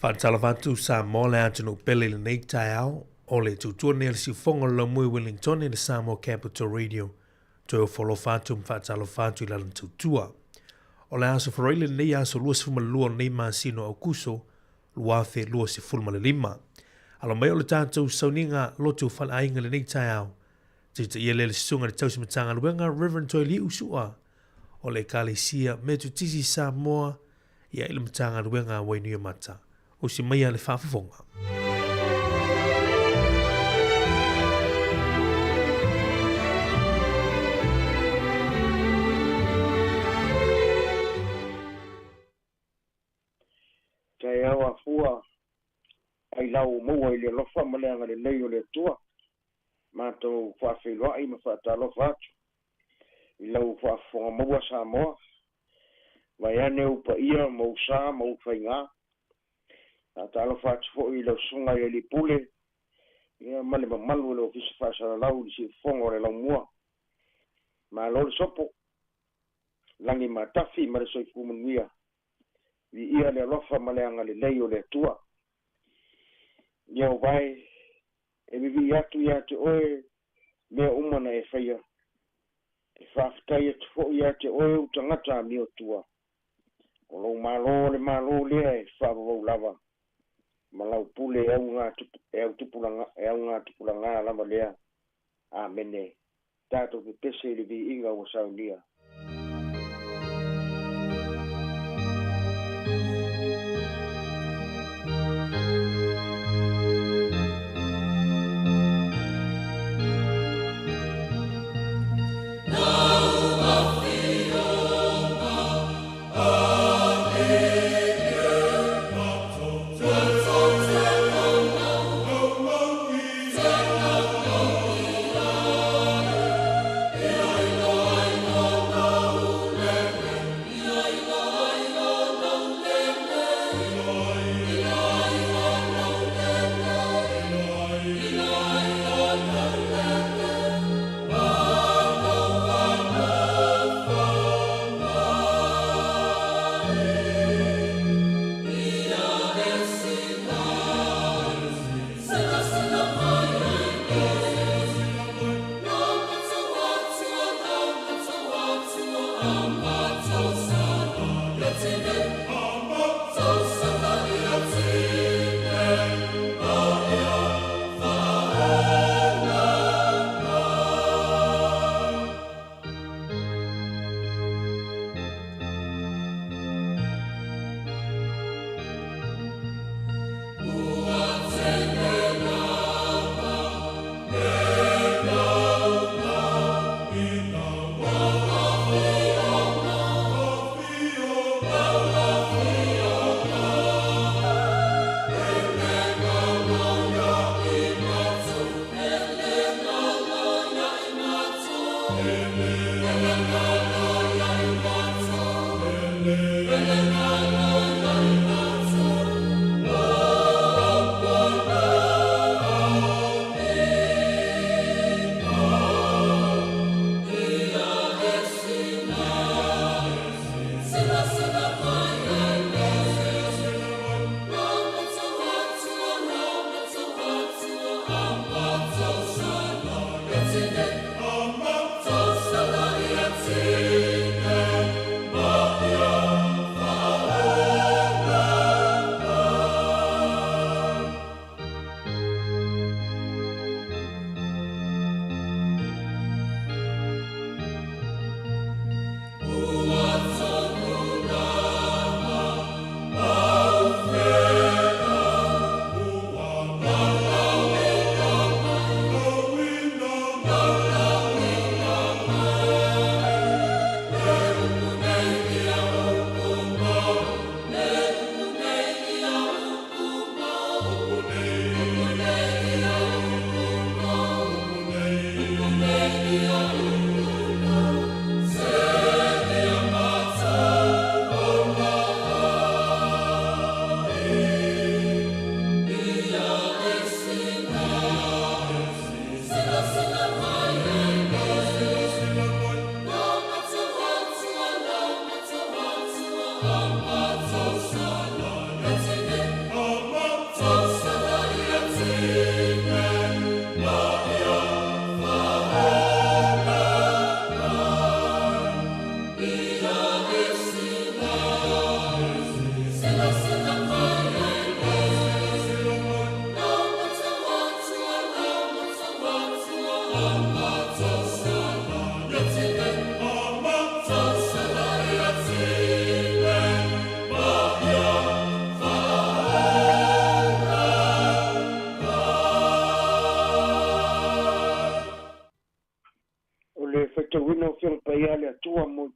Faatalofa atu Samoa le atunuu pele i lenei taeao o le tutua nei o le siufofoga o le laumui Wellingtone le Samoa Capital Radio toe ofo alofa atu ma faatalofa atu i lana tautua. O le aso Faraile lenei aso 22 o lenei masina o Aukuso 2025. Alo mai o le tatou sauniga lotu faleaiga i lenei taeao. Taitaia lea le susuga i le tausi Matagaluega Reverend Toeliu Sua o le Ekalesia Metotisi Samoa ia i le Matagaluega a Wainuiomata. Usi maia le faafofoga. Taeao afua ai lau maua i le alofa ma le agalelei o le Atua. Matou faafeiloai ma faatalofa atu i lau faafofoga maua Samoa. Vaeane ou paia ma ou sa ma ou faiga. Faatalofa atu foi i lau susuga i alii pule ia ma le mamalu o le Ofisa Faasalalau i le siufofoga o le Laumua. Malo le sopo, lagi matafi ma le soifua manuia. Viia le alofa ma le agalelei o le Atua. Ia o vae e vivii atu ia te oe mea uma na e faia. E faafetai atu foi ia te oe ou tagata amiotua. O lou Malo o le Malo lea e faavavau lava, ma lau pule e e augatupulaga lava lea. Amene. Tatou pepese i le viiga ua saunia.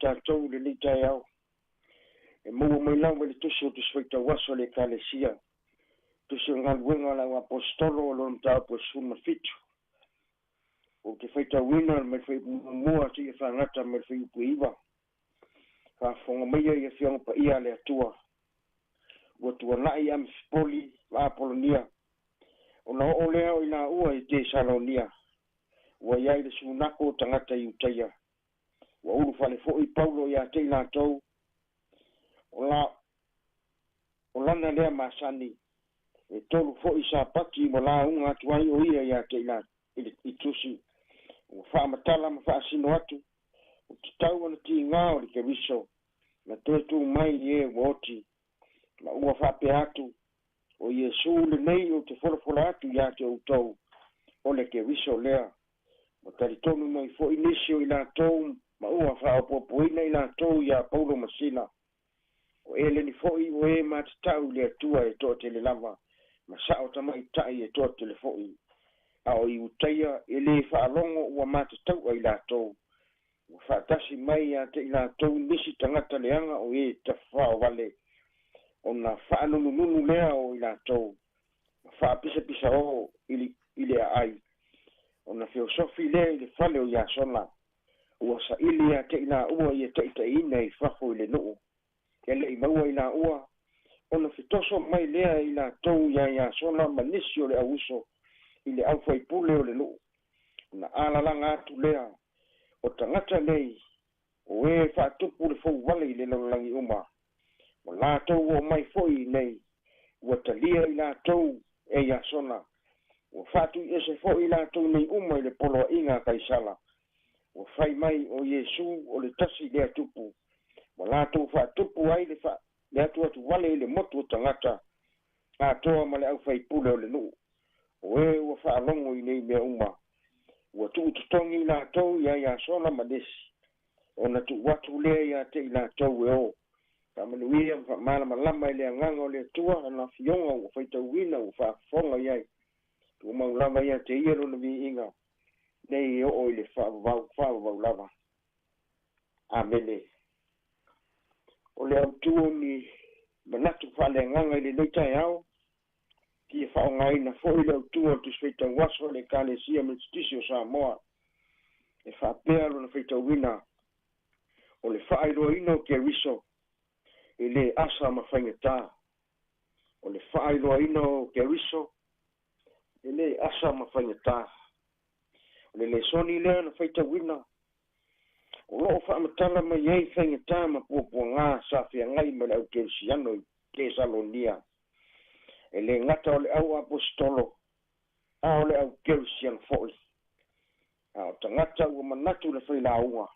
tatou i lenei taeao e maua mai lava i le Tusi o Tusi Faitauaso a le Ekalesia, Tusi o Galuega a le Auaposeitolo o lona mataupu e 17. Ou te faitauina mai le fuaiupu muamua seia fagata mai le fuaiupu e 9. Faafofoga maia i Afioga Paia a le Atua. Ua tuanai Amifipoli ma Apolonia, ona oo lea o i laua i Tesalonia, ua i ai le sunako o tagata Iutaia. Ua ulufale foi Paulo ia te i latou, o la o lana lea masani, e tolu foi Sapati ua lauga atu ai o ia ia te i i tusi, ua faamatala ma faasino atu, ua tatau ona tiga o le Keriso na toe tu mai i e ua oti, ma ua faapea atu, O Iesu lenei ou te folafola atu ia te outou, o le Keriso lea. Ua talitonu mai foi nisi o i latou ma ua faaopoopoina i latou iā Paulo ma Sila. O Eleni foi o e matatau i le Atua e toatele lava, ma sao tamaitai e toatele foi. A o Iutaia e lē faalogo ua matatau'a i latou. Ua faatasi mai ia te i latou nisi tagata leaga o e tafafaovale, ona faanunununu lea o i latou, ma faapisapisaō i le aai, ona feosofi lea i le fale o Iasona, ua saili ia te i laua ia taitaiina i fafo i le nuu. E le i maua i laua, ona fetoso mai lea i latou iā Iasona ma nisi o le auuso i le aufaipule o le nuu, ona alalaga atu lea, o tagata nei, o e faatupu le fou vale i le lalolagi uma, ua latou oo mai foi iinei, ua talia i latou e Iasona, ua faatuiese foi i latou nei uma i le poloaiga a Kaisala, ua fai mai o Iesu o le tasi lea tupu, ua latou faatupu ai le le atuatuvale i le motu o tagata atoa ma le aufaipule o le nuu, o e ua faalogo i nei mea uma, ua tuutotogi i latou iā Iasona ma nisi, ona tuu atu lea ia te i latou e o. Faamanuia ma faamalamalama e le Agaga o le Atua Lana Afioga ua faitauina ua faafofoga i ai. Tumau lava ia te Ia Lona viiga nei e oo i le faavavau faavavau lava. Amene. O le autu o ni manatu faaleagaga i lenei taeao, fia faaaogaina foi le autu o le Tusi Faitauaso a le Ekalesia Metotisi o Samoa e faapea lona faitauina, O le faailoaina o Keriso e lē asa ma faigata. O le faailoaina o Keriso e lē asa ma faigata. O le lesoni lea na faitauina, o lo o faamatala mai ai faigata ma puapuagā sa feagai ma le au Kerisiano i Tesalonia. E lē gata o le au Aposetolo, a o le au Kerisiano foi. A o tagata ua manatu le failauga,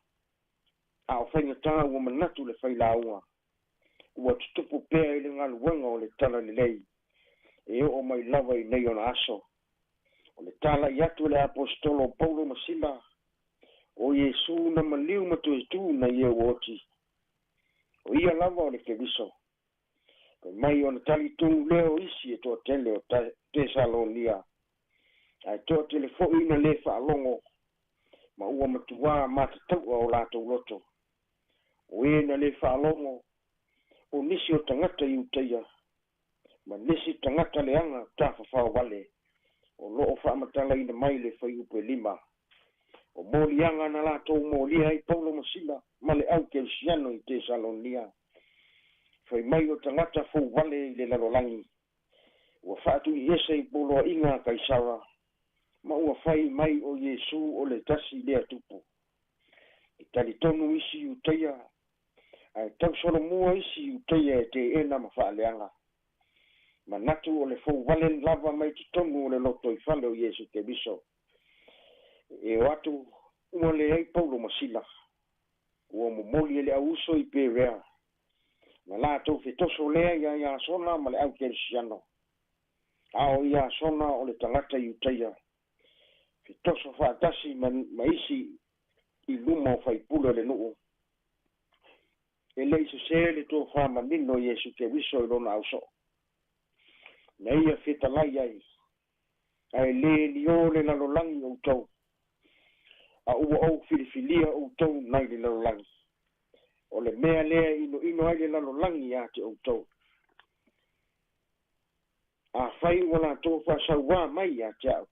a o faigata ua manatu le failauga, ua tutupu pea i le galuega o le Talalelei e oo mai lava i nei ona aso. O le talai atu e le Aposetolo o Paulo ma Sila, o Iesu na maliu ma toe tu nai e ua oti, o ia lava o le Keriso. Fai mai ona talitonu lea o isi e toatele o Tesalonia, ae toatele foi na lē faalogo, ma ua matuā matatau'a o latou loto. O e na lē faalogo, o nisi o tagata Iutaia, ma nisi tagata leaga tafafaovale, o lo o faamatalaina mai le fuaiupu e 5. O moliaga na latou molia ai Paulo ma Sila ma le au Kerisiano i Tesalonia, fai mai o tagata fou vale i le lalolagi, ua faatuiese i poloaiga a Kaisara, ma ua fai mai o Iesu o le tasi lea tupu. E talitonu isi Iutaia, ae tausolomua isi Iutaia e teena ma faaleaga. Manatu o le fou vale lava mai totonu o le lotoifale o Iesu Keriso. E o atu ua leai Paulo ma Sila, ua momoli e le auuso i Perea, na latou fetoso lea iā Iasona ma le au Kerisiano. A o Iasona o le tagata Iutaia, fetoso faatasi ma ma isi i luma o faipule o le nuu. E le i sesē le tofā manino o Iesu Keriso i lona ausoo, na ia fetalai ai, ae lē liō le lalolagi outou, a ua ou filifilia outou nai le lalolagi. O le mea lea e inoino ai le lalolagi iā te outou. Afai ua latou faasauā mai ia te au,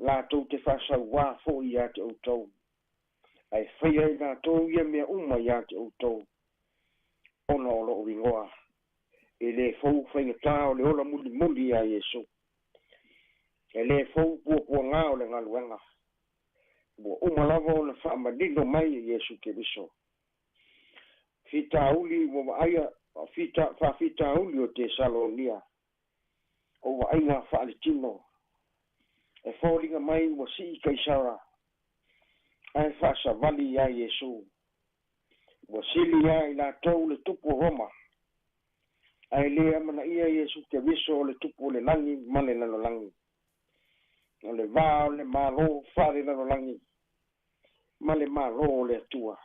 latou te faasauā foi ia te outou, ae faia e latou ia mea uma ia te outou, ona o lou igoa. E lē fou faigatā o le ola mulimuli iā Iesu. E lē fou puapuagā o le galuega. Ua uma lava ona faamanino mai e Iesu Keriso. Fitauli ua vaaia faafitauli o Tesalonia, o vaaiga faaletino. E foliga mai ua sii Kaisara ae faasavali iā Iesu. Ua sili iā i latou le tupu o Roma, ae lē amanaia Iesu Keriso o le Tupu o le lagi ma le lalolagi. O le va o le Malo faalelalolagi ma le Malo o le Atua.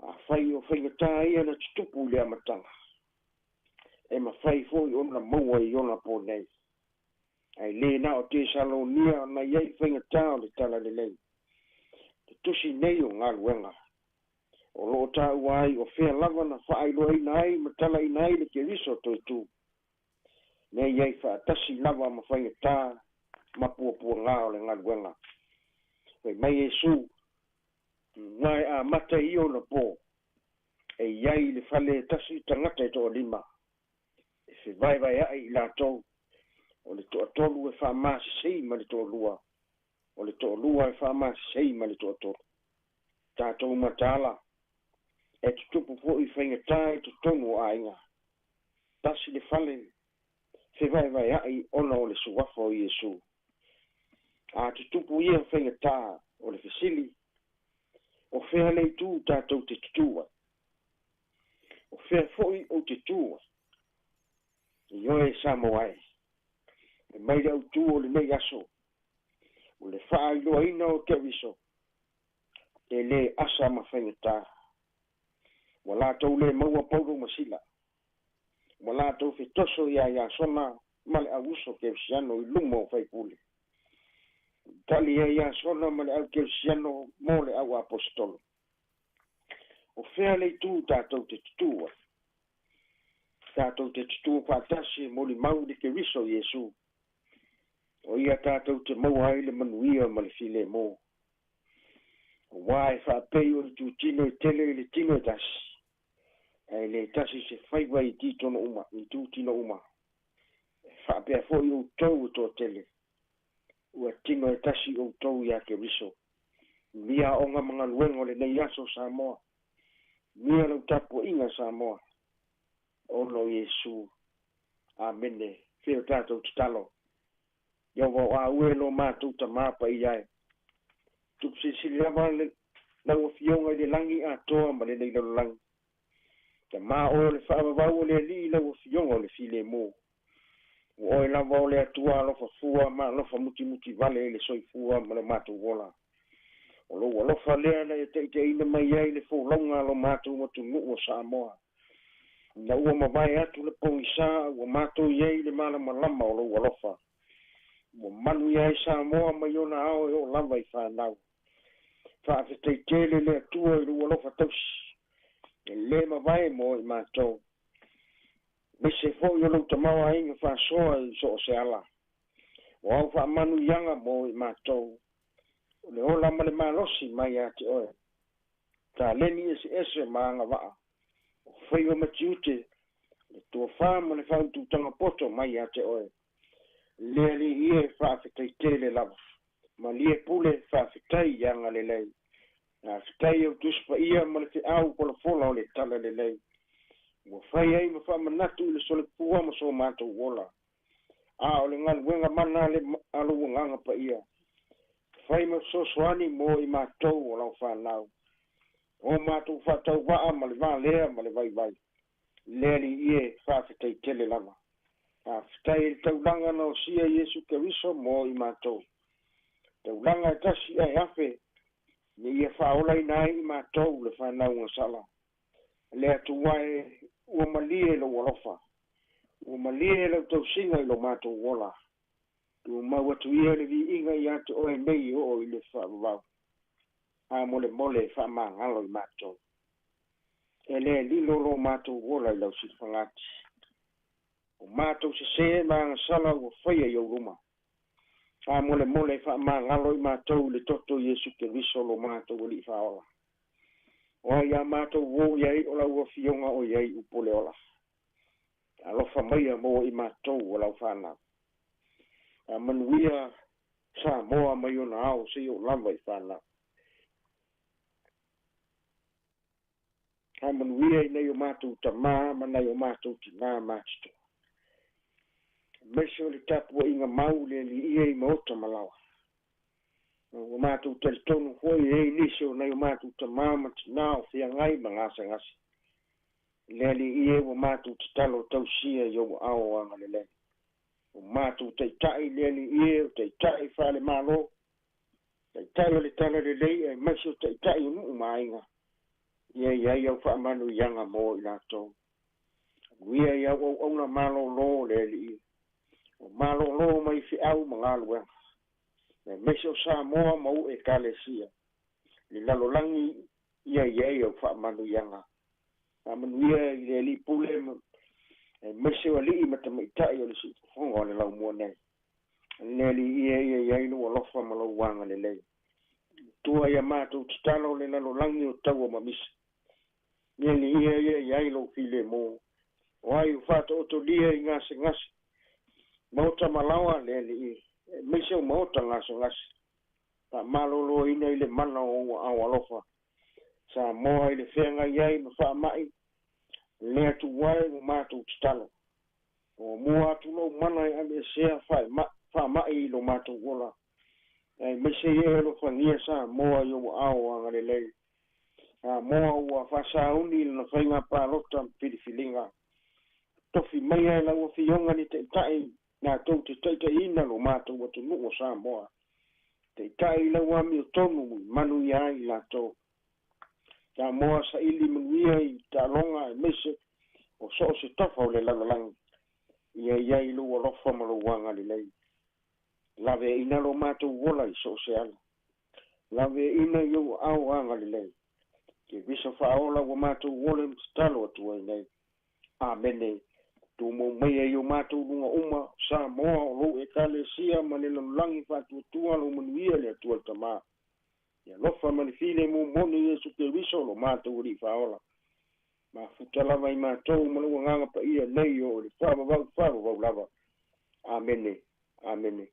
Afai o faigatā ia na tutupu i le amataga, e mafai foi ona maua i ona po nei. Ae lē na o Tesalonia na i ai faigatā o le Talalelei. Le tusi nei o Galuega, o loo taua ai o fea lava na faailoaina ai ma talaina ai le Keriso toetū, nei ai faatasi lava ma faigatā ma puapuagā o le galuega. Fai mai Iesu, Na e amata i ona po, e i ai i le fale e tasi tagata e toalima, e fevaevaeaʻi i latou, o le toatolu e faamasesei ma le toalua, o le toalua e faamasesei ma le toatolu. Tatou mataala, e tutupu foi faigatā i totonu o aiga. Tasi le fale, fevaevaeaʻi ona o le suafa o Iesu. A tutupu ia faigatā, o le fesili, o fea le itu tatou te tutū ai? O fea foi ou te tū ai? Ioe Samoa e, e mai le autū o lenei aso, o le faailoaina o Keriso, e lē asa ma faigatā. Ua latou lē maua Paulo ma Sila. Ua latou fetoso iā Iasona ma le au uso Kerisiano i luma o faipule. Tali ai Iasona ma le au Kerisiano mo le au aposetolo. O fea le itu tatou te tutū ai? Tatou te tutū faatasi e molimau i le Keriso Iesu. O ia tatou te maua ai le manuia ma le filemu. Auā e faapei o itutino e tele i le tino e tasi, ae le tasi se faiva i titono uma, i itutino uma. E faapea foi outou e toatele, ua tino e tasi outou iā Keriso. Mia aoga ma galuega o lenei aso Samoa. Mia lau tapuaiga Samoa. Ona o Iesu. Amene. Fea o tatou tatalo. Ieova o aue lo matou Tamā paia e. Tupu silisili lava lau Afioga i le lagi atoa ma lenei lalolagi. Tamā oe o le faavavau o le Alii lau Afioga o le filemu. Ua oe lava o le Atua alofa fua ma alofa mutimuti vale i le soifua ma lo matou ola. O lou alofa lea na e taitaiina mai ai le folauga a lo matou atunuu o Samoa. Ina ua mavae atu le pogisā ua matou i ai i le malamalama o lou alofa. Ua manuia ai Samoa mai ona ao e oo lava i fanau. Faafetai tele le Atua i lou alofa tausi e lē mavae mo i matou. Aemaise foi o lou tamaoaiga faasoa i so o se ala. O au faamanuiaga mo i matou. O le ola ma le malosi mai ia te oe. Taleni eseese ma agavaa. O faiva ma tiute, le tofa ma le faaututaga poto mai ia te oe. Le Alii e, faafetai tele lava. Malie pule, faafetai i agalelei. Faafetai au Tusi Paia ma le feau folafola o le Talalelei. Ua fai ai ma faamanatu i le solepua ma so matou ola. A o le galuega mana a lou Agaga Paia, fai ma fesoasoani mo i matou o lau fanau. O matou faatauvaa ma le valea ma le vaivai. Le Alii e, faafetai tele lava. Faafetai i le taulaga na osia Iesu Keriso mo i matou. Taulaga e tasi ae afe, ina ia faaolaina ai i matou le fanau gasala. Le Atua e, ua malie lou alofa. Ua malie lau tausiga i lo matou ola. Tumau atu ia le viiga ia te oe nei e oo i le faavavau. Faamolemole faamagalo i matou. E lē lilo lo matou ola i lau silafagati. O matou sesē ma agasala ua faia i ou luma. Faamolemole faamagalo i matou i le toto o Iesu Keriso lo matou Alii Faaola. O ai a matou uo i ai o lau Afioga o i ai upu o le ola. Alofa maia mo i matou o lau fanau. Faamanuia Samoa mai ona ao seia oo lava i fanau. Faamanuia i nai o matou tama ma nai o matou tinā matutua. Aemaise o le tapuaiga mau le Alii e i maota ma laoa. Ua matou talitonu foi e i ai nisi o nai o matou tama ma tinā o feagai ma gasegase. Le Alii e ua matou tatalo tausia i ou aao agalelei. O matou taitai le Alii e, o taitai faale-Malo, taitai o le Talalelei aemaise o taitai o nuu ma aiga, ia i ai au faamanuiaga mo i latou. Manuia i au auauna malōlō le Alii, o malōlō mai feau ma galuega, aemaise o Samoa ma u Ekalesia, le lalolagi ia i ai au faamanuiaga. Faamanuia i le Alii Pule aemaise o alii ma tamaitai o le siufofoga o le laumua nei. Le Alii e ia i ai lou alofa ma lou agalelei. Tua ia matou tatalo le lalolagi o taua ma misa. Le Alii e ia i ai lou filemu. O ai ua faataotolia i gasegase, maota ma laoa, le Alii, aemaise o maota gasegase. Faamaloloina i le mana o ou aao alofa. Samoa i le feagai ai ma faamai, le Atua e ua matou tatalo. Ua mua atu lou mana e aveesea faamai i lo matou ola, aemaise i e alofagia Samoa i ou aao agalelei. Samoa ua faasauni i lana faiga palota ma filifiliga. Tofi maia e lau Afioga ni taitai latou te taitaiina lo matou atunuu o Samoa. Taitai i lau amiotonu i manuia ai i latou. Samoa saili manuia i taaloga aemaise o so o se tafa o le lalolagi. Ia i ai lou alofa ma lou agalelei. Laveaiina lo matou ola i so o se ala. Laveaiina i ou aao agalelei. Keriso faaola ua matou ola ma tatalo atu ai nei. Amene. Tumau maia i o matou luga uma, Samoa o lou Ekalesia ma le lalolagi faatuatua lou manuia le Atua le Tama. Le alofa ma le filemu moni Iesu Keriso lo matou Alii Faaola. Mafuta lava i matou ma lou Agaga Paia nei oo i le faavavau faavavau lava. Amene. Amene.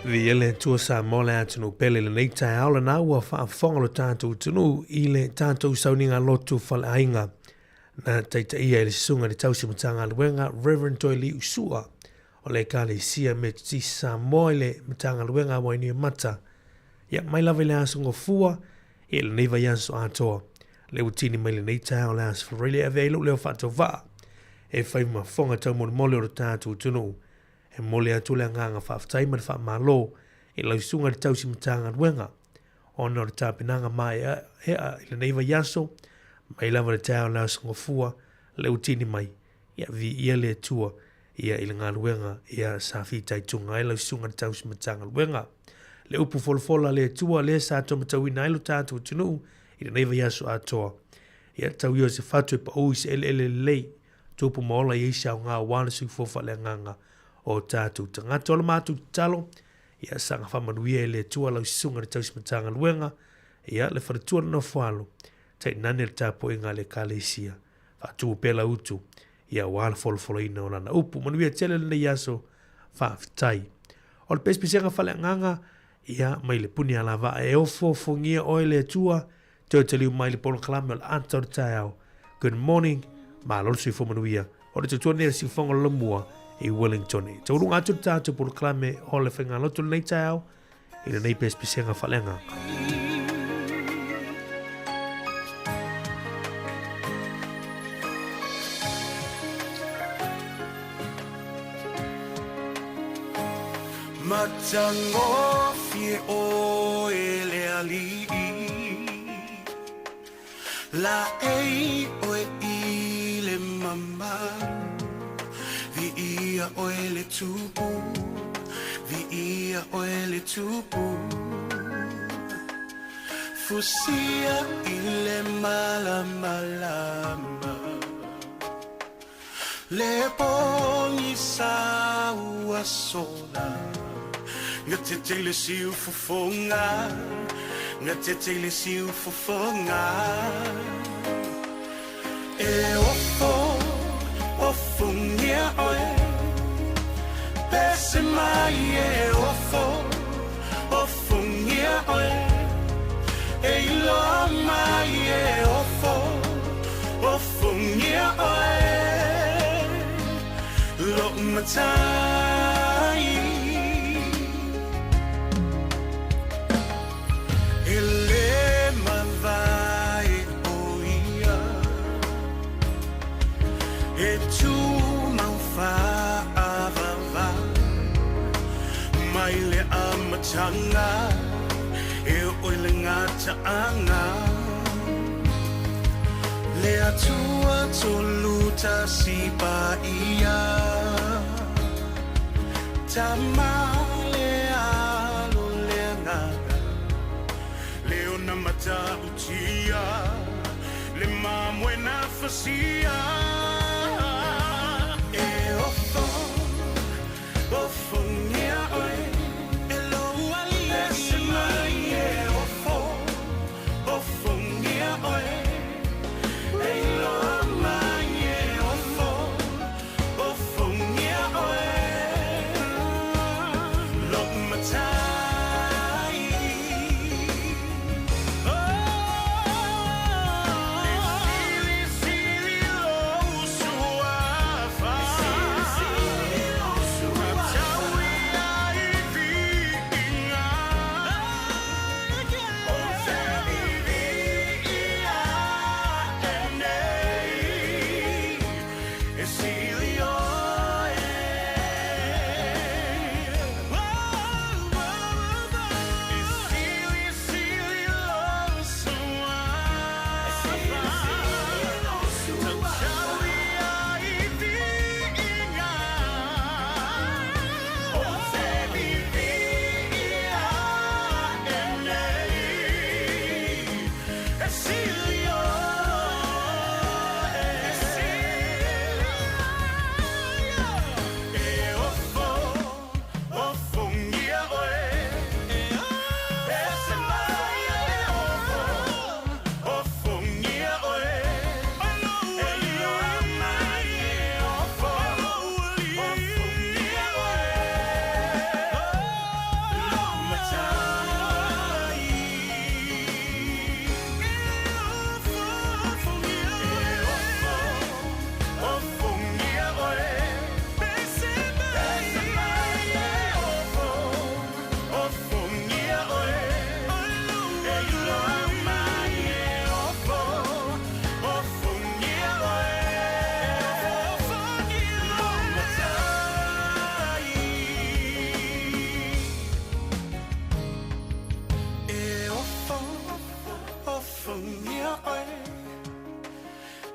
Viia le Atua Samoa le atunuu pele i lenei taeao lena ua faafofoga lo tatou atunuu i le tatou sauniga lotu faleaiga na taitaia e le Susuga i le Tausi Matagaluega Reverend Toeliu Sua o le Ekalesia Metotisi Samoa i le Matagaluega a Wainuiomata. Ia, mai lava i le Aso Gafua, ia i lenei vaiaso atoa. Lea ua tini mai lenei taeao le Aso Faraile e ave ai lou leo faatauvaa e fai ma fofoga taumolimoli o le tatou atunuu. E momoli atu le agaga faafetai ma le faamalo i lau Susuga i le Tausi Matagaluega ona o le tapenaga maeaea i lenei vaiaso, mai lava i le taeao o le Aso Gafua, lea ua tini mai, ia viia le Atua ia i le galuega ia sa fitaituga ai lau Susuga i le Tausi Matagaluega. Le upu folafola a le Atua lea sa taumatauina ai lo tatou atunuu i lenei vaiaso atoa. Ia tau ia o se fatu e paū i se eleele lelei, tupu ma ola i ai se aoga aua le soifua faaleagaga o tatou tagata. O le matou tatalo, ia saga faamanuia e le Atua lau Susuga i le Tausi Matagaluega, ia le faletua le nofoalo, tainane le tapuaiga a le Ekalesia. Faatumu pea lau utu, ia aua le folafolaina o lana upu. Manuia tele lenei aso, faafetai. O le pesepesega faaleagaga, ia mai le puni alavaa e ofoofogia oe le Atua, toe taliu mai le polokalame o le ata o le taeao. Good morning, malo le soifua manuia. O le tautua nei a le Siufofoga o le Lamua i Wellington. E tauluga atu le tatou polokalame o le faigalotu lenei taeao i lenei pesepesega faaleagaga. Matagofie oe le alii, Laei oe i le mamalu. Viia oe le Tupu, viia oe le Tupu. Fusia i le malamalama, le pogisa ua sola. Gatete i le siufofoga, gatete i le siufofoga. E ofo, ofogia oe, pese mai e ofo, ofogia oe. E iloa mai e ofo, ofogia oe. Lou matai. E lē mavae o ia, e tumau faavavau mai le amataga e oo i le gataaga. Le Atua Tolu Tasi Paia, Tama le Alo le Agaga, le ona matautia, le mamoe na fasia. E ofo, ofogia oe, e lou alii. Pese mai e ofo, ofogia oe. E iloa mai e ofo, ofogia oe. Lou matai. Le silisili lou suafa, tataui ai viiga. Ou te viviia ae nei, e sili oe. E silisili lou suafa, tataui ai viiga. Ou te viviia ae nei, e sili oe. E ofo, ofogia oe, pese mai e ofo, ofogia oe. E iloa mai e ofo, ofogia oe. Lou matai. E ofo, ofogia oe, pese mai e ofo, ofogia oe. E iloa mai e ofo, ofogia oe. Lou matai. E ofo, ofogia oe,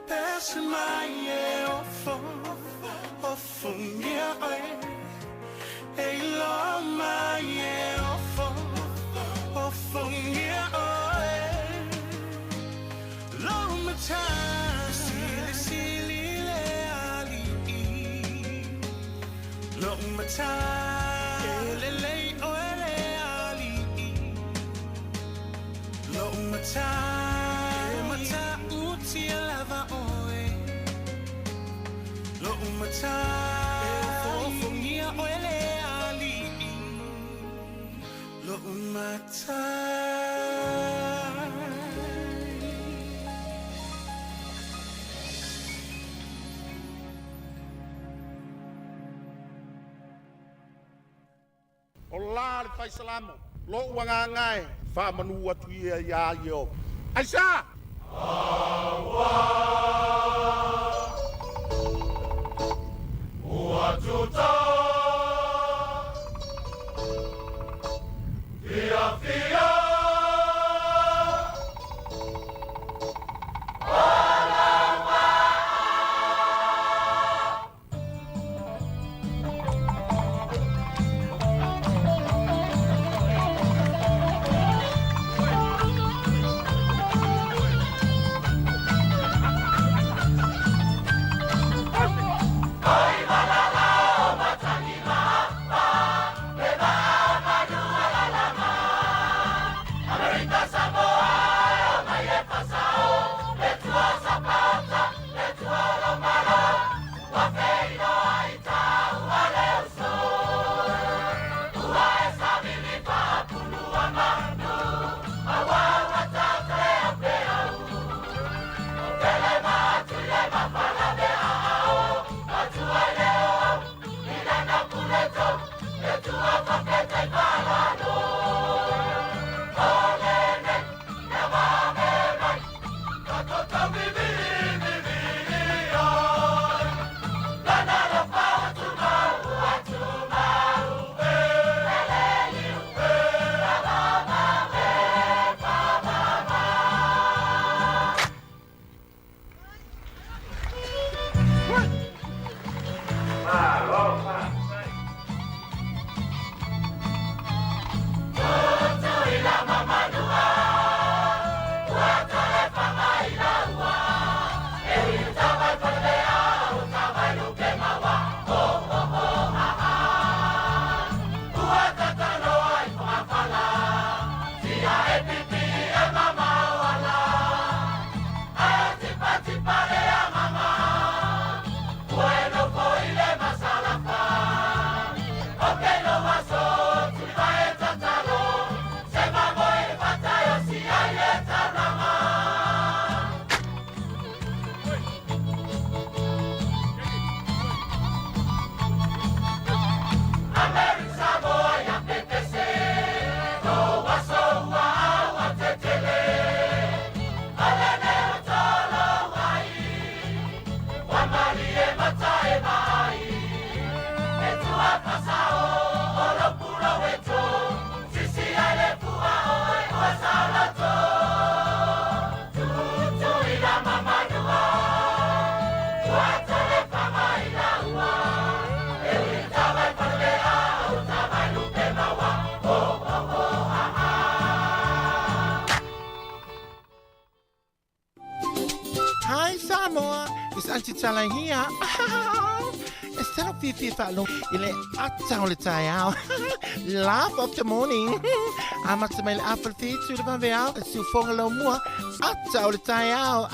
pese mai e ofo, ofogia oe. E iloa mai e ofo, ofogia oe. Lou matai. Silisili le alii, lou matai. E lelei oe le alii, lou matai. E matautia lava oe, lou matai. E ofoofogia oe le alii, lou matai. O la le fai salamo, lo'u agaga e, faamanu atu ia iā Ieova. Aisea? Ua tuta fiafia. Hi Samoa, it's Auntie Tala here. E talo fiafia faalogo i le ata o le taeao. Laugh of the morning. Amata mai le afa le whitu i le vaveao, e siufoga lau mua, ata o le taeao.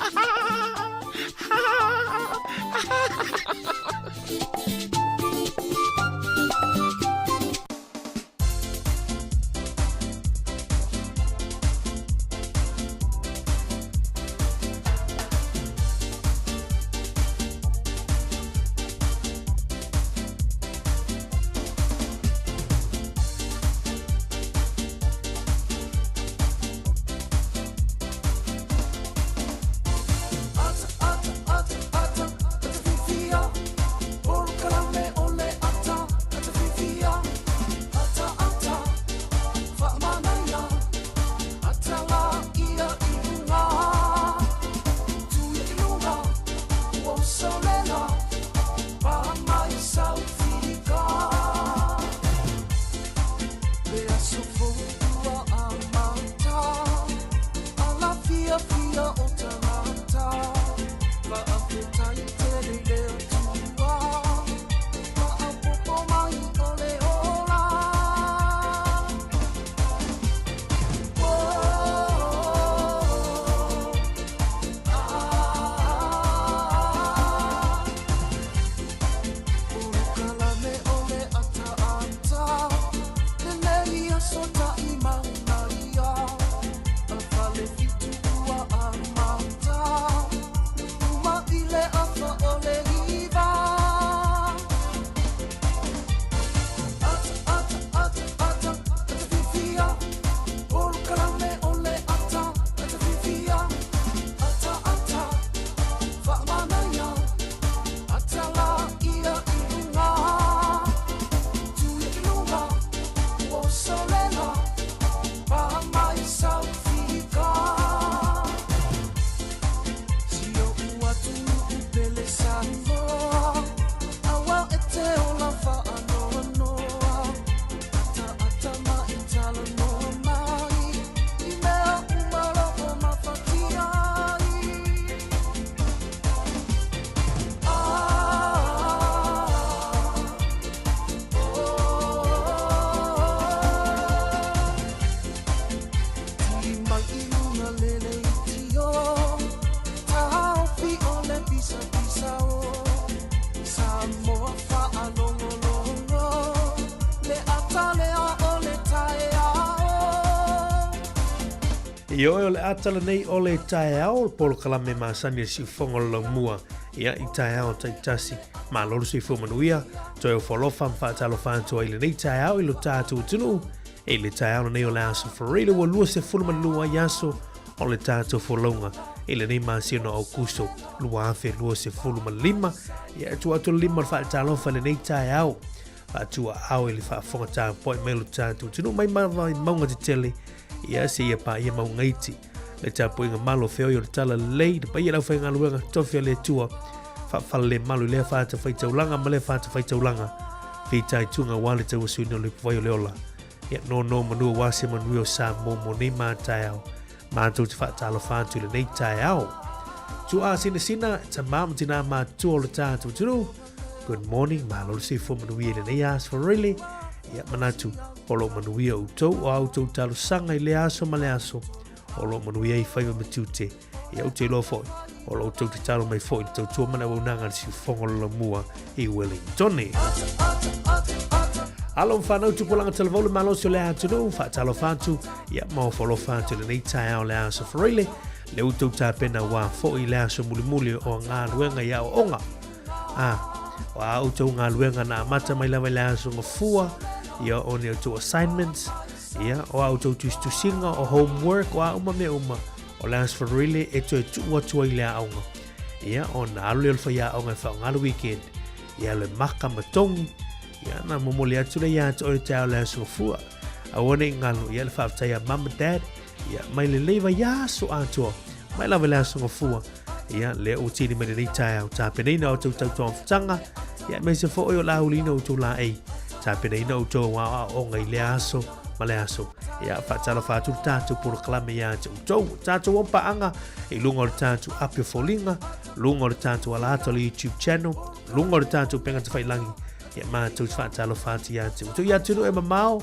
Ioe o le ata lenei o le taeao o le polokalame masani a le siufofoga o le laumua ia i taeao taitasi. Malo le soifua manuia, toe ofo alofa ma faatalofa atu ai i lenei taeao i lo tatou atunuu. I le taeao lenei o le aso Fareira ua 22 ai aso o le tatou folauga i lenei masina o Aukuso 2025. Ia e tua atu le lima o le faatalofa i lenei taeao. Faatua ao i le faafofoga tapuai mai lo tatou atunuu mai mauga tetele ia seia paia mauga iti. Le tapuaiga malo feoi o le tala lelei, le paia i le aufaigaluega tofi a le Atua, faafalelemalu i lea fatafaitaulaga ma lea fatafaitaulaga, fitaituga aua le tauasuina o le ipuvai o le ola. Ia nono manu aua se manuia o Samoa mo nei ma taeao. Matou te faatalofa atu i lenei taeao. Tuaa sinasina, tamā ma tinā matutua o le tatou atunuu. Good morning, malo le soifua manuia i lenei aso Farile. Ia manatu o lo o manuia outou, o a outou talosaga i lea aso ma le aso, o lo o manuia ai faiva ma tiute. Ia ou te iloa foi, o lo outou tatalo mai foi i le tautua ma le auaunaga a le Siufofoga o le Lamua i Wellingtone. Alo ma fanau tupulaga talavou le malosi o le atunuu, faatalofa atu, ia ma ofo alofa atu i lenei taeao o le Aso Faraile, le outou tapena aua foi le aso mulimuli o galuega i aoaoga. A, o a outou galuega na amata mai lava i le Aso Gafua, ia o ni outou assignments, ia o a outou tusitusiga, o homework, o a uma mea uma, O le Aso Faraile e toe tuu atu ai le aoga. Ia, ona alu lea o le faiaoga e faaaoga le weekend. Ia alu e maka ma togi. Ia, na momoli atu lea ia te oe le taeao o le Aso Gafua. Aua ne i galo, ia le faafetai ia mum ma dad. Ia, mai lenei vaiaso atoa. Mai lava i le Aso Gafua. Ia, lea ua tini mai lenei taeao. Tapenaina o outou tautoafatanga. Ia, aemaise foi o le auliina o outou laei. Tapenaina outou aoaoga i lea aso ma le aso. Ia, faatalofa atu le tatou polokalame ia te outou. Tatou o paaga i luga o le tatou api o foliga, luga o le tatou alaata o le YouTube channel, luga o le tatou upega tafailangi. Ia, matou te faatalofa atu ia te outou. Ia atunuu e mamao,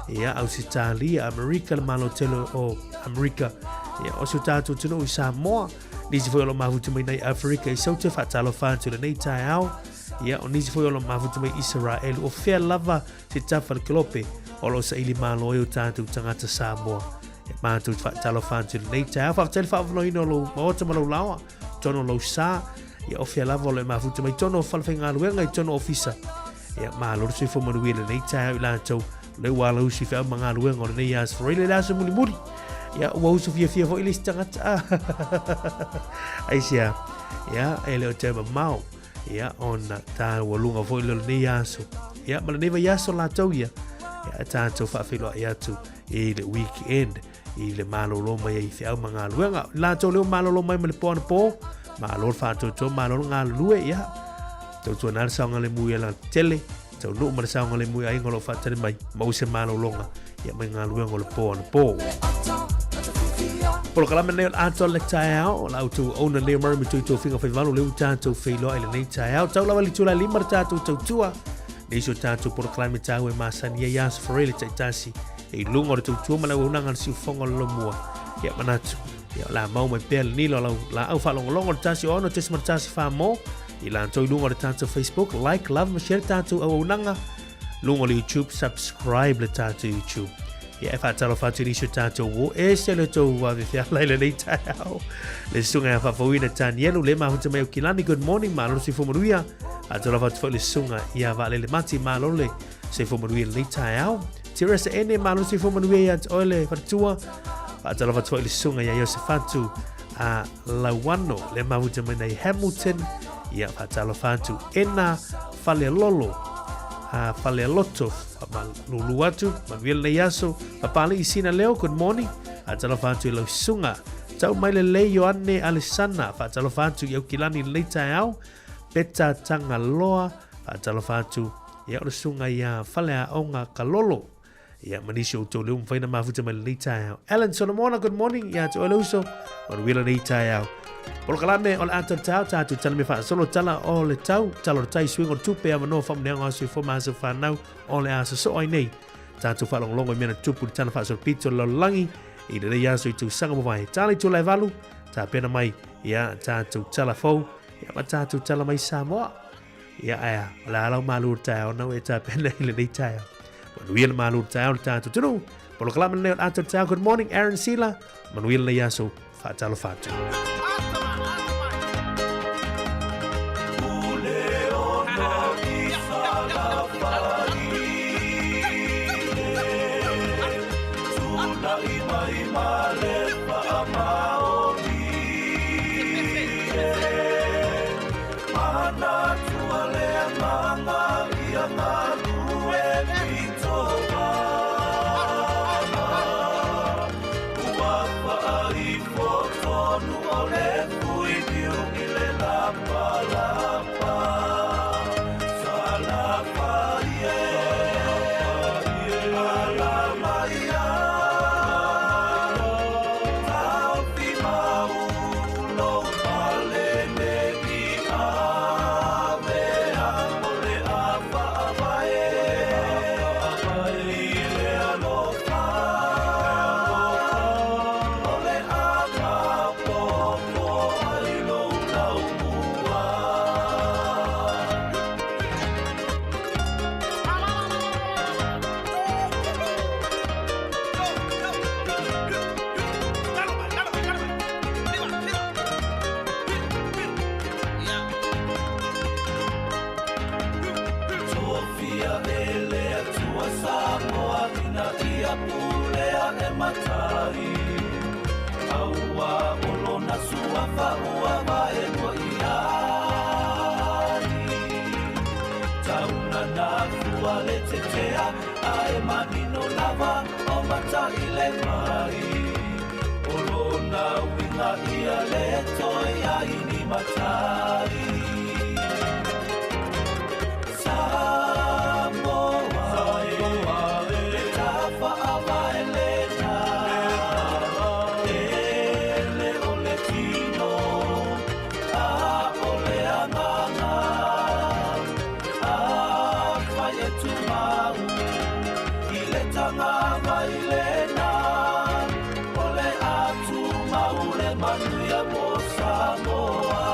ia, Ausetalia, Amerika, le Malo tele o Amerika, ia, o si o tatou atunuu i Samoa, nisi foi o lo mafuta mai nei Aferika i Saute, faatalofa atu i lenei taeao, ia, o nisi foi o lo mafuta mai Isaraelu, o fea lava se tafa le kelope o lo o saili malo ai o tatou tagata Samoa. E matou te faatalofa atu i lenei taeao. Faafetai le faafonoina o lou maota ma lou laoa, tonu o lou sa, ia o fea lava o lo e mafuta mai tonu o falefaigaluega i tonu o ofisa. Ia malo le soifua manuia i lenei taeao i latou le ua ala usu i feau ma galuega o lenei aso Faraile le aso mulimuli. Ia ua usu fiafia foi le isi tagata. Aisea, ia e le o te mamao. Ia, ona tāualuga foi lea o lenei aso. Ia, ma lenei vaiaso latou ia. Ia, tatou faafeiloai atu i le weekend i le malolo mai ai i feau ma galuega. Latou leo malolo mai ma le po anapo, malo le faatoatoa, malo le galulue, ia. Tautuana le saogalemu ia tele, taunuu ma le saogalemu i aiga o lo o faatali mai, maua se malologa, ia mai galuega o le po anapo. Polokalame nei o le atoa le taeao, o la outou auauna nei o Murray Matui Tofiga Faivalu, lea ua tatou feiloai i lenei taeao. Tau lava i le itula e 5 le tatou tautua, nisi o tatou polokalame taua e masani ai Aso Faraile taitasi i luga o le tautua ma le auaunaga a le siufofoga o le Lomua. Ia manatu, ia o le a mau mai pea le nila o lau laau faalogologo le 106.1 Whāmō i latou i luga o le tatou Facebook, like, love ma share le tatou auaunaga luga o le YouTube, subscribe le tatou YouTube. Ia e faatalofa atu i nisi o tatou ua ese le tou vave feala i lenei taeao. Le susuga ia Faafouina Tanielu, le mahuta mai o Kilani, good morning, malo le soifua manuia. Faatalofa atu foi le susuga ia Vaalele Mati, malo le soifua manuia i lenei taeao. Teresa Ene, malo le soifua manuia ia te oe le faletua. Faatalofa atu foi le susuga ia Iosefatu a Lauano, le mahuta mai nei Hamilton. Ia faatalofa atu Ena Falelolo, a Faleloto, faamalulu atu, manuia lenei aso. Papalii Sina Leo, good morning. Faatalofa atu i lau susuga. Tau mai lelei Ioane Alesana, faatalofa atu i Aukilani i lenei taeao. Peta Tagaloa, faatalofa atu ia o le susuga ia Faleaoga Kalolo. Ia, ma nisi o outou lea ua mafai ona mafuta mai lenei taeao. Alan Solomona, good morning ia te oe le uso. Manuia lenei taeao. Polokalame o le ata o le taeao, tatou tala me faasolo, tala o le tau, tala o le tai, suiga o le tupe, avanoa faamanuiaga o aso soifua ma aso fanau o le a sosoo ai nei. Tatou faalogologo i mea na tutupu i le tala faasolopito o le lalolagi i lenei aso i tausaga ua mavae. Tala i itula e 8, tapena mai ia tatou tala fou, ia ma tatou tala mai Samoa. Ia ae a, o le a lau malu le taeao na ua e tapena i lenei taeao. Manuia le malu le taeao le tatou atunuu. Polokalame lenei o le ata o le taeao. Good morning Aaron Sila. Manuia lenei aso. Faatalofa atu. matai Aua o lona suafa ua vaelua i ai Tauna na fua le tetea A e manino lava o matai le mai O lona uiga ia le toe ai ni matai Samoa, Samoa e Le tafaavae lena E le o le tino A o le agaga Afai e tumau I le tagavai lena O le a tumau le manuia mo Samoa.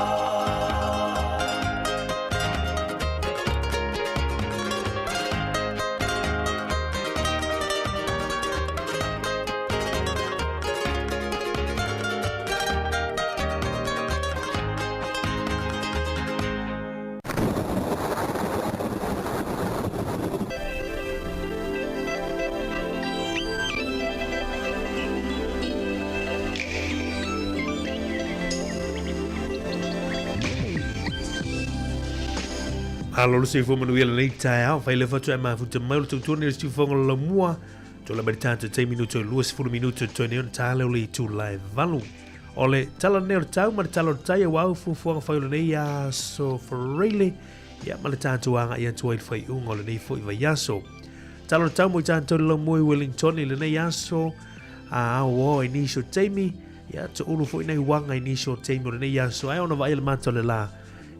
Malo le soifua manuia lenei taeao, fai le fatu e mafuta mai o le tautua nei o le siufofoga o le laumua, tola mai le tatou taimi minuto e 20 minuto toe nei ona ta lea o le itula e 8. O le tala lenei o le tau ma le tala o le tai aua fuafuaga fai o lenei aso Freile, ia ma le tatou agai atu ai i le faaiuga o lenei foi vaiaso. Tala o le tau mo i tatou le laumua i Wellington i lenei aso, a ao i nisi o taimi, ia toulu foi nai uaga i nisi o taimi o lenei aso, ae ona vaaia le mata o le la,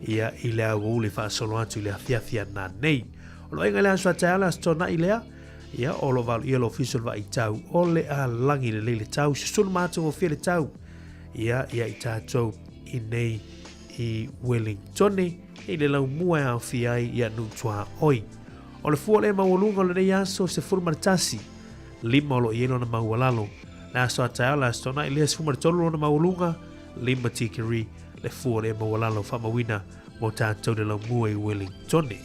ia i le aoauli faasolo atu i le afiafi ananei. O le vaaiga i le aso a taeao le aso Toonai lea, ia o lo o valoia le ofisa o le vaaitau o le a lagi lelei le tau, susunu ma atogofie le tau, ia ia i tatou i nei i Wellingtone, i le laumua e aofia ai ia nuu tuaoi. O le fua o le maualuga o lenei aso 11, lima o lo o i ai lona maualalo. Le aso a taeao le aso Toonai lea 13 lona maualuga, lima tikeri le fua o le maualalo faamauina mo tatou le laumua i Wellingtone.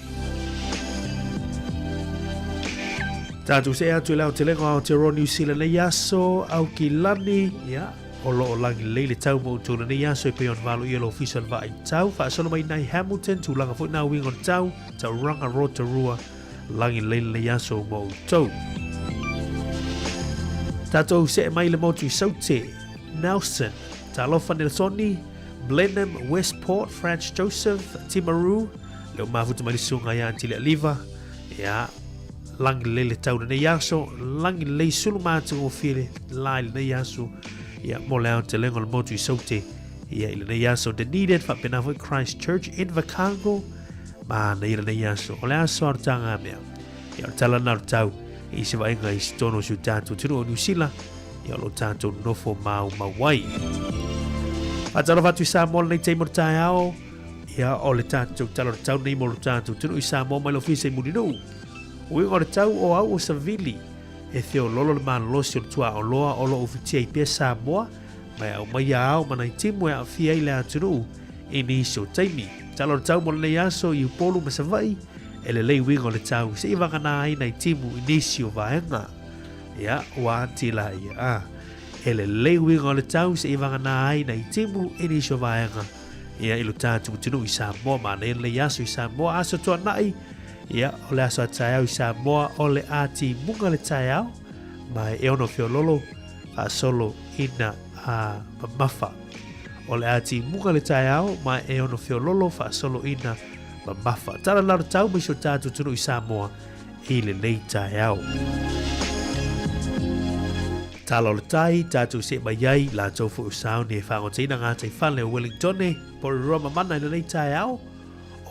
Tatou see atu i le aotelega o Aotearoa New Zealand nei aso, Aukilani, ia, o lo o lagi lelei le tau mo outou lenei aso e pei ona valoia le ofisa o le vaai tau. Faasolo mai nai Hamilton, tulaga foi nā uiga o le tau, Tauranga, Rotorua, lagi lelei lenei aso mo outou. Tatou see mai le motu i Saute, Nelson, Talofa Nelsoni, Blenheim, Westport, Franz Joseph, Timaru, leo mafuta mai le susuga ia Antile Aliva, ia, lagi lelei le tau lenei aso, lagi lelei sulu matagofie le la i lenei aso, ia, mo le aotelega o le motu i Saute, ia, i lenei aso, Dunedin, faapena foi Christchurch, Invercargill, manaia lenei aso, o le aso a o le tagamea, ia, o le tala lena o le tau, i se vaaiga i totonu o si o tatou atunuu o Niu Sila, ia o lo tatou nofo maumau ai. Faatalofa atu i Samoa lenei taimi o le taeao, ia o le tatou tala o le tau nei mo lo tatou atunuu i Samoa mai le ofisa i Mulinuu. Uiga o le tau o au o Savili, e feololo le malolosi o le tuaoloa o lo o ufitia ai pea Samoa, ma e aumaia ao ma nai timu e aafia ai le atunuu i nisi o taimi. Tala o le tau mo lenei aso i Upolu ma Savaii, e lelei uiga o le tau seia vagana ai nai timu i nisi o vaega. Ia, ua ati la ia, a. E lelei uiga o le tau seia vagana ai nai timu i nisi o vaega. Ia, i lo tatou atunuu i Samoa, manaia lenei aso i Samoa, aso tuanai, ia, o le aso a taeao i Samoa, o le a timuga le taeao, ma e ono feololo faasolo ina a mamafa. O le a timuga le taeao, ma e ono feololo faasolo ina mamafa. Tala la o le tau mai si o tatou atunuu i Samoa i lenei taeao. Tala o le tai, tatou see mai ai, latou foi o sauni e faagotaina gataifale o Wellingtone, Porirua mamana i lenei taeao,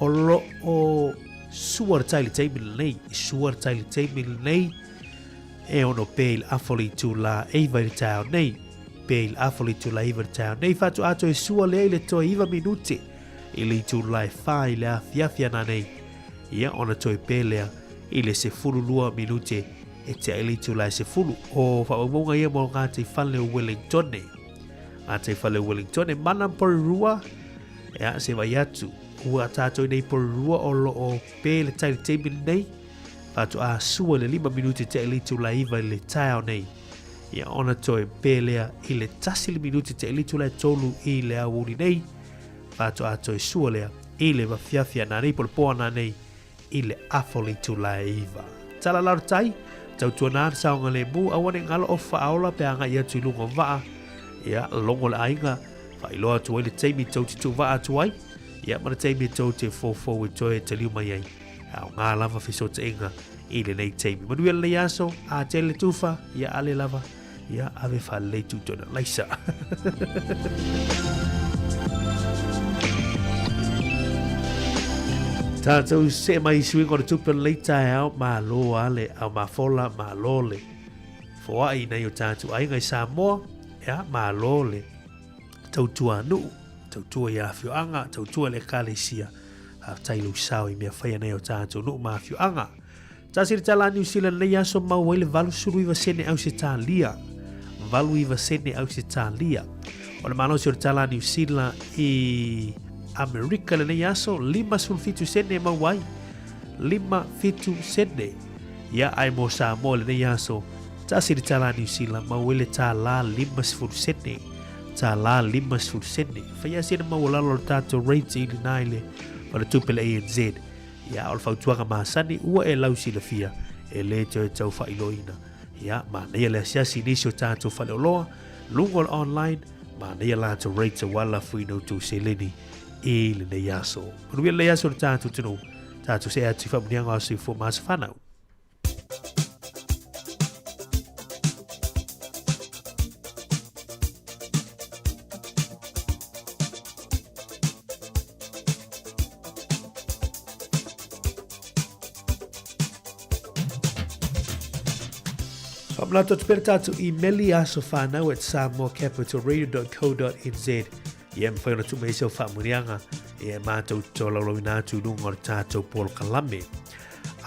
o lo o sua le tai i le taimi lenei, sua le tai i le taimi lenei, e ono pē i le afa o le itulā 9 i le taeao nei. Pē i le afa o le itulā 9 i le taeao nei, faatoa toe sua lea i le toe 9 minute i le itulā e 4 i le afiafi ananei. Ia, ona toe pē lea i le 12 minute e tea i le itulā e 10. O faamaumauga ia mo gataifale o Wellingtone. Gataifale o Wellingtone, mana Porirua, ia, se vai atu. Ua tatou i nei Porirua o lo o pē le tai i le taimi lenei, Faatoa sua i le 5 minute tea i le itula 9 i le taeao nei. Ia, ona toe pe lea i le 1 le minuti te le itula e 3 i le aoauli nei, faatoa toe sua lea i le afiafi ananei po o le po ananei i le afa o le itula e 9. Tala la o le tai, tautuana le saogalemu, aua ne i galo o faaola pe agai atu i luga o vaa. Ia, logo le aiga, faailoa atu ai le taimi tou te tuuvaa atu ai, ia ma le taimi tou te foufou e toe taliu mai ai. E aoga lava fesootaiga i lenei taimi. Manuia lenei aso, a tele le tufa, ia ale lava, ia ave faalelei tutona laisa. Tātou se mai suiga o le tupe o lenei taeao, malo a le au mafola, malo le foai nei o tātou aiga i Samoa, ia malo le tautua nuu, tautua i afioaga, tautua i le ekalesia. Faafetai lou sao i mea faia nei o tātou nuu ma afioaga. Tasi le tala a Niu Sila lenei aso mau ai le 89 sene Ausetalia. 89 sene Ausetalia. O le malosi o le tala a Niu Sila i Amerika lenei aso, 57 sene mau ai. 57 sene. Ia, ai mo Samoa lenei aso, tasi le tala a Niu Sila mau ai le tala 50 sene. Tala 50 sene. Whaia sene mau o lalo o le tātou rate i le nā i le whaletupe le ANZ. Ia, o le fautuaga masani, ua e lau silafia, e lē toe tau faailoaina. Ia, manaia le asiasi i nisi o tatou faleoloa, luga o le online, manaia latou rates aua le lafuina o tou seleni i lenei aso. Manuia lenei aso le tatou atunuu, tatou see atu i faamanuiaga o aso soifua ma aso fanau. Whamanatu atu pea le tātou imeli aso whānau at samoacapitalradio.co.nz. Ia mawhai ona tuu mai ai sau whaamunianga e mātou tolaulauina atu i lunga o le tātou polokalame.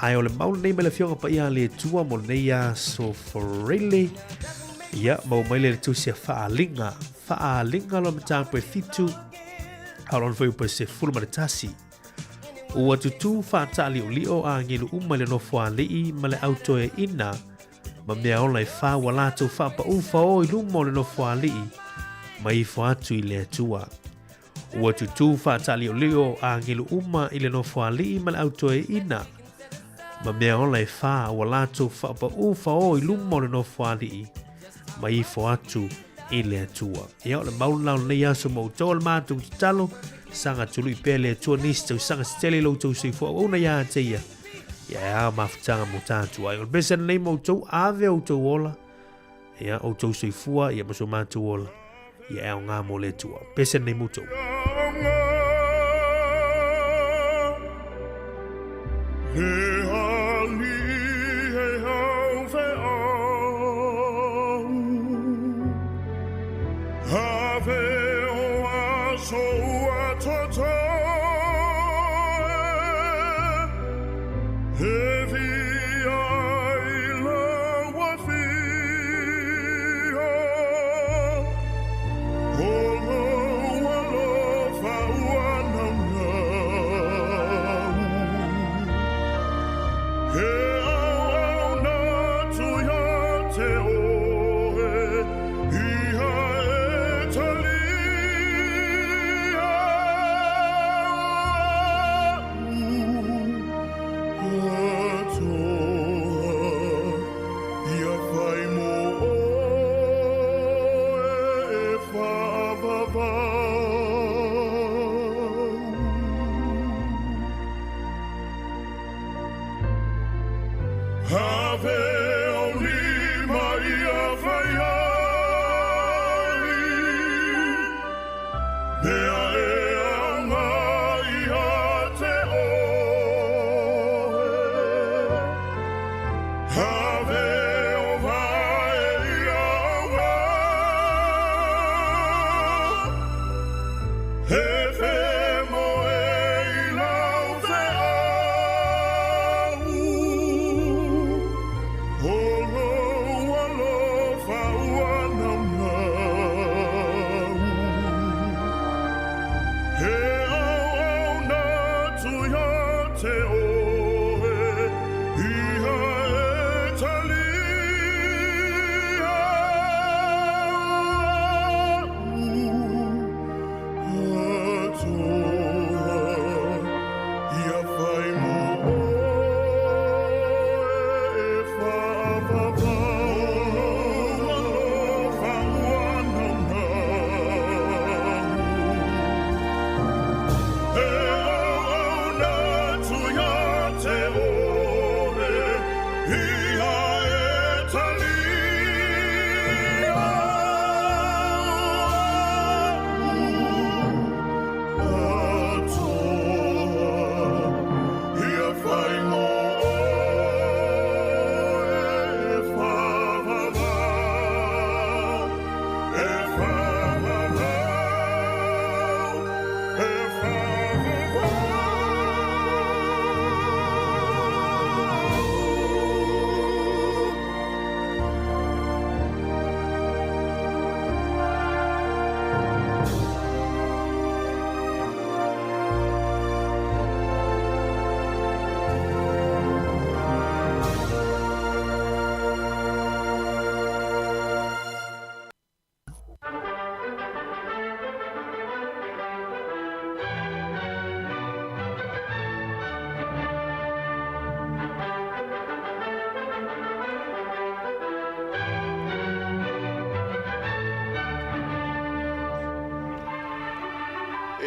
Ae o le mau lenei mai le Afioga Paia a le Atua mo lenei aso Friday. Ia, mau mai le le tusi a Faalinga. Faalinga lo mataupu e 7, a o lona fuaiupu e 11. Ua tutū faataaliolio a agelu uma i le nofoalii ma le autoeaina ma mea ola e whā ua lātou whaapaū whaō i luma o le nofoalii ma ifo atu i le Atua. Ua tutū faataaliolio a agelu uma i le nofoalii ma le autoeaina ma mea ola e whā ua lātou whaapaū whaō i luma o le nofoalii ma ifo atu i le Atua. Ia, o le mauna o lenei aso ma outou o le matou tatalo, saga tului pea le Atua nisi tausaga se tele i lo outou soifua auauna ia te ia. Ia e a mafutaga mo tātou ai. O le pese lenei ma outou, ave outou ola, ia outou soifua, ia ma so matou ola, ia e aoga mo le Atua. Pese lenei ma outou.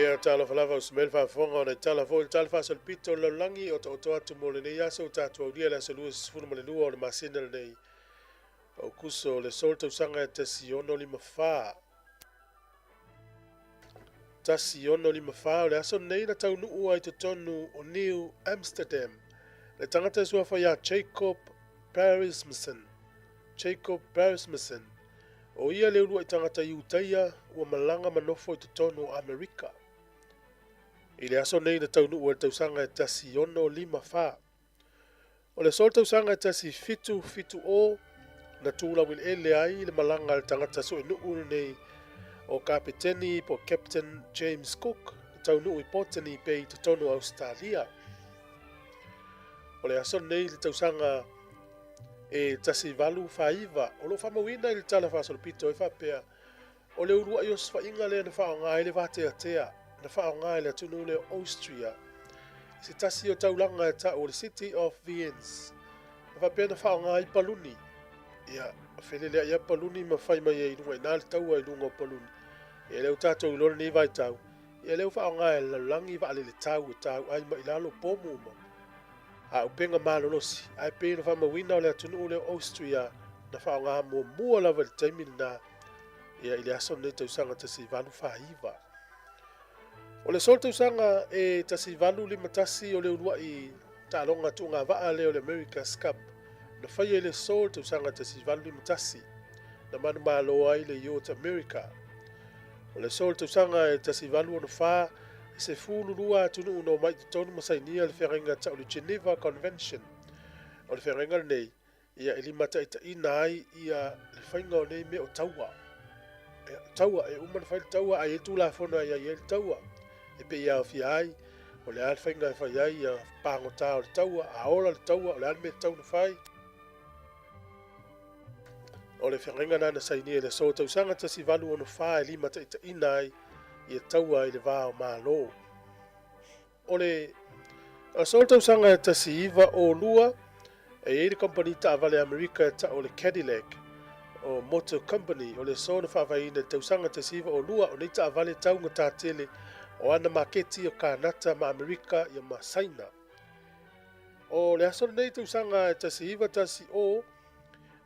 Ia, talofa lava uso mai le faafofoga ona i tala foi le tala faasolopito o le lalolagi o taoto atu mo lenei aso ua tatou aulia le aso 22 o le masina lenei o Aokuso o le aso le tausaga e 1654. 1654 o le aso lenei na taunuu ai i totonu o New Amsterdam le tagata e suafa ia Jacob Parismson, Jacob Parismson, O ia le uluai tagata Iutaia ua malaga ma nofo i totonu o Amerika. I le aso nei na taunuu ai le tausaga e 1654. O le aso le tausaga e 1770 na tu laueleele ai le malaga a le tagata suenuu lenei o Kapeteni po o Captain James Cook na taunuu i Botany Bay i totonu o Ausetalia. O le aso lenei le tausaga e 1849, o lo o faamauina i le Tala Faasolopito e faapea, O le uluai osofaiga lea na faaaoga ai le vateatea na faaaoga e le atunuu lea o Austria i se tasi o taulaga e tau o le City of Viens, na faapea na faaaoga ai paluni. Ia, feleleai lava paluni ma fai mai ai i luga i ina le taua i luga o paluni. Ia, lea ua tatou iloa lenei vaitau, ia lea ua faaaoga e le lalolagi vaalele tau e tau ai mai i lalo pomu ma auupega malolosi, ae pei ona faamauina o le atunuu lea o Austria na faaaoga muamua lava i le taimi lena, ia i le aso lenei tausaga 1849. O le aso le tausaga e 1851 o le uluai taaloga tuugavaa lea o le America's Cup na faia i le aso le tausaga 1851 na manumalo ai le Yacht America. O le aso le tausaga e 1864 e 12 atunuu na omai i totonu ma sainia le feagaiga tau le Geneva Convention. O le feagaiga lenei, ia e limataitaiina ai ia le faiga o nei mea o taua. Ia, taua, e uma ona fai le taua, ae i ai Tulafono e aiaia ai le taua. E pei e aofia ai, o le a le faiga e fai ai ia pagota o le taua, a ola le taua, o le a le mea e tatau ona fai. O le feagaiga lena na sainia i le aso tausaga 1864 e limataitaiina ai ia taua i le va o Malo. O le aso le tausaga e 1902, e i ai le kamupani taavale a Amerika e tau o le Cadillac o Motor Company. O le aso na faavaeina i le tausaga 1902, o nei taavale taugata tele o ana maketi o Kanata ma Amerika ia ma Saina. O le aso lenei tausaga e 1910,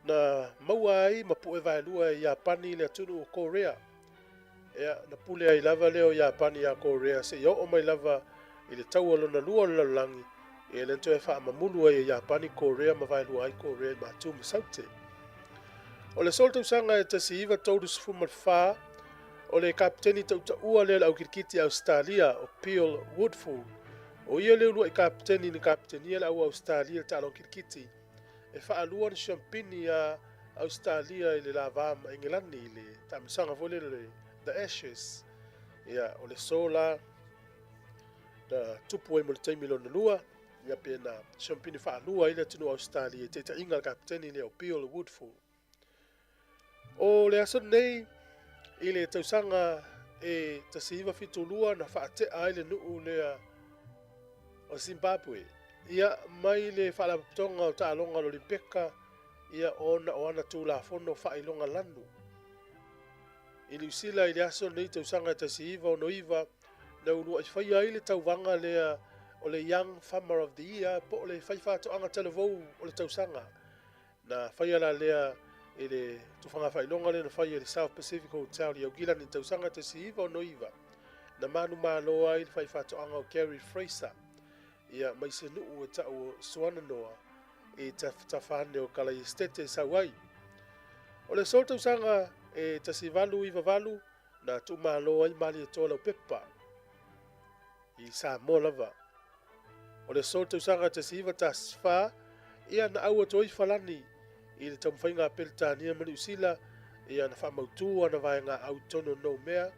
na maua ai ma pue vaelua e Iapani le atunuu o Korea. Ia, na pule ai lava lea o Iapani iā Korea seia oo mai lava i le taua lona lua o le lalolagi, ia lea na toe faamamulu ai e Iapani Korea ma vaelua ai Korea i Matu ma Saute. O le aso o le tausaga e 1934, o le kapeteni tautaua lea o le au kirikiti a Ausetalia o Bill Woodfull, o ia le uluai kapeteni na kapetenia le au Ausetalia i le taaloga kirikiti e faalua na siampini a Ausetalia i le lava ma Engelani i le taamilosaga foi lele o le The Ashes. Ia, o le aso la na tupu ai mo le taimi lona lua, ia pe na siampini faalua ai le atunuu o Ausetalia i taitaiga a le kapeteni lea o Bill Woodfull. O le aso lenei i le tausaga e 1972 na faatea ai le nuu lea o Zimbabwe ia mai le Faalapotopotoga o Taaloga o le Olimpeka ia ona o ana Tulafono faailoga lanu. I Niu Sila i le aso lenei tausaga e 1969 na uluai faia ai le tauvaga lea o le Young Farmer of the Year po o le Faifaatoaga Talavou o le Tausaga. Na faia la lea i le tufaga faailoga lea na faia i le South Pacific Hotel i Aukilani i le tausaga 1969, na manumalo ai le faifaatoaga o Gary Fraser ia mai se nuu e tau o Swannanoa i tafatafa ane o Kalaiestete e sau ai. O le aso tausaga e 1898 na tuumalo ai Malietoa Laupepa i Samoa lava. O le aso tausaga 1914, ia na au atu ai Falani i le taumafaiga a Peretania ma Niu Sila, ia na faamautu ana vaega au i totonu o Noumea,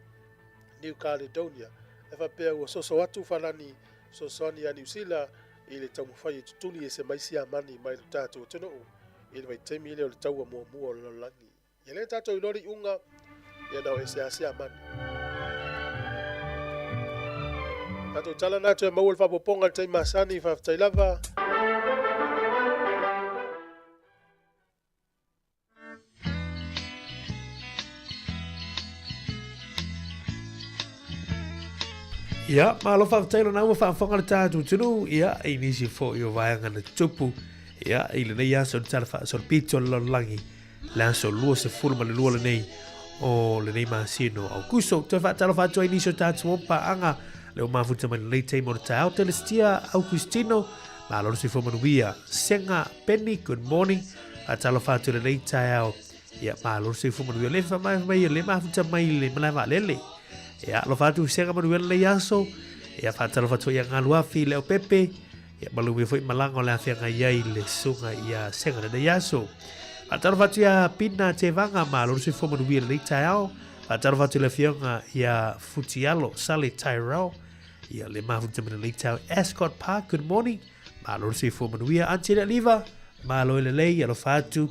New Caledonia. E faapea ua soso atu Falani fesoasoani ia Niu Sila i le taumafai e tutuli ese mai Siamani mai lo tatou atunuu i le vaitaimi lea o le taua muamua o le lalolagi. Ia lea tatou iloa le iuga, ia na o ese lava Siamani. Tatou tala na toe maua le faaopoopoga i le taimi masani, faafetai lava. Ia, malo faafetai lona ua faafofoga le tatou atunuu, ia, i nisi foi o vaega na tutupu, ia, i lenei aso i le Tala Faasolopito o le Lalolagi, le aso 22 lenei o lenei masina o Aukuso. Toe faatalofa atu ai nisi o tatou o paaga, le ua mafuta mai lenei taimi o le taeao, Telestia Augustino, malo le soifua manuia, Sega Penny, good morning, faatalofa atu i lenei taeao, Ia, malo le soifua manuia. Le fa mai mai le mafuta mai le malae vaalele. Ia, alofa atu sega manuia lenei aso. Ia, faatalofa atu ia Galuafi le Opepe. Ia, maluia foi malaga o le afeagai ai le susuga ia Sega lenei aso. Faatalofa atu ia Pina Tevaga, malo le soifua manuia lenei taeao. Faatalofa atu le afioga ia Futialo Sale Tyrell. Ia, le mafuta mai lenei taeao. Ascot Park, good morning. Malo le soifua manuia Aunty le Aliva, malo e lelei, alofa atu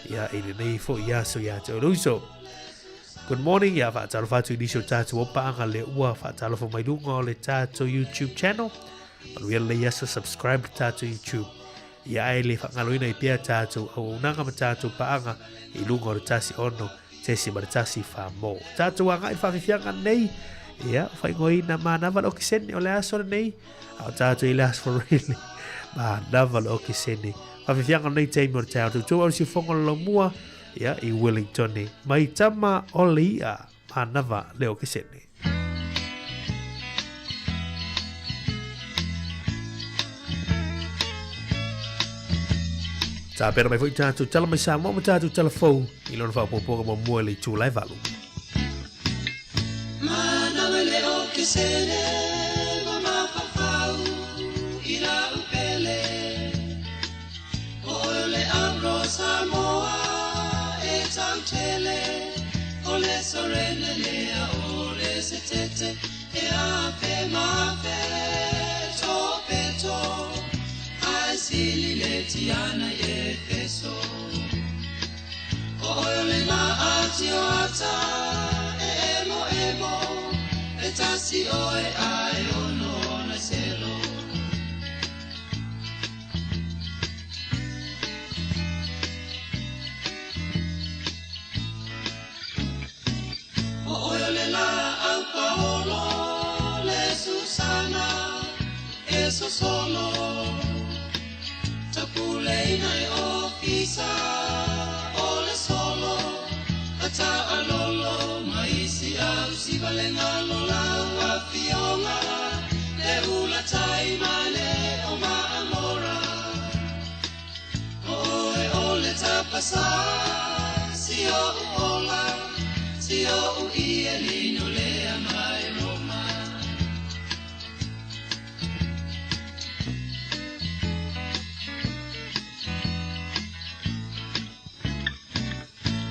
ia i lenei foi aso ia te oe uso. Good morning, ia faatalofa atu i nisi o tatou opaanga le ua faatalofa mai luga o le tatou YouTube channel. Manuia lelei aso, subscribe le tatou YouTube. Ia ae le faagaloina i pea tatou auaunaga ma tatou paaga i luga o le 16.1 wha mō. Tatou agai whawhiwhianga nei, ia, whaingoina manava le okisene o le aso lenei, A o tātou i le aso really. Manava le okesene. Whawhiwhianga nei taimi o le taeao. Tautou au si whonga lo mua, ia, i Wellington. Mai tama o le ia, manava le okesene. Tāpera mai foi tātou tala mai Samoa ma tātou tala fou i lona whaopopoga mo mua le itū lai valu. Manawa le okesene ma mafafau i la upele O oe le Avro Samoa e tautele O le sorene lea o le setete E afe mafe to peto Ae sili le tiana i Efeso O oe o le la atioata e emo emo E tasi oe ae ono ona selo O oe o le la au Paolo le Susana e sosolo Tapuleina e ofisa o le solo Ata alolo maisi au sivalenga lola afionga Le ula tai male o maamora O oe o le tapasa si o ola Si o i e lino lea mai Roma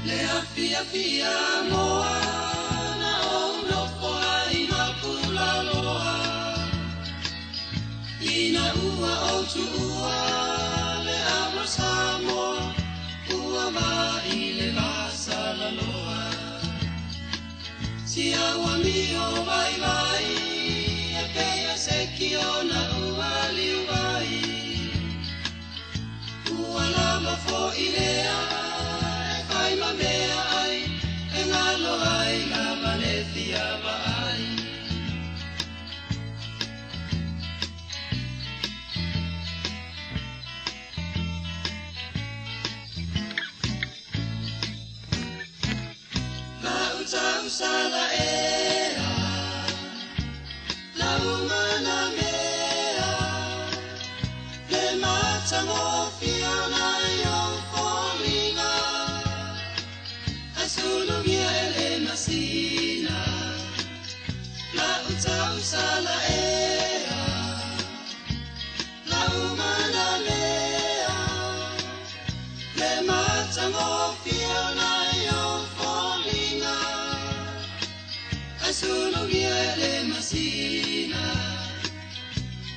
Le afia fia moa na o nofo ai ma pulaloa Ina ua o tuua le Avro Samoa Ua va i le vasalaloa Si aua mio vai vai E peia se kiona ua liu vai Ua lava fo i lea E fai ma mea ai E ngalo ai lava le fia vaai La uta usala ea La umana mea Le matagofia na i o foliga Ai sulugia e le masina La uta usala ea La umana mea Le matagofia na i o foliga Ai sulugia e le masina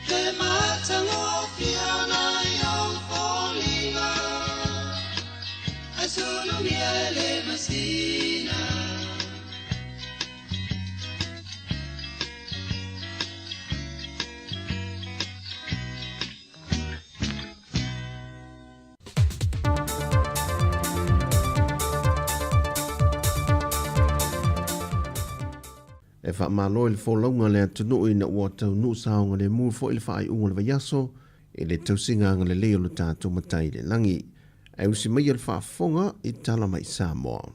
Le matagofia na i o foliga Ai sulugia e le masina E faamalo i le folauga a le atunuu ina ua taunuu saogalemu foi le faaiuga o le vaiaso i le tausiga agalelei o lo tatou Matai i le lagi. Ae usi maia le faafofoga i tala mai Samoa.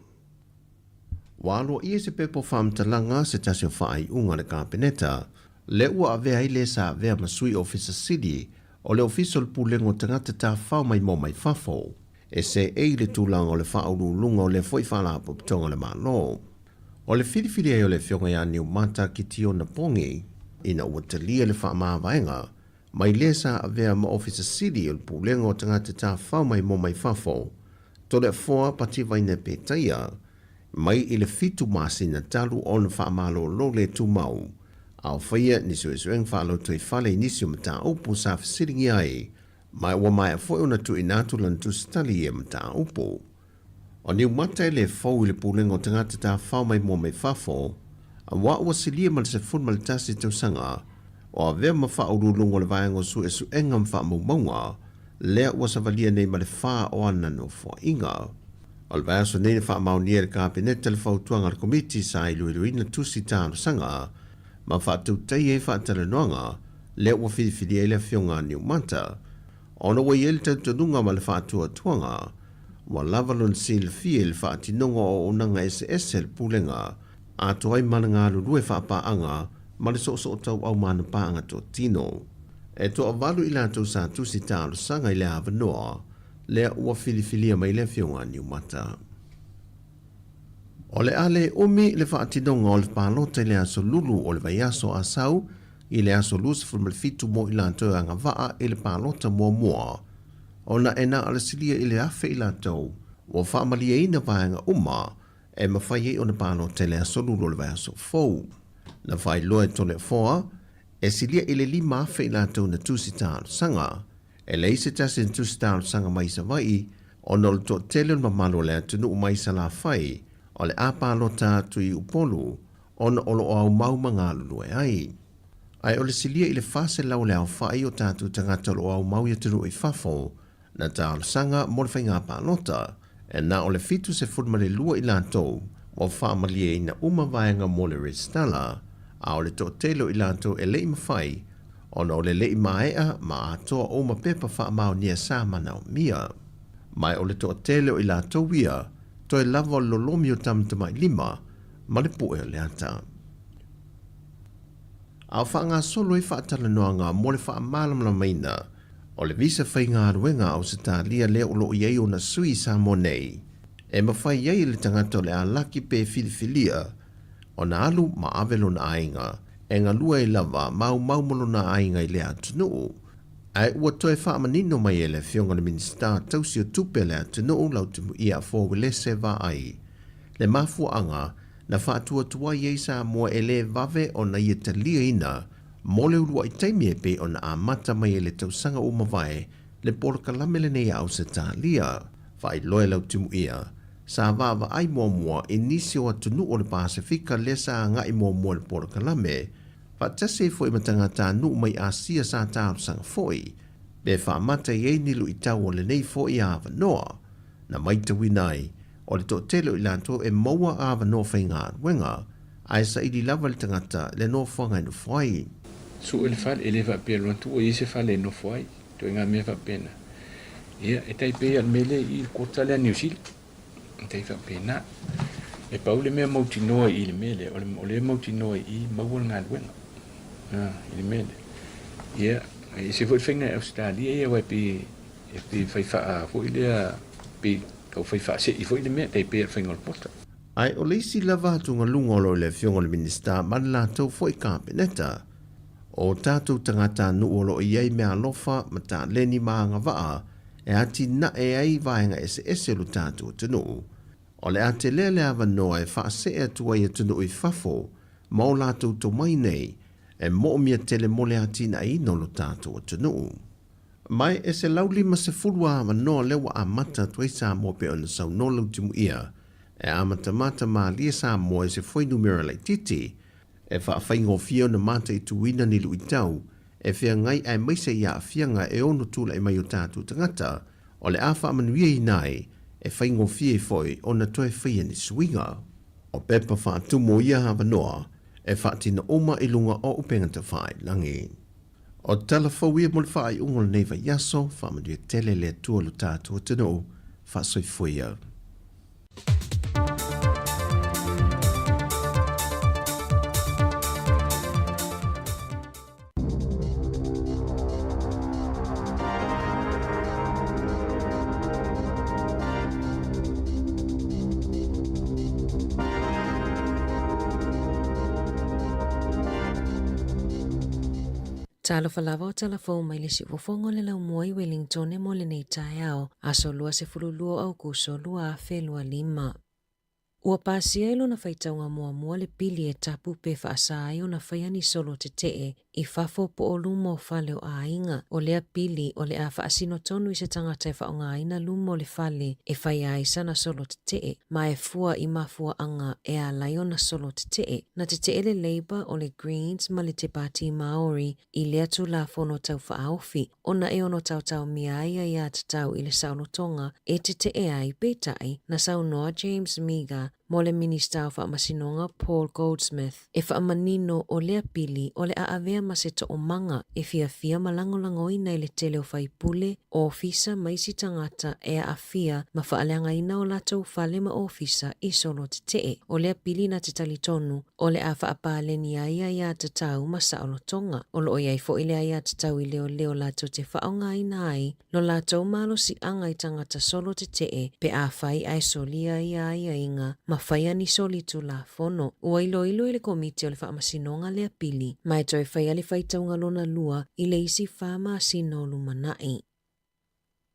Ua aloaia se pepa o faamatalaga se tasi o faaiuga a le Kapeneta lea ua avea ai le sa avea ma Sui Ofisa Sili o le Ofisa o le Pulega o Tagata Tafafao Maimoa Mai Fafo e seei le tulaga o le faauluuluga o lea foi Faalapotopotoga a le Malo. O le filifili ai o le Afioga ia Niumata Kitiona Pongi ina ua talia le faamavaega mai le sa avea ma Ofisa Sili o le Pulega o Tagata Tafafao Maimoa Mai Fafo, Toleafoa Pativaina Petaia, mai i le 7 masina talu ona faamalolo le tumau, a o faia ni suesuega faalotoifale i nisi o mataupu sa fesiligia ai, ma ua maea foi ona tuuina atu lana tusitali i ia mataupu. O Niumata e le fou i le Pulega o Tagata Tafafao Maimoa Mai Fafo, aua ua silia ma le 11 tausaga o avea ma faauluuluga o le Vaega o Suesuega ma Faamaumauga, lea ua savalia nei ma le fa o ana nofoaiga. O le vaiaso nei na faamaonia e le Kapeneta le fautuaga a le Komiti sa iloiloina tusi talosaga ma faatautaia ai faatalanoaga lea ua filifilia ai le Afioga a Niumata ona ua i ai le talitonuga ma le faatuatuaga ua lava lona silafia i le faatinoga o auaunaga eseese a le Pulega atoa ai ma le galulue faapaaga ma le soosootauau ma ana paaga totino. E toavalu i latou sa tusi talosaga i le avanoa lea ua filifilia mai le Afioga a Niumata. O le a le umi le faatinoga o le palota i le aso Lulu o le vaiaso a sau i le aso 27 mo i latou e agavaa i le palota muamua, ona e na o le silia i le 1,000 i latou ua faamalieina vaega uma e mafai ai ona palota i le aso Lulu o le vaiaso fou. Na faailoa e Toleafoa, e silia i le 5,000 i latou na tusi talosaga. E leai se tasi na tusi talosaga mai i Savaii ona o le toatele o le mamalu o le atunuu mai Salafai o le a palota atu i Upolu ona o lo o aumau ma galulue ai. Ae o le silia i le 400 le aofai o tatou tagata o lo o aumau i atunuu i fafo na talosaga mo le faiga palota, e na o le 72 i latou ua faamalieina uma vaega mo le resitala, a o le toatele o i latou e le i mafai ona o le le i maea ma atoa uma pepa faamaonia sa manaomia. Ma o le toatele o i latou ia, toe lava o le lolomi o tamatamailima ma le pue o le ata. A o faagasolo ai faatalanoaga mo le faamalamalamaina o le visa faigaluega a Ausetalia lea o lo o i ai ona sui i Samoa nei, e mafai ai e le tagata o le a laki pe filifilia ona alu ma ave lona aiga e galue ai lava maumau ma lona aiga i lea atunuu. Ae ua toe faamanino mai e le Afioga i le Minisita tausi o Tupe a le atunuu Lautimuia Afoa Uelese Vaai le mafuaaga na faatuatuai ai Samoa e le vave ona ia taliaina mo le uluai taimi e pei ona amata mai ai le tausaga ua mavae le polokalame lenei a Ausetalia. Faailoa e Lautimuia, sa vaavaai muamua i nisi o atunuu o le Pasefika lea sa agai muamua i le polokalame, faatasi ai foi ma tagatanuu mai Asia sa talosaga foi pe faamata i ai ni luitau o lenei foi avanoa. Na maitauina ai, o le toatele o i latou e maua avanoa faigaluega, ae saili lava le tagata le nofoaga e nofo ai. Sue le fale, e le faapea alu atu ua i ai se fale e nofo ai, ituaiga mea faapena. Ia, e tai pei lava o le mea lea i le kota lea a Niu Sila, e tai faapena. E pau le mea mautinoa i i le mea lea, o le mautinoa i i, maua le galuega i le mea lea. Ia, e ese foi le faiga i Ausetalia ia, aua e pei e pei fai faa foi lea, pei tau fai faasei foi le mea, tai pei o le faiga o le pota. Ae o le isi lava atugaluga o lo o i le Afioga i le Minisita ma le latou foi Kapeneta, o tatou tagatanuu o lo o i ai meaalofa ma taleni ma agavaa e atinae ai vaega eseese o lo tatou atunuu. O le a telea le avanoa e faasee atu ai atunuu i fafo ma o latou tomai nei e moomia tele mo le atinaeina o lo tatou atunuu. Ma e 150 avanoa lea ua amata atu ai Samoa pei ona saunoa Lautimuia e amatamata malie Samoa i se fuainumera laitiiti e faafaigofie ona mataituina ni luitau e feagai aemaise i aafiaga e ono tulai mai o tatou tagata o le a faamanuiaina ai e faigofie foi ona toe faia ni suiga. O pepa faatumu o ia avanoa. E faatino uma i luga o upegatafailagi. O tala fou ia mo le faaiuga o lenei vaiaso, faamanuia tele le Atua lo tatou atunuu, faasoifua ia. Talofa lava o tala fou mai le siufofoga o le laumua i Wellingtone mo lenei taeao, aso 22 o Aukuso 2025. Ua pasia i lona faitauga muamua le pili e tapu pe faasa ai ona faia ni solo tetee i fafo po o luma o fale o aiga. O lea pili o le a faasino tonu i se tagata e faaaogaina luma o le fale e faia ai sana solo tetee, ma e fua i mafuaaga e ala ai ona solo tetee. Na tetee le Labour, o le Greens ma le Te Pāti Māori i lea Tulafono Tau Faaofi, ona e ono taotaomia ai aiatatau i le saolotoga e tetee ai, peitai, na saunoa James Meager mo le Minista o Faamasinoga Paul Goldsmith e faamanino o lea pili o le a avea ma se toomaga e fiafia ma lagolagoina i le tele o faipule, ofisa ma isi tagata e aafia ma faaleagaina o latou fale ma ofisa i solo tetee. O lea pili na te talitonu o le a faapaleni ai aiatatau ma saolotoga. O lo o i ai foi le aiatatau i leoleo latou te faaaogaina ai lo latou malosiaga i tagata solo tetee pe afai ae solia ia aiaiga ma faia ni soli tulafono. Ua iloilo e le Komiti o le Faamasinoga lea pili, ma e toe faia le faitauga lona lua i le isi fa masina o lumanai.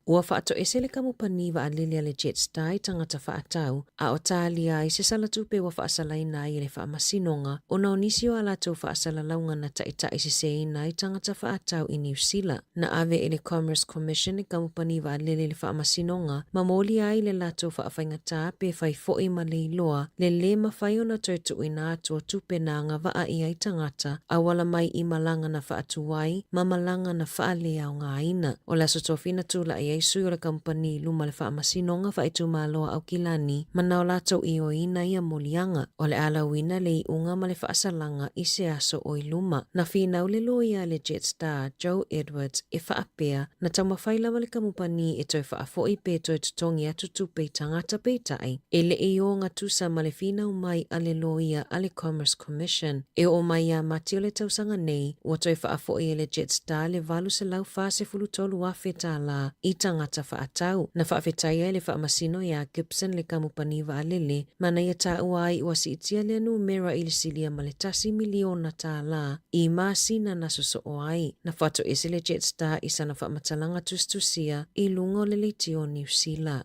Ua faatoese le kamupani vaalele a le Jetstar i tagata faatau, a o talia ai se sala tupe ua faasalaina ai e le Faamasinoga ona o nisi o a latou faasalalauga na taitaiseseina ai tagata faatau i Niu Sila. Na ave e le Commerce Commission le kamupani vaalele i le Faamasinoga ma molia ai le latou faafaigata pe fai foi ma le iloa le lē mafai ona toe tuuina atu o tupe na agavaa i ai tagata auala mai i malaga na faatuai ma malaga na faaleaogaina. O le Aso Tofi na tulai ai sui o le kamupani i luma le Faamasinoga Faaitumalo a Aukilani ma na o latou ioeina ia moliaga. O le a lauina le iuga ma le faasalaga i se aso o i luma. Na finau le loia a le Jetstar, Joe Edwards, e faapea, na taumafai lava le kamupani e toe faafoi pe toe totogi atu tupe i tagata peitai, e le i ogatusa ma le finau mai a le loia a le Commerce Commission. E oo mai iā Mati o le tausaga nei, ua toe faafoi e le Jetstar le $843,000 tālā i tagata faatau. Na faafetaia e le faamasino iā Gibson le kamupani vaalele ma na ia taua ai ua siitia lea numera i le silia ma le tasi miliona tālā i masina na sosoo ai. Na faatoese le Jetstar i sana faamatalaga tusitusia i luga o le leitio o Niu Sila.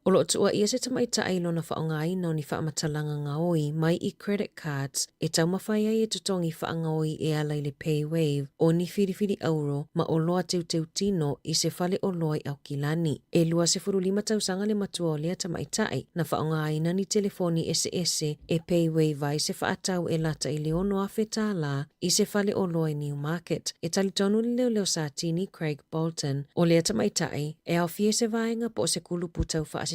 O lo o tuuaia se tamaitai i lona faaaogaina o ni faamatalaga gaoi mai i credit cards e taumafai ai e totogi faagaoi e ala i le PayWave o ni filifili auro ma oloa teuteutino i se fale oloa i Aukilani. E 25 tausaga le matua o lea tamaitai na faaaogaina ni telefoni eseese e PayWave ai se faatau e lata i le $6,000 tālā i se fale oloa i Newmarket. E talitonu le leoleo Satini Craig Bolton, o lea tamaitai, e aofia i se vaega po o se kulupu tau faasese,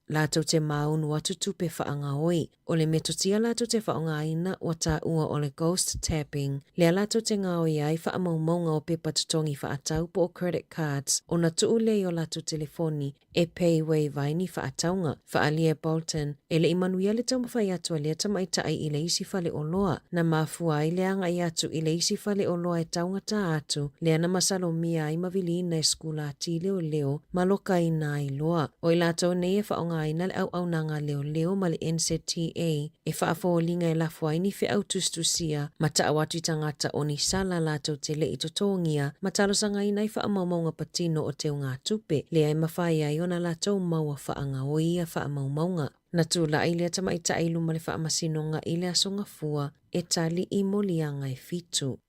latou te māunu atu tupe faagaoi. O le metotia latou te faaaogaina ua taua o le ghost tapping, lea latou te gaoi ai faamaumauga o pepa totogi faatau po o credit cards ona tuu lea i o latou telefoni e PayWave ai ni faatauga. Faaalia e Bolton, e le i manuia le taumafai atu a lea tamaitai i le isi faleoloa, na mafua ai le agai atu i le isi faleoloa e taugata atu, lea na masalomia ai ma viliina e sikulati leoleo ma lokaina ai loa. O i latou nei e faaaogaina le auaunaga a leoleo ma le NZTA e faafoliga e lafo ai ni feau tusitusia ma tau atu i tagata o ni sala latou te le i totogia ma talosagaina ai faamaumauga patino o teugatupe, lea e mafai ai ona latou maua faagaoi ia faamaumauga. Na tulai lea tamaitai i luma le faamasinoga i le Aso Gafua e tali i moliaga e fitu.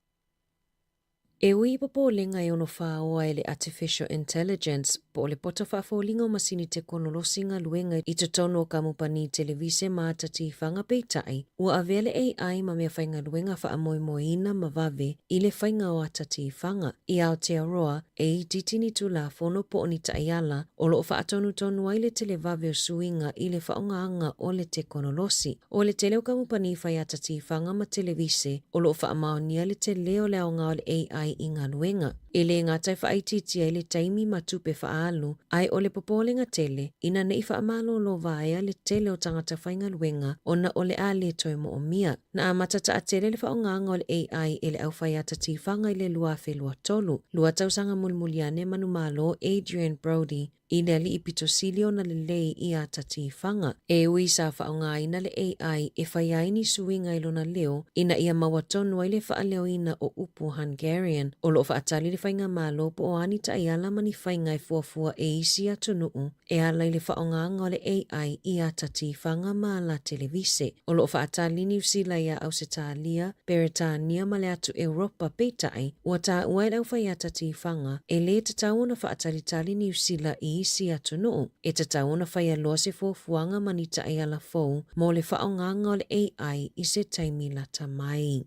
E ui i popolega e ono faoa e le Artificial Intelligence po o le poto faafoliga o masini tekonolosi galuega i totonu o kamupani televise ma ata tifaga peitai, ua avea le AI ma mea faigaluega faamoemoeina ma vave i le faiga o ata tifaga. I Aotearoa, e itiiti ni Tulafono po o ni taiala o lo o faatonutonu ai le televave o suiga i le faaaogaina o le tekonolosi. O le tele o kamupani fai ata tifaga ma televise o lo o faamaonia le tele o le aoga o le AI i galuega. E le gata e faaitiitia ai le taimi ma tupe faaalu, ae o le popolega tele, ina ne i faamalolo vaea le tele o tagata faigaluega ona o le a le toe moomia. Na amata taatele le faaaogaina o le AI e le aufaiata tifaga i le 2023, lua tausaga mulimuli ane manumalo Adrian Brody i le alii pito sili ona lelei i ata tifaga. E ui sa faaaogaina le AI e fai ai ni suiga i lona leo ina ia maua tonu ai le faaleoina o upu Hungarian, o lo o faatali le faigamalo po o a ni taiala ma ni faiga e fuafua e isi atunuu e ala i le faaaogaina o le AI i ata tifaga ma ala televise. O lo o faatali Niu Sila iā Ausetalia, Peretania ma le atu Europa peitai, ua taua e le aufaiata tifaga, e lē tatau ona faatalitali Niu Sila i isi atunuu. E tatau ona faia loa se fuafuaga ma ni taiala fou mo le faaaogaina o le AI i se taimi lata mai.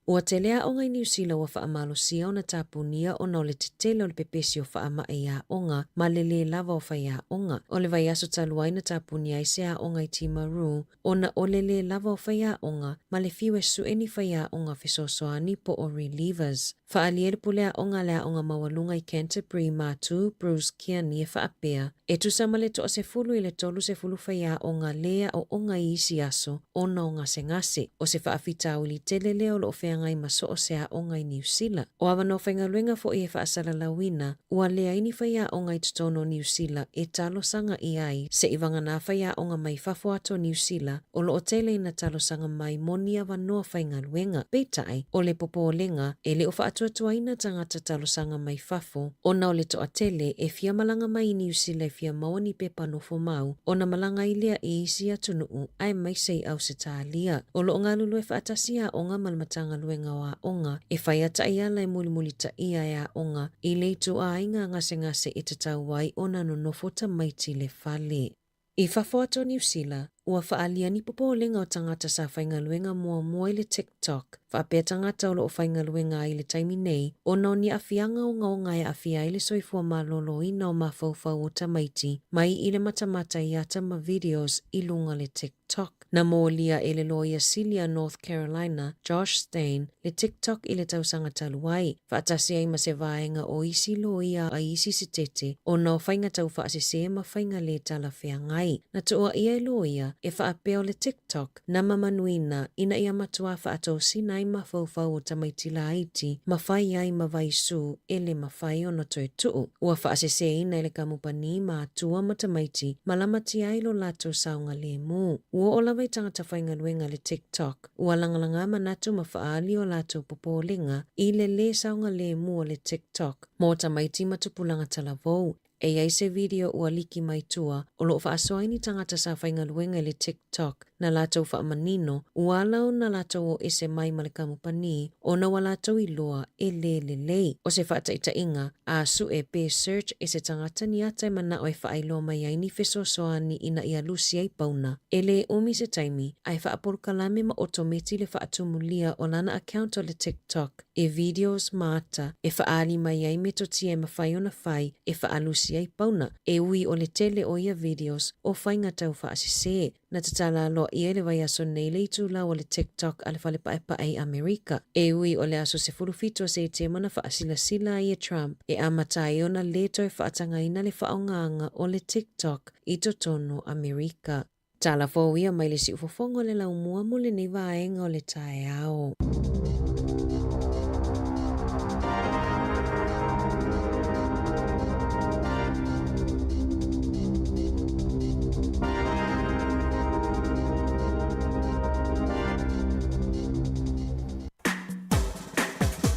Ua tele aoga i Niu Sila ua faamalosia ona tapunia ona o le tetele o le pepesi o faamai i aoga ma le lē lava o faiaoga. O le vaiaso talu ai na tapunia ai se aoga i Timaru ona o le lē lava o faiaoga ma le fiu e suʻe ni faiaoga fesoasoani po o relievers. Faaalia le pule aoga a le Aoga Maualuga i Canterbury Matu, Bruce Kearney e faapea, E tusa ma le toasefulu i le 30 faiaoga lē aoaoga i isi aso ona o gasegase. O se faafitauli tele lea o lo o feagai ma so o se aoga i Niu Sila. O avanoa faigaluega foi e faasalalauina, ua leai ni faiaoga i totonu o Niu Sila e talosaga i ai seivagana faiaoga mai fafo atu o Niu Sila o lo o tele ina talosaga mai mo ni avanoa faigaluega. Peitai, o le popolega, e le o faatuatuaina tagata talosaga mai fafo ona o le toatele e fia malaga mai i Niu Sila e fia maua ni pepa nofo mau ona malaga ai lea i isi atunuu aemaise i Ausetalia. O lo o galulue faatasi aoga ma le Matagaluega o Aoga e fai a taiala e mulimulitaia e aoga i le ituaiga gasegase e tatau ai ona nonofo tamaiti le fale. I fafo atu o Niu Sila, ua faaalia ni popolega o tagata sa faigaluega muamua i le TikTok, faapea tagata o lo o faigaluega ai i le taimi nei, ona o ni aafiaga ogaoga e aafia ai le soifua maloloina o mafaufau o tamaiti mai i le matamata i ata ma videos i luga o le TikTok. Na molia e le loia sili a North Carolina, Josh Stein, le TikTok i le tausaga talu ai, faatasi ai ma se vaega o isi loia a isi setete ona o faiga taufaasese ma faiga lē talafeagai. Na tuuaia e loia e faapea o le TikTok na mamanuina ina ia matuā faatosina ai mafaufau o tamaiti laiti ma fai ai ma vaisū e lē mafai ona toe tuu. Ua faaseseina e le kamupani matua ma tamaiti ma lamatia ai lo latou saogalemu. Ua oo lava i tagata faigaluega le TikTok, ua lagalaga manatu ma faaali o latou popolega i le lē saogalemu o le TikTok mo tamaiti ma tupulaga talavou. E i ai se video ua liki mai tua o lo o faasoa ai ni tagata sa faigaluega i le TikTok na latou faamanino ua ala ona latou o ese mai ma le kamupani ona ua latou iloa e lē lelei. O se faataitaiga, a sue pe search e se tagata ni ata e manao e faailoa mai ai ni fesoasoani ina ia lusi ai pauna. E lē umi se taimi, ae faapolokalame ma otometi le faatumulia o lana account o le TikTok e videos ma ata e faaali mai ai metotia e mafai ona fai e faalusi ai pauna. E ui o le tele o ia videos o faiga taufaasese. Na tatala aloaia i le vaiaso nei le itulau o le TikTok a le Fale Paepae i Amerika. E ui o le aso 17 o Setema na faasilasila ai e Trump e amata ai ona lē toe faatagaina le faaaogaina o le TikTok i totonu o Amerika. Tala fou ia mai le siufofoga o le laumua mo lenei vaega o le taeao.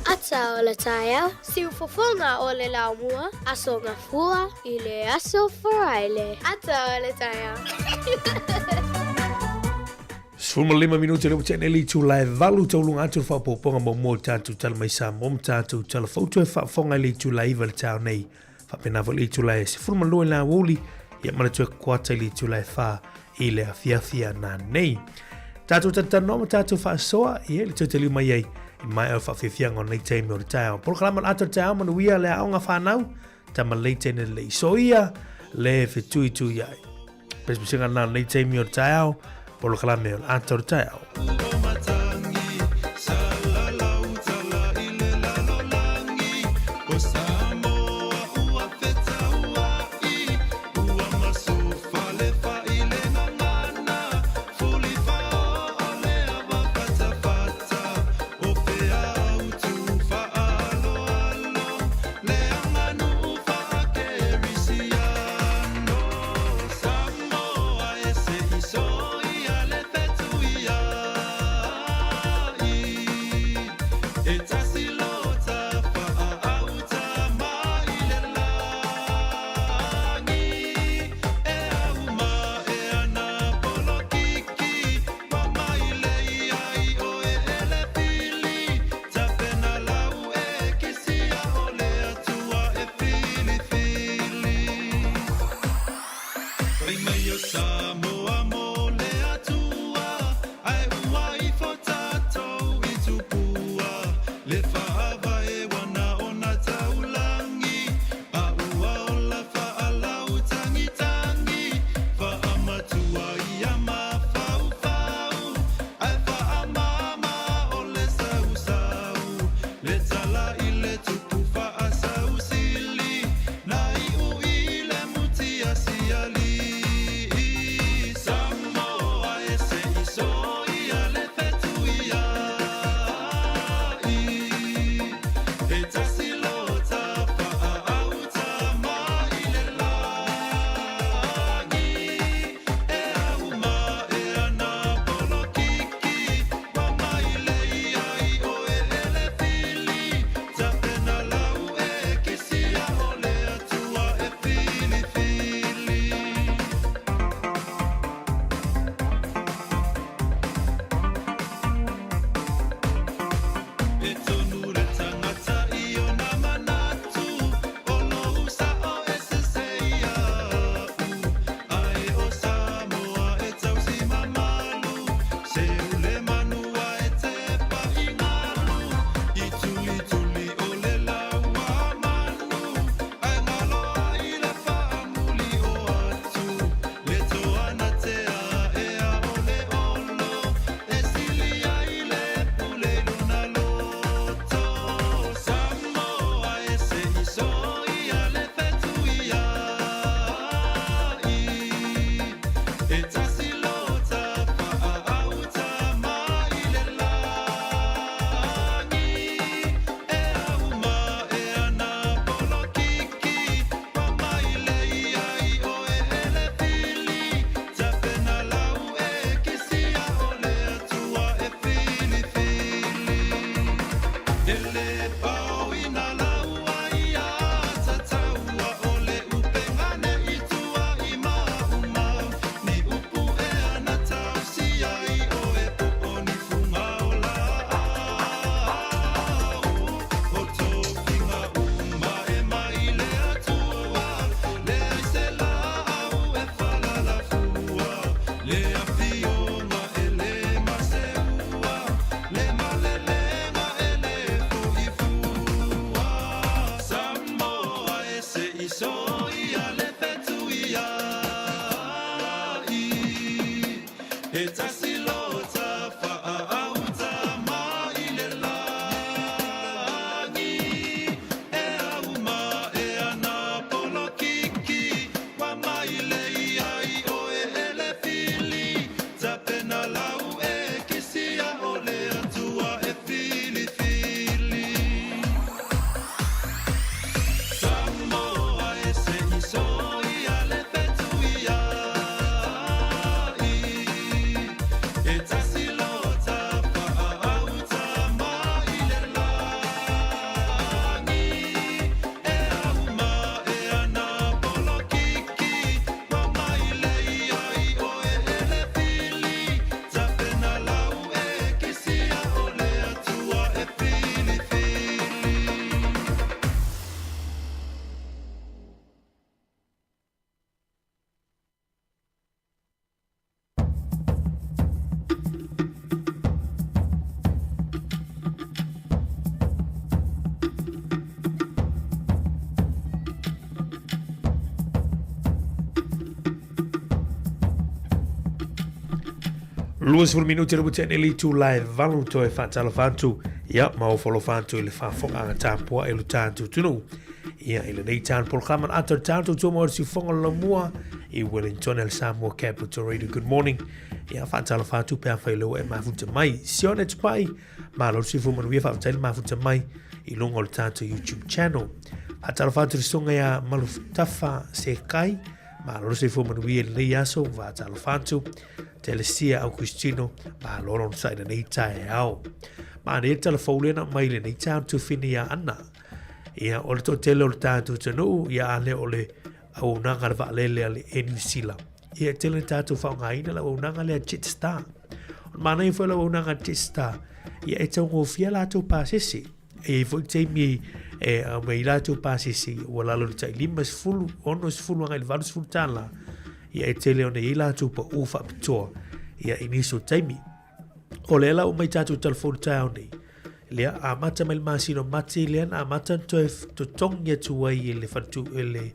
Ata o le taeao, siufofoga o le laumua, Aso Gafua i le Aso Faraile. Ata o le taeao. 15 minute lea ua tea nei le itula e 8 tauluga atu le faaopoopoga muamua o le tatou Tala Mai Samoa ma tatou Tala Fou toe faafofoga i le itula 9 i le taeao nei. Faapena foi le itula e 12 i le aoauli, ia ma le toe kuata i le itula e 4 i le afiafi a nanei. Tātou talatalanoa ma tātou faasoa, ia i le toe taliu mai ai i maea o le faafiafiaga o lenei taimi o le taeao. Polokalama o le ata o le taeao manuia le aoga whanau, tama lelei teine lelei. Soia le fetuitui ai. Pesepesega na lenei taimi o le taeao, polokalame o le ata o le taeao. 20 minute le ua nei le itula e 8 toe faatalofa atu ia ma ofo alofa atu i le faafofogaaga tapua'i o le tatou atunuu ia i lenei taeao polokalama le ata o le taeao tautua mo le siufofoga o le laumua i Wellington le Samoa Capital Radio. Good morning. Ia faatalofa atu pe afai lea ua e mafuta mai. Sione Tupai, malo le soifua manuia, faafetai le mafuta mai i luga o le tatou YouTube channel. Faatalofa atu i le susuga ia Malutafa Sekai, malo le soifua manuia i lenei aso, faatalofa atu. Telesia Augustino, malo le onosai i lenei taeao. Manaia le tala fou lea na aumai i lenei taeao tufina ia Ana. Ia, o le toatele o le tatou atunuu, ia a lea o le auaunaga a le vaalele a le Air New Zealand. Ia, e tele na tatou faaaogaina le auaunaga lea Jetstar. O le manaia foi o le auaunaga a Jetstar, ia e taugofie a latou pasese. E i ai foi taimi e aumai ai latou pasese ua lalo i le tai 50, 60 agai i le 80 tala. Ia e tele ona i ai latou pau faapitoa ia i nisi o taimi. O lea la ua mai tatou telefoni taeao nei, lea amata mai le masina o Mati lea na amata ona toe totogi atu ai e le faletu e le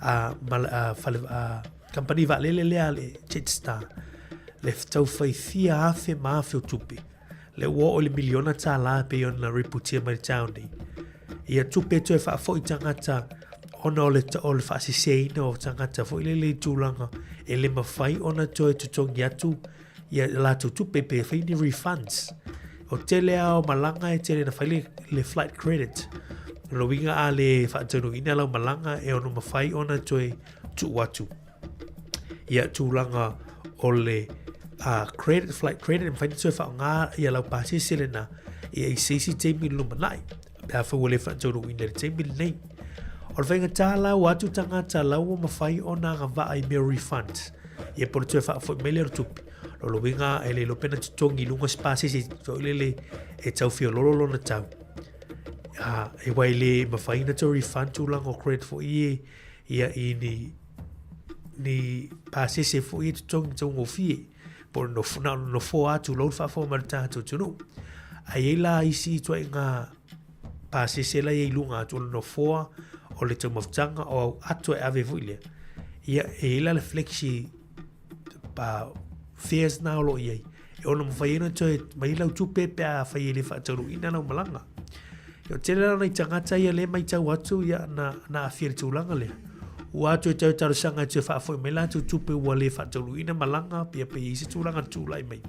a, mal, a, fale, a, kamupani vaalele lea a le Jetstar le taufai fia afe ma afe o tupe. Lea ua oo i le miliona tālā e pei ona ripotia mai le taeao nei. Ia tupe toe faafoi tagata ona o le, o le faaseseina o tagata foi lele i tulaga e le mafai ona toe totogi atu ia latou tupe pe fai ni refunds. O tele lava o malaga e tele na fai le, le flight credit. O le uiga a le faataunuuina lau malaga e ono mafai ona toe tuu atu. Ia tulaga o le credit, flight credit, e mafai ona toe faaaoga ia lau pasese lena ia i se isi taimi i le lumanai. Pe afai ua le faataunuuina i le taimi lenei. O le faigata la ua atu tagata la ua mafai ona agavaa i mea refund. Ia po o le toe faafoi mai lea o le tupe. O lona uiga e le iloa pe na totogi i luga se pasese foi lele e tau fiololo lona tau. E wai le mafai ona toe refund tulaga o credit foi ia ia i ni ni pasese foi e totogi taugofie po o le nofo, na o le nofoa atu lou le faafofoga mai le tatou atunuu. Ae i ai la isi ituaiga pasese la e i ai i luga atu o le nofoa, o le taumafataga, o au ato e ave foi lea. Ia, e i ai la le flexi fares na o lo o i ai. E ono mafai ai ona toe mai lau tupe pe afai e le faataunuuina lau malaga. Ia, o tele la nai tagata ia lea e matau atu ia na, na aafia i le tulaga lea. Ua atu e tau talosaga e toe faafoi mai latou tupe ua le faataunuuina malaga pia pe i ai se tulaga na tulai mai.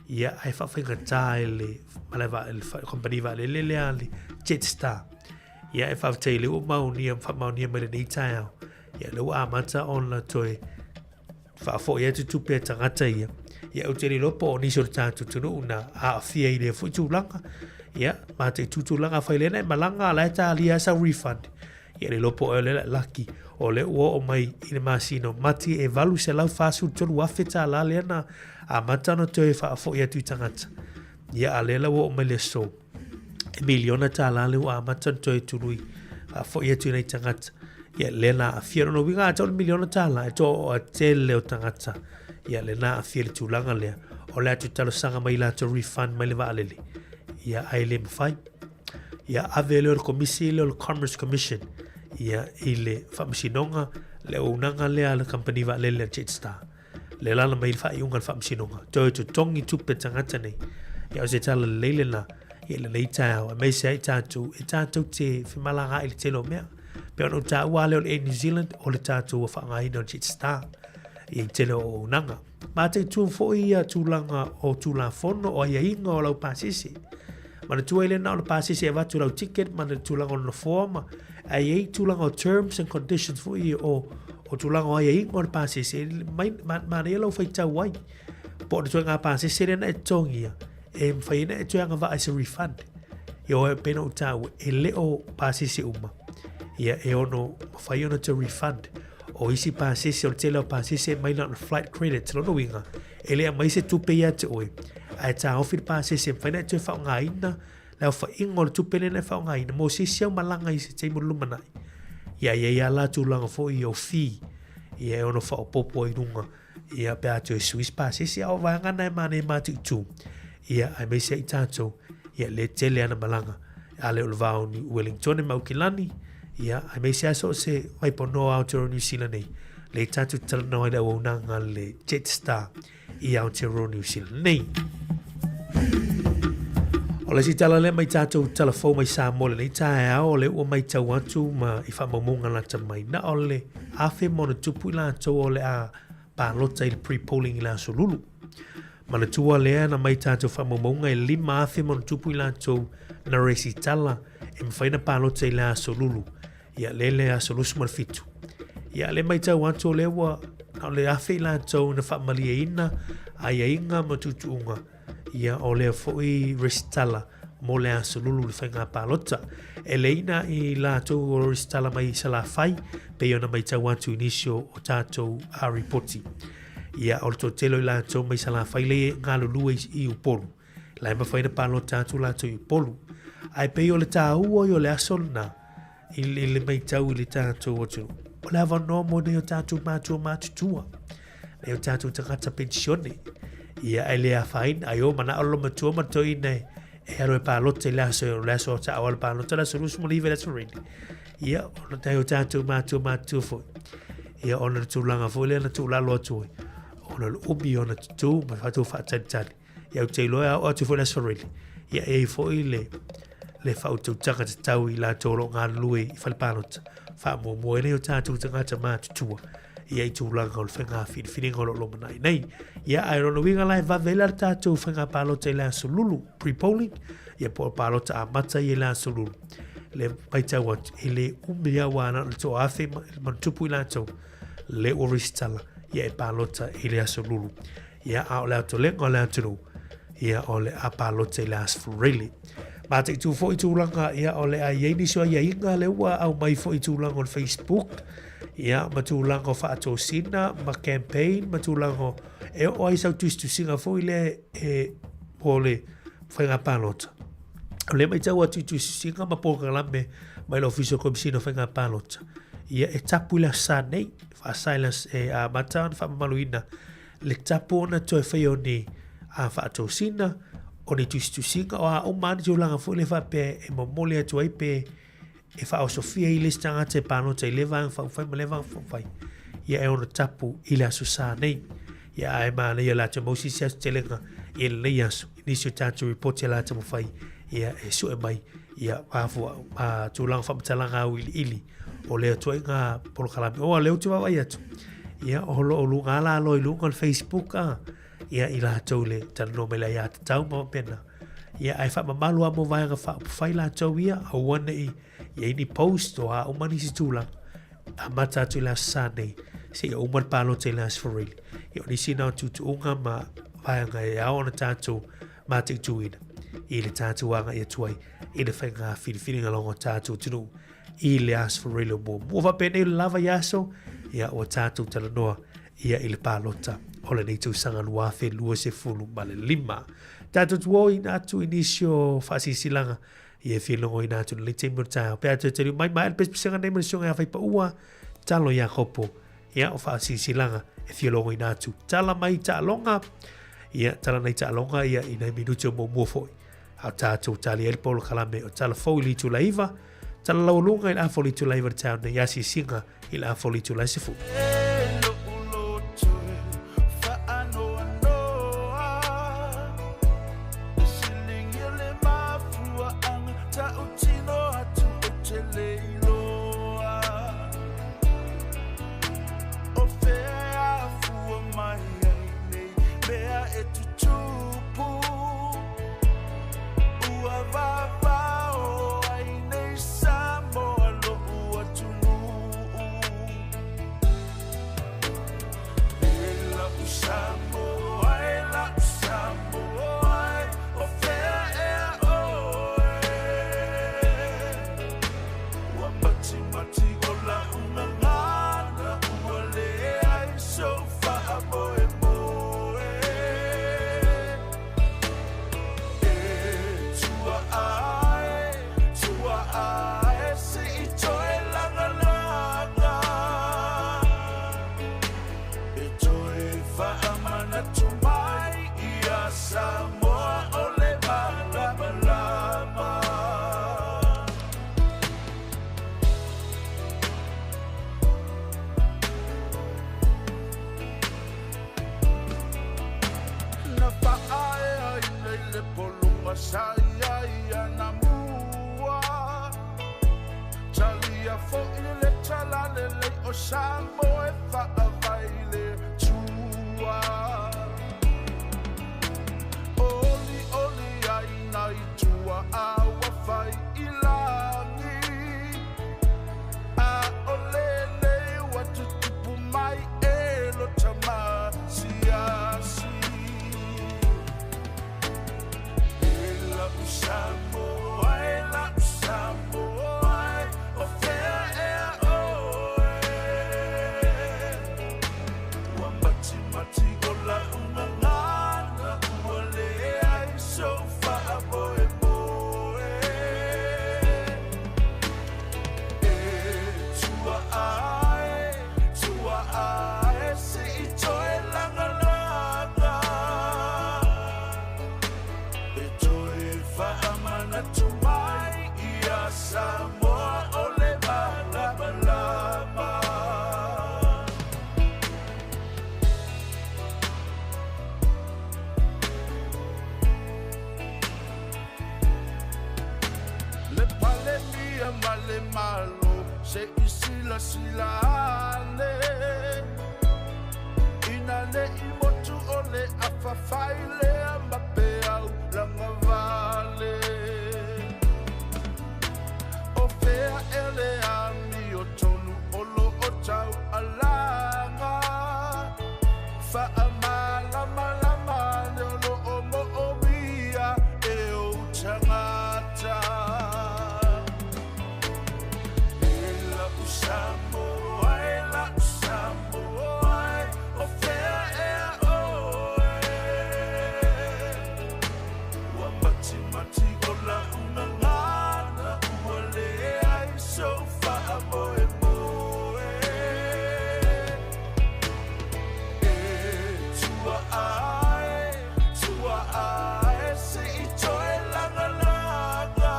Ia, ae faafaigata e le malae vaa, le kamupani vaalele lea a le Jetstar. Ia, e faafetai o lea ua maonia, faamaonia mai lenei taeao. Ia, lea ua amata ona toe faafoi atu tupe a tagata ia. Ia, ou te le iloa po o nisi o le tatou atunuu na aafia i lea foi tulaga. Ia, mataitu tulaga afai lea na e malaga a la e talia lava sau refund. Ia, le iloa po o ai o lea la e laki. O lea ua oo mai i le masina o Mati e $843,000 lea na amata ona toe faafoi atu i tagata. Ia, a lea la ua oo mai le aso. E miliona tālā lea ua amata ona toe tului faafoi atu i nai tagata. Ia, lea na aafia. Lona uiga a tau le miliona tālā, e toaoa tele o tagata. Ia, lea na aafia i le tulaga lea. O le atu talosaga mai i latou refund mai le vaalele. Ia, ae le mafai. Ia, ave lea o le komisi lea o le Commerce Commission. Ia, i le faamasinoga, le auaunaga lea a le kamupani vaalele a Jetstar. Le lala mai le faaiuga a le faamasinoga, toe totogi tupe tagata nei. Ia o se tala lelei lena i lenei taeao, aemaise ai tatou e tatou te femalagaai i le tele o mea. Pei ona ou taua lea o le Air New Zealand, o le tatou faaaogaina o le Jetstar i le tele o auaunaga. Mataitu foi ia tulaga o Tulafono o aiaiga o lau pasese. Manatua e le na o le pasese e avatu lau ticket ma le tulaga o le nofoa ma ae i ai tulaga o terms and conditions foi o o tulaga o aiaiga o le pasese e mai manaia lau faitau ai. Po o le ituaiga pasese lea na e totogia e mafai ai ona e toe agavaa i se refund. Ia e pei ona ou taua e le o pasese uma ia e ono mafai ona toe refund. O isi pasese, o le tele o pasese e mai na o le flight credit. Lona uiga, e le aumai se tupe ia te oe, ae taofi le pasese e mafai ona e toe faaaogaina le aofaiga o le tupe lea na e faaaogaina mo se isi au malaga i se taimi o le lumanai. Ia, e i ai lava la tulaga foi o fee ia e ono faaopoopo ai i luga ia pe a toe sui se pasese, a o vaega na e manaia mataitutu ia aemaise ai tatou ia le tele ana malaga a le o le va o Wellington ma Aukilani ia aemaise lava so o se Vaiponoa Aotearoa New Zealand nei le tatou talanoa i le auaunaga a le Jetstar. I Aotearoa New Zealand nei. O le isi tala lea mai tatou tala fou mai Samoa lenei taeao, o lea ua matau atu ma i faamaumauga lata mai, na o le 1000+ i latou o le a palota i le pre-polling i le aso Lulu. Manatua lea na mai tatou faamaumauga e 5000+ i latou na resitala e mafai na palota i le aso Lulu. Ia lea le aso 27. Ia le matau atu o lea ua na o le 1000 i latou na faamalieina aiaiga ma tuutuuga, ia o lea foi resitala mo le aso Lulu le faiga palota. E leai na i latou o resitala mai i Salafai, pei ona matau atu i nisi o tatou a ripoti. Ia o le toatele o i latou mai Salafai lea e galulue i Upolu. La e mafai na palota atu latou i Upolu. Ae pei o le tāua ia o le aso lena, i le matau i le tatou atunuu, o le avanoa mo nei o tatou matua matutua, nei o tatou tagata penisione. Ia, e le afaina, ai o manao lo matua ma toeaina e alu e palota i le aso, o le aso taʻo a le palota, le aso 29 le aso Rene. Ia, o nai o tatou matua matutua foi. Ia, ona le tulaga foi lea na tuulalo atu ai, ona o le umi ona tutū ma fatou faatalitali. Ia, ou te iloa e aoao atu foi le Aso Faraile, ia e i ai foi le, le faautautaga tatau i latou o lo o galulue i fale palota, faamuamua ai nei o tatou tagata matutua ia i tulaga o le faiga filifiliga o lo o lumanai nei. Ia, ae o lona uiga la e vave ai la le tatou faiga palota i le aso Lulu, pre-polling, ia po o palota amata ia i le aso Lulu. Le matau atu, e le umi lava aua na o le toa-afe ma tupu i latou le ua resitala ia e palota i le aso Lulu. Ia, a o le aotelega o le atunuu, ia, o le a palota i le Aso Faraile. Mataitu foi tulaga, ia, o le a i ai nisi o aiaiga lea ua aumai foi i tulaga o le Facebook, ia, ma tulaga o faatosina, ma campaign, ma tulaga o, e oo ai sau tusitusiga foi lea e, mo le faiga palota. O lea matau atu i tusitusiga ma polokalame mai le Ofisa o Komesina o Faiga Palota, ia, e tapu i le Aso Sa nei, faasa i le e amata ona faamamaluina le tapu ona toe faia o ni a faatosina, o ni tusitusiga, o a uma lava ni tulaga foi lea faapea e momoli atu ai pe e faaosofia ai le isi tagata e palota i lea vaega faaupufai ma lea vaega faaupufai, ia e ono tapu i le Aso Sa nei. Ia ae manaia o le a toe maua se isi aotelega i lenei aso i nisi o tatou ripoti o le a taumafai ia e sue mai ia ma tulaga faamatalaga auiliili o lea ituaiga polokalame. Aua o lea ou te vaavaai atu, ia o lo o luga lalo i luga o le Facebook a, ia i latou le talanoa mai le aiatatau ma faapena. Ia ae faamamalu lava mo vaega faaupufai latou ia, aua ne i i ai ni post o a uma nisi tulaga. Amata atu i le Aso Sa nei, seia uma le palota i le Aso Faraile. Ia o nisi na o tuutuuga ma vaega e ao ona tatou mataituina i le tatou agai atu ai i le faiga filifiliga logo o tatou atunuu i le Aso Faraile o muamua. Faapenei o le la vaiaso, ia ua tatou talanoa ia i le palota o lenei tausaga 2025. Tatou tuoina atu i nisi o faasilasilaga ia e fia logoina atu i lenei taimi o le taeao. Pe a toe taliu mai, maea le pesepesega nei ma le susuga ia Faipaua, Talo Iakopo, ia o faasilasilaga e fia logoina atu. Tala mai taaloga, ia tala nei taaloga ia i nai minuti o muamua foi. A o tatou tali ai le polokalame o tala fou i le itula 9, tala laualuga i le afa o le itula 9 i le taeao nei asiasiga i le afa o le itula 10. le poluga sa i ai anamua. Talia foʻi le talalelei o Samoa e faavae i le Atua. Olioli ai nai tuaa ua fai i lagi, a o lenei ua tutupu mai e lo ta maasiasi. E la'u Samoa e la'u Samoa e, o fea ea oe. Ua matimati o la'u gagana, ua leai sou faamoemoe. E tuaa e, tuaa e, seʻi toe lagalaga. E toe faamanatu mai ia Samoa o le malamalama. Le Palemia ma le Malo se i silasila ane, ina neʻi motu o le afafai lea ma peau lagavale. O fea ea le amio tonu o loo tau alaga, faamalamalama ane o loo moomia e ou tagata. E la'u Samoa e la'u Samoa e, o fea ea oe. Ua matimati o la'u gagana, ua leai sou faamoemoe. E tuaa e, tuaa e, seʻi toe lagalaga.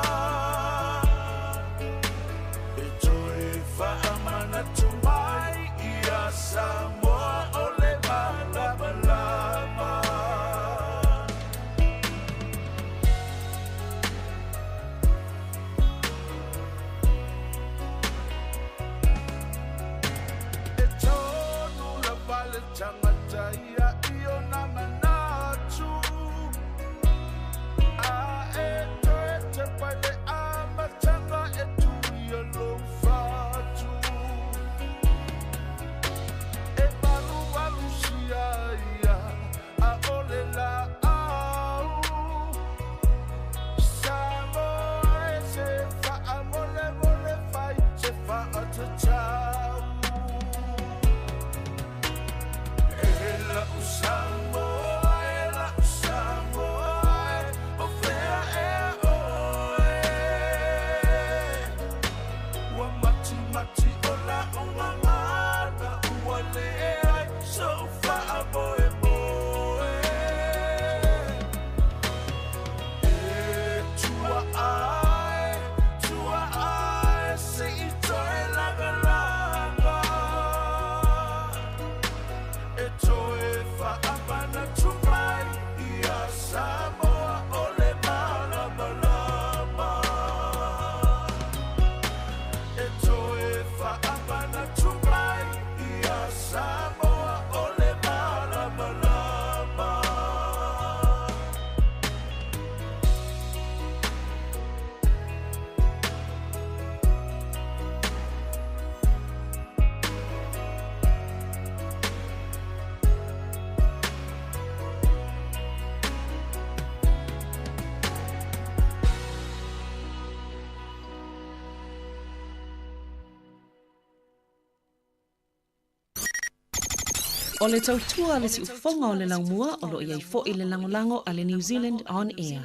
E toe faamanatu mai ia Samoa o le malamalama. E tonu lava le tagata ia i ona manatu, a e toe tepa i le amataga e tuia lou fatu. E valuvalu sia ia a ole laau, Samoa e se faamolemole fai se faatatau. E la'u Samoa e la'u Samoa e, o fea ea oe. Ua matimati o la'u gagana, ua leai sou faamoemoe. E tuaa e, tuaa e, seʻi toe lagalaga. E toe faamanatu mai ia Samoa o le malamalama. E toe faamanatu mai ia Samoa o le malamalama. O le tautua le siufofoga o le laumua o loo i ai foʻi le lagolago a le New Zealand On Air.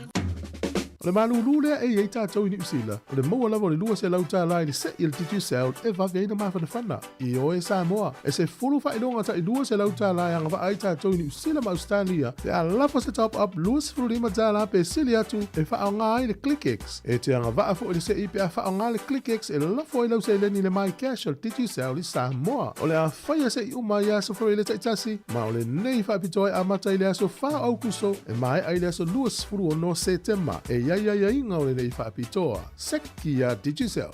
O le malūlū lea e i ai tatou i Niu Sila, o le maua lava o le $200 i le se'i a le Digicel e vave ai ona mafanafana. Ioe Samoa, e 10 faailoga tai $200 e agavaa ai tatou i Niu Sila ma Ausetalia pe a lafo se top up $25 pe sili atu e faaaoga ai le ClickX. E te agavaa foi le se'i pe a faaaoga le ClickX e lafo ai lau seleni i le MyCash a le Digicel i Samoa. O le a faia se'i uma i aso Faraile taitasi, ma o lenei faapitoa e amata i le aso 4 o Aukuso e maea i le aso 26 Setema. E i ai aiaiga o lenei faapitoa. Seki a Digicel.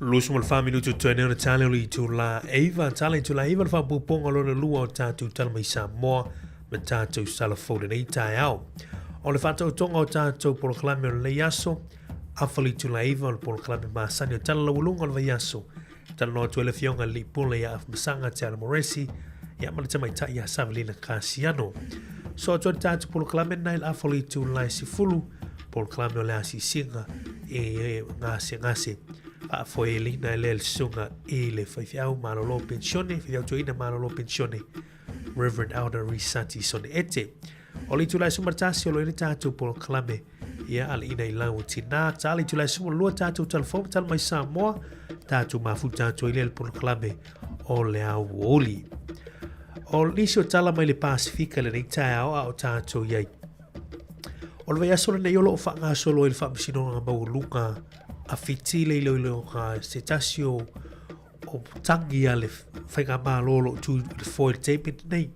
24 minutu o toe nei ona tale o le itula 9, tale itula 9 le faapupuga lona lua o tatou tala mai Samoa ma tatou sala fou lenei taeao. O le faataotoga o tatou polokalame o lenei aso, afa le itula 9 o le polokalame masani o tala laualuga o le vaiaso. Talanoa atu ai le Afioga i le Alii Pule ia Afamasaga Te Ala Moresi, ia ma le tamaitai ia Savelina Kasiano. So atu ai le tatou polokalame lenei i le afa o le itula e 10, polokalame o le asiasiga e gasegase faafoeina e lea le susuga i le faifeau malolo penisione, faifeau toeaina malolo penisione, Reverend Elder Risati Sone Ete. O le itula e 11 o lo o i ai le tatou polokalame ia aliina i lau o tinā. Ta le itula e 12 tatou talafou ma tala mai Samoa, tatou mafuta atu ai lea le polokalame o le auoli. O nisi o tala mai le Pasifika lenei taeao a o tatou i ai. O le vaiaso lenei o lo o faagasolo ai le Faamasinoga Maualuga a Fiti le iloiloga se tasi o o tagi a le faigamalo o lo o tu i le foe i le taimi lenei.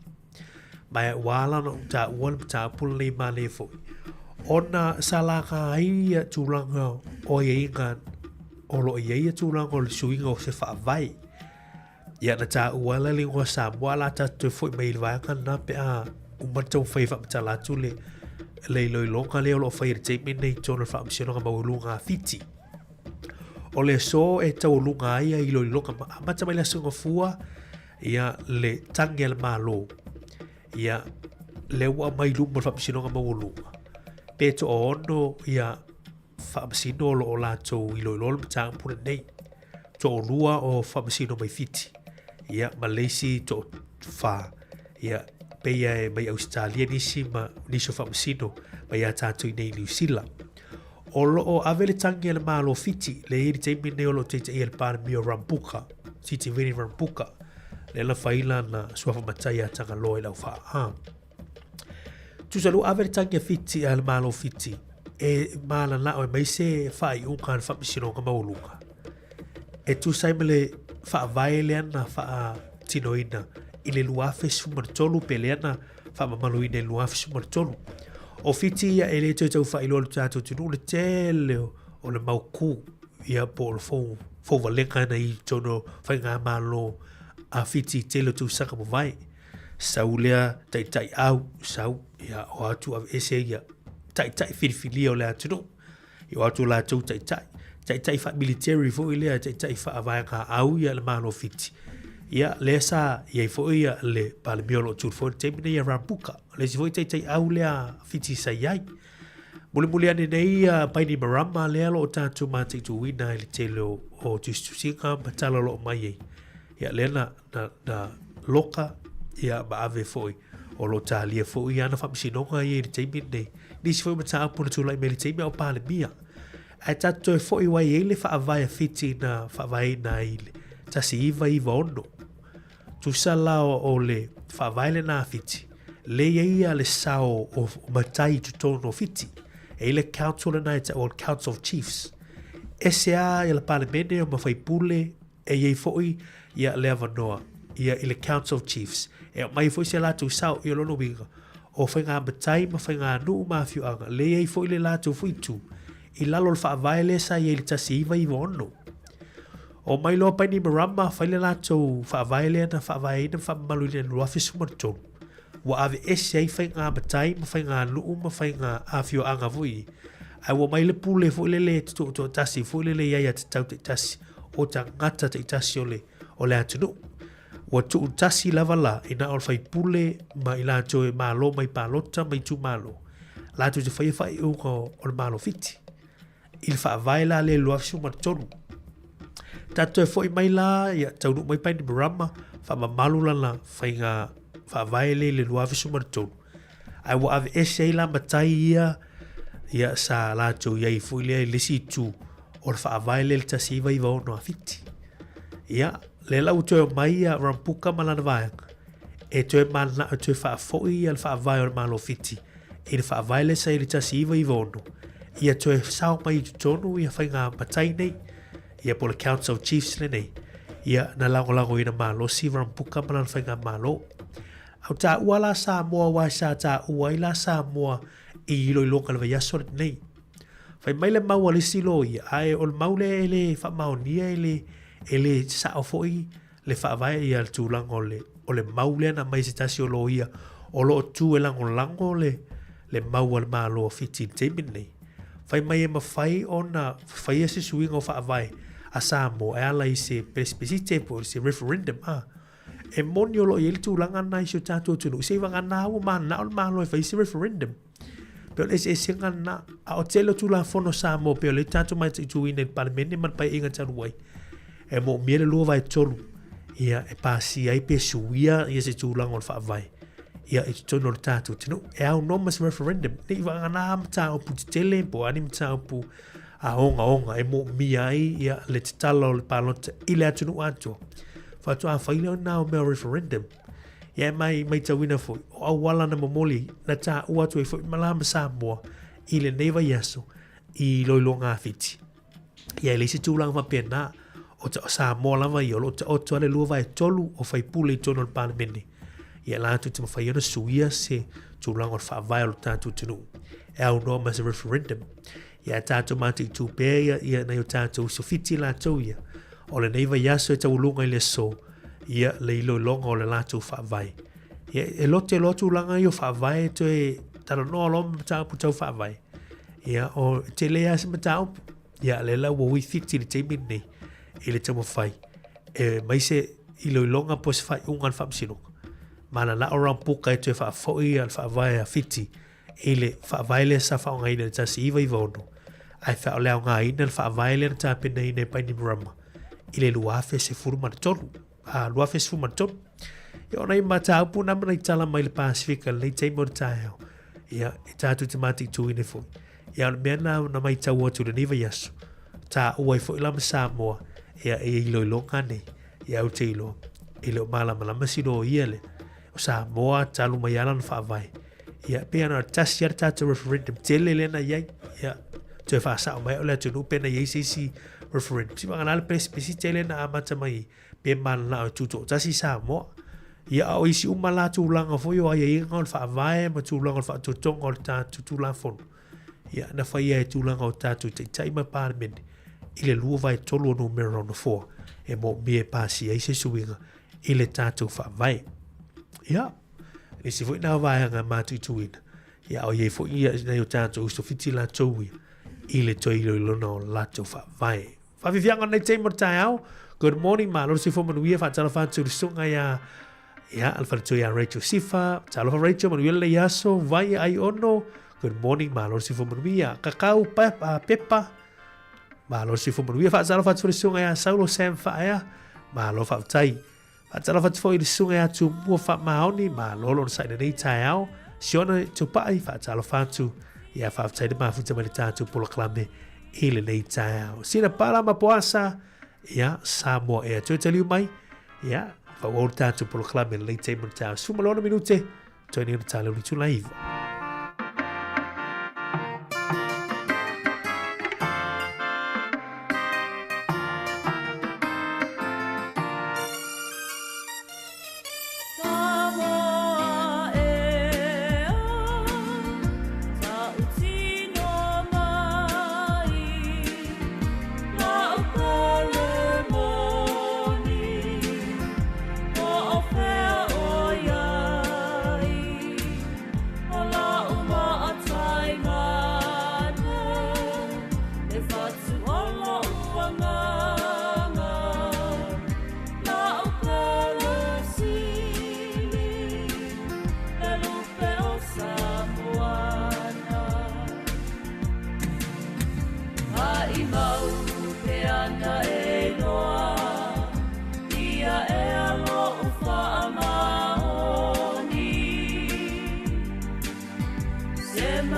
Ma ua ala ona ou taua le mataupu lenei manaia foi, ona sa laga ai ia tulaga o aiaiga o lo o i ai ia tulaga o le suiga o se faavae. Ia na taua la le igoa Samoa la tatou toe foi mai i le vaega lena pe a uma le taumafai e faamatala atu le le iloiloga lea o lo o faia i le taimi lenei i totonu o le Faamasinoga Maualuga a Fiti. O le aso e taualuga ai ia iloiloga ma amata mai le Aso Gafua ia le tagi a le Malo ia lea ua aumai i luma o le Faamasinoga Maualuga pe toaono ia faamasino o lo o latou iloiloa le mataupu lenei. Toalua o faamasino mai Fiti, ia ma le isi toafa, ia pei e mai Ausetalia nisi ma nisi o faamasino mai ia tatou i nei Niu Sila. O lo o ave le tagi a le Malo Fiti, le i le taimi nei o lo o taitaia le Palemia o Rambuka, Sitiveni Rambuka, lea na fai lana suafa matai ia Tagaloa i lau faa. Tusa lua ave le tagi a Fiti a le Malo Fiti e malanao e mai se faaiuga a le Faamasinoga Maualuga e tusa ai ma le faavae lea na faatinoina i le 2013 pe lea na faamamaluina i le 2013. O Fiti ia e le toe tau faailoa i le tatou atunuu le tele o le mau ku ia po o le fou, fouvalega na i totonu o faigamalo a Fiti i tele o tausaga mavae. Sau lea taitai au, sau, ia o atu aveese ia taitai filifilia o le atunuu. I o atu latou taitai, taitai faa-military foi lea, taitai faa-vaega au ia le Malo Fiti. Ia, lea sa i ai foi ia le Palemia o lo o tu foi le taimi nei ia Rambuka. O le isi foi taitai au lea Fiti sa i ai. Mulimuli ane nei ia Bainimarama lea o lo o tatou mataituina i le tele o, o tusitusiga ma tala o lo o mai ai. Ia, lea na, na, na loka ia ma ave foi o lo o talia foi ana faamasinoga ia i le taimi lenei. Nisi foi mataupu na tulai mai i le taimi a o Palemia. Ae tatou toe foi aua e i ai le faavae a Fiti na faavaeina ai i le 1996. Tusa la o le faavae lena a Fiti, lea e i ai ia le sao o matai i totonu o Fiti. E i ai le council lena e tau o le Council of Chiefs. Ese lava ia le Palemene ma faipule E i ai foi ia le avanoa ia i le Council of Chiefs e aumai foi se latou sao i lona uiga o faiga matai ma faiganuu ma afioaga le i ai foi le latou foi itu i lalo o le faavae lea sa i ai i le 1996. Omai loa Bainimarama fai le latou faavae lea na faavaeina ma faamamaluina i le 2013 ua aveese ai faiga matai ma faiganuu ma faiga afioaga foi ae ua omai le pule foi lele e tutoatasi foi lele i aiatatau taitasi o tagata taitasi o le, o le atunuu. Ua tuutasi lava la i na o le faipule ma i latou e malo mai palota ma itumalo, latou te faia faaiuga o le Malo Fiti. I le faavae la lea i le 2013. Tatou toe foi mai la, ia taunuu mai Bainimarama, faamamalu lana faiga faavae lea i le 2013. Ae ua aveese ai la matai ia ia sa latou i ai foi lea i le isi itu o le faavae lea i le 1996 a Fiti. Ia, lea la ua toe omai ia Rambuka ma lana vaega e toe mananao e toe faafoi ia le faavae o le Malo o Fiti i le faavae lea sa i le 1996, ia toe sao mai i totonu ia faiga matai nei, ia po o le Council of Chiefs lenei, ia na lagolagoina malosi Rambuka ma lana faigamalo. A o taua la Samoa aua sa taua ai la Samoa i iloiloga i le vaiaso lenei. Fai mai le mau a le isi loia, ae o le mau lea e le faamaonia e le, e le sao foi le faavae ia le tulaga o le, o le mau lea na aumai e se tasi o loia o lo o tu e lagolago le, le mau a le Malo o Fiti i le taimi lenei. Fai mai e mafai ona faia se suiga o faavae a Samoa e ala i se pelesipesite po o se referendum a. E moni o lo o i ai le tulaga lena i si o tatou atunuu, seivagana ua mananao le Malo e fai se referendum. Pei o le eseesega lena. A o tele o Tulafono Samoa pei o lea tatou mataituina i le Palemene ma le Paeaiga talu ai, e moomia le 2/3 ia e pasia ai pe suia ia se tulaga o le faavae ia i totonu o le tatou atunuu. E aunoa ma se referendum, ne i vagana mataupu tetele po o a ni mataupu a ogaoga e moomia ai ia le tatala o le palota i le atunuu atoa. Faatoa fai lea o na o mea o referendum. Ia e mai maitauina foi, o auala na momoli na taua atu ai foi ma la ma Samoa i lenei vaiaso i iloiloga a Fiti. Ia e leai se tulaga faapena, o ta, Samoa lava ia o lo o taoto lava le 2/3 o faipule i totonu o le Palemene. Ia latou te mafai ona suia se tulaga o le faavae o le tatou atunuu e aunoa ma se referendum. Ia tatou mataitu pea ia, ia nai o tatou uso Fiti latou ia. O lenei vaiaso e taualuga i le aso, ia le iloiloga o le latou faavae. Ia, e lote loa tulaga ia o faavae toe talanoa loa ma mataupu tau faavae. Ia, o tele lava se mataupu. Ia, lea la ua ui Fiti i le taimi lenei i le taumafai e mai se iloiloga po o se faaiuga a le Faamasinoga. Mananao Rambuka e toe faafoi le faavae a Fiti i le faavae lea sa faaaogaina i le 1996, ae faaleaogaina le faavae lea na tapenaina e Bainimarama i le 2013. A, 2013. Ia, o nai mataupu na ma nai tala mai le Pasifika i lenei taimi o le taeao, ia, e tatou te mataituina foi. Ia, o le mea na, na maitau atu i lenei vaiaso, taua ai foi la ma Samoa, ia, e iloiloga nei, ia, ou te iloa, e le o malamalama si loia lea. O Samoa, talu mai lava lana faavae. Ia, pei ona tasi lava le tatou referendum tele lea na i ai. Ia, toe faasao mai o le atunuu pe na i ai se isi referendum. Sivagana le pesipesi tele na amata mai pe mananao e tutoatasi Samoa. Ia, a o isi uma la tulaga foi o aiaiga o le faavae ma tulaga o le faatotoga o le tatou Tulafono, ia, na faia e tulaga o tatou Taitai ma Palemene i le 2/3 o numera o nofoa e moomia e pasia ai se suiga i le tatou faavae. Ia, le isi foi na vaega e matuituina, ia, a o i ai foi ia nai o tatou uso Fiti latou ia i le toe iloilona o latou faavae. Faafiafiaga o lenei taimi o le taeao. Good morning, malo le soifua manuia, faatalofa atu i le susuga ia ia le faletua ia Rachel Sifa. Talofa Rachel, manuia lenei aso, vai ai ono. Good morning, malo le soifua manuia. Kakau pepa, Malo le soifua manuia. Faatalofa atu foi i le susuga ia Saulo Sam Faaea. Malo faafetai. Faatalofa atu foi i le susuga ia Tumua Faamaoni. Malo le onosai i lenei taeao. Siona Tupai, faatalofa atu. Ia faafetai le mafuta mai le tatou polokalame i lenei taeao. Sina Pala ma Poasa, ia Samoa Air. Toe taliu mai, ia faaauau le tatou polokalame i lenei taimi o le taeao. 16 minute, toe nei ona tala o le itula 9.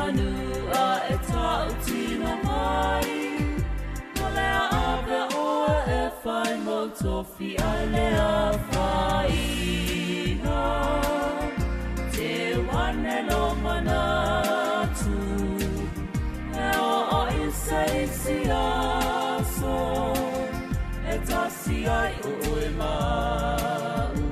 manu a e tautino mai, O le a ave oe e whai mau tofi ai le afaina. Te wane lo manatu, e o i se isi aso, e tasi ai oe ma'u.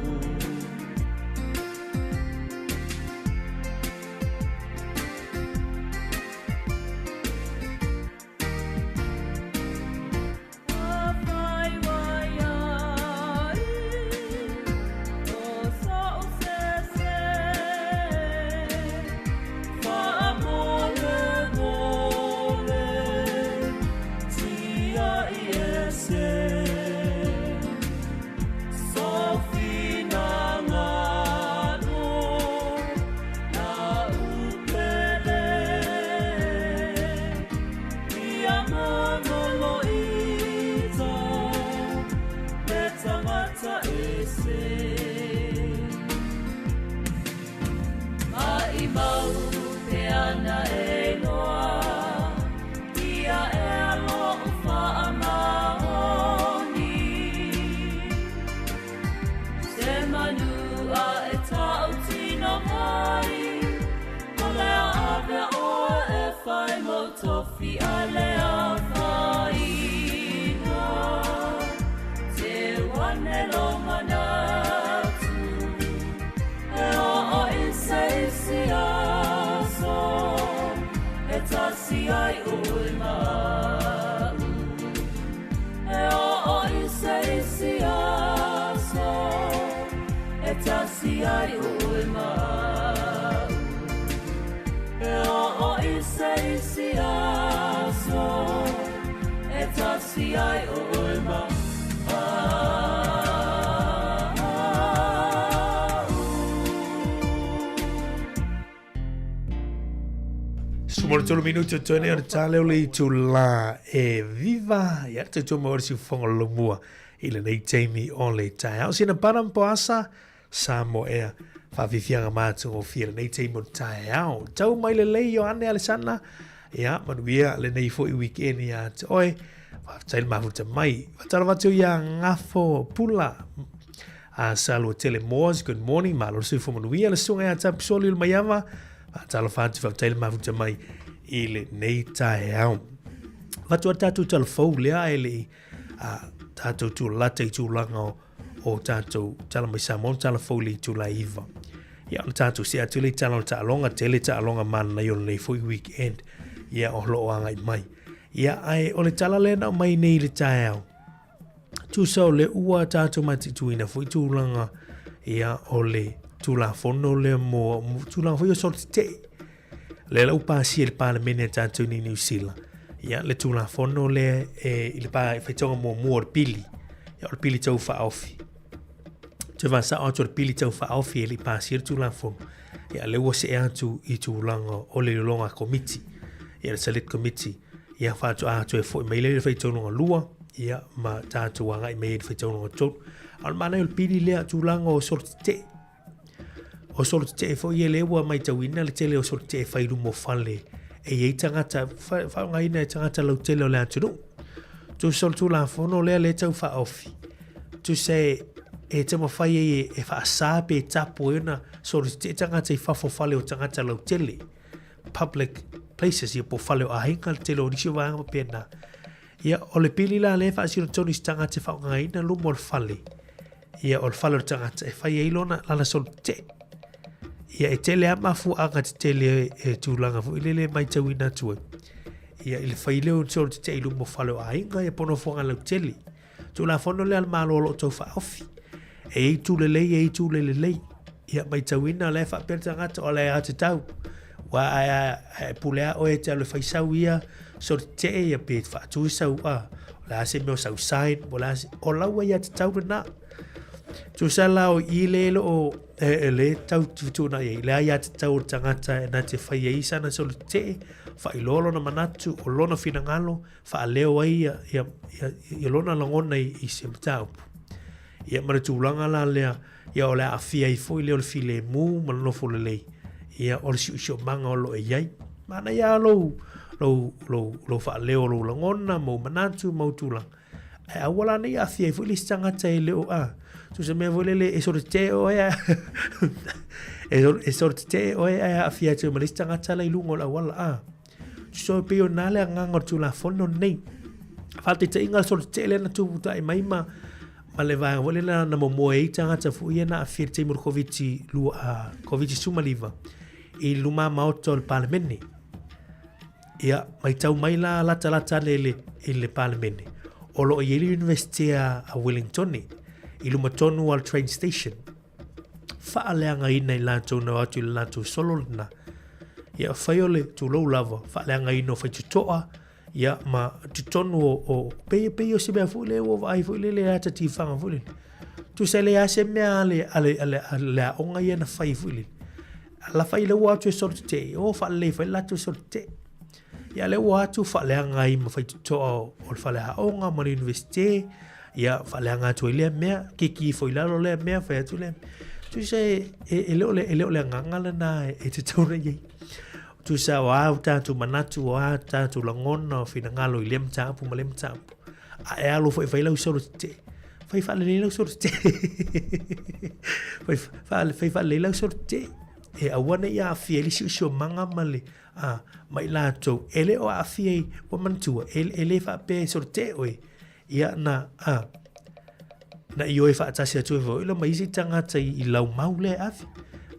Sumolo tolu minuti o tone o tale o le itu la e viva ia te tuma o si fongo lomua i lenei taimi o le taeao. Sina para mpo asa Samoa Air faafiafiaga matagofie lenei taimi o le taeao. Tau mai lelei Ioane Alesana, ia manuia lenei foi weekend ia te oe. Faafetai le mafuta mai. Faatalofa atu ia Ngafo Pula. A Salua Tele Moores, good morning. Malo le soifua manuia le susuga ia Tapisoli o le Maiava. Faatalofa atu, faafetai le mafuta mai i lenei taeao. Avatu a tatou talafou lea e le i a tatou tulalata i tulaga o o tatou tala mai Samoa ma tala fou i le itula e 9. Ia, ona tatou see atu lea i tala o le taaloga, tele taaloga mananaia o lenei foi weekend, ia o lo o agai mai. Ia, ae o le tala lea na aumai nei i le taeao, tusa o le ua tatou mataituina foi tulaga, ia, o le Tulafono lea mo, mo tulaga foi o solo tetee. Lea la ua pasia i le Palemene a tatou nei Niu Sila. Ia, le Tulafono lea e, i le pa, faitauga muamua o le pili. Ia, o le pili tau faaofi. Toe faasao atu o le pili tau faaofi e le i pasia le Tulafono. Ia, lea ua see atu i tulaga o le iloiloga a komiti. Ia, le Select Committee. Ia, faatoa toe foi mai lea i le faitauga lua, ia, ma tatou agai mai ai i le faitauga tolu. A o le manaia o le pili lea, tulaga o solo tetee. O solo tetee foi e le ua maitauina le tele o solo tetee fai i luma o fale e i ai tagata, faaaogaina e tagata lautele o le atunuu. Tusa o le Tulafono lea lea e tau faaofi, tusa e, e taumafai ai e, e faasa pe tapu ai ona solo tetee tagata i fafo o fale o tagata lautele, public places, ia po o fale o aiga le tele o nisi o vaega faapena. Ia, o le pili la lea e faasino tonu i se tagata e faaaogaina luma o le fale, ia o le fale o le tagata e fai ai lona lana solo tetee. Ia e tele lava mafuaaga tetele e tulaga foi lele e maitauina atu ai. Ia i le fai lea o solo tetee i luma o fale o aiga ia po o nofoaga lautele. Tulafono lea a le Malo o lo o tau faaofi. E i ai itu lelei e i ai itu le lelei. Ia maitauina o la e faapea le tagata o le aiatatau. Ua ae pule lava oe e te alu e fai sau ia solo tetee ia pe faatu sau a o le a se mea o sau sign po o le a se o lau aiatatau lena. Tusa la o i le lo o e, e le tau fetuunai ai le aiatatau o le tagata e na te fai ai sana solo tetee, faailoa lona manatu o lona finagalo, faaleo ai ia, ia, ia, ia lona lagona i, i se mataupu. Ia ma le tulaga la lea, ia o le aafia ai foi lea o le filemu ma le nofo lelei, ia o le siosiomaga o lo o i ai. Manaia lava lou, lou, lou, lou faaleo o lou lagona ma ou manatu ma ou tulaga, ae aua la ne i aafia ai foi le isi tagata e le o, a, so se mea foi lele e solo tetee oe ae e solo tetee oe ae aafia atu ai ma le isi tagata la i luga o le auala, a. So e pei o lena le agaga o le Tulafono lenei. Faataitaiga le solo tetee lea na tupu mai ma ma le vaega foi lea na momoe ai tagata foi ia na aafia i le taimi o le Koviti-19 i luma maota o le Palemene. Ia, matau mai la latalata ane i le, i le Palemene, o lo o i ai le University a Wellingtone i luma tonu o le train station. Faaleagaina i latou na o atu i le latou solo lena. Ia, fai o le tulou lava, faaleagaina o faitotoa, ia, ma totonu o, o pei, pei o se mea foi lea ua vaai foi lele ata tifaga foi lele. Tusa e leai lava se mea a le, a le, a le, a le aoga ia na fai foi lele. Ala fai lea ua atu e solo tetee, o faalelei fai le latou solo tetee. Ia lea ua atu faaleaga ai ma faitotoa o le faleaoga ma le universite, ia faaleaga atu ai lea mea, kiki ifo i lalo lea mea, fai atu lea mea. Tusa e, e, e le o le, e le o le agaga lena e tatau ona i ai. Tusa o a o tatou manatu, o a tatou lagona o finagalo i lea mataupu ma lea mataupu. A e alu foi e fai lau solo tetee, fai faalelei lau solo tetee. Fai, fai faalelei lau solo tetee. E aua ne i aafia ai le siosiomaga ma le, a, ma i latou e le o aafia i, ua manatua, e, e le faapea e solo tetee oe, ia na, a, na ioe faatasi atu ai foi la ma isi tagata i, i lau mau lea e ave.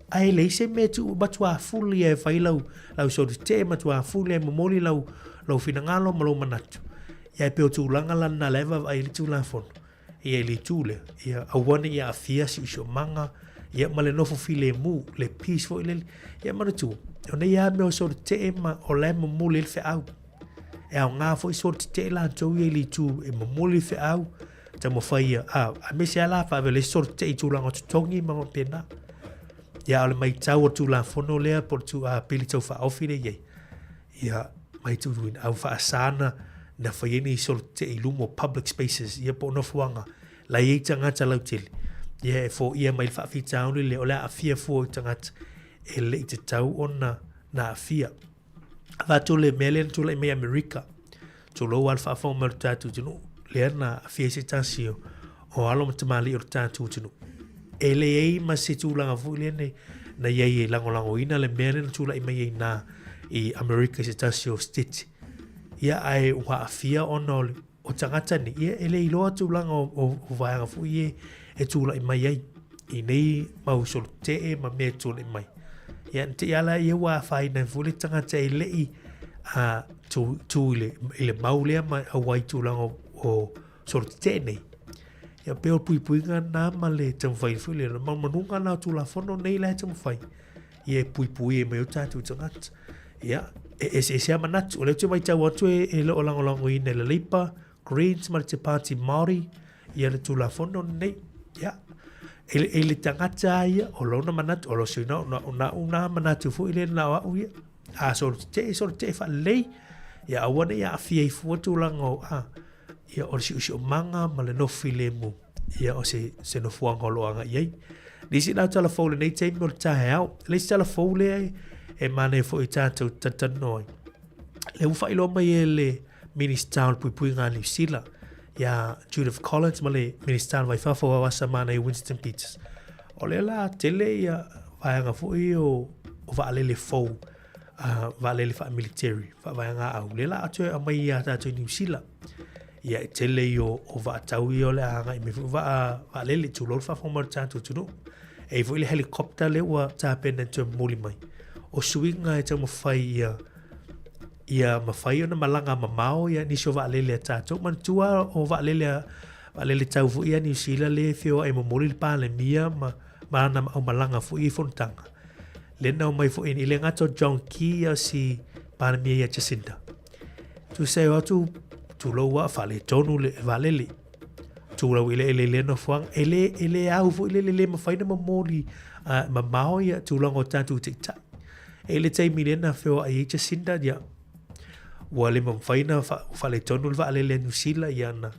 Ae leai se mea e tuu matuā fuli e fai lau, lau solo tetee, matuā fuli e momoli lau, lou finagalo ma lou manatu. Ia e pei o tulaga la na la e vaavaai ai le Tulafono, ia i le itu lea, ia aua ne i aafia siosiomaga, ia ma le nofo filemu, le peace foi lele. Ia manatua, o nei lava mea o solo tetee ma o la e momoli ai le feau. E aoga foi solo tetee latou ia i le itu e momoli le feau, taumafai ia, a, aemaise lava la faavea le isi solo tetee i tulaga o totogi ma faapena. Ia a o le maitau o le Tulafono lea po o le tu, a, pili tau faaofi lea e i ai, ia mai tuuina au faasa na na fai ai nei solo tetee i luma o public spaces ia po o nofoaga la i ai tagata lautele ia e foia mai le faafitauli lea o le aafia fua o tagata e le i tatau ona na aafia. Avatu le mea lea na tulai mai Amerika, tulou lava le faafofoga mai o le tatou atunuu, lea na aafia ai se tasi o, o alo ma tamalii o le tatou atunuu. E leai ma se tulaga foi lea na, na i ai e lagolagoina le mea lea na tulai mai ai i ina i Amerika i se tasi o state. Ia ae ua aafia ona o le o tagata nei, ia e le iloa tulaga o, o, o vaega foi e, e tulai mai ai i nei mau solo tetee ma mea e tulai mai. Ia na te i ala ia ua afaina ai foi le tagata e le i a, tu, tu i, le, i le mau lea ma auai tulaga o, o solo tetee nei. Ia pei o puipuiga na ma le taumafai foi le manumanuga na o Tulafono nei la e taumafai ia e puipui ai mai o tatou tagata. Ia, e eseese lava manatu. O lea ou te matau atu e, e le o lagolagoina e le Labour, Greens ma le Te Pāti Māori ia le Tulafono lenei. Ia, e, e le tagata lava ia, o lona manatu, o lo sui na, na, na, na manatu foi lea na o au ia. A solo tetee, solo tetee faalelei, ia aua ne i aafia ai fua tulaga o, a, ia o le siosiomaga ma le nofo filemu ia o se, se nofoaga o lo o agai ai. Nisi la tala fou lenei taimi o le taeao. Le isi tala fou lea e, e manaia foi i tatou talatalanoa ai. Lea ua faailoa mai e le Minista o le Puipuiga a Niu Sila, ia Judith Collins ma le Minista o le Vai Fafo o Asa Manaia Winston Peters. O lea la tele ia vaega foi o, o vaalele fou, uh, vaalele faamilitary, faavaega au. Lea la atu e aumai ia tatou i Niu Sila. Ia e tele ia o, o vaatau ia o le a agai mai foi vaa, vaalele, tulou le faafofoga mai o le tatou atunuu. E i ai foi le helicopter lea ua tapena e toe momoli mai. O suiga e taumafai ia ia mafai ona malaga mamao ia nisi o vaalele a tatou. Manatua o vaalele a vaalele tau foi ia Niu Sila lea e feoai e momoli le Palemia ma ma ana aumalaga foi i fonotaga. Lea na omai foi i le gata o John Key a o si Palemia ia Jacinda. Tusa e o atu, tulou a faaletonu le vaalele. Tulau eleele i lea nofoaga. E le, e le au foi lele, le mafai na momoli uh, mamao ia tulaga o tatou taitai. E le taimi lea na feoai ai Jacinda, ia, ua le mafai na faaletonu le vaalele a Niu Sila, ia na,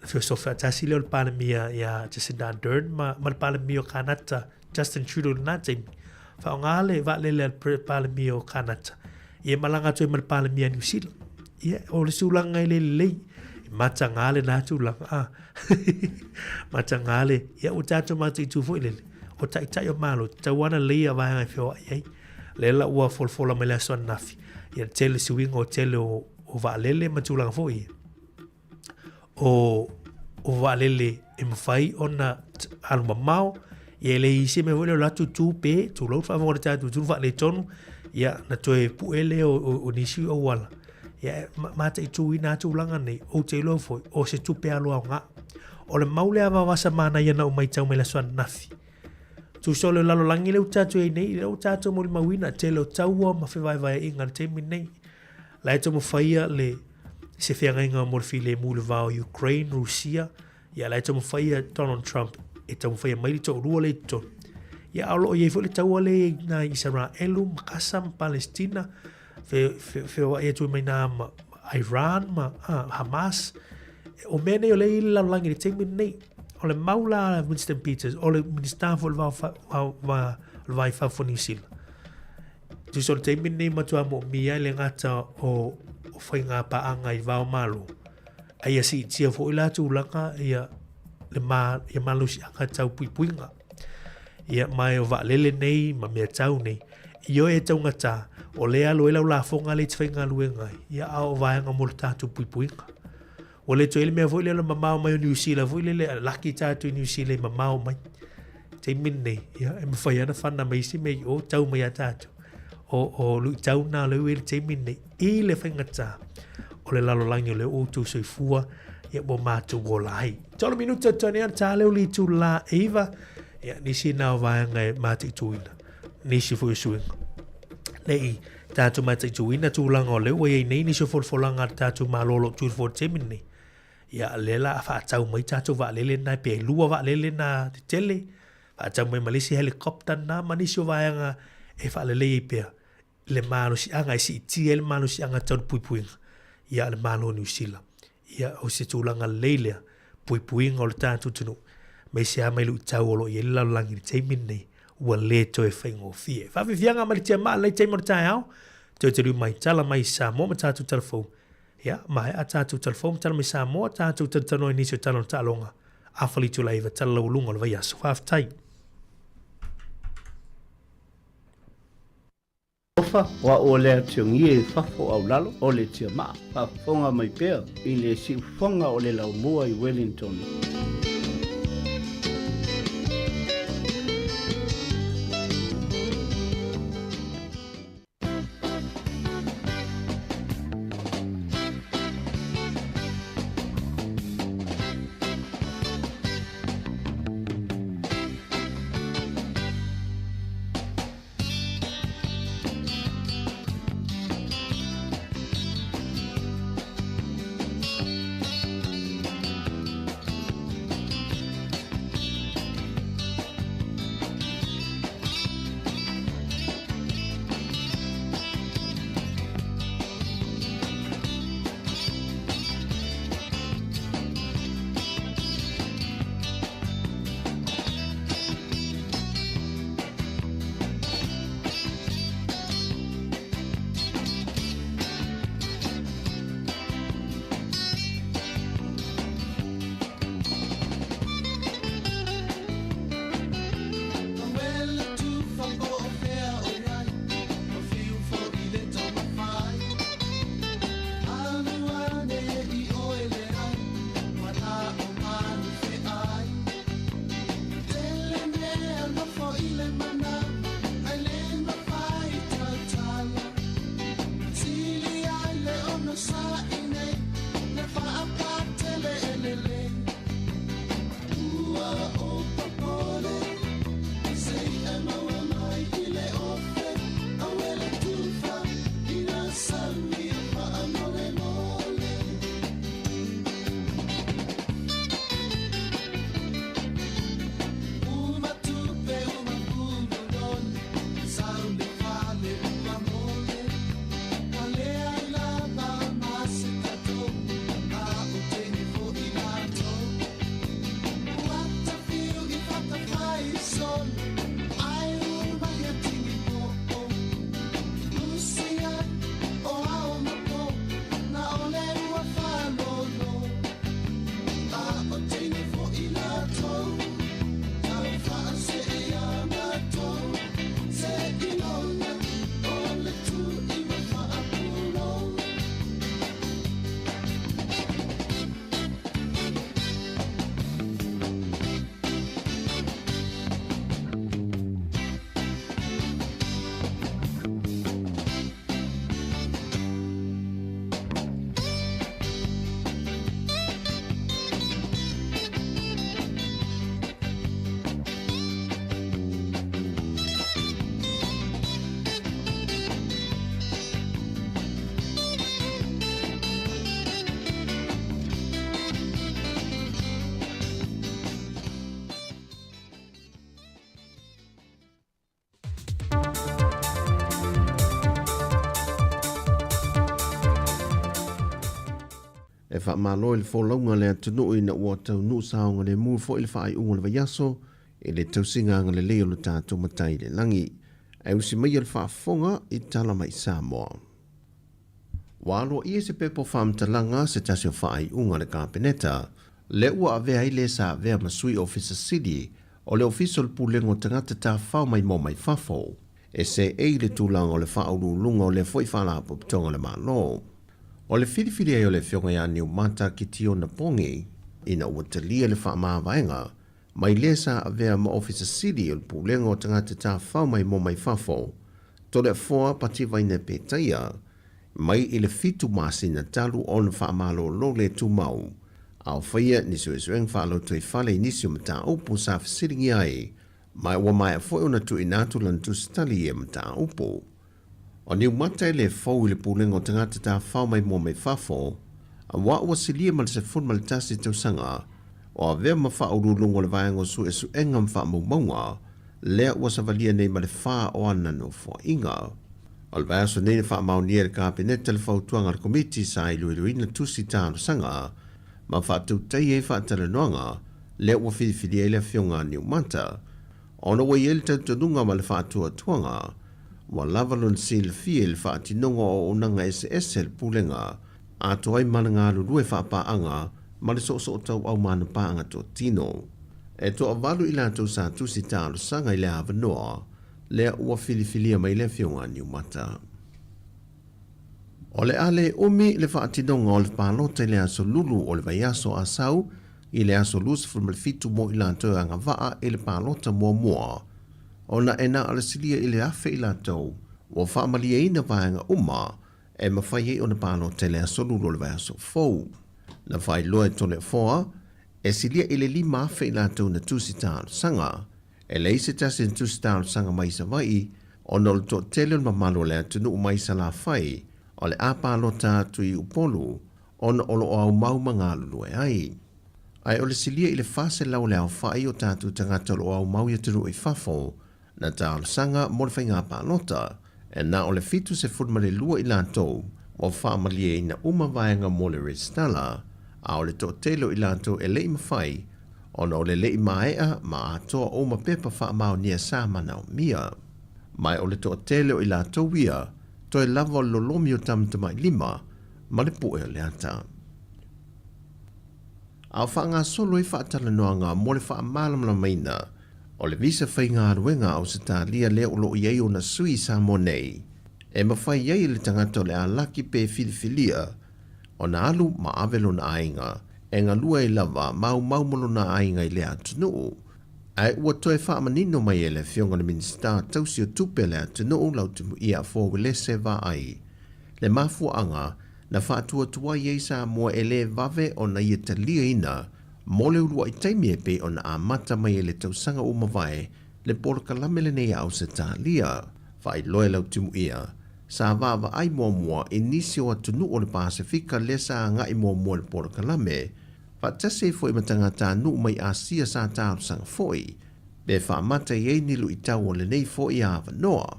na feosofi faatasi lea o le Palemia ia Jacinda Ardern ma, ma le Palemia o Kanata Justin Trudeau i lena taimi. Faaaoga le vaalele a le Palemia o Kanata. Ia e malaga atu ai ma le Palemia a Niu Sila. Ia, o le tulaga e le lelei. E mataga lena tulaga. Ah. Mataga le, ia ua tatou mataitu foi lele, o taitai o Malo, tatau lava ona lelei ia vaega e feoai ai. Lea la ua folafola mai le aso ananafi, ia le tele suiga o tele o, o vaalele ma tulaga foi ia. O, o vaalele e mafai ona alu mamao, ia e leai se mea foi lea o le atu tu pe, tulou le faafofoga a le tatou atunuu faaletonu, ia na toe pue lea o, o, o nisi auala. Ia mataituina lava tulaga nei, ou te iloa foi, o se tupe alu aoga. O le mau lea vavasa manaia na ou matau mai le aso ananafi. Tusa o le lalolagi lea ua tatou i ai nei, lea ua tatou molimauina, tele o taua ma fevaevaeaiga i le taimi lenei. La e taumafaia le se feagaiga mo le filemu i le va o Ukraine, Rusia, Ia, la e taumafai ia Donald Trump e taumafai e mai le toalua lea i totonu. Ia, a o lo o i ai foi le taua lea i ina i Isaraelu ma Kasa ma Palestina, fe, fe, feoai atu ai mai ina ma Iran ma ah, Hamas. O mea nei o lea i le lalolagi i le taimi lenei. O le mau la a Winston Peters, o le Minista foi o le va, va, va, o le va i fafo o Niu Sila. Tusa o le taimi lenei matua moomia ai le gata o, o faiga paaga i va o Malo, a ia siitia foi la tulaga ia le ma, ia malosiaga tau puipuiga. Ia ma e o vaalele nei ma mea tau nei, ioe e taugata, o lea e alu ai lau lafoga lea e te faigaluega ai, ia a o vaega mo le tatou puipuiga. Ua le toe i ai le mea foi lea o le mamao mai o Niu Sila foi lele, laki tatou i Niu Sila i mamao mai. Taimi lenei, ia, e mafai lava ona fana mai isi mea i o, tau mai ia tatou. O, o luitau na o lea ua i ai le taimi lenei, i le faigata o le lalolagi o lea ua outou soifua, ia ua matou ola ai. 3 minuta totoe nei ona ta lea o le itula e 9, ia, nisi na o vaega e mataituina, nisi foi o suiga. Nei tatou mataituina tulaga o lea ua i ai nei nisi o folafolaga a le tatou Malo o lo o tu i le foe i le taimi lenei. Ia, lea la a faatau mai tatou vaalele na, pe lua vaalele na tetele, faatau mai ma le isi helicopter na ma nisi o vaega e faalelei ai pea le malosiaga, e siitia ai le malosiaga tau le puipuiga ia a le Malo o Niu Sila. Ia, o se tulaga lelei lea, puipuiga o le tatou atunuu, aemaise lava mai luitau o lo o i ai le lalolagi i le taimi lenei, ua le toe faigofie. Faafiafiaga mai le tiamaa i lenei taimi o le taeao, toe taliu mai, tala mai Samoa ma tatou tala fou. Ia, maea tatou tala fou ma tala mai Samoa, tatou talatalanoa i nisi o tala o le taaloga. Afa le itula e 9, tala laualuga o le vaiaso. Faafetai. Alofa, o a'u o lea tiongie i fafo au lalo o le tiamaa, faafofoga mai pea i le siufofoga o le laumua i Wellington. E faamalo i le folauga a le atunuu ina ua taunuu saogalemu foi le faaiuga o le vaiaso i le tausiga agalelei o lo tatou Matai i le lagi. Ae usi maia le faafofoga i tala mai Samoa. Ua aloaia se pepa o faamatalaga se tasi o faaiuga a le Kapeneta, lea ua avea ai le sa avea ma Sui Ofisa Sili o le Ofisa o le Pulega o Tagata Tafafao Maimoa Mai Fafo, e seei le tulaga o le faauluuluga o lea foi Faalapotopotoga a le Malo. O le filifili ai o le Afioga ia Niumata Kitiona Pongi ina ua talia le faamavaega mai le sa avea ma Ofisa Sili o le Pulega o Tagata Tafafao Maimoa Mai Fafo, Toleafoa Pativaina Petaia, mai i le 7 masina talu ona faamalolo le tumau, a o faia ni suesuega faalotoifale i nisi o mataupu sa fesiligia ai, ma ua maea foi ona tuuina atu lana tusitali i ia mataupu. O Niumata e le fou i le Pulega o Tagata Tafafao Maimoa Mai Fafo, aua ua silia ma le 11 tausaga o avea ma faauluuluga o le Vaega o Suesuega ma Faamaumauga, lea ua savalia nei ma le fa o ana nofoaiga. O le vaiaso nei na faamaonia e le Kapeneta le fautuaga a le Komiti sa iloiloina tusi talosaga ma faatautaia ai faatalanoaga lea ua filifilia ai le Afioga a Niumata ona ua i ai le talitonuga ma le faatuatuaga ua lava lona silafia i le faatinoga o auaunaga eseese a le Pulega atoa ai ma le galulue faapaaga ma le soosootauau ma ana paaga totino. E toavalu i latou sa tusi talosaga i le avanoa lea ua filifilia mai le Afioga a Niumata. O le a le umi le faatinoga o le palota i le aso Lulu o le vaiaso Asau i le aso 27 mo i latou e agavaa i le palota muamua, ona e na o le silia i le 1,000 i latou ua faamalieina vaega uma e mafai ai ona palota i le aso Lulu o le vaiaso fou. Na faailoa e Toleafoa, e silia i le 5,000 i latou na tusi talosaga. E leai se tasi na tusi talosaga mai i Savaii ona o le toatele o le mamalu o le atunuu mai Salafai o le a palota atu i Upolu ona o lo o aumau ma galulue ai. Ae o le silia i le 400 o le aofai o tatou tagata o lo o aumau i atunuu i fafo na talosaga mo le faiga palota, e na o le 72 i latou ua faamalieina uma vaega mo le resitala, a o le toatele o i latou e le i mafai ona o le le i maea ma atoa uma pepa faamaonia sa manaomia. Ma o le toatele o i latou ia, toe lava o le lolomi o tamatamailima ma le pue o le ata. A o faagasolo ai faatalanoaga mo le faamalamalamaina o le visa faigaluega a Ausetalia lea o lo o i ai ona sui i Samoa nei, e mafai ai e le tagata o le a laki pe filifilia ona alu ma ave lona aiga e galue ai lava maumau ma lona aiga i lea atunuu. Ae ua toe faamanino mai e le Afioga i le Minisita tausi o Tupe a le atunuu Lautimuia Afoa Uelese Vaai le mafuaaga na faatuatuai ai Samoa e le vave ona ia taliaina mo le uluai taimi e pei ona amata mai ai le tausaga ua mavae le polokalame lenei a Ausetalia. Faailoa e Lautimuia, sa vaavaai muamua i nisi o atunuu o le Pasefika lea sa agai muamua i le polokalame, faatasi ai foi ma tagatanuu mai Asia sa talosaga foi pe faamata i ai ni luitau o lenei foi avanoa.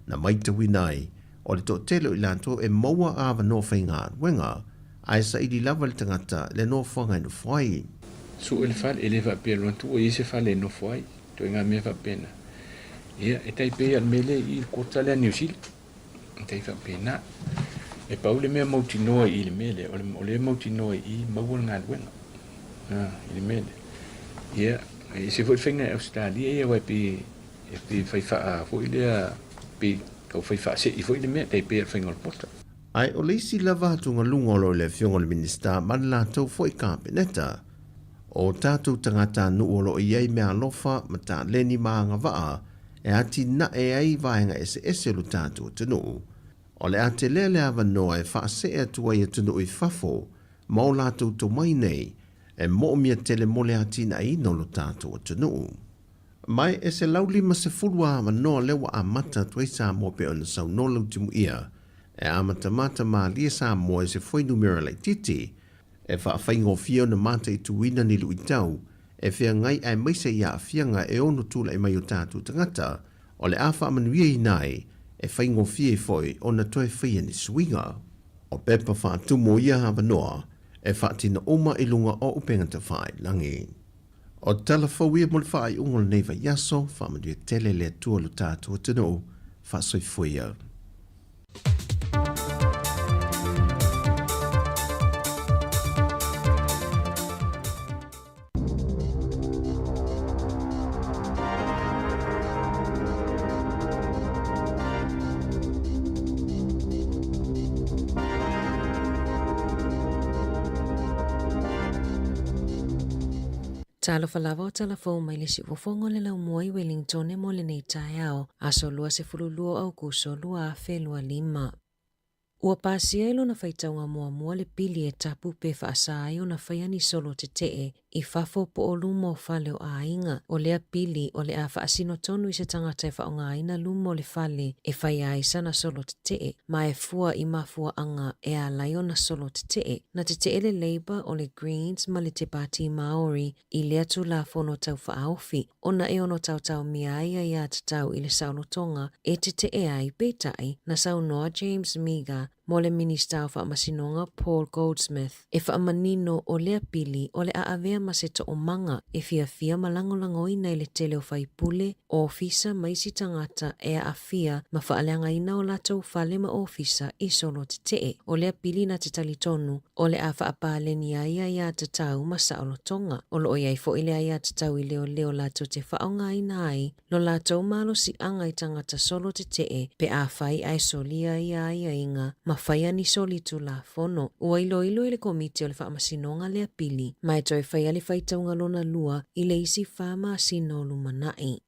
Na maitauina ai, o le toatele o i latou e maua avanoa faigaluega, ae saili lava le tagata le nofoaga e nofo ai. Sue le fale, e le faapea loa atu ua i ai se fale e nofo ai, ituaiga mea faapena. Ia, e tai pei lava o le mea lea i le kota lea a Niu Sila, e tai faapena. E pau le mea mautinoa i i le mea lea, o lea e mautinoa i i maua le galuega, i le mea lea. Ia, e ese foi le faiga i Ausetalia ia aua e pei E pei fai faa foi lea, pei tau fai faasei foi le mea, tai pei o le faiga o le pota. Ae o le isi lava atugaluga o lo o i le Afioga i le Minisita ma le latou foi Kapeneta, o tatou tagatanuu o lo o i ai meaalofa ma taleni ma agavaa e atinae ai vaega eseese o lo tatou atunuu. O le a telea le avanoa e faasee atu ai atunuu i fafo ma o latou tomai nei e moomia tele mo le atinaeina o lo tatou atunuu. Ma e 150 avanoa lea ua amata atu ai Samoa pei ona saunoa Lautimuia e amatamata malie Samoa i se fuainumera laitiiti e faafaigofie ona mataituina ni luitau e feagai aemaise i aafiaga e ono tulai mai o tatou tagata o le a faamanuiaina ai e faigofie ai foi ona toe faia ni suiga. O pepa faatumu o ia avanoa. E faatino uma i luga o upegatafailagi. O tala fou ia mo le faaiuga o lenei vaiaso, faamanuia tele le Atua lo tatou atunuu, faasoifua ia. Talofa lava o tala fou mai le siufofoga o le laumua i Wellingtone mo lenei taeao, aso 22 o Aukuso 2025. Ua pasia i lona faitauga muamua le pili e tapu pe faasa ai ona faia ni solo tetee i fafo po o luma o fale o aiga. O lea pili o le a faasino tonu i se tagata e faaaogaina luma o le fale e faia ai sana solo tetee, ma e fua i mafuaaga e ala ai ona solo tetee. Na tetee le Labour o le Greens ma le Te Pāti Māori i lea Tulafono Tau Faaofi, ona e ono taotaomia ai aiatatau i le saolotoga e tetee ai, peitai, na saunoa James Meager mo le Minista o Faamasinoga Paul Goldsmith e faamanino o lea pili o le a avea ma se toomaga e fiafia ma lagolagoina i le tele o faipule, ofisa ma isi tagata e aafia ma faaleagaina o latou fale ma ofisa i solo tetee. O lea pili na te talitonu o le a faapaleni ai aiatatau ma saolotoga. O lo o i ai foi le aiatatau i leoleo latou te faaaogaina ai lo latou malosiaga i tagata solo tetee pe afai ae solia ia aiaiga ma faia ni soli tulafono. Ua iloilo e le Komiti o le Faamasinoga lea pili ma e toe faia le faitauga lona lua i le isi fa masina o lumanai.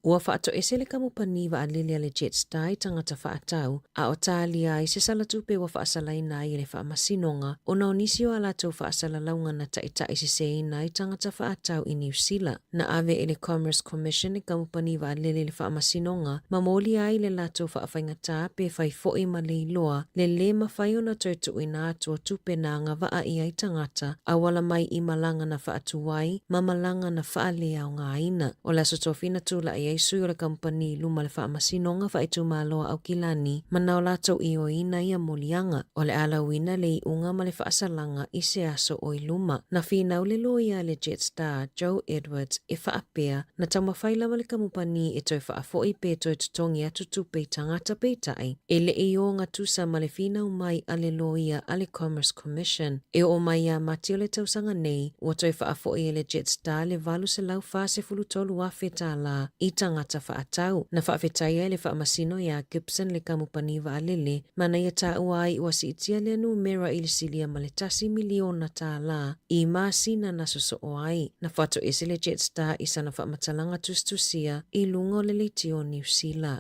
Ua faatoese le kamupani vaalele a le Jetstar i tagata faatau, a o talia ai se salatupe ua faasalaina ai e le Faamasinoga ona o nisi o a latou faasalalauga na taitaiseseina ai tagata faatau i Niu Sila. Na ave e le Commerce Commission le kamupani vaalele i le Faamasinoga ma molia ai le latou faafaigata pe fai foi ma le iloa le lē mafai ona toe tuuina atu o tupe na agavaa i ai tagata auala mai i malaga na faatuai ma malaga na faaleaogaina. O le Aso Tofi na tulai ai sui o le kamupani i luma o le Faamasinoga Faaitumalo a Aukilani ma na o latou ioeina ia moliaga. O le a lauina le iuga ma le faasalaga i se aso o i luma. Na finau le loia a le Jetstar, Joe Edwards, e faapea, na taumafai lava le kamupani e toe faafoi pe toe totogi atu tupe i tagata peitai, e le i ogatusa ma le finau mai a le loia a le Commerce Commission. E oo mai iā Mati o le tausaga nei, ua toe faafoi e le Jetstar le $843,000 tālā i tagata faatau. Na faafetaia e le faamasino iā Gibson le kamupani vaalele ma na ia taua ai ua siitia lea numera i le silia ma le $1 miliona tālā i masina na sosoo ai. Na faatoese le Jetstar i sana faamatalaga tusitusia i luga o le leitio o Niu Sila.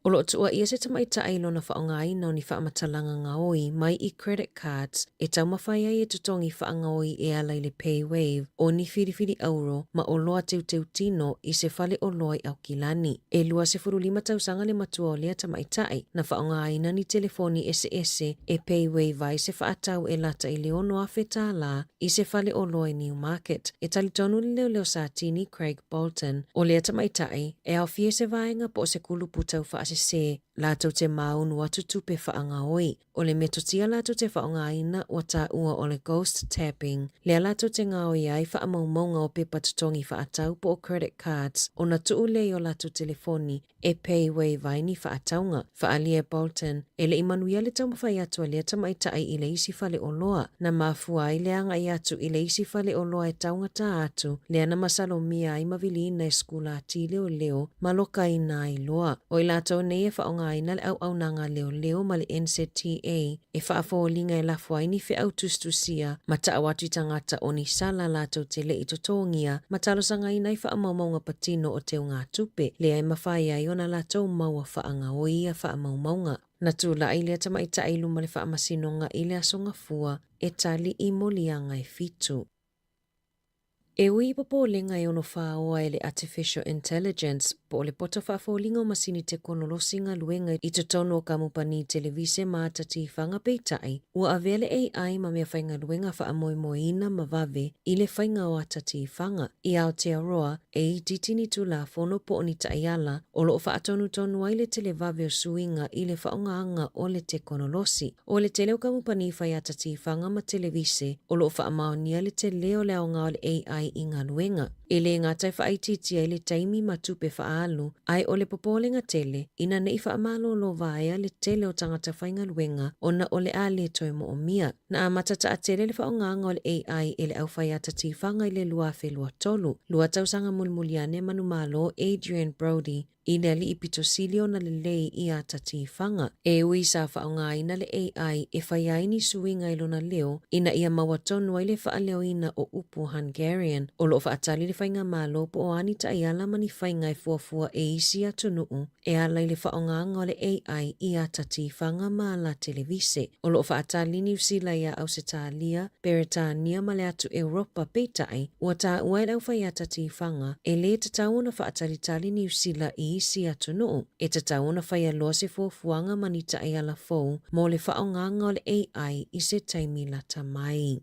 O lo o tuuaia se tamaitai i lona faaaogaina o ni faamatalaga gaoi mai i credit cards e taumafai ai e totogi faagaoi e ala i le PayWave o ni filifili auro ma oloa teuteutino i se fale oloa i Aukilani. E 25 tausaga le matua o lea tamaitai na faaaogaina ni telefoni eseese e PayWave ai se faatau e lata i le $6,000 tālā i se fale oloa i Newmarket. E talitonu le leoleo Satini Craig Bolton, o lea tamaitai, e aofia i se vaega po o se kulupu tau faasese, latou te māunu atu tupe faagaoi. O le metotia latou te faaaogaina ua taua o le ghost tapping, lea latou te gaoi ai faamaumauga o pepa totogi faatau po o credit cards ona tuu lea i o latou telefoni e pay wave ai ni faatauga. Faaalia e Bolton, e le i manuia le taumafai atu a lea tamaitai i le isi fale oloa, na mafua ai le agai atu i le isi fale oloa e taugata atu, lea na masalomia ai ma viliina e sikulati leoleo ma lokaina ai loa. O i latou nei e faaaogaina le auaunaga a leoleo ma le NZTA e faafoliga e lafo ai ni feau tusitusia ma tau atu i tagata o ni sala latou te le i totogia ma talosagaina ai faamaumauga patino o teugatupe lea e mafai ai ona latou maua faagaoi ia faamaumauga. Na tulai lea tamaitai i luma le Faamasinoga i le Aso Gafua e tali i moliaga e fitu. E ui i popolega e ono fāoa e le Artificial Intelligence po o le poto faafoliga o masini tekonolosi galuega i totonu o kamupani televise ma ata tifaga peitai, ua avea le AI ma mea faigaluega faamoemoeina ma vave i le faiga o ata tifaga. I Aotearoa, e itiiti ni tulafono po o ni taiala o loo faatonutonu ai le televave o suiga i le faaaogaga o le tekonolosi. O le tele o kamupani fai ata tifaga ma televise o loo faamaonia le telē o le aoga o le AI i galuega. E lē gata e faaitiitia ai le taimi ma tupe faaalu, ae o le popolega tele, ina nei faamalōlō vaea le tele o tagata faigaluega ona o le a lē toe moomia. Na amata taatele le faaaogaga o le AI e le aufai ata tifaga i le 2023, lua tausaga mulimuli ane manumalo Adrian Brody i le alii pito sili ona lelei i ata tifaga. E ui sa faaaogaina le AI e fai ai ni suiga i lona leo ina ia maua tonu ai le faaleoina o upu Hungarian, o loo faatali le faigamalo po o a ni taiala ma ni faiga e fuafua e isi atunuu e ala i le faaaogaga o le AI i ata tifaga ma ala televise. O loo faatali Niu Sila iā Ausetalia, Peretania ma le atu Europa peitai, ua taua e le aufai ata tifaga, e lē tatau ona faatalitali Niu Sila i isi atunuu. E tatau ona faia loa se fuafuaga ma ni taiala fou mo le faaaogaga o le AI i se taimi lata mai.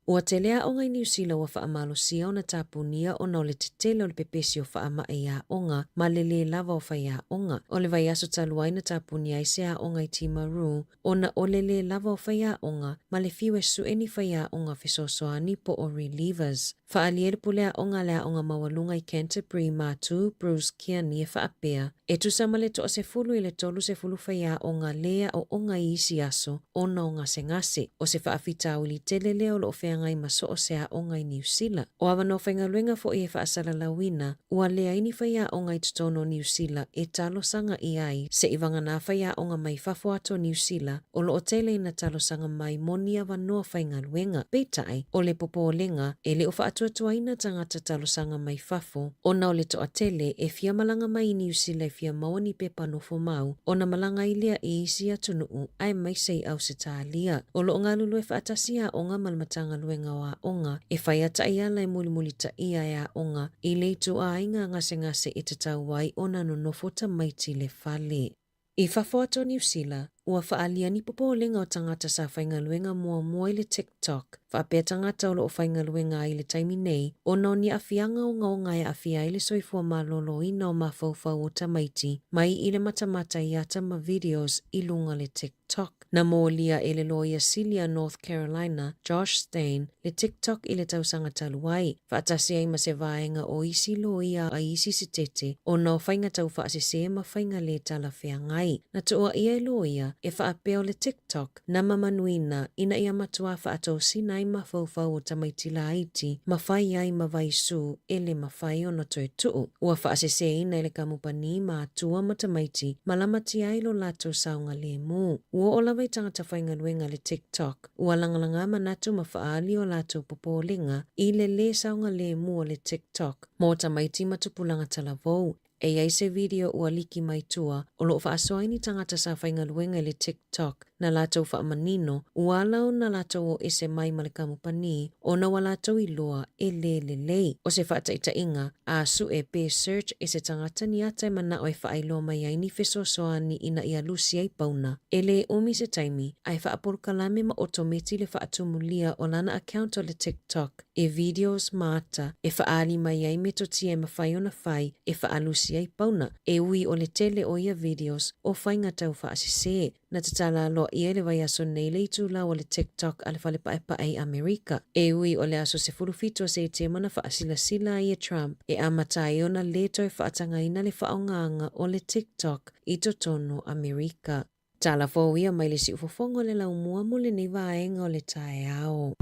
Ua tele aoga i Niu Sila ua faamalosia ona tapunia ona o le tetele o le pepesi o faamai i aoga ma le lē lava o faiaoga. O le vaiaso talu ai na tapunia ai se aoga i Timaru ona o le lē lava o faiaoga ma le fiu e suʻe ni faiaoga fesoasoani po o relievers. Faaalia le pule aoga a le aoga maualuga i Canterbury Matū Bruce Kearney e faapea, E tusa ma le toasefulu i le 30 faiaoga lē aoaoga i isi aso ona o gasegase. O se faafitauli tele lea o loo feagai ma so o se aoga i Niu Sila. O avanoa faigaluega foʻi e faasalalauina, ua leai ni faiaoga i totonu o Niu Sila e talosaga i ai seʻi vagana faiaoga mai fafo atu o Niu Sila o loo tele ina talosaga mai mo ni avanoa faigaluega. Peitai, o le popolega, e le o faatuatuaina tagata talosaga mai fafo ona o le toatele e fia malaga mai i Niu Sila e fia maua ni pepa nofo mau ona malaga ai lea i isi atunuu aemaise i Ausetalia. O loo galulue faatasi aoga ma le Matagaluega o Aoga e fai a taiala e mulimulitaia e aoga i le ituaiga gasegase e tatau ai ona nonofo tamaiti i le fale. I fafo atu o Niu Sila, ua faaalia ni popolega o tagata sa faigaluega muamua i le TikTok, faapea tagata o loo faigaluega ai i le taimi nei, ona o ni aafiaga ogaoga e aafia ai le soifua malōlōina o mafaufau o tamaiti mai i le matamata i ata ma videos i luga o le TikTok. Na molia e le loia sili a North Carolina, Josh Stein, le TikTok i le tausaga talu ai, faatasi ai ma se vaega o isi loia a isi setete ona o faiga taufaasesē ma faiga lē talafeagai. Na tuuaia e loia e faapea o le TikTok na mamanuina ina ia matuā faatosina ai mafaufau o tamaiti laiti ma fai ai ma vaisū e lē mafai ona toe tuu. Ua faasesēina e le kamupani ma atua ma tamaiti ma lamatia ai lo latou saogalēmū. Ua oo lava i tagata faigaluega le TikTok, ua lagalaga manatu ma faaali o latou popolega i le lē saogalēmū o le TikTok mo tamaiti ma tupulaga talavou. E i ai se video ua liki mai tua o loo faasoa ai ni tagata sa faigaluega i le TikTok na latou faamanino ua ala ona latou o ese mai ma le kamupani ona ua latou iloa e lē lelei. O se faataitaiga, a sue pe search e se tagata ni ata e manao e faailoa mai ai ni fesoasoani ina ia lusi ai pauna. E lē umi se taimi, ae faapolokalame ma otometi le faatumulia o lana account o le TikTok e videos ma ata e faaali mai ai metotia e mafai ona fai e faalusi ai pauna. E ui o le tele o ia videos o faiga taufaasesē. Na tatala aloaia i le vaiaso nei le itulā o le TikTok a le Fale Paepae i Amerika. E ui o le aso 17 o Setema na faasilasila ai e Trump e amata ai ona lē toe faatagaina le faaaogaga o le TikTok i totonu o Amerika. Tala fou ia mai le siufofoga o le laumua mo lenei vaega o le taeao.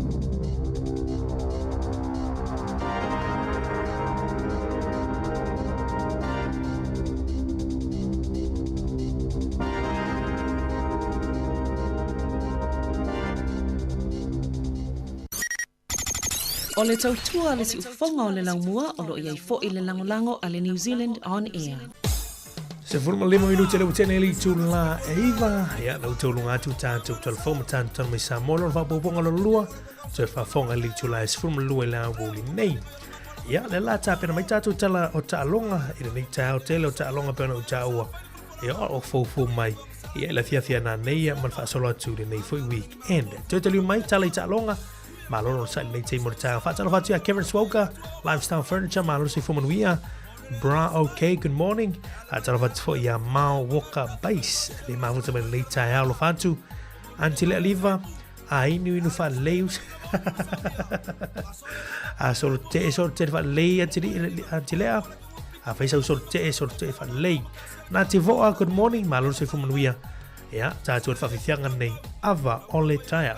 O le tautua a le siufofoga o le laumua o lo o i ai foi le lagolago a le New Zealand On Air. 15 minute le ua nei le itula e iva. Ia, na utou luga atu tatou talafou ma tatou tala mai Samoa lona faaopoopoga lona lua. Toe faafofoga i le itula e 12 i le aoauli nei. Ia, le la tapena mai tatou tala o taaloga i lenei taeao tele o taaloga pei ona ou taua. Ia, o foufou mai. Ia, i le afiafi a nanei ia ma le faasolo atu i lenei foi weekend. Toe taliu mai tala i taaloga. Malo le onosai i lenei taimi o le taeao. Faatalofa atu ia Kevin Swoker, Lifestyle Furniture, malo le soifua manuia. Bra OK, good morning. Faatalofa atu foi ia Mao Walker Bass, le mafuta mai lenei taeao. Alofa atu, Aunty Lea Liva, a inu inu faalelei us. A solo te solo te faalelei Aunty Lea. A fai sau solo te solo te faalelei. Nati Voa, good morning. Malo le soifua manuia. Ia, tatou le faafiafiaga nei, ava o le taeao.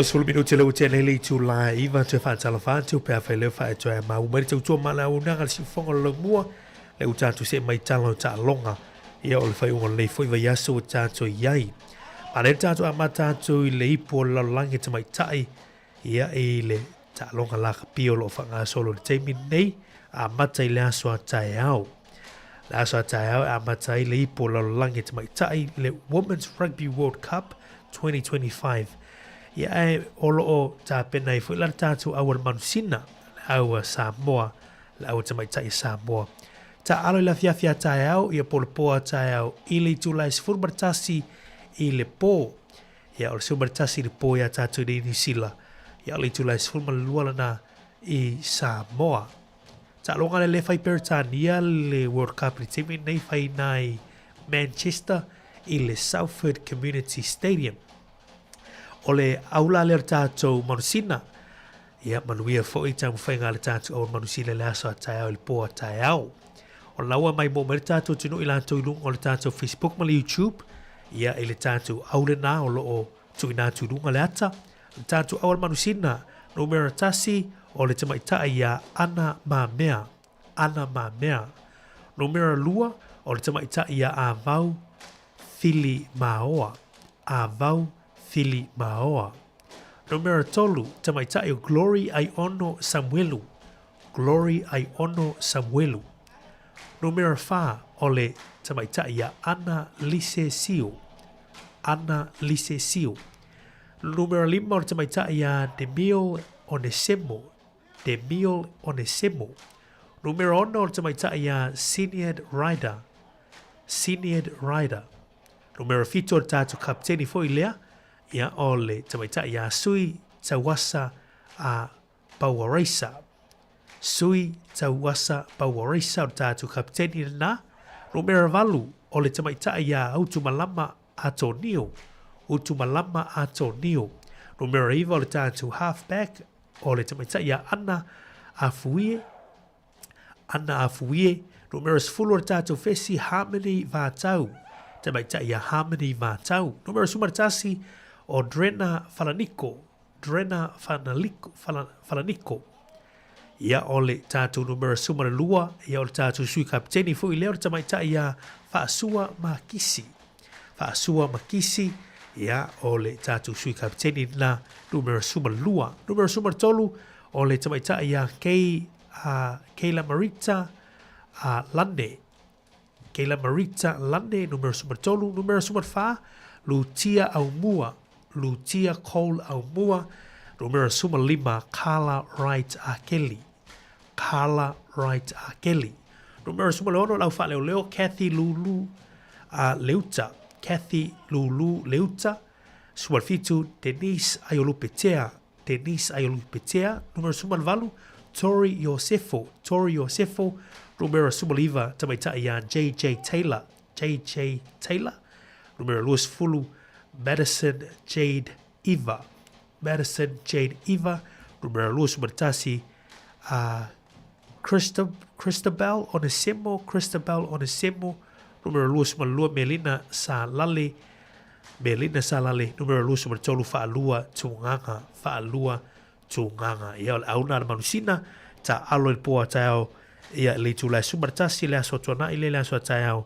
20 minute le ua nei le itula e iva toe faatalofa atu pe afai leo faetoe a mau mai le tautua ma le auaunaga le siufofoga o le laumua le ua tatou see mai tala o taaloga ia o le faaiuga o lenei foi vaiaso ua tatou i ai. Ma lea tatou amata atu i le ipu o le lalolagi tamaitai ia i le taaloga lakapi o lo o faagasolo i le taimi lenei, amata i le aso a taeao. Le aso a taeao e amata ai le ipu o le lalolagi tamaitai le Women's Rugby World Cup 2025. Ia ae o lo o tapena ai foi la le tatou au a le Manusina, le au a Samoa, le au a tamaitai a Samoa. Taalo i le afiafi a taeao, ia po le pō a taeao i le itula e 11 i le pō. Ia, o le 11 i le pō iā tātou i Niu Sila. Ia, o le itula e 12 lena i Samoa. Taaloga lea lea e fai Peretania le World Cup i le taimi lenei fai ina i Manchester i le Salford Community Stadium. O le aula lea o le tatou manusina. Ia, manuia foi taumafaiga a le tatou au manusina i le aso a taeao i le po a taeao. O la ua mai mo mai le tatou atunuu i latou i luga o le tatou Facebook ma le YouTube. Ia, i le tatou au lena o lo o tuuina atu i luga le ata. Le tatou au manusina, numera 1, o le tamaitai ia Ana Mamea. Ana Mamea. Numera 2, o le tamaitai ia Avau Fili Maoa. Avau Fili Maoa. Numera 3, tamaitai o Glory Aiono Samuelu. Glory Aiono Samuelu. Numera 4, o le tamaitai ia Ana Lise Sio. Ana Lise Sio. Numera 5, o le tamaitai ia Demille Onesemo. Demille Onesemo. Numera 6, o le tamaitai ia Sinead Ryder. Sinead Ryder. Numera 7, o le tatou kapiteni foi lea, ia o le tamaitai ia Sui Tauasa a Pauareisa. Sui Tauasa Pauareisa o le tatou kapiteni lena. Numera 8, o le tamaitai ia Utumalama Atonio. Utumalama Atonio. Numera 9, o le tatou halfback, o le tamaitai ia Ana Afuie. Ana Afuie. Numera 10 o le tatou fesi, Harmony Vatau. Tamaitai ia Harmony Vatau. Numera 11, o Drena Falaniko. Drena Fanaliko, Fala, Falaniko. Ia o le tatou numera 12, ia o le tatou sui kapiteni foi lea o le tamaitai ia Faasua Makisi. Faasua Makisi, ia o le tatou sui kapiteni na numera 12. Numera 13, o le tamaitai ia Kei, Keila Marita Lane. Keila Marita Lane, numera 13. Numera 14, Lutia Aumua, Lutia Cole Aumua. Numera 15, Carla Wright Akeli. Carla Wright Akeli. Numera 16, lau faaleoleo, Kathy Lulu Leuta. Kathy Lulu Leuta. 17, Denise Aiolupetea. Denise Aiolupetea. Numera 18, Tori Iosefo. Tori Iosefo. Numera 19, tamaitai ia JJ Taylor. JJ Taylor. Numera 20, Madison Jade Eva. Madison Jade Eva. Numera 21, Christabel Onesemo. Christabel Onesemo. Numera 22, Melina Salale. Melina Salale. Numera 23, Faalua Tugaga. Faalua Tugaga. Ia, o le auna a le manusina, ta alo i le po a taeao, ia, le itula e 11 le aso tuanai le le aso a taeao,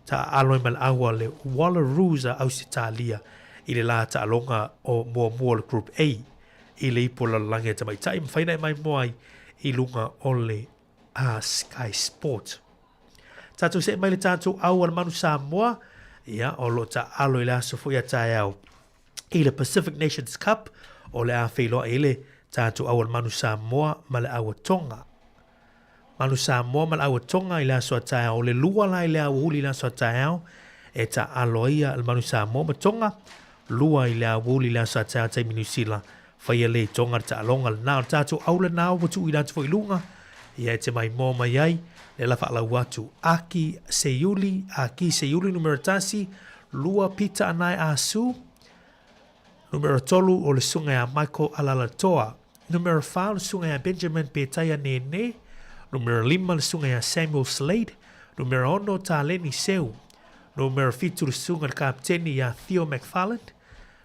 ta alo i ma le aua le Wallaroos a Ausetalia i le la taaloga o muamua o le Group A i le ipu o le lalolagi a tamaitai ma faina e maimoa ai i luga o le Sky Sport. Tatou see mai le tatou au a le Manu Samoa, ia, o lo o taalo i le aso foi a taeao i le Pacific Nations Cup o le a feiloai i le tatou au a le Manu Samoa ma le au a Tonga. Manu Samoa ma le au a Tonga i le aso a taeao. O le lua la i le aoauli i le aso a taeao e taalo ai le Manu Samoa ma Tonga. Lua i le aoauli i le aso a taeao taimi Niu Sila. Faia le i Tonga le taaloga lena. O le tatou au lena ua tuuina atu foi i luga. Ia e te maimoa mai ai le la faalaua atu. Aki Seiuli, Aki Seiuli numera 1, lua Peter Anae Asu, numera 3 o le susuga ia Michael Alalatoa, numera 4 o le susuga ia Benjamin Petaia Nene, numera 5 le susuga ia Samuel Slade, numera 6 Taleni Seu, numera 7 le susuga le kapiteni ia Theo McFarland,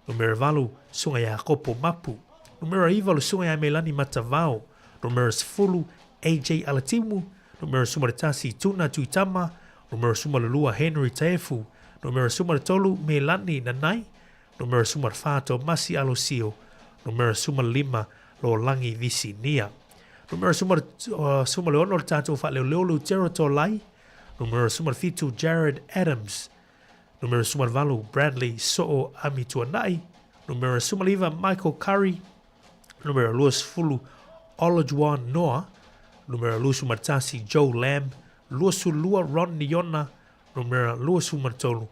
numera 8 susuga ia Kopo Mapu, numera 9 le susuga ia Melani Matavao, numera 10 AJ Alatimu, numera 11 Tuna Tuitama, numera 12 Henry Taefu, numera 13 Melani Nanai, numera 14 Tomasi Alosio, numera 15 Lolangi Visinia. Numera 16 le tatou faaleoleo Lutero Tolai, numera 17 Jared Adams, numera 18 Bradley So'o Amituanai, numera 19 Michael Curry, numera 20 Olajuwon Noa, numera 21 Joe Lamb, 22 Ron Niona, numera 23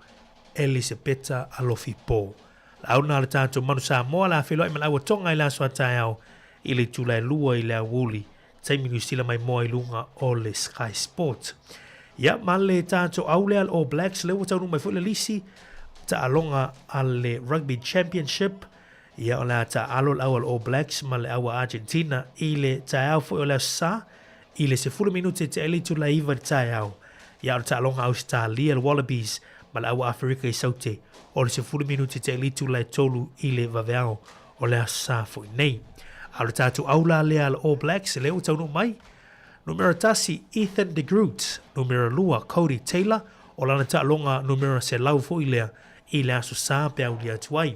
Elisapeta Alofipo. Launa le tatou Manu Samoa la feiloai ma le aua Tonga i le aso a taeao i le itula e 2 i le aoauli. Taimi Niu Sila maimoa i luga o le Sky Sport. Ia, ma le tatou au lea a le All Blacks, lea ua taunuu mai foi le lisi taaloga a le Rugby Championship. Ia, o le a taaalo le au a le All Blacks ma le au a Argentina i le taeao foi o le Aso Sa i le 10 minute tea i le itula e 9 i le taeao. Ia, o le taaloga a Ausetalia, le Wallabies, ma le au a Aferika i Saute, o le 10 minute tea i le itula e 3 i le vaveao o le Aso Sa foi nei. A o le tatou au la lea a le All Blacks, lea ua taunuu mai, Numera tasi, Ethan de Groot, numera lua, Codie Taylor, o lana taaloga numera 100 foi lea i le Aso Sa pe aulia atu ai.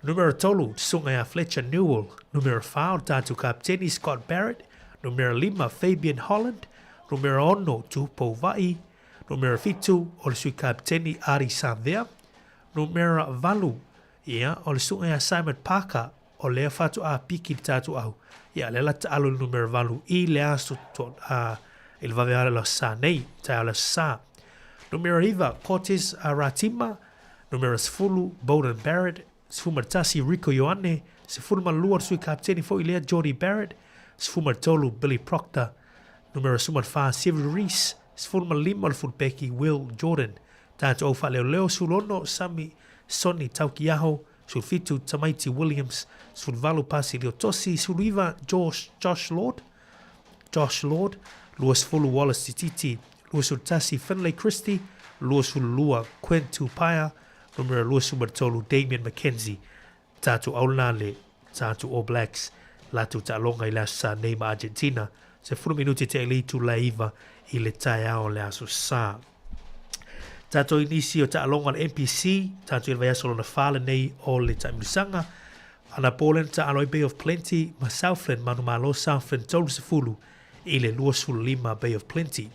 Numera tolu, Susuga ia Fletcher Newell, numera fa, o le tatou kapiteni Scott Barrett, numera lima, Fabian Holland, numera ono, Tupou Va'i, numera fitu, o le sui kapiteni Ardie Savea, numera valu, ia, o le susuga ia Simon Parker, O lea faatoa piki le tatou au. Ia, lea la taalo i le numera valu i le aso to, a, i le vave o le aso Sa nei, taeao le aso Sa. Numera iva, Cortez Ratima, numera 10, Beauden Barrett, 11, Rieko Ioane, 12 le sui kapiteni foi lea, Jordie Barrett, 13, Billy Proctor, numera 14, Sevu Reece, 15 o le fulupeki, Will Jordan. Tatou au faaleoleo, 16, Sami Sonny Taukiaho, 17, Tamaiti Williams, 18, Pasi Leotosi, 19, Josh, Josh Lord, Josh Lord, 20, Wallace Tititi, 21, Finlay Christie, 22, Quinn Tupaea, numera 23, Damian McKenzie. Tatou aulana le tatou All Blacks latou taaloga i le Aso Sa nei ma Argentina, 10 minute tea i le itula e 9 i le taeao o le Aso Sa. Tatou i nisi o taaloga o le NPC, tatou i le vaiaso lona 4 lenei o le taimilosaga. Anapo lea na taalo ai Bay of Plenty ma Southland, manumalo Southland 30 i le 25 Bay of Plenty.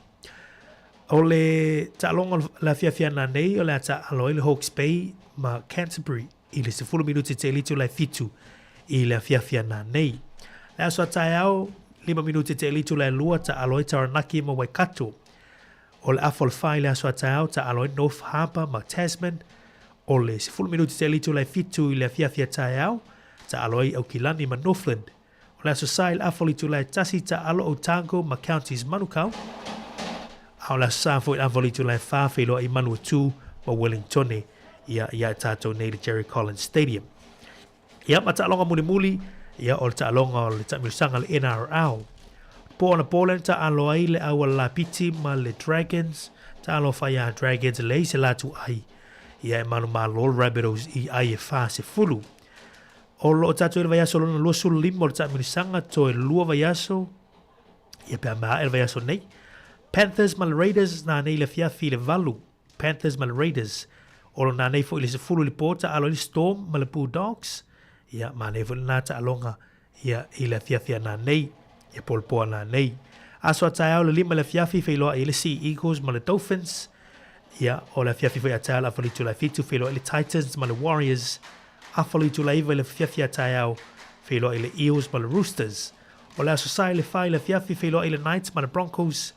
O le taaloga o le afiafi ana nei o le a taalo ai le Hawke's Bay ma Canterbury i le 10 minute te le itula e 7 i le afiafi ana nei. Le aso a taeao, 5 minute te le itula e 2 taalo ai Taranaki ma Waikato. O le afa o le 4 i le aso a taeao, taalo ai North Harbour ma Tasman. O le 10 minute te le itula e 7 i le afiafi a taeao, taalo ai Aukilani ma Northland. O le aso Sa i le afa o le itula e 1, taalo Otago ma Counties Manukau. A o le aso Sa foi i le afa o le itula e 4, feiloai Manuatū ma Wellingtone ia ia tatou nei i le Jerry Collins Stadium. Ia, ma taaloga mulimuli, ia, o le taaloga o le taamilosaga le NRL. Po ona po lea na taalo ai le au a le Lapiti ma le Dragons, taalo fai a Dragons leai se latou ai. Ia e manumalo le Rabbitohs i ai e 40. O loo tatou i le vaiaso lona 25 o le taamilosaga, toe lua vaiaso, ia pe a maea le vaiaso nei. Panthers ma le Raiders na nei le afiafi i le 8. Panthers ma le Raiders. O lo nanei foi i le 10 i le po taalo ai le Storm ma le Bulldogs. Ia, manei foi lena taaloga ia i le afiafi a nanei, ia po le po a nanei. Aso a taeao le 5 i le afiafi feiloai ai le Sea Eagles ma le Dolphins. Ia, o le afiafi foi a taeao le afa o le itula e 7 feiloai le Titans ma le Warriors. Afa o le itula 9 i le afiafi a taeao feiloai le Eels ma le Roosters. O le aso Sa i le 4 i le afiafi feiloai le Knights ma le Broncos.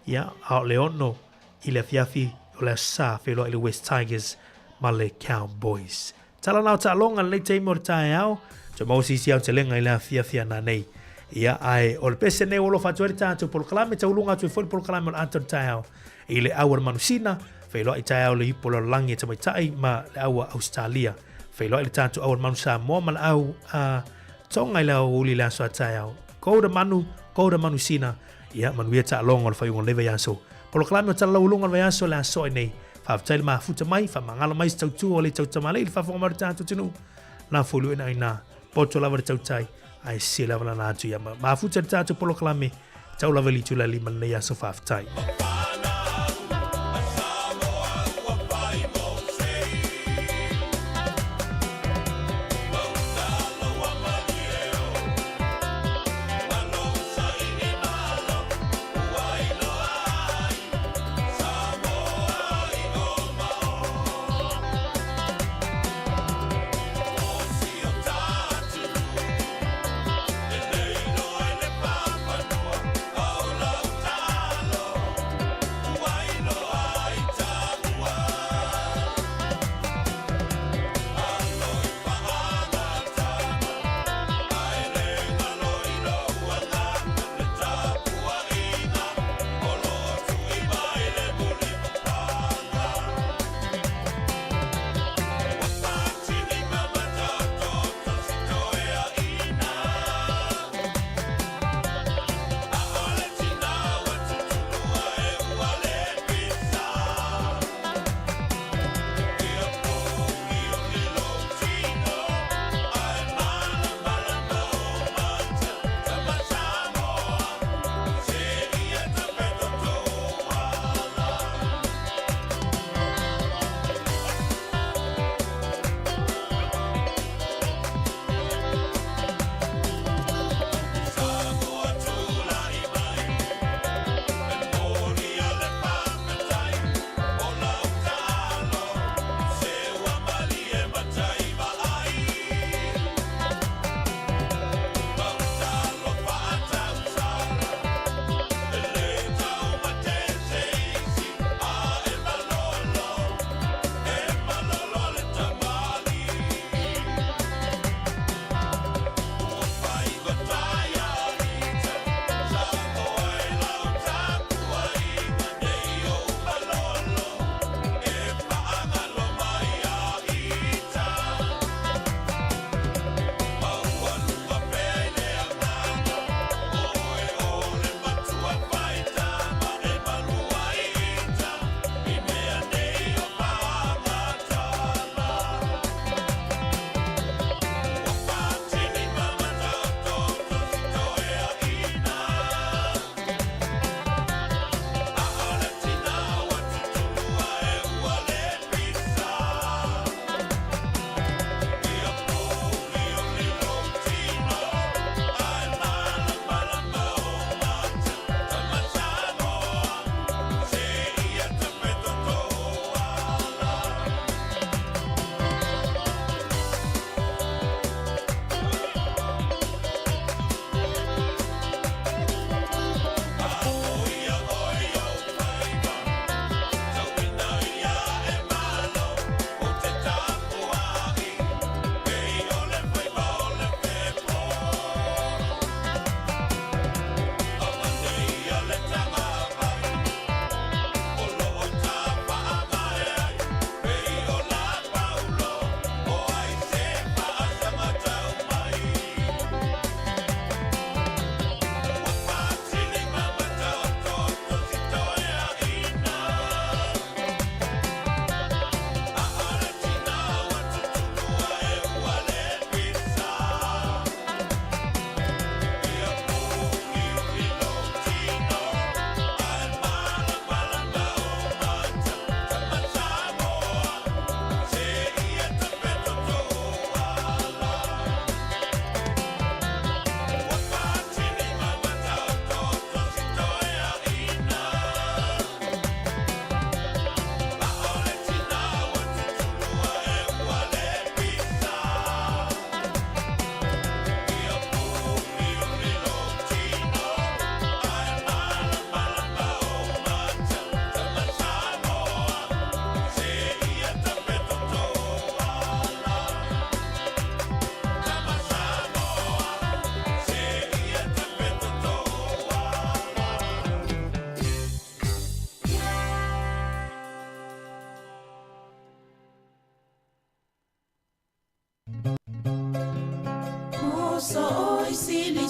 Ia, a o le 6 i le afiafi o le Aso Sa, feiloai le West Tigers ma le Cowboys. Tala na o taaloga lenei taimi o le taeao, toe maua se isi aotelega i le afiafi ana nei. Ia, ae o le pese nei ua alofa atu ai le tatou polokalame, tauluga atu ai foi le polokalame o le ata o le taeao i le au a le manusina, feiloai taeao le ipu o le lalolagi e tamaitai ma le au a Ausetalia. Feiloai le tatou au a le manu Samoa ma le au a Tonga i le aoauli i le aso a taeao. Go da manu, go da manusina, Ia, manuia taaloga o le faaiuga o lenei vaiaso. Polokalame o Tala Laualuga o le vaiaso le aso ai nei. Faafetai le mafuta mai, faamagalo mai se tautua o le tautamalii i le faafofoga mai o le tatou atunuu. La foi luena ina, poto lava le tautai, ae sese lava lana atu ia mafuta le tatou polokalame, tau lava i le itula e 5 lenei aso faafetai.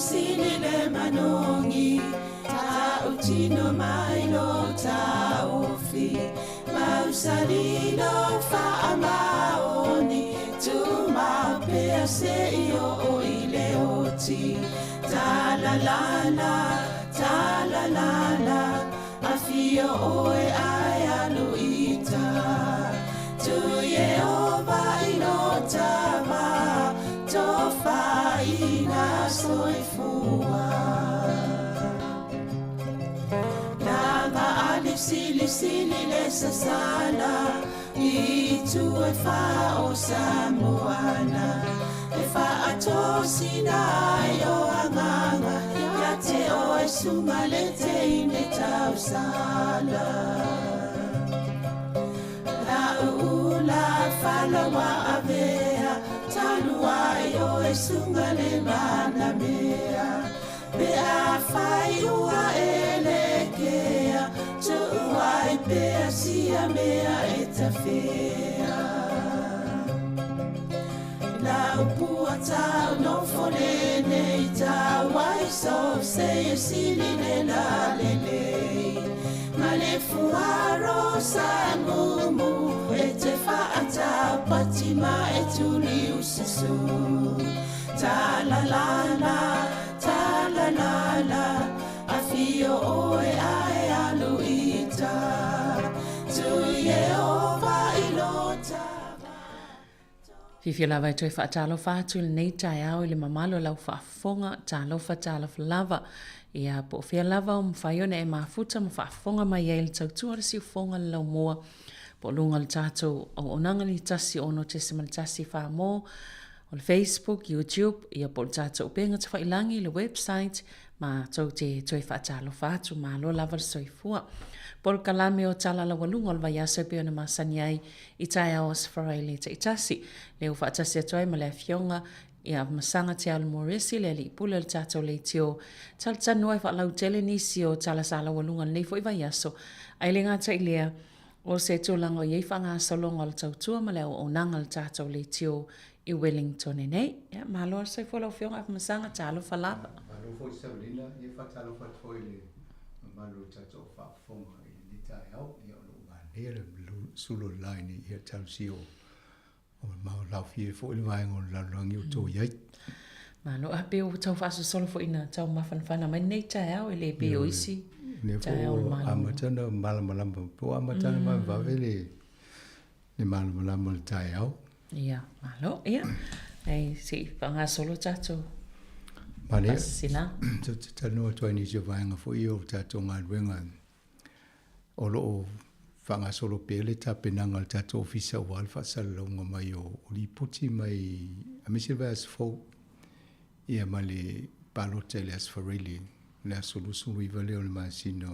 sili le manogi Tautino mai lo taofi Mausali lo faamaoni Tumau pea seia oo i le oti Talalala, talalala Afio oe ae alu i uta Tu Ieova i lo ta va Tofaina soifua Laga ali sili sili le sasala I itu e fa o Samoana E faatosina ai o agaga Ia te oe suga le teine tausala La'u ula fala ua avea Talu ai oe suga le manamea Pe afai ua e lekea Tuu ai pea sia mea e tafea Lau pua tau nofo lenei tau ai so se e sili le la lelei Ma le fuaro sa mumu e te faatau pati ma e tuli ususu Ta la la la, ta la la la Afio oe ae alu i uta Tu Ieova i lo ta va Fiafia lava e toe faatalofa atu i lenei taeao i le mamalu o lau faafofoga, talofa talofa lava. Ia, po o fea lava o mafai ona e mafuta ma faafofoga mai ai i le tautua o le siufofoga o le laumua, po o luga o le tatou auaunaga le 16.1 Samoa, o le Facebook, YouTube, ia po o le tatou upega tafailagi, le website, matou te toe faatalofa atu, malo lava le soifua. Polokalame o Tala Laualuga o le vaiaso e pei ona masani ai i taeao Aso Faraile taitasi. Lea ua faatasi atu ai ma le Afioga ia Afamasaga Tealu Moresi, le Alii Pule o le tatou Leitio Talatalanoa e faalautele nisi o tala sa laualuga o lenei foi vaiaso. Ae le gata i lea, O se tulaga o i ai faagasologa o le tautua ma le auaunaga a le tatou leitio i Wellington nei. Ia, malo le soifua lau Afioga Afamasaga, talofa lava. Malo foi Saulina, ia faatalofa atu foi i le mamalu o le tatou faafofoga i lenei taeao. Ia o lo o manaia le sulu o le line ia talosia o O mau laofie foi le vaega o le lalolagi o tou i ai. Malo, a pei ua tau faasolosolo foi ina tau mafanafana mai lenei taeao e le pei o isi taeao o le Malo. Amata ona malamalama, po ua amata ona vavevave le le malamalama o le taeao. Ia, malo, ia. Ai, se i faagasolo tatou faasisilaga. Malie, te talanoa atu ai nisi o vaega foi ia o tatou galuega O lo o faagasolo pea le tapenaga a le tatou Ofisa aua le faasalalauga mai o lipoti mai aemaise le vaiaso fou ia ma le palota i le Aso Faraile le aso 29 lea o le masina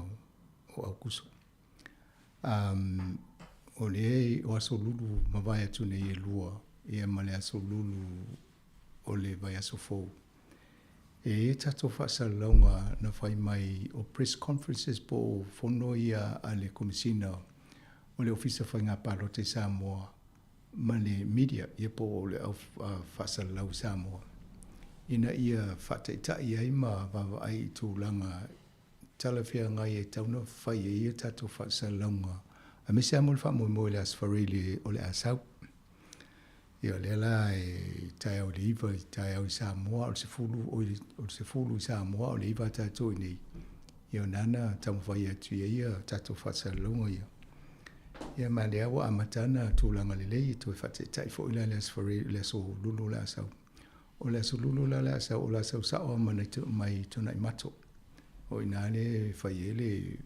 o Aukuso. Um, o lea o aso lulu mavae atu nei e lua ia ma le aso lulu o le vaiaso fou. E i ai tatou faasalalauga na fai mai o press conferences po o fono ia a le Komesina o le Ofisa Faiga Palota i Samoa ma le media ia po o le au faasalalau i Samoa ina ia faataitai ai ma vaavaai i tulaga talafeagai e tatau ona fai ai a tatou faasalalauga aemaise lava mo le faamoemoe i le Aso Faraile o le a sau. Ia o lea la e taeao i le 9 i taeao i Samoa, o le 10, oi o le 10 i Samoa, o le 9 a tatou i inei. Ia o lena na taumafai atu i ai ia tatou faasalalauga ia. Ia ma lea ua amata ona tulaga lelei e toe faataitai foi la le Aso Faraile, le Aso Lulu o le a sau. O le Aso Lulu la le a sau, o le a sau sao lava mai mai Tuanaimato. O i ina lea e fai ai le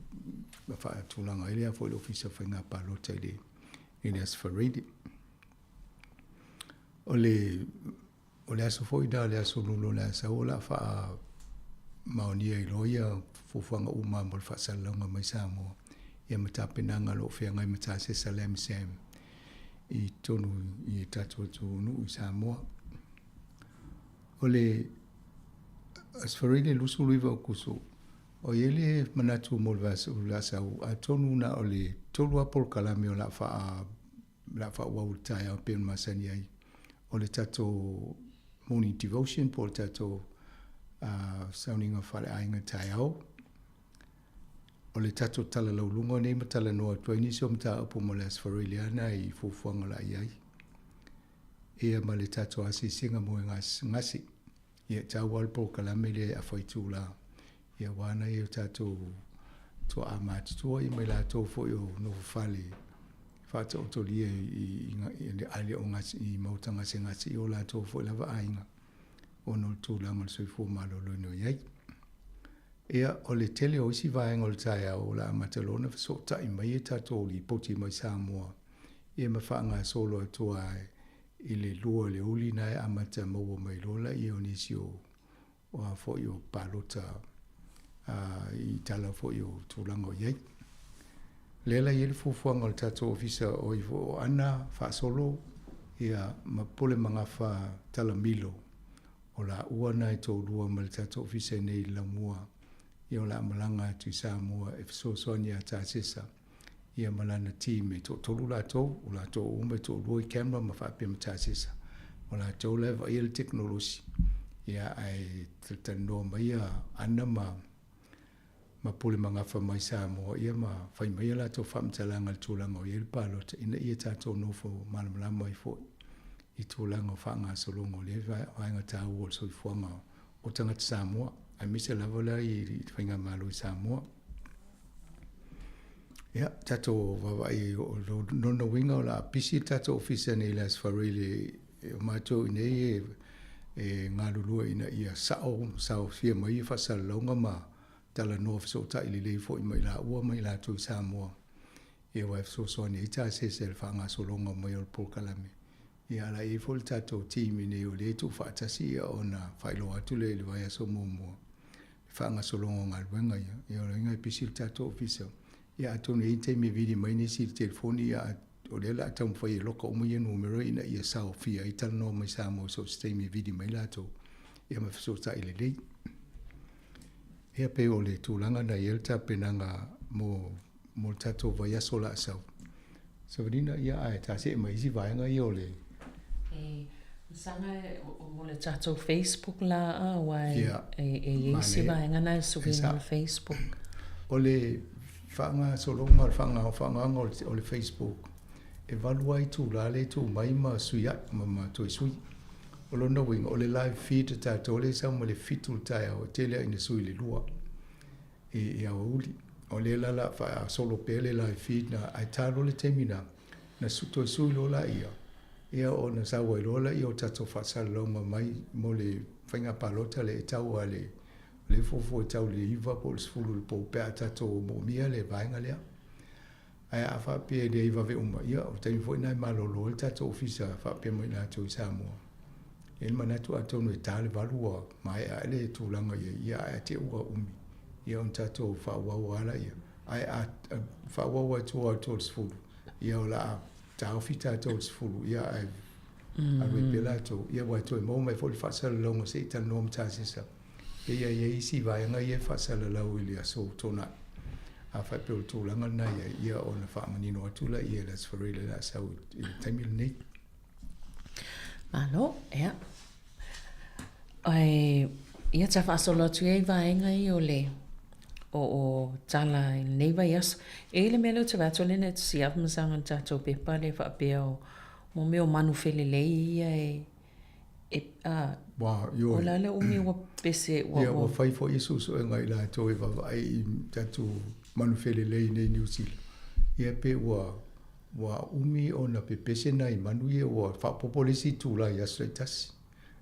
faatulaga ai lea foi le Ofisa o Faiga Palota i le i le Aso Faraile. O le, o le aso foi la, le aso Lulu o le a sau o le a faamaonia ai loa ia fuafuaga uma mo le faasalalauga mai Samoa ia ma tapenaga o lo o feagai ma tasesa le MSM i totonu i tatou atunuu i Samoa. O le Aso Faraile 29 o Aokuso, O i ai le manatu mo le vaiaso o le a sau, atonu na o le tolu lava polokalame o le a faa, o le a faaauau i le taeao e pei ona masani ai. O le tatou morning devotion po o le tatou Sauniga Faleaiga taeao. O le tatou tala lauluga nei ma talanoa atu ai nisi o mataupu mo le Aso Faraile ana i fuafuaga o le a i ai. Ia ma le tatou asiasiga mo e gasegase. Ia e taua le polokalame lea e afa itula. Ia aua nai o tatou tuaa matutua ia ma i latou foi o nofo fale faataotolia i, i, ae le o gase, i maota gasegase i o latou foi lava aiga ona o le tulaga o le soifua maloloina o i ai. Ia, o le tele o isi vaega o le taeao o le a amata loa ona fesootai mai e tatou lipoti mai Samoa ia ma faagasolo atu lava i le 2 o le aoauli na e amata maua mai loa laia o nisi o o a foi o palota i tala foi o tulaga o i ai. Lea la e i ai le fuafuaga o le tatou ofisa o i foi o Ana Faasolo ia ma Pule Magafa Talamilo o laua na e toalua ma le tatou ofisa i nei i le Laumua ia o le a malaga atu i Samoa e fesoasoani ia Tasesa ia ma lana team e toatolu latou, o latou uma e toalua i camera ma faapea ma Tasesa. O latou la e vaaia le tekonolosi ia ae talatalanoa mai ia Ana ma ma Pule Magafa mai Samoa ia ma fai mai a latou faamatalaga i le tulaga o i ai le palota ina ia tatou nofo malamalama ai foi i tulaga o faagasologa o lea vaega taua o le soifuaga o tagata Samoa, aemaise lava la i le faigamalo i Samoa. Ia, tatou vaavaai o lona uiga o le a pisi le tatou ofisa nei i le Aso Faraile o matou i inei e, e galulue ina ia sao ma saofia mai ia faasalalauga ma talanoa fesootai lelei foi ma i laua ma i latou i Samoa. Ia aua e fesoasoani ai tasese i le faagasologa mai o le polokalame. Ia a o le a i ai foi le tatou team i inei o lea e tuufaatasi ia ona faailoa atu lea i le vaiaso muamua le faagasologa o galuega ia. Ia o lona uiga e pisi le tatou ofisa. Ia atonu e i ai taimi e vili mai nisi i le telefoni ia a o lea o le a taumafai e loka uma ia numera ina ia saofia ai talanoa mai Samoa i so o se taimi e vili mai latou ia ma fesootai lelei. Ia pei o le tulaga na i ai le tapenaga mo mo le tatou vaiaso o le a sau. Savalina, ia ae ta see mai isi vaega ia o le... E, masaga mo le tatou Facebook la a aua e, e, e i ai si vaega na e suiga o le Facebook. O le faagasologa o le faagaoga o le Facebook, e 8 lava itula lea e tuu mai ma sui ai, ma, ma toe sui. O lona uiga, o le live feed a tatou lea e sau mai le 7 i le taeao, e tele lava ina sui i le 2. I aoauli. O lea la la faasolo pea le live feed na, ae ta loa le taimi na, na toe sui loa laia, ia ona sau ai loa laia o tatou faasalalauga mai mo le faiga palota lea e tau lava le, o lea e fuafua e tau i le 9 po o le 10 i le po pe a tatou moomia le vaega lea. Ae a faapea e leai vave uma, ia o le taimi foi lena e malolo ai le tatou ofisa faapea ma i latou i Samoa. E i ai le manatu atonu e ta le 8 ua maea ae le tulaga i ai, ia ae te i ua umi, ia ona tatou faaauau lava laia. Ae a faaauau atu lava i le 30, ia o le a taofi tatou i le 10, ia ae alu ai pea latou. Ia aua e toe maua mai foi le faasalalauga se i talanoa ma Tasesa. Pei e i ai isi vaega ia e faasalalau i le aso Toonai. A faapea o le tulaga lena e i ai, ia ona faamanino atu laia i le Aso Faraile o le a sau i le taimi lenei. Malo, ia. Ae, ia ta faasolo atu ia i vaega ia o le o, o tala i lenei vaiaso. E i ai le mea lea ou te vaai atu o lea na e tusia ma le tatou pepa lea faapea o mo mea o manu felelei ia e E, a, Ua, ioe. O le a le umi ua pese, ua... Ia, ua fai foi suesuega i latou e vaavaai i tatou manu felelei nei i Niu Sila. Ia pe ua, ua umi ona pepese nai manu ia ua faaopoopo le isi itula i aso taitasi.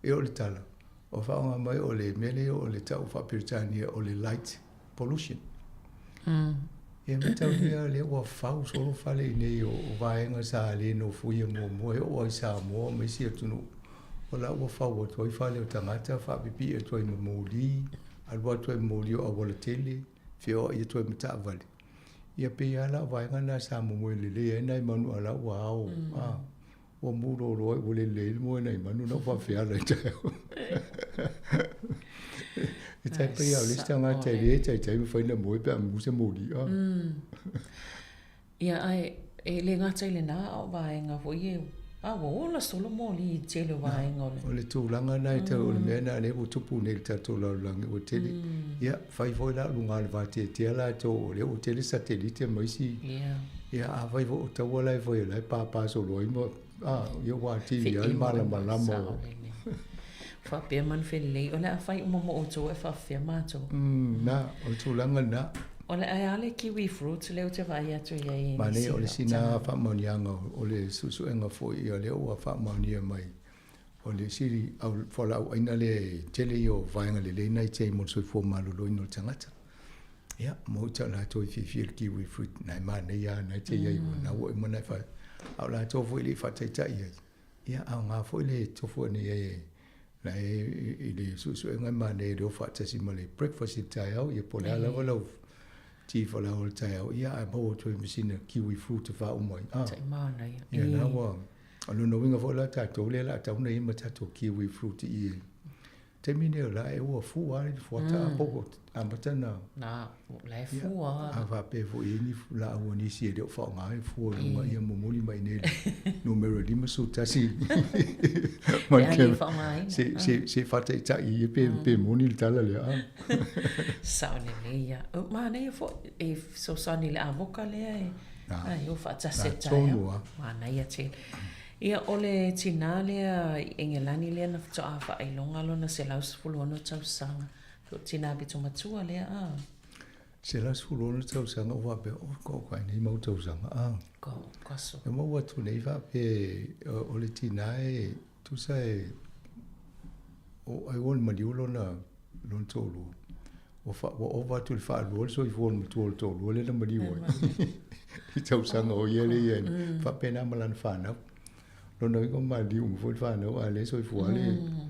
E o le tala, ua faaaoga mai o le mea lea o le tau faa-Peretania o le light pollution. Ia mataulia lea ua fau solo fale i inei o vaega sa le nofoia muamua e oo ai i Samoa ma isi atunuu. O la ua fau atu ai fale o tagata, faapipii atu ai ma moli, alu atu ai ma moli o aualatele, feoai atu ai ma taavale. Ia pei lava la o vaega na sa momoe lelei ai nai manu a o la ua ao, a. Ua mūlōlō ai, ua le lelei le moe nai manu na ou faafeala i taeao. E tai pei a o le isi tagata e le taitai mafai ona moe pe a mū se moli. Ia, ae e le gata i lena, a o vaega foi e A ua ola solo moli i tele o vaega o le. O le tulaga lena e tau, o le mea lena lea ua tupu nei i le tatou lalolagi ua tele. Ia, fai foi la o luga o le vateatea latou o lea ua tele satelite ma isi. Ia, afai foi o taua la e fai o la e pāpā solo ai ma, a, ia ua atili ai le malamalama o. Faapea ma Felelei, o le a fai uma mo outou e faafefea matou. Na, o le tulaga lena. O le a le kiwi fruit lea ou te vaai atu i ai i Manaia, o le sina faamaoniaga o le suesuega foi ia lea ua faamaonia mai o le sili au fualaau aina lea e tele ia o vaega lelei na e tei mo le soifua maloloina o le tagata. Ia, mo ita latou e fiafia i le kiwi fruit, na e manaia lava na e tei ai ua na ua uma na e fa, a o latou foi e le i faataitai ai. Ia, aoga foi le tofu ane i ai e la e i le suesuega e manaia le o faatasi ma le breakfast i le taeao, ia po o le a lava lau ti falaoa i le taeao, ia ae maua atu ai ma sina kiwi fruit e faauma ai. Ah, Tai manaia. Ia, na ua, o lona uiga foi la tatou lea o le a tatau ona i ai ma tatou kiwi fruit i i. Taimi nei o la e ua fua lava le fuata mm. po ua amata na. Na, la e fua. A faapea foi i ai ni laau a nisi e le o faaaoga e fua i luga ia momoli mai nei le numera 51. Ma le faaaogaina. Se se se faataitai ia pe pe moni le tala lea. Sao lelei ia. Manaia foi e fesoasoani i le avoka lea e ai o faatasi e taeao. Manaia tele. Ia, o le tinā lea i Engelani lea na faatoa faailoga lona 116 tausaga. O le tinā pito matua lea, a. 116 tausaga ua faapea, oh, ko kai nei mau tausaga, a. Ko, koso. E maua atu nei faapea, o le tinā e, tusa e, o ai ua maliu lona, lona toalua. Ua, fa, ua ova atu i le faalua le soifua o le matua o le toalua lea na maliu ai. I tausaga o ia lea ia mm. Faapena ma lana fanau. Lona uiga ua maliu uma foi le fanau a lea soifua le. Mm.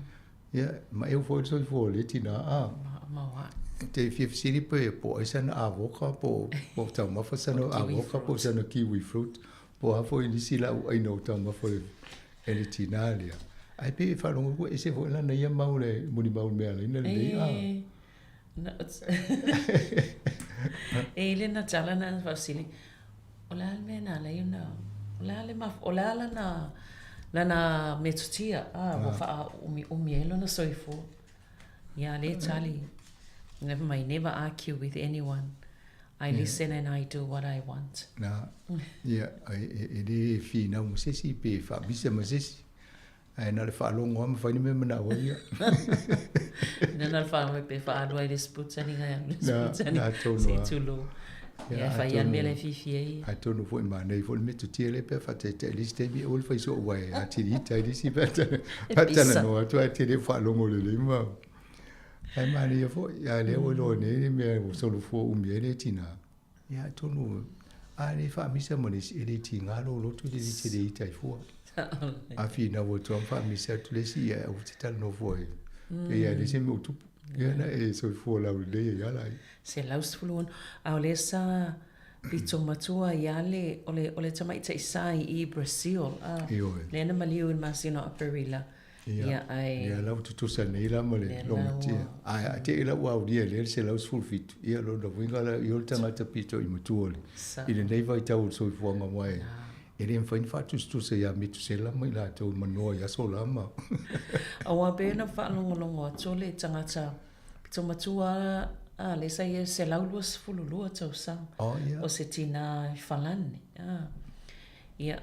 Ia, ma eu foi le soifua o le tina a. Ma, Te fia fesili pe po ai sana avoka po po taumafa sana avoka po sana kiwi fruit po a foi nisi lau aina o taumafa e le tinā lea. Ae pei e faalogo ua ese foi lana ia mau le molimau i le mea alaina lenei a. E i le na tala na faafesili, o le a le mea na ala ai ona, o le a le o le a lana, lana metotia, a, ua faaumiumi ai lona soifua. Ia, lea e tali, never mind, never argue with anyone. I listen and I do what I want. Na, ia, e le finau ma se isi pe faamisa ma se isi. Ae na o le faalogo lava ma fai le mea e manao ai ia. Na na le faalogo pe faalu ai le sputani ngai alu le sputani. Na, tonu Se tulou. Ia, fai lava le mea la e fiafia ai ia. Atonu foi manaia foi le metotia lea pe a faataitai i le isi taimi aua le fai soo aua e atili ita ai le isi pe a talanoa atu ae te le faalogo lelei ma Ae manaia foi, a lea ua iloa nei le mea ua solofua umi ai le tinā. Ia atonu, a le faamisa ma le isi, e le tiga lou loto i le le tele ita ai fua. A finau atu lava ma faamisa atu le isi, ia aua te talanoa fua i, pei lava e leai se mea o tupu. Ia na e soifua laulelei ai lava laia. 116. A o lea sa pito matua ia le, o le, o le tamaitai sa i i Brazil, a, lea na maliu i le masina o Aperila. Ia, ae. Lea la ua tutusa nei la ma le lomatia. Ae a te i la ua aulia lea le 117, ia lona uiga la ia o le tagata pito i matua le, i lenei vaitau o le soifuaga aua e, e le mafai ona faatusatusa ia Metusela ma i latou i manoa i aso la ma. Aua pei ona faalogologo atu o le tagata pito matua a lea sa ia 122 tausaga. Oh, ia. O se tinā i Falani. Ah. Ia,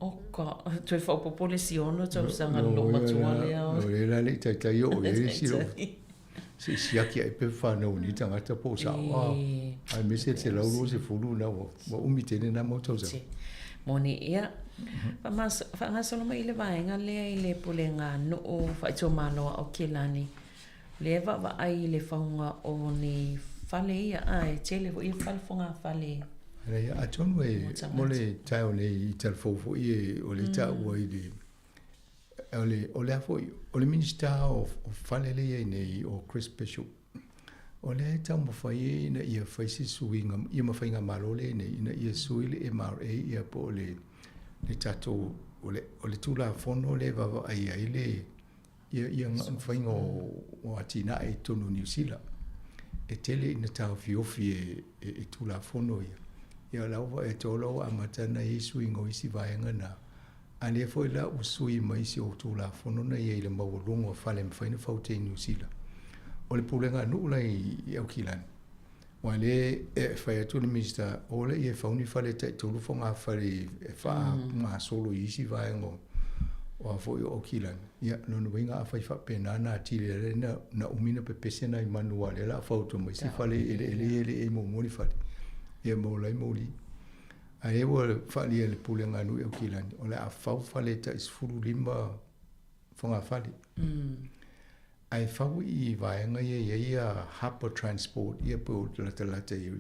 oka, toe faaopoopo le isi ono tausaga i lou matua lea. O lea la le i taitai oo i ai le isi lou, se i siaki ai pe whanau ni tagata po o sao. Ah, aemaise le 120 na ua, ua umi tele na mau tausaga. Moni, ia, faagasolo mai i le vaega lea i le pulega nuu faaitumalo a Aukilani, lea e vaavaai i le fauga o ni fale ia, a e tele foi ia fale fogafale. Leai, atonu e, mo le taeao nei i Talafou foi e, o le taua i le, o le, o le a foi, o le Minisita o, o fale lea i ai nei o Chris Bishop, o lea e taumafai ai ina ia fai se suiga, ia ma faigamalo lea nei, ina ia sui le MRA ia po o le, le tatou, o le, o le Tulafono lea e vaavaai ai le, ia, ia faiga o, o atinae i totonu o Niu Sila. E tele ina taofiofi e, e, e Tulafono ia. Ia o la ua e tolo ua amata ona i ai suiga o isi vaega na. A lea foi la ua sui mai si o Tulafono na i ai i le maualuga o fale e mafai ona fau i Niu Sila. O le pulega a nuu la i Aukilani, aua lea e fai atu le Minisita, o lea e fau ni fale taitolu fogafale e faagasolo i isi vaega o a foi o Aukilani. Ia, lona uiga afai faapena na atili ai na umi na pepese nai manu aua o lea o le a fau atu ma isi fale i eleele ia e le i i ai muamua ni fale, ia ma ola ai moli. Ae ua faaalia e le Pulega a Nuu i Aukilani, o le a fau fale tai 15 fogafale. Ae fau i vaega ia e i ai a harbour transport ia pe o latalata i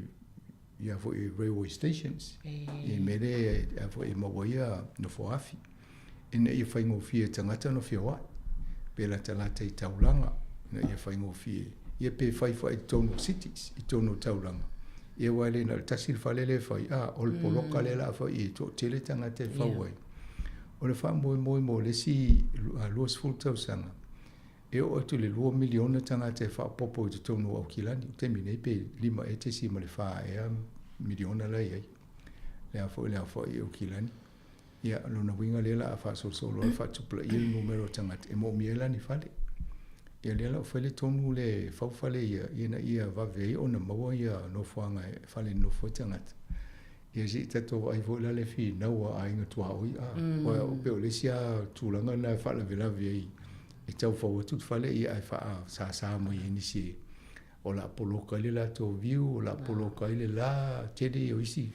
ia foi railway stations. I mea lea a foi e maua ai ia nofoafi. Ina ia faigofie e tagata ona feoai, pe latalata i taulaga, ina ia faigofie, ia pe fai foi i totonu o cities, i totonu o taulaga. Ia aua e le na o le tasi le fale lea e fai, a, o le poloka lea o le a fai e toatele tagata e fau ai. O le faamoemoe mo le isi 20 tausaga, e oo atu i le 2 miliona tagata e faaopoopo i totonu o Aukilani. O le taimi nei pe 5 ea 4 ea miliona la e i ai. Le a foi le aofai i Aukilani. Ia, o lona uiga lea o le a faasolosolo ai, faatupulaia le numera o tagata e moomia ai la ni fale. Ia lea la ua fai le tonu lea e fau fale ia, ina ia vave ai ona maua ia nofoaga e fale nonofo ai tagata. Ia se i tatou vaai foi la le finau a aiga tuaoi a. Aua pei o le isi lava tulaga lena e faalavelave ai e tau fau atu le fale ia ae faasasa mai e nisi e o le a poloka ai le latou view, o le a poloka ai le la, tele ia o isi.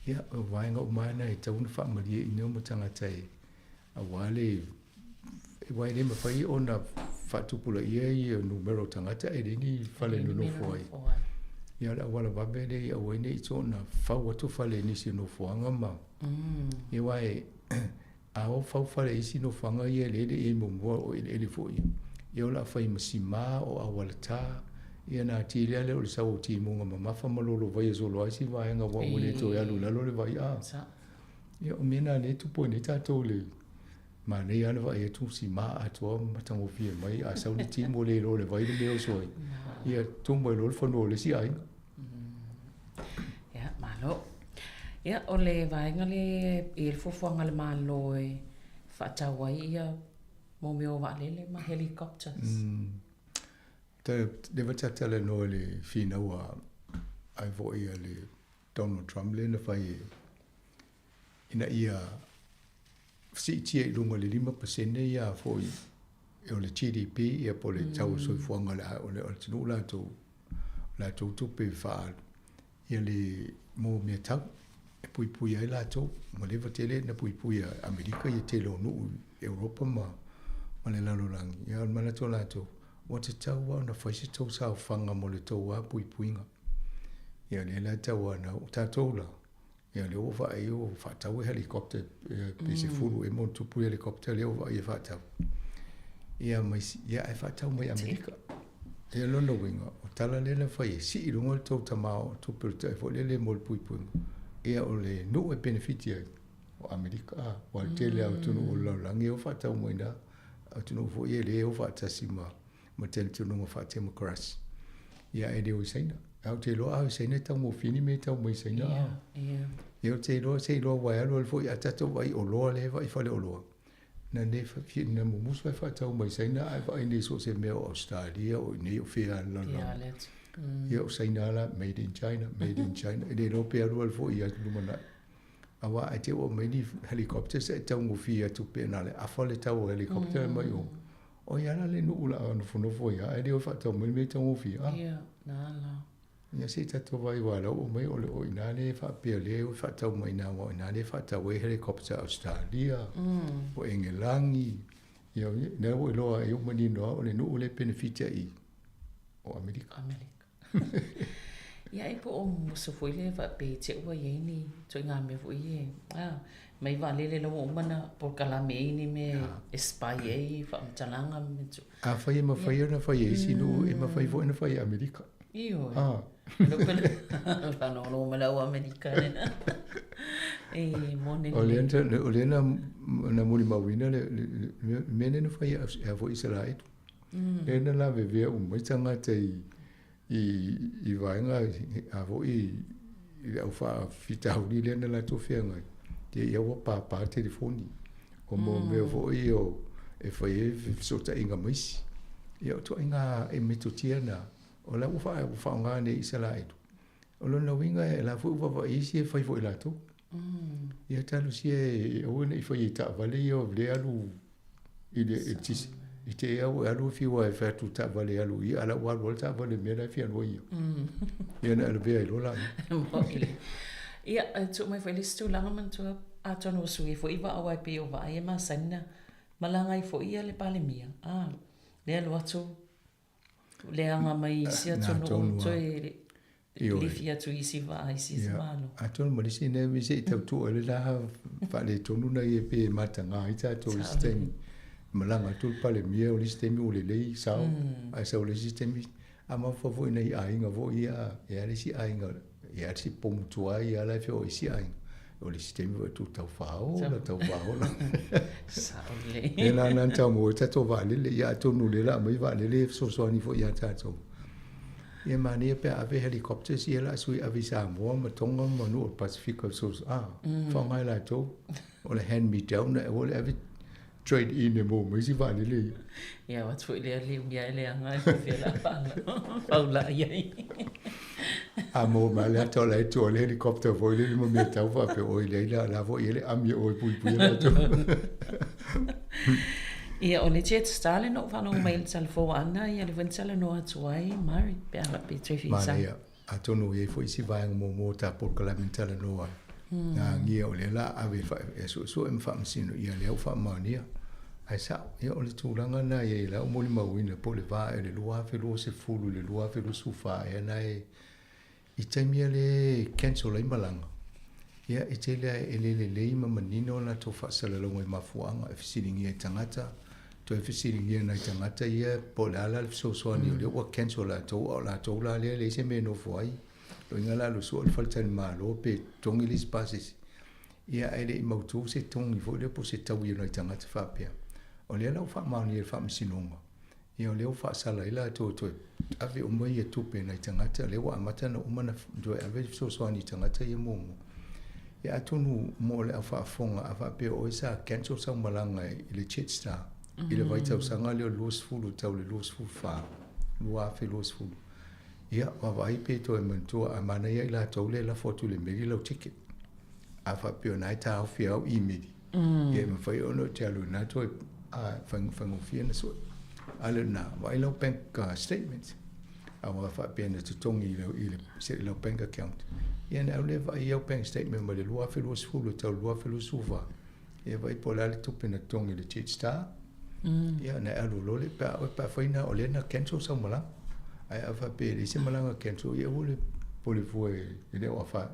Ia, o vaega uma lava na e tatau ona faamalieina uma tagata e aua le aua e le mafai ona faatupulaia ia numera o tagata e leai ni fale e nonofo ai. Ia o le auala vave lea ia aua ai ne i soona fau atu fale i nisi o nofoaga ma ia aua e A o fau fale i isi nofoaga ia e le i ai muamua o eleele foi ia, ia o le a fai ma simā o auala tā, ia ona atili lava lea o le sau o timuga mamafa ma lolovai e solo ai si vaega aua ua le toe alu i lalo le vai a. Ia o mea na lea e tupu ai nei tatou i le manaia lava le vaai atu simā atoa ma matagofie mai, a sau le timu ua le iloa e le vai le mea e oso ai, ia tumu ai loa le fanua o le isi aiga. Ia, malo. Ia, o le vaega lea e i ai le fuafuaga a le Malo e faatau ai ia mo mea o vaalele ma helicopters. Mm. Leva talanoa i le finau a ai foi a le Donald Trump lea na fai e ina ia siitia i luga i le 5% ia foi o le GDP ia po o le tau o le soifuaga o le atunuu latou, latou tupe faaalu ia le mo mea tau e puipui ai latou. Ua leva tele na puipui a Amerika ia tele o nuu i Europa ma ma le lalolagi. Ia o le manatu o latou, ua tatau lava ona fai se tou saofaga mo le tou lava puipuiga. Ia lea la e tau ana, o tatou la, Ia lea ua vaai ua faatau e helicopter pe 10 ea ma ona tupu helicopter lea ua vaai e faatau. Ia ma isi, ia ae faatau mai Amerika. Ia lona uiga, o tala lea na fai e sii i luga le tou tamaoa tupe o le tai foi lele mo le puipuiga. Ia o le nuu e penefiti ai o Amerika a, aua o le tele lava o atunuu o le lalolagi e o faatau mai i ina, atunuu foi ia e le o faatasi ma ma talitonuga faa-temokarasi. Ia ae le o i Saina. Ae ou te iloa a o i Saina e taugofie ni mea e tau mai i Saina. Ia, ia. Ia ou te iloa se iloa ua e alu alu foi a tatou vaai i oloa lea e vaai i faleoloa. Na le na mumusu ae faatau mai Saina ae vaai nei so o se mea o Ausetalia o i inei o fea lava i le lalolagi. Ia o Saina la made in China, made in China. E le iloa pe alu alu foi i atu lumanai. Aua ae te i ua aumai ni helicopters ae taugofie atu pe na o le afa le tau o helicopter mai o. O ai lava la le nuu o le a nofonofo ai lava ae le o faatau mai le mea taugofie a. Ia, na ala. Ia se i tatou vaai aua o la ua aumai o le o i ina lea e faapea o lea e faatau mai i ina aua o i ina lea e faatau ai helicopter a Ausetalia, o Engelagi, ia o lea ua iloa ai ua manino lava o le nuu lea e penefiti ai o Amerika. Amerika. Ia e po o musu foi lea faapea i te i ua i ai ni ituaiga mea foi ia a mai vaalele la ua uma ona polokalame ai ni mea e spy ai faamatalaga ma mea tu. Afai e mafai ona fai e isi nuu, e mafai foi ona fai e Amerika. Ioe. Ah. Faalogologo mai le au Amerika lena. E moni. O lea o lea na molimauina le mea lea na fai e foi Isaraelu. Lea na lavevea uma ai tagata i i vaega a foi i le au faafitauli lea na latou feagai, te i ua pāpā telefoni. O mo mea foi ia o e fai ai fesootaiga ma isi. Ia o ituaiga e metotia na, o la ua faaaoga nei i Isalaelu. O lona uiga o la foi ua vaavaai isi e fai foi e latou. Ia talosia e aua ne i faia i taavale ia o lea e alu i le i te i lava ua e alu e fiu e fai atu i taavale e alu i i, a o la ua alu lava le taavale i le mea la e fia alu ai ia. Ia ona e lavea ai loa lea. Ia, e tuu mai foi le isi tulaga manatua, atonu ua sui ai foi vaa aua e pei o vaa ia e masani ona malaga ai foi ia le Palemia, a, le alu atu leaga mai isi atunuu toe lifi atu i isi vaa i isi Malo. Atonu ma le isi mea se i tau tuu ai le la faaletonu na ia pei e mataga ai tatou i isi taimi. Malaga atu le Palemia o le isi taimi ua lelei sao, ae sau i le isi taimi, a mafaufau foi i nai aiga foi ia, e i ai lava le isi aiga, e i ai lava si pomu tuai lava la e feoai i isi aiga. O le isi taimi foi tu tau faaola, tau faaola. Sao lelei. Lea la na tau maua ai tatou vaalele, ia atonu o lea la aumai vaalele e fesoasoani foi ia tatou. Ia manaia pe a ave helicopters ia la sui ave i Samoa ma Tonga ma nuu o le Pasefika e fesoasoani, a, faaaoga e latou. O le hand me down aua le ave trade in e maua mai isi vaalele ia. Ia, o atu foi lea liugia e leaga ai po o fea o le a faulai ai. A maua mai le ata o la e toa le helicopter foi lele ma mea tau faapea oi leai la, la foi e i ai le ami o e puipuia latou. Ia, o le Jetstar lea na ou faalogo mai i le talafou ana, ia lea foi na talanoa atu ai Murray, pe a faapea e toe fia sau. Manaia. Atonu e i ai foi isi vaega muamua o ta polokalame na talanoa ai, na agia o lea la ave e suesue ma faamasino ia lea ua faamaonia. Ae sao, ia o le tulaga lena e i ai lau molimauina po o le va ea o le 2020 i le 2024 ea na e i taimi a lea e cancel ai malaga, ia e tele lava e le lelei ma manino a latou faasalalauga i mafuaaga e fesiligia e tagata Toe fesiligia nai tagata ia po o le a la le fesoasoani o lea ua cancel latou a o latou la lea e leai se mea e nofo ai. O lona uiga la alu sue le faletalimalo pe totogi le isi pasese. Ia ae le i mautu se togi foi lea po o se taui o nai tagata faapea. O lea la ua faamaonia e le Faamasinoga, ia o lea ua faasala ai latou e toe ave uma ia tupe i nai tagata, lea ua amata ona uma ona toe ave le fesoasoani i tagata ia muamua. Ia atonu mo le au faafofoga a faapea o oe sa cancel sau malaga i le Jetstar i le vaitausaga lea o le 20 tau le 24, 2020. Ia vaavaai pe toe manatua a manaia i latou lea e lafo atu i le meli lau ticket. A faapea o na e taofi au imeli, ia e mafai ona e te alu ina toe faigofie ona sue. A le na, vaai lau bank statement. Aua faapea na totogi i lau, i le, i lau bank account. Ia na au lea vaai i au bank statement mai le 2020 e tau 2024. Ia vaai po o le a le tupe na totogi i le Jetstar. Ia na e alu loa le, pe a oe, pe afai na o lea na cancel sau malaga. Ae a faapea e leai se malaga cancel, ia aua le popole fua e le o afa,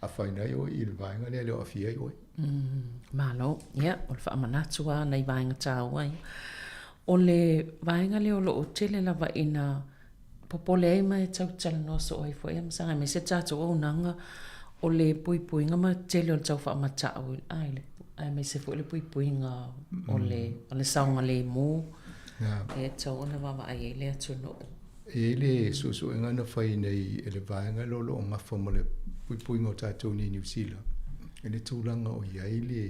afaina ai oe i le vaega lea e le o aafia ai oe. Malo. Ia, o le faamanatu lava nai vaega taua ia. O le vaega lea o lo o tele lava ina popole ai ma e tau talanoa soo ai foi Amasaga aemaise le tatou auaunaga o le puipuiga ma tele o le tau faamatau aemaise foi le puipuiga o le, o le saogalemu e tatau ona vaavaai ai le atunuu. E i ai le suesuega na fai nei e le vaega lea o lo o gafa ma le puipuiga o tatou nei i Niu Sila i le tulaga o i ai le,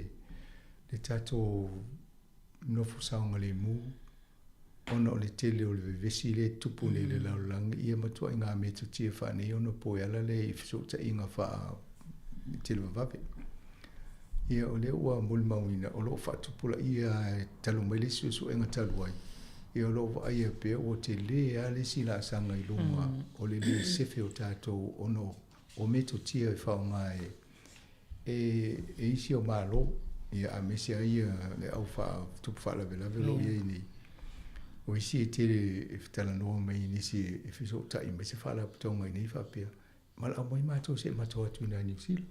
le tatou nofo saogalemu ona o le tele o le vevesi lea e tupu nei i le lalolagi, ia matuai ngā metotia faaneionapo e ala lea i fesootaiga faa televavave. Ia o lea ua molimauina o lo o faatupulaia talu mai le isi suesuega talu ai, ia o lo o vaaia pea ua tele lava le isi laasaga i luga o le lē sefe o tatou ona o metotia e faaaoga e e isi o Malo, ia aemaise ai le au tupu faalavelave o lo o i ai nei. O isi e tele e talanoa mai i nisi e fesootai mai se faalapotopotoga i nei faapea, valaau mai matou se i matou atu i ina i Niu Sila.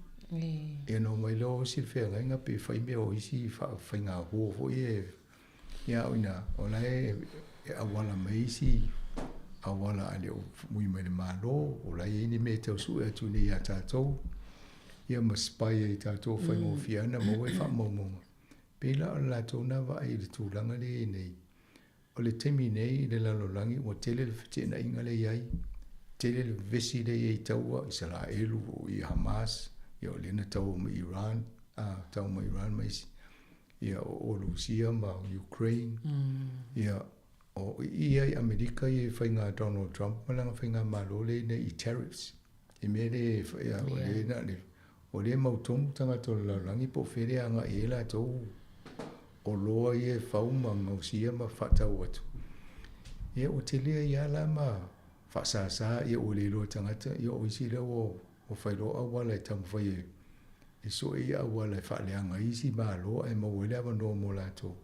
Ia ona omai loa o isi le feagaiga pe fai mea o isi faiga uo foi ia Ia o ina, o la e auala mai isi auala a le o mui mai le Malo, o la e i ai ni mea e tau sue atu nei ia tatou, ia ma spy ai i tatou faigofie lava ona maua i faamaumauga. Pei la o le latou na vaai i le tulaga lea e i ai nei. O le taimi nei i le lalolagi ua tele le feteenaiga lea e i ai, tele le vevesi lea e i ai i taua, Isaraelu, i Hamas, ia o lea na taua ma Iran, taua ma Iran ma isi. Ia, o Lusia ma Ukraine. Ia, o i ia i Amerika ia i faiga a Donald Trump ma lana faigamalo lea ina i tariffs. I mea lea e, ia, o lea na le, o lea e mautonu tagata o le lalolagi po o fea lea e agai ai latou oloa ia e fau ma gaosia ma faatau atu. Ia, ua tele ai lava la ma faasasa, ia ua le iloa e tagata, ia o isi lea ua, ua fai loa auala e taumafai e e sue ia auala e faaleaga ai isi Malo ae maua ai le avanoa mo latou.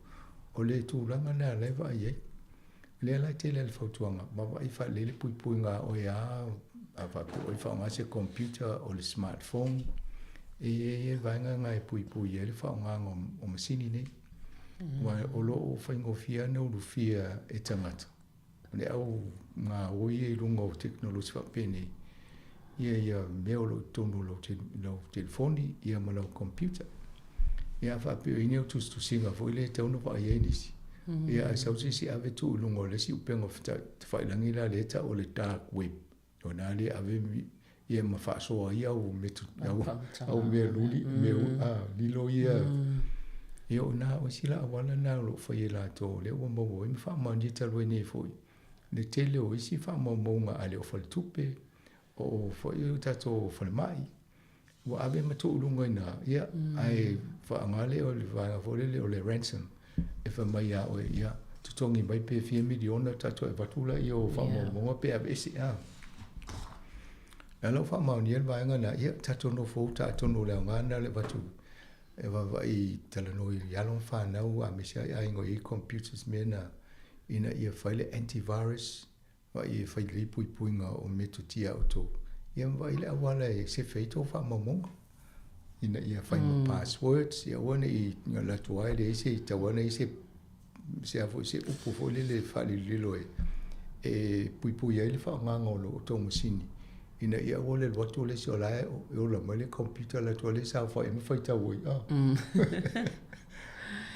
O le tulaga lena la e vaai ai. O lea la e tele le fautuaga, vaavaai faalelei le puipuiga a oe a, a faapea oe faaaoga se computer o le smartphone, e i ai le vaega lena e puipui ai le faaaogaina o masini nei. Aua o lo o faigofie lava ona ulufia e tagata. O le au gaoi ia i luga o tekonolosi faapenei, ia ia mea o lo o i totonu o lau, lau telefoni ia ma lau computer. Ia a faapea o i ai ni au tusitusiga foi lea e tatau ona vaai ai nisi, ia ae sau se isi ave tuu i luga o le isi upega tafailagi la lea e tau o le dark web. O na lea ave ia ma faasoa ai au metu, au, au mea luli, mea a, lilo ia. Ia o na, o isi la auala na o lo o fai e latou, o lea ua maua ai ma faamaonia talu ai nei foi le tele o isi faamaumauga a le o faletupe, o foi o tatou falemai, ua ave ma tuu i luga i ina, ia, ae faaaoga lea o le vaega foi lele o le ransom, e fai mai ia oe, ia, totogi mai pe fia miliona tatou e avatu laia o faamaumauga pe aveese, a. O le a la ua faamaonia le vaega lena, ia, tatou nofo uta atonu o le aoga lena o le avatu e vaavaai talanoa i alo ma fanau aemaise lava i aiga o i ai computers mea na, ina ia fai le antivirus, Vaai e fai lelei puipuiga o metotia a outou, ia ma vaai le auala e sefe ai tou faamaumauga, ina ia fai ma passwords, ia aua ne i alu atu lava e leai se, tau lava ina i ai se, se a foi, se upu foi lele e faalilolilo e, e puipui ai le faaaogaina o lo outou masini, ina ia aua le alu atu o le isi o la e ola mai le computer alu atu lava le saofai ai ma faitau ai.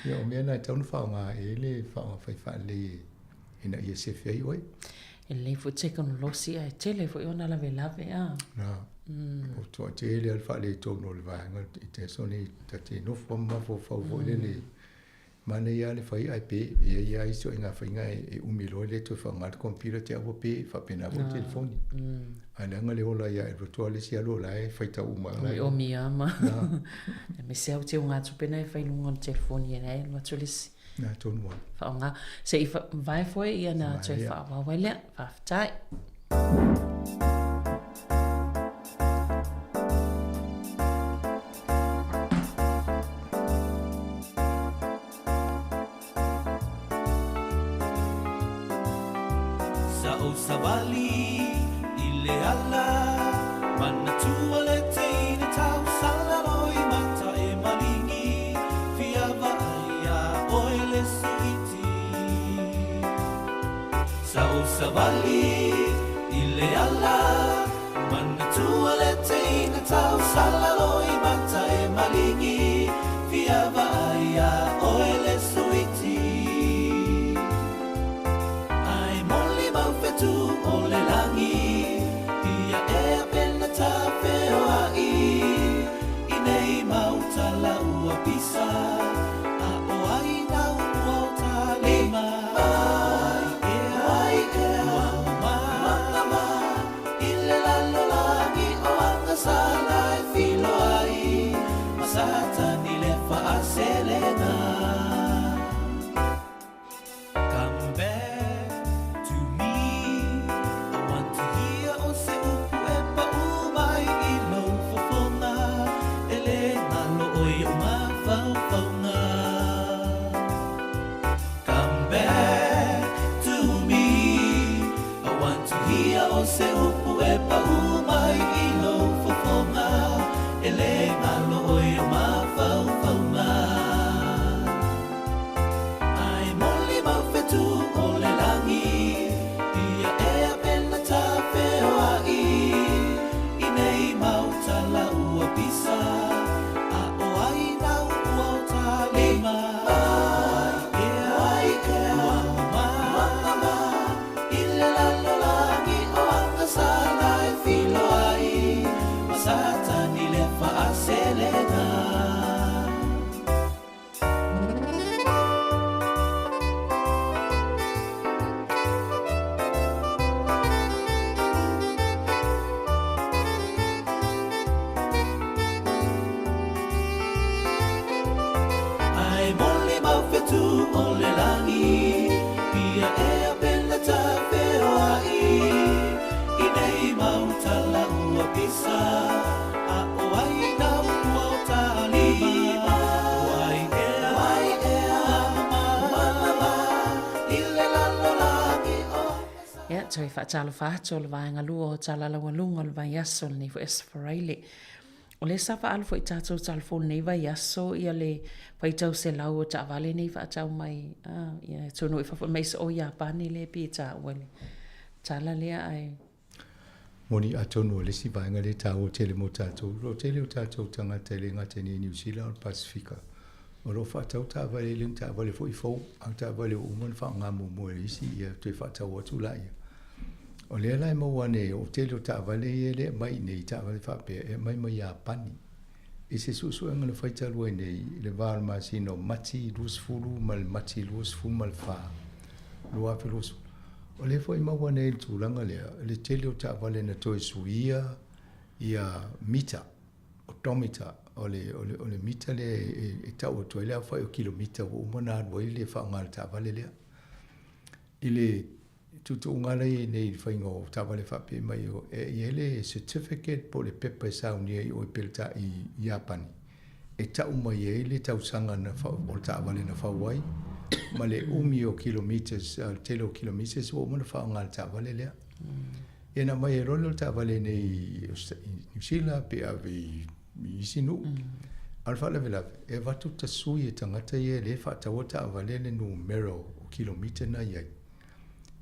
Ia o mea na e tatau ona faaaoga i ai le faaaoga fai faalelei e ina ia sefe ai oe. E lelei foi tekonolosi ae tele foi ona lavelave a. Na. O toa tele lava le faaletonu o le vaega i te aso nei ta te nofo ma mafaufau foi lele manaia lava le fai ae pe e i ai lava isi ituaiga faiga e umi loa e le toe faaaoga le computer te au ua pe faapena foi le telefoni. Ae leaga le ola ia e alu atu lava le isi alu o la e faitau uma la e omiomi lava ma aemaise lava teugatupe na e fai i luga o le telefoni e la e alu atu le isi. Nā tonu ai. Whaonga. Se i vae foe ia nā toe whaawau ai lea. Whaafetai. Sa ou savali i le ala Manatua le teine tausala loi mata e malingi Fia vaai iā oe le suiti Sa ou savali i le ala Manatua le teine tausala loi mata e malingi Fia vaai iā oe le suiti Ae molimau fetu o le lagi Ia ea pena tafeoai I nei mau tala ua pisa A o ai nau ua o talima O ai ea, o ai ea Ua mama I le lalolagi o agasala e filoai Ma Satani le faaselega Come back to me I want to hear o se upu e paʻu mai i lou fofoga E le galo ʻoe i oʻu mafaufauga Come back to me I want to hear o se upu e paʻu mai i lou fofoga E le galo ʻoe i oʻu mafaufauga Ae molimau fetu o le lagi Ia ea pena tafeoai I nei mau tala ua pisa A o ai nau ua o talima. Toe faatalofa atu o le vaega lua o Tala Laualuga o le vaiaso lenei foi Aso Faraile. O lea sa faaalu foi i tatou talafou lenei vaiaso ia le faitau selau o taavale nei faatau mai ia atunuu i fafo aemaise o Iapani lea e pei e taua i le tala lea ae Moni, atonu o le isi vaega lea e taua tele mo tatou, o le tele o tatou tagata e le gata i nei i Niu Sila a o le Pasefika, o lo o faatau taavale, e le o ni taavale foi fou, a o taavale ua uma ona faaaoga muamua e isi, ia toe faatau atu laia. O lea la e maua ane, o le tele o taavale ia e le aumai i inei, taavale faapea, e aumai mai Iapani. I se suesuega na fai talu ai nei, i le va o le masina o Mati 20 ma le Mati 24, 2020, o lea foi e maua nei i le tulaga lea, le tele o taavale na toe suia ia mita, odometer, o le, o le, o le mita lea e, e tau atu ai le aofai o kilomita ua uma ona alu ai le faaaoga o le taavale lea. I le tuutuuga la i ai nei i le faiga o taavale faapea mai o e i ai le certificate po o le pepa e saunia i o i Peleta i Iapani e tau mai ai le tausaga na o le taavale na fau ai ma le umi o kilometers, le tele o kilometers ua uma ona faaaoga e le taavale lea. Ia na aumai ai loa lea o le taavale nei i Niu Sila pe ave i isi nuu. A o le faalavelave, e avatu tasui e tagata ia e le faataua taavale le numera o kilomita na i ai.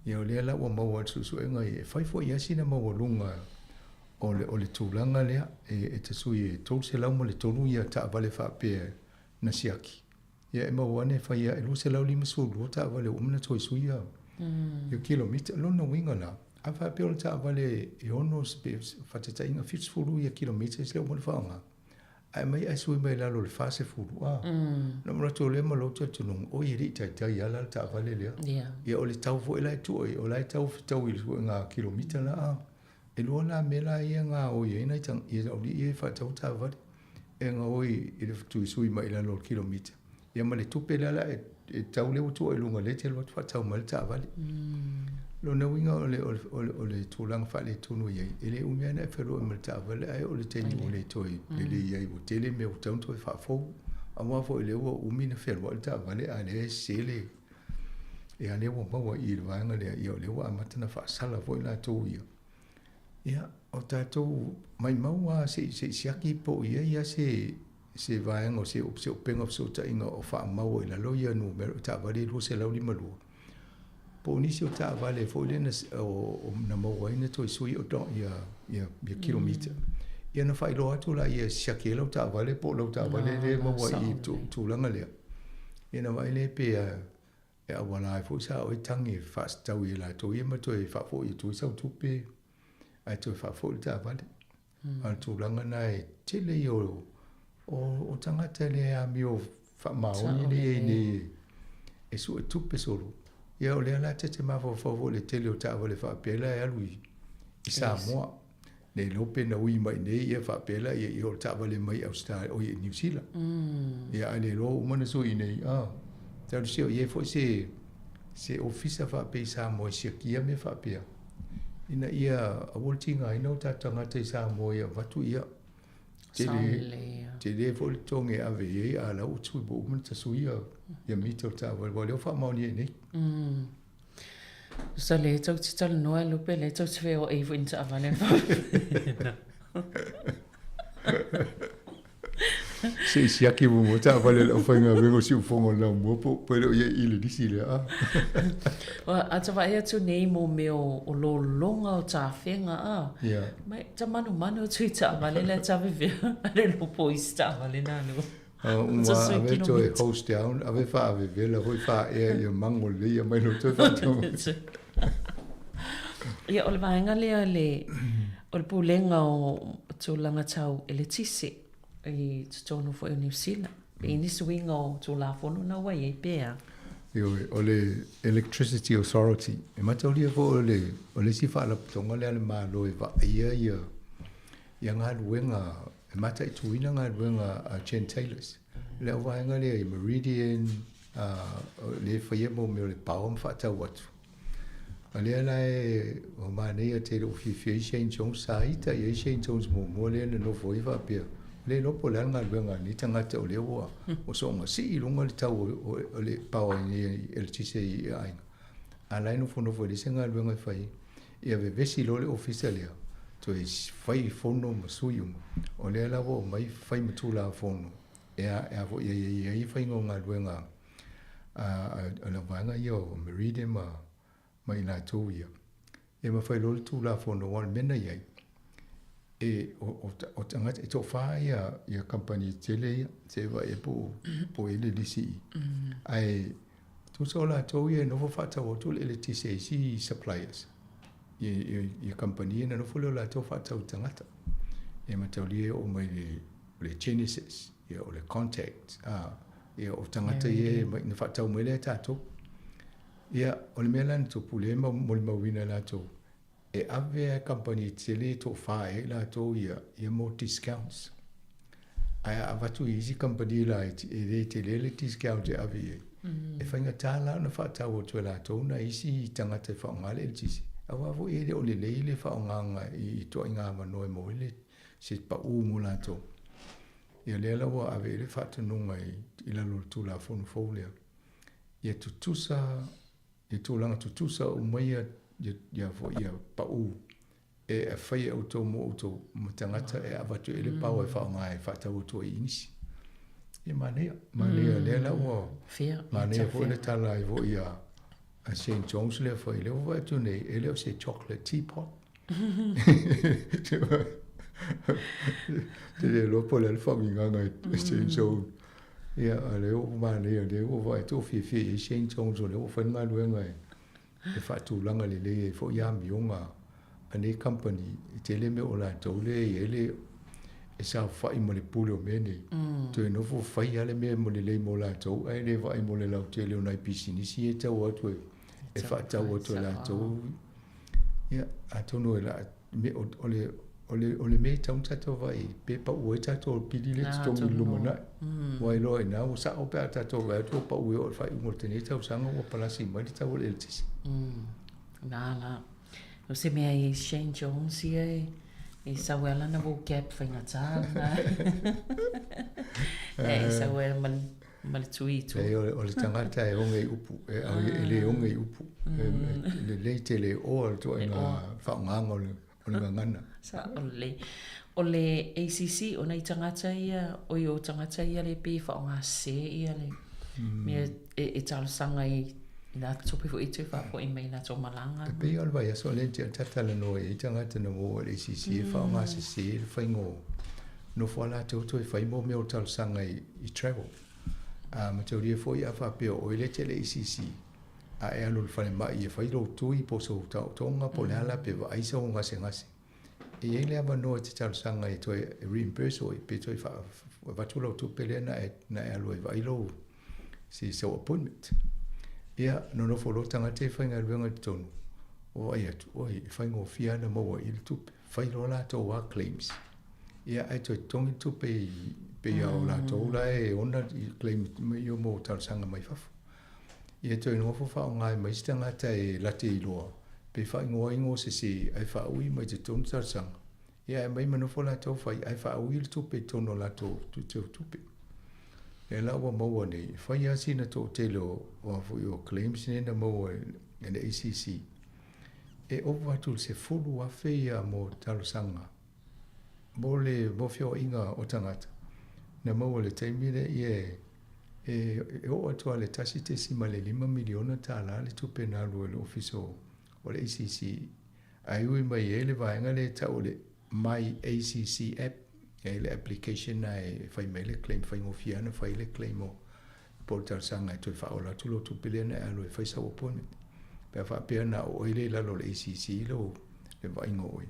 Ia o lea la ua maua i le suesuega ia, e fai foi lava sina maualuga o le, o le tulaga lea e, e tasui e 303 ia taavale faapea na siaki. Ia e maua ane e fai lava e 252 taavale ua uma ona toe suia ia kilomita. O lona uiga la, a faapea o le taavale e ono pe faataitaiga 70 ia kilomita lea ua uma ona faaaoga, ae aumai ae sui mai lalo o le 40, a. Ona manatu lea ma lou talitonuga, oi e le i taitai lava la le taavale lea. Ia o le tau foi la e tuu ai, o la e tau fetaui i le suega kilomita la, a. E lua la mea la ia e gaoi ai nai tagata, ia aualii ia e faatau taavale, e gaoi i le tuisui mai lalo o le kilomita, ia ma le tupe lea la e tau lea ua tuu ai i luga lea e te alu atu faatau mai le taavale. Lona uiga o le, o le, o le, o le tulaga faaletonu e i ai, e le umi lava ona e feiloai ma le taavale, ae oo i le taimi ua le toe lelei ai, ua tele mea ua tatau ona toe faafou. Aua foi o lea ua umi ona fealuai le taavale, a o lea e sese le, Ia lea ua maua i i le vaega lea, ia o lea ua amata ona faasala foi latou ia. Ia, o tatou maimau lava se i se i siaki po o i ai lava se se vaega o se se upega o fesootaiga o faamau ai i lalo ia numera o taavale e 252. Po o nisi o taavale foi lea na o na maua ai na toe sui o ia ia ia kilomita. Ia ona faailoa atu laia e siaki ai lau taavale po o lau taavale lea e maua i i le tulaga lea. Ia ona vaai lea pe e auala ai foi sa oe tagi e faasetau e latou ia ma toe faafoi atu ai sau tupe ae toe faafoi le taavale. A o le tulaga lena e tele ia o, o, o tagata e le amio faamaoni lea i ai nei e sue tupe solo. Ia o lea la ta te mafaufau foi i le tele o taavale faapea la e alu i, i Samoa. Le iloa pe na ui mai nei ia faapea la ia ia o le taavale mai Australia oi Niu Sila. Ia ae le iloa ua uma ona sui nei a. Talu se o i ai foi se se ofisa faapea i Samoa e siakia mea faapea ina ia aua le tigaina o tatou tagata i Samoa ia avatu ia tele tele foi le totogi e ave i ai a la ua sui ua uma ona tasui ia ia mita o le taavale aua o lea ua faamaonia i nei. Tusa lea tou te talanoa e Lupe, lea tou te feoai foi i ni taavale Se i siaki muamua taavale a le aufaigaluega o Siufofoga o le Laumua po po e le o i ai i le lisi lea a. A ta vaai atu nei mo mea o lologa o tafega a. Yeah. Mai ta manumanu atu i taavale lea ta vevea a le iloa po o isi taavale na alu. Uma ave toe hose down, ave faavevela foi faaea ia mago lelei ia mai loa toe faatau mai. Ia, o le vaega lea le, o le pulega o tulaga tau eletise i totonu foi o Niu Sila. Pe i ai ni suiga o Tulafono na ua i ai pe a? Ioe, o le Electricity Authority, e mataulia foi o le, o le isi faalapotopotoga lea a le Malo e vaaia ia, ia galuega e mataituina galuega a Jen Taylors. Le auvaega lea i Meridian, lea e faia mo mea o le power ma faatau atu. A lea la e o manaia tele ua fiafia ai Shane Jones, sa ita i ai Shane Jones muamua lea na nofo ai faapea, le iloa po o le a le galuega a lenei tagata o lea ua ua soona sii i luga le tau o le power i nei eletise i aiga. A la e nofonofo e leai se galuega e fai ai. Ia vevesi loa le ofisa lea, toe fai fono ma sui uma. O lea la ua omai fai ma Tulafono e a foi e aiaia ai faiga o galuega a le vaega ia o Meridian ma ma i latou ia. Ia ma fai loa le Tulafono aua o le mea na i ai, e o o tagata e toafa ia ia kamupani tetele ia, se i vaai po o po o i ai le lisi i i. Ae tusa o latou ia e nofo faatau atu le eletise i isi suppliers ia ia ia kamupani ia ona nofo lea o latou faatau i tagata. Ia mataulia e oo mai i le o le Genesis, ia o le Contact, a, ia o tagata ia na faatau mai lea e tatou. Ia, o le mea la na tupu, lea e molimauina e latou, e ave lava e kamupani tetele e toafa ai i latou ia, ia mo discounts. Ae a avatu i isi kamupani laiti, e le tele le discount e ave i ai. E faigata la ona faatau atu e latou nai isi tagata e faaaoga le eletise, aua foi e le o lelei le faaaogaina i ituaiga avanoa e maua ai le se pau mo latou. Ia lea la ua ave i ai le faatonuga i lalo o le Tulafono fou lea. Ia tutusa, ia tulaga tutusa uma ia, ia, ia foi ia pau e fai e outou mo outou ma tagata e avatu i ai le power e faaaoga e faatau atu ai i nisi. Ia manaia, manaia lea la ua manaia foi le tala ai foi a a Shane Jones lea foi, lea ua vaai atu nei, e le o se chocolate teapot. Te le iloa po o le a le faauigaga e Shane Jones. Ia, a o lea ua manaia, o lea ua vaai atu ua fiafia i ai Shane Jones, o lea ua fai le galuega e faatulaga lelei ai foi amioga a nei kamupani. E tele mea o latou lea e i ai le e saofai ma le pule o mea nei. Toe nofo fai lava le mea lelei mo latou ae le vaai mo le lautele o nai pisinisi ia e tau atu e faatau atu e latou. Ia, atonu e la, o le, o le, o le mea e tatau ona tatou vaai, pe pau ai tatou pili lea e totogi i le lumanai. Ua iloa i ina ua sao pe a tatou vaai atu ua pau e oo i le faaiuga o lenei tausaga ua palasi mai le tau o le eletise. La, la. O se mea i Shane Jones ia e, e sau ai lana vocab faigata lena. E sau ai ma ma le tui i tua. Leai, o le tagata e oge i upu, e, e le oge i upu. E, lelei tele e oa le ituaiga faaaogaga o le, o le gagana. Sao lelei. O le ACC, o nai tagata ia, oi o tagata ia le pei e faaaoga sese ia le mea e, e talosaga i nā tupe foi e toe faafoi mai i latou malaga. E pei o le vaiaso lea na talatalanoa ai tagata na maua i le ACC e faaaoga sese le faiga o nofo a latou toe fai mo mea o talosaga i, i travel. A mataulia foi a faapea o oe lea e te le ACC, a e alu i le falemai e fai lou tui po o sou taotoga po o le a la pe vaai sou gasegase. E i ai le avanoa e te talosaga e toe reimburse oe pe toe avatu lau tupe lea na e, na e alu ai vaai lou si sou appointment. Ia, nonofo loa tagata e faigaluega i totonu, ua vaai atu, oi, e faigofie lava ona maua i i le tupe. Fai loa latou a claims. Ia, ae toe totogi le tupe i, pei o latou la e ona i claim ia mo talosaga mai fafo. Ia toe nofo faaaoga ai ma isi tagata e late iloa pe faaigoa igoa sese ae faaui mai totonu talosaga. Ia ae aumai ma nofo latou fai ae faaui le tupe i totonu o latou tupe. Lea la ua maua nei, e fai lava sina toatele o, o, foi o claims nei na maua e le ACC. E ova atu i le 10,000 ia mo talosaga mo le mo feoaiga o tagata na maua i le taimi lea ia e e oo atu lava i le $1.5 miliona tala le tupe na alu ai i le Ofisa o le ACC ae ui mai ai le vaega lea e tau o le My ACC App, e i ai le application na e fai mai ai le claim, faigofie lava ona fai le claim o po o le talosaga e toe faaola atu lou tupe lea na e alu ai e fai sau appointment. Pe a faapea na o oe lea i lalo o le ACC lou le vaaiga o oe.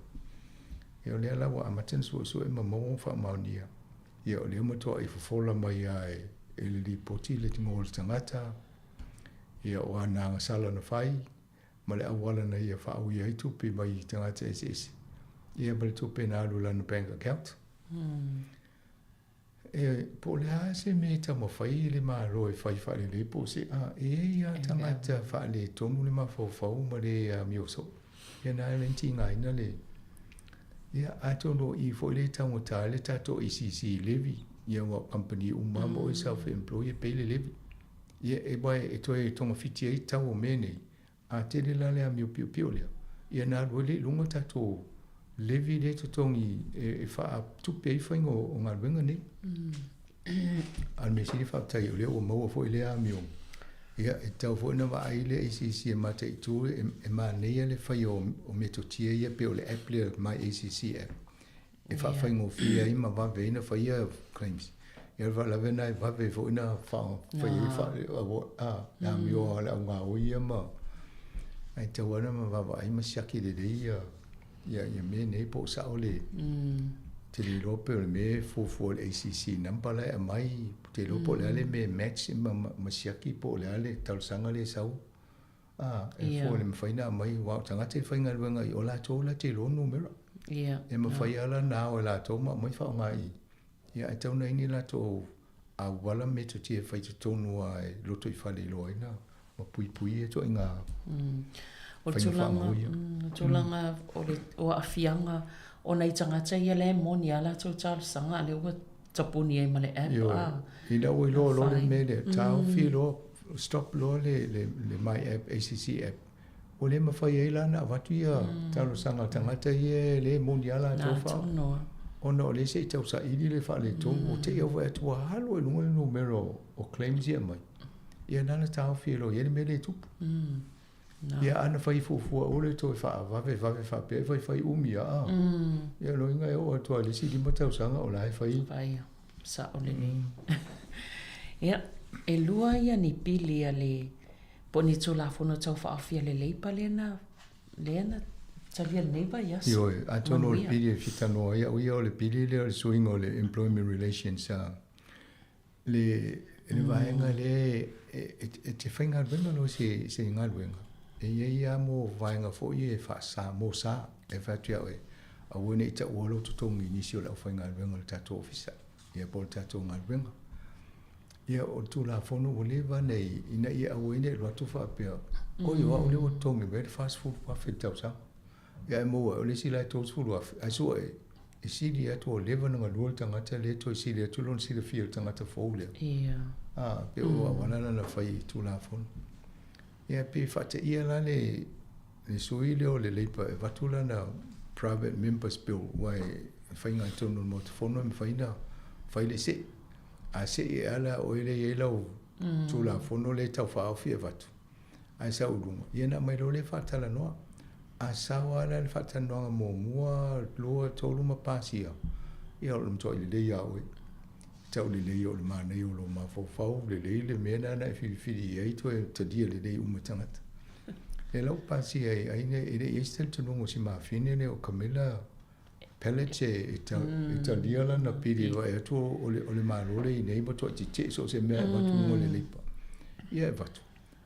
Ia o lea la ua amata ona suesue ma maua ma faamaonia. Ia o lea ua matuai fofola mai lava e, e le lipoti le igoa o le tagata, ia o ana agasala na fai, ma le auala na ia faauia ai tupe mai tagata eseese, ia ma le tupe na alu i lana bank account. E, po o le a se mea e taumafai le Malo e fai faalelei po o se a, e i ai lava tagata faaletonu le mafaufau ma le amio soo. Ia na ala ai ona tigaina le, ia atonu o i foi lea e taugata ai le tatou ACC levy, ia aua o kamupani uma lava ma oe self employed e pay le levy. Ia e, aua e toe togafiti ai tau o mea nei, A tele la le amio piopio lea. Ia ona alu ai lea i luga tatou levy lea e totogi e faatupe ai faiga o galuega nei. A o le mea sili faafetai o lea ua maua foi lea amio. Ia e tatau foi ona vaai le ACC e mataitu e manaia le faia o metotia ia pei o le app lea My ACC app e faafaigofie ai ma vave ai ona faia claims. Ia o le faalavelave lena e vave foi ona fai ai le amio a le au gaoi ia ma ae tatau lava ona vaavaai ma siaki lelei ia mea nei po o sao le Ou te le iloa pe o le mea e fuafua i le ACC number la e aumai, ou te iloa po o le a le mea e match ma siaki po o le a le talosaga lea e sau. A, e fua i le mafai ona aumai, aua o tagata e faigaluega i o latou la te iloa numera. E mafai lava la ona ao e latou ma aumai faaaoga i i. Ia ae tatau ona i ai ni latou auala metotia e fai i totonu lava e lotoifale e iloa ai na ma puipui ia ituaiga O le faiga tulaga, faamaui ia. o le tulaga o le o aafiaga o nai tagata ia la e moni lava latou talosaga a o lea ua tapuni ai ma le app Ioe, a. ina ua iloa loa le Afaina. mea lea, taofi loa, stop loa le, le, le My App, ACC app, ua le mafai ai la ona avatu ia talosaga a tagata ia e le moni lava latou Na fa, tonu lava. ona o lea se i tausaili le faaletonu, ua te i lava ua vaai atu ua alu ai i luga le numera o claims ia e aumai. Ia na ona taofi loa i ai le mea lea e tupu. Ia ana fai fuafua aua le toe faavavevave faapea e faifai umi lava. Ia lona uiga e oo atu lava i le isi 5 tausaga o la e fai. Fai sao lelei. Ia, e lua ia ni pili a le po o ni Tulafono Tau Faaofi a le Leipa lea na lea na talia i lenei vaiaso. Ioe, atonu o le pili e fia talanoa ai au ia o le pili lea o le suiga o le Employment Relations le le vaega lea e te faigaluega loa i se galuega, e i ai lava mo vaega foi ia e faasa, mo sa, e fai atu ia oe, aua ne i taua lou totogi i nisi o le aufaigaluega o le tatou ofisa, ia po o le tatou galuega. Ia o le Tulafono ua leva ona i ai, ina ia aua ai ne i alu atu faapea, oi o au lea ua totogi mai le $40,000 i le tausaga. Ia ae maua, o le isi la e $30,000, ae sua e, e sili atu ua leva ona galue le tagata lea toe sili atu lona silafia i le tagata fou lea. Ia. A, pei o auala la na fai i Tulafono. Ia pei e faateia la le, le sui lea o le Labour e avatu lana Private Members Bill, aua e faiga i totonu o le Maota Fono e mafai ona fai le sei. A sei ea la oe lea e i ai lau Tulafono lea e tau faaofi e avatu, ae sau i luga, ia ona aumai loa lea faatalanoa. A sau lava la le faatalanoaga muamua, lua, tolu ma pasia, ia o le matuai lelei lava oe. Tau lelei o le manaia o lou mafaufau, lelei le mea lena na e filifili i ai toe talia lelei uma e tagata. Lea la ua pasia ai, ai e le i i ai se talitonuga o si mafine lea o Camilla Pellets e talia lana pili e vaai atu o le Malo lea i nei matuai tetee so o se mea e avatu i luga o le Leipa. Ia e avatu,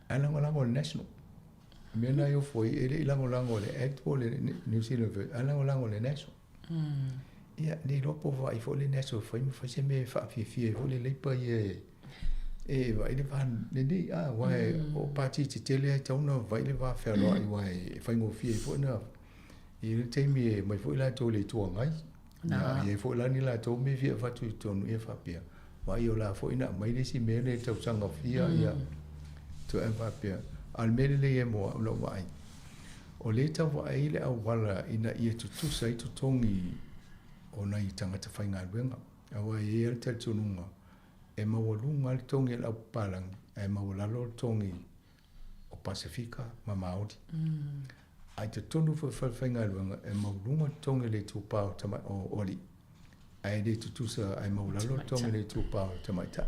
ae lagolago e le National. O le mea lena e ofo ai, e le i lagolago e le Act po o le New Zealand First, ae lagolago e le National. Ia, le iloa po o vaai foi le National e fai ma fai se mea e faafiafia ai foi le Leipa ia e vaai le va lelei, a, aua o pati tetele lava e tatau ona vaai le va fealoai aua e faigofie ai foi ona E i ai le taimi e omai foi latou i le Itu Agai, a i ai foi la ni latou mea e fia avatu i totonu, ia faapea, vaai o la foi na aumai le isi mea lea i tausaga fia, ia, toe ave faapea. A o le mea lelei e mo au lau vaai, o lea e tau vaai le auala ina ia tutusa ai totogi o nai tagata faigaluega. Aua e i ai lava le talitonuga, e maualuga lava le totogi o le aupapalagi, ae maualalo le totogi o Pasefika ma Māori. A i totonu foi o falefaigaluega, e maualuga totogi o le itupa o tama, o alii, ae le tutusa, ae maualalo totogi o le itupa o tamaitai.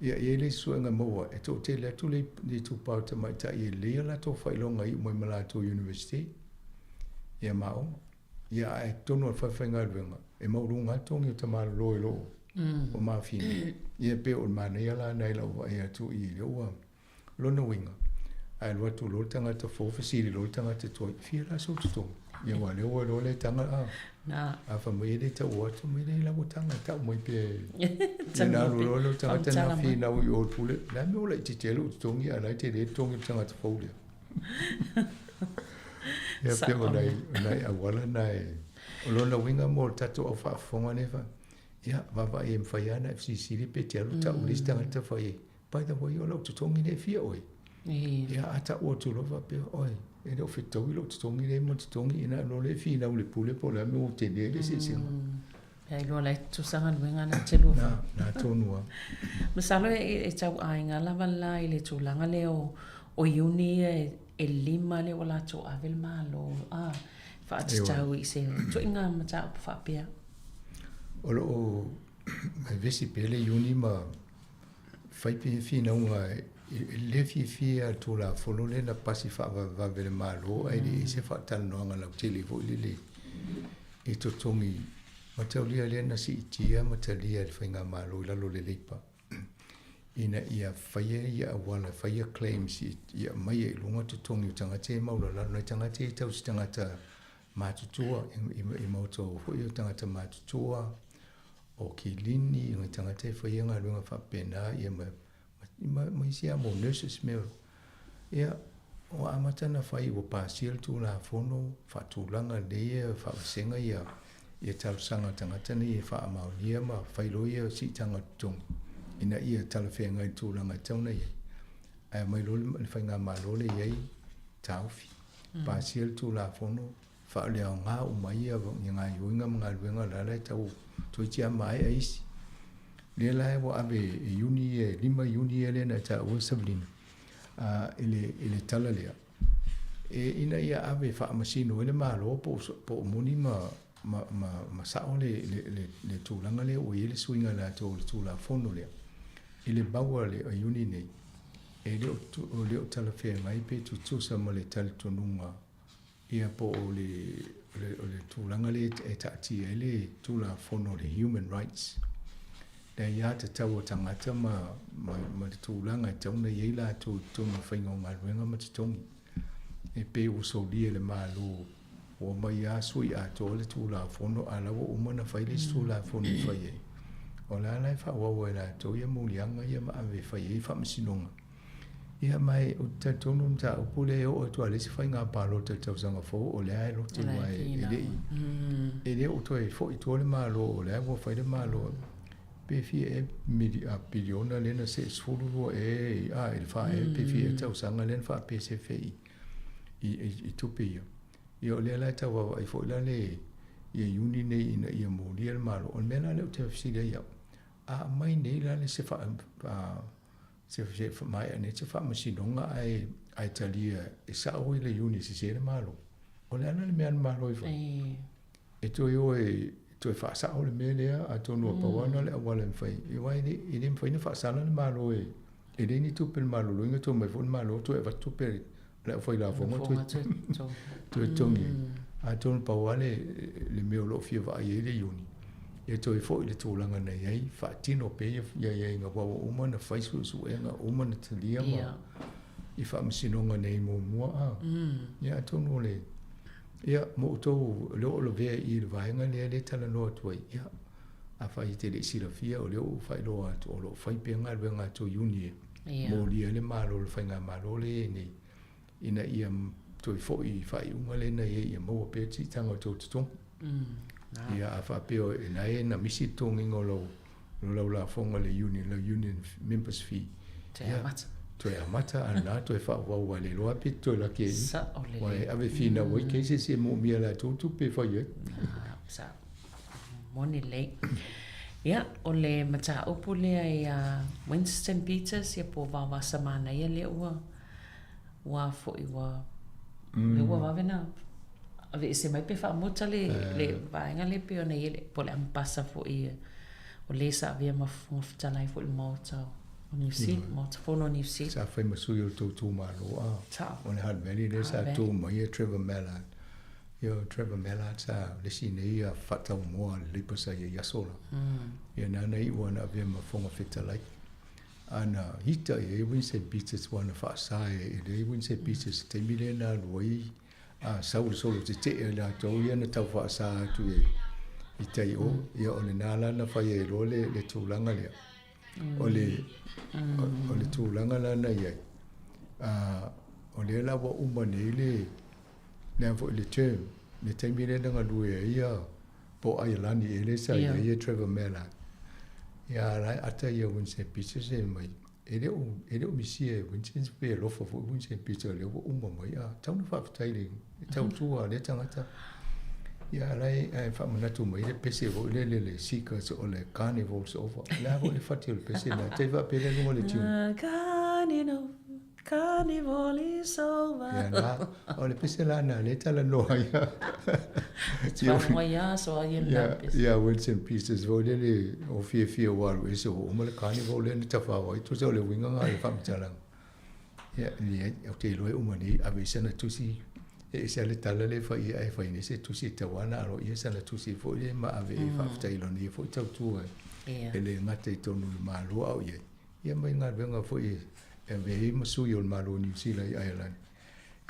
Ia, e i ai le isi suega maua, e toatele atu le itupa o tamaitai e lelei a latou faailoga e iu mai ma latou university, ia ma aoga. Ia, ae totonu o le falefaigaluega, e maualuga lava totogi o tamalolo i lo o mafine. Ia, e pei o le manaia la lena i lau vaai atu i lea ua lona uiga, a alu atu loa le tagata fou fesili loa le tagata tuai, fia la sou totogi? Ia aua o lea ua iloa le taga, a, a fai mai e le taua atu, mai le lau taga, tau mai pea. Ia ona alu loa lea o le tagata lena finau i o i le pule, o le a le mea ua laitiiti ai lou totogi a o la e tele le totogi o le tagata fou lea. Ia pei o nai, nai auala na e, o lona uiga mo le tatou au faafofoga lea fa, ia vaavaai e mafai lava ona e fesilisili pe te alu tau i le isi tagata fai ai, by the way, o lau totogi lea e fia oe. Ia a tau atu loa faapea, oi, E le o fetaui lou totogi lea ma totogi ina loa lea e finau i le pule po o le a le mea ua tele ai le eseesega. Pe a iloa la e tutusa galuega na te lua. Na, na tonu lava. Masalo e tau aiga lava la i le tulaga lea o o Iuni ia e 5 lea ua latou ave le Malo a faatatau i se ituaiga mataupu faapea. O lo o vevesi pea le Iuni ma fai pea finauga e le fiafia le Tulafono lea na pasi faavavevave e le Malo ae le i ai se faatalanoaga lautele foi lele i totogi mataulia lea na siitia ma talia e le Faigamalo i lalo o le Leipa ina ia faia ia auala, faia claims ia aumaia i luga totogi o tagata ia maulalalo. Nai tagata ia tausi tagata matutua i maota foi o tagata matutua, o kilini, o tagata e faia galuega faapena ia ma ma isi lava mo nurses mea. Ia, ua amata ona fai ua pasia le Tulafono faatulaga lelei ia faavasega ia ia talosaga a tagata nei e faamaonia ma fai loa ia siitaga o totogi ina ia talafeagai i le tulaga e tatau ona i ai. Ae aumai loa le faigamalo lea e i ai taofi. Pasia le Tulafono faaleaoga uma ai ia gaoioiga ma galuega o la la e tau toeitiiti lava maea isi. Lea la ua ave e Iuni ia, e 5 Iuni ia lea na e taua Savelina i le, i le tala lea, e, ina ia ave e faamasino ai le Malo po o, po o moni ma, ma, ma, ma sao le, le, le, le tulaga lea ua i ai le suiga latou o le Tulafono lea. I le mau a le Iuni nei, e le o, le o talafeagai pe tutusa ma le talitonuga Ia po o le, o le, o le tulaga lea e taatia ai le Tulafono o le Human Rights, le aiatatau a tagata ma, ma, ma le tulaga e tatau ona i ai latou i totonu o le faiga o galuega ma totogi. E pei ua solia e le Malo, ua omai lava sui atoa le Tulafono, a o la ua uma ona fai le isi Tulafono e fai ai. O la la e faaauau e latou ia moliaga ia ma ave e fai ai faamasinoga. Ia ma e ou te talitonu o le mataupu lea e oo atu lava i le isi faiga palota i le tausaga fou o lea e lotu aua e le i e le o toe foi i tua le Malo o lea ua fai le Malo pe fia ea piliona lea na see 12 ea a i le fa ea pe fia ea tausaga lea na faapesefe i i tupe ia. Ia o lea la e tau vaavaai foi la le ia Iuni nei ina ia molia le Malo. O le mea la lea ou te fesili ai au, a aumai nei la le se faa Se maea nei se faamasinoga ae ae talia e sao i le Iuni e sese le Malo. O le a la le mea a le Malo e fai? E toe o e toe faasao le mea lea atonu ua pau lava lena o le auala e mafai ai. Aua e le e le mafai ona faasala le Malo e e leai ni tupe a le maloloina toe omai foi le Malo toe avatu tupe a le aufailafoga toe toe totogi ai. Atonu pau lava le le mea o lo o fia vaai ai le Iuni, ia toe foi i le tulaga na i ai, faatino pea ia aiaiga aua ua uma ona fai suesuega, uma ona talia ma i faamasinoga nei muamua a. Ia atonu o le, ia mo outou o lea ua lavea i i le vaega lea lea e talanoa atu ai, ia afai e te le i silafia o lea ua ou faailoa atu o lo o fai pea galuega a tou Iuni e molia ai le Malo, le Faigamalo lea e i ai nei ina ia toe foi i faaiuga lea na i ai ia maua pea le siitaga o tou totogi. Ia a faapea o na e na misi le totogiga o lau o lau lafoga i le union, lau union members fee. Toe amata. Toe amata a na toe faaauau aua le iloa pe toe laki ai. Sao lelei. Aua e ave finau ai cases e moomia e latou tupe e fai ai. Sao. Moni lelei. Ia, o le mataupu lea ia Winston Peters ia po o Vaovasamanaia lea ua ua foi ua lea ua vave na aveese mai pe faamuta le le vaega lea pei ona i ai le po o le ambasa foi o le sa avea ma Fofoga Fetalai foi i le Maota o Niu Sila, Maota Fono o Niu Sila. Sa fai ma sui o le tou itumalo a. Sao. O le Hutt Valley lea sa tu mai e Trevor Mallard. Ia o Trevor Mallard sa le isi nei a faataumuamoa a le Labour sa i ai i aso la. Ia nana iu ana avea ma Fofoga Fetalai. Ana hita i ai Winston Peters ua na faasa e le Winston Peters i taimi lea na alu ai a sau le solo tetee a latou ia na tau faasa atu i i tai o. Ia o lena la na fai ai loa le le tulaga lea. O le o le tulaga la na i ai, a o lea la ua uma nei le le foi le term, le taimi lea na galue ai ia po o Aialani ea lea sa i ai ia Trevor Mallard. Ia a la e ata ia Winston Peters e mai. E le o, e le o misia e Winston pe alofa foi Winston Peter lea ua uma mai, a tatau ona faafetai i le tautua a lea tagata. Ia, a la e, ae faamanatu mai le pese foi lele le Seekers o le Carnival's Over. O le a foi le fati o le pese lena? Tai faapea lea luga o le tune. Carnival, carnival is over. Ia la, o le pese la na le talanoa ia. Faalogo ai aso a ia lena pese. Ia, Winston Peters foi lele o fiafia ua alu ese ua uma le carnival lea na tafao ai, tusa o le uiga lena o le faamatalaga. Ia, leai, ou te iloa e uma nei, ave i sana tusi, e ese lava le tala lea e fai i ai, ae fai nei se tusi e tatau lava ona aloaia sana tusi foi lea ma ave e faafetai i lona ia foi tautua e le gata i totonu o le Malo a o i ai, ia ma i galuega foi e avea ai ma sui o le Malo o Niu Sila i Ireland.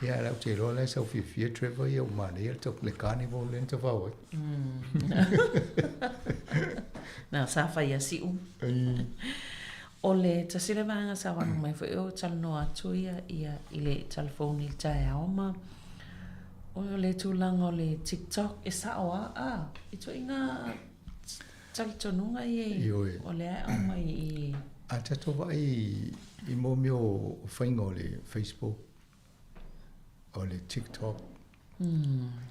Ia, ae ou te iloa la e sau fiafia Trevor ia ua manaia le carnival lea na tafao ai. Na, sa fai a siu. O le tasi lea vaega sa faalogo mai foi o talanoa atu ia ia i le telefoni i le taeao ma o le tulaga o le TikTok e sao lava a i ituaiga talitonuga ia Ioe. o lea e aumai i A tatou vaai i mo mea o faiga o le Facebook, o le TikTok,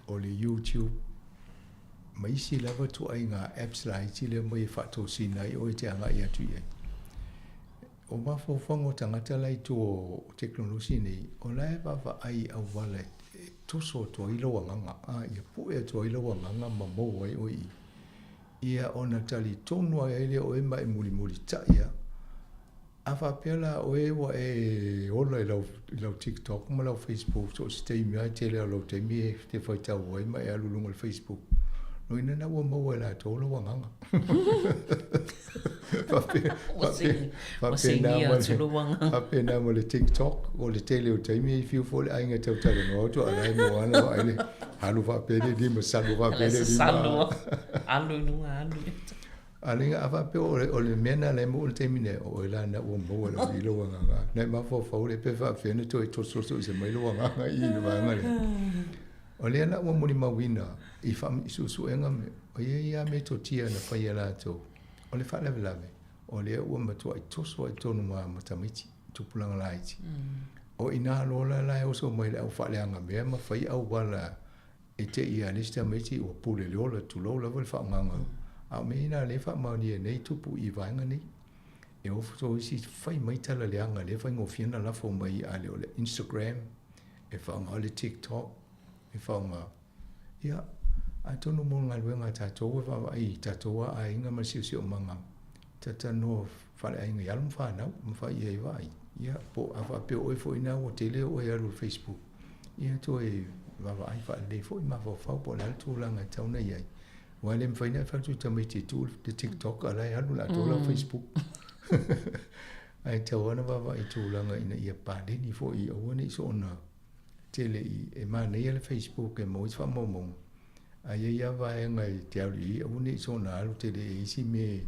o le YouTube, ma isi lava ituaiga apps laiti lea mai e faatosina ai oe e te agai atu i ai. O mafaufauga o tagata la i tua o tekonolosi nei, o la e vaavaai i auala e toso atu ai lou agaga, a ia pue atu ai lou agaga ma maua ai oe i i. Ia ona talitonu ai lea o oe ma e mulimulitai lava. A faapea la oe ua e ola i lau, i lau TikTok ma lau Facebook so o se taimi lava, e tele lava o lou taimi e te faitau ai ma e alu i luga o le Facebook, loina lena ua maua e latou lou agaga. Faapena ma le TikTok, o le tele o taimi e fiu foi le aiga e tau talanoa atu a o la e mua lava vaai le alu faapea le lima, salu faapea le lima. Alu i luga, alu i uta. A le a faapea o le, o le mea lena la e maua i le taimi nei, o oe la lena ua maua e le lou agaga. Na e mafaufau lea pe faapefea ona toe tososo mai lou agaga i le vaega lea. O lea la ua molimauina i suesuega, e i ai lava metotia na fai e latou, o le faalavelave, o lea ua matuai toso lava i totonu ma tamaiti, tupulaga laiti. O i ina loa la la e oso mai le au faaleaga mea ma fai auala e te i a le isi tamaiti ua pule le ola, tulou lava le faaaogaga. A o mea ia na lea e faamaonia nei tupu i vaega nei. E ofo isi fai mai tala leaga lea e faigofie ona lafo mai a le o le Instagram, e faaaoga le TikTok, e faaaoga. Ia, atonu mo le galuega a tatou e vaavaai i tatou lava aiga ma le siosiomaga, talatalanoa faaleaiga i alo ma fanau, ma fai i ai vaai. Ia, po o a faapea o oe foi lena ua tele oe e alu i le Facebook, ia toe vaavaai faalelei foi mafaufau po o le a le tulaga e tatau ona i ai. Aua e le mafai ona e fai atu i tamaiti e tuu le TikTok a o la e alu le atoa lau Facebook. Ae tatau lava ona vaavaai i tulaga ina ia paleni foi, aua ne i soona tele i, e manaia le Facebook e maua ai se faamaumauga, ae i ai lava vaega e te alu i ai, aua ne i soona alu tele i ai isi mea,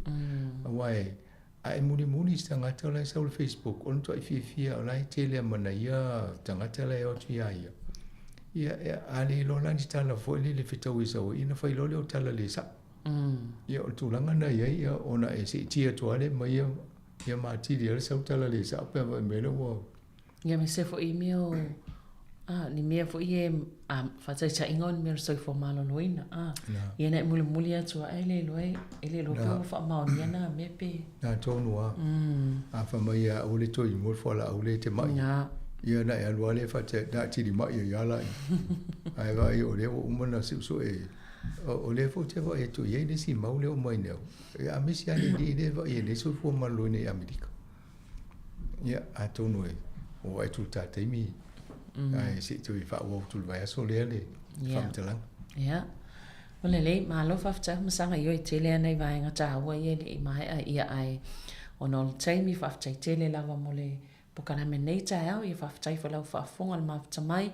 aua e, a e mulimuli i se tagata o la e sau i le Facebook, o le matuai fiafia o la e tele lava ma nai ia tagata la e o atu iā ia. Ia, e, a le iloa la ni tala foi lele e fetaui e sau ai, ia ona fai loa lea o tala le sa'o. Ia, o le tulaga lena e i ai, ia, ona e seetia atu lava lea ma ia, ia ma atili ai le sau tala le sa'o pe a fai mai lea ua Ia aemaise foi i mea o a ni mea foi ia a faataitaiga o ni mea o le soifua maloloina a ia na e mulimuli atu ae le iloa e le iloa pe ua faamaonia na mea pe Na tonu a. A fai mai ia aua le toe inua le fualaau lea e te ma'i. Ia na e alu lava lea faatae na atili ma'i ai lava laia. Ae vaai o lea ua uma ona suesue o lea foi ou te vaai atu i ai le isi mau lea ua mai nei. A misi lava le alii lea e vaai ai nei soifua maloloina i Amerika. Ia, atonu e oo atu i le ta taimi, ae se i toe faaauau atu i le vaiaso lea le faamatalaga. Ia. Ua lelei, malo faafetai Masaga, ioe tele lava nai vaega taua ia e le i maea ia ae ona o le taimi faafetai tele lava mo le polokalame nei taeao, ia faafetai foi lau faafofoga i le mafuta mai,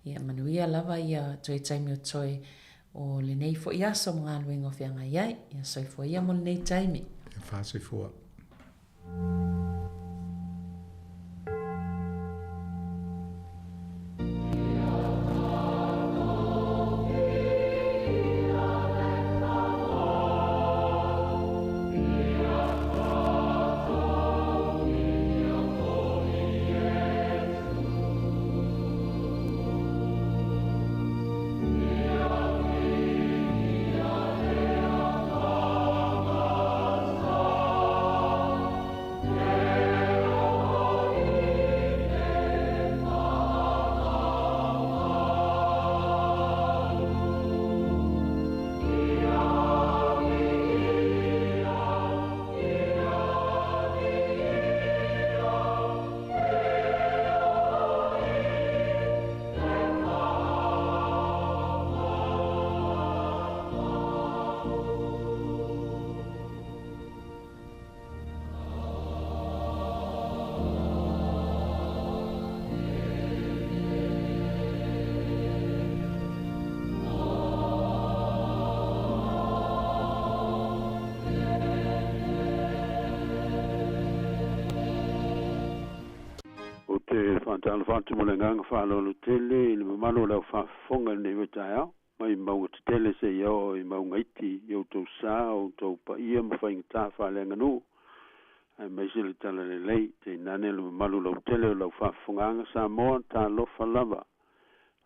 ia manuia lava ia toe taimi o toe o lenei foi aso ma galuega o feagai ai. Ia soifua ia mo lenei taimi. Ia faasoifua. te faatalofa atu ma le agaga faaaloalo tele i le mamalu o le aufaafofoga i lenei foi taeao, mai mauga tetele seia oo i mauga iti, i outou sa, o outou paia ma faigata faaleaganuu, aemaise le talalelei, tainane le mamalu lautele o lau faafofogaaga Samoa, talofa lava.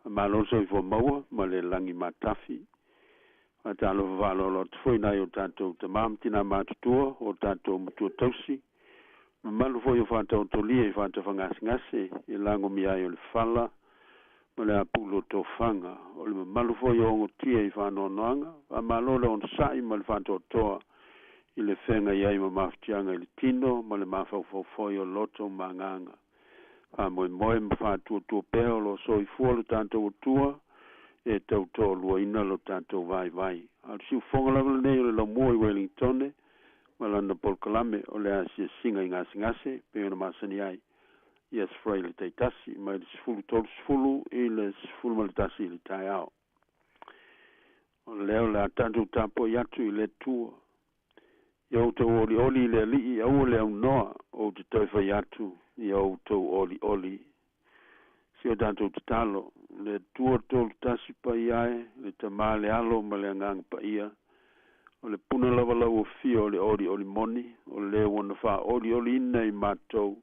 Faamalo le soifua maua ma le lagi matafi. Faatalofa faaaloalo atu foi i nai o tatou tama ma tina matutua, o tatou matua tausi, mamalu foi o faataotolia i faatafagasegase i lagomia ai o le fala ma le apulu o tofaga, o le mamalu foi o ogotia i faanoanoaga, faamalo le onosai ma le faatoatoa i le feagai ai ma mafatiaga i le tino ma le mafaufau foi o loto ma agaga. Faamoemoe ma faatuatua pea o lo o soifua lo tatou Atua e tau toaluaina lo tatou vaivai. A o le siufofoga lava lenei o le laumua i Welingtone ma lana polokalame o le asiasiga i gasegase e pei ona masani ai i Aso Faraile taitasi mai le 10:30 i le 11 i le taeao. O lea o le a tatou tapuai atu i le Atua. Ia outou olioli i le Alii, aua le aunoa, ou te toe fai atu, ia outou olioli. Si o tatou tatalo, le Atua tolu tasi paia e, le Tama le Alo ma le Agaga Paia, o le puna lava lauofia o le olioli moni, o le ua na faaolioliina i matou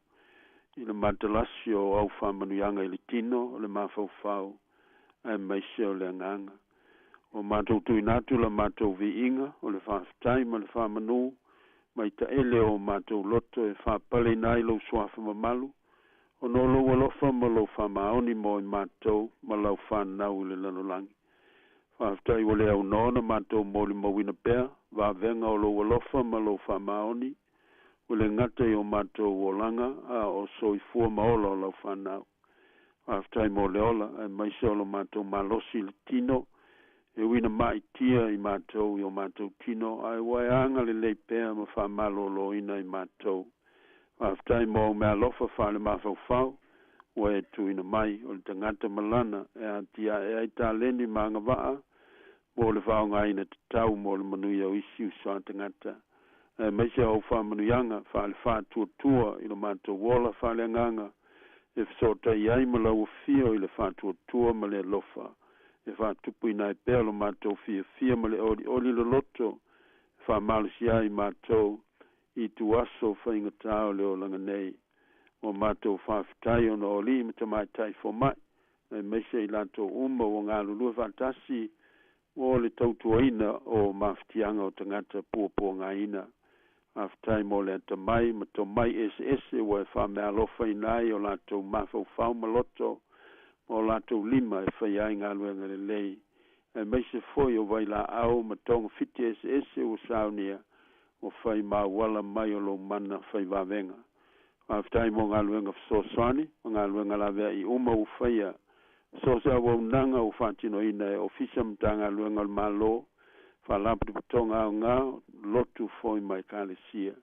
i le matalasi o au faamanuiaga i le tino, o le mafaufau, aemaise o le agaga. Ua matou tuuina atu la matou viiga, o le faafetai ma le faamanu, mai taele o matou loto e faapaleina ai lou suafa mamalu, ona o lou alofa ma lou faamaoni mo i matou ma lau fanau i le lalolagi. Faafetai ua le aunoa ona matou molimauina pea vavega o lou alofa ma lou faamaoni, ua le gata i o matou olaga, a o soifua ma ola o lau fanau. Faafetai mo le ola, aemaise o lo matou malosi i le tino, e ui ina ma'itia i matou i o matou tino, ae ua e agalelei pea ma faamalōlōina i matou. Faafetai mo au meaalofa faalemafaufau ua e tuuina mai, o le tagata ma lana e atia'e ai taleni ma agavaa mo le faaaogaina tatau mo le manuia o isi uso a tagata, aemaise o au faamanuiaga faale-faatuatua i lo matou ola faaleagaga e fesootai ai ma lau afio i le faatuatua ma le alofa e faatupuina ai pea lo matou fiafia ma le olioli loloto e faamalosia ai matou i ituaso faigata o le olaga nei. Ua matou faafetai ona o alii ma tamaitai fomai, aemaise i latou uma ua galulue faatasi mo le tautuaina o mafatiaga o tagata puapuagaina. Faafetai mo le atamai ma tomai eseese ua e faameaalofaina ai o latou mafaufau ma loto ma o latou lima e faia ai galuega lelei, aemaise foi o vailaau ma togafiti eseese ua saunia ua fai ma auala mai o lou mana fai vavega. Faafetai mo galuega fesoasoani ma galuega laveai uma ua faia, so o se auaunaga ua faatinoina e Ofisa ma Matagaluega o le Malo, Faalapotopotoga aoga, lotu foi ma Ekalesia.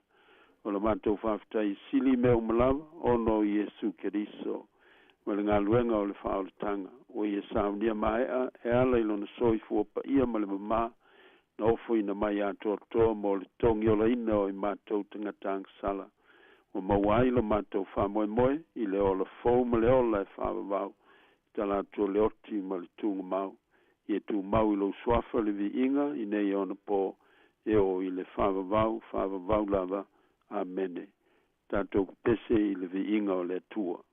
O la matou faafetai e sili i mea uma lava, ona o Iesu Keriso ma le galuega o le faaolataga ua Ia saunia maea e ala i Lona soifua paia ma le mama na ofoina mai atoatoa mo le togiolaina o i matou tagata agasala, ua maua ai lo matou faamoemoe i le ola fou ma le ola e faavavau i tala atu o le oti ma le tugamau. Ia tumau i lou suafa le viiga i nei ona po e oo i le faavavau, faavavau lava. Amene. Tatou pepese i le viiga o le Atua.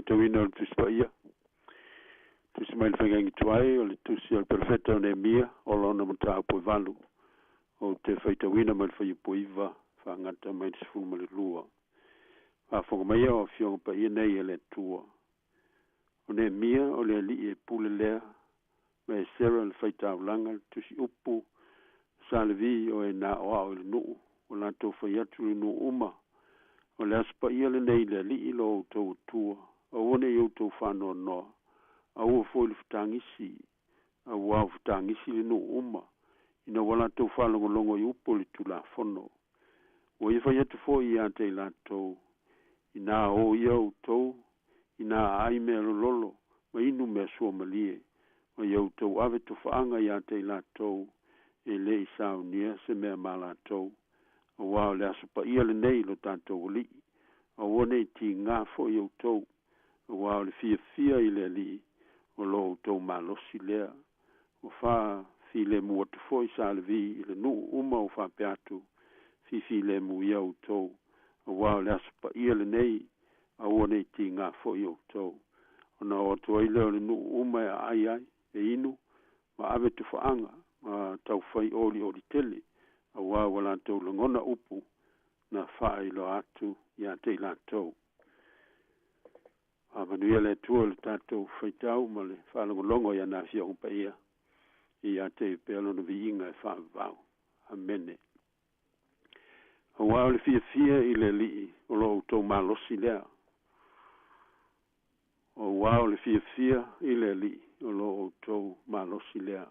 Faitauina o le Tusi Paia. Tusi mai le Faigaiga Tuai o le Tusi a le Perofeta o Neemia o lona mataupu e valu. Ou te faitauina mai le Fuaiupu 9 faagata mai le 12. Faafofoga maia o Afioga Paia nei a le Atua. O Neemia o le alii e pule lea, ma Esera le faitaulaga, le tusi upu, sa Levi o e na aoao i le nuu, ua latou fai atu i le nuu uma, O le Aso Paia lenei i le Alii lo outou Atua, aua ne i outou faanoanoa, aua foi le fetagisi, auā ua fetagisi le nuu uma, ina ua latou faalogologo i upu o le Tulafono. Ua ia fai atu foi ia te i latou, Inā o ia outou, inā aai mea lololo, ma inu mea suamalie, ma ia outou ave tofaaga ia te i latou e le i saunia se mea ma latou, auā o le Aso Paia lenei i lo tatou Alii, aua ne i tigā foi outou, auā o le fiafia i le Alii o lo outou malosi lea. Ua faafilemu atu foi sa Levi i le nuu uma ua faapea atu, Fifilemu ia outou, auā o le Aso Paia lenei, aua ne i tigā foi outou. Ona oo atu ai lea o le nuu uma e aai ai, e inu, ma ave tofaaga, ma taufai olioli tele, auā ua latou lagona upu na faailoa atu ia te i latou. Faamanuia le Atua i le tatou faitau ma le faalogologo i ana Afioga Paia, ia te ia pea Lona viiga e faavavau. Amene. Auā o le fiafia i le Alii o lo outou malosi lea. Auā o le fiafia i le Alii o lo outou malosi lea.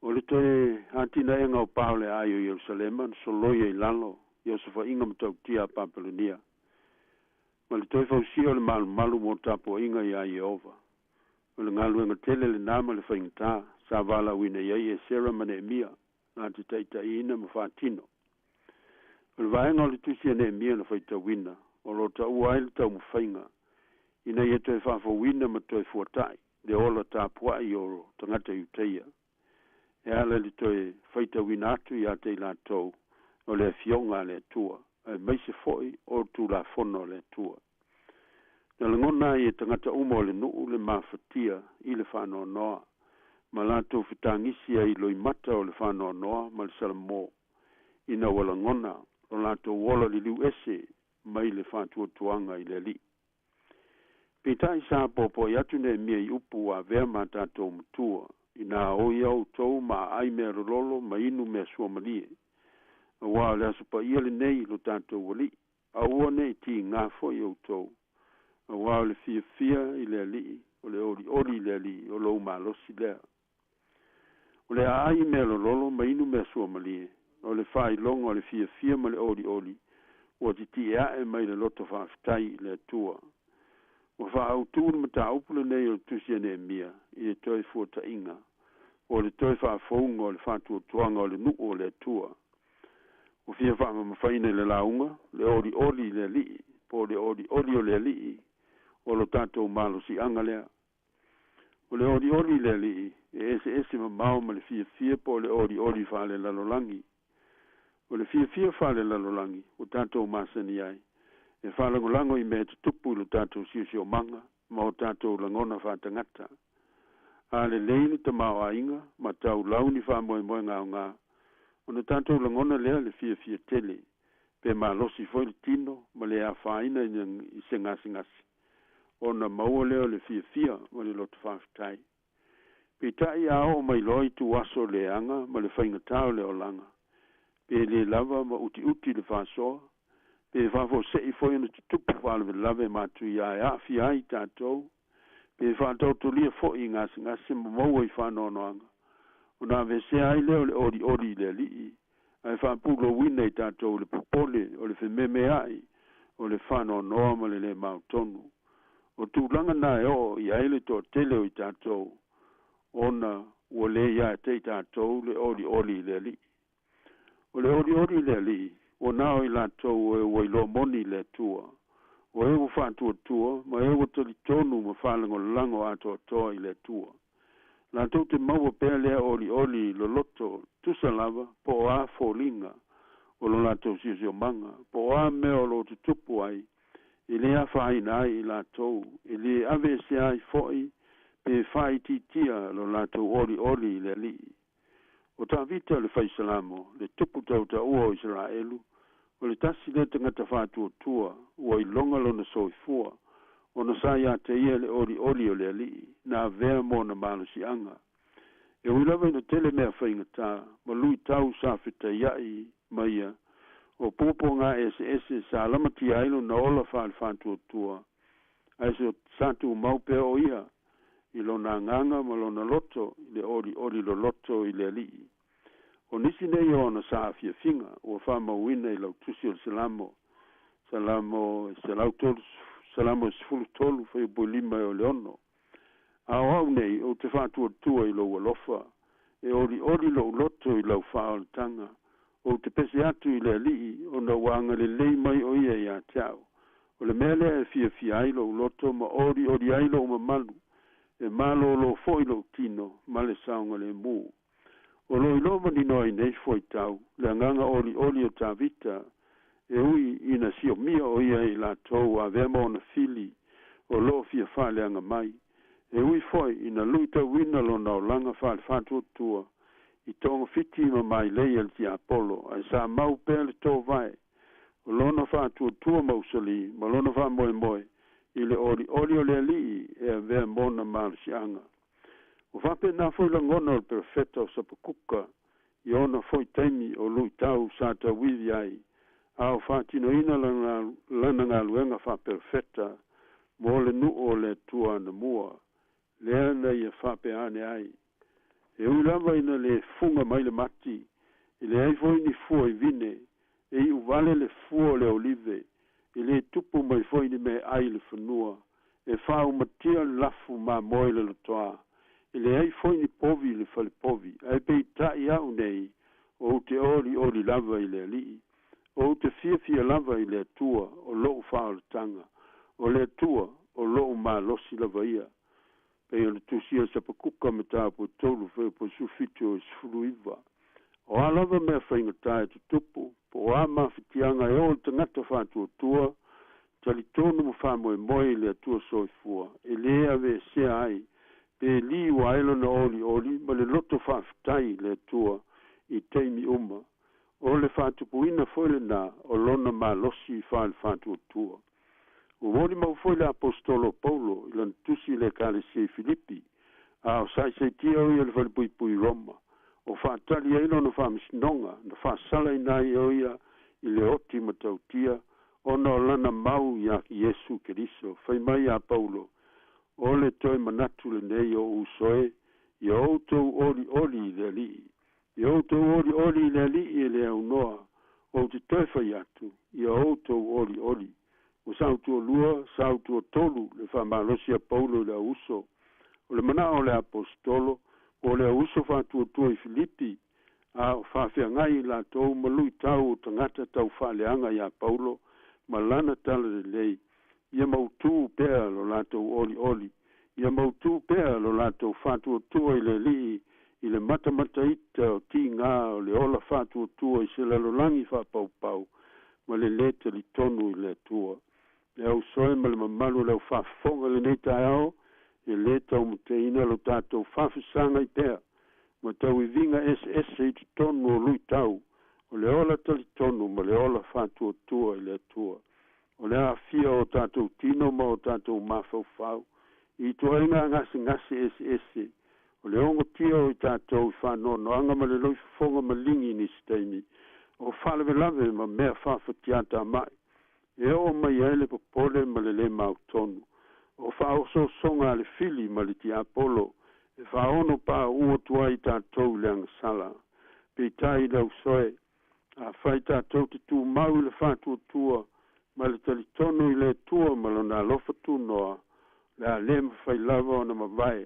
O le toe atinaega o pa o le aai o Ierusalema na soloia i lalo i osofaiga matautia a Papelonia, ma le toe fausia o le malumalu mo tapuaiga iā Ieova. O le galuega tele lenā ma le faigata sa valaauina i ai Esera ma Neemia na te taitaiina ma faatino. O le vaega o le tusi a Neemia na faitauina, o lo o taua ai le taumafaiga ina ia toe faafouina ma toe fuata'i le ola tapua'i o tagata Iutaia, e ala i le toe faitauina atu ia te i latou o le Afioga a le Atua, aemaise foi o Tulafono a le Atua. Na lagona ai e tagata uma o le nuu le mafatia i le faanoanoa, ma latou fetagisi ai i loimata o le faanoanoa ma le salamo, ina ua lagona lo latou ola liliu ese mai le faatuatuaga i le Alii. Peitai sa poapoa'i atu Neemia i upu ua avea ma tatou matua, Inā o ia outou ma aai mea lololo ma inu mea suamalie, auā o le Aso Paia lenei i lo tatou Alii, aua ne i tigā foi outou, auā o le fiafia i le Alii, o le olioli i le Alii o lou malosi lea. O le aai mea lololo ma inu mea suamalie, o le faailoga o le fiafia ma le olioli ua titie ae mai le loto faafetai i le Atua. Ua faaautu le mataupu lenei o le tusi a Neemia i le toe fuata'iga, po o le toe faafouga o le faatuatuaga o le nuu o le Atua. Ua fia faamamafaina i le lauga le olioli i le Alii, po o le olioli o le Alii o lo tatou malosi'aga lea. O le olioli i le Alii e eseese mamao ma le fiafia po o le olioli faalelalolagi. O le fiafia faalelalolagi ua tatou masani ai, e faalagolago i mea e tutupu i lo tatou siosiomaga ma o tatou lagona faatagata. A lelei le tamaoaiga ma taulau ni faamoemoega aoga, ona tatou lagona lea le fiafia tele, pe malosi foi le tino ma le afaina i se gasegase, ona maua lea o le fiafia ma le loto faafetai. Peitai a oo mai loa ituaso leaga ma le faigata o le olaga, pe le lava ma utiuti le faasoa, pe faafuase'i foi ona tutupu faalavelave matuia e aafia ai tatou, pe faataotolia foi i gasegase ma maua i faanoanoaga, ona aveesea ai lea o le olioli i le Alii, ae faapulouina i tatou le popole o le fememea'i, o le faanoanoa ma le lē mautonu. O tulaga na e oo i ai le toatele o i tatou, ona ua lē ia te i tatou le olioli i le Alii. O le olioli i le Alii, ua na o i latou o e ua iloa moni i le Atua, o e ua faatuatua ma e ua talitonu ma faalagolago atoatoa i le Atua. Latou te maua pea lea olioli loloto tusa lava po o a foliga o lo latou siosiomaga, po o a mea o lo o tutupu ai, E lē afaina ai i latou, e lē aveesea ai fo'i pe faaitiitia lo latou olioli i le Alii. O Tavita le Faisalamo, le tupu tautaua o Isaraelu, o le tasi lea tagata faatuatua ua iloga lona soifua, ona sa ia te ia le olioli o le Alii, na avea mo ona malosiaga. E ui lava ina tele mea faigata ma luitau sa fetaia'i ma ia, o puapuaga eseese sa lamatia ai lona ola faale-faatuatua, ae sa tumau pea o ia i lona agaga ma lona loto i le olioli loloto i le Alii. O nisi nei o ona saafiafiga ua faamauina i lau Tusi o le Salamo, Salamo 103, Salamo 13, fuaiupu e 5 e oo i le 6. A o au nei, ou te faatuatua i lou alofa, e olioli lou loto i lau faaolataga. Ou te pese atu i le Alii, ona ua agalelei mai o ia ia te au. O le mea lea e fiafia ai lou loto ma olioli ai lou mamalu, e malōlō foi lou tino ma le saogalemu. O lo o iloa manino ai nei fuaitau le agaga olioli o Tavita, e ui ina siomia o ia e i latou ua avea ma ona fili o lo o fia faaleaga mai, e ui foi ina luitauina lona olaga faale-faatuatua i togafiti ma mailei a le tiapolo, ae sa mau pea le tōvae o lona faatuatua mausali ma lona faamoemoe i le olioli o le Alii e avea mona malosiaga. Ua faapena foi lagona o le perofeta o Sapakuka i ona foi taimi o luitau sa tauivi ai a o faatinoina lana galuega faaperofeta mo le nuu o le Atua anamua, lea na ia faapea ane ai, E ui lava ina le fuga mai le mati, e leai foi ni fua i vine, e iu vale le fua o le olive, e lē tupu mai foi ni meaai i le fanua, e faaumatia le lafu mamoe i le lotoā, e leai foi ni povi i le fale povi, ae peitai a'u nei, ou te olioli lava i le Alii. Ou te fiafia lava i le Atua o lo'u faaolataga, o le Atua o lo'u malosi lava ia. Pei ona tusia e Sapakuka mataupu e 3 fuaiupu 17 e 19. O a lava mea faigata e tutupu, po o a mafatiaga e oo i le tagata faatuatua, talitonu ma faamoemoe i le Atua Soifua, e lē aveesea ai pe liua ai lona olioli ma le loto faafetai i le Atua i taimi uma. O le faatupuina foi lenā o lona malosi faale-faatuatua. Ua molimau foi le Aposetolo o Paulo i lana tusi i le Ekalesia i Filipi, a o saisaitia o ia i le falepuipui i Roma, o faatali ai lona faamasinoga na faasalaina ai o ia i le oti matautia ona o lana mau iā Iesu Keriso. Fai mai a Paulo, O le toe manatu lenei o uso e, ia outou olioli i le Alii. Ia outou olioli i le Alii e le aunoa, ou te toe fai atu, ia outou olioli. Ua sautualua, sautuatolu le faamalosi a Paulo i le auuso. O le manao o le Aposetolo, po o le auuso faatuatua i Filipi, a o faafeagai i latou ma luitau o tagata tau faaleaga iā Paulo ma lana talalelei, ia mautū pea lo latou olioli, ia mautū pea lo latou faatuatua i le Alii i le matamataita o tigā o le ola faatuatua i se lalolagi faapaupau ma le lē talitonu i le Atua. Le ausoe ma le mamalu o le au faafofoga i lenei taeao, e lē taumateina lo tatou faafesagai pea ma tauiviga eseese i totonu o luitau o le ola talitonu ma le ola faatuatua i le Atua. O le aafia o o tatou tino ma o tatou mafaufau i ituaiga gasegase eseese, o le ogotia o i tatou i faanoanoaga ma le loifofoga maligi i nisi taimi, o faalavelave ma mea faafatiatamai e oo mai ai le popole ma le lē mautonu, o faaosoosoga a le fili ma le tiapolo e faaono pauu atu ai i tatou i le agasala. Peitai i le ausoe, afai tatou te tumau i le faatuatua ma le talitonu i le Atua ma Lona alofa tunoa, o le a lē mafai lava ona mavae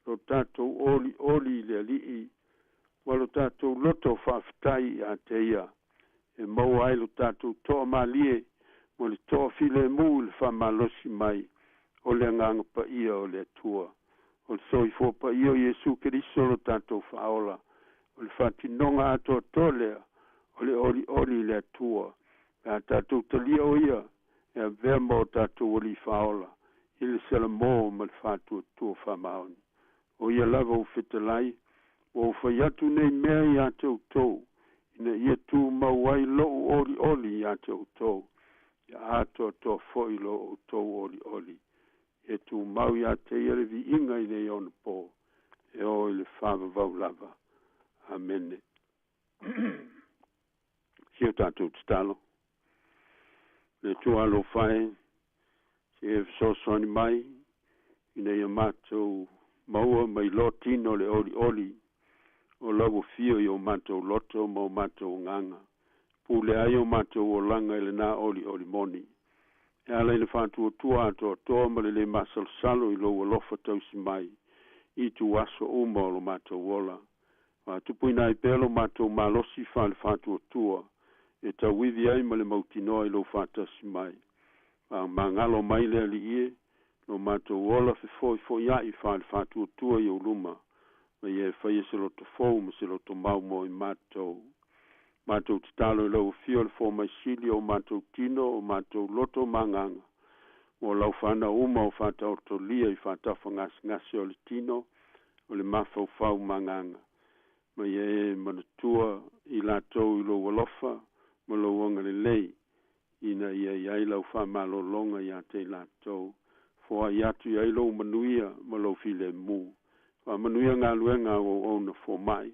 lo tatou olioli i le Alii ma lo tatou loto faafetai ia te Ia, e maua ai lo tatou toamalie ma le toafilemu i le faamalosi mai o le Agaga Paia o le Atua. O le soifua paia o Iesu Keriso lo tatou Faaola, o le faatinoga atoatoa lea o le olioli i le Atua, pe a tatou talia o Ia e avea ma o tatou Alii Faaola i le salamo ma le faatuatua faamaoni. O ia lava ua fetalai, Ua ou fai atu nei mea iā te outou, ina ia tumau ai loʻu olioli iā te outou, ia atoatoa foi lo outou olioli. Ia tumau iā te ia le viiga i nei ona pō, e oo i le faavavau lava. Amene. Si o tatou tatalo. Le Atua alofa e, se i e fesoasoani mai ina ia matou maua ma iloa tino le olioli o lau afio i o matou loto ma o matou agaga. Pule ai o matou olaga i lena olioli moni. E ala i le faatuatua atoatoa ma le lē masalosalo i lou alofa tausi mai i ituaso uma o lo matou ola. Faatupuina ai pea lo matou malosi faale-faatuatua e tauivi ai ma le mautinoa i lou faatasi mai. Faamagalo mai le Alii e, lo matou ola fefoifoiaʻi faale-faatuatua i ou luma, ma ia e faia se loto fou ma se loto mau mo i matou. Matou tatalo i lau Afio le Fomai Sili o matou tino, o matou loto ma agaga, mo lau fanau uma o faataotolia i faatafa gasegase o le tino, o le mafaufau ma agaga. Ma ia e manatua i latou i lou alofa ma lou agalelei, ina ia i ai lau faamalologa ia te i latou. Foai atu i ai lou manuia ma lou filemu. Faamanuia galuega a auauauna fomai,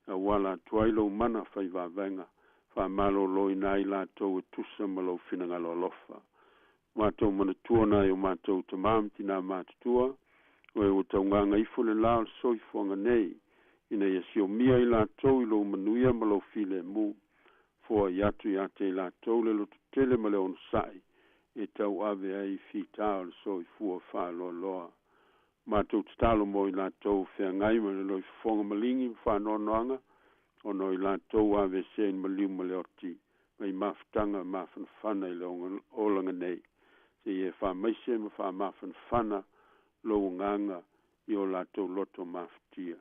e auala atu ai lou mana fai vavaega, faamaloloina ai latou e tusa ma lou finagalo alofa. Matou manatua nai o matou tamā ma tinā matutua, o e ua taugaga ifo le lā o le soifuaga nei, ina ia siomia i latou i lou manuia ma lou filemu. Foai atu ia te i latou le lototele ma le onosai e tauave ai fita o le soifua faaloaloa. Matou tatalo mo i latou o feagai ma le loifofoga maligi ma faanoanoaga, ona o i latou ua aveesea i le maliu ma le oti mai mafutaga mafanafana i le olaga nei. Seia e faamaise ma faamafanafana lou agaga i o latou loto mafatia.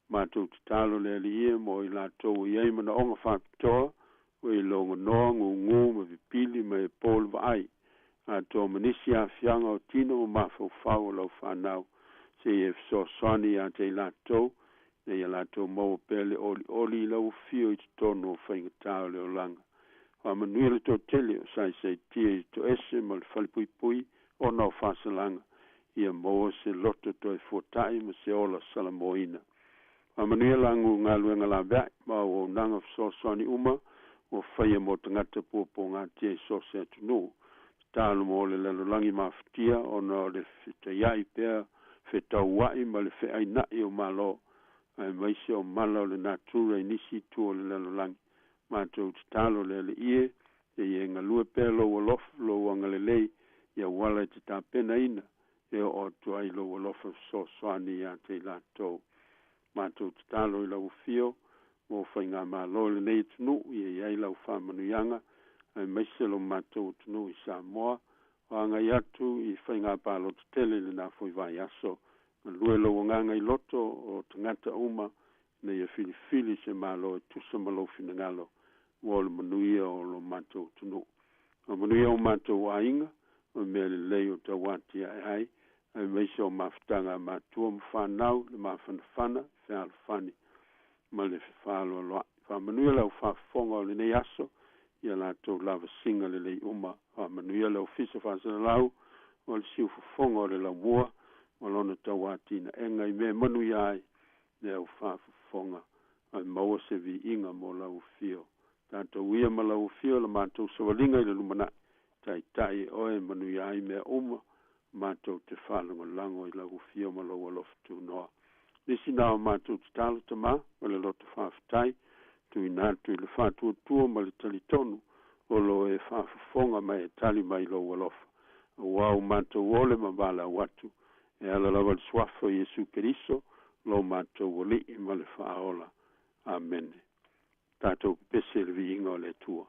Matou tatalo le Alii e mo i latou ua i ai manaoga faapitoa, ua i logonoa, gugū ma pipili ma e po le vaai, atoa ma nisi aafiaga o tino ma mafaufau o lau fanau, seia e fesoasoani ia te i latou, ina ia latou maua pea le olioli i lau afio i totonu o faigata o le olaga. Faamanuia le toatele o saisaitia i le toese ma le falepuipui ona o faasalaga, ia maua se loto toe fuataʻi ma se ola salamoina. Faamanuia lagu galuega laveaʻi ma auaunaga fesoasoani uma ua faia mo tagata puapuagatia i so o se atunuu. Tatalo mo le lalolagi mafatia ona o le fetaiaʻi pea fetauaʻi ma le feainaʻi o Malo aemaise o mala o le natura i nisi itu o le lalolagi. Matou tatalo le Alii e, seia e galue pea lou alofa, lou agalelei i auala e te tapenaina e oo atu ai lou alofa fesoasoani ia te i latou. Matou tatalo i lau afio mo faigamalo i lenei atunuu ia i ai lau faamanuiaga aemaise lo matou atunuu i Samoa o agai atu i faiga palota tele i lena foi vaiaso. Galue lou agaga i loto o tagata uma ina ia filifili se Malo e tusa ma lou finagalo mo le manuia o lo matou atunuu. Faamanuia o matou aiga ma mea lelei o tauatiae ai, aemaise o mafutaga a matua ma fanau, le mafanafana, fealofani ma le fefaaloaloaʻi. Faamanuia le au faafofoga o lenei aso i a latou lavasiga lelei uma. Faamanuia le Ofisa Faasalalau o le Siufofoga o le Laumua ma lona tauatinaega i mea e manuia ai le au faafofoga ae maua se viiga mo lau afio. Tatou ia ma lau afio la matou savaliga i le lumanai, taitai e oe e manuia ai mea uma, matou te faalagolago i lau afio ma lou alofa tunoa. Nisi na o matou tatalo Tama ma le loto faafetai, tuuina atu i le faatuatua ma le talitonu o lo o e faafofoga ma e tali mai lou alofa, aua ua matou ole ma valaau atu e ala lava i le Suafa o Iesu Keriso, lo matou Alii ma le Faaola. Amene. Tatou pepese i le viiga o le Atua.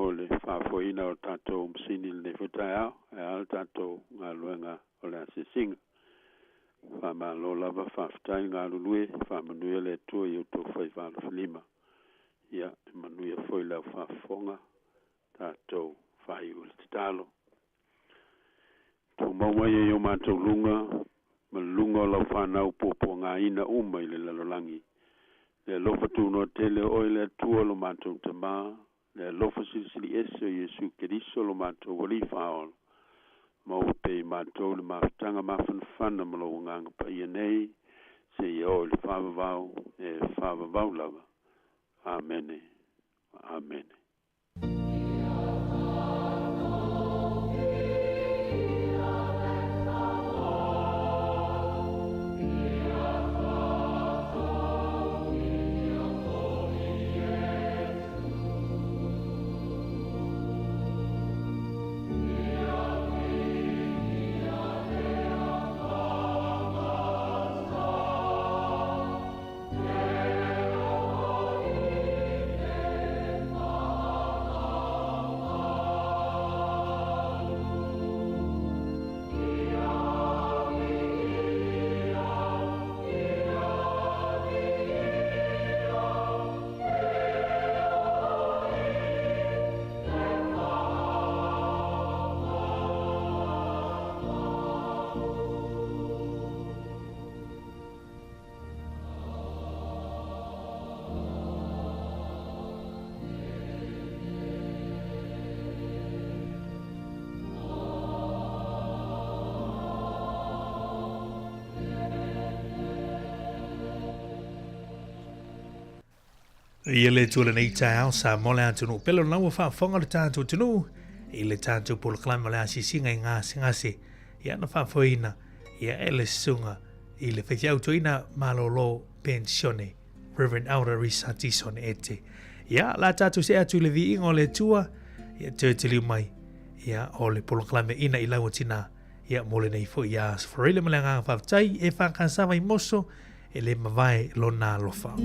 mo le faafoeina o le tatou masini i lenei foi taeao, ae a le tatou galuega o le asiasiga. Faamalo lava, faafetai le galulue, faamanuia le Atua i outou faiva alofilima. Ia, e manuia foi lau faafofoga, tatou faaiu i le tatalo. Tumau mai e i o matou luga, ma luga o lau fanau puapuagaina uma i le lalolagi. Le alofa tunoa tele o oe le Atua lo matou Tamā, le alofa silisili ese o Iesu Keriso lo matou Alii Faaola, maua pea i matou le mafutaga mafanafana ma lou Agaga Paia nei, seia oo i le faavavau e faavavau lava. Amene. Amene. Ia le Atua lenei taeao, Samoa le atunuu pele o lena ua faafofoga le tatou atunuu i le tatou polokalame o le asiasiga i gasegase ia na faafoeina ia e le susuga i le faifeau toeaina malolo penisione Reverend Elder Risa Tison Ete. Ia, la tatou see atu i le viiga o le Atua, ia toe taliu mai, ia, o le polokalame ina i lau tina, ia, mo lenei foi ia aso. Foreile ma le agaga faafetai, e whakasava i moso, e le mavae lona alofa.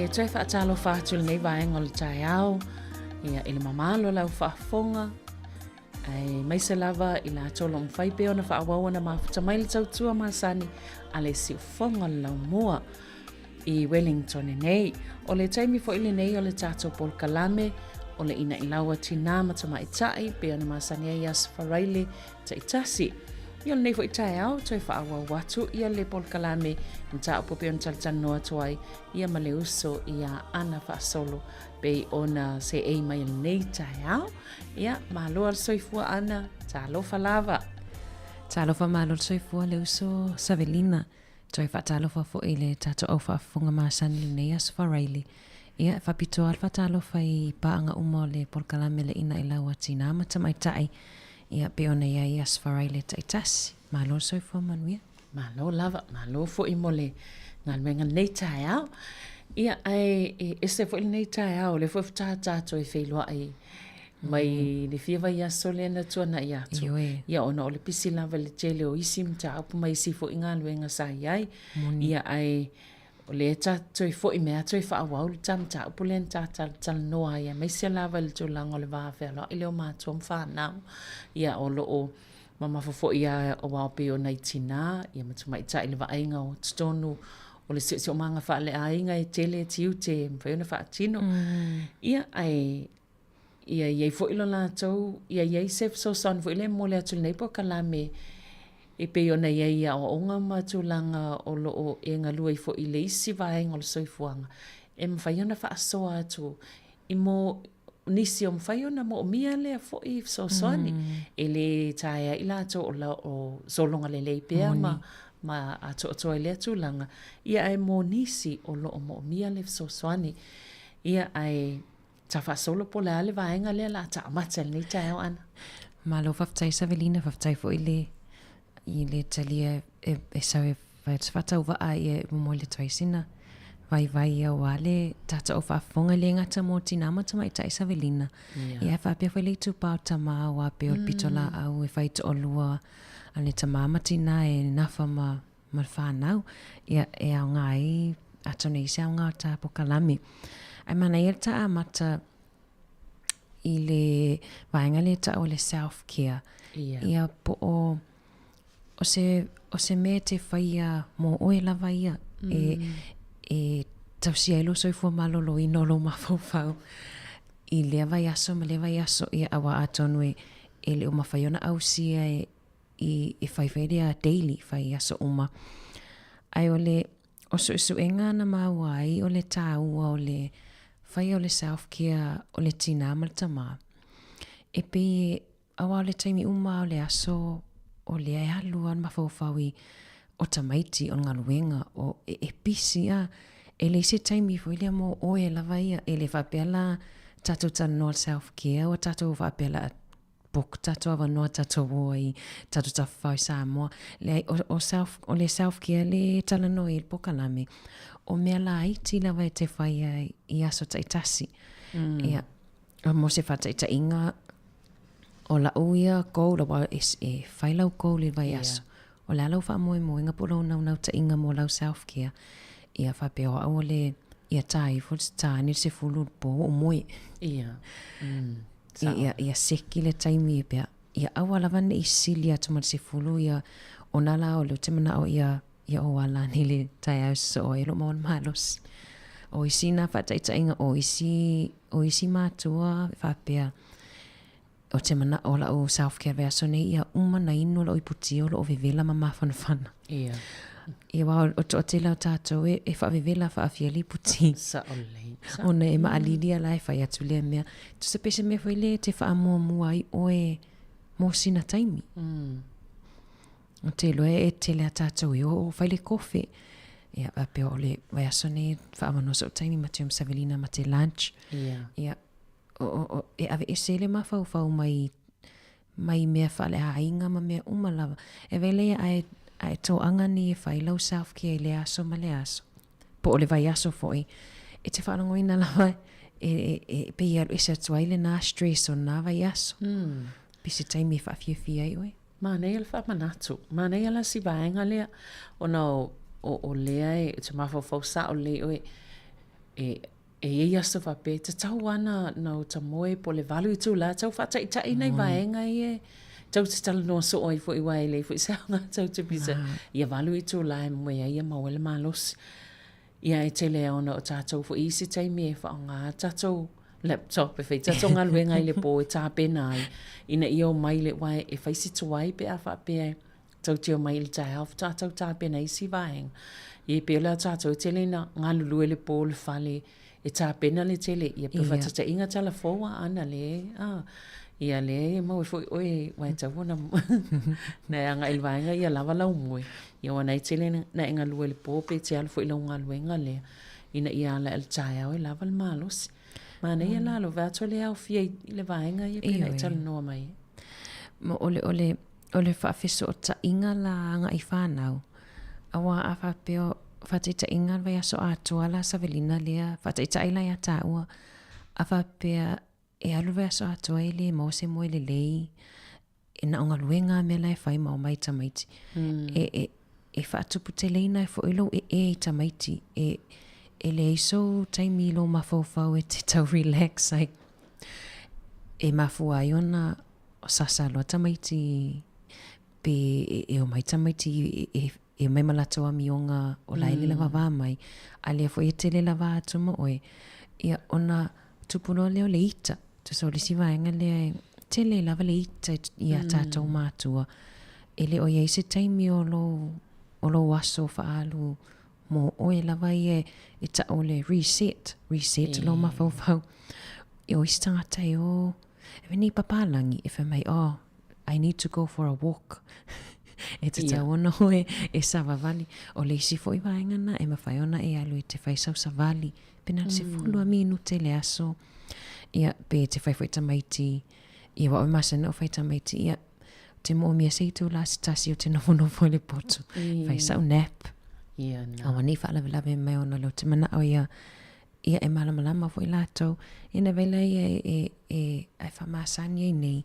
toe faatalofa atu i lenei vaega o le taeao, ia, i le mamalo o lau faafofoga, aemaise lava i latou o lo o mafai pea ona faaauau ona mafuta mai le tautua masani a le siufofoga o le laumua i Wellington nei. O le taimi foi lenei o le tatou polokalame o le Ina'ilau a Tinā ma Tamaitai, pei ona masani ai Aso Faraile taitasi. Ia o lenei foi taeao, toe faaauau atu ia le polokalame mataupu pei ona talatalanoa atu ai ia ma le uso ia Ana Faasolo pei ona seei mai i lenei taeao. Ia, malo le soifua Ana, talofa lava. Talofa malo le soifua le uso Savelina. Toe faatalofa foi i le tatou au faafofoga masani i lenei Aso Faraile. Ia, e faapitoa lava le faatalofa i paaga uma o le polokalame Le Ina'ilau a Tinā ma Tamaitai, ia, pei ona i ai i Aso Faraile taitasi. Malo le soifua manuia. Malo lava, malo foi mo le galuega i lenei taeao. Ia, ae e ese foi lenei taeao, o lea foi faatoa tatou feiloai mai le fia vaiaso lea na tuanai atu. Ioe. Ia, ona o le pisi lava i le tele o isi mataupu ma isi foi galuega sa i ai. Moni. Ia, ae o lea ta toe foi mai lava toe faaauau le ta mataupu lea na ta talatalanoa ai, aemaise lava i le tulaga o le va fealoai lea o matua ma fanau. Ia, o lo o mamafa foi lava aua e pei o nai tinā ia ma tamaitai i le vaaiga o totonu o le siosiomaga faaleaiga e tele tiute e mafai ona faatino. Ia, ae ia i ai foi lo latou, ia i ai se fesoasoani foi lea e momoli atu i lenei polokalame e pei ona i ai i aoaoga ma tulaga o lo o e galue ai foi i le isi vaega o le soifuaga, e mafai ona faasoa atu i mo nisi o mafai ona moomia lea foi fesoasoani. E le taea ai latou o la o sologa lelei pea ma ma atoatoa i lea tulaga, ia ae mo nisi o lo o moomia le fesoasoani. Ia ae Ta faasolo po o le a le vaega lea o le a ta amata i lenei taeao, Ana. Malo faafetai Savelina, faafetai foi i le, i le talia e, e sau e fai atu se faatauvaa ia e momoli atu ai sina vaivai ia aua le tatou au faafofoga e le gata mo tinā ma tamaitai Savelina. Ia. Ia e faapea foi le itupa o tama aua pei o le pitolaau e fai toalua a le tama ma tinā e nafa ma ma le fanau, ia, e aoga ai, atonu e i ai se aoga o ta polokalame. Ae manaia le ta amata i le vaega lea e tau o le self care. Ia. Ia po o, o se, o se mea e te faia mō oe lava ia, e, e tausia ai lou soifua maloloina o lou mafaufau i lea vaiaso ma lea vaiaso, ia aua atonu e, e le o mafai ona ausia e, i, e faifai lea daily, fai aso uma. Ae o le, o suesuega na maua ai o le tāua o le faia o le self care o le tinā ma le tamā. E pei e, aua o le taimi uma o le aso o lea e alu lava le mafaufau i o tamaiti, o le galuega, o e, e pisi a. E leai se taimi foi lea mo oe lava ia. E le faapea la tatou talanoa self care ua tatou faapea la book tatou avanoa tatou o ai tatou tafafao i Samoa. Leai, o, o, self, o le self care le talanoa i le polokalame, o mea laiti lava e te whaia i aso taitasi. Ia, mo se whataitaiga, o la'u ia goal, aua e, e whai lau goal i le vaiaso. Yeah. O le a lau faamoemoega po o lou naunautaiga mo lau self care, ia faapea o au o le, ia tā ifo, tā ane le sefulu o le pō ua ou moe. Ia. Mm. Ia, ia seki le taimi e pea. Ia aua lava ne i sili atu ma le sefulu ia ona la o lea ou te manao ia ia ou ala ane i le taeao e sosoo ai lou maua le malosi. O isi na faataitaiga, o isi, o isi matua e faapea, ou te manao la'u self care vaiaso nei ia uma na inu la'u iputi o lo'o vevela ma mafanafana. Ia. Ia aua o le toatele o tatou e, e faavevela faafia le iputi. Sa'o lelei. Ona e maʻalili a la e fai atu lea mea. Tusa pei se mea foi lea e te faamuamua ai oe mo sina taimi. Ou te iloa e tele a tatou e o fai le kofe. Ia, faapea o le vaiaso nei faaavanoa so'u taimi ma te o ma Savelina ma te lunch. Ia. Ia, o, o, o, e aveese le mafaufau mai mai mea faaleaiga ma mea uma lava. E wele ae, ae toaga nei e fai lau self care i le aso ma le aso. Po o le vaiaso foi. E te faalogoina lava e, e, e pei e alu ese atu ai lenā stress o lenā vaiaso. Pei se taimi e faafiafia ai oe. Manaia le faamanatu. Manaia la si vaega lea, ona o, o, o lea e, e te mafaufau sao lelei oe. E, e i ai aso faapea, e tatau lava na, na uta moe po o le 8 itula, tau faataitai nai vaega ia e tou te talanoa soo ai foi aua e leai foi se aoga tou te pisa. Ia 8 itula e moe ai ia maua ai le malosi. Ia e tele ona o tatou foi i isi taimi e faaaoga a tatou laptop e fai tatou galuega i le po e tapena ai ina ia omai le aua e fai si tuai pe a faapea e tou te omai i le taeao faatoa tau tapena isi vaega. Ia e pei o le a tatou e tele ina galulue i le po i le fale e tapena le tele ia pe faataitaiga tala fou a ana le a ia lea e maua ai foi oe aua e tatau ona na e agai i le vaega ia lava lau moe ia aua na e tele na e galue i le po pe e te alu foi i lau galuega lea ina ia ala i le taeao e lava le malosi. Manaia la lou vaai atu o lea e aofia i le vaega ia pe na e talanoa mai ai. Ma o le, o le, o le faafesootaiga la agai i fanau, aua a faapea o faataitaiga le vaiaso atoa la savelina lea, faataitai la ia taua, a faapea e alu le vaiaso atoa e le maua se moe lelei, e na o galuega a mea la e fai ma omai tamaiti. E, e, e faatuputeleina ai foi lou ee i tamaiti. E, e leai sou taimi i lou mafaufau e te tau relax ai. E mafua ai ona sasa loa tamaiti pe e, e omai tamaiti e, e, e omai ma latou amioga o la e le lava va mai, a lea foi e tele lava atu ma oe, ia ona tupu loa lea o le ita. Tusa o le isi vaega lea e tele lava le ita i a tatou matua, e le o i ai se taimi o lou, o lou aso faaalu mo oe lava ia e tau o le reset, reset lou mafaufau. O isi tagata e o, e nei papalagi e fai mai, oh, I need to go for a walk. e tatau ona oe e savavali. O le isi foi vaega na e mafai ona e alu e te fai sau savali. Pe na o le sefulu a minute le aso. Ia, pe te fai foi tamaiti. Ia, aua o e masani ona ou fai tamaiti. Ia, te moomia se itula se tasi ou te nofonofo i le poto. Fai sau nap. Ia, na. Aua nei faalavelave mai ona o lea ou te manao ia ia e malamalama foi latou, ia na vaai laia e, e, e, ae faamasani ai nei,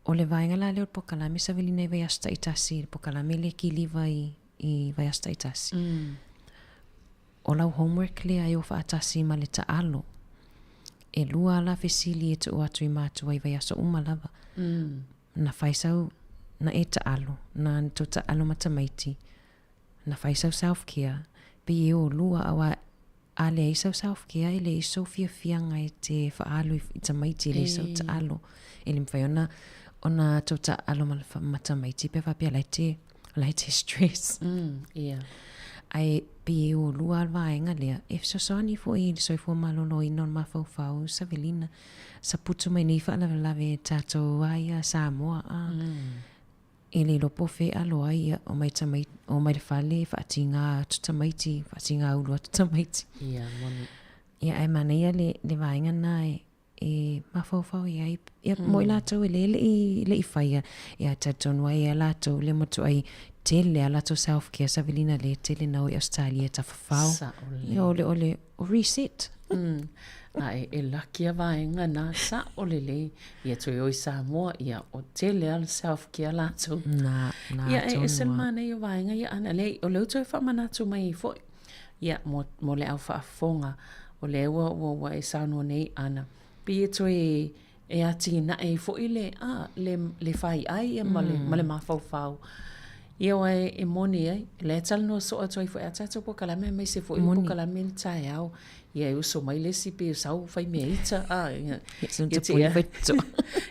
o le vaega la lea o le pokalame savelina i vaiaso taitasi, le pokalame lea kiliva i, i vaiaso taitasi. O lau homework lea e o faatasi ma le taalo. E lua ala fesili e tuu atu i matua i vaiaso uma lava. Na fai sau, na e taalo, na tou taalo ma tamaiti, na fai sau self care, pei e o lua aua A leai sau self care, e leai sou fiafiaga e te faaalu i tamaiti, e leai sau taalo. E le mafai ona, ona tou taaalo ma, ma tamaiti pe faapea la e te, la e te stress. Yeah. Ae pei e o lua le vaega lea, e fesoasoani foi i le soifua maloloina o le mafaufau, Savelina, saputu mai nei faalavelave tatou a ia Samoa a. E le iloa po o fea e alo ai, ia, omai tamaiti, omai le fale, faatiga atu tamaiti, faatiga ulu atu tamaiti. Ia, moni. Ia, ae manaia le, le vaega lena e, e mafaufau i ai. Ia, mo i latou e le, le i, le i faia, ia, talitonu ai ia latou le matuai tele a latou self care savelina le tele na o i Ausetalia e tafafao. Sao lelei. Ia, o le, o le, o reset. A e, e laki a vaega na, sao lelei. Ia toe o i Samoa, ia o tele a le self care latou. Na, na Ia, e ese le manaia o vaega ia ana lea, o lea ua toe faamanatu mai ai foi. Ia, mo, mo le au faafofoga, o lea ua, ua, ua e saunoa nei ana, pei e toe e atinae ai foi le, a, le, le faiai ia ma le, ma le mafaufau. Ia aua e, e moni ai, o lea e talanoa soo atu ai foi a tatou polokalame aemaise foi le polokalame i le taeao. Ia e uso mai le isi pei o sau fai mea ita, a, ia, ia te ia,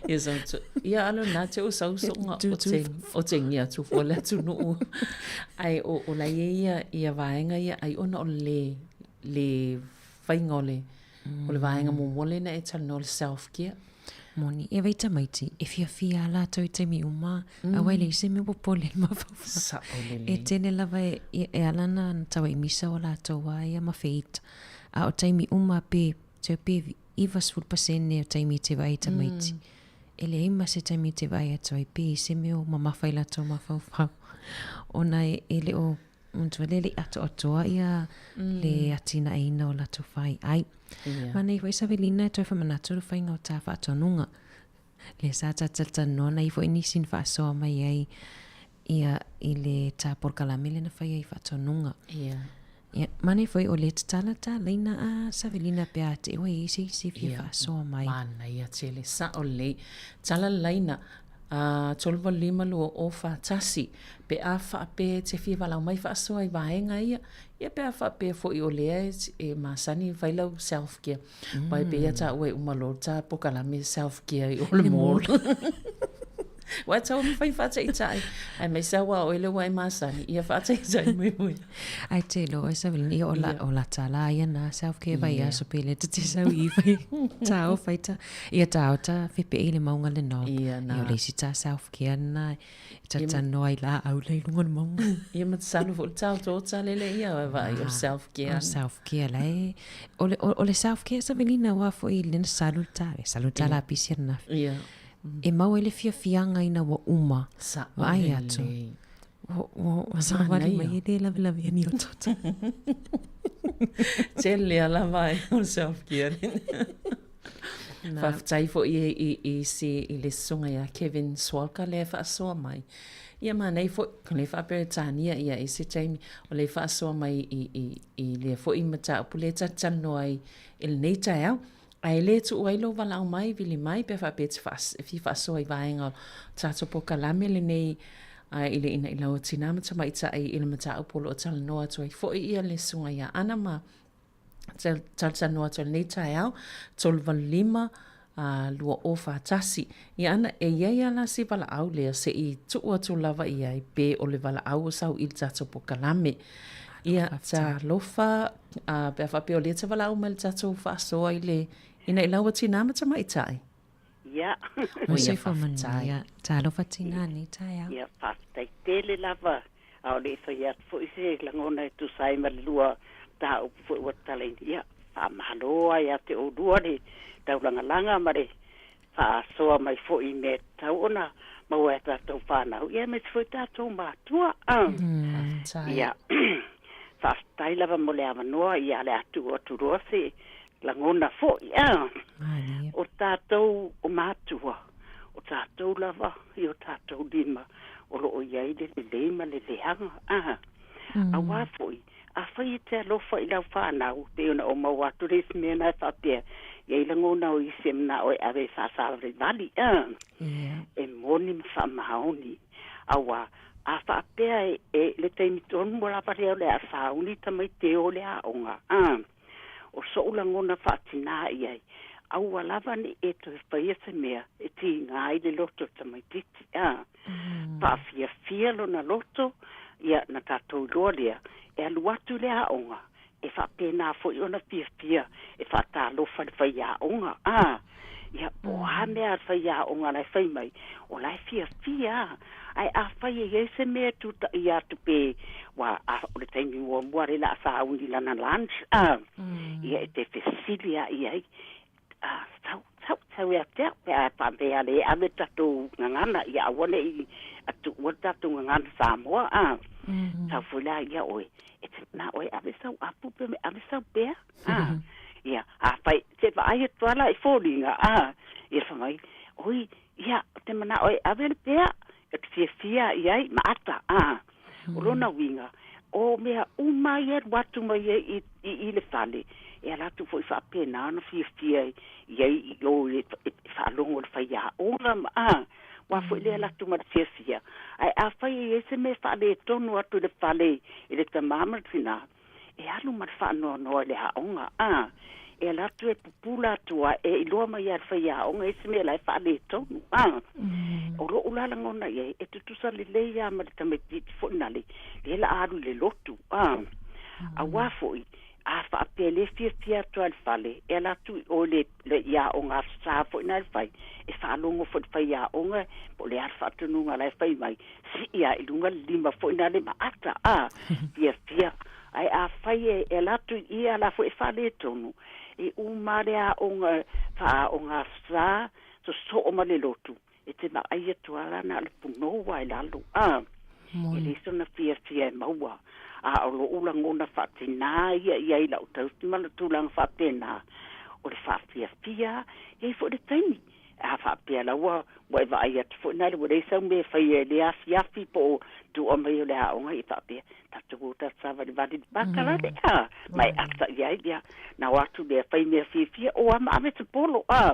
ia sau tu, ia alo na te o sau soonga o te, o te ngia atu fua le atunuu. Ae o, o la ia ia, ia vaega ia ai ona o le, le faiga o le, O le vaega muamua lea na e talanoa o le self care. Moni, e vaai tamaiti, e fiafia a latou i taimi uma, aua e leai se mea popole i le mafaufau. Sao lelei. E tele lava e, e ala na tau ai misa o latou a ia ma feita. A o taimi uma pe, te pe 90% o taimi e te vaai i tamaiti. E leai ma se taimi e te vaai atu ai pe i se mea o mamafa i latou mafaufau. Ona e, e le o Manatua lea le i atoatoa ia le atinaeina o latou fai ai. Ia. Manaia foi Savelina e toe faamanatu le faiga o ta faatonuga. Lea sa ta talatalanoa na i ai foi nisi na faasoa mai ai ia i le ta polokalame lea na fai ai i faatonuga. Ia. Ia, manaia foi o lea tatala ta laina a Savelina pe a te ua i ai se isi e fia faasoa mai. Manaia tele, sao lelei. Tala le laina, a, 385 2 0 4 1, pe a faapea e te fia valaau mai faasoa i vaega ia, ia pe a faapea foi o lea e masani e fai lau self care. Aua e pei lava taua e uma loa le ta polokalame self care i o le mall. Aua e tatau ona fai faataitai, aemaise lava aua o oe lea ua e masani, ia faataitai muimui. Ae te iloa oe Savelina, ia o la, o la ta la ia na self care vai aso pe le te te sau i fai ta o fai ta, ia ta o ta fepe i le maunga le no. Ia na. Ia o le isi ta self care na, ta ta noa i la au lei lunga le maunga. Ia ma te salu foi le tao tō ta lele ia, vai o self care. O self care la e, o le, o le self care Savelina ua foi le na salu ta, salu ta la pisi na. Ia. E maua ai le fiafiaga ina ua uma. Sao Vaai atu. lelei. Ua, ua, ua savali mai e le lavelave ni o toto. Tele a lava ai o le self care. Faafetai foi i, i, i, si, i le susuga ia Kevin Swalka lea e faasoa mai. Ia manaia foi, o lea e faa-Peretania ia i se taimi, o lea e faasoa mai i, i, i lea foi mataupu lea ta te talanoa ai i lenei taeao. Ae le tuu ai lou valaau mai, vili mai pe faapea e te e fia faasoa i vaega o tatou polokalame lenei i le inaina o tinā ma tamaitai i le mataupu o lo o talanoa atu ai foi ia le susuga ia Ana ma talatalanoa atu ai lenei taeao 385 2041. Ia Ana, e i ai lava la si valaau lea se i tuu atu lava i ai pe o le valaau o sau i le tatou polokalame. Ia, talofa, a, pe a faapea o lea te valaau mai le tatou faasoa i le ina i laua tinā ma tamaitai. Ia. Mo soifua manuia. Talofa tinā nei taeao. Ia, faafetai tele lava. A o le i fai atu foi se lagona e tusa ai ma le lua mataupu foi ua tatalaina, ia, faamalo lava ia te oulua le taulagalaga ma le faasoa mai foi i mea e tatau ona maua e a tatou fanau, ia aemaise foi tatou matua. Ia, faafetai lava mo le avanoa, ia o le a tuu atu loa se lagona foi. O tatou o matua, o tatou lava i o tatou lima o lo o i ai le lelei ma le leaga. Aua foi, Afai e te alofa i lau fanau, e pei ona ou maua atu le isi mea na e faapea, i ai lagona o isi e manao e ave e faasavalivali, a? E moni ma faamaoni. Aua, a faapea e, e, le taimi tonu lava lea o le a sauni tamaiti e o i le aoga, a? O soʻu lagona faatinā i ai, aua lava ne i e toe faia se mea e tiga ai le loto o le tamaitiiti, a? Faafiafia lona loto, ia, na tatou iloa lea, e alu atu i le aoga, e faapena foi ona fiafia e faatalofa i le faiaoga, a, ia, po o a mea a le faiaoga la e fai mai, o la e fiafia a. Ae afai e i ai se mea e tutaia atu pe, ua, a, o le taimi muamua lea o le a sauni i lana lunch, a, ia, e te fesili lava i ai, a, sau, sau, sau ia te au, pe a faapea le ave le tatou gagana, ia aua ne i tuua le tatou gagana Samoa, a. Sau foi la ia oe, e te manao e ave sau apu pe ave sau pea, a. Ia, afai, se vaai atu lava la i foliga, a, ia fai mai, oi, ia, ou te manao e ave le pea, ou te fiafia i ai ma ata, a. O lona uiga, o mea uma ia e alu atu mai ai i, i, i le fale, e ala atu foi faapena ona fiafia i ai i o i e faalogo i le faiaoga ma, a, aua foi le ala atu ma le fiafia. Ae afai e i ai se mea e faaletonu atu i le fale i le tamā ma le tinā, e alu ma le faanoanoa i le aoga, a, e ala atu e pupula atu a e iloa mai lava e le faiaoga isi mea la e faaletonu, a. O loʻu la lagona i ai, e tutusa lelei lava ma le tamaitiiti foi nale, lea la a alu i le lotu, a. Aua foi, a faapea e le fiafia atu lava i le fale, e ala atu i o i le le i aoga Aso Sa foi na e fai, e faalogo foi i le faiaoga po o le a le faatonuga la e fai mai, sii lava i luga le lima foi na le ma ata, a, fiafia. Ae afai e, e ala atu i i ala foi e faaletonu, e uma le aoga, faaaoga Aso Sa, sosoo ma le lotu, E te vaai atu lava la na o le punou lava i lalo, a, e leai sona fiafia e maua. A o loʻu lagona faatinā ia i ai i lau tausi ma le tulaga faapena, o le faafiafia, e i ai foi le taimi. A faapea la ua ua e vaai atu foi na le ua leai sau mea e faia i lea afiafi po o tuua mai o le aoga ia faapea tatou o tatou savalivali i le paka lale a ma e ata i ai ia na o atu lea fai mea fiafia o a ma ave se polo a.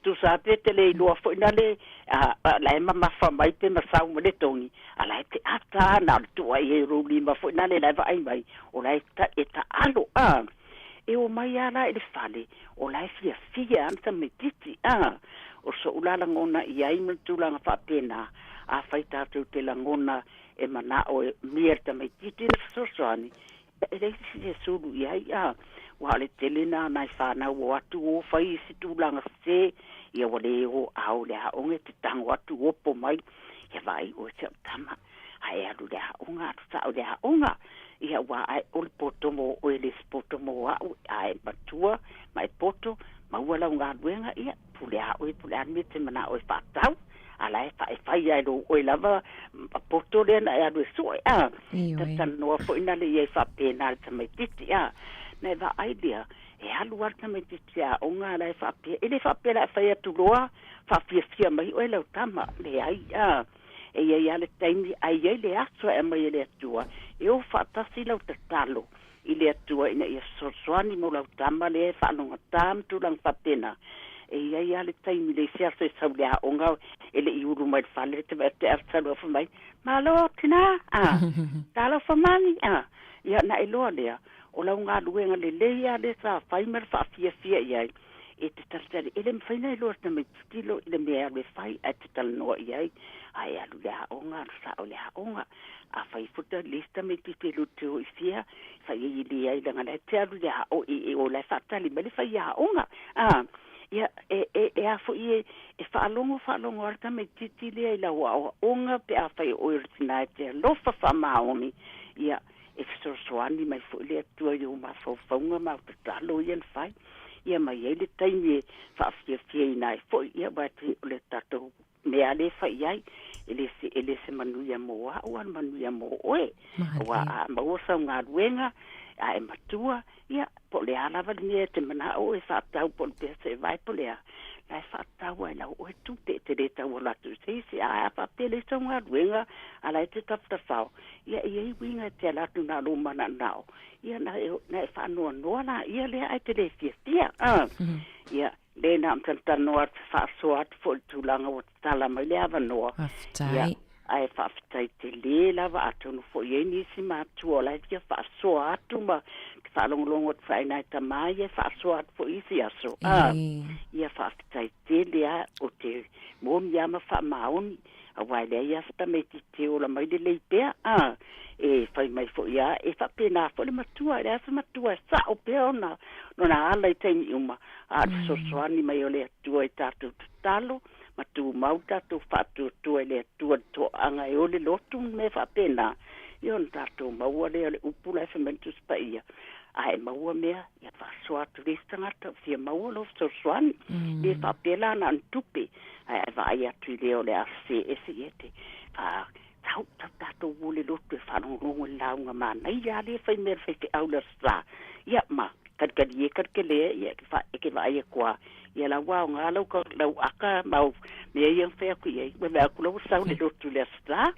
Tusa pe te le iloa foi na le a la e mamafa mai pe masau ma le togi a la e te ata na o le tuua i ai o lou lima foi na le la e vaai mai o la e ta e taalo a. E o mai a la i le fale o la e fiafia a le tamaititi a. O so'u la lagona i ai ma le tulaga faapena, afai tatou te lagona e mana'o e mia le tamaititi le fesoasoani, e leai se isi e sulu i ai a. Aua o le tele na o nai fanau o atu o fai isi tulaga sese, ia ua le o a o i le aoga e te tago atu opo mai, ia vaai oe si au tama, a e alu i le aoga, alu sa'o i le aoga. Ia aua ae o le poto mo oe e le se poto mo a'u, a e matua ma e poto, maua lau galuega, ia, pule a oe po o le a le mea e te mana'o e fa'atau, a la e fa e fai a e lou oe lava poto lea na e alu e su'e, a. Talatalanoa foi na le i ai fa'apena le tamaititi, a. Na e vaai lea, e alu a le tamaititi aoga a la e fa'apea, e le fa'apea la e fai atu loa, fa'afiafia mai oe lau tama, leai, a. E i ai lava le taimi, ae i ai le aso e aumai e le Atua e o faatasi lau tatalo i le Atua ina ia fesoasoani mo lau tama lea e faalogata ma tulaga faapena. E i ai lava le taimi i le isi aso e sau i le aoga e le i ulu mai le fale te vaai atu te alu fai mai, Malo tinā, a, talofa mami, a. Ia ona e iloa lea, o lau galuega lelei lava lea sa fai ma le faafiafia i ai, e te talitali, e le mafai ona iloa e le tamaititi lo i le mea e alu e fai, ae te talanoa i ai, a e alu i le aoga, alu sao i le aoga. Afai foi ta le isi tamaititi e lua te o i fea, fai ai e leai leaga la e te alu i le ao i i o la e faatali mai le faiaoga. A, ia, e, e, e a foi e, e faalogo faalogo lava le tamaititi lea i lau aoaoga pe afai o oe o le tina e te alofa faamaoni, ia, e fesoasoani mai foi le Atua i ou mafaufauga ma au tatalo ia na fai. Ia ma i ai le taimi e faafiafiaina ai foi, ia aua o le tatou mea lea e fai i ai, e le se, e le se manuia mo a'u, a o le manuia mo oe. Aua a maua sau galuega, a e matua, ia, po o le a lava le mea e te mana'o oe e fa'atau, po o le pea se'evae po o le a, la e fa'atau lava i lau oe tupe, e te le tau alo atu i se isi. A a fa'apea e leai sau galuega, a la e te tafatafao, ia e i ai uiga e te ala atu na o lou mana'ona'o, ia na e, na e fa'anoanoa laia lea ae te le fiafia, a. Ia, lea na ona talatalanoa atu, faasoa atu foi i le tulaga ua tatala mai le avanoa. Faafetai. Ia, ae faafetai tele lava, atonu foi e i ai nisi matua o la e fia faasoa atu ma te faalogologo atu foi ai nai tama ia e faasoa atu foi i isi aso. A, ia faafetai tele lava, o te moni lava ma faamaoni. Aua e leai lava se tamaititi e ola mai lelei pea, a, e fai mai foi lava, e faapena foi le matua, e leai lava se matua e sa'o pea ona, lona ala i taimi uma, a o le fesoasoani mai o le Atua i tatou tatalo, ma tumau tatou faatuatua i le Atua i le toaaga e ole lotu ma mea faapena, ia ona tatou maua lea o le upu la e fai mai le Tusi Paia, A e maua mea, ia faasoa atu i le isi tagata ua fia maua lou fesoasoani. E le faapea la na o ni tupe, ae a e vaai atu i lea o le a sese ese, ia te faa tau tau tatou ua le lotu e faalogologo i le lauga manaia lava lea e fai mai e le faifeau i le Aso Sa. Ia ma kalikali e kalikele e, ia e ke vaai atu lava, ia la ua aoga lau lau aka ma au mea ia na fai atu i ai, ua vaai atu la ua sau le lotu i le Aso Sa.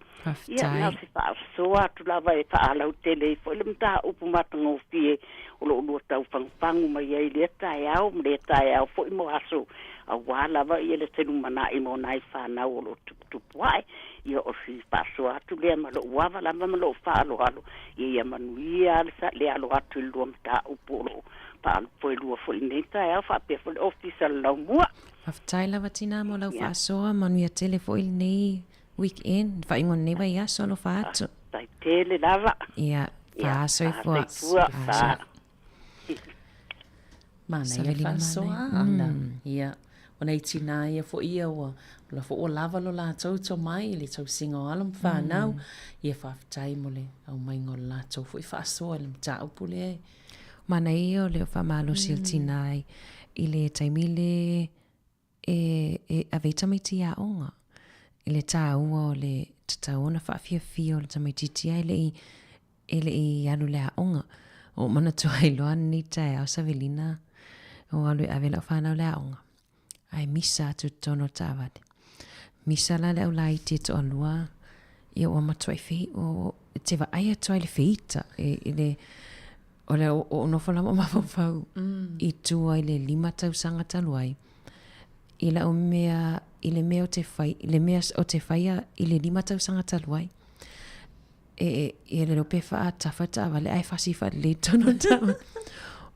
Ia, na o se faasoa atu lava e faalautele ai foi le mataupu matagofie o lo o lua taufagufagu mai ai i lea taeao ma lea taeao foi mo aso aua lava ia le selumana'i mo nai fanau o lo o tuputupu ae. Ia, o si faasoa atu lea ma lo'u ava lava ma lo'u faaaloalo, ia ia manuia le le alo atu i le lua mataupu o lo o faafoelua foi i lenei taeao faapea foi le Ofisa o le Laumua. Faafetai lava Tina mo lau faasoa, manuia tele foi lenei weekend, faaiuga o lenei vaiaso alofa atu. Faafetai tele lava. Ia, faasoifua. Faasoifua. Manaia le faasoa ana. Ia, o nai tinā ia foi ia ua, la foi ua lava lo latou tomai i le tausiga o alo ma fanau. Ia faafetai mo le aumaiga o le latou foi faasoa i le mataupu lea. Manaia ia o le faamalosi o le tinā i le taimi le e, e ave ai tamaiti i aoga, i le tāua o le tatau ona faafiafia o le tamaitiiti ae le i, e le i alu i le aoga. Ua ou manatua ai loa lenei taeao Savelina, ua alu e ave lau fanau i le aoga. Ae misa atu i totonu o le taavale. Misa la le au laiti e toalua, ia ua matuai fe, ua, e te vaai atu ai i le feita, i, i le, o le o, o nofo lava o mafaufau mm. i tua i le lima tausaga talu ai. I lau mea, i le mea o te whai, i le mea o te whaia i le lima tausaga talu ai. E, e, e le pe whaatafa taavale, ai whasi whalelei tonu taavale.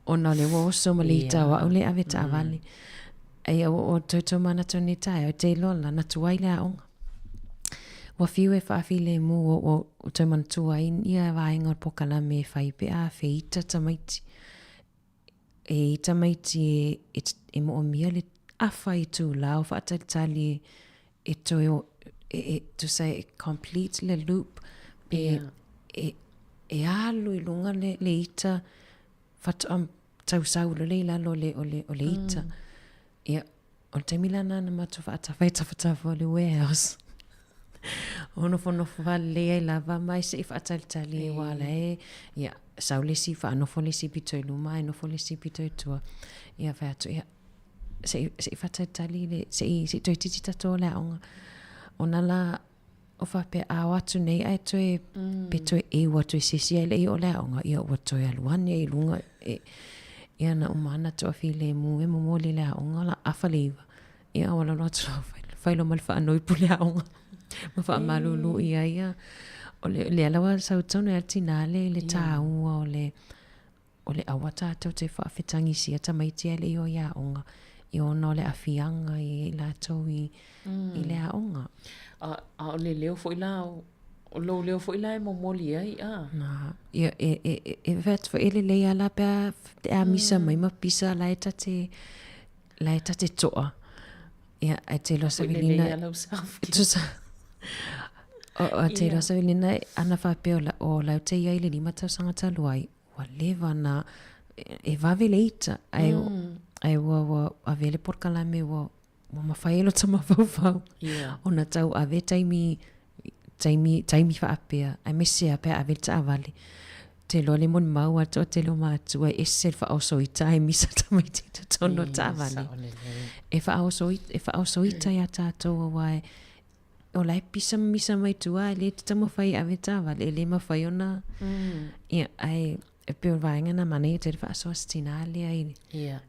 Ona o le ua oso ma le ita o au le ave taavale. Ai o, o tautou manatu nei taeao, e te iloa la, na tuai le aoga. Ua fiu e whaafilemu o, o, o tau manatua ai ia vaega o le pokalame e whai pe a feita tamaiti. E i tamaiti e, e, e moomia le awha i tū la o whaatalitali e, e toe o, e, e, to say, e complete le loop, e, yeah. e, e alu i lunga le, le ita, whatoa tausau le i lalo le, o le, o le ita. Mm. Ia, o le taimi la na matou faatafa i tafatafa o le warehouse. O nofonofo faalelei ai lava ma e se i faatalitali aua la e, ia, sau le isi faanofo le isi pito i luma ae nofo le isi pito i tua. Ia fai atu, ia, se i, se i faatalitali le, se i, se i toeitiiti tatou o le aoga. Ona la, o faapea a o atu nei ae toe, mm. pe toe e ua toe sesi ai le i o le aoga, ia ua toe alu ane i lunga, e, ia na uma ana toa filemu e momoli le aoga la afa le iva. Ia ua lalo atu la whai lo ma le whaanoi pule aoga. Ma whaamalulu ia ia. O le, le alawa sau tonu e tina le, le tāua o le, o le aua tātou te whaawhetangisia tamaiti ai le i o i aoga. I ona o le awhianga i lātou i, mm. i le aoga. A, a o le leo foi la, o lou leo foi la e momoli ai, a. Na, ia, e, e, e, e whatu fo ele lei ala pea te a misa mm. mai ma pisa la e tate, la e tate toa. Ia, ai te loa savilina. Tusa. O, o te loa savilina, ana whapea o, la, o lau te ia i le lima tausaga talu ai, ua leva na e vave le ita ae mm. ae ua ua ave le polokalame ua ua mafai ai lota mafaufau yeah. ona tau ave taimi taimi taimi faapea aemaise a pe a ave le taavale te loa le molimau a le toatele o matua e ese le faaoso ita ae misa tamaiti i totonu o le taavale e faaoso e faaoso ita iā tatou auā e o la e pisa ma misa mai tua e le te taumafai e ave taavale e le mafai ona mm. ia ae e pei o le vaega na manaia tele faasoa se tinā lea i yeah.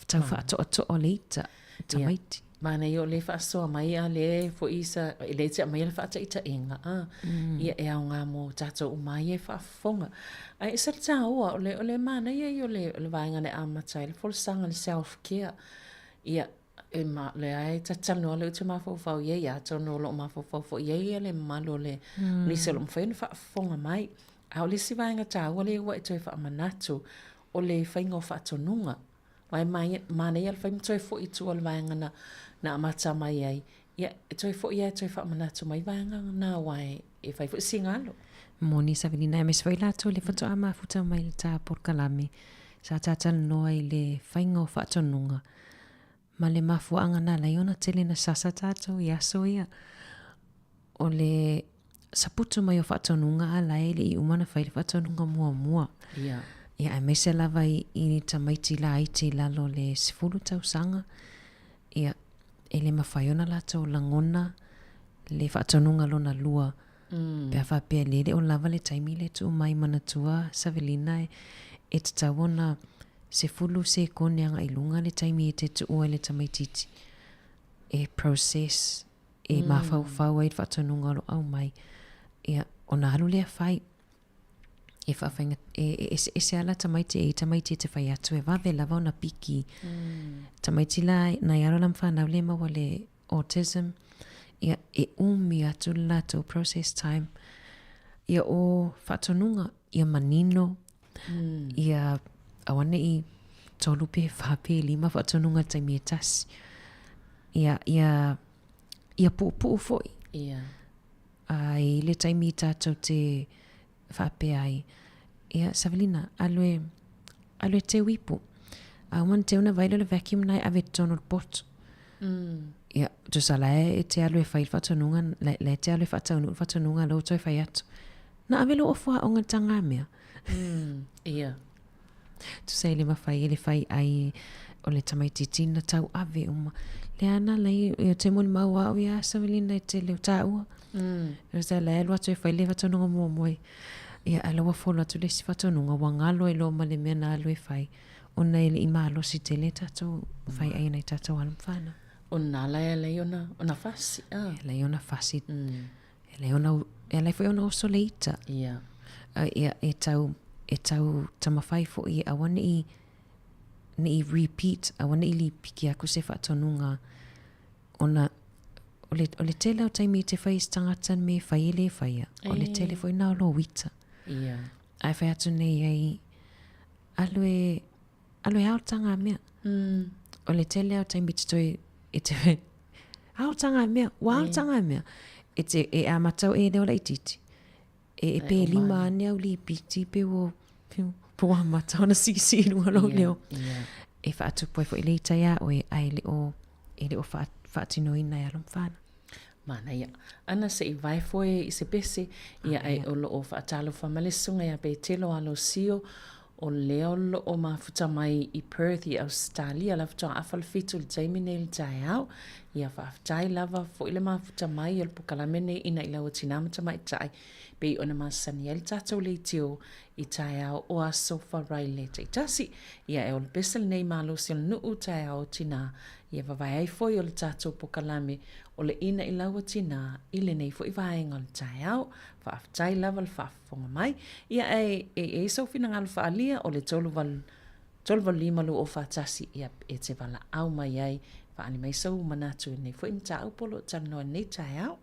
tau faatoatoa le ita tamaiti. Yeah. Manaia o le faasoa mai a le foi sa e le te aumaia le faataitaiga a mm. ia e aoga mo tatou uma ai e faafofoga. Ae ese le taua o le o le manaia ia o le o le vaega le amata ai le folasaga le self care. Ia E ma, lea e talanoa lea ou te mafaufau i ai, atonu o lo o mafaufau foi i ai ia le mamalu o le mm. nisi o lo o mafai ona faafofoga mai. A o le isi vaega taua lea ua e toe faamanatu, o le faiga o faatonuga. Aua e manaia le fai ma toe foi i tua o le vaega na, na amata mai ai. Ia, e toe foi lava e toe faamanatu mai vaega na aua e, e fai foi si galo. Moni Savelina, aemaise foi latou le faatoa mafuta mai le ta polokalame sa tatalanoa i le faiga o faatonuga. Ma le mafuaaga na ala ai ona tele na sasa tatou i aso ia, o le saputu mai o faatonuga a la e le i uma ona fai le faatonuga muamua. Ia. Ia aemaise lava i, i tamaiti laiti i lalo o le 10 tausaga, ia, e le mafai ona latou lagona le faatonuga lona lua. Mm. Pe a faapea le le o lava le taimi le tuu mai manatua Savelina e, e tatau ona 10 sekone agai i luga le taimi e te tuua ai le tamaitiiti e process, e mm. mafaufau ai le faatonuga o lo o aumai. Ia, ona alu lea fai. E whaawhainga, e, e ese, ese ala tamaiti e i tamaiti e te whai atu e vave lava ona piki. Mm. Tamaiti la, nai alo la mwhanau le maua le autism, ia, e umi atu le latou process time. Ia o faatonuga, ia manino, mm. ia auane'i tolu pe wha pe lima faatonuga le taimi e tasi. Ia, ia, ia puupuu foi. Ia. A i le taimi tatou te faapea ai, ia, Savelina, alu e, alu e teu ipu. A uma ona teu ona vaai lea o le vacuum na e ave i totonu o le poto. Mm. Ia, tusa la e te alu e fai le faatonuga, la, la e te alu e faataunuu le faatonuga lea ua toe fai atu. Na ave lou ofu aoga i le tagamea. Mm, ia. Tusa e le mafai e le fai ai. o le tamaitiiti na tauave uma. Lea na ala ai ou te molimau au ia Savelina i tele o taua. Mm. La e alu atu e fai le faatonuga muamua. Ia, a la ua folo atu le isi faatonuga, ua galo ai loa ma le mea na alu e fai, ona e le i malosi tele tatou fai ai nai tatou alo ma fanau. O na la e ala ai ona, ona fasi. Ah. E ala ai ona fasi. Mm. E ala ai ona, e ala ai foi ona oso le ita. Ia. Ia, e tau, e tau tamawhai foi e aua ne i, ne i repeat, aua ne i lipiki aku se faatonuga ona o le, o le tele o taimi e te fai i se tagata me fai e le faia. O le tele foi na o lou ita. Ia. Ae fai atu nei ai, alu e, alu e aotaga mea. Mm. O le tele o taimi te toe, e te, aotaga mea, ua aotaga mea. E te, e amata o e leo laitiiti. E, e pe lima ane au lipiti pe ua, pe ua amata ona siisii i luga o lou leo. E faatupu ai foi le ita iā oe, ae le o, e le o faatinoina e alo ma fanau. Manaia. Ana se i vae foe i se pese, ia ae o loo faatalofa mai le susuga ia Petelo Alosio, o lea o loo mafuta mai i Perth i Ausetalia la faatoa afa le fitu i le taimi nei i le taeao. Ia faafetai lava foi le mafuta mai o le pokalame nei ina i lau tinā ma tamaitai pei ona masani ai le tatou leitio i taeao o aso Faraile taitasi. Ia e o le pese lenei malosi o le nuu taeao o tinā ia vavae ai foi o le tatou pokalame o le ina i lau tinā i lenei foi vaega o le taeao. Faafetai lava le faafofoga mai. Ia e e i ai sou finagalo faaalia o le 38 385 241 ia e te valaau mai ai faaali mai sou manatu i lenei foi mataupu o lo o talanoa i lenei taeao.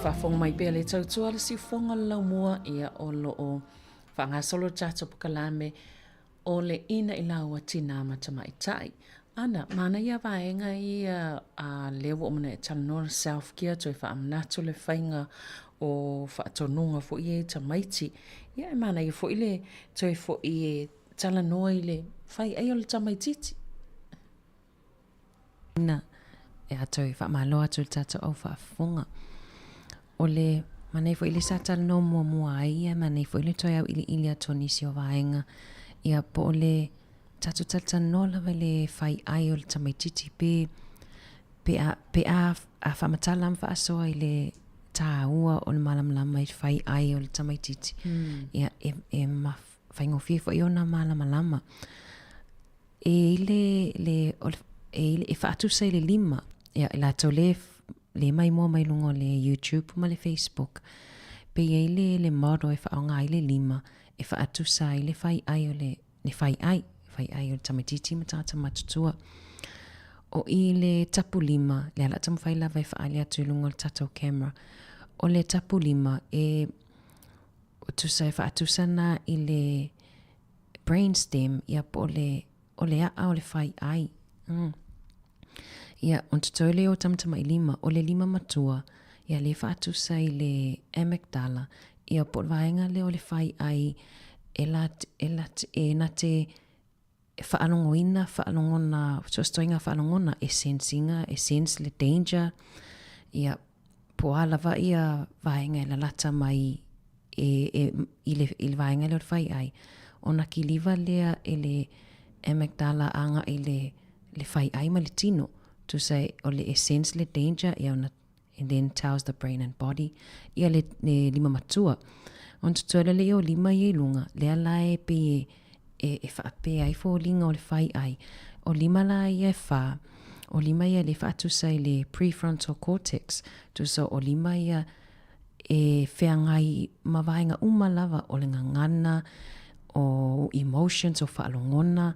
Faafofoga mai pea le tautua le siufofoga o le laumua, ia o lo o faagasolo le tatou pokalame o le Inaʻi Laua Tinā ma Tamaitai. Ana, manaia vaega ia a lea ua uma ona e talanoa le self care toe faamanatu le faiga o faatonuga foi ia i tamaiti. Ia e manaia foi le toe foi e talanoa i le fai ai o le tamaititi. Ina e a toe faamalo atu i le tatou au faafofoga. O le manaia foi lea sa talanoa muamua ai ia, manaia foi le toe auiliili atu o nisi o vaega, ia po o le tatou talatalanoa lava i le fai ai o le tamaititi pe pe a pe a a faamatala ma faasoa i le tāua o le malamalama i le fai ai o le tamaititi. Ia e e faigofie foi ona malamalama. E i le, le, o le, e, i le, e faatusa i le lima, ia, i latou le, le maimoa mai luga o le YouTube ma le Facebook, pe i ai le, le model e faaaoga ai le lima e faatusa ai le fai ai o le, le fai ai, fai ai o le tamaititi ma tagata matutua. O i le tapu lima, lea o le a taumafai lava e faaali atu i luga o le tatou camera, o le tapu lima e tusa e faatusa na i le brain stem, ia po o le, o le a'a o le fai ai. Mm. Ia, ona totoe lea o tamatamailima, o le lima matua, ia lea e faatusa i le amygdala, ia po o le vaega lea o le fai ai e la, e la, e na te faalogoina, faalogona, so o se ituaiga faalogona, e sense ina, e sense le danger, ia, po o a lava ia vaega e lalata mai e, e, i, le, i le vaega lea o le fai ai, ona kiliva lea e le amygdala agai i le, le fai ai ma le tino. Tusa e, o le e sense le danger, ia ona and then tells the brain and body, ia le, le lima matua. Ona totoe lea lea o lima ia i luga, lea la e pei e, e, e faapea ai foliga o le fai ai. O lima la ia e whā, o lima ia le faatusa i le prefrontal cortex, tusa o lima ia e feagai ma vaega uma lava o le gagana, o emotions, o faalogona,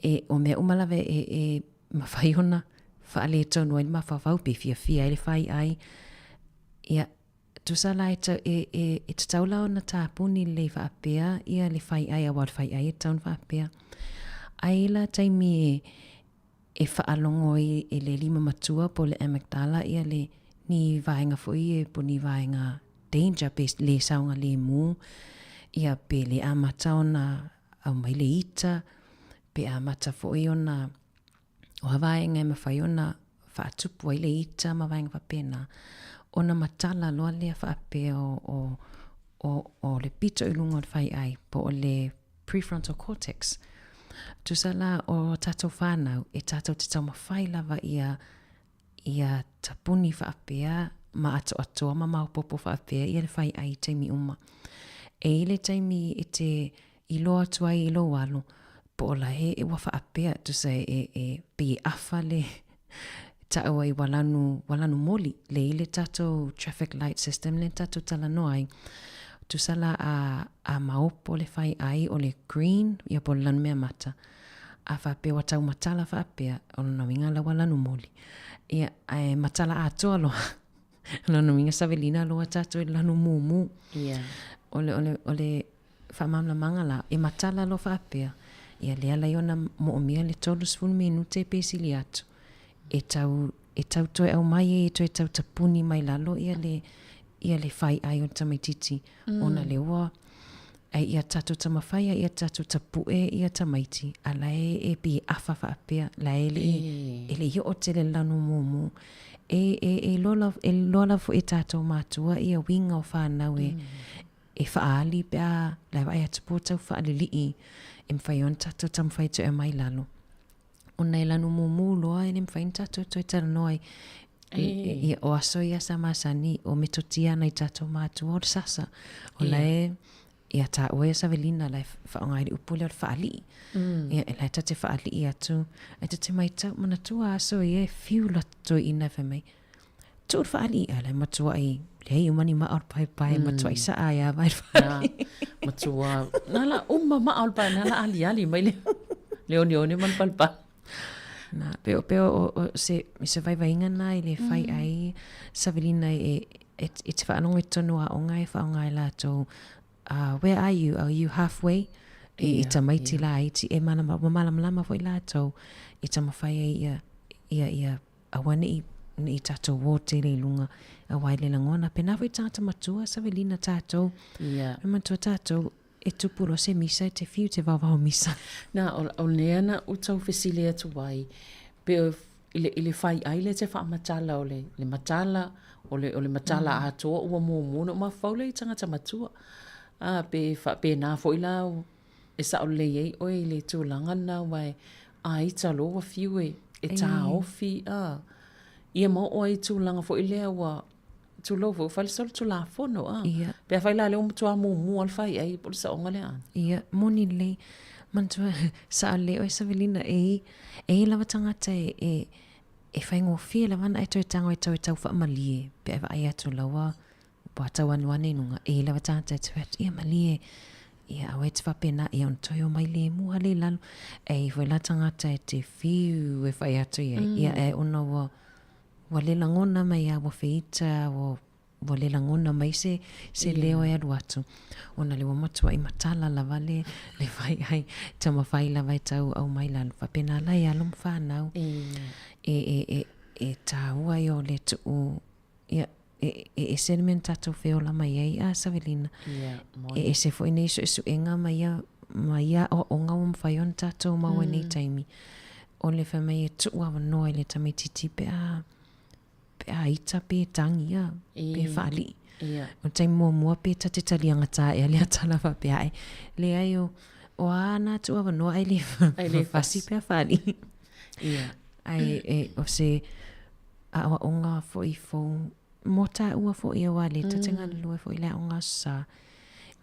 e, o mea uma lava e, e mafai ona faaletonu ai le mafaufau pe fiafia ai le fai ai. Ia, tusa la e, tau, e, e, e tatau la ona tapuni lelei faapea ia le fai ai, aua o le fai ai e tatau ona faapea. Ai la taimi e, e faalogo ai e le lima matua po o le amygdala ia le ni vaega foi e po ni vaega danger pe le saogalemu ia pe le amata ona aumai le ita pe amata foi ona o a vaega e mafai ona faatupu ai le ita ma vaega faapena ona matala loa lea faapea o, o, o, o le pito i luga o le faiai po o le prefrontal cortex. Tusa la o tātou whānau, e tātou te taumawhai lava ia, ia tapuni faapea ma atoatoa ma maopopo faapea ia le whai ai taimi uma. E i le taimi e te iloa atu ai i lou alo, po o la e, e ua faapea, tusa e, e, e pei e afa le ta'u ai ua lanu, ua lanu moli, le i le tatou traffic light system le tatou talanoa ai. Tusa la a, a maopo le fai ai o le green, ia po o le lanu mea mata, a faapea ua tau matala faapea, o lona uiga la ua lanu moli. Ia, ae matala atoa loa, o lona uiga savelina loa tatou i le lanu mumu. Yeah. O le, o le, o le faamalamalamaga la, e matala loa faapea, ia lea la ona moomia le 30 minute pe sili atu, e tau, e tau toe aumai ai, e toe tau tapuni mai lalo ia le, ia le fai ai o le tamaititi, ona lea ua, ai ia tatou taumafai ai ia tatou tapue ia tamaiti, a la e, e pei e afa faapea, la e le, e le i oo tele le lanu mumu. E, e, e iloa lava, e iloa lava foi e tatou matua ia uiga o fanau e, e faaali pe a la e vaai atu po o tau faalilii e mafai ona tatou taumafai e toe aumai i lalo. Ona e lanu mumu loa e le mafai ona tatou toe talanoa ai. Ia, o aso ia sa masani, o metotia ana i tatou matua o le sasa. O la e, ia tāua ia Savelina, la e faaaoga ai le upu lea o le faalii. Ia, e la e ta te faalii atu, ae ta te maitau, manatua aso ia e fiu la toeaina fai mai, Tuu le faalii, a la e matuai, leai uma ni maa o le paepae, matuai saa ai lava i le faalii. Matua, na la uma maa o le paepae, na la aliali mai le, le oneone ma le palepale. Na, pe o, pe o, o, o se, se vaivaiga na i le fai ai Savelina e, e, e te faalogo i totonu o aoga e faaaoga ai latou uh, where are you? Are you halfway? I, i tamaiti yeah. laiti, e malama, ua malamalama foi latou i taumafai ai ia, ia, ia aua ne i, ne i tatou uō tele i luga, aua e le lagona. Pēnā foi tagata matua, Savelina, tatou, yeah. e manatua tatou, e tupu loa se misa, e te fiu te vaovao misa. Na, o, o lea na ou tau fesili atu ai, pe o i le, i le faiʻai lea te faamatala o le, le matala, o le, o le matala mm. atoa ua mumu ona ou mafaufau lea i tagata matua. A, pe faapena foi la e sao lelei ai oe i le tulaga lena aua e a ita loa ua fiu e, e taofi, a. Ia ma oo ai i tulaga foi lea ua, tulou foi, ua fai le solitulafono, a. Ia. Pe afai la lea ua matua mumu lava le faiʻai po o le saoga lea. Ia, moni lelei. Manatua, sao lelei oe Savelina, e i, e i lava tagata e, e, e faigofie lava ona e toe tago e tau e tau faamalie pe a e vaai atu laua ua tau anuane i luga, e i lava tagata e te fai atu, ia malie, ia aua e te faapena, ia ona toe omai lemu lava lea i lalo. E i foi la tagata e te fiu e fai atu i ai, ia e ona ua, Ua le lagona mai a ua feita, ua, ua le lagona mai se, se leo e alu atu. Ona le ua matuaʻi matala lava le, le faiʻai, taumafai lava e tau aumai lalo. Faapena la e alo ma fanau. E, e, e, e tāua ia o le tuu, ia, e, e ese le mea na tatou feola mai ai a Savelina. E ese foi nei suesuega ma ia, ma ia aoaoga ua mafai ona tatou maua i nei taimi. O le fai mai e tuu avanoa i le tamaitiiti pe a, pe a ita pe tangi a, pe faalii. O le taimi muamua pe ta te taliagatā ea lea tala faapea ae, leai o, o a ana tuu avanoa ai le fasi pe a faalii. Ae e, o se aoaoga foi fou mō tāua foi aua le ta te galulue foi i le aoga Aso Sa.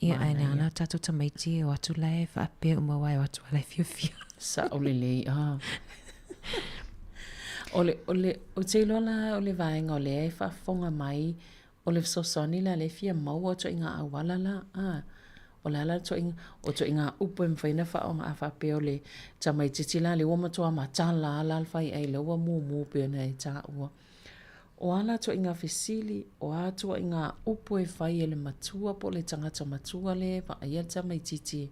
Ia, ae leaga o tatou tamaiti e o atu la e faapea uma aua e o atu lava la e fiafia. Sao lelei, ah. O le, o le, ou te iloa la o le vaega o lea e faafofoga mai, o le fesoasoani la lea e fia maua o ituaiga auala la, ah. O le a la le ituaiga, o ituaiga upu e mafai ona faaaoga a faapea o le tamaitiiti la lea ua matua matala lava la le faiʻai lea ua mumu pei ona e taua. O a la ituaiga fesili, o a ituaiga upu e fai e le matua po o le tagata matua lea e vaaia le tamaitiiti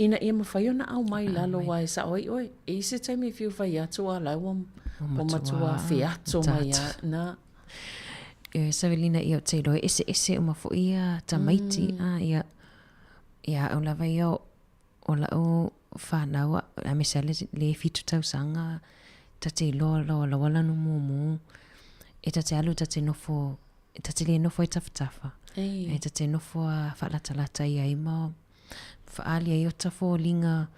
ina ia mafai ona aumai i lalo aua e sao ai oe, e i ai se taimi e fiu fai atu a la ua matua feato mai lava na. E Savelina ia ou te iloa e eseese uma foi ia tamaiti a ia ia au lava ia o lau fanau aemaise lava le 7 tausaga ta te iloa loa laua lanu mumu e ta te alu ta te nofo ta te le nofo ai tafatafa e ta te nofo a faalatalata i ai ma faaali ai ota foliga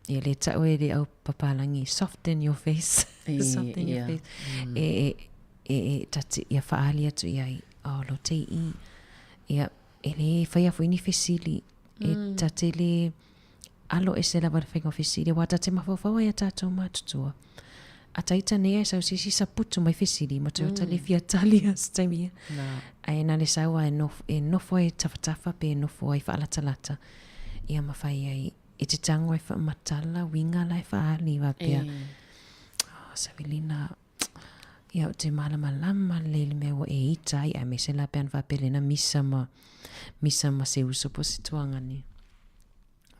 ia le tau e le au papalangi soften your face soften your face e e e e ta te ia faaali atu i ai oh lo te i ia e le faia foi ni fesili E ta te le alo ese lava le faiga o fesili, aua ta te mafaufau ai a tatou matutua. A taita nei ai sau se isi saputu mai fesili, ma toe o ta le fia tali a se taimi ia. Ae na le sau a e nofo, e nofo ai tafatafa pe e nofo ai faalatalata, ia mafai ai e te tago ai faamatala uiga la e faaali faapea. Oh, Savelina, Ia, ou te malamalama lelei i le mea ua e ita ai, aemaise la pe ana faapea lena misa ma, misa ma se uso po o se tuagane.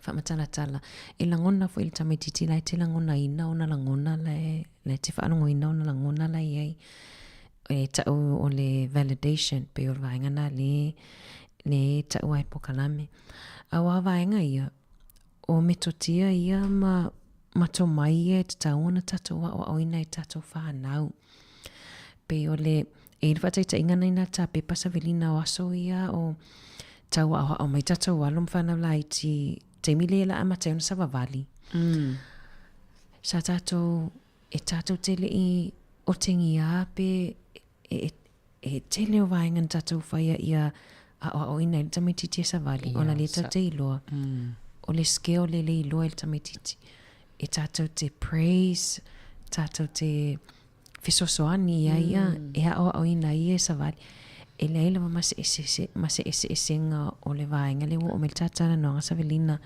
Faamatalatala, e lagona foi i le tamaitiiti la e te lagonaina ona lagona la e, la e te faalogoina ona lagona la e i ai. E tau o le validation, pei o le vaega lena le, le tau ai polokalame. A o a vaega ia, o metotia ia ma, ma tomai ia e tatau ona tatou aoaoina i tatou whanau. Pei o le, e i le whaataitaiga nei nā tā pepa Savelina o aso ia o tau aoao mai tatou alo ma whanau laiti taimi le la amata ai ona savavali. Sa tatou, e tatou te lei otengia pe e, e, E tele o vaega na tatou faia ia aoaoina i le tamaitiiti e savali, ona le tatou te iloa, o le skill le le iloa i le tamaitiiti. E tatou te praise, tatou te fesoasoani ia ia, e aoaoina ai ia e savali. E leai lava ma se eseese, ma se eseesega o le vaega lea ua oo mai le talatalanoaga Savelina,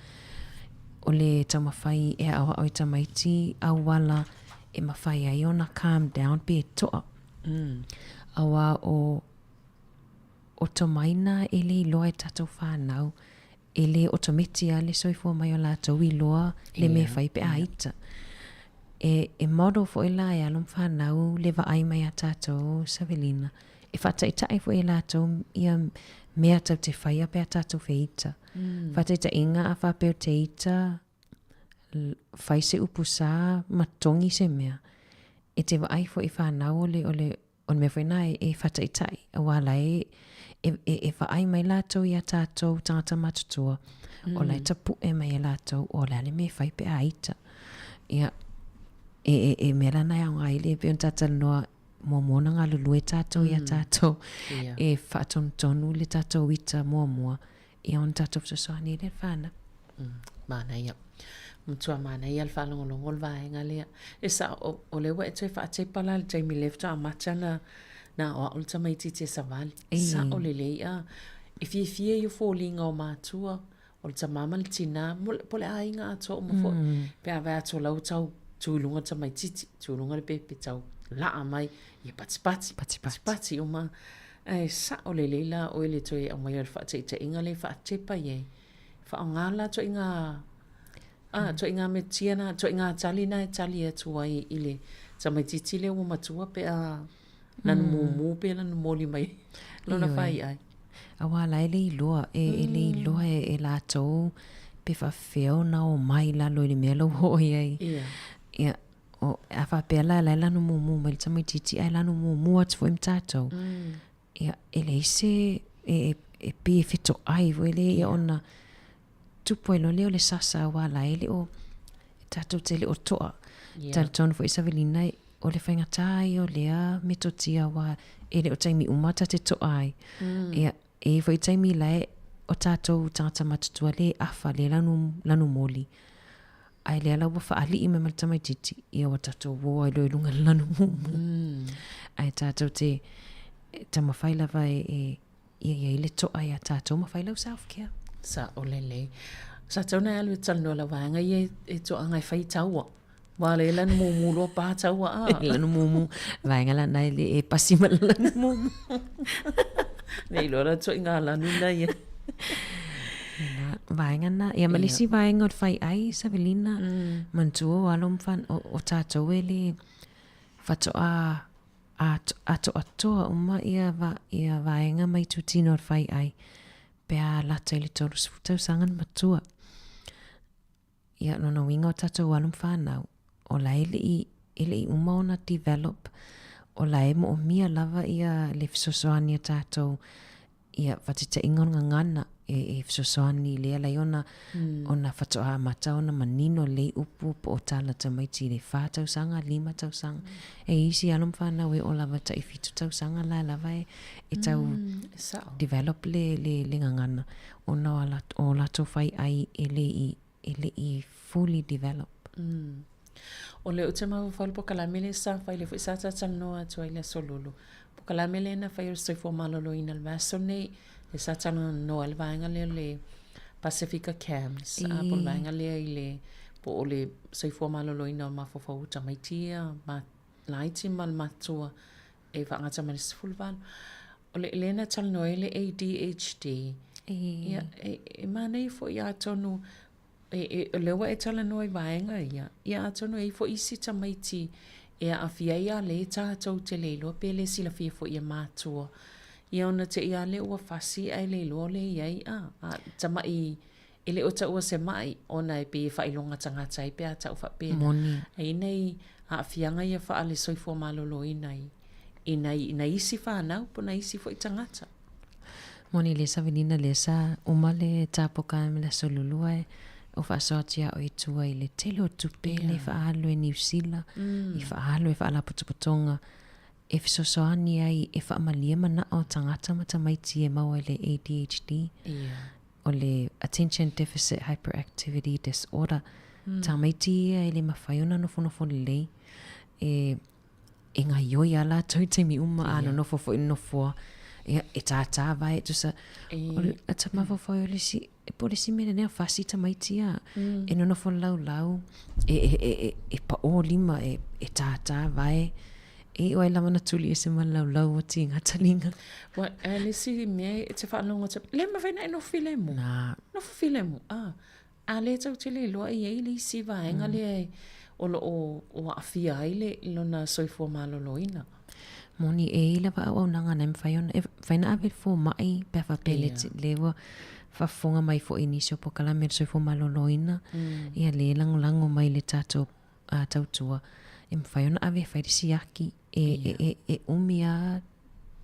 o le taumafai e aoao i tamaiti auala. e mafai ai ona calm down pe to'a. Auā o, o tomai na e le iloa e tatou whānau, e le otometi a le soifua mai o latou iloa le mea e fai pe a ita. E, e model foi la e alo ma whānau le vaai mai a tatou Savelina. E whaataita'i foi e latou ia mea tau te whaia pe a tatou wheita. Whaataita'iga a whapea o te ita, whai se upu sa ma tongi se mea. E te vaai foi whānau o le, o le, o le mea foi nā e, e whataita'i, auā la e, e, e, e vaai mai lātou i a tātou tangata matutua, o la e tapu'e mai e lātou, o le a le mea e whai pe a ita. Ia, e, e, e mea la nā e aoga ai le pei ona tā talanoa, muamua ona galulue tātou i a tātou, e whaatonutonu le tātou ita muamua, ia ona tātou fesoasoani ai lea i le whānau. Manaia. Matua manaia le faalogologo o le vaega lea. E sao, o, o lea ua e toe faatepa la i le taimi lea faatoa amata ona na aoao le tamaitiiti e savali. E sao lelei a. E fiafia ia foliga o matua, o le tamā ma le tinā, mo le, po o le aiga atoa uma foi. Pe a vaai atu o la ua tau tu i luga le tamaitiiti, tu i luga le pepe tau laa mai, ia patipati, patipati uma. Ae sao lelei la oe i le toe aumaia o le faataitaiga lea e faatepa i ai. Faaaoga la ituaiga, a, ituaiga metotia na, ituaiga tali na e tali atu ai i le tamaitiiti lea ua matua pe a lana mumu pe lana moli mai lona faiai. Auā la e le iloa, e, e le iloa e, e latou pe faafefea ona omai i lalo i le mea la ua oo i ai. Ia. Ia, o, a faapea la, la e lanu mumu mai le tamaitiiti ae lanu mumu atu foi ma tatou. Ia, e leai se, e, e, e pei e fetoai foi lea ia ona tupu ai loa lea o le sasa aua la e le o, e tatou te le o to'a. Yeah. Talitonu foi Savelina, o le faigata ia o lea metotia aua e le o taimi uma ta te to'a ai. Ia, e i ai foi taimi la e o tatou tagata matutua le afa, le lanu, lanu moli. Ae lea la ua faalii mai ma le tamaitiiti, ia ua tatou o ai loa i luga i le lanu mumu. Ae tatou te taumafai lava e, e ia i ai le to'a iā tatou ma fai lau self care. Sa'o lelei. Sa tatau ona e alu e talanoa i lau vaega ia e toaga e fai taua. Ua le lanu mumu loa pa taua a. Lanu mumu. Vaega la na e le e pasi ma le lanu mumu. Nei loa la ituaiga lanu na ia. Na, vaega na. Ia ma le isi vaega o le fai ai, Savelina, manatua o alo ma whan, o, o tātou e le whatoa atoatoa uma ia, va, ia vaega mai tūtino o le fai ai. Pe a lata i le 30 tausaga na matua. Ia, lona uiga o tatou alo ma fanau, o la e le i, e le i uma ona develop, o la e moomia lava ia le fesoasoani a tatou, ia faataitaiga o le gagana e, e fesoasoani lea lai ona, mm. ona faatoa amata ona manino lelei upu po o tala tamaiti i le whā tausaga, lima tausaga. Mm. E isi alo ma whanau e o lava tai fitu tausaga la lava e, e tau mm, develop le, le, le gagana. Ona o, ala, o latou whai ai e le i, e le i fully develop. Mm. O le ou te mafaufau i le polokalame lea sa fai, lea foi sa talatalanoa atu ai i le Aso Lulu. Polokalame lea na fai o le Soifua Maloloina i le vaiaso nei, lea sa talanoa ai le vaega lea o le Pasifika CAMHS, a po o le vaega lea i le, po o le Soifua Maloloina o le mafaufau o tamaiti ia, ma laiti ma le matua e faagata mai le 18. O le lea na talanoa ai le ADHD, ia, e, e manaia foi atonu E, e, o lea ua e talanoa i vaega ia, ia atonu e i ai foi isi tamaiti e aafia ai a lea tatou te le iloa pe le silafia foi e matua. Ia ona te i a lea ua fasi ae le iloa o lea i ai a, a tama'i e le o taua se ma'i ona e pei e faailoga tagata ai pe a tau faapena. Moni. E i ai nai aafiaga ia faale-soifua maloloina i, i nai, i nai isi fanau po o nai isi foi tagata. Moni le savilina lea sa uma le tapoka ma le aso lulua e o faasoa atu ia oe i tua i le tele o tupe le faaalu e Niu Sila i faaalu e faalapotopotoga e fesoasoani ai e faamalie manao o tagata ma tamaiti e maua i le ADHD o le Attention Deficit Hyperactivity Disorder tamaiti ia e le mafai ona nofonofo lelei e e gaioi a latou i taimi uma a nonofo foi i le nofoa. Ia, e tātā vae, tusa, o le ata mafaufau o le isi, e po o le isi mea lenei a fasi tamaiti ia, e nonofo laulau, e, e, e, e, e paʻō lima, e, e tātā vae, e iu ai lava na tuli ese ma le laulau ua tiga taliga. Ua, a le isi mea e te faalogo atu, le mafai ona e nofo filemu. Na. Nofo filemu, ah. A lea tou te le iloa e i ai le isi vaega lea o lo o aafia ai le lona soifua maloloina. Moni e i lava auaunaga na e mafai ona, e mafai ona ave i le fomai pe a faapea le le ua faafofoga mai foi i nisi o polokalame o le soifua maloloina, ia le lagolago mai i le tatou tautua, e mafai ona ave e fai le siaki. E, e, e, e umi lava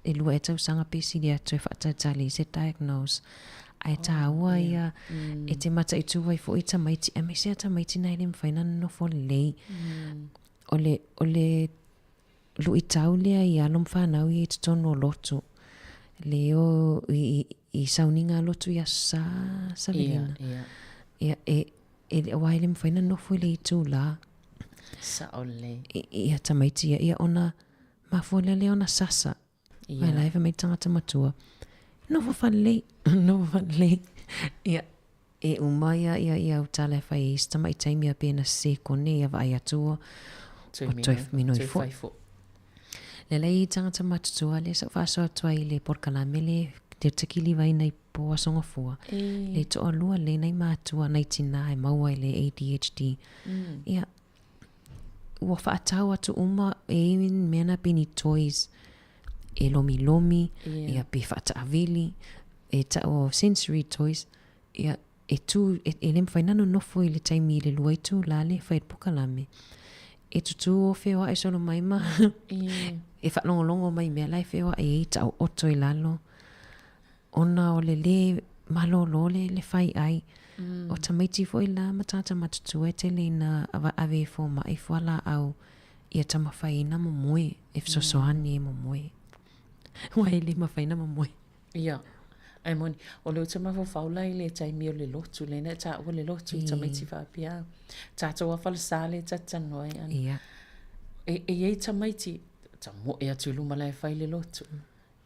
e lua ea tausaga pe sili atu e faatalitali i se diagnose. Ae tāua ia e te mataitu ai foi tamaiti, aemaise a tamaiti na e le mafai ona nonofo lelei. O le, o le luitau lea i alo ma fanau ia i totonu o lotu. Le o i, i, i sauniga a lotu i Aso Sa, Savelina. Ia, ia. Ia, e, e le, aua e le mafai ona nofo i le itulā. Sao lelei. Ia tamaiti ia, ia ona mafua lea lea ona sasa. Ia. Mai la e mai tagata matua. Nofo faalelei, nofo faalelei. Ia, e uma ia, ia, ia au tala e fai ai si tamai taimi a pe na sekone ia vaai atu ua, Toe ua toe minoi minoi foi. foi. Foi. Le lea i tagata matutua lea sa ou faasoa atu ai i le polokalame le te takilivaina i po Aso Gafua. E. Le toalua lelei nai matua nai tinā e maua i le ADHD. Ia, ua faatau atu uma e i ai mea na pei ni toys e lomilomi, ia pe faataavili, e tau o sensory toys, ia e tū, e, e le mafai ona nonofo i le taimi i le lua itulā lea e fai ai le polokalame. E tutū o feoai solo mai ma e faalogologo mai i mea la e feoai ai, taooto i lalo. Ona o le lē malōlō le, le fai ai. Mm. O tamaiti foi la ma tagata matutua e tele ina ave i fomai fualaau ia taumafai ai na momoe, e fesoasoani e momoe. Aua e le mafai na momoe. Ia, ae moni, o lea ou te mafaufau la i le taimi o le lotu, lea na e taua le lotu i tamaiti faapea. Tatou lava falesa lea ta te talanoa ai ana. Ia. E, e i ai tamaiti, tamoe atu i luma la e fai le lotu.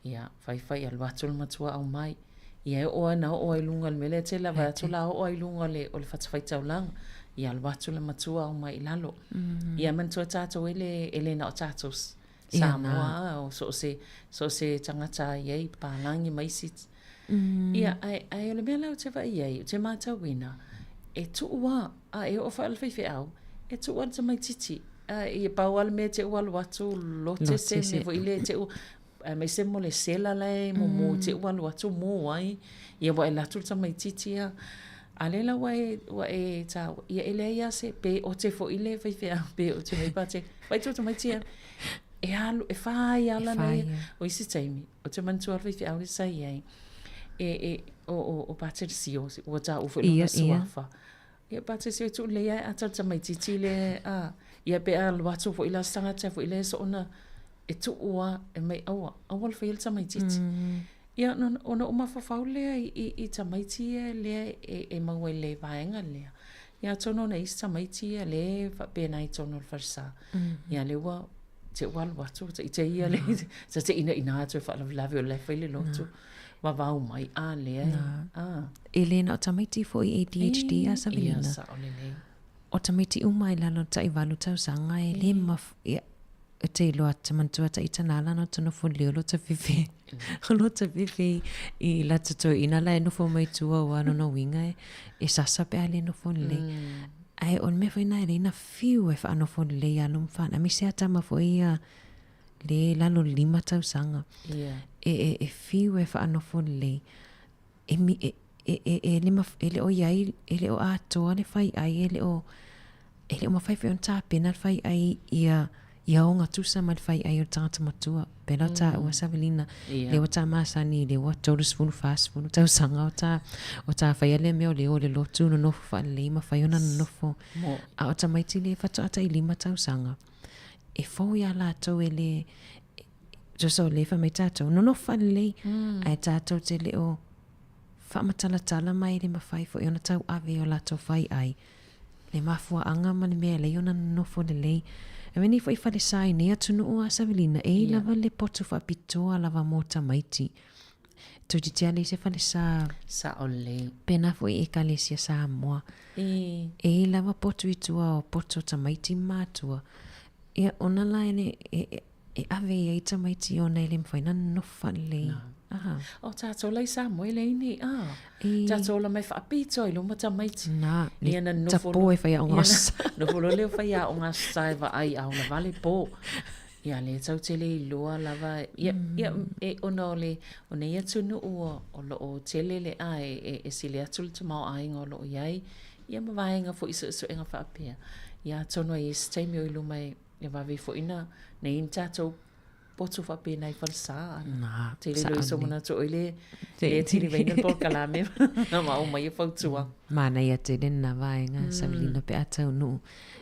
Ia, fai fai, alu atu le matua aumai. Ia e oo lava ina oo ai i luga o le mea lea, tele lava atu la oo ai i luga o le, o le fatafaitaulaga. Ia alu atu le matua aumai i lalo. Ia manatua tatou e le, e le na o tatou Samoa o so o se, so o se tagata i ai palagi ma isi. Ia, ae, ae o le mea la ou te vaai ai, ou te matauina, e tuu lava, a e oo foi i le faifeau, e tuu lava le tamaitiiti. A, ia pau lava le mea te i ua alu atu lote se mea foi lea te i ua, aemaise mo le sela la e mumu te i ua alu atu mu ai, ia ua e alu atu le tamaitiiti ia. A lea la ua e, ua e taua, ia e leai lava se, pe ote foi le faifeau, pe ote mai pate, vaai atu le tamaiti ia, e alu, e fai lava lana ia. O isi taimi, ou te manatua le faifeau lea sa i ai, e, e, o, o, o Pate Sio, ua taua foi lona suafa. Ia Pate Sio e tuu lelei lava e ata le tamaitiiti lea, a, ia pe alu atu foi la se tagata foi lea soona e tuu lava, e mai aua, aua le faia le tamaitiiti. Ia, ona ou mafaufau lea i tamaiti ia lea e maua i le vaega lea. Ia atonu ona i ai isi tamaiti ia lea e faapena i totonu o le falesa. Ia lea ua te ua alu atu, ua ita ia le, sa te inaina atu e faalavelave o la e fai le lotu. Vavao mai, a lea e, a. E le na o tamaiti foi ADHD a Savelina. Ia, sao lelei. O tamaiti uma i lalo o le taivalu tausaga e le maf, ia, E te iloa te manatua ta ita nā lana te nofo leo lo te whiwhi. Lo te whiwhi i la te tau ina la e nofo mai tua ua lona uiga e, e sasa pe a le nofo lelei. Ae o le mea foi na e lei na fiu e whaanofo lelei a lum whana. Mi se atama foi ia le lalo lima tausaga. E, e, e fiu e whaanofo lelei. E, mi, e, e, e, e, le maf, e le o iai, e le o atoa le whai ai, e le o, e le o mafai foi ona tapena le fai ai ia ia ogatusa ma le fai ai o le tagata matua. Pēlā o tāua Savelina, lea ua tā masani, lea ua 30, 40 tausaga o tā, o tā whaia lea mea o le o le lotu nonofo faalelei ma fai ona nonofo. A o tamaiti lea faatoa tai 5 tausaga, e fou iā latou e le, tusa o lea fai mai tātou, nonofo faalelei, ae tātou te le o faamatalatala ma e le mafai foi ona tauave i o latou fai ai. Le mafuaaga ma le mea e alai ona nonofo lelei. E mea nei foi falesa i nei atunuu a Savelina, e i lava le potu faapitoa lava mo tamaiti. Toeitiiti lava leai se falesa. Sao lelei. Pēnā foi i Ekalesia Samoa. E. E i lava potu i tua o potu o tamaiti ma matua. Ia, ona la e, e, e, e ave i ai tamaiti ona e le mafai ona nonofo faalelei. Na. Aha. O tatou la i Samoa e leai ni, a. E. Tatou ola mai faapito i luma tamaiti. Na, le Ia na nofo tapo e faiaoga ia na sa. nofo loa lea o faiaoga sa e vaai a ola vale po. Ia lea tatou te le iloa lava, ia, ia, e, ona o le, o nei atunuu o, o loo tele le, a, e, e, e sili atu le tamaoaiga o loo iai, ia ma vaega foi suesuega faapea. Ia atonu e i ai se taimi o i luma e, e vave foi na, na i ai ni tatou potu faapena i falesa. Na, Tele loa i sou manatu oi le, le tilivaina le polokalame ma aumai e fautuaga. Manaia tele lena vaega, Savelina pe a taunuu.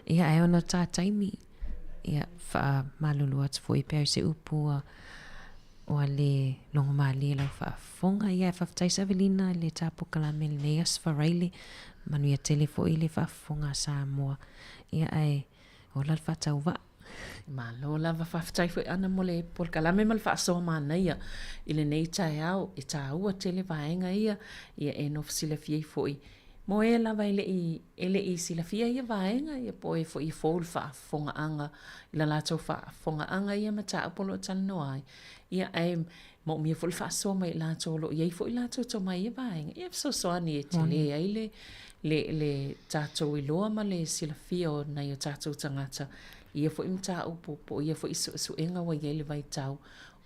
Ia, ae ona o ta taimi, ia, faamalulu atu foi pe au se upu ua, ua le logomalie lau faafofoga. Ia, e faafetai Savelina i le ta polokalame i lenei Aso Faraile. Manuia tele foi le faafofoga a Samoa. Ia, ae ola le faatauvaa. Malo lava, faafetai foi Ana mo le polokalame ma le faasoa manaia i lenei taeao. E taua tele vaega ia, ia e nofo silafia ai foi mo e lava e le i, e le i silafia ia vaega, ia po o e foi e fou i le faafofogaaga, i la latou faafofogaaga i ia mataupu o lo o talanoa ai. Ia, ae Moomia foi le faasoa mai i latou o lo o i ai foi latou tomai i ia vaega, ia fesoasoani e tele ai le, le, le tatou iloa ma le silafia o nai o tatou tagata i ia foi mataupu po o ia foi suesuega ua i ai le vaitau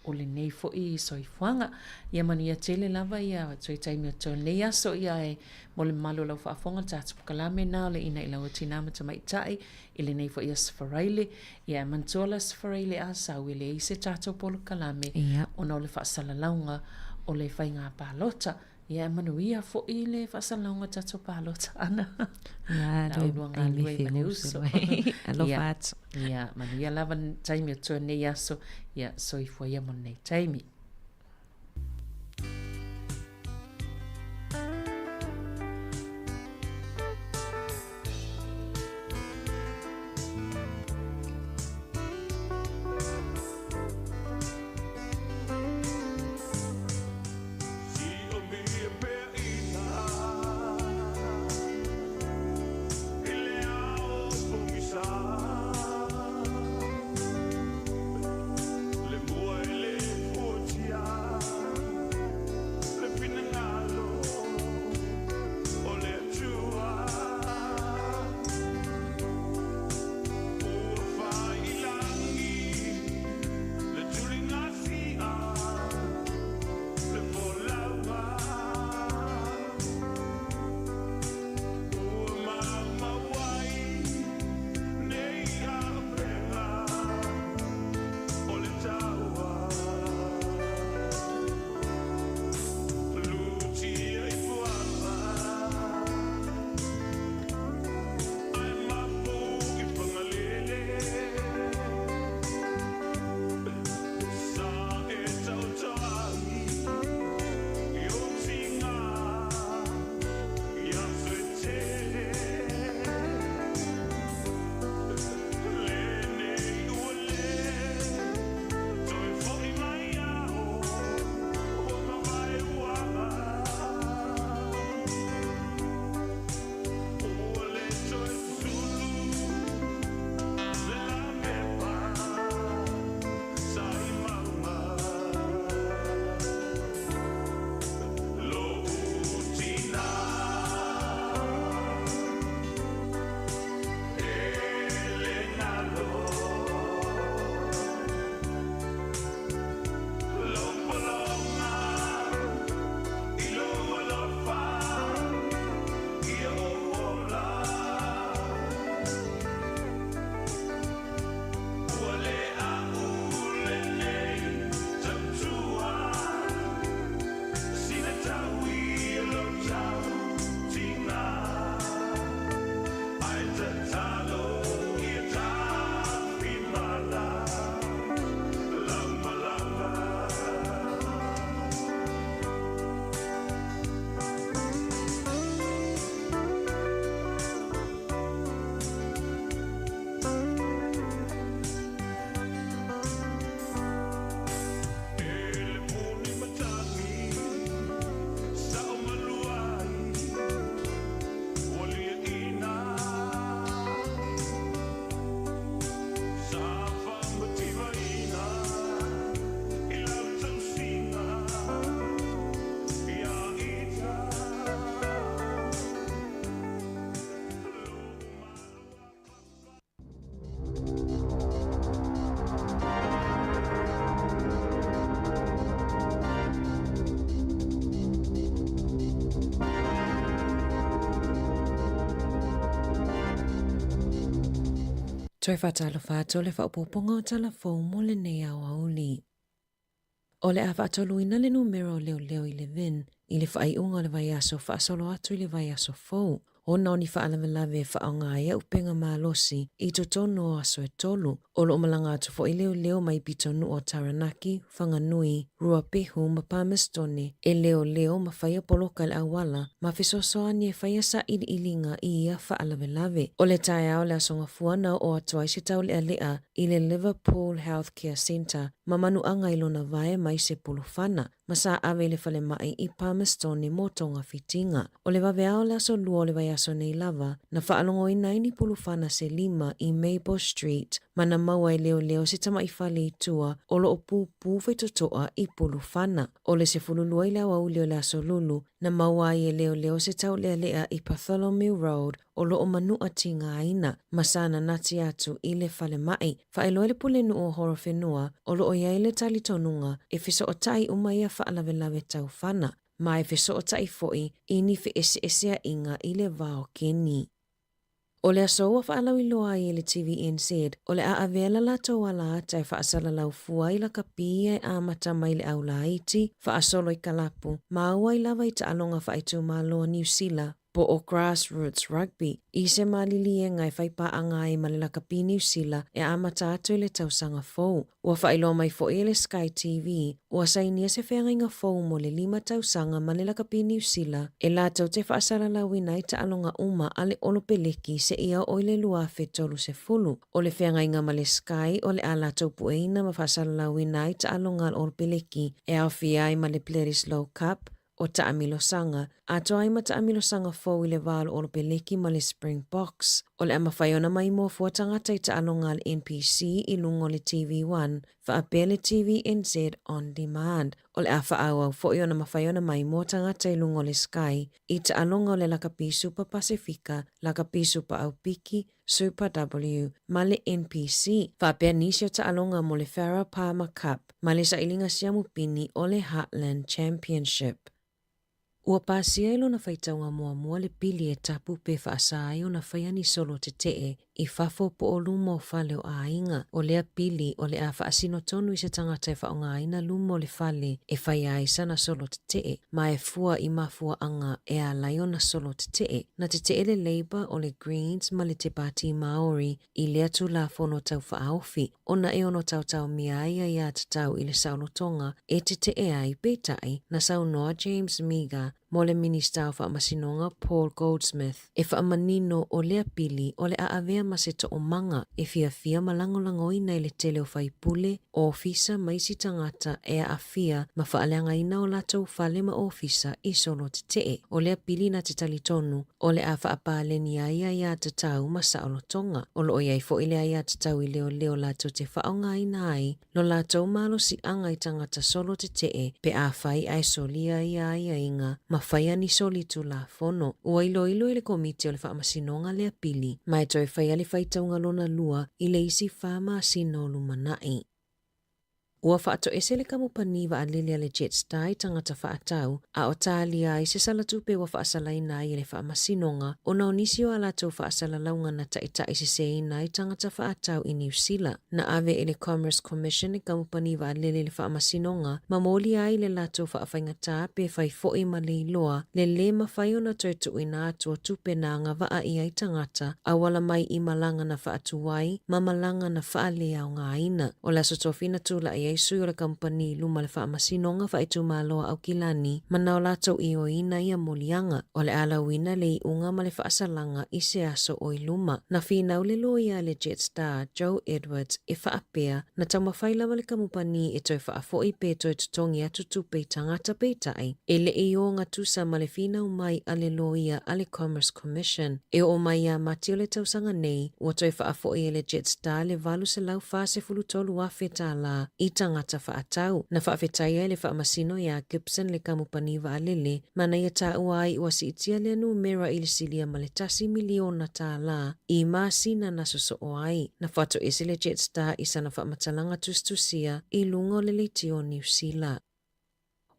o lenei foi soifuaga. Ia manuia tele lava ia toe taimi o totoe o lenei aso, ia ae mo le mamalu o lau faafofoga le tatou polokalame lena o le Ina i Lau Tina ma Tamaitai i lenei foi Aso Faraile. Ia e manatua le Aso Faraile a sau e leai se tatou polokalame ona o le faasalalauga o le faiga palota. Ia e manuia foi le faasalalauga o tatou palota ana. Ia, La ulua galue ma le uso. Alofa atu. Ia, manuia lava le taimi o totoe o lenei aso. Ia, soifua ia mo lenei taimi. Toe faatalofa atu le faaopoopoga o tala fou mo lenei aoauli. O le a faatoluina le numera o leoleo i Levin i le faaiuga o le vaiaso faasolo atu i le vaiaso fou, ona o ni faalavelave e faaaoga ai auupega malosi i totonu o aso e tolu. O lo o malaga atu foi leoleo mai pitonuu o Taranaki, Whanganui, Ruapehu ma Palmerston e leoleo ma faia poloka i le auala ma fesoasoani e faia sailiiliga i ia faalavelave. O le taeao o le Aso Gafua na oo atu ai se taulealea i le Liverpool Healthcare Centre ma manuaga i lona vae mai se pulufana ma sa ave i le falemai i Palmerston mo togafitiga. O le vaveao o le aso lua o le vaiaso nei lava, na faalogoina ai ni pulufana se lima i Maybush Street ma na maua e leoleo se tamaʻi fale i tua o lo o pupū faitotoa i pulufana. O le 12 i le aoauli o le aso Lulu, na maua ai e leoleo se taulealea i Bartholomew Road o lo o manuʻa tigaina ma sa nanati atu i le falemai. Faailoa le Pulenuu o Horowhenua o lo o i ai le talitonuga e fesootai uma ia faalavelave taufana ma e fesootai foi i ni feeseeseaiga i le va o Keni. O le aso ua faalauiloa ai e le TVNZ, o le a avea la latou ala ata e faasalalau fua ai lakapi ia e amata mai le aulaiti, faasolo i kalapu, ma auai lava i taaloga faaitumalo a Niu Sila, po o Grassroots Rugby, i se maliliega e faipaaga ai ma le lakapi Niu Sila e amata atu i le tausaga fou. Ua faailoa mai foi e le Sky TV, ua sainia se feagaiga fou mo le lima tausaga ma le lakapi Niu Sila e latou te faasalalauina ai taaloga uma a le Olopeleki seia oo i le 2030. O le feagaiga ma le Sky o le a latou pueina ma faasalalauina ai taaloga a le Olopeleki e aofia ai ma le Bledisloe Cup, o taamilosaga, atoa ai ma taamilosaga fou i le va o le Olopeleki ma le Springboks. O le a mafai ona maimoa fua tagata i taaloga a le NPC i luga o le TV One, faapea le TVNZ On Demand. O le a faaauau foi ona mafai ona maimoa tagata i luga o le Sky i taaloga o le Lakapi Supa Pasefika, Lakapi Supa Aupiki, Super W, ma le NPC, faapea nisi o taaloga mo le Farah Palmer Cup ma le sailiga siamu pini o le Heartland Championship. Ua pasia i lona faitauga muamua le pili e tapu pe faasa ai ona faia ni solo tetee i fafo po o luma o fale o aiga. O lea pili o le a faasino tonu i se tagata e faaaogaina luma o le fale e faia ai sana solo tetee ma e fua i mafuaaga e ala ai ona solo tetee. Na tetee le Labour o le Greens ma le Te Pāti Māori i lea Tulafono Taufaaofi ona e ono taotaomia ai aiatatau i le saolotoga e tetee ai, peitai, na saunoa James Meager mo le Minista o Faamasinoga Paul Goldsmith e faamanino o lea pili o le a avea ma se toomaga e fiafia ma lagolagoina i le tele o faipule, ofisa ma isi tagata e aafia ma faaleagaina o latou fale ma ofisa i solo tetee. O lea pili na te talitonu o le a faapaleni ai aiatatau ma saolotoga. O lo o i ai foi le aiatatau i leoleo latou te faaaogaina ai lo latou malosiaga i tagata solo tetee pe afai ae solia ia aiaiga ma faia ni soli tulafono. Ua iloilo e le Komiti o le Faamasinoga lea pili ma e toe faia le faitauga lona lua i le isi fa masina o lumanai. Ua faatoese le kamupani vaalele a le Jetstar i tagata faatau, a o talia ai se salatupe ua faasalaina ai e le Faamasinoga ona o nisi o a latou faasalalauga na taitaiseseina ai tagata faatau i Niu Sila. Na ave e le Commerce Commission le kamupani vaalele i le Faamasinoga ma molia ai le latou faafaigatā pe fai foi ma le iloa le lē mafai ona toe tuuina atu o tupe na agavaa i ai tagata auala mai i malaga na faatuai ma malaga na faaleaogaina. O le Aso Tofi na tulaʻi ai sui o le kamupani i luma le Faamasinoga Faaitumalo a Aukilani ma na o latou ioeina ia moliaga. O le a lauina le iuga ma le faasalaga i se aso o i luma. Na finau le loia a le Jetstar, Joe Edwards, e faapea, na taumafai lava le kamupani e toe faafoʻi pe toe totogi atu tupe i tagata peitai, e le i ogatusa ma le finau mai a le loia a le Commerce Commission. E oo mai iā Mati o le tausaga nei, ua toe faafoʻi e le Jetstar le $843,000 tālā i tagata faatau. Na faafetaia e le faamasino iā Gibson le kamupani vaalele ma na ia taua ai ua siitia lea numera i le silia ma le tasi miliona tālā i masina na sosoo ai. Na faatoese le Jetstar i sana faamatalaga tusitusia i luga o le leitio o Niu Sila.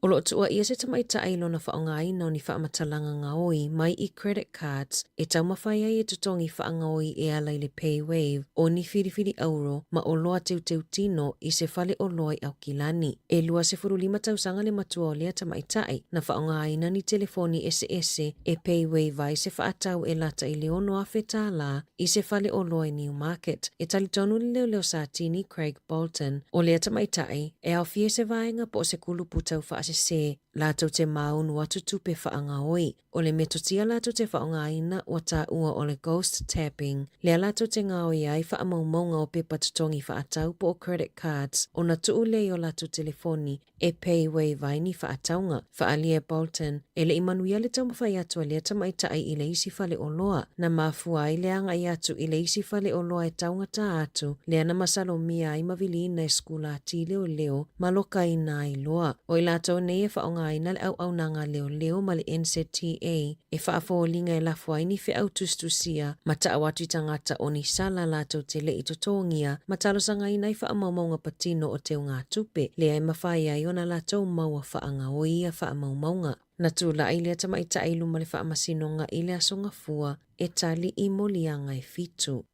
O lo o tuuaia se tamaitai i lona faaaogaina o ni faamatalaga gaoi mai i credit cards e taumafai ai e totogi faagaoi e ala i le PayWave o ni filifili auro ma oloa teuteutino i se fale oloa i Aukilani. E 25 tausaga le matua o lea tamaitai na faaaogaina ni telefoni eseese e PayWave ai se faatau e lata i le $6,000 i se fale oloa i Newmarket. E talitonu le leoleo Satini Craig Bolton, o lea tamaitai, e aofia i se vaega po o se kulupu tau faasese, latou te māunu atu tupe faagaoi. O le metotia latou te faaaogaina ua taua o le ghost tapping, lea latou te gaoi ai faamaumauga o pepa totogi faatau po o credit cards ona tuu lea i o latou telefoni e PayWave ai ni faatauga. Faaalia e Bolton, e le i manuia le taumafai atu a lea tamaitai i le isi faleoloa. Na mafua ai le agai atu i le isi faleoloa e taugata atu, lea na masalomia ai ma viliina e sikulati leoleo ma lokaina ai loa. O i latou nei e faaaogaina le auaunaga leoleo ma le NZTA e faafoliga e lafo ai ni feau tusitusia ma tau atu i tagata o ni sala latou te le i totogia ma talosagaina ai faamaumauga patino o teugatupe, lea e mafai ai ona latou maua faagaoi ia faamaumauga. Na tulai lea tamaitai i luma le faamasinoga i le Aso Gafua e tali i moliaga e fitu.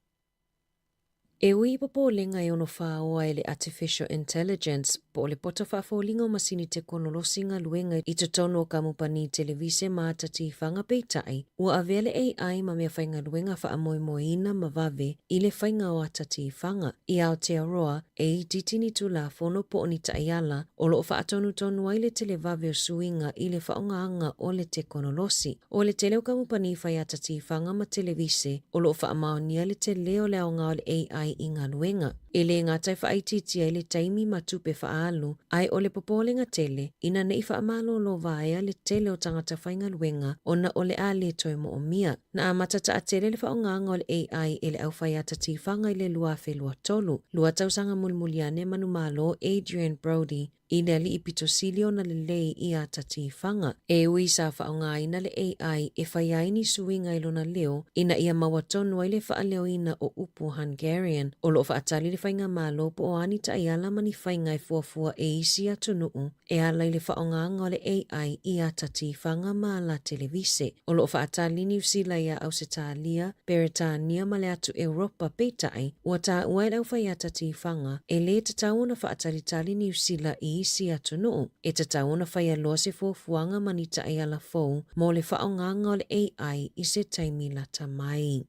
E ui i popolega e ono fāoa e le Artificial Intelligence po o le poto faafoliga o masini tekonolosi galuega i totonu o kamupani televise ma ata tifaga peitai, ua avea le AI ma mea faigaluega faamoemoeina ma vave i le faiga o ata tifaga. I Aotearoa, e itiiti ni Tulafono po o ni taiala o lo o faatonutonu ai le televave o suiga i le faaaogaga o le tekonolosi. O le tele o kamupani fai ata tifaga ma televise o lo o faamaonia le tele o le aoga o le AI i galuega. E le gata e faaitiitia ai le taimi ma tupe faaalu, ae o le popolega tele, ina ne i faamalolo vaea le tele o tagata faigaluega ona o le a le toe moomia. Na amata taatele le faaaogaga o le AI e le aufai ata tifaga i le 2023, lua tausaga mulimuli ane manumalo Adrian Brody, i le alii pito sili ona lelei i ata tifaga. E ui sa faaaogaina le AI e fai ai ni suiga i lona leo ina ia maua tonu ai le faaleoina o upu Hungarian, o lo o faatali le faigamalo po o a ni taiala ma ni faiga e fuafua e isi atunuu e ala i le faaaogaga o le AI i ata tifaga ma ala televise. O lo o faatali Niu Sila iā Ausetalia, Peretania ma le atu Europa, peitai, ua taua e le aufaiata tifaga, e lē tatau ona faatalitali Niu Sila i isi atunuu. E tatau ona faia loa se fuafuaga ma ni taiala fou mo le faaaogaga o le AI i se taimi lata mai.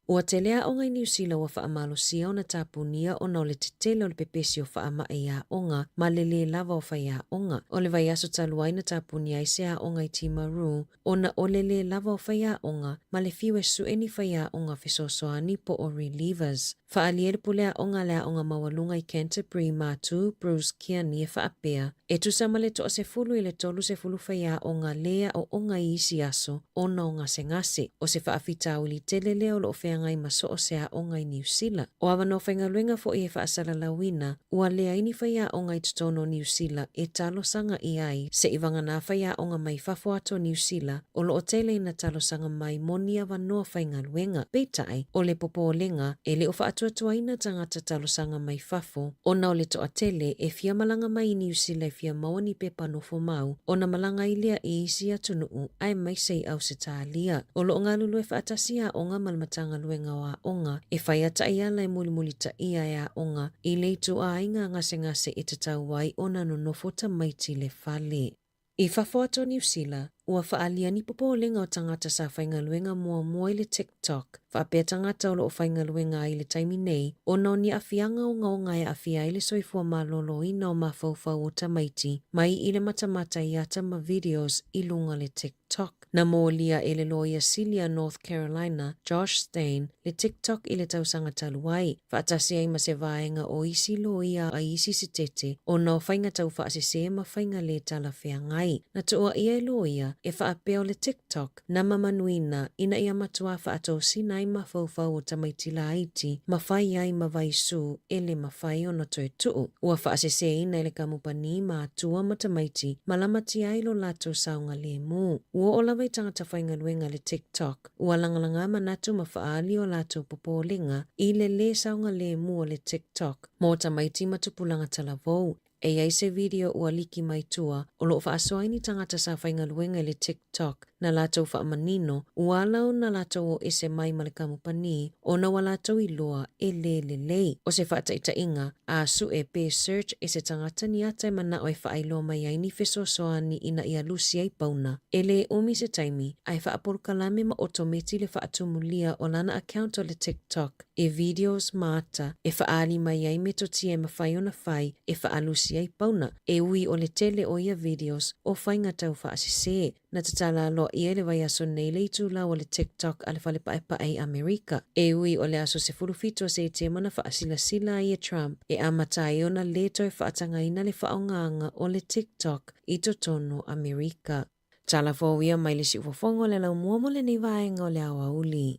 Ua tele aoga i Niu Sila ua faamalosia ona tapunia ona o le tetele o le pepesi o faamai i aoga ma le lē lava o faiaoga. O le vaiaso talu ai na tapunia ai se aoga i Timaru ona o le lē lava o faiaoga ma le fiu e suʻe ni faiaoga fesoasoani po o relievers. Faaalia le pule aoga a le Aoga Maualuga i Canterbury Matu Bruce Kearney e faapea, E tusa ma le toasefulu i le 30 faiaoga lē aoaoga i isi aso ona o gasegase. O se faafitauli tele lea o lo o feagai ma so o se aoga i Niu Sila. O avanoa faigaluega foi e faasalalauina, ua leai ni faiaoga i totonu o Niu Sila e talosaga i ai seʻi vagana faiaoga mai fafo atu o Niu Sila o lo o tele ina talosaga mai mo ni avanoa faigaluega. Peitai, o le popolega, e le o faatuatuaina tagata talosaga mai fafo ona o le toatele e fia malaga mai i Niu Sila e fia maua ni pepa nofo mau ona malaga ai lea i isi atunuu aemaise i Ausetalia. O lo o galulue faatasi aoga ma le Matagaluega o Aoga e fai a taiala e mulimulitaia e aoga i le ituaiga gasegase e tatau ai ona nonofo tamaiti i le fale. I fafo atu o Niu Sila, ua faaalia ni popolega o tagata sa faigaluega muamua i le TikTok, faapea tagata o lo o faigaluega ai i le taimi nei, ona o ni aafiaga ogaoga e aafia ai le soifua maloloina o mafaufau o tamaiti mai i le matamata i ata ma videos i luga o le TikTok. Na molia e le loia sili a North Carolina, Josh Stein, le TikTok i le tausaga talu ai, faatasi ai ma se vaega o isi loia a isi sitete ona o faiga taufaasese ma faiga lē talafeagai. Na tuuaia e loia e faapea o le TikTok na mamanuina ina ia matuā faatosina ai mafaufau o tamaiti laiti ma fai ai ma vaisū e le mafai ona toe tuu. Ua faaseseina e le kamupani matua ma tamaiti ma lamatia ai lo latou saogalemu. Ua oo lava i tagata faigaluega le TikTok, ua lagalaga manatu ma faaali o latou popolega i le lē saogalemu o le TikTok mo tamaiti ma tupulaga talavou. E i ai se video ua liki mai tua o lo o faasoa ai ni tagata sa faigaluega i le TikTok na latou faamanino ua ala ona latou o ese mai ma le kamupani ona ua latou iloa e lē lelei. O se faataitaiga, a sue pe search e se tagata ni ata e manao e faailoa mai ai ni fesoasoani ina ia lusi ai pauna. E lē umi se taimi, ae faapolokalame ma otometi le faatumulia o lana account o le TikTok e videos ma ata e faaali mai ai metotia e mafai ona fai e faalusi ai pauna, e ui o le tele o ia videos o faiga tau faasesē. Na tatala aloaia i le vaiaso nei le itulā o le TikTok a le Fale Paepae i Amerika. E ui o le aso 17 o Setema na faasilasila ai e Trump e amata ai ona lē toe faatagaina le faaaogaga o le TikTok i totonu o Amerika. Tala fou ia mai le siufofoga o le laumua mo lenei vaega o le aoauli.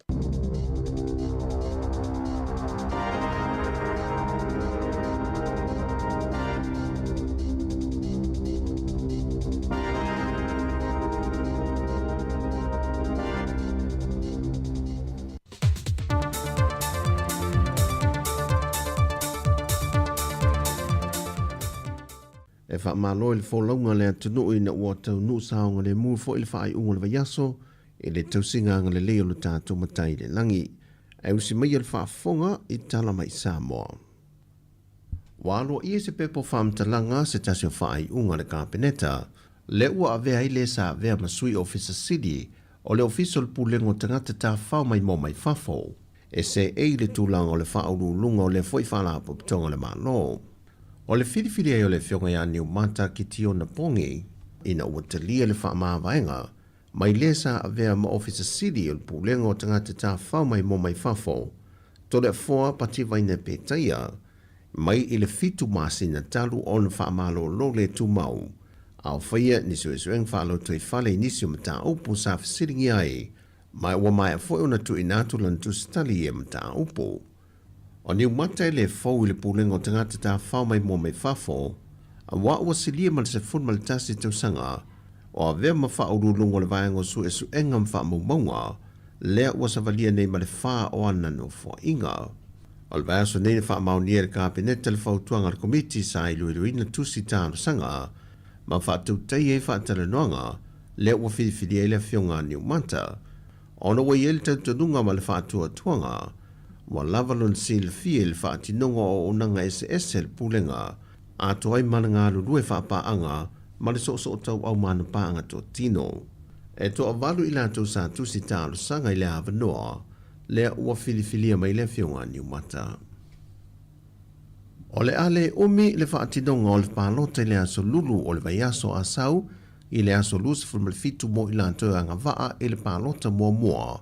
E faamalo i le folauga a le atunuu ina ua taunuu saogalemu foi le faaiuga o le vaiaso i le tausiga agalelei o lo tatou Matai i le lagi. Ae usi maia le faafofoga i tala mai Samoa. Ua aloaia se pepa o faamatalaga se tasi o faaiuga a le Kapeneta, lea ua avea ai le sa avea ma Sui Ofisa Sili o le Ofisa o le Pulega o Tagata Tafafao Maimoa Mai Fafo, e seei le tulaga o le faauluuluga o lea foi Faalapotopotoga a le Malo. O le filifili ai o le Afioga ia Niumata Kitiona Pongi ina ua talia le faamavaega mai le sa avea ma Ofisa Sili o le Pulega o Tagata Tafafao Maimoa Mai Fafo, Toleafoa Pativaina Petaia, mai i le fitu masina talu ona faamalolo le tumau, a o faia ni suesuega faalotoifale i nisi o mataupu sa fesiligia ai, ma ua maea foi ona tuuina atu lana tusitali i ia mataupu. O Niumata e le fou i le Pulega o Tagata Tafafao Maimoa Mai Fafo, auā ua silia ma le 11 tausaga o avea ma faauluuluga o le Vaega o Suesuega ma Faamaumauga, lea ua savalia nei ma le fa o ana nofoaiga. O le vaiaso nei na faamaonia e le Kapeneta le fautuaga a le Komiti sa iloiloina tusi talosaga ma faatautaia ai faatalanoaga lea ua filifilia ai le Afioga a Niumata Ona ua i ai le talitonuga ma le faatuatuaga, ua lava lona silafia i le faatinoga o auaunaga eseese a le Pulega, atoa ai ma le galulue faapaaga ma le soosootauau ma ana paaga totino. E toavalu i latou sa tusi talosaga i le avanoa lea ua filifilia mai le Afioga a Niumata. O le a le umi le faatinoga o le palota i le aso Lulu o le vaiaso a sau i le aso 27 mo i latou e agavaa i le palota muamua,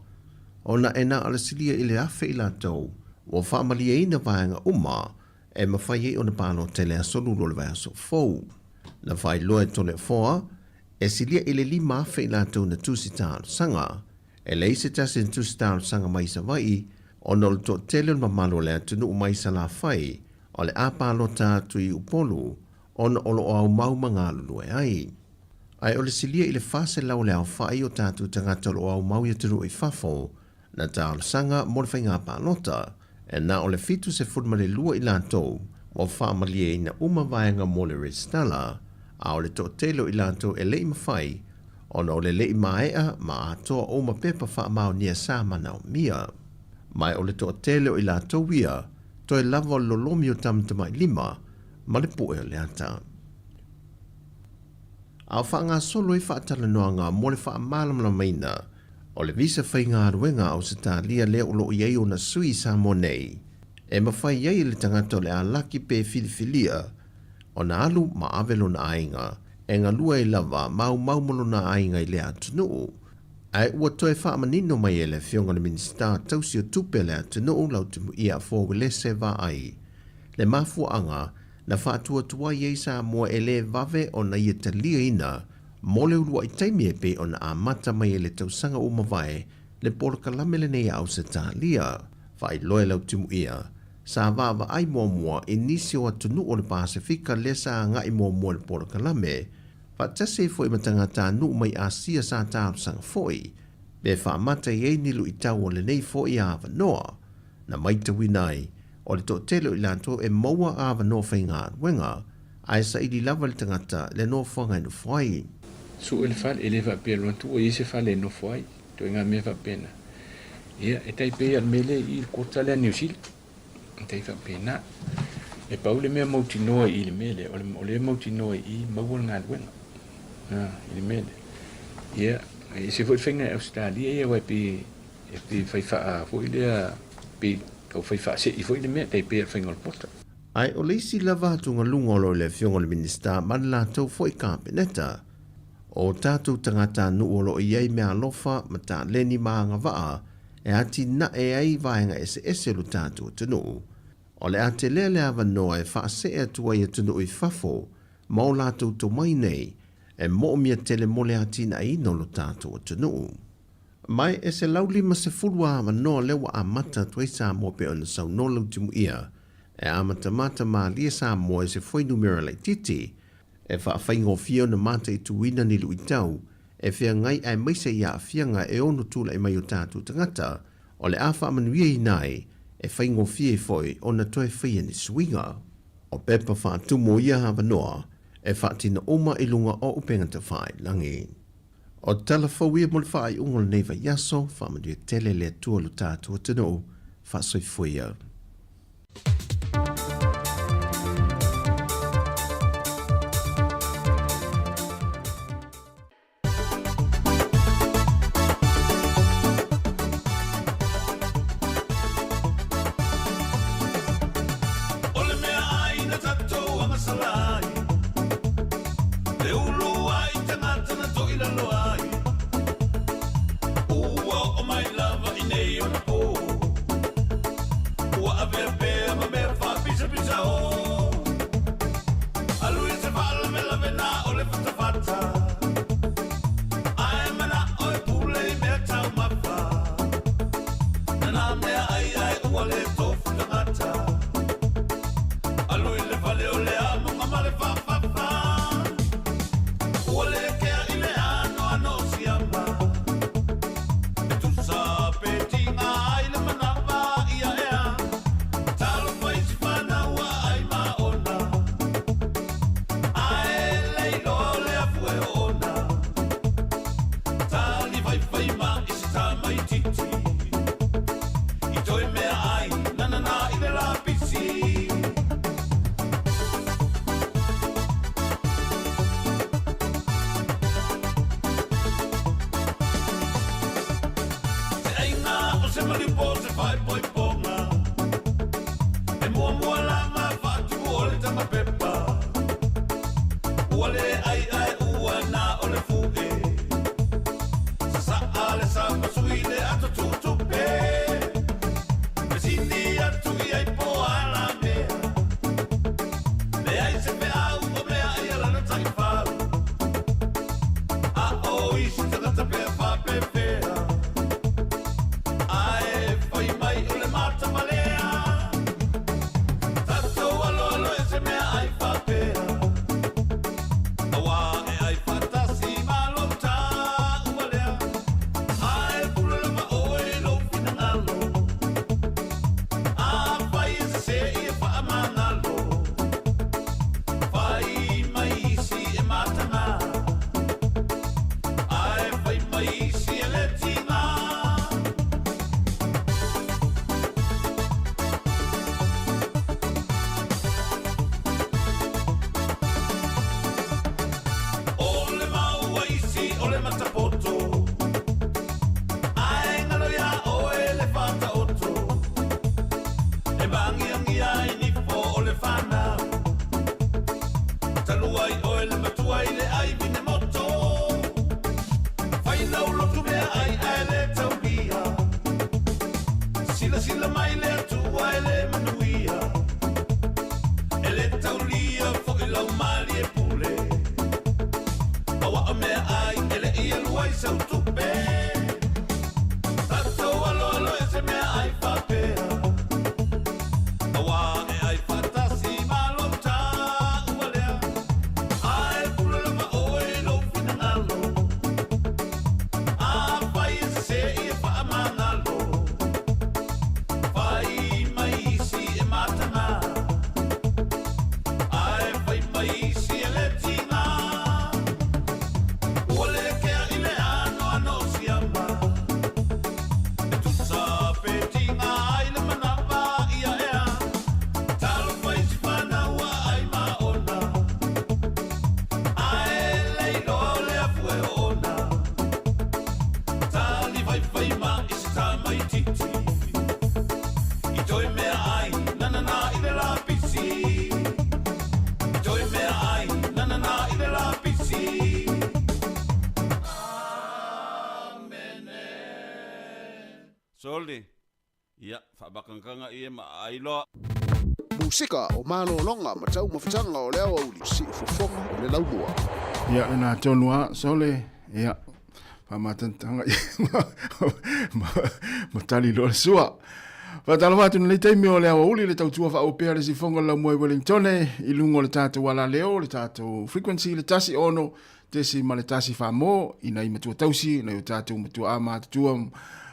ona e na o le silia i le 1,000 i latou ua faamalieina vaega uma e mafai ai ona palota i le aso Lulu o le vaiaso fou. Na faailoa e Toleafoa, e silia i le 5,000 i latou na tusi talosaga. E leai se tasi na tusi talosaga mai i Savaii ona o le toatele o le mamalu o le atunuu mai Salafai o le a palota atu i Upolu ona o lo o aumau ma galulue ai. Ae o le silia i le 400 le aofai o tatou tagata o lo o aumau i atunuu i fafo na talosaga mo le faiga palota, e na o le 72 i latou ua faamalieina uma vaega mo le resitala, a o le toatele o i latou e le i mafai ona o le le i maea ma atoa uma pepa faamaonia sa manaomia. Ma o le toatele o i latou ia, toe lava o le lolomi o tamatamailima ma le pue o le ata. A o faagasolo ai faatalanoaga mo le faamalamalamaina o le visa faigaluega a Ausetalia lea o lo o i ai ona sui i Samoa nei, e mafai ai e le tagata o le a laki pe filifilia ona alu ma ave lona aiga e galue ai lava maumau ma lona aiga i lea atunuu. Ae ua toe faamanino mai e le Afioga i le Minisita tausi o Tupe a le atunuu Lautimuia Afoa Uelese Vaai le mafuaaga na faatuatuai ai Samoa e le vave ona ia taliaina mo le uluai taimi e pei ona amata mai ai le tausaga ua mavae le polokalame lenei a Ausetalia. Faailoa e Lautimuia, sa vaavaai muamua i nisi o atunuu o le Pasefika lea sa agai muamua i le polokalame, faatasi ai foi ma tagatanuu mai Asia sa talosaga foi pe faamata i ai ni luitau o lenei foi avanoa. Na maitauina ai, o le toatele o i latou e maua avanoa faigaluega, Ae saili lava le tagata le nofoaga e nofo ai. Sue le fale, e le faapea alu atu ua i ai se fale e nofo ai, ituaiga mea faapena. Ia, e tai pei lava o le mea lea i i le kota lea a Niu Sila. E tai faapena. E pau le mea mautinoa i i le mea lea, o le, o lea e mautinoa i i maua le galuega. A, i le mea lea. Ia, e ese foi le faiga i Ausetalia ia aua e pei, e pei fai faa foi lea, pei tau fai faasei foi le mea, tai pei o le faiga o le pota. Ae o le isi lava atugaluga o lo o i le Afioga i le Minisita ma le latou foi Kapeneta, o tatou tagatanuu o lo o i ai meaalofa ma taleni ma agavaa e atinae ai vaega eseese o lo tatou atunuu. O le a telea le avanoa e faasee atu ai atunuu i fafo ma o latou tomai nei e moomia tele mo le atinaeina o lo tatou atunuu. Ma e 150 a avanoa lea ua amata atu ai Samoa pei ona saunoa Lautimuia e amatamata malie Samoa i se fuainumera laitiiti e faafaigofie ona mataituina ni luitau e feagai aemaise i aafiaga e ono tulai mai o tatou tagata o le a faamanuiaina ai e faigofie ai foi ona toe faia ni suiga. O pepa faatumu o ia avanoa e faatino uma i luga o upega tafailagi. O tala fou ia mo le faaiuga o lenei vaiaso, faamanuia tele le Atua lo tatou atunuu, faasoifua ia. O le meaai na tatou agasala ai, Le ulu ai tagata na toilalo ai, Ua oo mai lava i nei ona po, Ua avea pea ma mea faapisapisa o. Alu i se faalavelave na o le fatafata, Ae manao e pule i mea taumafa, Na nā mea ai ae ua le tofu tagata. Alu i le fale o le amoga ma le faafafa. Ua le kea i le anoano o siama. E tusa pe tiga ai le manawa ia ea. Talofa i si whanau a ai ma ona. Ae le iloa o le afu e oona. Tali faifai ma i se tamaititi. I toe mea ai nanana i le lapisi. Se aiga o se maliu po o se faaipoipoga. E muamua lava faatupu o le tamapepa. Ua le ai ae ua na o le fu'e. Sasaa le sapasui le ato tutupe. Fesili atu i ai po o a la mea. Leai se feau o mea ai a lana taifau. A o isi tagata pea faapefea. Ae fai mai o le matamalea. Tatou aloalo e se mea ai faapea. Auā e ai faatasi ma lou taua lea. Ae pule lava oe i lou finagalo. Afai e sese ia faamagalo. Fai mai isi e mataga. Ae fai mai isi e le tiga. O le mau a isi o le matapoto, Ae galo iā oe le faataoto, E māgiagia ai nifo o le fanau, Talu ai oe le matua i le ai vine moto, Fai lau lotu mea ai ae le taulia, Silasila mai le Atua e le manuia, E le taulia foi lau malie pule, Aua o mea ai e le i alu ai sau tupe. Tatou aloalo e se mea ai faapea, Auā e ai faatasi ma lou taua lea. Ae pule lava oe i lou finagalo, Afai e sese ia faamagalo, Fai mai isi e mataga, Ae fai mai Sole, ia, faamakagakaga ia ma aai loa. Musika o malologa ma taumafataga o le aoauli, siufofoga o le laumua. Ia, lena tonu lava, Sole, ia, faamatagataga ma, ma tali loa le sua. Faatalofa atu lenei taimi o le aoauli le tautua faaopea le sifoga o le laumua i Wellingtone i luga o le tatou alaleo, le tatou frequency le 16 tesi ma le tasi faamo i nai matua tausi, nai o tatou matuaā matutua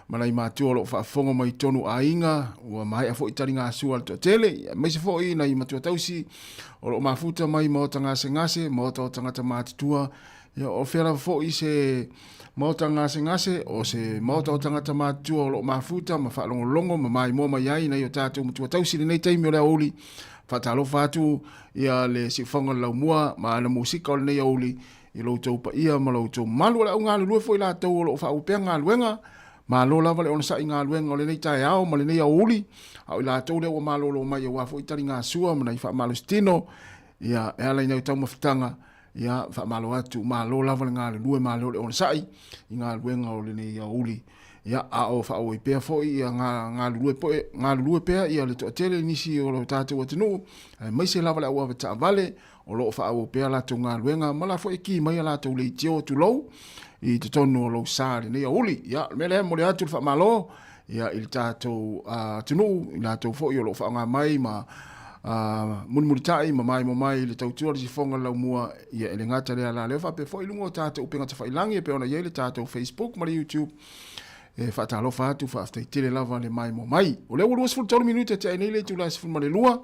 ma nai matua o lo o faafofoga mai tonu aiga, ua maea foi taligasua a le toatele, aemaise foi nai matua tausi o lo o mafuta mai maota gasegase, maota o tagata matutua, ia o fea lava foi se maota gasegase, o se maota o tagata matutua o lo o mafuta ma faalogologo ma maimoa mai ai nai o tatou matua tausi i lenei taimi o le aoauli. Faatalofa atu ia le siufaga o le laumua ma ana musika o lenei aoauli i lo outou paia ma lo outou mamalu. O le au galulue foi latou o lo o faaauau pea galuega, malo lava le onosai i galuega o lenei taeao ma lenei aoauli, a o i latou lea ua malolo mai aua foi taligasua ma nai faamalositino, ia e ala i nai taumafataga, ia faamalo atu, malo lava le galulue, malo le onosai i galuega o lenei aoauli. Ia, a o faaauau pea foi ia galulue poe, galulue pea ia le toatele i nisi o lo tatou atunuu, aemaise lava le au avetaavale o lo o faaauau pea latou galuega ma la foi e ki mai a latou leitio tulou i totonu o lou sa i lenei aoauli. Ia, o le mea lea e momoli atu le faamalo ia i le tatou atunuu, i latou foi o lo o faaaoga mai ma mulimulitai ma maimoa mai i le tautua o le sifoga o le laumua, ia e le gata lea la lea faapea foi i luga o tatou upega tafailagi e pei ona i ai le tatou Facebook ma le YouTube. E faatalofa atu, faafetai tele lava le maimoa mai. O lea ua 23 minute tea ai nei le itula e 12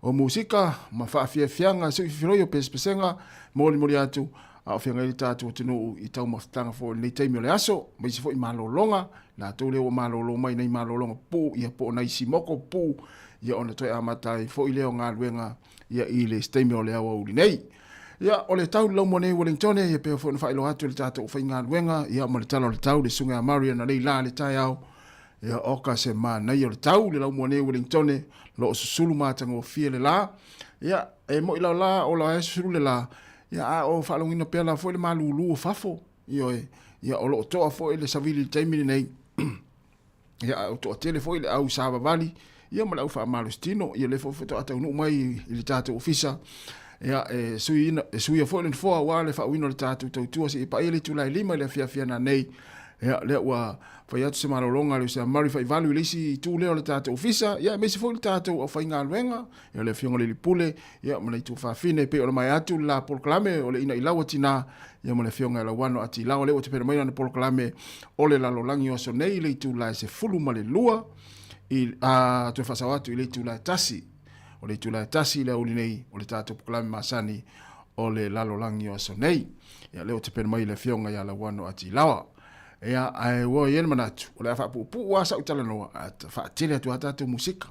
o musika ma faafiafiaga suififiloi o pesepesega molimoli atu a o feagai le tatou atunuu i taumafataga foi o lenei taimi o le aso, aemaise foi malologa, latou lea ua malolo mai nei malologa pupuu, ia po o nai simoko pupuu, ia ona toe amata ai foi lea o galuega ia i le isi taimi o le aoauli nei. Ia, o le tau le laumua nei i Wellingtone, ia pei foi ona faailoa atu e le tatou aufaigaluega, ia ma le tala o le tau, le susuga ia Marion Alei la le taeao, ia oka se manaia o le tau le laumua nei i Wellingtone, lo o susulu matagofie le la. Ia, e moi la la o la e susulu le la, ia a o faalogoina pea la foi le malulu o fafo, ioe, ia o lo o toa foi le savili i le taimi lenei. Ia, a o toatele foi le au savavali, ia ma le au faamalositino, ia lea foi faatoa taunuu mai i le tatou ofisa, ia, e suiina, e suia foi le nofoa aua le faauiina o le tatou tautua seia paia le itula e 5 i le afiafi ana nei. Ia, lea ua fai atu se malologa a le uso ia Murray Faivalu i le isi itu lea o le tatou ofisa, ia aemaise foi le tatou aufaigaluega, ia le Afioga i le Alii Pule, ia ma le itu fafine, e pei ona maea atu le la polokalame o le Ina'ilau a Tinā, ia ma le Afioga ia Lauano Atilao, lea ua tapena mai lana polokalame o le lalolagi o aso nei i le itula e 12 i, a, toe faasao atu i le itula e 1. O le itula e 1 i le aoauli nei o le tatou polokalame masani o le lalolagi o aso nei. Ia, lea ua tapena mai le Afioga ia Lauano Atilaoa. Ia, ae ua i ai le manatu, o le a faapuupuu lava sau talanoa, ae faatele atu lava tatou musika.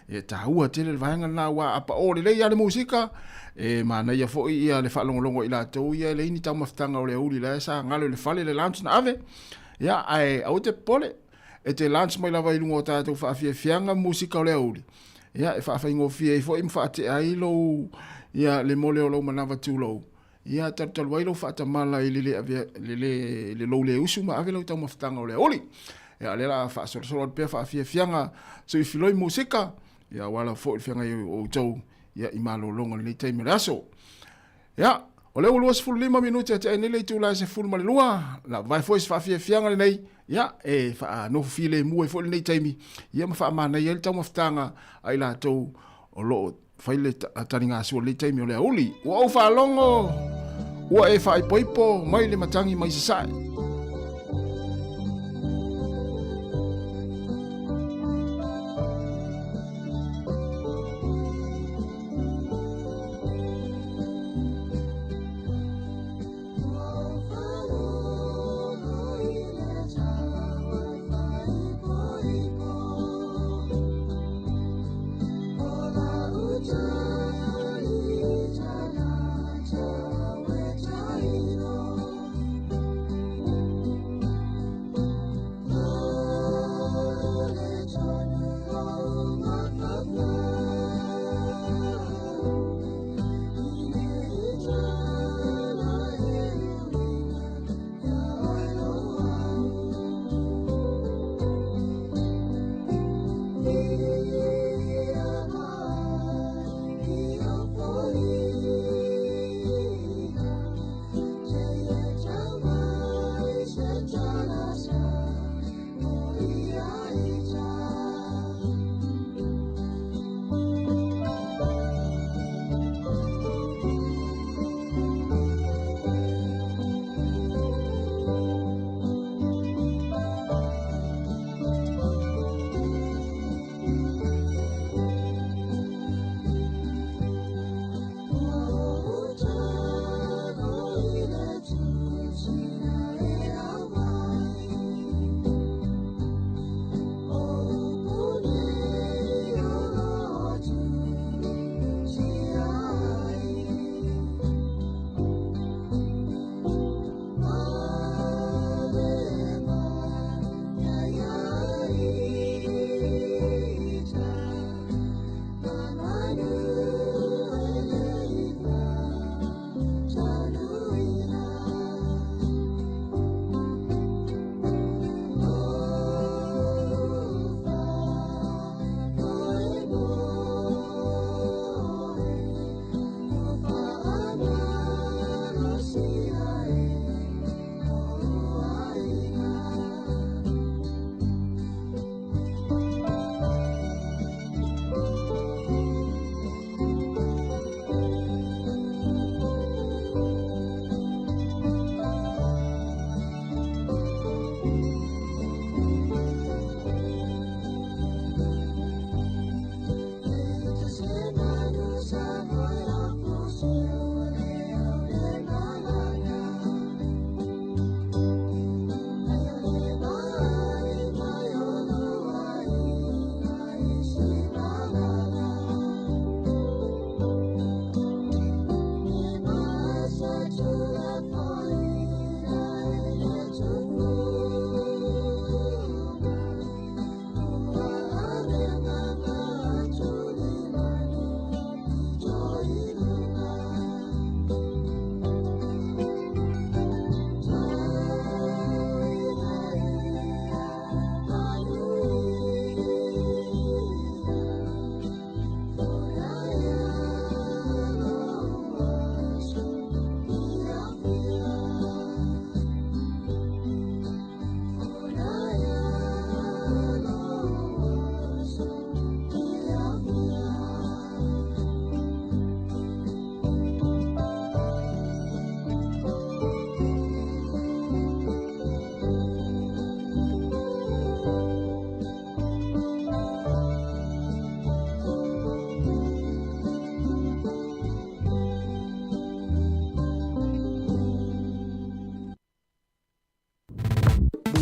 E taua tele le vaega lena, aua a pao lelei lava le musika, e manaia foi ia le faalogologo i latou ia e leai ni taumafataga o le aoauli la e sa galo i le fale le lunch na ave. Ia, ae aua te popole, e te lunch mai lava i luga o tatou faafiafiaga musika o le aoauli. Ia, e faafaigofie ai foi ma faatea ai lou, ia, le mole o lou manava tulou. Ia, talutalu ai lou faatamala i le le avea, le le, le lou le usu ma ave lau taumafataga o le aoauli. Ia, o lea o le a faasolosolo atu pea faafiafiaga suifiloi musika, ia, aua lava foi le feagai o outou, ia, i malologa o lenei taimi o le aso. Ia, o lea ua 25 minute tea ai nei le itula e 12, la vae foi se faafiafiaga lenei, ia, e faanofo filemu ai foi lenei taimi, ia ma faamanaia ai le taumafataga a i latou o lo o fai le taligasua i lenei taimi o le aoauli. Ua ou faalogo ua e faaipoipo mai le matagi mai sasae.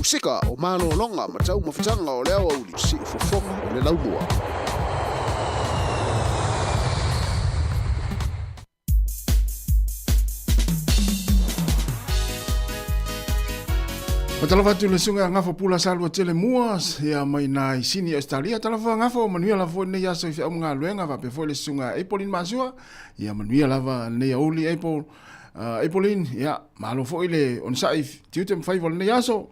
Musika o malologa ma taumafataga o le aoauli siufofoga o le laumua. Fatalofa atu le suga gafo pula salua tele mua ia mai na i Sini Australia. Talofa gafo manuia lava foi lenei aso i feau ma galuega faapea foi le susuga Apple Masua. Ia manuia lava lenei aouli Apple. Apple ia malo foi le onosai tiute ma faiva o lenei aso.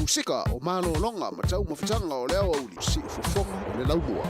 Musika o malologa ma taumafataga o le aoauli siufofoga o le laumua.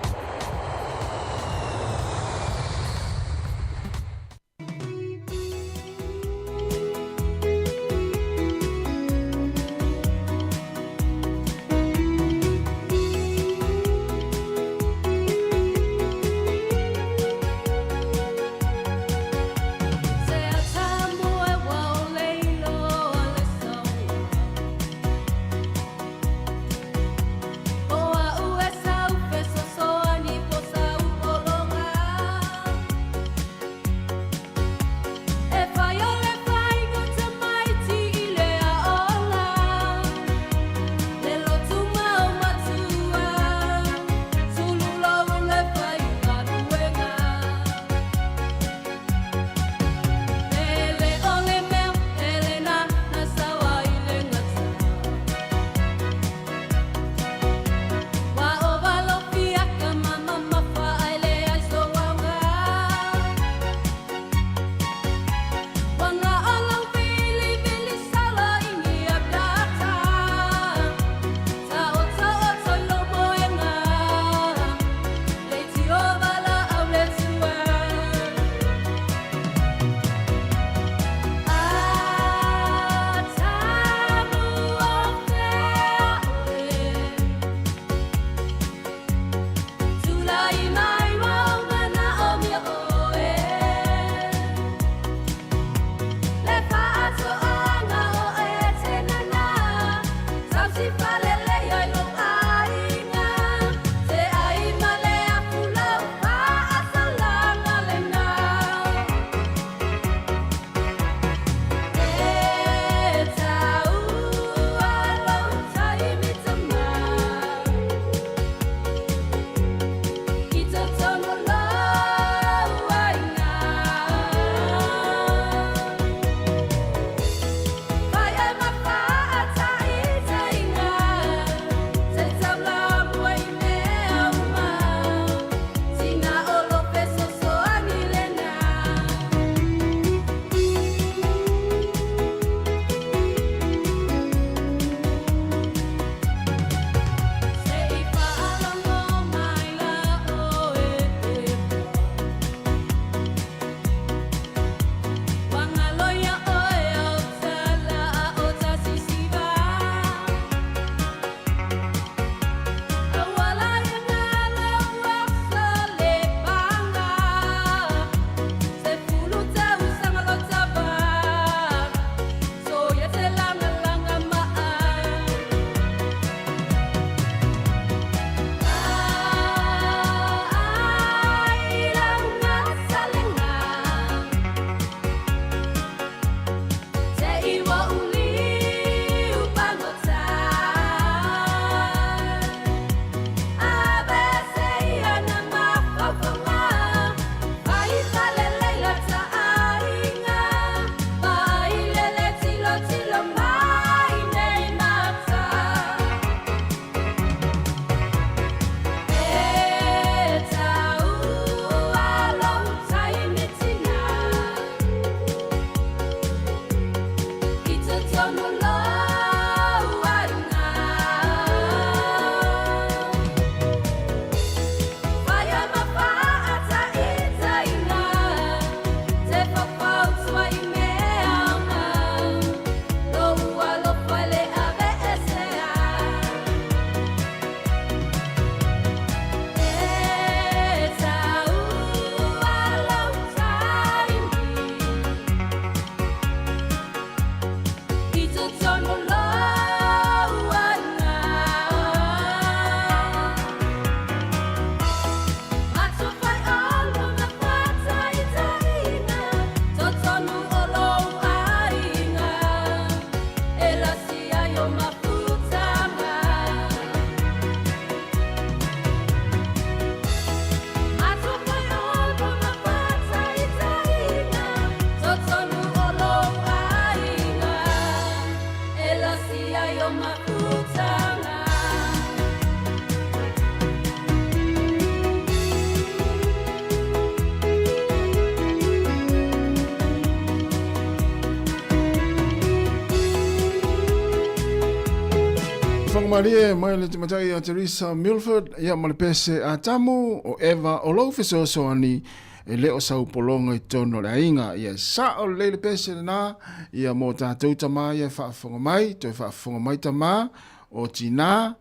Logomalie mai le tamaitai a Teresa Milford, ia ma le pese Atamu o Eva o lou fesoasoani e le o sau pologa i totonu o le aiga. Ia sao lelei le pese lena, ia mo tatou tama ia e faafofoga mai, toe faafofoga mai tama, o tinā,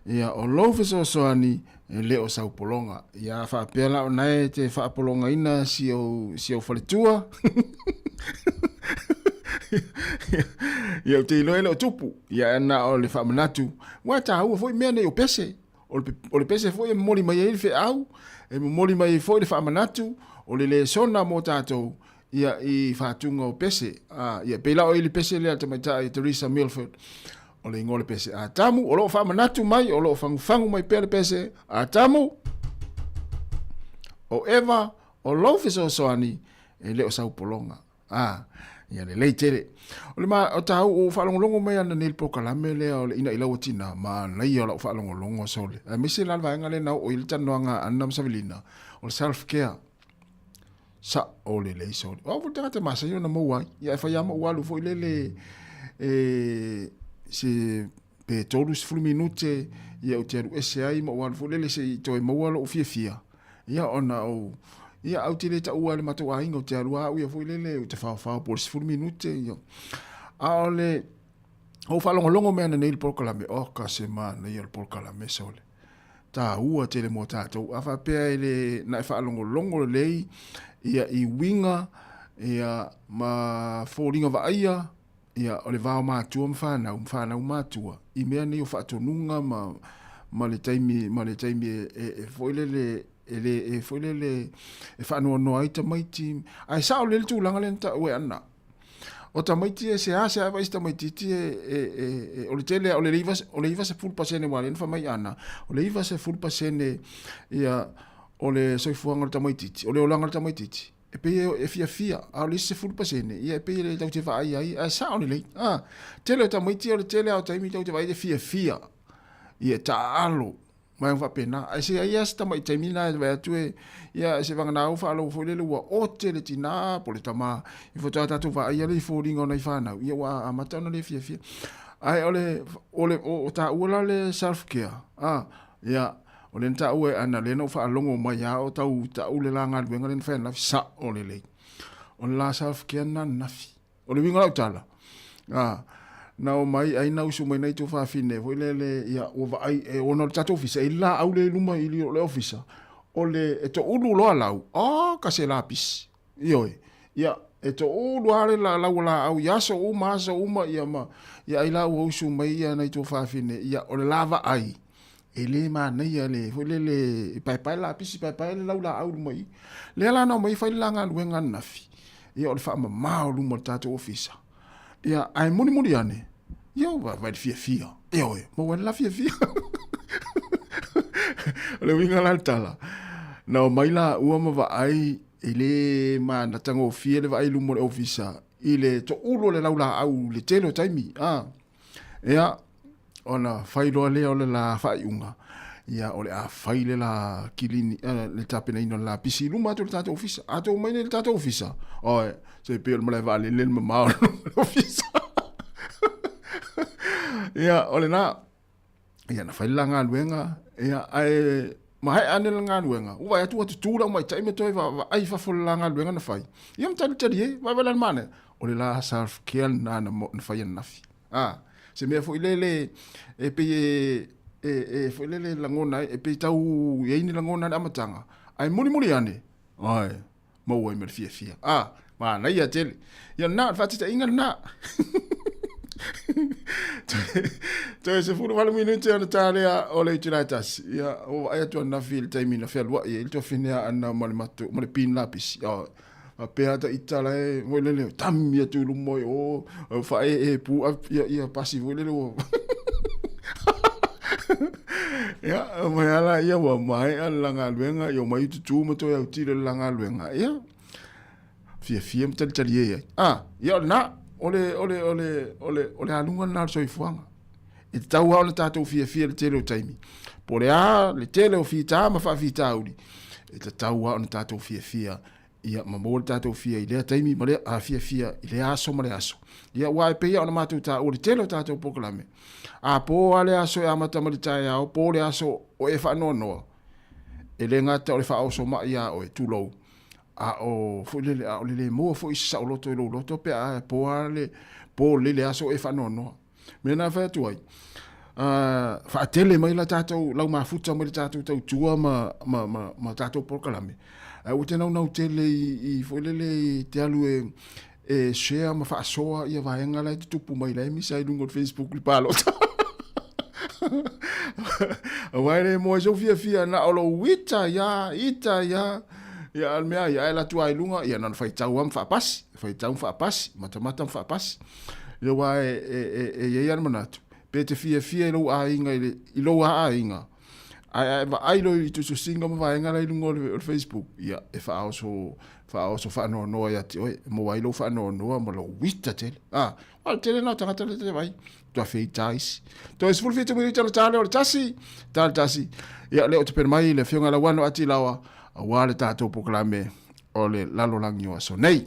ia o lou fesoasoani e le o sau pologa. Ia a faapea la o na e te faapologaina si ou, si ou faletua, ia ou te iloa e le o tupu, ia na o le faamanatu, ua taua foi mea nei o pese. O le, o le pese foi e momoli mai ai le feau, e momoli mai ai foi le faamanatu, o le lesona mo tatou, ia i faatuga o pese. A, ia pei la o i le pese lea a le tamaitai Teresa Milford, o le igoa o le pese Atamu, o lo o faamanatu mai, o lo o fagufagu mai pea le pese Atamu, o Eva, o lou fesoasoani, e le o sau pologa. A, ia lelei tele. O le ma, o tāu, o faalogologo mai ana nei le polokalame lea o le Ina'i Lau a Tina, manaia o lau faalogologo sole. Aemaise la le vaega lea na oo i ai le talanoaga a Anna ma Savelina, o le self care. Sa'o lelei sole. O au foi le tagata e masani ona maua ai. Ia e fai lava ma ou alu foi lele e se pe 30 minute ia ou te alu ese ai ma ou alu foi lele se i toe maua lo'u fiafia. Ia ona ou ia au te le taua e le matou aiga ou te alu lava au ia foi lele ou te faofao po o le 10 minute ia. A o le ou faalogologo mai ana nei i le polokalame, oka se manaia o le polokalame sole. Taua tele mo tatou. A faapea e le na e faalogologo lelei ia i uiga ia ma foliga vaaia ia o le va o matua ma fanau, ma fanau matua i mea nei o faatonuga ma ma le taimi ma le taimi e, e, e foi lele e le e foi lele e faanoanoa ai tamaiti. Ae sao lelei le tulaga lea na taua e Anna. O tamaiti e seasea e vaai se tamaitiiti e, e, e, e, o le tele o le o le 90% aua lea na fai mai Ana, o le 90% ia o le soifuaga o le tamaitiiti, o le olaga o le tamaitiiti, e pei e, e fiafia, a o le isi 10%, ia e pei e le tatou te vaai ai, ae sao lelei. A, tele o tamaiti o le tele lava o taimi tatou te vaai e fiafia, ia e taaalo, Vaega faapena. Ae se ai lava si tamai taimi lena e vaai atu e, ia se vagana ua faalogo foi lele ua ote le tina po o le tama i faatoa tatou vaai lea i foliga o nai fanau, ia ua amata ona le fiafia. Ae o le, o le, o taua la le self care, a, ia, o lea na taua e Ana, lea na ou faalogo mai lava o tau tau le la galuega lea na fai ananafi, sao lelei. O le la self care lena ananafi. O le uiga o lau tala, a, na omai ai na usu mai nai tuafafine foi lele, ia, ua vaai, e, ona o le tatou ofisa, e i ai le laau lea i luma i le ofisa, o le, e toulu loa lau, oka se lapisi, ioe, ia, e toulu lava le lau o laau i aso uma, aso uma, ia ma, ia ai la ua usu mai ia nai tuafafine, ia, o le la vaai, e le manaia le, foi lele, e paepae le lapisi, paepae le lau laau i luma i i. Lea la na omai fai le la galuega ananafi, ia o le faamama o luma o le tatou ofisa. Ia, ae mulimuli ane, ia ua vaai le fiafia. Ioe, maua ai le la fiafia. O le uiga la o le tala, na omai laua ma vaai e le matagofie le vaai i luma o le ofisa i le toulu o le laulaau i le tele o taimi. A, ia, Ona fai loa lea o le la faaiuga, ia o le a fai le la kilini, le tapenaina o le lapisi i luma atu o le tatou ofisa. A tou mai nei i le tatou ofisa, oi, se pei o le malae vaalele le mamao o le ofisa. Ia, o lena, ia na fai le la galuega, ia, ae maea ane le galuega, ua vaai atu ua tutū le aumaitai ma toe vaai i fafo o le la galuega na fai. Ia ma talitali e, vaai la le manaia, o le la self care lena na fai ananafi. A, se mea foi lele e pei e, e, e foi lele lagona ai, e pei tau i ai ni lagona i le amataga, ae mulimuli ane, ai, maua ai ma le fiafia. A, manaia tele. Ia lena, o le faataitaiga lena. Toe 18 minute ona ta lea o le itula e tasi. Ia, ua vaai atu ananafi i le taimi na fealuai ai le tuafine a Ana ma le matou, ma le pin lapisi. Faapea ta ita la e foi lele tami atu i luma i o faaee pu ia ia pasi foi lele ua ia mai ala ia ua maea le la galuega ia omai ututu ma toe autilo le la galuega ia fiafia ma talitali ai ah ia o lena o le o le o le o le o le aluga lena o le soifuaga e tatau lava ona tatou fiafia i le tele o taimi po o le a le tele o fita ma faafitauli e tatau lava ona tatou fiafia. Ia, ma maua le tatou fia i lea taimi ma lea a fiafia i lea aso ma le aso. Ia, aua e pei lava ona matou taua le tele o tatou polokalame, a po lava le aso e amata mai le taeao, po le aso o e faanoanoa, e le gata o le faaoso mai ia oe, tulou, a o foi lele, a o le le maua foi se saoloto i lou loto pe a po lava le po lelei le aso o e faanoanoa. Mea na fai atu ai, faatele mai la tatou lau mafuta mai le tatou tautua ma, ma, ma, ma tatou polokalame, ae ua te naunau tele i, i foi lele i te alu e, e share ma faasoa ia vaega la e tutupu mai la e misa ai luga o le Facebook i le palota. Aua e le moe sou fiafia na o lou ita ia, ita ia, ia a le mea ia, ae alu atu lava i luga, ia na ona faitau lava ma faapasi, faitau ma faapasi, matamata ma faapasi. Ia aua e, e, e, e i ai lava le manatu, pe te fiafia i lou aiga i, le, i lou aiga, ae a e vaai loa i tusitusiga ma vaega la i luga o le, o le Facebook, ia e faaoso, faaoso faanoanoa ia te oe, e maua ai lou faanoanoa ma lou ita tele. A, o le tele lena o tagata lea te vaai, matua feita isi. Toe 17 minute ona ta lea o le tasi, ta le tasi. Ia, lea ou te pena mai le Afioga ia Lauano Atilaoa, aua le tatou polokalame o le lalolagi o aso nei.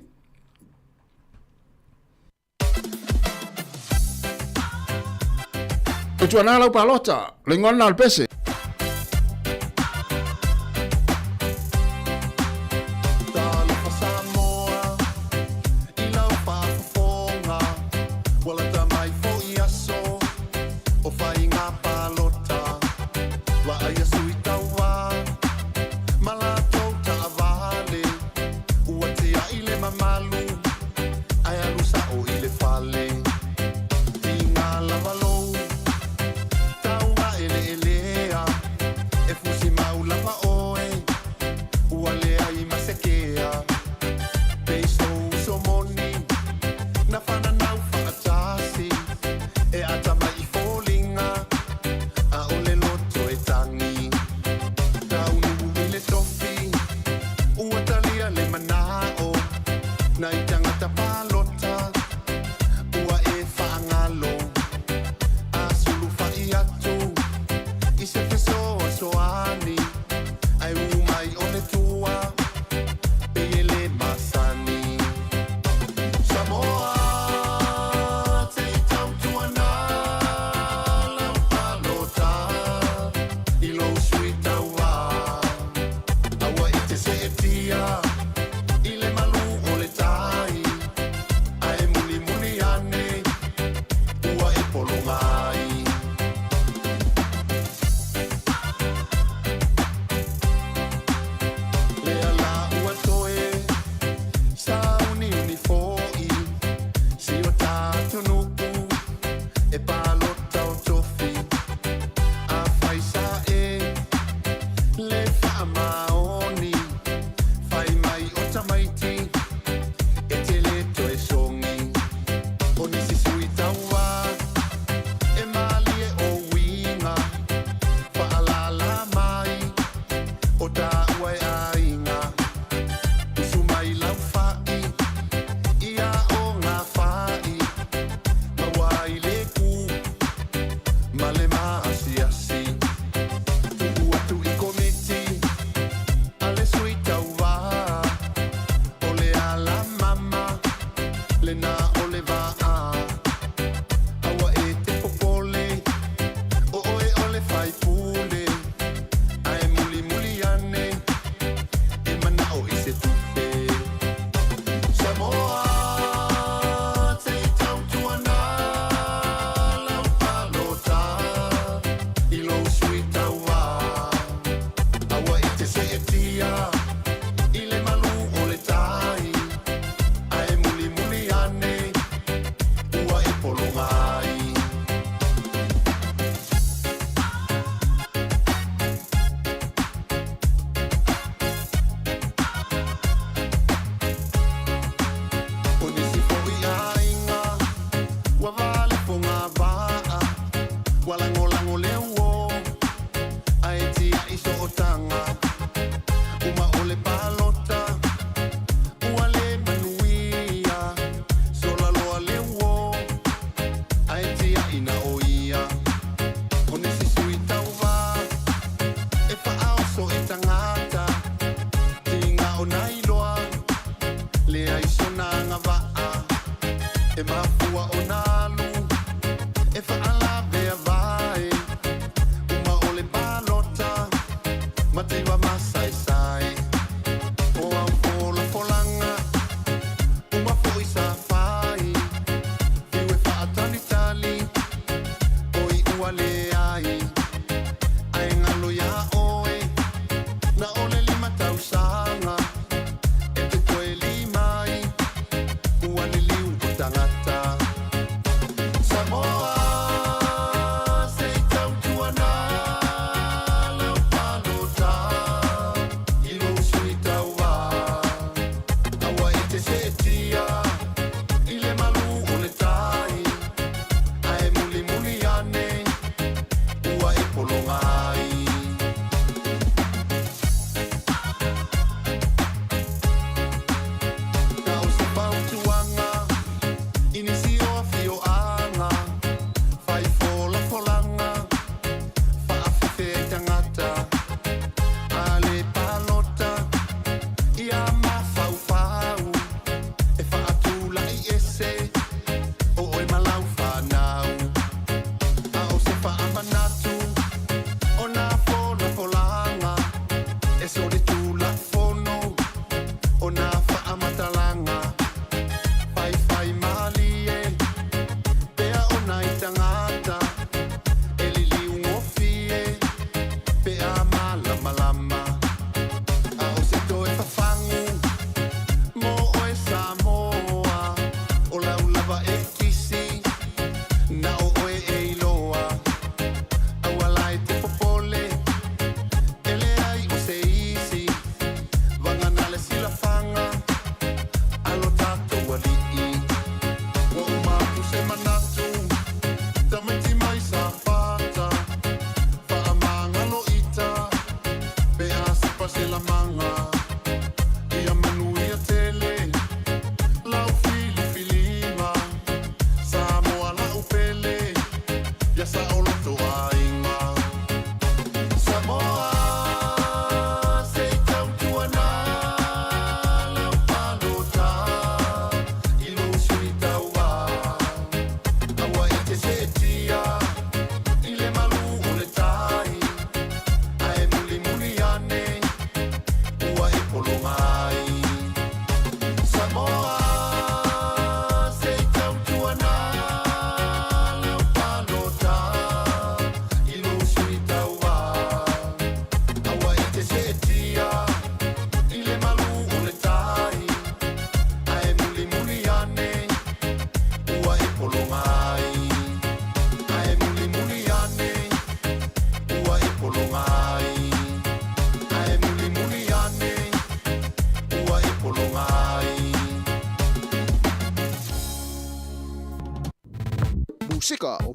Tuanā lau palota, le ingoa lena o le pese. Talofa Samoa i lau faafofoga Ua lata mai foi aso o faiga palota Vaaia sui tauva ma latou taavale Ua tiai le mamalu ae alu sao i le fale Tiga lava lou tauga eleelea E fusi mau lava oe ua leai ma se kea Pei sou uso moni na fananau faatasi E atamai i foliga ʻaʻole loto e tagi Taunuu i le tofi Ua talia le manao nai tagata palota Ua e faagalo a sulufai atu i se fesoasoani Ae ū mai o le tua pei e le masani Samoa se i tautuana lau palota i lou sui tauva Aua e te seetia i le malu o le tai, Ae mulimuli ane ua e pologa ai. Lea la ua toe sauniuni foi si o tatou nuu e palota o tofi. Afai sa e le faamaoni, fai mai o tamaiti e te le toe sogi. O nisi sui tauā e mālie o uiga, faalala mai o tāua e aiga. Usu mai lau fai ia o ngā fai, maua ai le kū ma le maasiasi. Tu'u atu i komiti a le sui tauā, o le ala mama lena o le va'a. Aua e te popole, o oe o le faipule, ae mulimuli ane e mana'o i se tupe. Samoa, se i tautuana lau palota i lou sui tauā. Aua e te seetia i le malu o le tai, ae mulimuli ane ua e pologa ai. O nisi foi aiga ua vale fogavaa, ua lagolago le uo ae tiai sootaga. Uma o le palota ua le manuia, sola loa le uo ae tiai na o ia. O nisi sui tauva e faaoso i tagata, tiga ona iloa.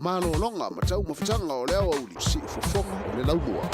Malologa ma taumafataga o le aoauli, siufofoga o le laumua.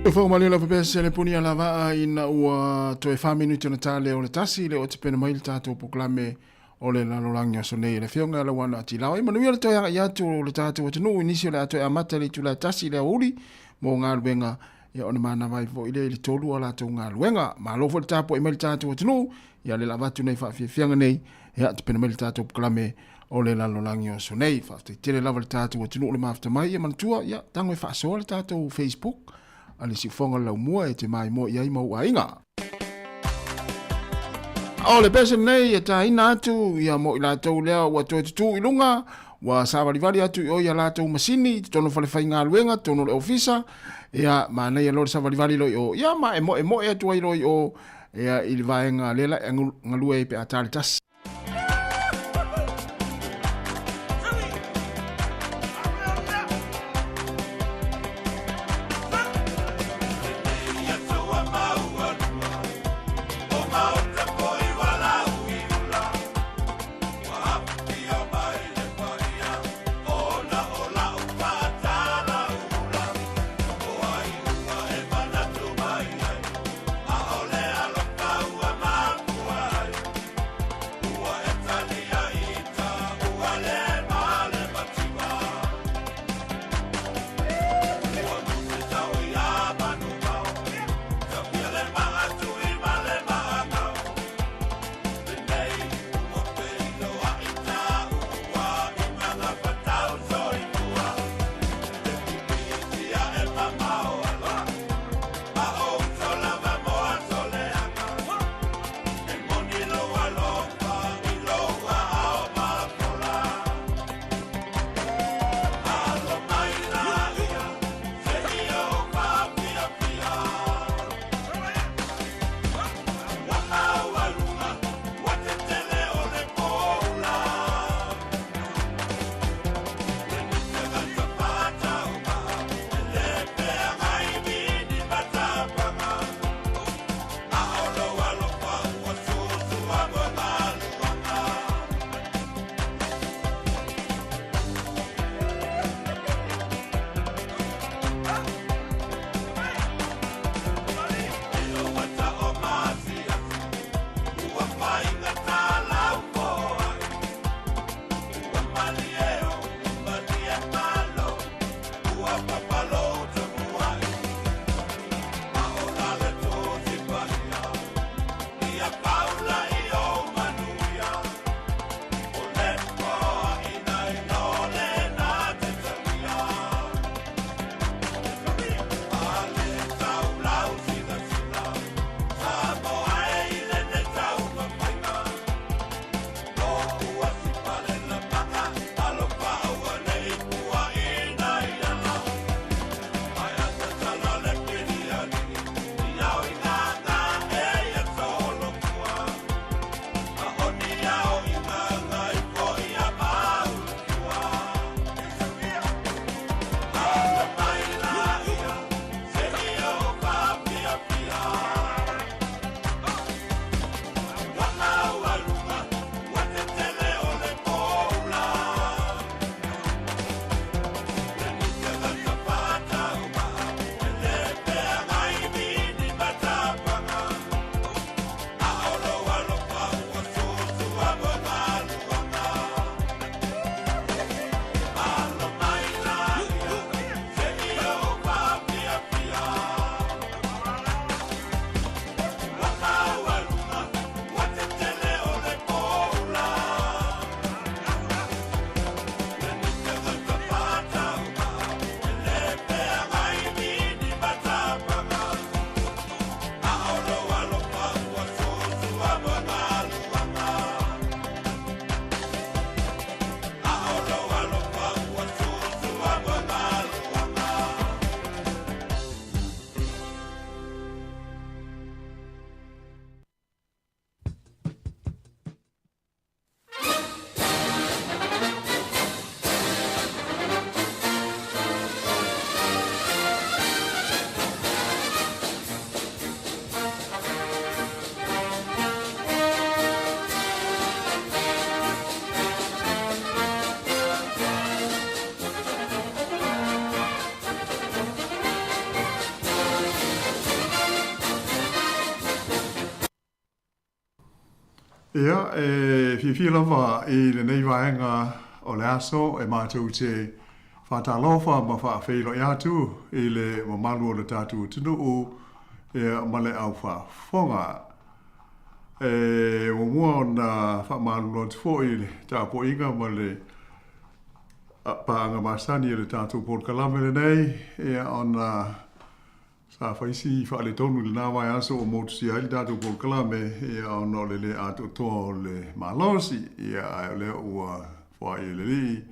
Fofoga malie lava pea se le puni a lava ina ua toe 4 minuti ona ta lea o le tasi le o te pena mai le tatou polokalame o le lalolagi o aso nei. Le afioga ia Lauana Atilao. E manuia le toe agai atu o le tatou atunuu i nisi o le a toe amata i le itula e tasi i le aoauli mo galuega ia ona manava ai foi lea i le tolu o a latou galuega. Malo foi le tapuai mai le tatou atunuu ia le lava atu nei faafiafiaga nei ia tapena mai le tatou polokalame o le lalolagi o aso nei. Faafetai tele lava le tatou atunuu le mafuta mai ia manatua ia tago e faasoa le tatou Facebook a le Siufoga o le Laumua e te maimoa i ai ma ou aiga. O le pese nei e tāina atu ia mo i latou lea ua toe tutū i luga, ua sāvalivali atu i o i a latou masini, totonu o le fale faigaluega, totonu o le ofisa, ia manaia loa le savalivali loa i o, ia ma e moemoe atu ai loa i o, ia i le vaega lea la e galue ai pe a tā le tasi. Ia, e fiafia lava i lenei vaega o le aso e matou te faatalofa ma faafeiloai atu i le mamalu o le tatou atunuu ia, ma le au faafofoga. E muamua ona faamalulu atu foi i le tapuaiga ma le paaga masani o le tatou polokalame lenei, ia, ona Sa fai si faaletonu i lena vaiaso ua motusia ai le tatou polokalame, ia, ona o le le atoatoa o le malosi, ia, ae o lea ua foai e le Alii,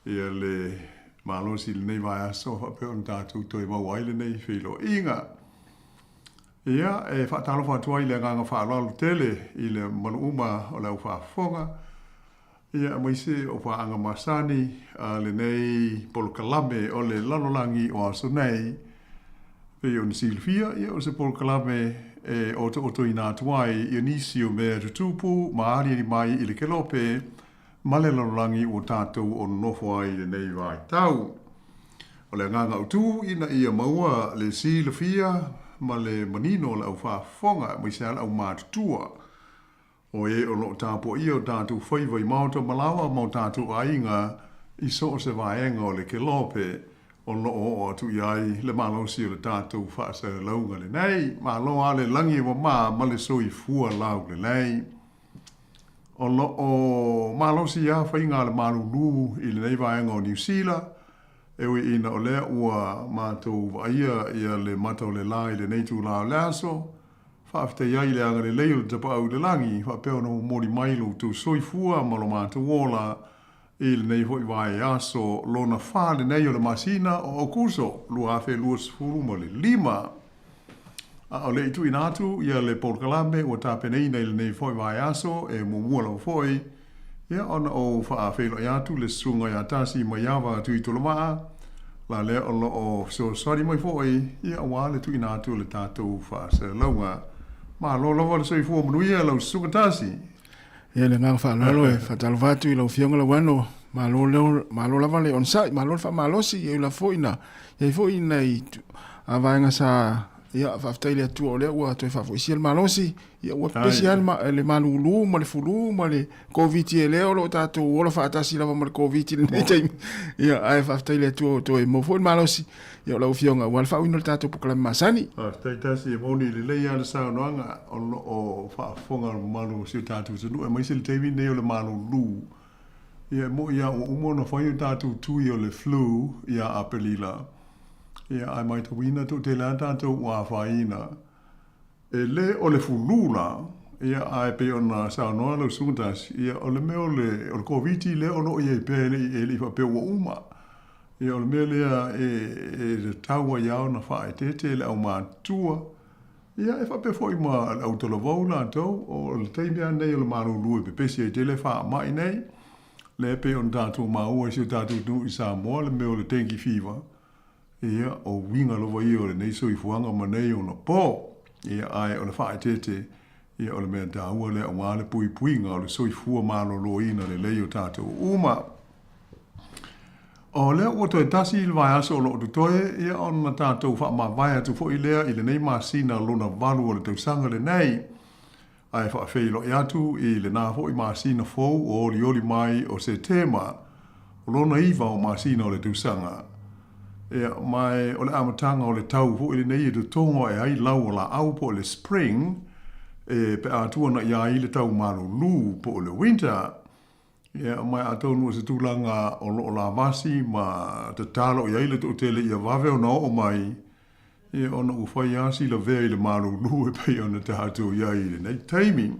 ia, le malosi i lenei vaiaso faapea ona tatou toe maua ai lenei feiloaiga. Ia, e faatalofa atu ai i le agaga faaaloalo tele i le mamalu uma o le au faafofoga, Ia, aemaise o paaga masani a lenei polokalame o le lalolagi o aso nei. Pei ona silafia, ia, o se polokalame e otootoina atu ai ia nisi o mea tutupu ma aliali mai i le kelope ma le lalolagi ua tatou o nonofo ai i lenei vaitau. O le agaga autu ina ia maua le silafia ma le manino o le au faafofoga aemaise lava le au matutua. O e o lo o tapuaia o tatou faiva i maota ma laoa ma o tatou aiga i so o se vaega o le kelope o lo o oo atu i ai le malosi o le tatou faasalalauga lenei. Malo a le lagi e mamā ma le soifua laulelei. O lo o malosi a faiga a le malulu i lenei vaega o Niu Sila, e ui ina o lea ua matou vaaia ia le mata o le la i lenei itulā o le aso, Faafetai ai i le agalelei o le Tapaau i le Lagi, faapea ona momoli mai lo outou soifua ma lo matou ola i lenei foi vaiaso lona fa lenei o le masina o Aokuso 2025. A o le i tuuina atu ia le polokalame ua tapenaina i lenei foi vaiaso e muamua lava foi ia ona ou faafeiloai atu le susuga ia Tasi Maiava Tuitolomaa, la lea o lo o fesoasoani mai foi ia aua le tuuina atu o le tatou faasalalauga. Malo lava le soifua manuia lau susuga Tasi. Ia le agaga faaaloalo e faatalofa atu i lau Afioga Lauano, malo leo, malo lava le onosai, malo le faamalosi, e ula foi na i ai foi nai vaega sa ia faafetai i le Atua o lea ua toe faafoisia le malosi, ia ua pepesi lava le malulu ma le fulu ma le Koviti e lea o lo o tatou ola faatasi lava ma le Koviti i lenei taimi. Ia, ae faafetai i le Atua ua toe maua foi le malosi ia o lau Afioga aua le faauiina o le tatou polokalame masani. Faafetai Tasi, e moni lelei lava le saunoaga o lo o faafofoga le mamalu o si o tatou atunuu aemaise le taimi lenei o le malulu. Ia e moni lava ua uma ona fai o tatou tui o le flu ia Aperila, ia ae matauina toatele lava tatou ua afaina. E le o le fulu la, ia, ae pei ona saunoa lau Susuga Tasi, ia, o le mea o le, o le Koviti lea o lo o i ai pea, e le i, e le i faapea ua uma. Ia, o le mea lea e, e tatau ai lava ona faaeteete le aumatutua, ia, e faapea foi ma le autalavou latou, o le taimi lava lenei o le malulu e pepesi ai tele faamai nei, lea e pei ona tatou maua i si o tatou atunuu i Samoa le mea o le dengue fever, Ia, o uiga lava ia o lenei soifuaga ma nei ona po. Ia, ae o le faaeteete, ia, o le mea taua lea aua le puipuiga o le soifua maloloina lelei o tatou uma. O lea ua toe tasi le vaiaso o lo o totoe, ia, ona tatou faamavae atu foi lea i lenei masina lona valu o le tausaga lenei. Ae faafeiloai atu i lena foi masina fou o olioli mai o Setema, o lona iva o masina o le tausaga. Ea, ma o le amataga o le tau foi lenei e totogo ae ai lau o laau po o le spring, e pe a tuanai ai le tau malulu po o le winter. Ea, ma atonu o se tulaga o lo o lavasi ma tatalo i ai le toatele ia vave ona oo mai, Ia, ona ua fai lava si lavea i le malulu e pei ona tatou i ai i lenei taimi.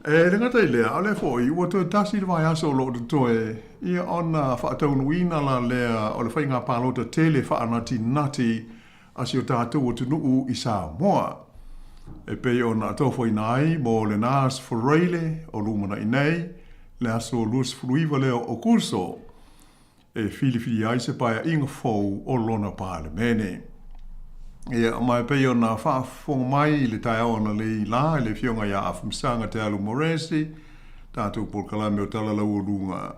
E le gata i lea, a o lea foi ua toe tasi le vaiaso o lo o totoe, ia ona faataunuuina la lea o le faiga palota tele faanatinati a si o tatou atunuu i Samoa, e pei ona atofaina ai mo lena Aso Faraile o lumanai nei, le aso 29 lea o Aokuso. e filifilia ai se paeaiga fou o lona Palemene. Ia, ma e pei ona faafofoga mai i le taeao analeila i le Afioga ia Afamasaga Te Alu Moresi, tatou polokalame o Tala Laualuga,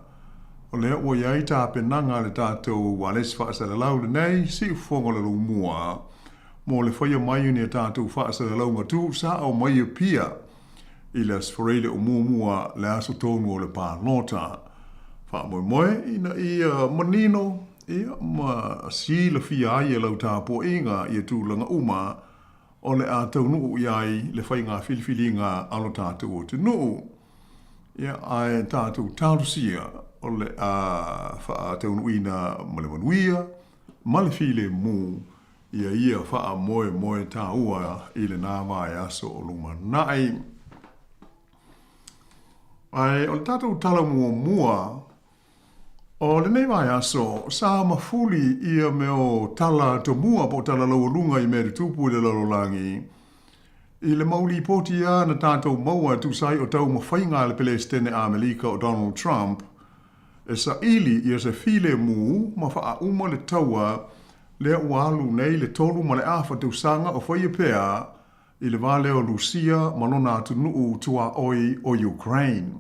o lea ua i ai tapenaga a le tatou ualesi faasalalau lenei, siufofoga o le Lumua, mo le faia mai o ni a tatou faasalalauga tuusao mai Apia. i le Aso Faraile o muamua le aso tonu o le palota. Faamoemoe ina ia manino ia ma silafia ai e lau tapuaiga ia tulaga uma o le a taunuu i ai le faiga filifiliga a lo tatou atunuu. Ia, ae tatou talosia o le a faataunuuina ma le manuia ma le filemu ia ia faamoemoe taua i lena vaiaso o lumanai. Ae o le tatou tala muamua o lenei vaiaso, sa mafuli ia mea o tala tomua po o tala laualuga i mea tutupu i le lalolagi, i le mau lipoti a na tatou maua e tusa ai o taumafaiga a le Peresetene Amelika o Donald Trump e saili ia se filemu ma faauma le taua lea ua alu nei le 3 ma le afa tausaga o faia pea i le va lea o Lusia ma lona atunuu tuaoi o Ukraine.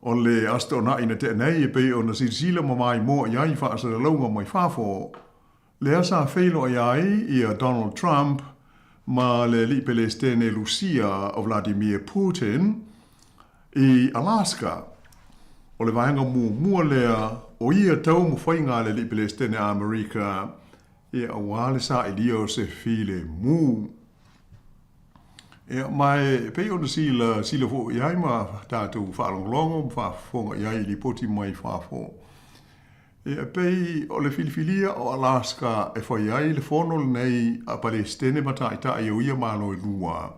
O le Aso Toonai na tea nei e pei ona silasila ma maimoa i ai faasalalauga mai fafo, lea sa feiloai ai ia Donald Trump ma le alii Pelestene Lusia o Vladimir Putin i Alaska. O le vaega muamua lea o ia taumafaiga a le alii Pelestene Amerika ia aua le sailia o se filemu. Ia, ma e pei ona silasila foi i ai ma tatou faalogologo ma faafofoga i ai i lipoti mai fafo. Ia, e pei o le filifilia o Alaska e fai ai le fono lenei a Palesitene ma Taitai o ia Malo e lua,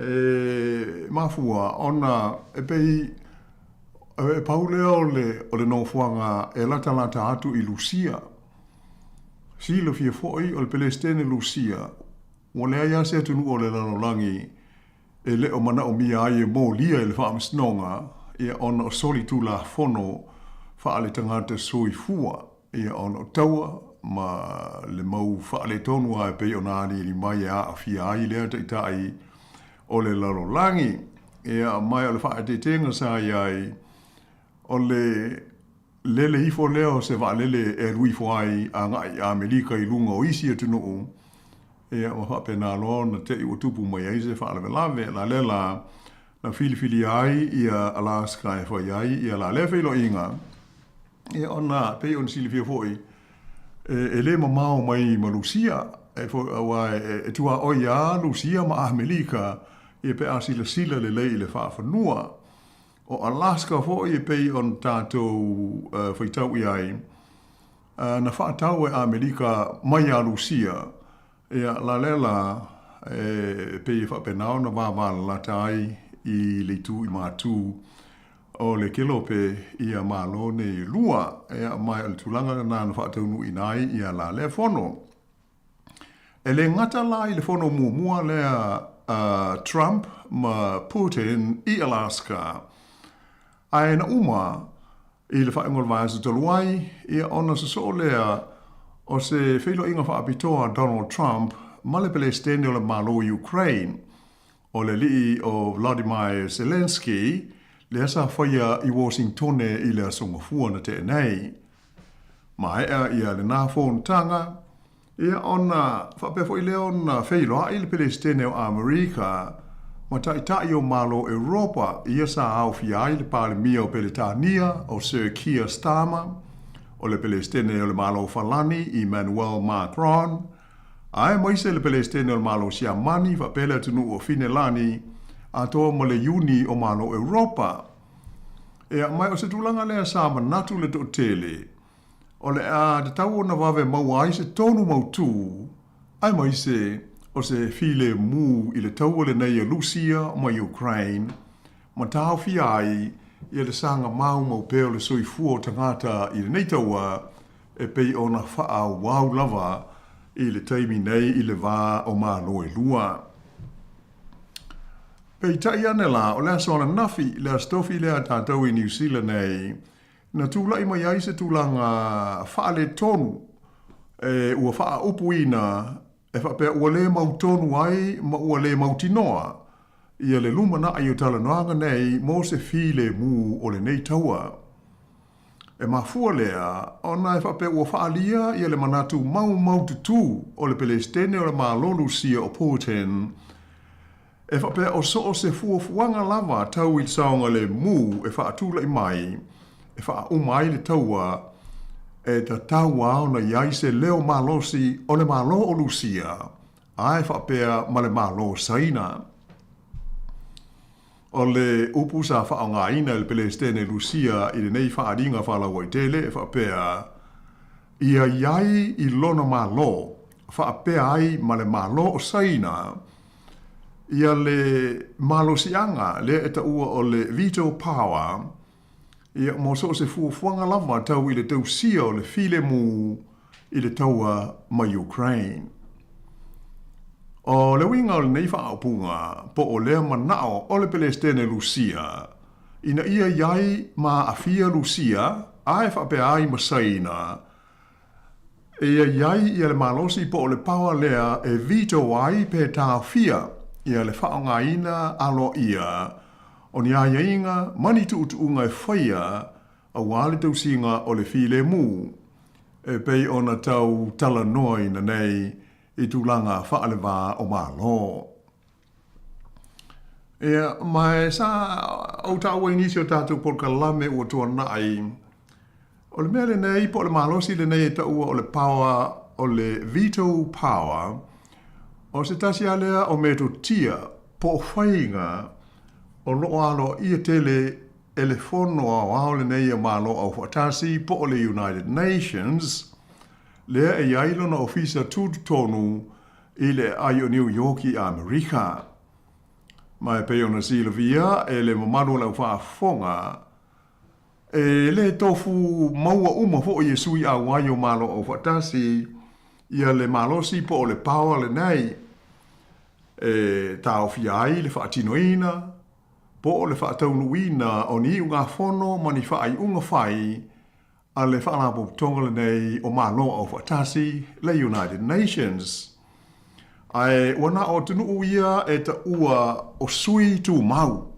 e mafua ona e pei e pau lea o le, o le nofoaga e latalata atu i Lusia. Silafia foi o le Pelesitene Lusia, ua leai lava se atunuu o le lalolagi e le o manaomia ai e molia e le Faamasinoga ia ona o solitulafono faaletagata soifua ia ona o taua ma le mau faaletonu lava e pei ona aliali mai e aafia ai lea taitai o le lalolagi. Ia ma o le faaeteetega sa i ai o le lele ifo lea o se vaalele e alu ifo ai agai i Amerika i luga o isi atunuu, ia ua faapena loa ona te i ua tupu mai ai se faalavelave. La lea la na filifilia ai ia Alaska e fai ai ia la lea feiloaiga, ia ona pei ona silafia foi e le mamao mai ma Lusia, e foi aua e tuaoi lava Lusia ma Amerika ia pe a silasila lelei i le faafanua. O Alaska foi e pei ona tatou faitau i ai, na faatau e Amerika mai iā Lusia, ia, la lea la, e pei e faapena ona vavalalata ai i le itu i matu o le kelope ia Malo nei e lua. Ia, ma o le tulaga lena na faataunuuina ai ia la lea fono. E le gata la i le fono muamua lea a Trump ma Putin i Alaska, ae na uma i le faaiuga o le vaiaso talu ai, ia ona sosoo lea o se feiloaiga faapitoa a Donald Trump ma le Pelesitene o le Malo o Ukraine, o le alii o Vladimir Zelenskyy, lea sa faia i Washingtone i le Aso Gafua na tea nei. Maea ia lena fonotaga, ia ona faapea foi lea ona feiloai le Pelesitene o Amerika ma Taitai o Malo Europa ia sa aofia ai le Palemia o Peretania o Sir Keir Starmer, o le Pelesitene o le Malo Falani Emmanuel Macron, aemaise le Pelesitene o le Malo Siamani faapea le atunuu o Finelani atoa ma le Iuni o Malo Europa. Ea, ma o se tulaga lea sa manatu le toatele, o le a tatau ona vave maua ai se tonu mautū, aemaise o se filemu i le taua lenei a Lusia ma Ukraine, ma taofia ai ia le saga maumau pea o le soifua o tagata i lenei taua e pei ona faaauau lava i le taimi nei i le va o Malo e lua. Peitai ane la, o le aso ananafi, le Aso Tofi lea a tatou i Niu Sila nei, na tulai mai ai se tulaga faaletonu e ua faaupuina e faapea ua le mautonu ai ma ua le mautinoa ia le lumanai o talanoaga nei mo se filemu o lenei taua. E mafua lea ona e faapea ua faaalia ia le manatu maumaututū o le Pelesitene o le Malo Lusia o Putin. E faapea o so o se fuafuaga lava tau i le saogalemu e faatula'i mai e faauma ai le taua, e tatau lava ona i ai se leo malosi o le Malo o Lusia ae faapea ma le Malo o Saina. O le upu sa faaaogaina e le Pelesitene Lusia i lenei faaaliga faalauaitele e faapea, Ia i ai i lona Malo, faapea ai ma le Malo o Saina, ia le malosiaga lea e taua o le veto power, ia mo so o se fuafuaga lava tau i le tausia o le filemu i le taua ma Ukraine. O le uiga o lenei faaupuga po o lea manao o le Pelesitene Lusia ina ia i ai ma aafia Lusia ae faapea ai ma Saina, Ia i ai ia le malosi po o le power lea e veto ai pe taofia ia le faaaogaina aloaia o ni aiaiga ma ni tuutuuga e faia aua le tausiga o le filemu e pei ona tau talanoaina nei i tulaga faale-va o Malo. Ia, ma e sa ou taua i nisi o tatou polokalame ua tuanai, o le mea lenei po o le malosi lenei e taua o le power, o le veto power, o se tasi lava lea o metotia po o faiga o lo o aloaia tele e le Fono Aoao lenei a Malo Aufaatasi po o le United Nations, lea e i ai lona ofisa tutotonu i le aai o Niu Ioki i Amerika. Ma e pei ona silafia e le mamalu o le au faafofoga, e le tofu maua uma foi e sui auai o Malo Aufaatasi ia le malosi po o le power lenei e taofia ai le faatinoina po o le faataunuuina o ni iugafono ma ni faaiuga fai a le Faalapotopotoga lenei o Malo Aufaatasi, le United Nations. Ae ua na o atunuu ia e taua o sui tumau.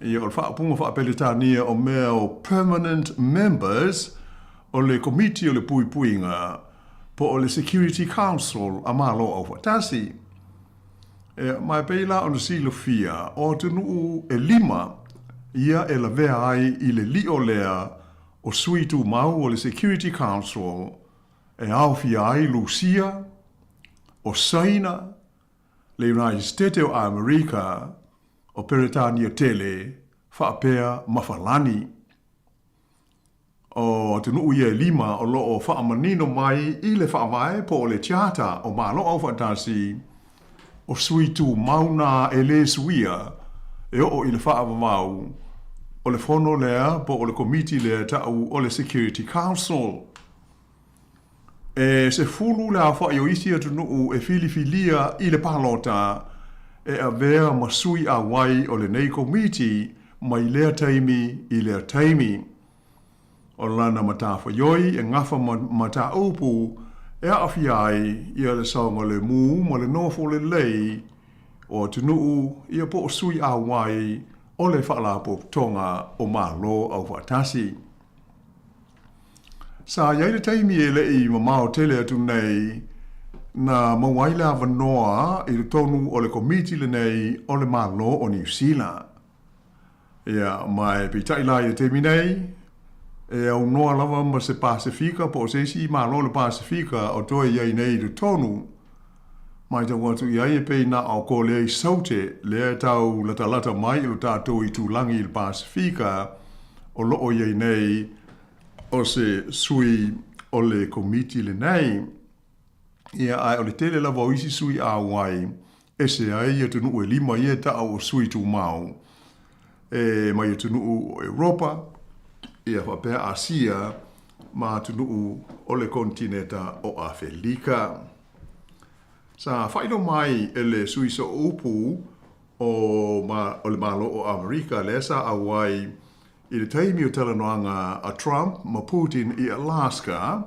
Ia, o le faaupuga faa-Peretania o mea o permanent members o le Komiti o le Puipuiga po o le Security Council a Malo Aufaatasi. Ia, ma e pei la ona silafia, o atunuu e lima ia e lavea ai i le lio lea o sui tumau o le Security Council e aofia ai Lusia, o Saina, le United State o Amerika, o Peretania tele, faapea ma Falani. O atunuu ia e lima o lo o faamanino mai i le Faavae po o le Charter o Malo Aufaatasi, o sui tumau nā e lē suia e oo i le faavavau o le fono lea po o le komiti lea ta'u o le Security Council. E 10 le aofa'i o isi atunuu e filifilia i le palota e avea ma sui auai o lenei komiti mai lea taimi i lea taimi. O lana matafaioi e gafa ma mataupu e aafia ai ia le saogalemu ma le nofo lelei o atunuu ia po o sui auai o le Faalapotopotoga o Malo Aufaatasi. Sa i ai le taimi e le i mamao tele atu nei na maua ai le avanoa i totonu o le komiti lenei o le Malo o Niu Sila. Ia, ma e peitai la i le taimi nei, e aunoa lava ma se Pasefika po o se isi Malo o le Pasefika o toe i ai nei i totonu. Matau atu i ai e pei na o Kolea i Saute lea e tau latalata mai i lo tatou itulagi i le Pasefika o lo o i ai nei o se sui o le komiti lenei. Ia, ae o le tele lava o isi sui auai ese ai atunuu e lima ia e taʻau o sui tumau e mai atunuu o Europa, ia faapea Asia ma atunuu o le konetineta o Afelika. Sa faailoa mai e le sui sooupu o o le Malo o Amerika lea sa auai i le taimi o talanoaga a Trump ma Putin i Alaska,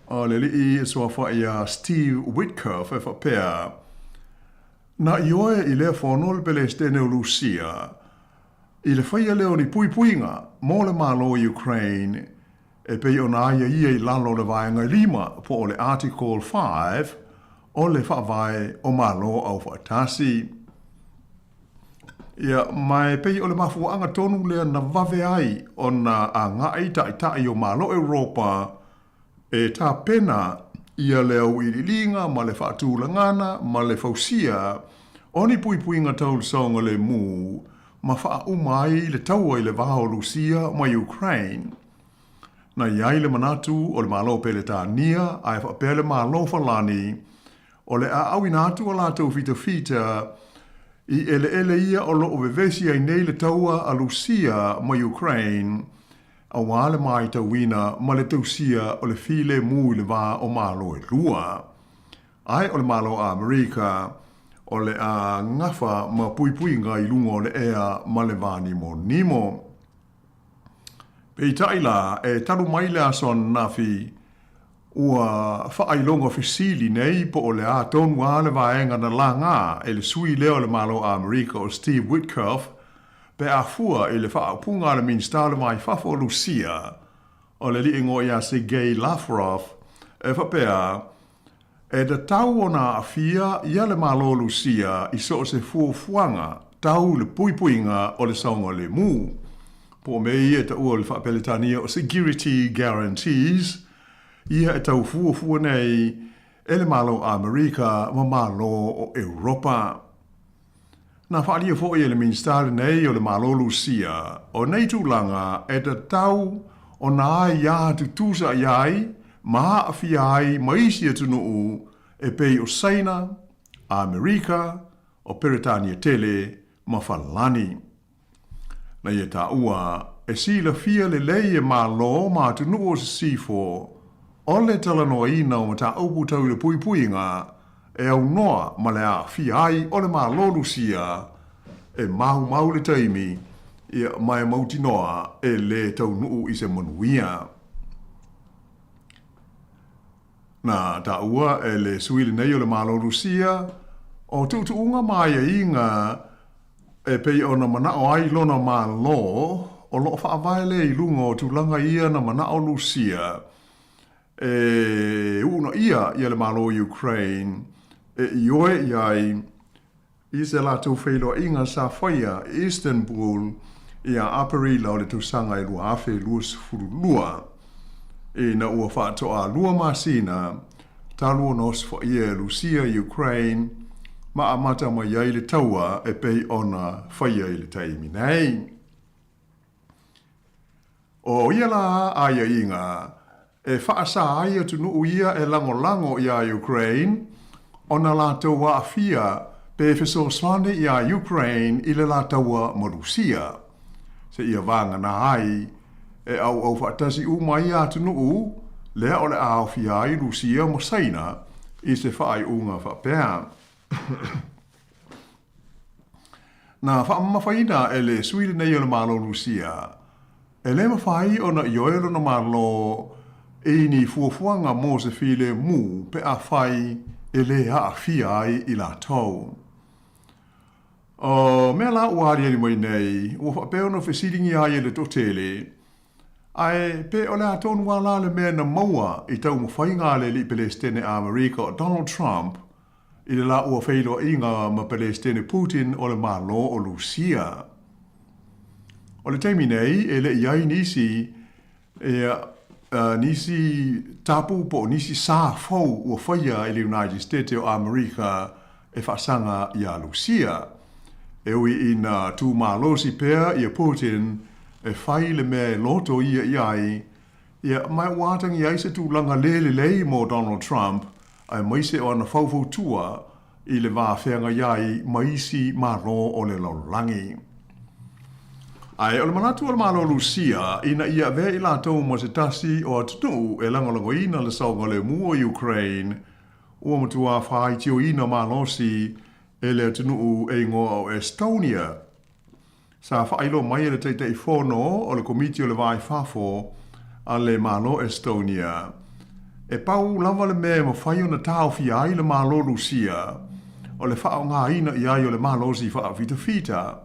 o le alii e suafaʻi iā Steve Witkoff e faapea, Na ioe i lea fono le Pelesitene o Lusia i le faia lea o ni puipuiga mo le Malo o Ukraine e pei ona aiaia i lalo o le Vaega e lima po o le Article 5 o le Faavae o Malo Aufaatasi. Ia, ma e pei o le mafuaaga tonu lea na vave ai ona agai taitai o Malo Europa e tapena ia le auiliiliga ma le faatulagana ma le fausia o ni puipuiga tau le saogalemu ma faauma ai le taua i le va o Lusia ma Ukraine. Na i ai le manatu o le Malo Peretania ae faapea le Malo Falani o le a auina atu a latou fitafita i eleele ia o lo o vevesi ai nei le taua a Lusia ma Ukraine aua le maitauina ma le tausia o le filemu i le va o Malo e lua. Ae o le Malo Amerika o le a gafa ma puipuiga i luga o le ea ma le vānimonimo. Peitai la, e talu mai le aso ananafi, ua faailoga fesili nei po o le a tonu a le vaega na lagā e le sui lea o le Malo Amerika o Steve Witkoff pe a fua i le faaupuga a le Minisita o le Va i Fafo o Lusia, o le alii igoa ia Sergei Lavrov, e faapea, E tatau ona aafia ia le Malo o Lusia i so o se fuafuaga tau i le puipuiga o le saogalemu, po o mea ia e taua o le faa-Peretania o security guarantees, ia e tau fuafua nei e le Malo o Amerika ma Malo o Europa. Na faaalia foi e le Minisita lenei o le Malo Lusia, o nei tulaga e tatau ona aia tutusa i ai ma aafia ai ma isi atunuu e pei o Saina, Amerika, o Peretania tele ma Falani. Na ia taua e silafia lelei e Malo ma atunuu o Sisifo o le talanoaina o mataupu tau i le puipuiga e aunoa ma le aafia ai o le Malo Lusia e maumau le taimi ia ma e mautinoa e lē taunuu i se manuia. Na taua e le sui lenei o le Malo Lusia o tuutuuga ma aiaiga E pei ona manao ai lona Malo, o lo o faavae lea i luga o tulaga ia na manao Lusia e uunaia ia le Malo o Ukraine e ioe i ai i se latou feiloaiga sa faia i Istanbul ia Aperila o le tausaga e 2022. Ina ua faatoalua masina talu ona osofaia e Lusia i Ukraine ma amata mai ai le taua e pei ona faia i le taimi nei. O ia la aiaiga e faasā ai atunuu ia e lagolago iā Ukraine ona latou aafia pe fesoasoani iā Ukraine i le la taua ma Lusia, seia vagana ai E auau faatasi uma ai ia atunuu lea o le a aofia ai Lusia ma Saina i se faaiuga faapea. Na faamamafaina e le sui lenei o le Malo Lusia, e le mafai ona ioe lona Malo i ni fuafuaga mo se filemu pe afai e le aafia ai i latou. O mea la ua aliali mai nei, ua faapea ona fesiligia ai e le toatele, Ae pe o le a tonu lava la le mea na maua i taumafaiga a le alii Pelesitene Amerika o Donald Trump i le la ua feiloaiga ma Pelesitene Putin o le Malo o Lusia? O le taimi nei e le i ai nisi Ia, nisi tapu po o nisi sa fou ua faia e le United States o Amerika e faasaga iā Lusia. E ui ina tū malosi pea ia Putin e fai le mea e loto ia i ai, ia, ma ua atagia ai se tulaga le lelei mo Donald Trump aemaise o ana faufautua i le va feagai ai ma isi Malo o le lalolagi. Ae o le manatu o le Malo Lusia ina ia avea i latou ma se tasi o atunuu e lagolagoina le saogalemu o Ukraine, ua matua faaitioina malosi e le atunuu e igoa o Estonia. Sa faailoa mai e le Taitaifono o le Komiti o le Va i Fafo a le Malo Estonia, e pau lava le mea e mafai ona taofia ai le Malo Lusia, o le faaaogaina i ai o le malosi faafitafita,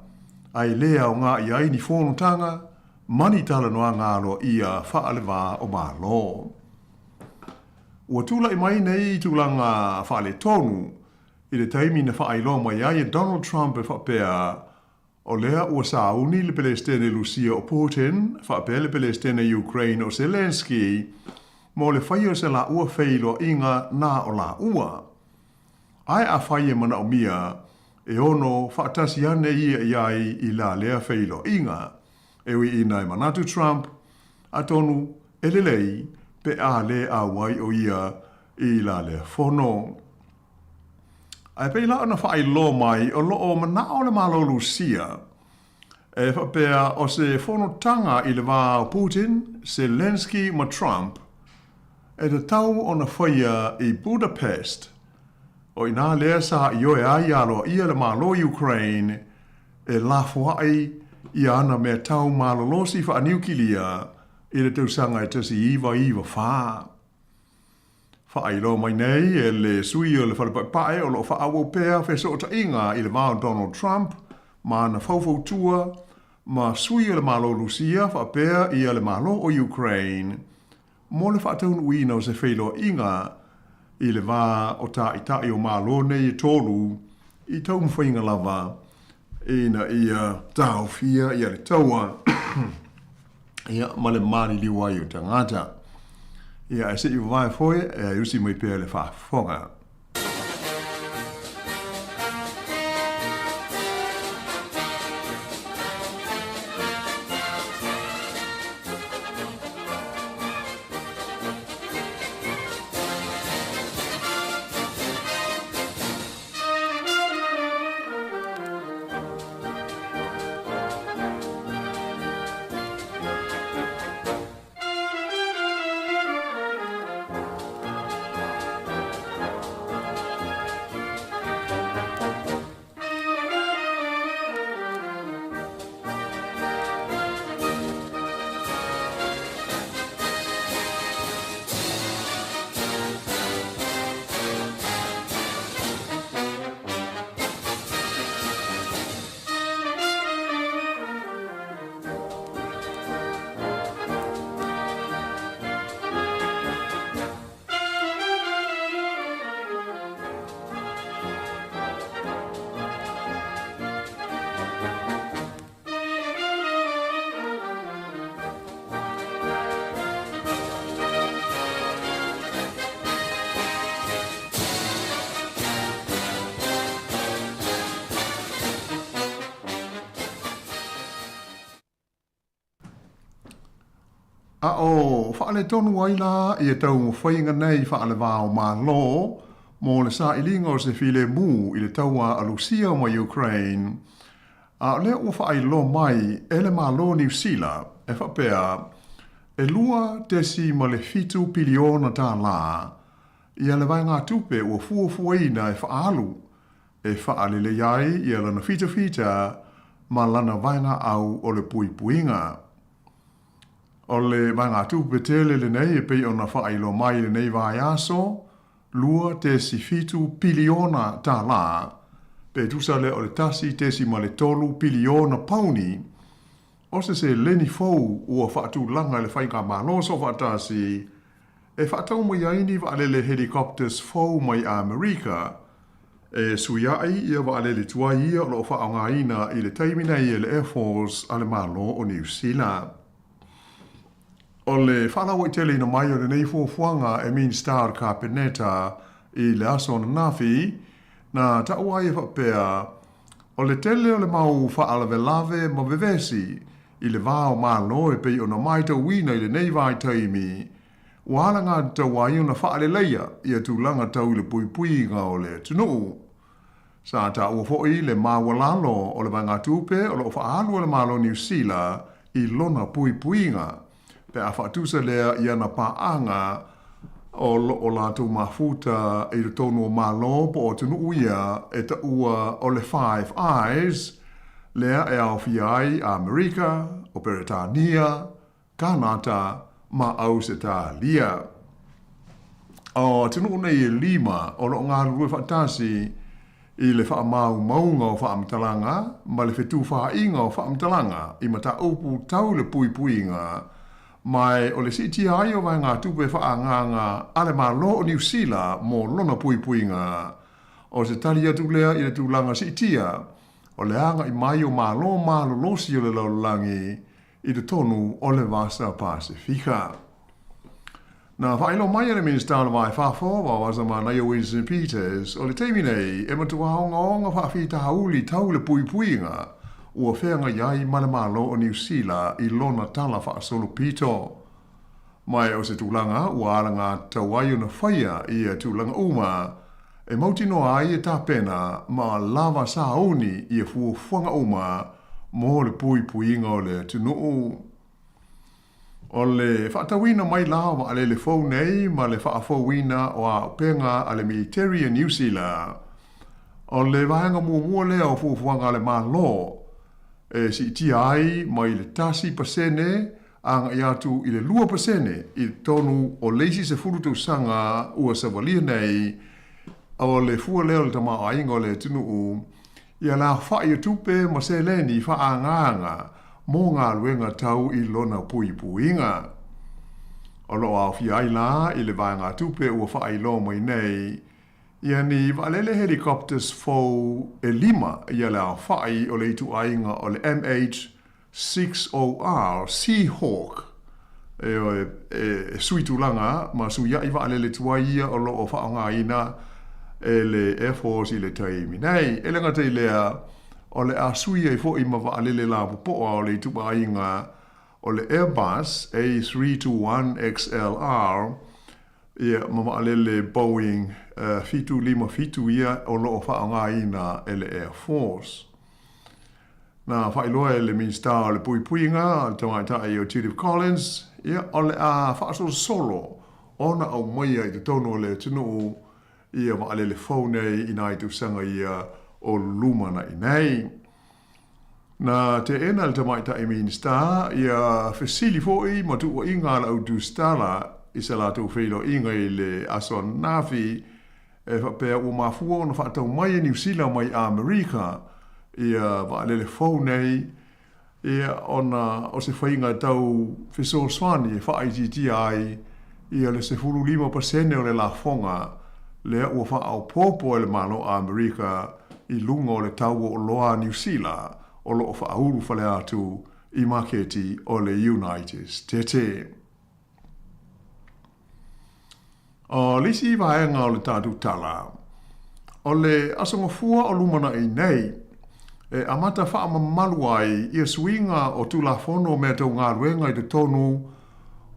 a e le aoga i ai ni fonotaga ma ni talanoaga aloaia faale-va o Malo. Ua tulai mai nei tulaga faaletonu i le taimi na faailoa mai ai e Donald Trump e faapea, O lea ua sauni le Pelestene Lusia o Putin faapea le Pelestene Ukraine o Zelenskyy mo le faia o se laua feiloaiga na o laua. Ae afai e manaomia, e ono faatasi ane ia i ai i la lea feiloaiga. E ui ina e manatu Trump, atonu e lelei pe a lē auai o ia i la lea fono. Ae pei la ona faailoa mai o lo o manao le Malo Lusia e faapea o se fonotaga i le va o Putin, Zelenskyy ma Trump e tatau ona faia i Budapest, o inā lea sa ioe ai aloaia le Malo Ukraine e lafoai ia ana meatau malolosi faaniukilia i le tausaga e 1994. Faailoa mai nei e le sui o le Fale Paepae o lo o faaauau pea fesootaiga i le va o Donald Trump ma ana faufautua ma sui o le Malo Lusia faapea ia le Malo o Ukraine mo le faataunuuina o se feiloaiga i le va o Taitai o Malo nei e tolu i taumafaiga lava ina ia taofia ia le taua ia ma le maliliu ai o tagata. Ia ae se i vavae foi e usi mai pea le faafofoga. A o faaletonu ai la ia taumafaiga nei faale-va o Malo mo le sailiga o se filemu i le taua a Lusia ma Ukraine, A o lea ua faailoa mai e le Malo o Niu Sila e faapea, e $2.7 piliona tālā ia le vaegatupe ua fuafuaina e faaalu e faalelei ai ia lana fitafita ma lana vaegaau o le puipuiga. O le vaegatupe tele lenei e pei ona faailoa mai i lenei vaiaso, $2.7 piliona tālā, pe tusa lea o le 1.3 piliona pauni, o se seleni fou ua faatulaga e le Faigamalo Soofaatasi e faatau mai ai ni vaalele helicopters fou mai Amerika e suiaʻi ia vaalele tuai ia o lo o faaaogaina i le taimi nei e le Air Force a le Malo o Niu Sila. O le faalauaiteleina mai o lenei fuafuaga e Minisita o le Kapeneta i le aso ananafi, na taua ai e faapea, o le tele o le mau faalavelave ma vevesi i le va o Malo e pei ona maitauina i lenei vaitaimi, ua alagatatau ai ona faaleleia ia tulaga tau i le puipuiga o le atunuu. Sa taua foi le maualalo o le vaegatupe o lo o faaalu e le Malo o Niu Sila i lona puipuiga, pe a faatusa lea i ana paaga o lo o latou mafuta i totonu o Malo po o atunuu ia e taua o le Five Eyes, lea e aofia ai Amerika, o Peretania, Kānata ma Ausetalia. O atunuu nei e lima o lo o galulue faatasi i le faamaumauga o faamatalaga ma le fetufaaiga o faamatalaga i mataupu tau le puipuiga ma o le siitia ai o vaegatupe faaagaaga a le Malo o Niu Sila mo lona puipuiga. O se tali atu lea i le tulaga siitia. o le agaʻi mai o Malo malolosi o le lalolagi i totonu o le Vasa Pasefika. Na faailoa mai e le Minisita o le Va i Fafo, Vaovasamanaia Winston Peters, o le taimi nei e matua ogaoga faafitauli tau le puipuiga ua feagai ai ma le Malo o Niu Sila i lona tala faasolopito. Ma e o se tulaga ua alagatatau ai ona faia ia tulaga uma e mautinoa ai e tapena ma lava sauni ia fuafuaga uma mo le puipuiga o le atunuu. O le faatauina mai la o vaalele fou nei ma le faafouina o auupega a le militeri a Niu Sila, o le vaega muamua lea o fuafuaga a le Malo e siitia ai mai le 1% agaʻi atu i le 2% i totonu o le isi 10 tausaga ua savalia nei o le fua lea o le tamaoaiga o le atunuu ia le aofaʻi o tupe ma seleni faaagaaga mo galuega tau i lona puipuiga. O lo o aofia ai la i le vaegatupe ua faailoa mai nei ia ni vaalele helicopters fou e lima ia le aofaʻi o le ituaiga o le MH-60R Seahawk e e sui tulaga ma suiaʻi vaalele tuai ia o lo o faaaogaina e le Air Force i le taimi nei. E le gata i lea, o le a sui ai foi ma vaalele lapopoa o le ituaiga o le Airbus A321XLR ia ma vaalele Boeing 757 ia o lo o faaaogaina e le Air Force. Na faailoa e le Minisita o le Puipuiga, le Tamaitai o Judith Collins, ia, o le a faasolosolo ona aumaia i totonu o le atunuu ia vaalele fou nei i nai tausaga ia o lumanai nei. Na teena e le Tamaitai Minisita ia fesili foi ma tuuaiga a le au tusitala i sa latou feiloaiga i le aso ananafi e faapea ua mafua ona faatau mai e Niu Sila mai Amerika ia vaalele fou nei, ia ona o se faiga tau fesoasoani e faaitiitia ai ia le 15% o le lafoga lea ua faaopoopo e le Malo o Amerika i luga o le tau o oloa a Niu Sila o lo o faaulu fale atu i maketi o le United Stete. O le isi vaega o le tatou tala, o le Aso Gafua o lumanai nei, e amata faamamalu ai ia suiga o Tulafono o Mea Tau Galuega i totonu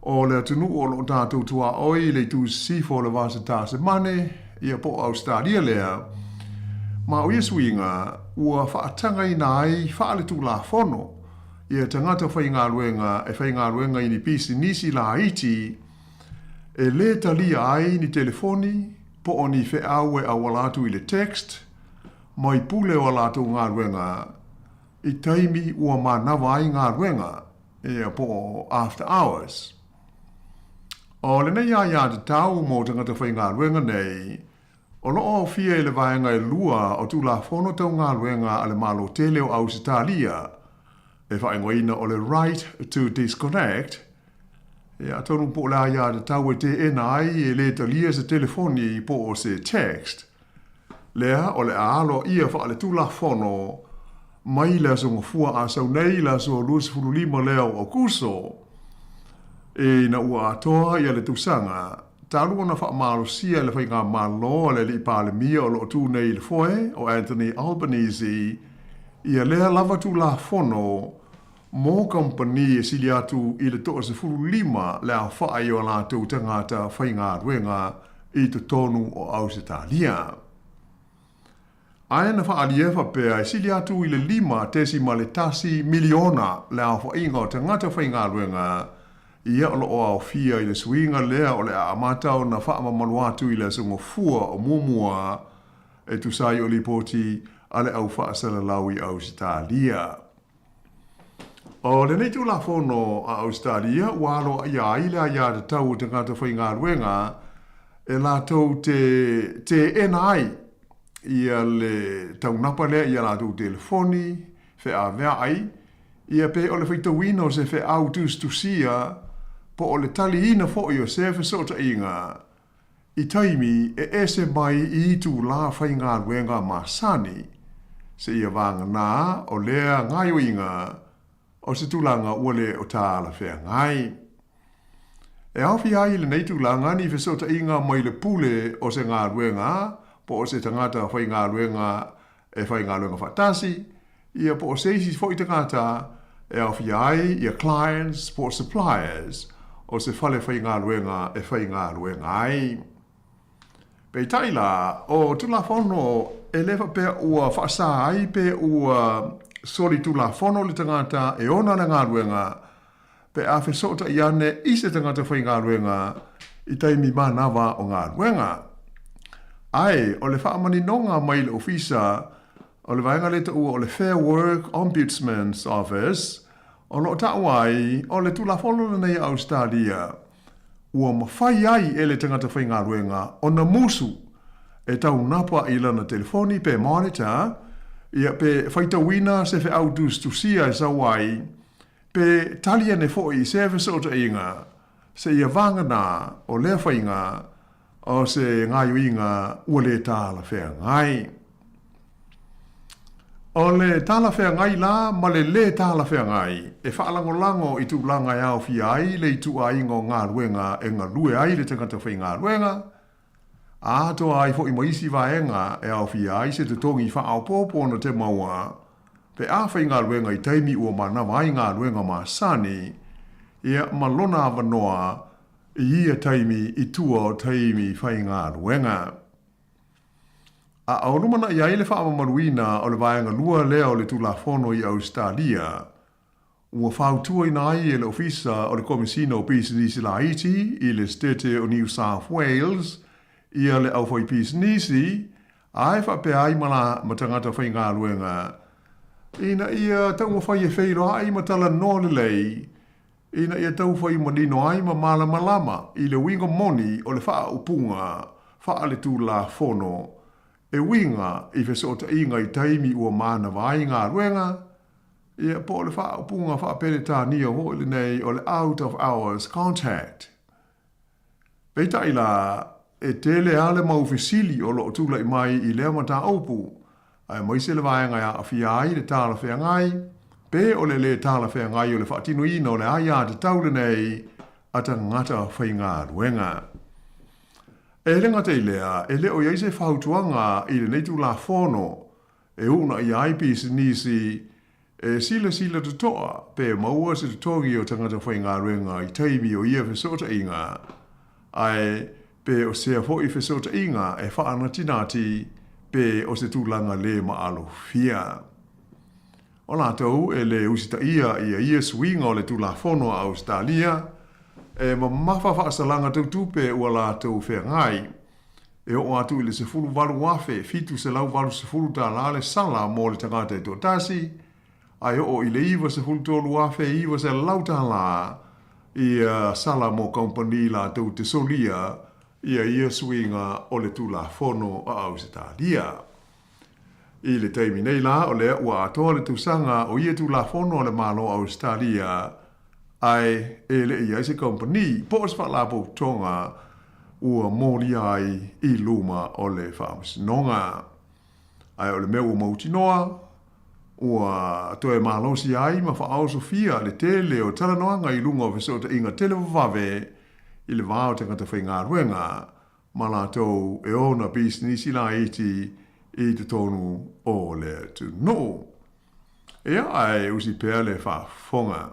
o le atunuu o lo o tatou tuaoi i le itu sisifo o le Vasa Tasemane, ia po o Ausetalia lea, ma o ia suiga ua faatagaina ai faale-Tulafono ia tagata faigaluega e faigaluega i ni pisinisi laiti e lē talia ai ni telefoni po o ni feau e auala atu i le text mai pule o a latou galuega i taimi ua manava ai galuega, ia po o after hours. O lenei aiatatau mo tagata faigaluega nei, O lo o aofia i le vaega e lua o Tulafono Tau Galuega a le Malo Tele o Ausetalia, e faaigoaina o le Right to Disconnect, ia atonu po o le aiatatau e teena ai e lē talia se telefoni po o se text, lea o le a aloaia faaletulafono mai le Aso Gafua a sau nei i le aso 25 lea o Aokuso, ina ua atoa ia le tausaga Talu ona faamalosia e le Faigamalo a le Alii Palemia o lo o tu nei i le foe, o Anthony Albanese, ia lea lava Tulafono mo kamupani e sili atu i le 15 le aofai o a latou tagata faigaluega i totonu o Ausetalia. Ae na faaalia e faapea e sili atu i le $5.1 miliona le aofaiga o tagata faigaluega ia o lo o aofia i le suiga lea o le a amata ona faamamalu atu i le Aso Gafua o muamua e tusa ai o lipoti a le au faasalalau i Ausetalia. O lenei Tulafono a Ausetalia ua aloaia ai le aiatatau o tagata faigaluega e latou te teena ai ia le taunapa lea i a latou telefoni, feaveai, ia pe o le faitauina o se feau tusitusia po o le taliina foi o se fesootaiga i taimi e ese mai i itulā faigaluega masani. Seia vagana o lea gaoioiga o se tulaga ua le o talafeagai. E aofia ai i lenei tulaga ni fesootaiga mai le pule o se galuega po o se tagata faigaluega e faigaluega faatasi, ia po o se isi foi tagata e aofia ai ia clients po o suppliers o se fale faigaluega e faigaluega ai. Peitai la, o Tulafono e le faapea ua faasā ai pe ua solitulafono le tagata e ona le galuega pe a fesootai ane i se tagata faigaluega i taimi manava o galuega. Ae o le faamaninoga mai le Ofisa o le vaega lea taua o le Fair Work Ombudsman's Office, o lo o taua ai o le Tulafono lenei a Ausetalia ua mafai ai e le tagata faigaluega ona musu e taunapa i lana telefoni pe monitor, ia pe faitauina se feau tusitusia e sau ai, pe tali ane foi i se fesootaiga seia vagana o lea faiga o se gaoioiga ua le talafeagai. O le talafeagai la ma le lē talafeagai e faalagolago i tulaga e aofia ai le ituaiga o galuega e galue ai le tagata faigaluega, atoa ai foi ma isi vaega e aofia ai se totogi faaopoopo na te maua pe a faigaluega i taimi ua manava ai galuega masani, ia ma lona avanoa i ia taimi i tua o taimi faigaluega. A o lumanai ai le faamamaluina o le vaega lua lea o le Tulafono i Ausetalia, ua fautuaina ai e le Ofisa o le Komesina o Pisinisi Laiti i le Setete o New South Wales ia le aufaipisinisi ae faapea ai ma la ma tagata faigaluega ina ia taumafai e feiloai ma talanoa lelei ina ia taufai manino ai ma malamalama i le uiga moni o le faaupuga faaletulafono e uiga i fesootaiga i taimi ua manava ai galuega, ia, po o le faaupuga faa-Peretania foi lenei o le out of hours contact. Peitai la, e tele lava le mau fesili o lo o tulai mai i lea mataupu, aemaise le vaega e aafia ai le talafeagai, pe o le lē talafeagai o le faatinoina o le aiatatau lenei a tagata faigaluega. E le gata i lea, e le o i ai se fautuaga i lenei Tulafono e uunaia ai pisinisi e silasila totoa pe maua se totogi o tagata faigaluega i taimi o ia fesootaiga, ae pe o sea foi fesootaiga e faanatinati pe o se tulaga lē maalofia. O latou e lē usitaia ia ia suiga o le Tulafono a Ausetalia, e mamafa faasalaga tau tupe ua latou feagai. E oo atu i le $18,780 tala le sala mo le tagata e toatasi, ae oo i le $93,900 tala ia sala mo kamupani latou te solia ia ia suiga o le Tulafono a Ausetalia. I le taimi nei la, o lea ua atoa le tausaga o ia Tulafono a le Malo o Ausetalia, ae e le i ai se kamupani po o se faalapotopotoga ua molia ai i luma o le Faamasinoga. Ae o le mea ua mautinoa, ua toe malosi ai ma faaosofia le tele o talanoaga i luga o fesootaiga televavave i le va o tagata faigaluega ma latou e ona pisinisi laiti i totonu o le atunuu. Ia, ae usi pea le faafofoga.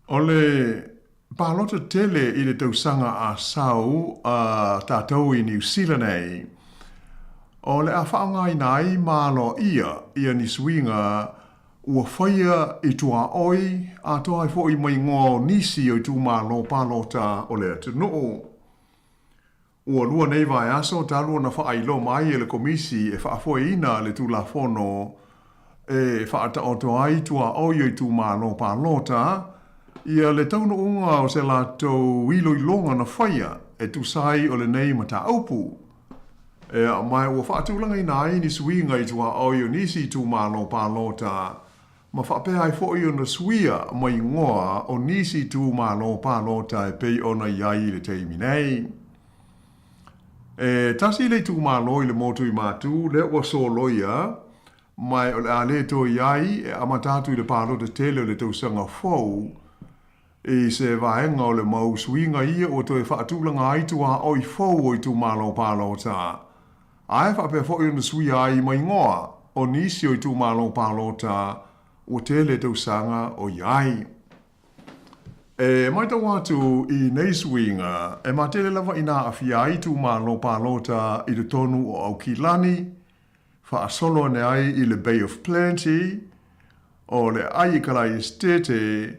O le palota tele i le tausaga a sau a tatou i Niu Sila nei, o le a faaaogaina ai ma aloaia ia ni suiga ua faia i tuaoi atoa ai foi ma igoa o nisi o itumalo palota o le atunuu. Ua lua nei vaiaso talu ona faailoa mai e le Komisi e faafoeina le Tulafono e faataoto ai tuaoi o itumalo palota, ia le taunuuga o se latou iloiloga na faia e tusa ai o lenei mataupu. Ea, ma ua faatulagaina ai ni suiga i tuaoi o nisi itumalo palota, ma faapea ai foi ona suia ma igoa o nisi itumalo palota e pei ona i ai i le taimi nei. E tasi le itumalo i le motu i Matu lea ua soloia, ma o le a le toe i ai e amata atu i le palota tele o le tausaga fou, I se vaega o le mau suiga ia ua toe faatulaga ai tuaoi fou o itumalo palota, ae faapea foi ona suia ai ma igoa o nisi o itumalo palota ua tele tausaga o i ai. E matau atu i nei suiga, e matele lava ina aafia ai itumalo palota i totonu o Aukilani, faasolo ane ai i le Bay of Plenty, o le aai i Kalai Esitete,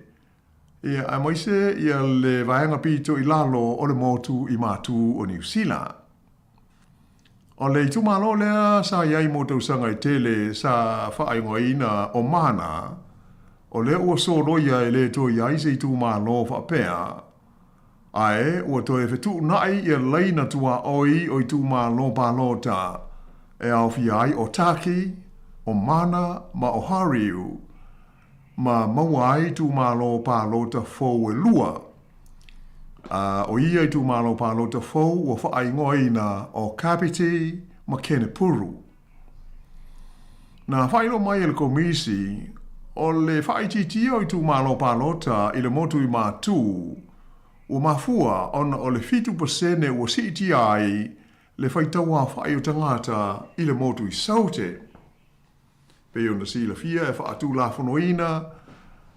ia, aemaise ia le vaega pito i lalo o le motu i Matū o Niu Sila. O le itumalo lea sa i ai mo tausaga e tele sa faaigoaina o Mana, o lea ua soloia e le toe i ai se itumalo faapea, Ae ua toe fetuunai ia laina tuaoi o itumalo palota e aofia ai o Taki, o Mana ma o Hariu, ma maua ai itumalo palota fou e lua. A o ia itumalo palota fou ua faaigoaina o Kapiti ma Kenepuru. Na faailoa mai e le Komisi, o le faaitiitia o itumalo palota i le motu i Matū, ua mafua ona o le 7% ua siitia ai le faitauaofai o tagata i le motu i Saute. Pei ona silafia e faatulafonoina,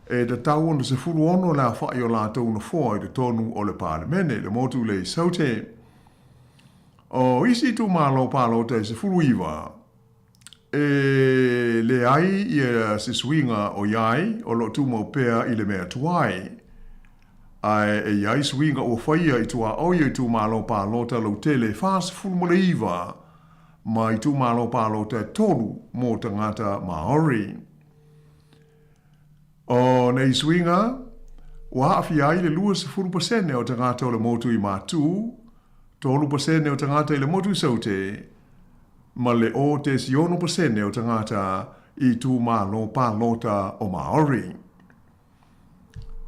e tatau ona 16 le aofai o latou nofoa i totonu o le Palemene i le motu lea i Saute. O isi itumalo palota e 19, e leai ia se suiga o i ai, o lo o tumau pea i le mea tuai. Ae e i ai suiga ua faia i tuaoi o itumalo palota lautele e 49 ma itumalo palota e tolu mo tagata Maori. O nei suiga, ua aafia ai le 20% o tagata o le motu i Matū, 3% o tagata i le motu i Saute, ma le 0.6% o tagata i itumalo palota o Maori.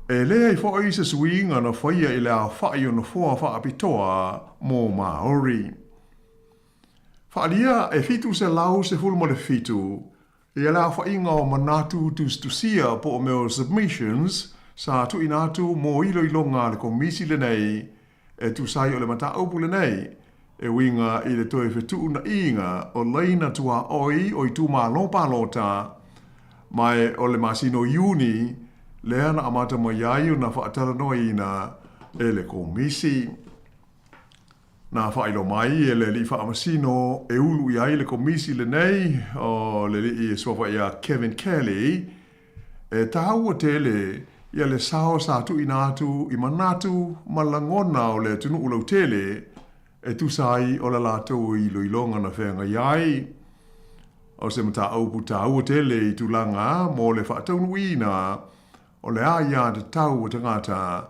E leai foi se suiga na faia i le aofai o nofoa faapitoa mo Maori. Faaalia e 717 ia le aofaiga o manatu tusitusia po o mea o submissions sa tuuina atu mo iloiloga a le Komisi lenei e tusa ai o le mataupu lenei e uiga i le toe fetuunaiga o laina tuaoi o itumalo palota ma e o le masina o Iuni lea na amata mai ai ona faatalanoaina e le Komisi. Na faailoa mai e le Alii Faamasino e ulu i ai le Komisi lenei o le Alii e suafa ia Kevin Kelly, e tāua tele ia le sao sa tuuina atu i manatu ma lagona o le atunuu lautele e tusa ai o le latou iloiloga na feagai ai. O se mataupu tāua tele i tulaga mo le faataunuuina o le aiatatau a tagata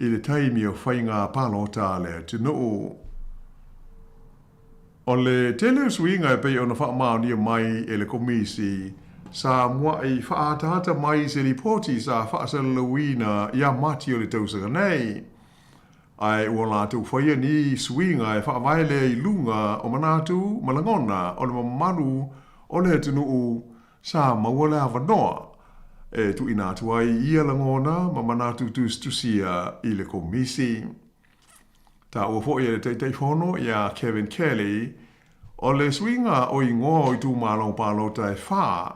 i le taimi o faiga palota a le atunuu. O le tele o suiga e pei ona faamaonia mai e le Komisi sa mua'i faaataata mai i se lipoti sa faasalalauina ia Mati o le tausaga nei, ae ua latou faia ni suiga e faavae lea i luga o manatu ma lagona o le mamalu o le atunuu Sa maua le avanoa e tuuina atu ai ia lagona ma manatu tusitusia i le Komisi. Taua foi e le Taitaifono ia Kevin Kelly, o le suiga o igoa o itumalo palota e fa,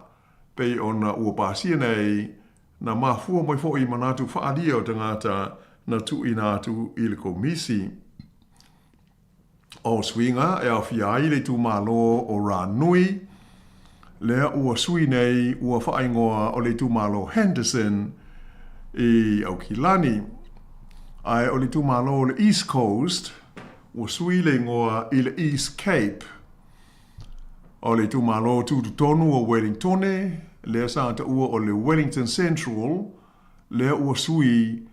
pei ona ua pasia nei, na mafua mai foi i manatu faaalia o tagata na tuuina atu i le Komisi. O suiga e aofia ai le itumalo o Ranui, lea ua sui nei ua faaigoa o le itumalo Henderson i Aukilani. Ae o le itumalo o le East Coast, ua sui le igoa i le East Cape. O le itumalo tutotonu o Wellingtone, lea sa taua o le Wellington Central, lea ua sui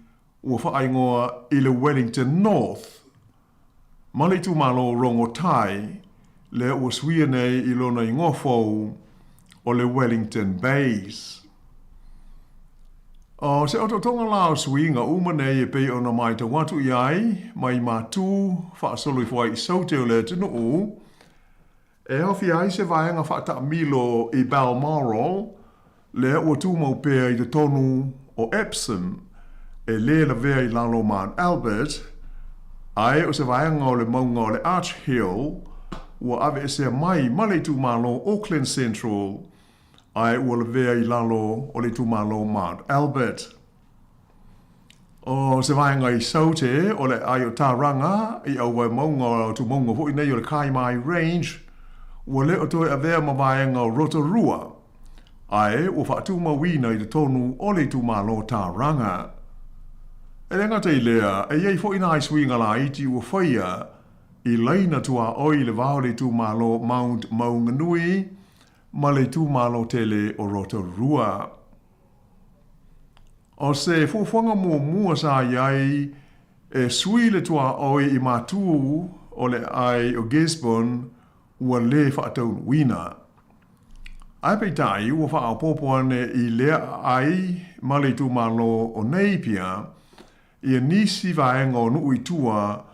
ua faaigoa i le Wellington North. Ma le itumalo o Rongotai, lea ua suia nei i lona igoa fou o le Wellington Bays. O se otootoga la o suiga uma nei e pei ona maitau atu i ai mai Matū faasolo ifo ai i Saute o le atunuu, E aofia ai se vaega faataamilo i Balmoral, lea ua tumau pea i totonu o Epsom, e lē lavea i lalo o Mount Albert, ae o se vaega o le mauga o le Arch Hill ua aveesea mai ma le itumalo Auckland Central, ae ua lavea i lalo o le itumalo Mount Albert. O se vaega i Saute o le aai o Tauranga i auvaemauga o tumauga foi nei o le Kaimai Range, ua le o toe avea ma vaega o Rotorua, ae ua faatumauina i totonu o le itumalo Tauranga. E le gata i lea, e i ai foi nai suiga laiti ua faia i laina tuaoi i le va o le itumalo Mount Maunganui ma le itumalo tele o Rotorua. O se fuafuaga muamua sa i ai e sui le tuaoi i Matū o le aai o Gisborne ua lē faataunuuina. Ae peitai ua faaopoopo ane i lea aai ma le itumalo o Napier ia nisi vaega o nuu i tua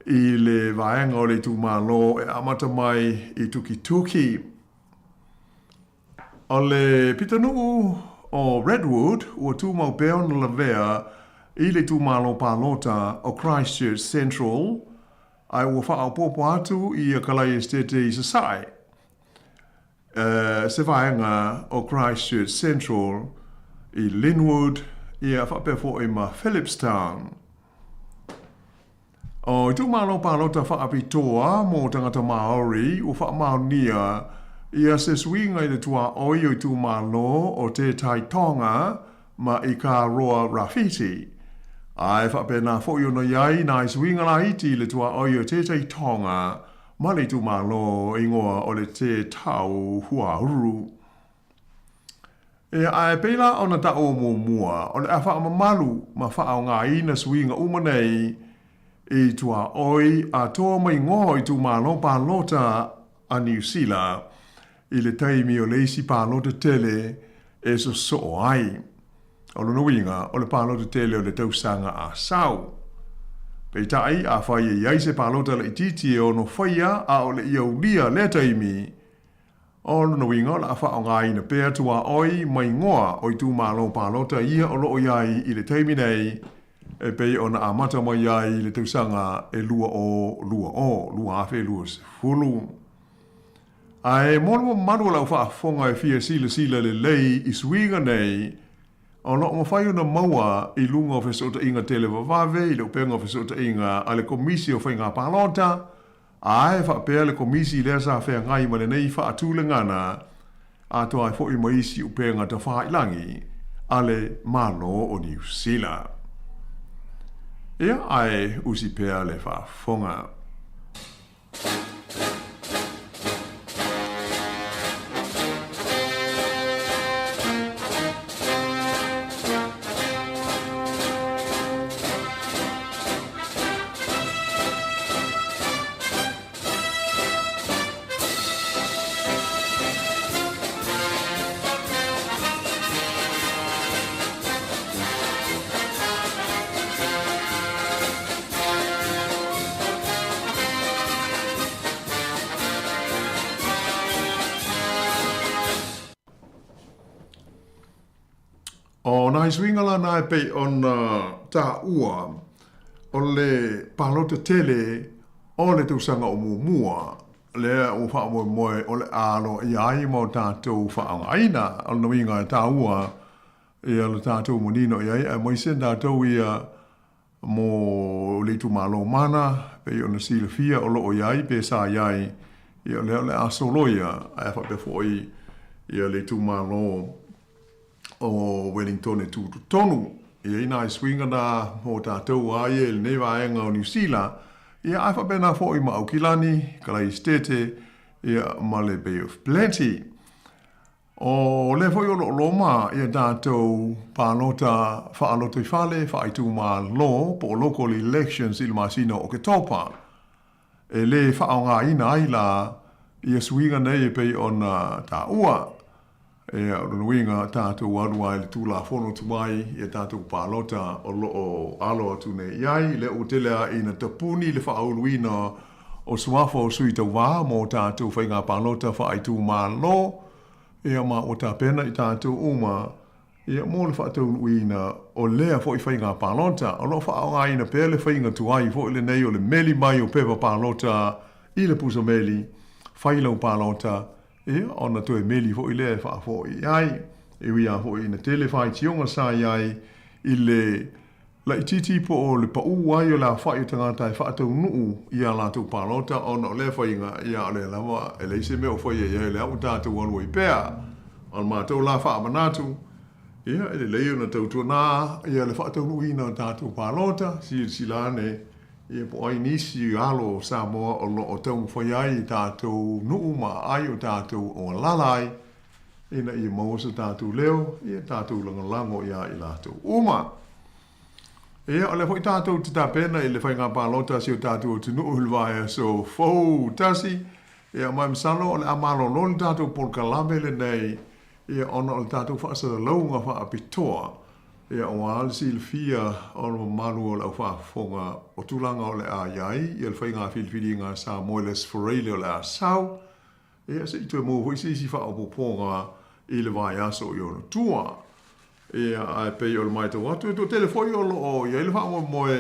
i le vaega o le itumalo e amata mai i Tukituki. O le pitonuu o Redwood ua tumau pea ona lavea i le itumalo palota o Christchurch Central, ae ua faaopoopo atu i ia kalai esetete i Sasae, se vaega o Christchurch Central i Linwood ia faapea foi ma Phillipstown. O itumalo palota faapitoa mo tagata Māori ua faamaonia ia se suiga i le tuaoi o itumalo o Te Tai Tonga ma Ikaroa Rawhiti. Ae faapena foi ona i ai nai suiga laiti i le tuaoi o Te Tai Tonga ma le itumalo ingoa o le Te Tau Huauru. Ea, ae pei la ona taua muamua, o le a faamamalu ma faaaogaina suiga uma nei i tuaoi atoa ma igoa o itumalo palota a Niu Sila i le taimi o le isi palota tele e sosoo ai. O lona uiga, o le palota tele o le tausaga a sau. Peitai, afai e i ai se palota laitiiti e ono faia a o le i aulia lea taimi, O lona uiga o le a faaaogaina pea tuaoi ma igoa o itumalo palota ia o lo o i ai i le taimi nei e pei ona amata mai ai i le tausaga e 2020, 2020. Ae mo le mamalu o lau faafofoga e fia silasila lelei i suiga nei, o lo o mafai ona maua i luga o fesootaiga televavave i le upega o fesootaiga a le Komisi o Faiga Palota, Ae faapea le Komisi lea sa feagai ma lenei faatulegana atoa ai foi ma isi upega tafailangi a le Malo o Niu Sila. Ia, ae usi pea le faafofoga. O nai suiga la na e pei ona taua o le palota tele o le tausaga o muamua lea ua faamoemoe o le a aloaia ai ma o tatou faaaogaina. O lona uiga e taua ia lo tatou manino i ai aemaise tatou ia mo le itumalo mana, pei ona silafia o lo o i ai pe sa i ai, ia o lea o le a soloia, ae faapea foi Ia le itumalo o Wellington e tu totonu. E i ai nai suiga na mo tatou a ia i lenei vaega o Niu Sila, ia ae faapena foi ma Aukilani, Kalaisitete, ia ma le Bay of Plenty. O lea foi o lo o loma ia tatou palota faalotoifale, faaitumalo po o local elections i le masina o Oketopa. E le faaaogaina ai la ia suiga nei e pei ona taua. Ia, o lona uiga, tatou alu lava i le Tulafono tuai ia tatou palota o lo o alo atu nei i ai, lea ua tele lava ina tapuni le faauluina o suafa o sui tauva mo tatou faiga palota faaitumalo, ia ma ua tapena i tatou uma Ia, mo le faataunuuina o lea foi faiga palota, o lo o faaaogaina pea le faiga tuai foi lenei o le meli mai o pepa palota i le pusa meli, fai lau palota, ia, ona toe meli foi lea e faafoi i ai. E ui lava foi ina tele faitioga sa i ai i le laitiiti po o le paū ai o le aofai o tagata e faataunuu i a latou palota ona o lea faiga, ia o lea lava e leai se mea o faia i ai o lea ua tatou alu ai pea. O le matou la faamanatu, ia e lelei ona tautuana ia le faataunuuina o tatou palota, silasila ane ia po o ai nisi alo o Samoa o lo o taumafai ai i tatou nuu ma aai o tatou o alala ai ina ia maua so tatou leo, ia tatou lagolago iā i latou uma. Ia, o lea foi tatou te tapena i le faiga palota a si o tatou atunuu i le vaiaso fou tasi, ia, ma e masalo o le a malolo le tatou polokalame lenei, ia, ona o le tatou faasalalauga faapitoa, ia, aua le silafia o le mamalu o le aufaafofoga o tulaga o le a i ai, ia, le faiga filifiliga a Samoa i le Aso Faraile o le a sau. Ia, se i toe maua foi se isi faaopoopoga i le vaiaso i ona tua. Ia, ae pei o le matau atu, e toatele foi o lo o i ai le faamoemoe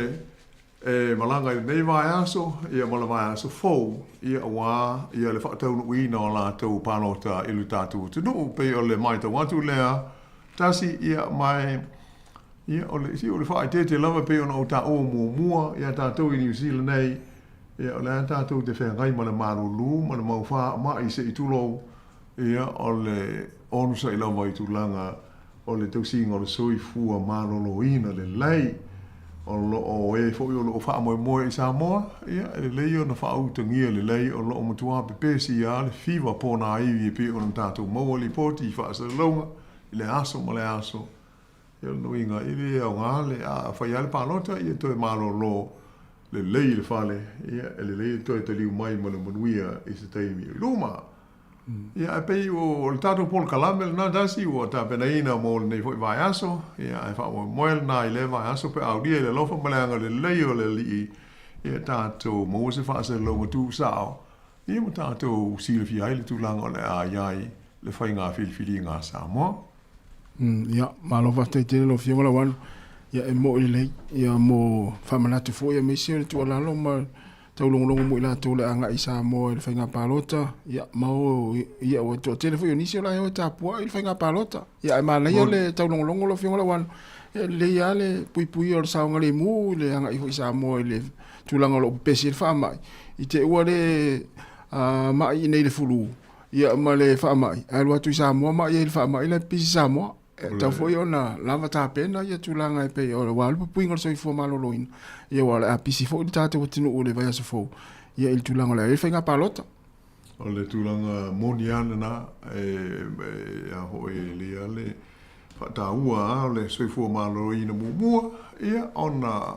e malaga i lenei vaiaso, ia ma le vaiaso fou, ia aua ia le faataunuuina o latou palota i lo tatou atunuu. Pei o le matau atu lea, tasi, ia, ma e, ia, o le, o le faaeteete lava pei ona ou taua muamua ia tatou i Niu Sila nei, Ia, o lea tatou te feagai ma le malulu ma le mau faamai se i tulou, ia, o le onosai lava i tulaga o le tausiga o le soifua maloloina lelei. O lo o e foi o lo o faamoemoe i Samoa, ia, e lelei ona faautagia lelei o lo o matua pepesi lava le fiva ponaivi e pei ona tatou maua lipoti i faasalalauga i le aso ma le aso. Ia o lona uiga, e le aoga le, a fai lava le palota, ia toe malolo lelei i le fale, ia e lelei le toe taliu mai ma le manuia i se taimi o i luma. Ia ae pei o le tatou polokalame lena tasi ua tapenaina mo lenei foi vaiaso, ia ae faamoemoe lena i lea vaiaso pe a aulia i le alofa ma le agalelei o le Alii, ia tatou maua se faasalalauga tuusao, ia ma tatou silafia ai le tulaga o le a i ai le faiga filifiliga a Samoa. Ia, malo faafetai tele lau Afioga Lauano. Ia, e mo'i lelei, ia, mo faamanatu foi aemaise o le tuualalo ma taulogologo mo i latou o le a agai i Samoa i le faiga palota, ia, ma o, ia, ua toatele foi o nisi o la e o e tapuai i le faiga palota. Ia, ae manaia le taulogologo lau Afioga Lauano, e lelei lava le puipuia o le saogalemu i le agai foi i Samoa i le tulaga o lo o pepesi ai le faamai, i te i ua le ma'i iinei i le fulu, Ia ma le faamai, ae alu atu i Samoa ma i ai le faamai la e pipisi i Samoa. E tatau foi ona lava tapena ia tulaga e pei o aua le puipuiga o le soifua maloloina, ia aua o le a pisi foi le tatou atunuu i le vaiaso fou, ia i le tulaga o le a i ai le faiga palota. O le tulaga moni lava lena, e a foi e lelei lava le faataua lava o le soifua maloloina muamua, ia ona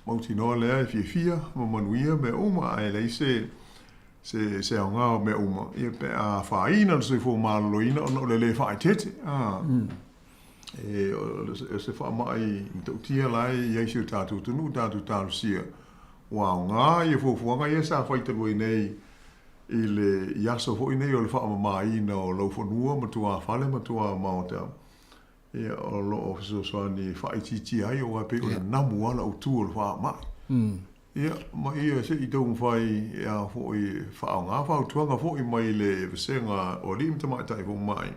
mautinoa lea e fiafia ma manuia mea uma, ae leai se se aoga o mea uma, ia pe a afaina le soifua maloloina ona o le lē faaeteete. A, e, o se faamai matautia la e i ai si o tatou atunuu, tatou talosia, ua aoga ia fuafuaga ia sa fai talu ai nei i le i aso foi nei o le faamamaina o laufanua ma tuafale ma tuamaota, Ia, o lo o fesoasoani e faaitiitia ai, aua e pei o le namu lava le autu o le faamai. Ia, ma ia se i taumafai e a foi e faaaoga fautuaga foi mai le vasega o alii ma tamaitai fomai,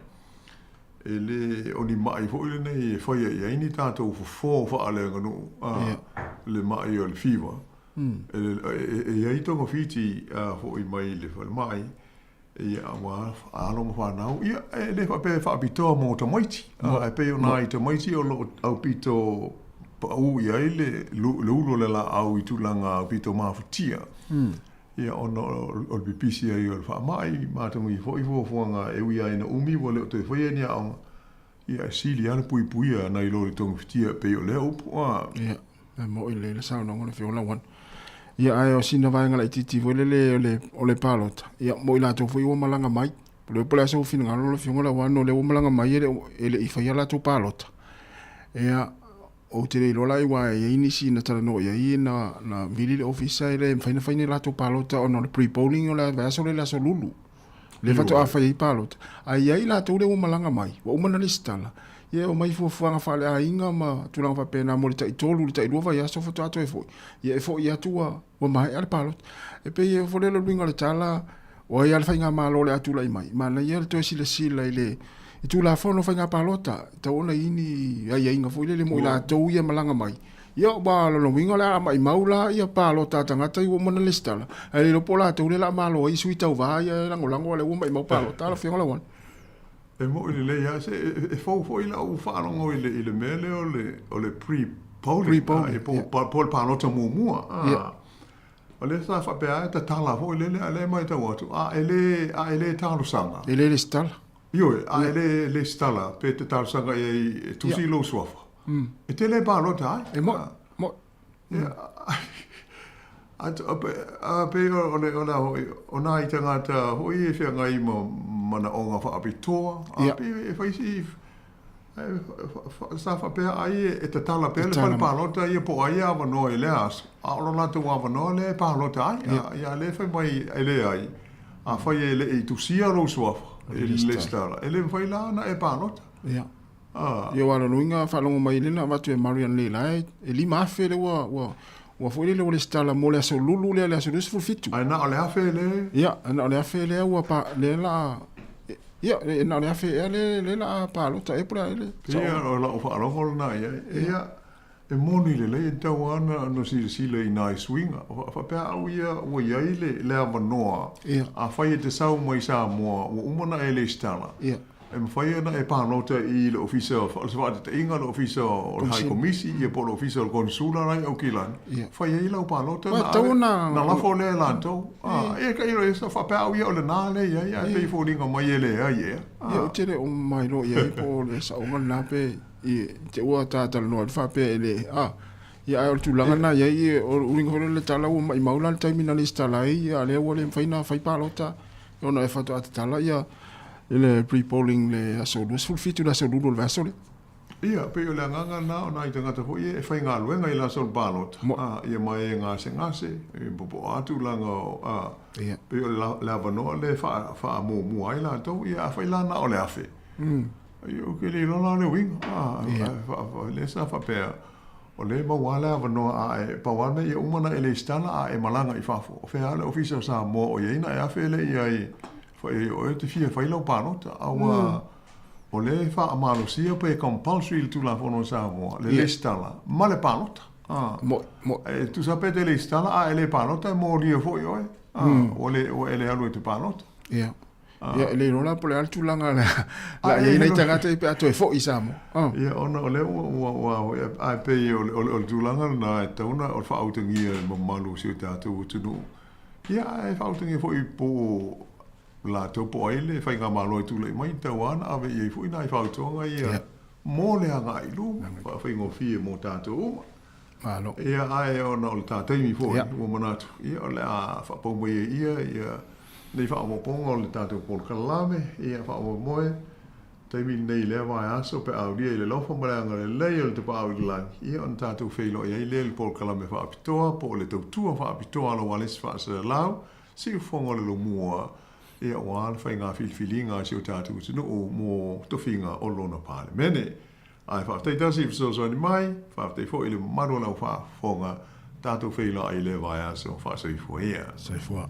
e le o ni mai foi lenei e faia i ai ni tatou fofo faaleaganuu, a, le mai o le fiva. E i ai togafiti foi mai le falemai. Ia, aua alo ma fanau, ia, e le faapea e faapitoa mo tamaiti, a e pei o nai tamaiti o lo o aupito paʻū i ai le, le ulu o le laʻau i tulaga aupito mafutia. Ia, ona o le pipisi ai o le faamai, ma atonu foi fuafuaga e ui lava ina umi ua le o toe faia ni aoga, ia, e sili lava le puipuia nai lo le togafitia e pei o lea upu, a. Ia, e moʻi lelei le saunoaga a le Afioga Lauano. Ia, ae o sina vaega laitiiti foi lele o le, o le palota, ia, mo i latou foi ua malaga mai. Po o le a sou finagalo lau Afioga Lauano, o lea ua malaga mai e le o, e le i faia latou palota. Ia, ou te le iloa la aua e i ai nisi na talanoa i ai na, na vili le ofisa e le mafai ona fai ni latou palota ona o le pre-polling o le vaiaso lea i le aso Lulu. Lea faatoa fai ai palota. Ae i ai latou lea ua malaga mai, ua uma ona lesitala, ia e omai i fuafuaga faaleaiga ma tulaga faapena mo le taitolu i le tailua vaiaso faatoa toe foi, ia e foi atu ua, ua maea le palota. E pei e foi lea o le uiga o le tala, o ai lava le faigamalo o le a tulai mai, manaia le toe silasila i le i Tulafono o Faiga Palota, e tatau ona i ai ni aiaiga foi lele mo i latou ia e malaga mai. Ia, aua o lona uiga o le a maimau la ia palota a tagata ia ua uma ona lesitala, ae le iloa po o latou lea o le a malo ai sui tauva ia e lagolago a o lea ua maimau palota lau Afioga Lauano. E moni lelei lava, se e fou foi lau faalogo i le i le mea lea o le o le pre-polling, pre po o le palota muamua. Ia. O lea sa faapea lava e tatala foi lele, a o lea e matau atu, a e le a e le talosaga. E le lesitala. Ioe, a e le lesitala pe te talosaga i ai e tusi lou suafa. E te le palota ai. E moʻi, moʻi. Ia, a pei o le o le a hoʻi, o nai tagata hoʻi e feagai ma manaʻoga faapitoa, a pei e fai si sa faapea ai e tatala pea le fale palota ia po o ai e avanoa i lea aso, a o lo latou avanoa lea e palota ai. Ia, a lea e fai mai e leai, afai e le i tusia lou suafa i le lesitala, e le mafai la ona e palota. Ia. Ia aua o lona uiga faalogo mai lea na avatu e Marian Lee la e 5,000 lea ua ua ua foi lele ua lesitala mo le aso Lulu lea le aso 27. Ae na o le 1,000 le. Ia, na o le 1,000 lea ua pa lea la ia e na o le 1,000 ea le le la palota ea po o le a ea le. Ia o lau faalogo lena i ai. Ia e moni lelei e tatau lava ona silasila i nai suiga. Faapea au ia ua i ai le le avanoa, afai e te sau mai Samoa ua uma ona e lesitala, e mafai ona e palota i le Ofisa, o se faataitaiga le Ofisa o le High Komisi ia po o le Ofisa o le Konesula la i Aukilani, fai ai lau palota na na lafo lea e latou. Ia tailo faapea au ia o lena lea i ai ae pei e foliga mai e leai ea. Ia ou te le o mailoa i ai po o le saoga lena pe i te ua ta talanoa atu faapea e le a ia ae o le tulaga lena i ai o le uiga foi lea o le tala ua maimau la le taimi na lesitala ai a lea ua le mafai ona fai palota ona e faatoa tatala ia le pre-polling le aso 27 le aso Lulu o le vaiaso lea. Ia, pei o le agaga lena o nai tagata foi ia e faigaluega i le aso o le palota, a, ia ma e gasegase, e popoa atu tulaga o, a, pei o le avanoa lea e faamuamua ai latou, ia afai la na o le 1,000, Ia, ou te le iloa la le uiga. A, lea sa faapea, o lea e maua lava le avanoa a e, pau lava le mea ia uma ona e lesitala a e malaga i fafo. O fea lava le Ofisa o Samoa o i ai na e afe lea i ai, fai ai o oe e te fia fai lau palota. Aua o lea e faamalosia pe compulsory i le Tulafono a Samoa le lesitala ma le palota. E tusa pe te lesitala a e le palota e molia foi oe. Ua le, ua e le alu e te palota. Ia. Ia, e le iloa la po o le a le tulaga la i ai nai tagata ia pe a toe foi i Samoa. Ia, ona o lea ua, ua, ae pei o le, o le tulaga lena e tatau ona, o le faautagia e le mamalu o si o tatou atunuu. Ia, ae faautagia foi po o latou po o ai le faigamalo e tulai mai, e tatau lava ona ave i ai foi nai fautuaga ia mo le agai i luma, faafaigofie mo tatou uma. Malo. Ia, ae ona o le ta taimi foi, ua manatu, ia, o le a faapau mai ai ia, ia, nei faaopoopoga o le tatou polokalame, ia, faamoemoe, taimi lenei i lea vaiaso pe a aulia i le alofa ma le agalelei o le Tapaau i le Lagi, ia, ona tatou feiloai ai lea i le polokalame faapitoa po o le tautua faapitoa a le ualesi faasalalau, siufofoga o le lomua, ia, aua le faiga filifiliga a si o tatou atunuu mo tofiga o lona Palemene. Ae faafetai tasi i fesoasoani mai, faafetai foi i le mamalu o lau faafofoga, tatou feiloai i lea vaiaso, faasoifua ia. Soifua.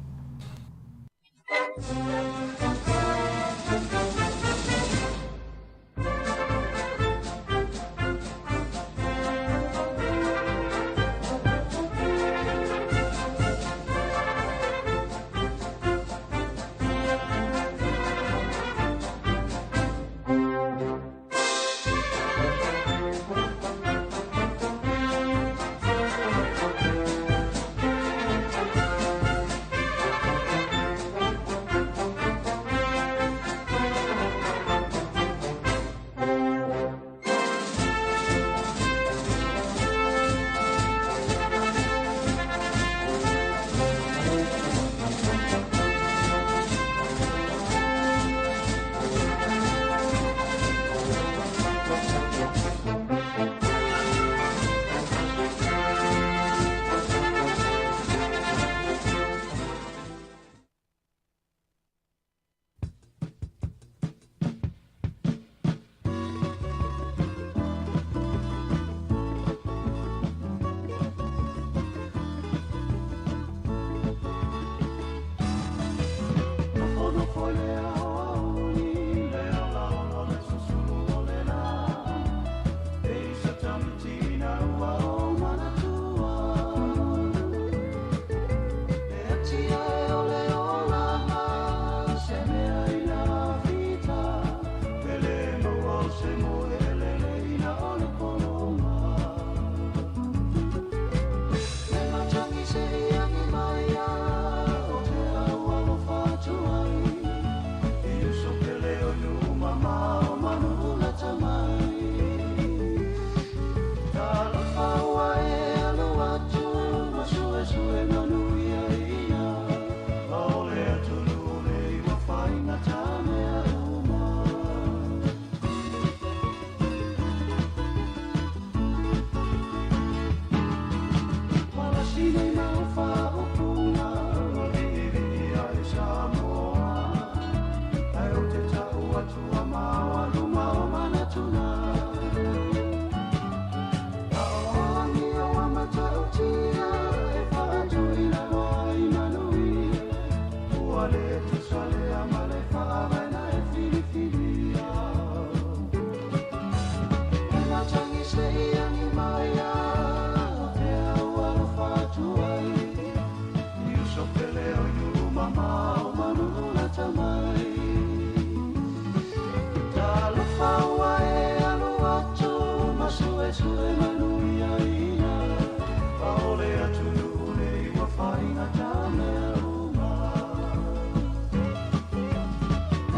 faigata mea uma.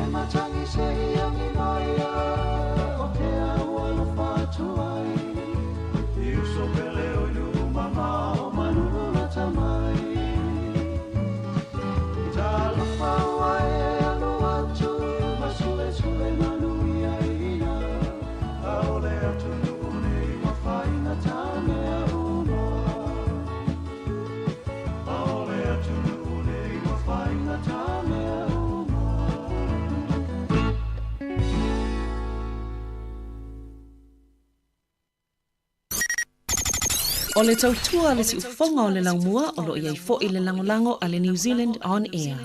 E matagi se iagi mai o ke au alofa atu ai. I uso pele o i nuu mamao manu lata mai. Talofa ua e alo atu ma suesue manuia ina. Aole atunuu nei ua faigata mea uma. Aole atunuu nei ua faigata mea uma. O le tautua a le siufofoga o le laumua o lo o i ai foi le lagolago a le New Zealand On Air.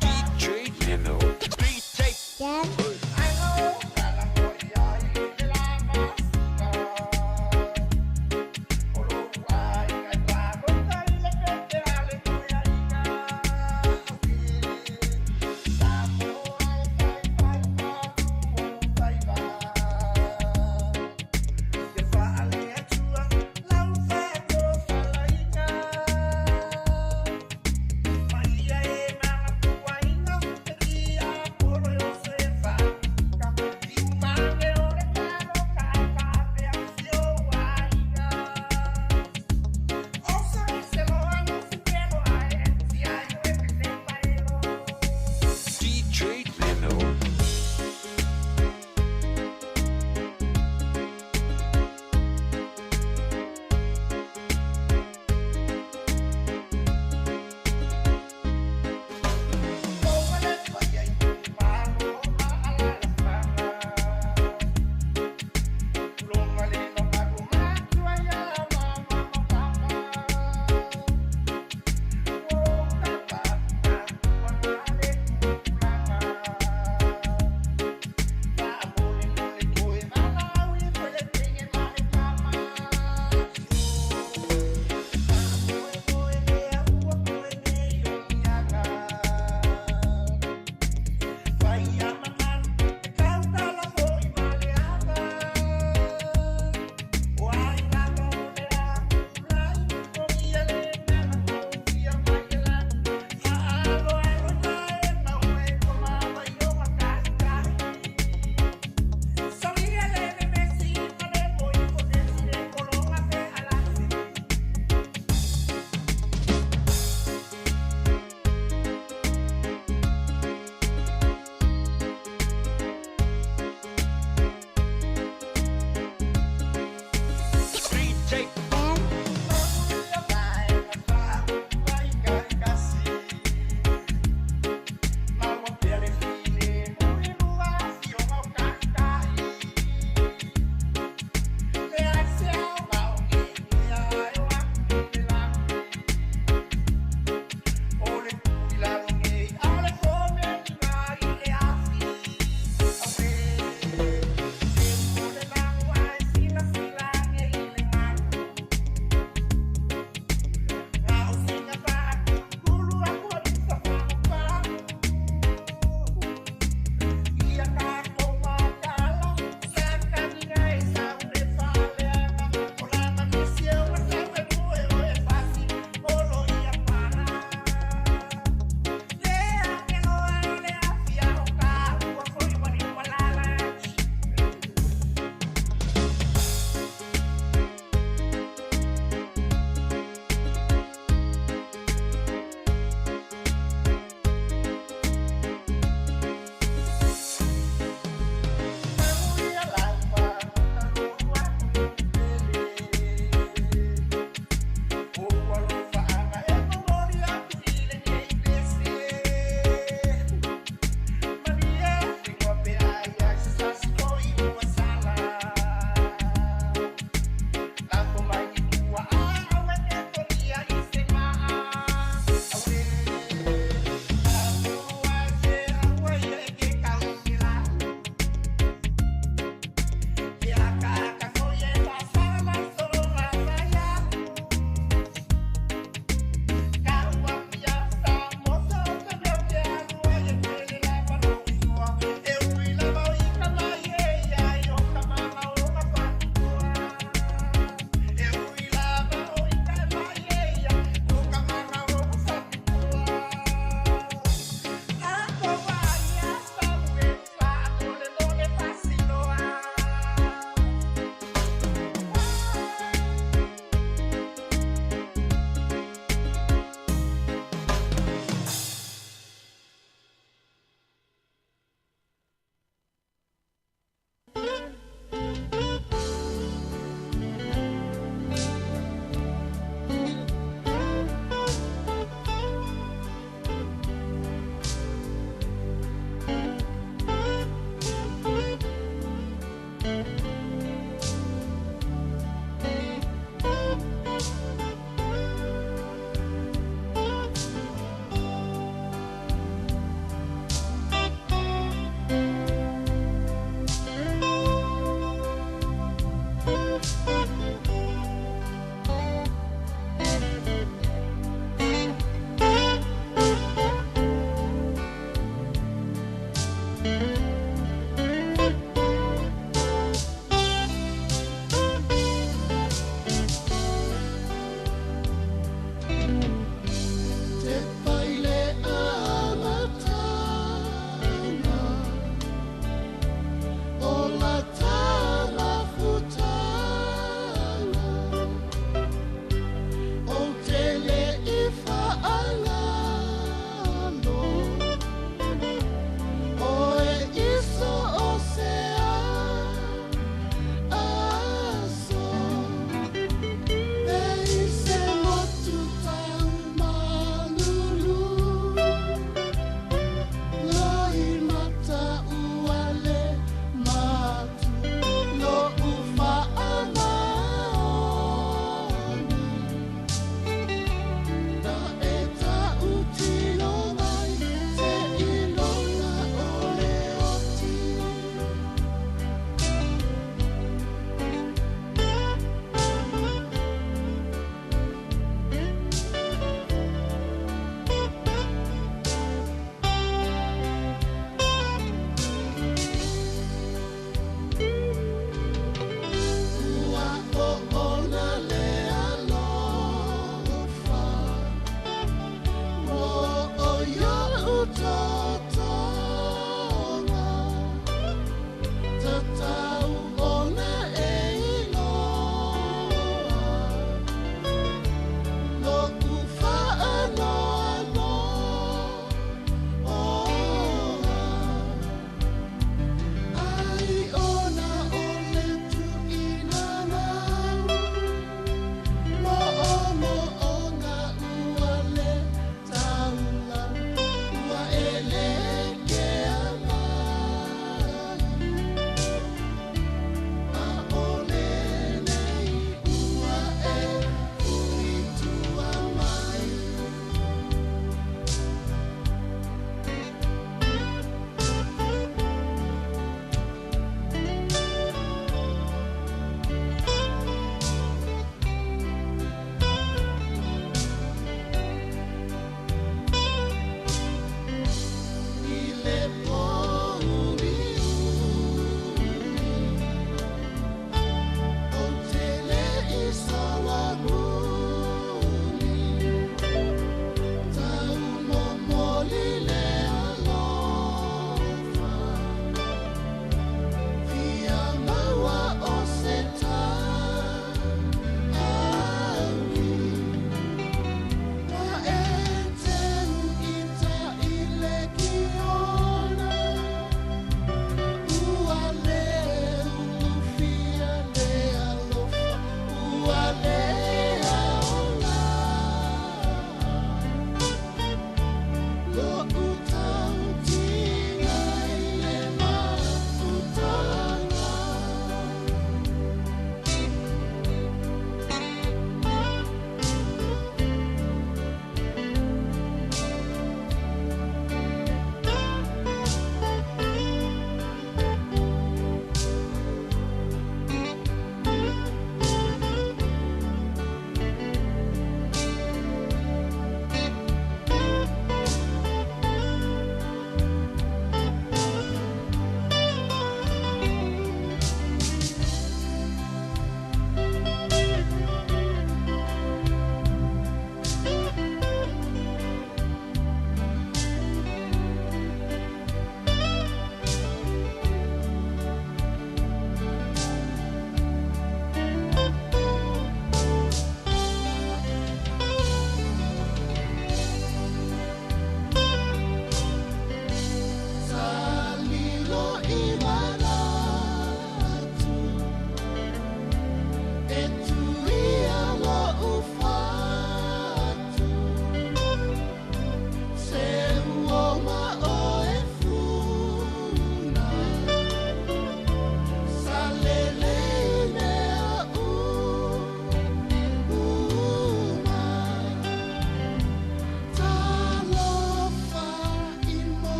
DJ Nino.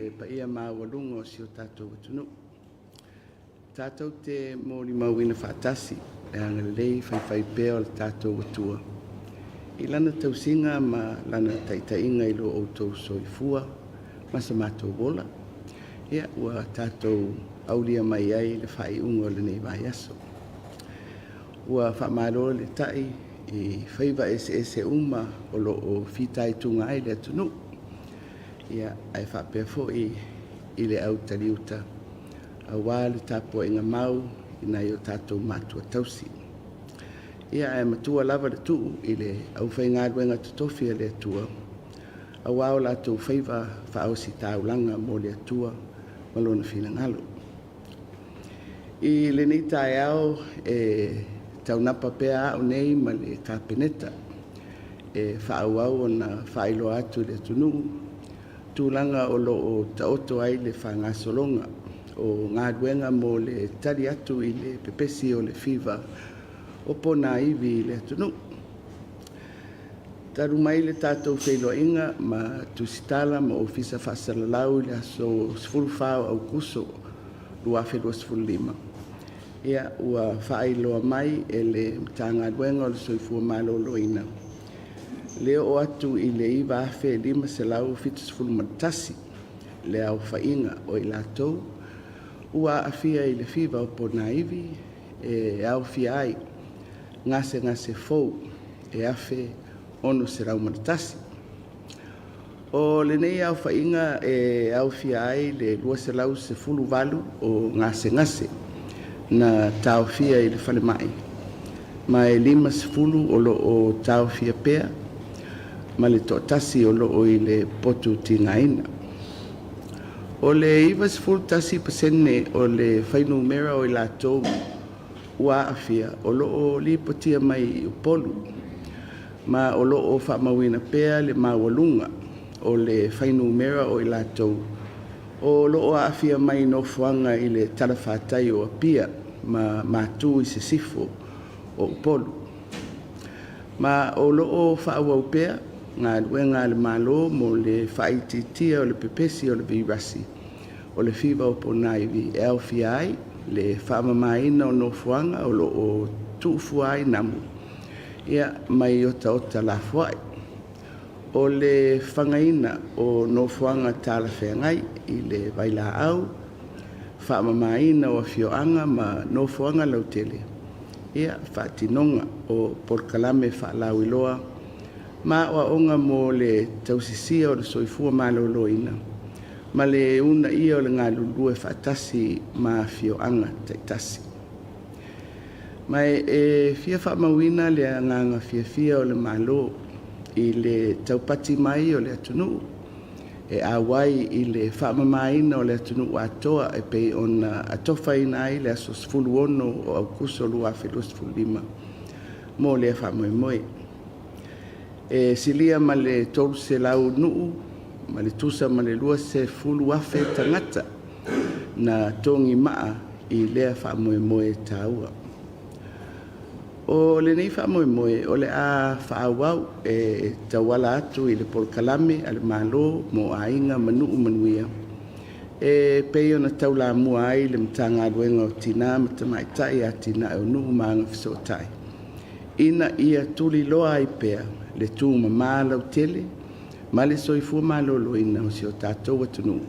le paia maualuga o si o tatou atunuu. Tatou te molimauina faatasi le agalelei faifaipea o le tatou Atua i Lana tausiga ma Lana taitaiga i lo outou soifua ma so matou ola, ia ua tatou aulia mai ai le faaiuga o lenei vaiaso. Ua faamalo le ta'i i faiva eseese uma o lo o fitaituga ai le atunuu, ia ae faapea foi i le au taliuta aua le tapuaiga mau i nai o tatou matua tausi. Ia ae matua lava le tuu i le aufaigaluega totofi a le Atua aua o latou faiva faaositaulaga mo le Atua ma Lona finagalo. I lenei taeao e taunapa pea au nei ma le Kapeneta e faaauau ona faailoa atu i le atunuu tulaga o lo o taoto ai le faagasologa o galuega mo le tali atu i le pepesi o le fiva o ponaivi i le atunuu. Talu mai le tatou feiloaiga ma tusitala ma ofisa faasalalau i le aso 14 o Aukuso 2025, ia, ua faailoa mai e le Matagaluega o le Soifua Maloloina le oo atu i le 9,571 le aofaiga o i latou ua aafia i le fiva o ponaivi e aofia ai gasegase fou e 1,601. O lenei aofaiga e aofia ai le 218 o gasegase na taofia i le falemai ma e 50 o lo o taofia pea ma le toatasi o lo o i le potu tigaina. O le 91% o le fuainumera o i latou ua aafia o lo o lipotia mai i Upolu, ma o lo o faamauina pea le maualuga o le fuainumera o i latou o lo o aafia mai nofoaga i le talafatai o Apia ma Matu i Sisifo o Upolu. Ma o lo o faaauau pea galuega a le Malo mo le faaitiitia o le pepesi o le virasi o le fiva o ponaivi e aofia ai le faamamaina o nofoaga o lo o tuufua ai namu ia mai otaota lafoai. O le fagaina o nofoaga talafeagai i le vailaau, faamamaina o afioaga ma nofoaga lautele, ia, faatinoga o polokalame faalauiloa ma aoaoga mo le tausisia o le soifua maloloina ma le uunaia o le galulue faatasi ma afioaga taitasi. Ma e fia faamauina le agaga fiafia o le Malo i le taupati mai o le atunuu e auai i le faamamaina o le atunuu atoa e pei ona atofaina ai le aso 16 o Aukuso 2025 mo lea faamoemoe. E silia ma le 300 nuu ma le tusa ma le 20,000 tagata na togi maa i lea faamoemoe taua. O lenei faamoemoe o le a faaauau e tauala atu i le polokalame a le Malo mo Aiga ma Nuu Manuia e pei ona taulamua ai le Matagaluega o Tina ma Tamaitai, Atinae o Nuu ma Agafesootai, ina ia tuliloa ai pea le tumama lautele ma le soifua maloloina o si o tatou atunuu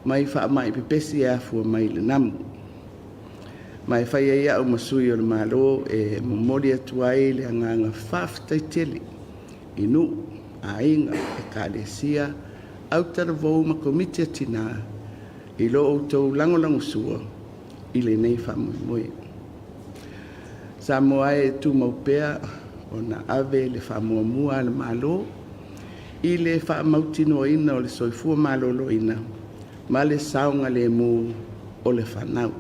mai faamai pepesi e afua mai i le namu. Ma e fai ai au ma sui o le Malo e momoli atu ai le agaga faafetai tele i nuu, aiga, ekalesia, autalavou ma komiti a tina i lo outou lagolagosua i lenei faamoemoe. Samoa e, e tumau pea ona ave le faamuamua a le Malo i le faamautinoaina o le soifua maloloina ma le saogalemu o le fanau.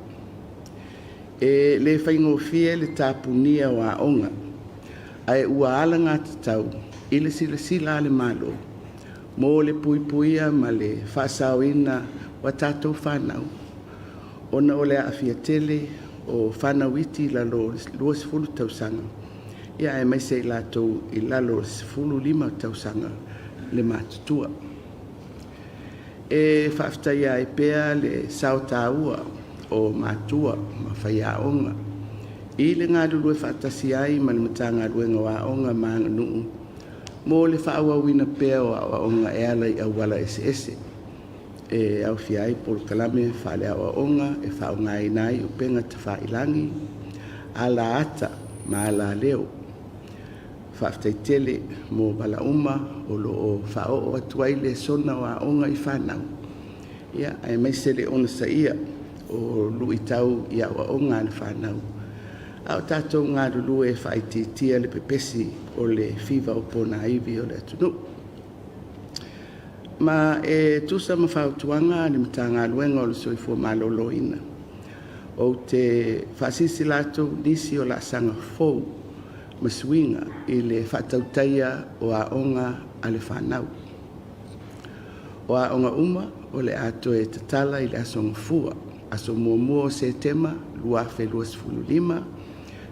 E le faigofie le tapunia o aoga, ae ua alagatatau i le silasila a le Malo mo le puipuia ma le faasaoina o a tatou fanau ona o le aafia tele o fanau iti i lalo o le 20 tausaga, ia aemaise i latou i lalo o le 15 tausaga le matutua. E faafetaia ai pea le sao taua o matua ma faiaoga i le galulue faatasi ai ma le Matagaluega o Aoga ma Aganuu mo le faaauauina pea o aoaoga e ala i auala eseese e aofia ai polokalame faaleaoaoga e faaaogaina ai upega tafailagi, ala ata ma ala leo. Faafetai tele mo vala uma o lo o faaoo atu ai lesona o aoga i fanau, ia, aemaise le onosaia o luitau i aoaoga a le fanau, a o tatou galulue e faaitiitia le pepesi o le fiva o ponaivi o le atunuu. Ma e tusa ma fautuaga a le Matagaluega o le Soifua Maloloina, ou te faasilasila atu nisi o laasaga fou ma suiga i le faatautaia o aoga a le fanau. O aoga uma o le a toe tatala i le Aso Gafua, aso 1 o Setema 2025,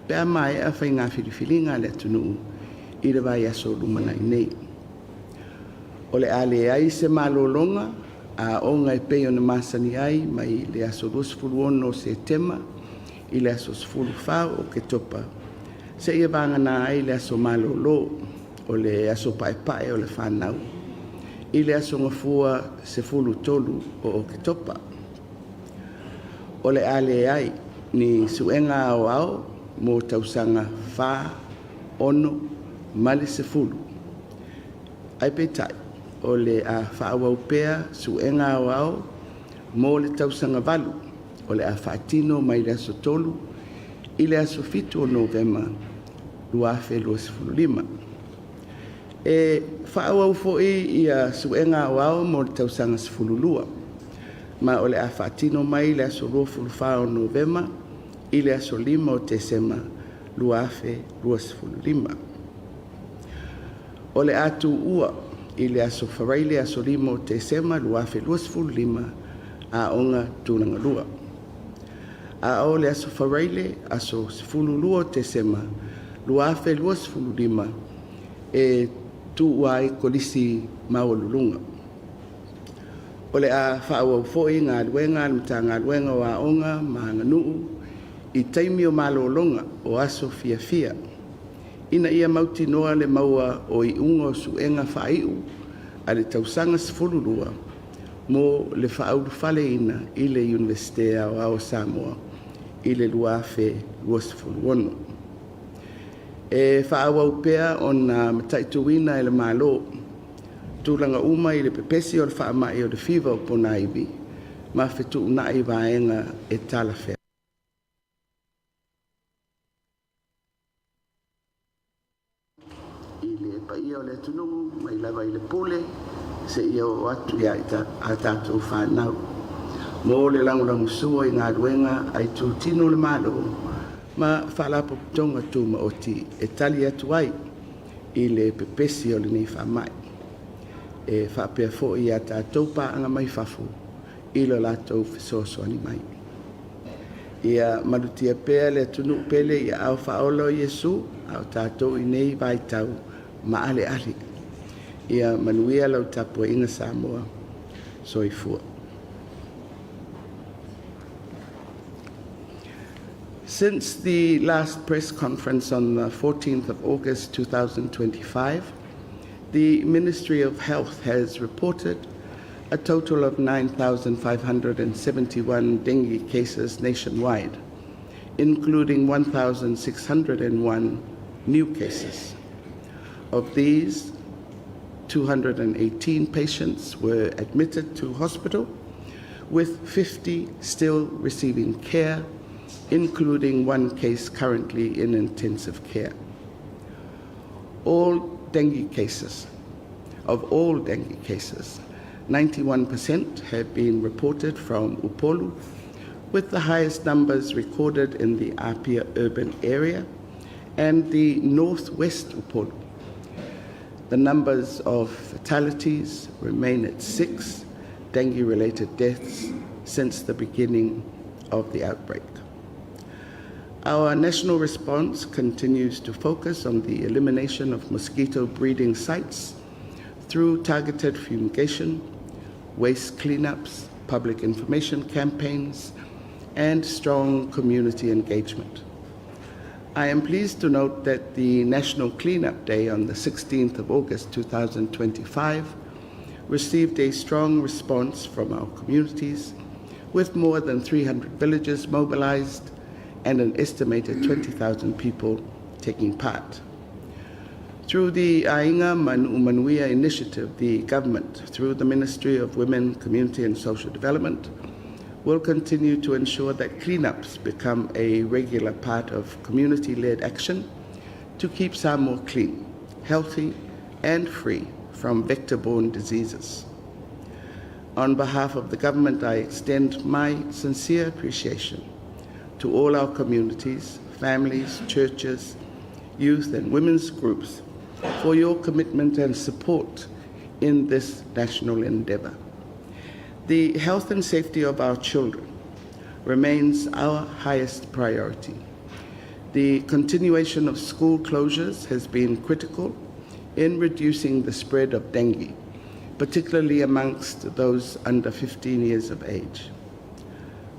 pe a maea faiga filifiliga a le atunuu i le vaiaso o lumanai nei. O le a leai se malologa a aoga e pei ona masani ai mai le aso 26 o Setema i le aso 14 o Oketopa, seia vagana ai le aso malolo o le aso paepae o le fanau i le aso Gafua 13 o Oketopa. O le a leai ni suega aoao mo tausaga 4, 6 ma le 10. Ae peitai, o le a faaauau pea suega aoao mo le tausaga 8 o le a faatino mai le aso 3 i le aso 7 o Novema 2025. E faaauau foi ia suega aoao mo le tausaga 12, ma o le a faatino mai le aso 24 o Novema i le aso 5 o Tesema 2025. O le a tuua i le aso Faraile aso 5 o Tesema 2025 Aoga Tulagalua. A o le aso Faraile aso 12 o Tesema 2025 e tuua ai Kolisi Maualuluga. O le a faaauau foi galuega a le Matagaluega o Aoga ma Aganuu i taimi o malologa o aso fiafia, ina ia mautinoa le maua o iuga o suega faaiu a le tausaga 12 mo le faaulufaleina i le Iunivesite Aoao o Samoa i le 2026. E faaauau pea ona mataituina e le Malo tulaga uma i le pepesi o le faamai o le fiva o ponaivi ma fetuunai vaega e talafeagai. I le paia o le atunuu mai lava i le pule seia oo atu i a tatou fanau mo le lagolagosua i galuega a itutino o le Malo ma Faalapotopotoga Tumaoti e tali atu ai i le pepesi o lenei faamai. E faapea foi i a tatou paaga mai fafo i lo latou fesoasoani mai. Ia malutia pea le atunuu pele i aao faaola o Iesu a o tatou i nei vaitau maaleale. Ia manuia lau tapuaiga Samoa. Soifua. Since the last press conference on the 14th of August 2025, the Ministry of Health has reported a total of 9,571 dengue cases nationwide, including 1,601 new cases. Of these, 218 patients were admitted to hospital, with 50 still receiving care, including one case currently in intensive care. All dengue cases, of all dengue cases, 91% have been reported from Upolu, with the highest numbers recorded in the Apia urban area and the northwest Upolu. The numbers of fatalities remain at 6 dengue-related deaths since the beginning of the outbreak. Our national response continues to focus on the elimination of mosquito breeding sites through targeted fumigation, waste cleanups, public information campaigns, and strong community engagement. I am pleased to note that the National Cleanup Day on the 16th of August 2025 received a strong response from our communities, with more than 300 villages mobilized and an estimated 20,000 people taking part. Through the Ainga Manuia initiative, the government, through the Ministry of Women, Community and Social Development, will continue to ensure that cleanups become a regular part of community-led action to keep Samoa clean, healthy and free from vector-borne diseases. On behalf of the government, I extend my sincere appreciation to all our communities, families, churches, youth and women's groups for your commitment and support in this national endeavour. The health and safety of our children remains our highest priority. The continuation of school closures has been critical in reducing the spread of dengue, particularly amongst those under 15 years of age.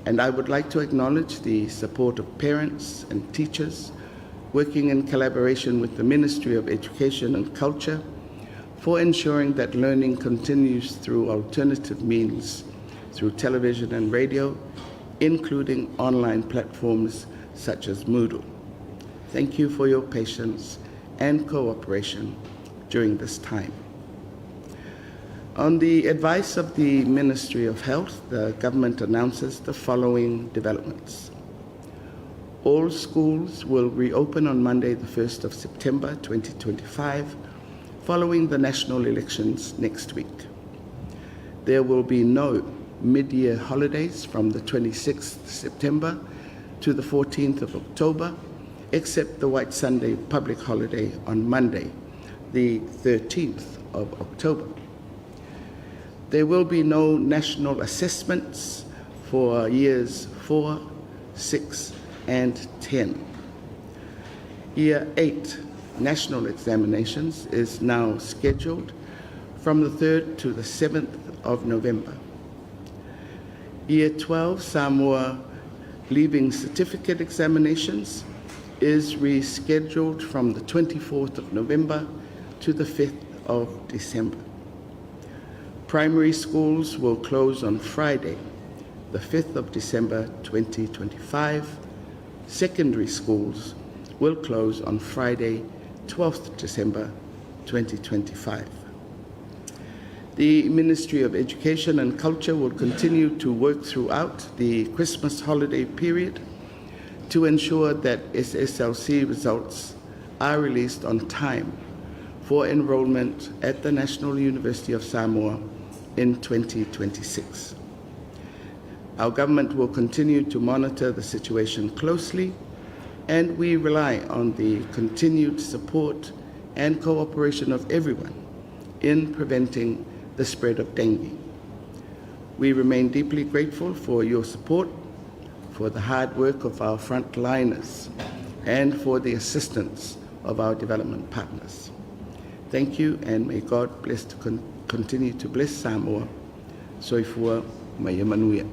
And I would like to acknowledge the support of parents and teachers working in collaboration with the Ministry of Education and Culture for ensuring that learning continues through alternative means, through television and radio, including online platforms such as Moodle. Thank you for your patience and cooperation during this time. On the advice of the Ministry of Health, the government announces the following developments. All schools will reopen on Monday, the 1st of September 2025, following the national elections next week. There will be no mid-year holidays from the 26th September to the 14th of October, except the White Sunday public holiday on Monday, the 13th of October. There will be no national assessments for years 4, 6 and 10. Year 8 national examinations is now scheduled from the 3rd to the 7th of November. Year 12 Samoa Leaving Certificate examinations is rescheduled from the 24th of November to the 5th of December. Primary schools will close on Friday, the 5th of December 2025. Secondary schools will close on Friday, 12th December 2025. The Ministry of Education and Culture will continue to work throughout the Christmas holiday period to ensure that SSLC results are released on time for enrollment at the National University of Samoa in 2026. Our government will continue to monitor the situation closely, and we rely on the continued support and cooperation of everyone in preventing the spread of dengue. We remain deeply grateful for your support, for the hard work of our frontliners, and for the assistance of our development partners. Thank you, and may God bless to con continue to bless Samoa. Soifua ma ia manuia.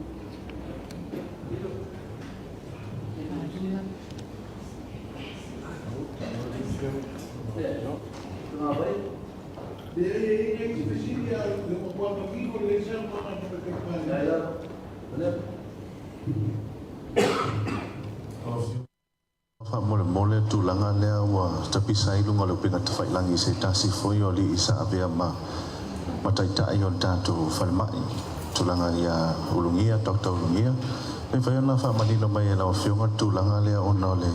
Faamolemole le tulaga lea ua tapisa ai luga o le upega tafailangi i se tasi foi o alii sa avea ma ma taitai o le tatou falemai, tulaga ia Ulugia, Doctor Ulugia. Pe mafai ona faamanino mai e lau Afioga le tulaga lea ona o le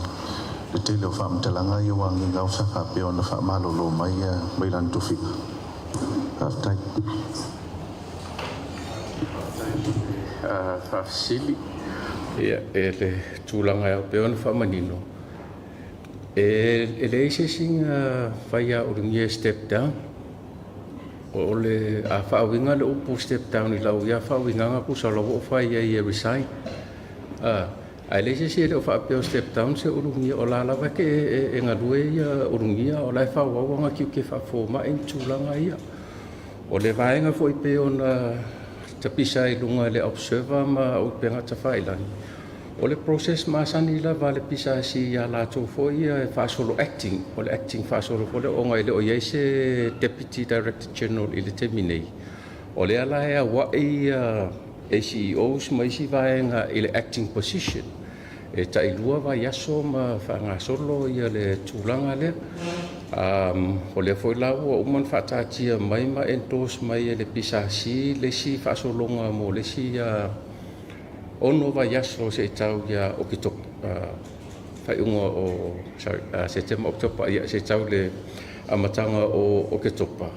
le tele o faamatalaga ia ua agiga sa faapea ona faamalolo mai mai lana tofiga. Faafetai. Faafesili, Ia, e le tulaga e ao pea ona faamanino, e leai se isi na fai ia Ulugia e step down. O le, a faauiga le upu step down i lau ia faauigaga tusa o la ua ou fai ai e resign. A, ae leai se isi e le o faapea o step down se Ulugia, o la lava e, e, e galue ia Ulugia, o la e faaauau ana tiute faafomai ma tulaga ia. O le vaega foi pei ona tapisa ai i luga i le Observer ma Upega Tafailagi, o le process masani lava a le PSC ia latou foi ia e faasolo acting, o le acting faasolo foi lea ona e le o i ai se Deputy Director General i le taimi nei. O lea la e auai ia ACEOs ma isi vaega i le acting position e tailua vaiaso ma faagasolo ia le tulaga lea. O lea foi la ua uma ona faataatia mai ma endorse mai e le PSC le isi faasologa mo le isi 6 vaiaso se i tau ia Oketopa, faaiuga o, sorry, Setema, Oketopa, ia se i tau le amataga o Oketopa,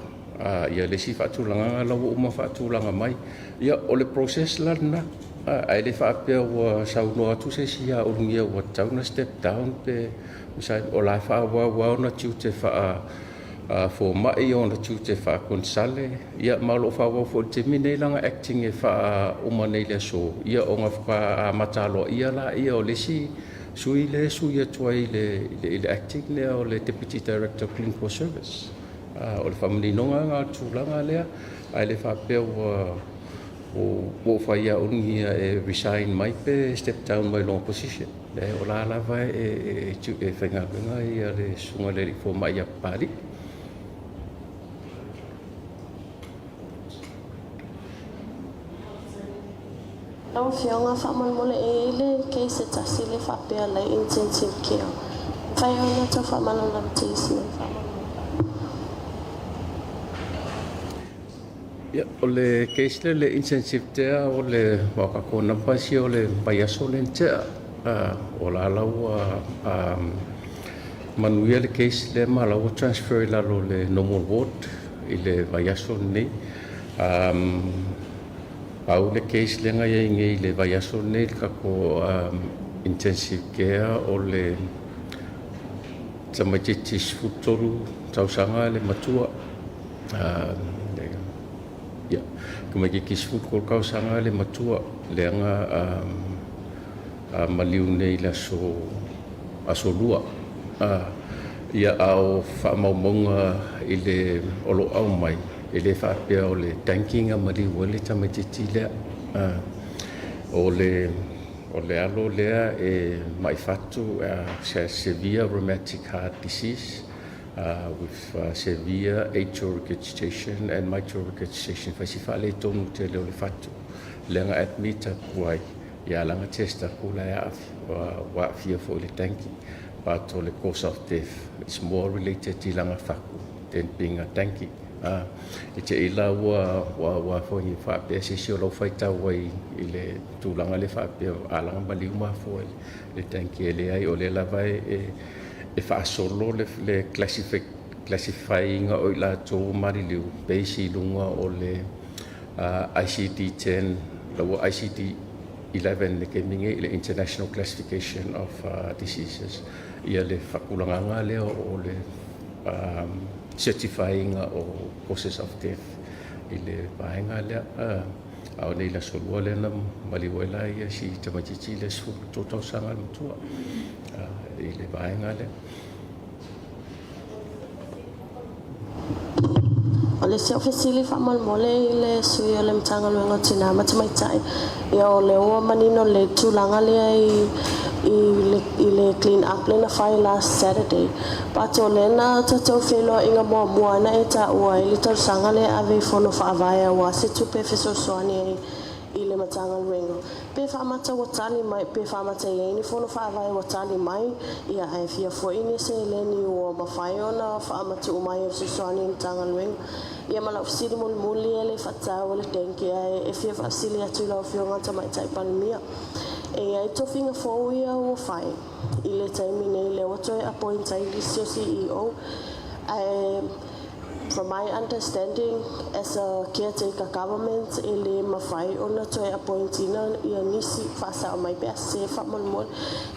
ia le isi faatulagaga la ua uma faatulaga mai. Ia, o le process la lena, ae le faapea ua saunoa atu se isi ia Ulugia ua tatau ona step down pe o la e faaauau lava ona tiute faa fomai, ona tiute faakonesale, ia ma o lo o faaauau foi i le taimi nei lana acting e faauma nei i le aso, ia ona faatoa amata aloaia laia o le isi sui lea e sui atu ai i le acting lea o le Deputy Director of Clinical Service. O le faamaninoga lena o le tulaga lea, ae le faapea ua ou fai ia Ulugia e resign mai pe step down mai lona position. Leai, o la lava e faigaluega ia le susuga i le alii fomai ia Papalii. Lau Afioga, faamolemole e i ai le case e tasi lea faapea la e intensive care. Mafai ona tau faamalamalama teisi mai faamolemole. Ia, o le case lea le intensive care o le aua o tatou numbers ia o le vaiaso lea na tea, o la la ua manuia le case lea ma la ua transfer i lalo o le normal ward i le vaiaso lenei. Pau le case lea na i ai nei i le vaiaso lenei i le tatou intensive care o le tamaitiiti 13 tausaga le matua. Ia, tamaitiiti 13 tausaga le matua lea na maliu nei i le aso Lua. Ia, a o faamaumauga i le o lo o aumai, e le faapea o le tanking na maliu ai le tamaitiiti lea. O le alo lea e mai fatu, severe rheumatic heart disease, with severe atrial regurgitation and mitral regurgitation, fai si faaletonu tele o le fatu lea na admit atu ai, ia la na test atu la e ua aafia foi i le tanki, but o le cause of death is more related i lana fatu than being a tanki. E te i la ua ua foi faapea se isi o lau faitau ai i le tulaga lea faapea a lana maliu mafua le tanki, e leai, o lea lava e faasolo le classify ina o i latou maliliu base i luga o le ICD-10, la ua ICD-11 le taimi nei, le International Classification of Diseases, ia le faatulagaga lea o le certify ina o causes of death i le vaega lea. A o nei le aso Lua lea na maliu ai la ia si tamaitiiti le 13 tausaga le matua i le vaega lea. O le isi au fesili faamolemole i le sui o le Matagaluega o Tina ma Tamaitai, ia o lea ua manino le tulaga lea i i le clean up lea na fai last Saturday. But o lea na tatou feiloaiga muamua na e taua ai le tausaga lea e ave i Fono Faavae aua se tupe e fesoasoani ai i le Matagaluega. Pe faamata ua tali mai, pe faamata i ai ni Fono Faavae ua tali mai, ia ae fia foi ni seleni ua mafai ona faamatuu mai e fesoasoani i le Matagaluega. Ia ma lau fesili mulimuli e le faataua le dengue ae e fia faafesili atu i lau Afioga Tamaitai Palemia. E i ai tofiga fou ia ua fai i le taimi nei lea ua toe appoint ai nisi o CEO ae from my understanding as a caretaker government e le mafai ona toe appoint ina ia nisi faasao mai pe a sese faamolemole.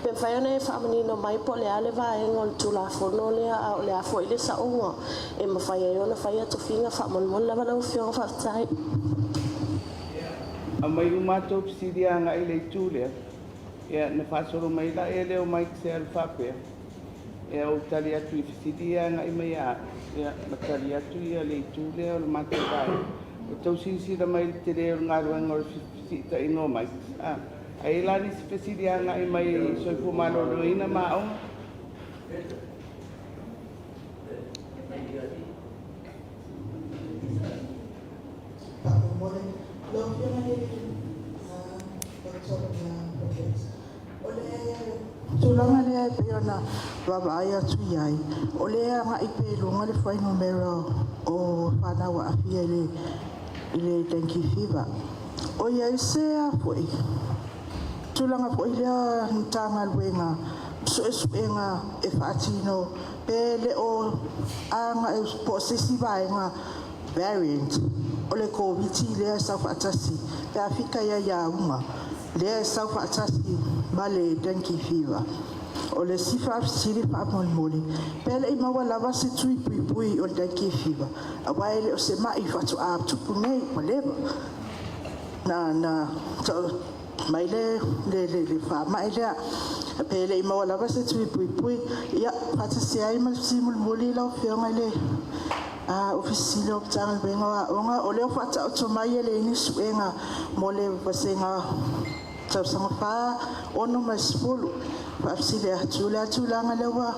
Pe mafai ona e faamanino mai po o le a le vaega o le Tulafono lea a o le a foi le saoga e mafai ai ona faia tofiga faamolemole lava lau Afioga. Faafetai. Aumai uma a outou fesili agai i le itu lea. Ia, na faasolo mai la lea o Mike Seal faapea, ia ou tali atu i fesili ia agai mai ia au, ia ma tali atu ia le itu lea o le matou vaega. Ua tou silasila mai i le tele o le galuega o le fesiitaiga o mics, a. Ae i ai la nisi fesili agai mai i Soifua Maloloina ma Aoga? Faamolemole, lau Afioga i le Doctor Roberts, o le tulaga lea e pei ona vaavaai atu i ai, o lea e agai pea i luga le fuainumera o fanau aafia i le i le dengue fever. O i ai se a foi tulaga foi lea Matagaluega suesuega e faatino pe le o agai po o se isi vaega variant o le Koviti lea e sau faatasi pe a fika i ai auga lea e sau faatasi ma le dengue fever. O le isi faafesili faamolemole, pe le i maua lava se tui puipui o le dengue fever aua e le o se ma'i faatoa tupu nei ua leva na na mai le le le le faamai lea pe le i maua lava se tui puipui ia faatasi ai ma le fesili mulimuli lau Afioga i le Ofisa Sili o Matagaluega o Aoga, o lea ua faataoto mai e leai ni suega mo le vasega tausaga 4, 6 ma le 10. Faafesili atu, o le a tulaga lea ua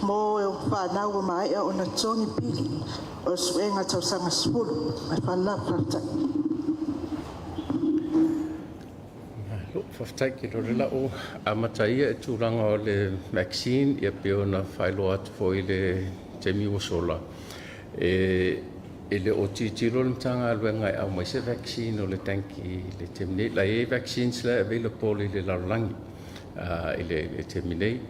mo fanau ua maea ona totogi pili o le suega tausaga 10. Ma le faaaloalo lava, faafetai. Malo, faafetai. Ke lore la o amata ia e tulaga o le vaccine ia pei ona faailoa atu foi i le taimi ua sola, e le o tilotilo le Matagaluega e aumai se vaccine o le dengue i le taimi nei. La e i ai vaccines la e available i le lalolagi i le taimi nei,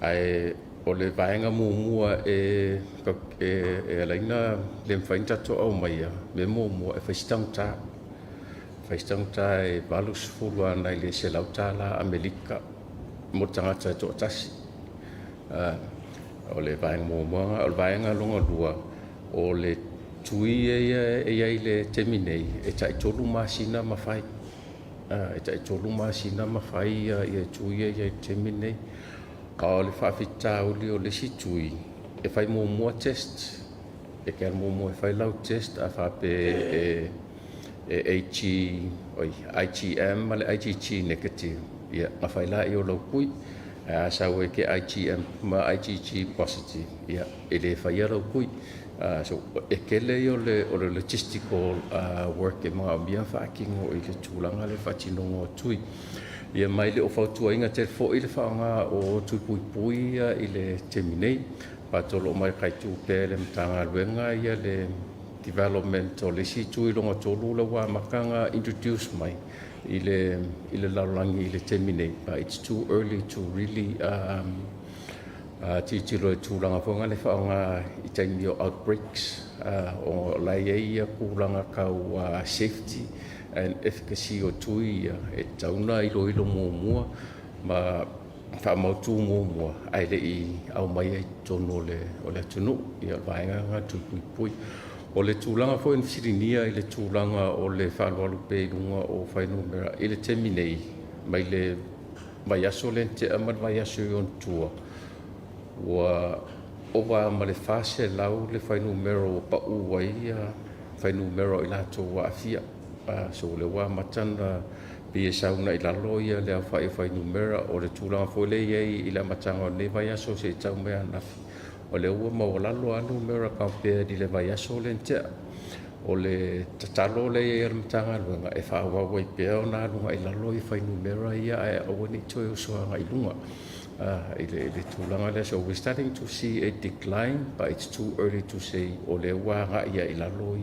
ae o le vaega muamua e ala ai ona le mafai ona tatou aumaia, mea muamua e fai si taugata. Fai si taugata e 80 agai i le $100 Amerika mo le tagata e toatasi. O le vaega muamua. O le vaega lona lua, o le tui ia e i ai i le taimi nei, e tai 3 masina ma fai. E tai 3 masina ma fai ia tui ia e i ai i le taimi nei. A o le faafitauli o le isi tui, e fai muamua test. E te alu muamua e fai lau test a faapea e AG, oi, IgM ma le IgG negative, ia, na fai laia o lau tui. Ae a sau e te IgM ma IgG positive, ia, e le faia lau tui. So, e tele ia o le logistical work e manaomia ona faatino i le tulaga lea faatinoga o tui. Ia ma e le o fautuaina tele foi le faaaoga o tui puipui ia i le taimi nei. Faatolo mai kai tu pea e le Matagaluega ia le development o le isi tui lona tolu lea ua amata ona introduce mai i le i le lalolagi i le taimi nei, but it's too early to really tilotilo i tulaga foi na le faaaoga i taimi o outbreaks, o la e i ai ia tulaga tau safety and efficacy o tui ia e tatau ona iloilo muamua ma faamautu muamua ae le i aumaia i totonu o le atunuu. Ia, o le vaega lena tui puipui. O le tulaga foi na fesiligia i le tulaga o le faalualu pea i luga o fuainumera i le taimi nei, mai le vaiaso lea na tea ma le vaiaso i ona tua, ua ova ma le 400 le fuainumera ua pau ai fuainumera o i latou ua aafia. So, o lea ua amata ona pei e sau agai i lalo le aofai o fuainumera. O le tulaga foi lea e i ai i le amataga o lenei vaiaso seia tau mai ananafi, o lea ua maualalo lava numera compared i le vaiaso lea na tea. O le tatalo lea e i ai a le Matagaluega, e faaauau ai pea ona alu agai i lalo fuainumera ia ae aua ne i toe oso agai i luga i le tulaga lea. So we starting to see a decline, but it's too early to say o lea ua agai lava i lalo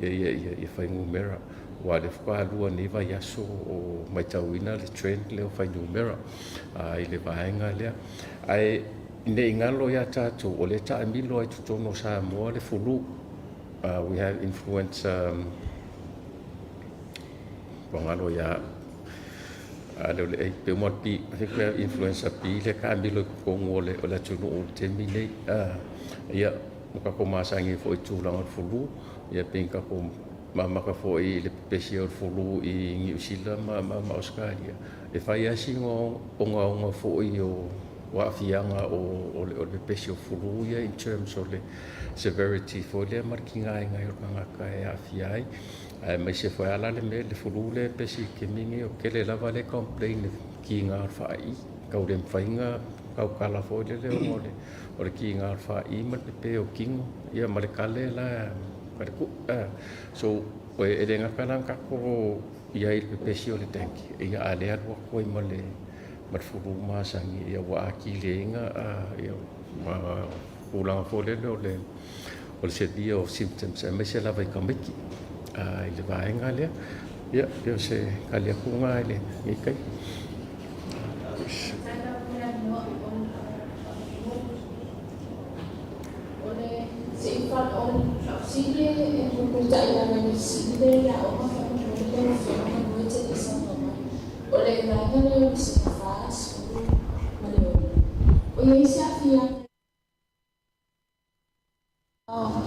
ia fuainumera. Aua o lea faatoa lua nei vaiaso o matauina le trend lea o fuainumera i le vaega lea. Ae ne i galo ia tatou, o lea e taamilo ai totonu o Samoa le flu. We have influenza, ua galo ia a lea o le A, pe uma le B, I think we have influenza B lea e taamilo i totonu o le atunuu i le taimi nei. Ia, ua tatou masani foi i tulaga o le flu, ia pei ona tatou mamaka foi i le pepesi o le flu i Niu Sila ma Ausetalia, e fai lava sina ogaoga foi o o aafiaga o o le o le pepesi o fulu ia in terms o le severity foi lea ma le tigaina ai o le tagata e aafia ai. Aemaise foi lava la le mea le fulu lea e pepesi i le taimi lenei, o le tele lava lea e complain i le kiga o le faai, tau le mafai ona tautala foi lele ona o le o le kiga o le faai ma le pepe o tino, ia ma le kale la kale ku. So, e le gata la ona tatou i ai i le pepesi o le dengue, ia a o lea e alu atu ai ma le ma le fulu masani, ia ua atili ai na ia tulaga foi lele o le o le severe o symptoms aemaise lava i tamaiti i le vaega lea. Ia, pei o se tali atu lena i lenei taimi.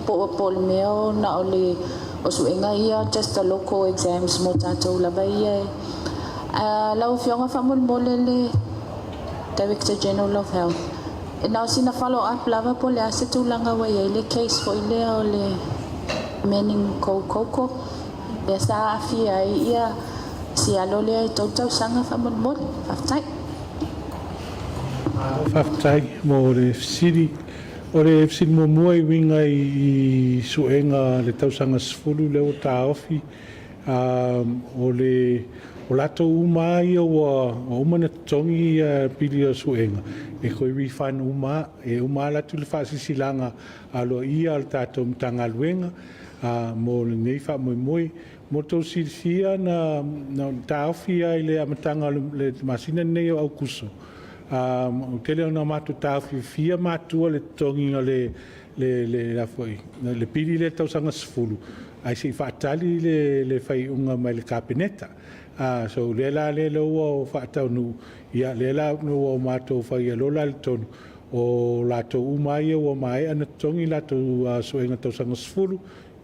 Po o le mea o na o le o suega ia just the local exams mo tatou lava ia e. Lau Afioga faamolemole le Director General of Health, e na o sina follow up lava po o le a se tulaga ua i ai le case foi lea o le meningococcal lea sa aafia ai ia si alo lea e tou tausaga faamolemole. Faafetai. Malo faafetai mo le fesili. O le fesili muamua e uiga i suega a le tausaga 10 lea ua taofi, o le o latou uma lava ia ua uma ona totogi ia pili o suega, e toe refund uma lava. E uma lava atu le faasilasilaga aloaia a le tatou Matagaluega mo lenei faamoemoe. Mo tou silafia na taofi lava i le amataga o le masina lenei o Aukuso, ua tele ona matou taofiofia matua le totogiina o le le pili lea i le tausaga 10, ae se i faatali le faaiuga mai le Kapeneta. So lea la lea ua faataunuu, ia lea la ua matou faia loa la le tonu, o latou uma lava ia ua maea ona totogi latou suega tausaga 10,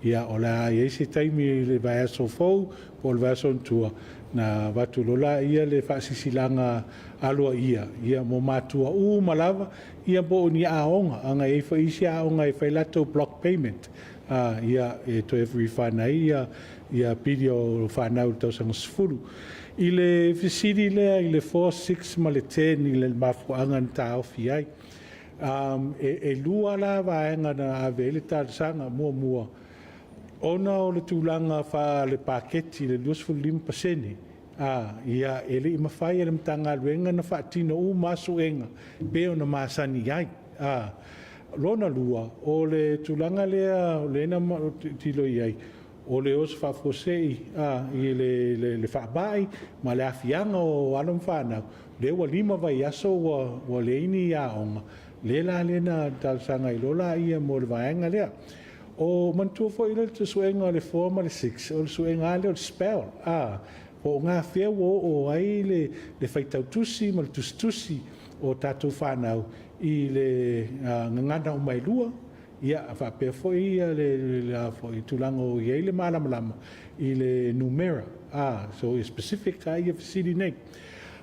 Ia, o le a i ai se taimi i le vaiaso fou po o le vaiaso ona tua, na avatu loa laia le faasilasilaga aloaia, ia, mo matua uma lava, ia po o ni aoga, ana i ai foi isi aoga e fai latou block payment, a, ia, e toe refund ai ia, ia pili o fanau i le tausaga 10. I le fesili lea i le 4, 6 ma le 10 i le mafuaaga na taofi ai. E lua la vaega na ave ai le talosaga. Muamua, ona o le tulaga faale-paketi i le 25%, ia, e le i mafai e le Matagaluega ona faatino uma suega pei ona masani ai. Lona lua, o le tulaga lea o lea na tilotilo i ai, o le oso faafuasei i le faamai ma le aafiaga o alo ma fanau, Lea ua 5 vaiaso ua leai ni aoga, lea la lea na talosaga ai loa laia mo le vaega lea. O manatua foi lea le suega o le 4 ma le 6, o le suega lava lea o le spell, a, po o gafea ua oo ai le faitau tusi ma le tusitusi o tatou fanau i le gagana uma e lua, Ia, faapea foi le foi tulaga o i ai le malamalama i le numera. A, so e specific lava ia fesili nei.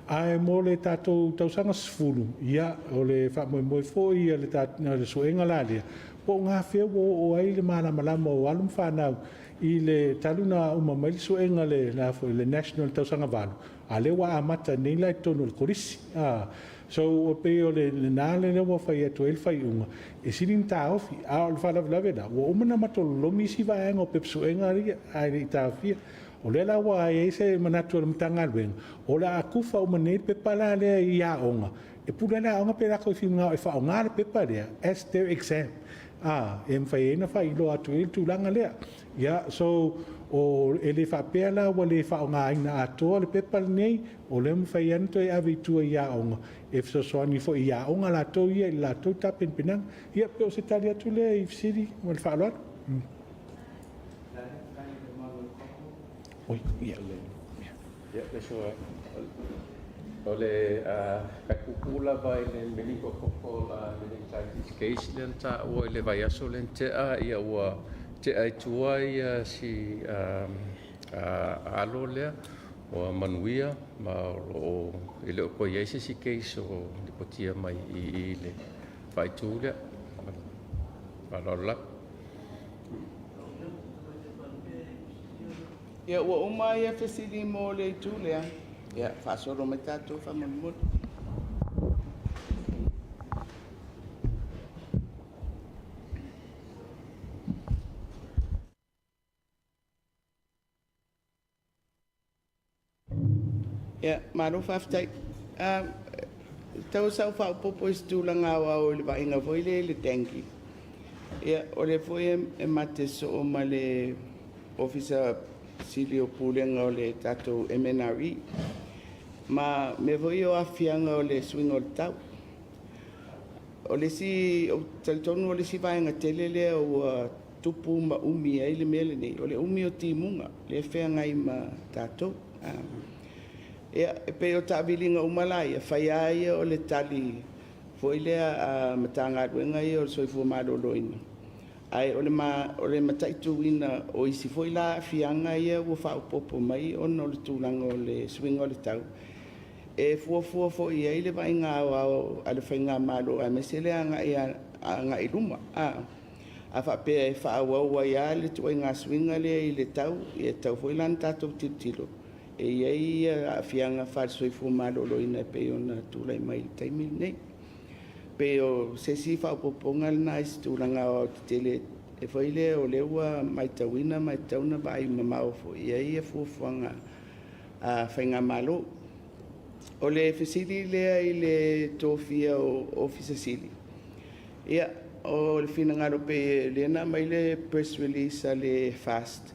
Ae mo le tatou tausaga 10, ia, o le faamoemoe foi ia le suega la lea, po o gafea ua oo ai le malamalama o alo ma fanau i le talu na uma mai le suega le la foi le national tausaga 8, a lea ua amata nei la i totonu o le kolisi. A, so e pei o lena lea ua fai atu ai le faaiuga, e sili ona taofi. A o le faalavelave la, ua uma ona matou lolomi isi vaega o pepa suega ia ae le i taofia. O lea la ua i ai se manatu o le Matagaluega, o le a tufa uma nei le pepa la lea i aoga, e pule lava le aoga pe latou finagalo e faaaoga le pepa lea as their exam. A, e mafai ai ona faailoa atu ai le tulaga lea. Ia, so, o, e le faapea la ua le faaaogaina atoa le pepa lenei, o lea e mafai lava ona toe ave i tua i aoga, e fesoasoani foi i aoga latou ia i le latou tapenapenaga. Ia, pe o se tali atu lea i fesili ma le faaaloalo. Oi, ia. Ia, o le puupuu lava i le meningococcal meningitis case lea na taua i le vaiaso lea na tea, ia ua tea i tua ia si alo lea. Ua manuia ma o lo o e le o toe i ai se isi case o lipotia mai i i le faaitu lea. Ma le faaaloalo lava. Ia, ua uma ia fesili mo le itu lea. Ia, faasolo mai tatou faamolemole. Ia, malo faafetai. Tau sau faaopoopo i se tulaga aoao i le vaaiga foi lea i le dengue. Ia, o lea foi e mate sosoo ma le Ofisa Sili o Pulega o le tatou MNRE. Ma mea foi ia o aafiaga o le suiga o le tau. O le isi, ou te talitonu o le isi vaega tele lea ua tupu ma umi ai le mea lenei, o le umi o timuga lea e feagai ma tatou. Ia, e pei o taaviliga uma la ia, fai lava ia o le tali foi lea a Matagaluega ia o le Soifua Maloloina, ae o le, ma, o le mataituina o isi foi la aafiaga ia ua faaopoopo mai ona o le tulaga o le suiga o le tau, e fuafua foi i ai le vaaiga aoao a le Faigamalo aemaise le agai i luma. A faapea e faaauau ai lava le ituaiga suiga lea i le tau, e tatau foi la ona tatou tilotilo e i ai aafiaga faale-soifua maloloina e pei ona tulai mai i le taimi lenei. Pei o se isi faaopoopoga lena i se tulaga aoaotetele e foi lea o lea ua matauina ma e tatau ona vaai mamao foi i ai fuafuaga a Faigamalo. O le fesili lea i le tofia o Ofisa Sili, ia, o le finagalo pei lea na aumai le press release a le FAST,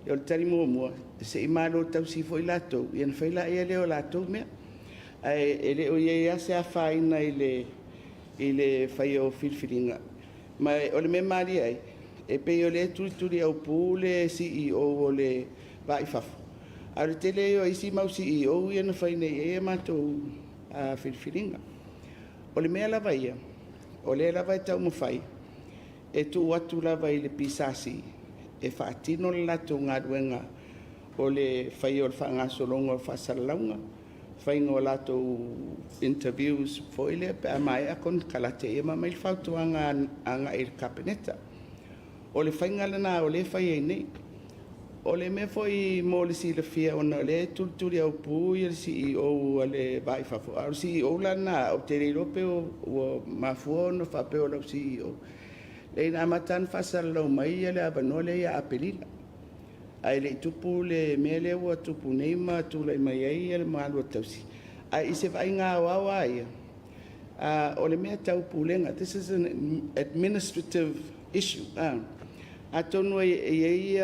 o le tali muamua, se i malo tausi foi latou, ia ona fai laia lea o latou mea. Ae e le o i ai lava se afaina i le faia o filifiliga. Ma o le mea malie ai, e pei o lea e tulituli aupū le CEO o le Va i Fafo, a o le tele ia o isi mau CEO ia na fai nei i ai a matou filifiliga. O le mea lava ia, o lea lava e taumafai e tuu atu lava i le PSC e faatino le latou galuega o le faia o le faagasologa o faasalalauga, faiga o latou interviews foi lea pe a maea konekarate ia ma aumai le fautuaga agai i le Kapeneta. O le faiga lena o lea e fai ai nei. O le mea foi mo le silafia ona o lea e tulituli aupū le CEO a le Va i Fafo, a o le CEO la lena ou te le iloa pe ua mafua ona faapea o lau CEO. Leai na amata lava ona faasalalau mai le avanoa lea ia Aperila. Ae le i tupu le mea lea ua tupu nei ma tulai mai ai le Malua Tausi. Ae i se vaaiga aoao lava ia, o le mea tau pulega, this is an administrative issue. Atonu e i ai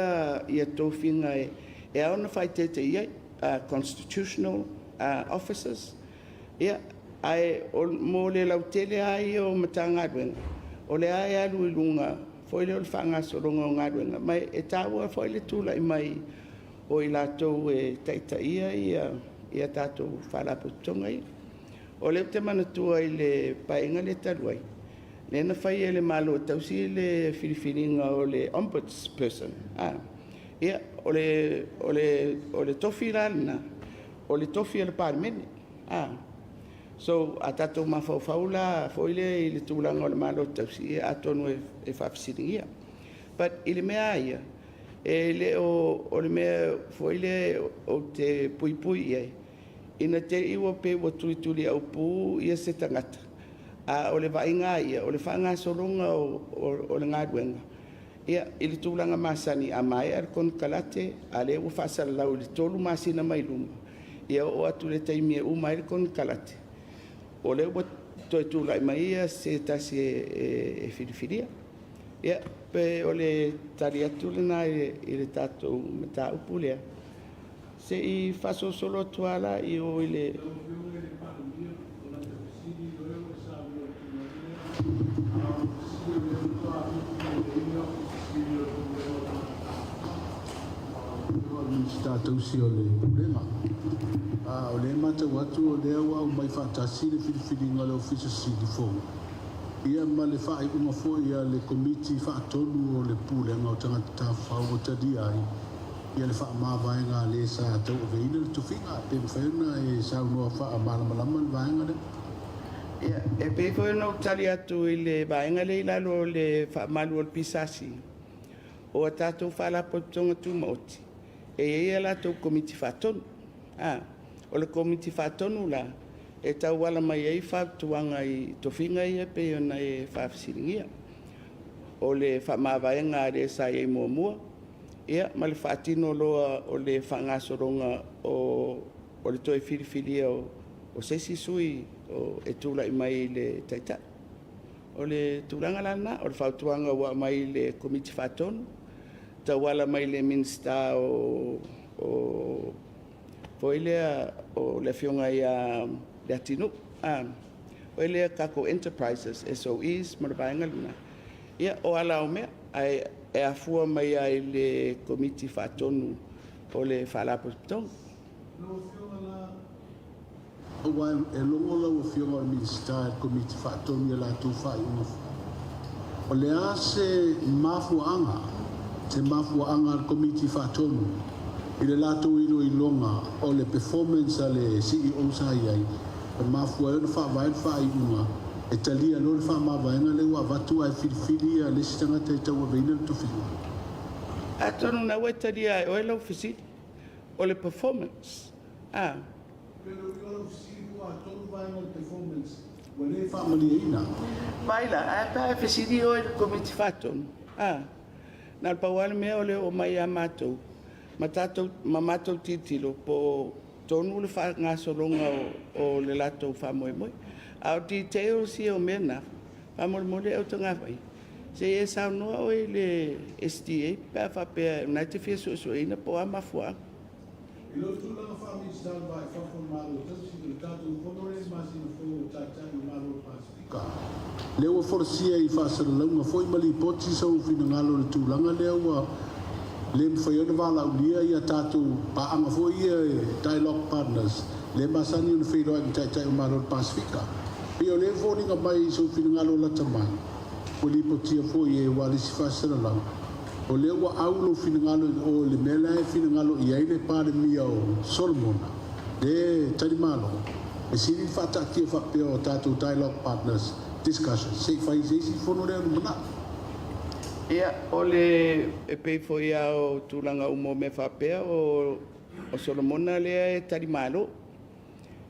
ia tofiga e ao ona faaeteete i ai, constitutional officers, ia, ae mo le lautele lava ia o Matagaluega, o lea e alu i luga foi lea o le faagasologa o galuega, ma e taua foi le tulai mai o i latou e taitaia ia tatou Faalapotopotoga ia. O lea ou te manatua i le Paeaiga lea talu ai, lea na fai e le Malo Tausi le filifiliga o le Ombudsperson. Ia, o le tofi la lena, o le tofi a le Palemene. So, a tatou mafaufau la foi lea i le tulaga o le Malo Tausi, ia atonu e faafesiligia. But i le mea lava ia, e le o le mea foi lea ou te puipui i ai, ina te i ua pei ua tulituli aupū ia se tagata, a o le vaaiga lava ia, o le faagasologa o le galuega, ia, i le tulaga masani, a maea le konekarate, a lea ua faasalalau i le 3 masina mai luma, ia oo atu i le taimi e uma ai le konekarate, o lea ua toe tulai mai ia se tasi e filifilia. Ia, pe o le tali atu lena i le tatou mataupu lea. Se i faasolosolo atu lava la i o i le Minisita tausi o le Pulega. O lea e matau atu o lea ua aumai faatasi le filifiliga o le Ofisa Sili fou ia ma le faaiuga foi a le Komiti Faatonu o le Pulega o Tagata Tafafao ua talia ai. ia le faamavaega a le sa tauaveina le tofiga. Pe mafai ona e saunoa faamalamalama le vaega lea. Ia, e pei foi ona ou tali atu i le vaega lea i lalo o le faamalu o le PSC, o a tatou Faalapotopotoga Tumaoti, e i ai a latou Komiti Faatonu. A, o le Komiti Faatonu la, e tauala mai ai fautuaga i tofiga ia pei ona e faafesiligia. O le faamavaega a le sa i ai muamua, ia ma le faatino loa o le faagasologa o le toe filifilia o se isi sui e tulai mai i le Taitai. O le tulaga la lena, o le fautuaga ua aumai i le Komiti Faatonu, tauala mai i le Minisita o foi lea o le Afioga ia Leatinuu, foi lea tatou enterprises, SOEs ma le vaega lena. Ia, o ala o mea, ae e afua mai lava i le Komiti Faatonu o le Faalapotopotoga. Lau Afioga la, aua e logo lau Afioga o le Minisita i le Komiti Faatonu i a latou faaiuga fai. O le a se mafuaaga, se mafuaaga a le Komiti Faatonu i le latou iloiloga o le performance a le CEO sa i ai, e mafua ai ona faavae le faaiuga e talia loa le faamavaega lea ua avatu ae filifili le isi tagata e tauaveina le tofiga? Atonu na ua e talia e oe lau fesili, o le performance, a. Pe le uiga lau fesili po o a tonu vaega o le performance ua le faamalieina? Mai la, ae pe a e fesili oe i le Komiti Faatonu, a. Na o le pau lava le mea o le oo mai ia matou ma tatou ma matou tilotilo po o tonu le faagasologa o le latou faamoemoe. A o details ia o mea na, faamolemole Autagavaia, se i e saunoa oe i le SDA pe a faapea o lena e te fia suesueina po o a mafuaaga. I lou tulaga faa-Minisita o le Va i Fafo o le Malo Tausi, o le tatou fono lea i le masina fou o Taitai o Malo o le Pasefika, lea ua folasia i faasalalauga foi ma lipoti sou finagalo i le tulaga lea ua le mafai ai ona valaaulia ia tatou paaga foi ia e dialogue partners lea e masani ona feiloai ma Taitai o Malo o le Pasefika. Pei o lea e foliga mai i sou finagalo lata mai, ua lipotia foi e Ualesi Faasalalau, o lea ua au lou finagalo i o i le mea la e finagalo i ai le Palemia o Solomona, le talimalo, e sili le faataatia faapea o tatou dialogue partners discussions se i fai i se isi fono lea lumanai. Ia, o le, e pei foi lava o tulaga uma o mea faapea, o, o Solomona lea e talimalo.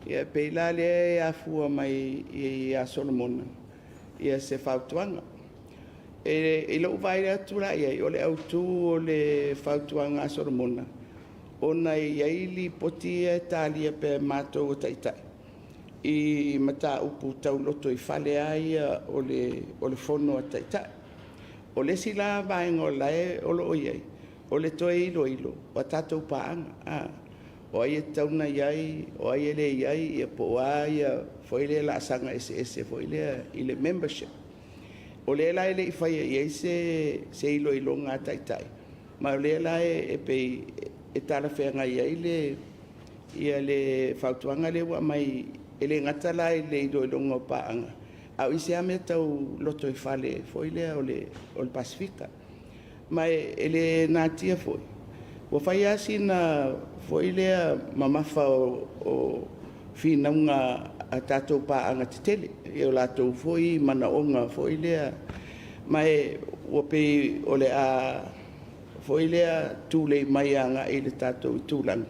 Ia, e pei la lea e afua mai ia Solomona ia se fautuaga. E, i lou vaai atu la i ai, o le autu o le fautuaga a Solomona, ona e i ai lipoti ia e talia pea e matou o Taitai i mataupu tau lotoifale lava ia o le, o le Fono a Taitai. O le isi la vaega o la e o lo o i ai, o le toe iloilo o a tatou paaga, a, o ai e tatau ona i ai, o ai e le i ai, ia po o a ia foi lea laasaga eseese foi lea i le membership. O lea la e le i faia i ai se, se iloiloga a Taitai, ma o lea la e, e pei e talafeagai ai le, ia le fautuaga lea ua aumai, e le gata la i le iloiloga o paaga, a o isi lava mea tau lotoifale foi lea o le, o le Pasefika. Ma e, e le natia foi, ua fai lava sina foi lea mamafa o, o finauga a tatou paaga tetele i o latou foi manaoga foi lea, ma e ua pei o le a foi lea tulei mai agai i le tatou itulagi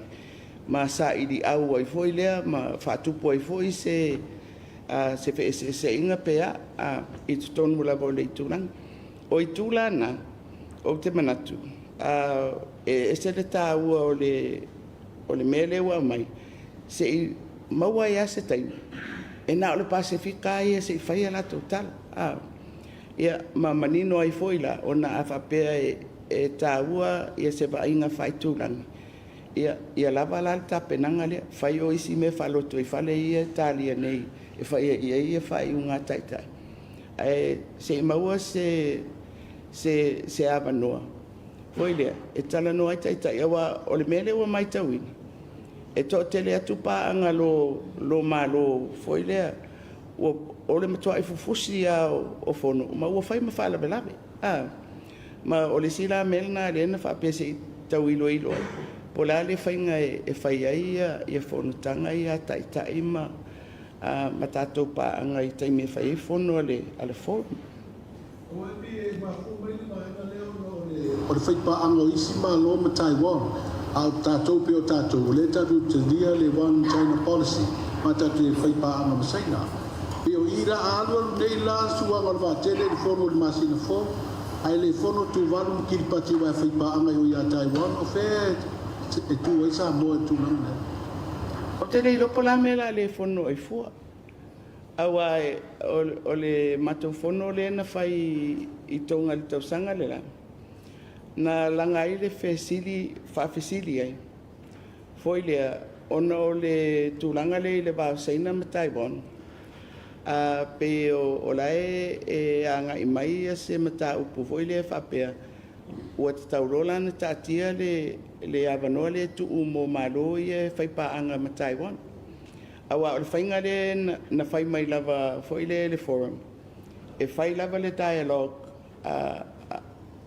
ma sailiau ai foi lea ma faatupu ai foi se se feeseeseaiga pe a i totonu lava o le itulagi. O itu la na, ou te manatu, e ese le taua o le o le mea lea ua aumai, se i maua ai lava se taimi, e na o le Pasefika lava ia se i fai a latou tala. A, ia, ma manino ai foi la, ona a faapea e taua ia se vaaiga faaitulagi, ia, ia lava la le tapenaga lea, fai o isi mea faalotoifale ia e talia nei e faia i ai ia faaiuga a Taitai, ae se i maua se, se, se avanoa foi lea e talanoa ai Taitai, aua o le mea lea ua matauina, e toatele atu paaga lo, lo Malo foi lea, ua, o le matuai fufusi lava o, o fono ma ua fai ma faalavelave. A, ma o le isi la mea lena lea na faapea se i tau iloilo ai po o le a le faiga e fai ai ia fonotaga ia a taitai ma ma tatou paaga i taimi e fai ai fono a le Forum. Aua e pei e mafua mai le vaega lea ona o le o le faipaaga o isi Malo ma Taiwan, a o tatou pei o tatou, o lea tatou te talia le One China Policy, ma tatou te faipaaga ma Saina. Pei o i la a alualu nei la le suaga o le vaatele i le fono i le masina fou, ae le fono Tuvalu ma Kiripati aua e faipaaga i o ia Taiwan, o fea e tu ai Samoa i le tulaga lea? Ou te le iloa po o le a le mea o le a le fono ai fua. Aua o le matou fono lea na fai i Toga i le tausaga le la, na laga ai le fesili, faafesili ai foi lea ona o le tulaga lea i le va o Saina ma Taiwan, pei o la e agai mai se mataupu foi lea faapea ua tatau loa la ona taatia le avanoa lea e tuu mo Malo ia e faipaaga ma Taiwan. Aua o le faiga lea na fai mai lava foi lea e le Forum, e fai lava le dialogue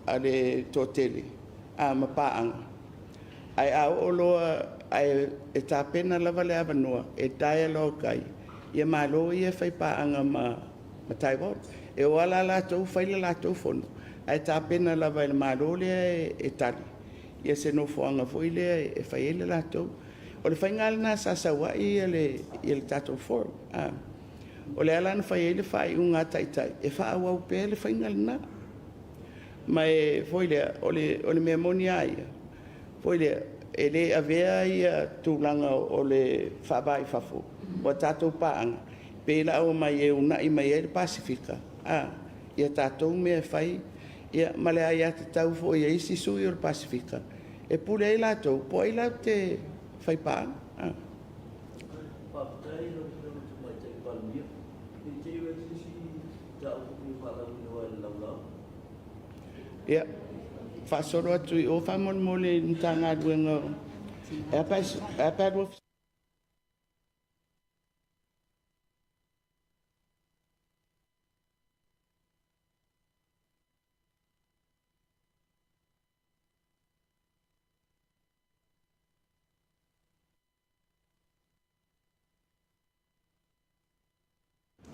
a le toatele ma paaga, ae a oo loa ae e tapena lava le avanoa e dialogue ai ia Malo ia e faipaaga ma Taiwan. E o lava la latou fai le latou fono, ae tapena lava e le Malo lea e tali ia se nofoaga foi lea e fai ai le latou. O le faiga lava lena sa sau ai le tatou Forum. O lea la na fai ai le faaiuga a Taitai e faaauau pea le faiga lena. Ma e foi lea, o le mea moni lava ia, foi lea, e le avea ia tulaga o le faava i fafo o a tatou paaga, pei la omai e uunai mai ai le Pasefika ia tatou mea e fai, ia ma le aiatatau foi a isi sui o le Pasefika e pule ai latou po o ai latou te faipaaga. Faafetai i lau Afioga i le Tamaitai Palemia. Ne i te i ua i ai se isi mataupu e fia faalavelave ai i le laulau. Ia, faasolo atu i o faamolemole i le Matagaluega o... E a pe a lua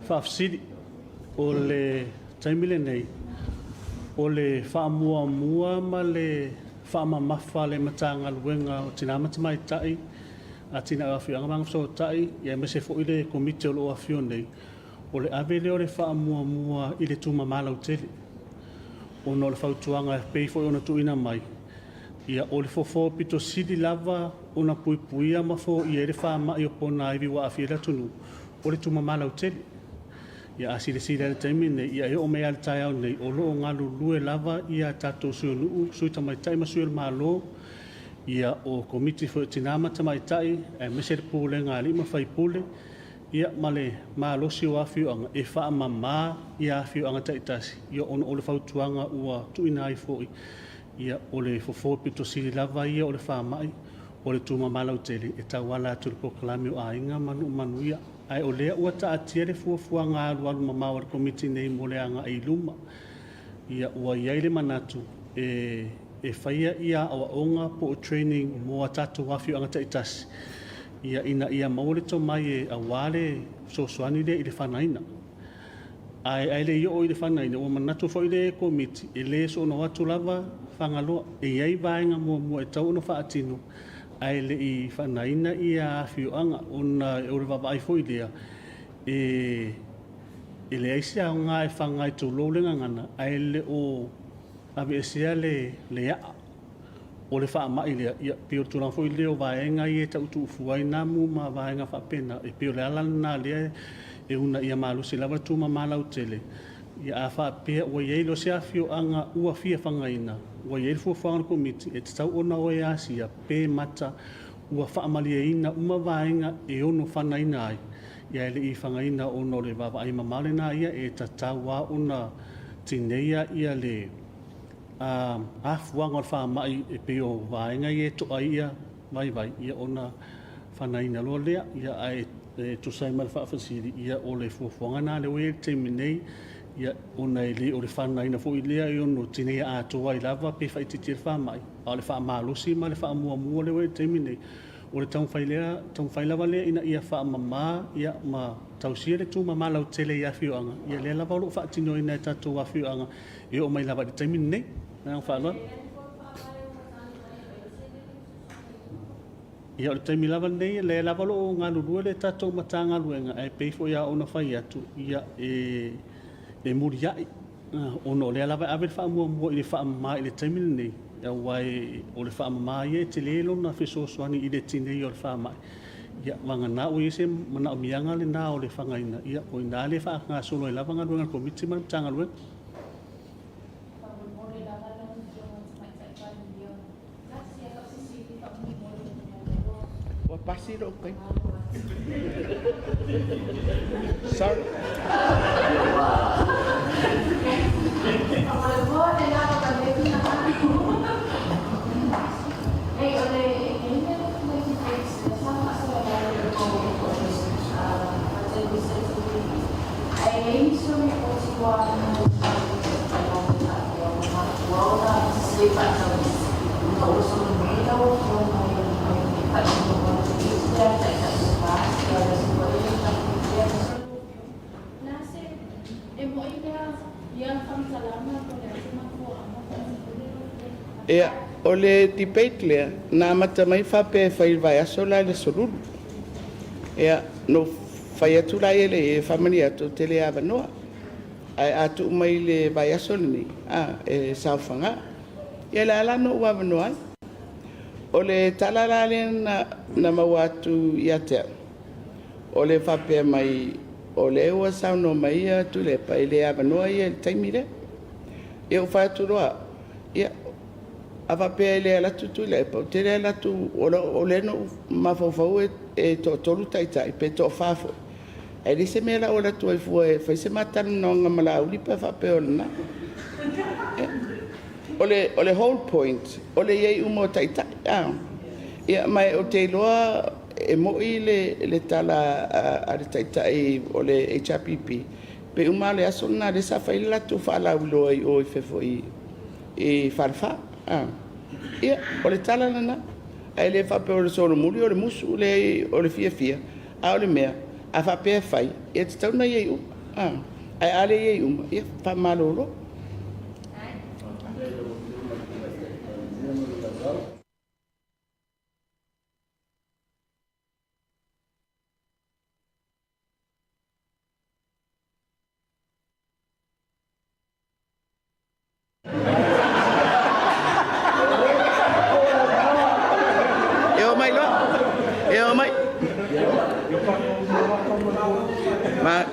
Faafesili, O le taimi lenei, o le faamuamua ma le faamamafa a le Matagaluega o Tina ma Tamaitai, Atinae o Afioaga ma Agafesootai, aemaise foi le Komiti o lo o afio nei, o le ave lea o le faamuamua i le tumama lautele, ona o le fautuaga e pei foi ona tuuina mai, ia, o le fofo pito sili lava ona puipuia ma foia ai le faamai o ponaivi ua aafia ai le atunuu, o le tumama lautele. Ia, a silasila i le taimi lenei, ia e oo mai lava i le taeao nei, o lo o galulue lava ia tatou sui o nuu, sui tamaitai ma sui o le Malo, ia, o Komiti foi o Tina ma Tamaitai, aemaise le Pulega a Alii ma Faipule, ia ma le malosi o afioaga e faamama ia afioaga taitasi, ia ona o le fautuaga ua tuuina ai foi, ia o le fofo pito sili lava ia o le faamai o le tumama lautele e tauala atu i le polokalame o Aiga ma Nuu Manuia. Ae o lea ua taatia le fuafuaga alualu mamao a le Komiti nei mo le agai i luma. Ia ua i ai le manatu e e faia ia aoaoga po o training mo a tatou afioaga taitasi, ia ina ia maua le tomai e aua le fesoasoani lea i le fanaina. Ae ae le i oo i le fanaina, ua manatu foi le Komiti e le soona o atu lava Fagaloa. E i ai vaega muamua e tatau ona faatino ae le i fanaina ia afioaga ona o le vaavaai foi lea e e leai se aoga e faga ai tulou le gagana ae le o aveesea le aa o le faamai lea, ia, pei o le tulaga foi lea o vaega ia e tau tuufua ai namu ma vaega faapena, e pei o le ala lena lea e uunaia malosi lava le tumama lautele. Ia, a faapea ua i ai loa se afioaga ua fia fagaina, ua i ai le fuafuaga a le Komiti e tatau ona o e asia pe mata ua faamalieina uma vaega e ono fanaina ai, ia ae le i fagaina ona o le vaavaai mamao lena ia e tatau lava ona tineia ia le afuaga o le faamai e pei o vaega ia e to'a ai ia vaivai ia ona fanaina loa lea. Ia ae e tusa ai ma le faafesili, ia o le fuafuaga lena lea ua i ai i le taimi nei Ia, ona e le o le fanaina foi lea e ono tineia atoa ai lava pe faaitiitia le faamai, a o le faamalosi ma le faamuamua lea ua i ai i le taimi lenei, o le taumafai lea, taumafai lava lea ina ia faamama, ia, ma tausia le tumama lautele i afioaga, ia lea lava o lo o faatinoina e tatou afioaga e oo mai lava i le taimi lenei. Ma le agaga faaaloalo. Ia, o le taimi lava lenei, lea lava o lo o galulue le tatou Matagaluega, ae pei foi lava ona fai atu, ia, e muliai, ona o lea lava e ave le faamuamua i le faamama i le taimi lenei, aua o le faamama ia e tele lona fesoasoani i le tineia o le faamai. Ia, vagana ua i ai se manaomiaga lena o le fagaina, ia, o i ina lea e faagasolo ai lava galuega a le Komiti ma le Matagaluega. Ua pasi lou taimi. Sorry. Ia, o le debate lea, na amata mai faapea e fai i le vaiaso la i le Aso Lulu. Ia, na ou fai atu la i ai e faamalie atu ou te le avanoa. Ae a tuu mai i le vaiaso lenei, a, e saofaga. Ia lea la na ou avanoa ai. O le tala la lea na maua atu ia te au, o le faapea mai o lea ua saunoa mai ia Tuilaepa e le avanoa ia i le taimi lea. Ia ou fai atu loa au, ia, a faapea e le alu atu Tuilaepa, ou te le alu atu, o lea na ou mafaufau e toatolu taitai pe toafa foi, ae leai se mea o le a ou alu atu ai fua e fai se ma talanoaga ma Laauli pe a faapea o lena. O le whole point, o le i ai uma o taitai. Ia, ma ou te iloa e moni le tala a le taitai o le HRPP, pe uma lava o le aso lena lea sa fai le latou faalauiloa i o i foi i Falefa. Ia, o le tala lena. Ae le faapea o le solomuli o le musu, leai o le fiafia, a o le mea, a faapea e fai, e tatau ona i ai uma. Ae a le i ai uma, ia faamalolo. E o mai loa. E o mai. Ma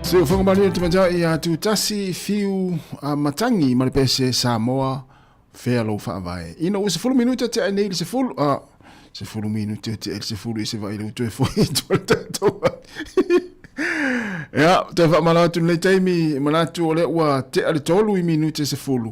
Siufoga manuia le tamaitai ia Tutasi Fiu a Matangi ma le pese Samoa fea lou faavae. Ina ua 10 minute tea nei le 10 a 10 minute tea le 10 i se vai le toe foi i tua le tatou. Ia, toe faamalo atu lenei taimi, manatu o lea ua tea le 3 i minute 10.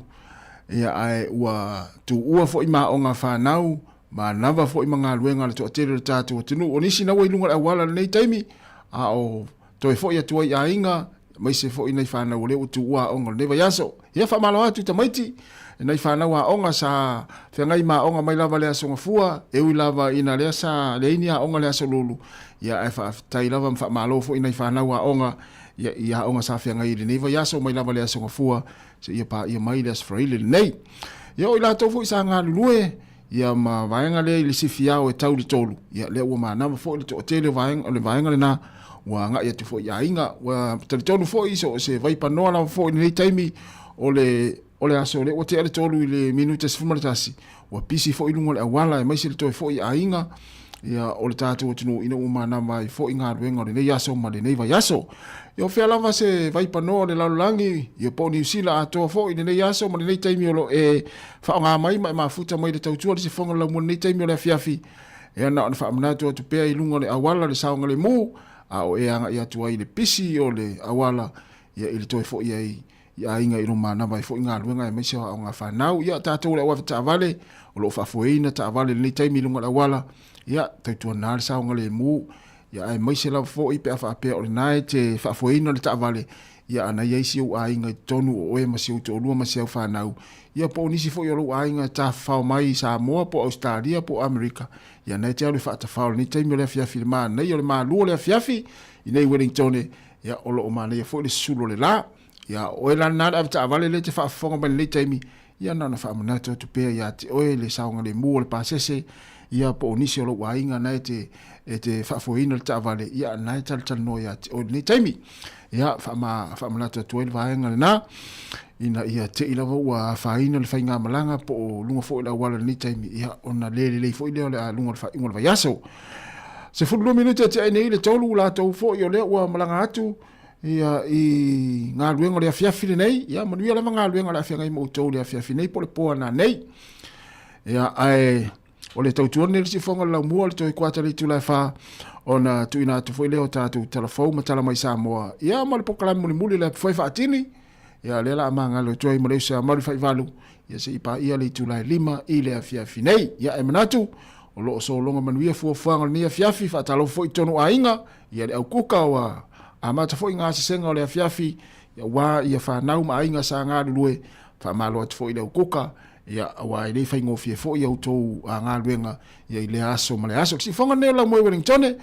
Ia, ae ua tuua foi maoga fanau, manava foi ma galuega a le toatele o le tatou atunuu. O nisi na ua i luga o le auala lenei taimi, a o toe foi atu ai i aiga, aemaise foi nai fanau o lea ua tuua aoga o lenei vaiaso. Ia, faamalo atu tamaiti i nai fanau aoga sa feagai ma aoga mai lava le Aso Gafua, e ui lava ina lea sa leai ni aoga le Aso Lulu, ia ae faafetai lava ma faamalo foi i nai fanau aoga ia i aoga sa feagai i lenei vaiaso mai lava le Aso Gafua seia paia mai le Aso Faraile lenei. Ia o i latou foi sa galulue ia ma vaega lea i le sifiao e tau i le 3, ia lea ua manava foi le toatele o vaega, o le vaega lena ua agai atu foi i aiga. Ua talitonu foi so o se vaipanoa lava foi i lenei taimi o le o le aso lea ua tea le 3 i le minute 11, ua pisi foi i luga o le auala aemaise le toe foi i aiga ia o le tatou atunuu ina ua manava ai foi galuega o lenei aso ma lenei vaiaso. Ia o fea lava se vaipanoa o le lalolagi, ia po o Niu Sila atoa foi i lenei aso ma lenei taimi o lo o e faaaoga mai ma e mafuta mai le tautua le sifoga o le laumua i lenei taimi o le afiafi, ia na ona faamanatu atu pea i luga o le auala le saogalemu, a o e agai atu ai i le pisi o le auala ia i le toe foi ai i aiga i lo manava ai foi galuega aemaise o aoga fanau. Ia, tatou le au avetaavale, o lo o faafoeina taavale i lenei taimi i luga o le auala, ia, tautuana le saogalemu, ia, aemaise lava foi pe a faapea o lena e te faafoeina le taavale, ia, ana i ai si ou aiga i totonu o oe ma si ou toalua ma si au fanau, ia, po o nisi foi o lou aiga e tafafao mai i Samoa po o Ausetalia po o Amerika, ia, na e te alu e faatafao i lenei taimi o le afiafi i le manaia o le malu o le afiafi i nei Wellingtone, ia, o lo o manaia foi le susulu o le la. Ia, o oe la lena le avetaavale lea e te faafofoga mai lenei taimi, ia na ona faamanatu atu pea ia te oe le saogalemu o le pasese, ia po o nisi o lou aiga na e te, e te faafoeina le taavale, ia na e talatalanoa ia te oe lenei taimi. Ia, faama, faamanatu atu ai le vaega lena, ina ia te i lava ua afaina le faigamalaga po o luga foi o le auala i lenei taimi, ia ona le lelei foi lea o le a luga o le faaiuga o le vaiaso. 12 minute e tea ai nei le 3, latou foi o lea ua malaga atu, ia i galuega o le afiafi lenei, ia manuia lava galuega o le a feagai ma outou i le afiafi nei po o le po ananei. Ia ae o le tautua lenei le siufoga o le laumua o le toe kuata le itula e 4 ona tuuina atu foi lea o tatou talafou ma tala mai Samoa. Ia ma le polokalame mulimuli le foe faatini. Ia lea la a magalo atu ai ma le uso a Malu Faivalu ia se i paia le itula e 5 i le afiafi nei. Ia e manatu o lo o sologa manuia fuafuaga o lenei afiafi, faatalofa foi i totonu o aiga, ia le aukuka ua amata foi ngā sesega o le afiafi, ia aua ia fanau ma aiga sa galulue, faamalo atu foi i le aukuka, ia aua e le faigofie foi ia outou galuega ia i lea aso ma le aso. Siufoga lenei o Laumoe Wellingtone,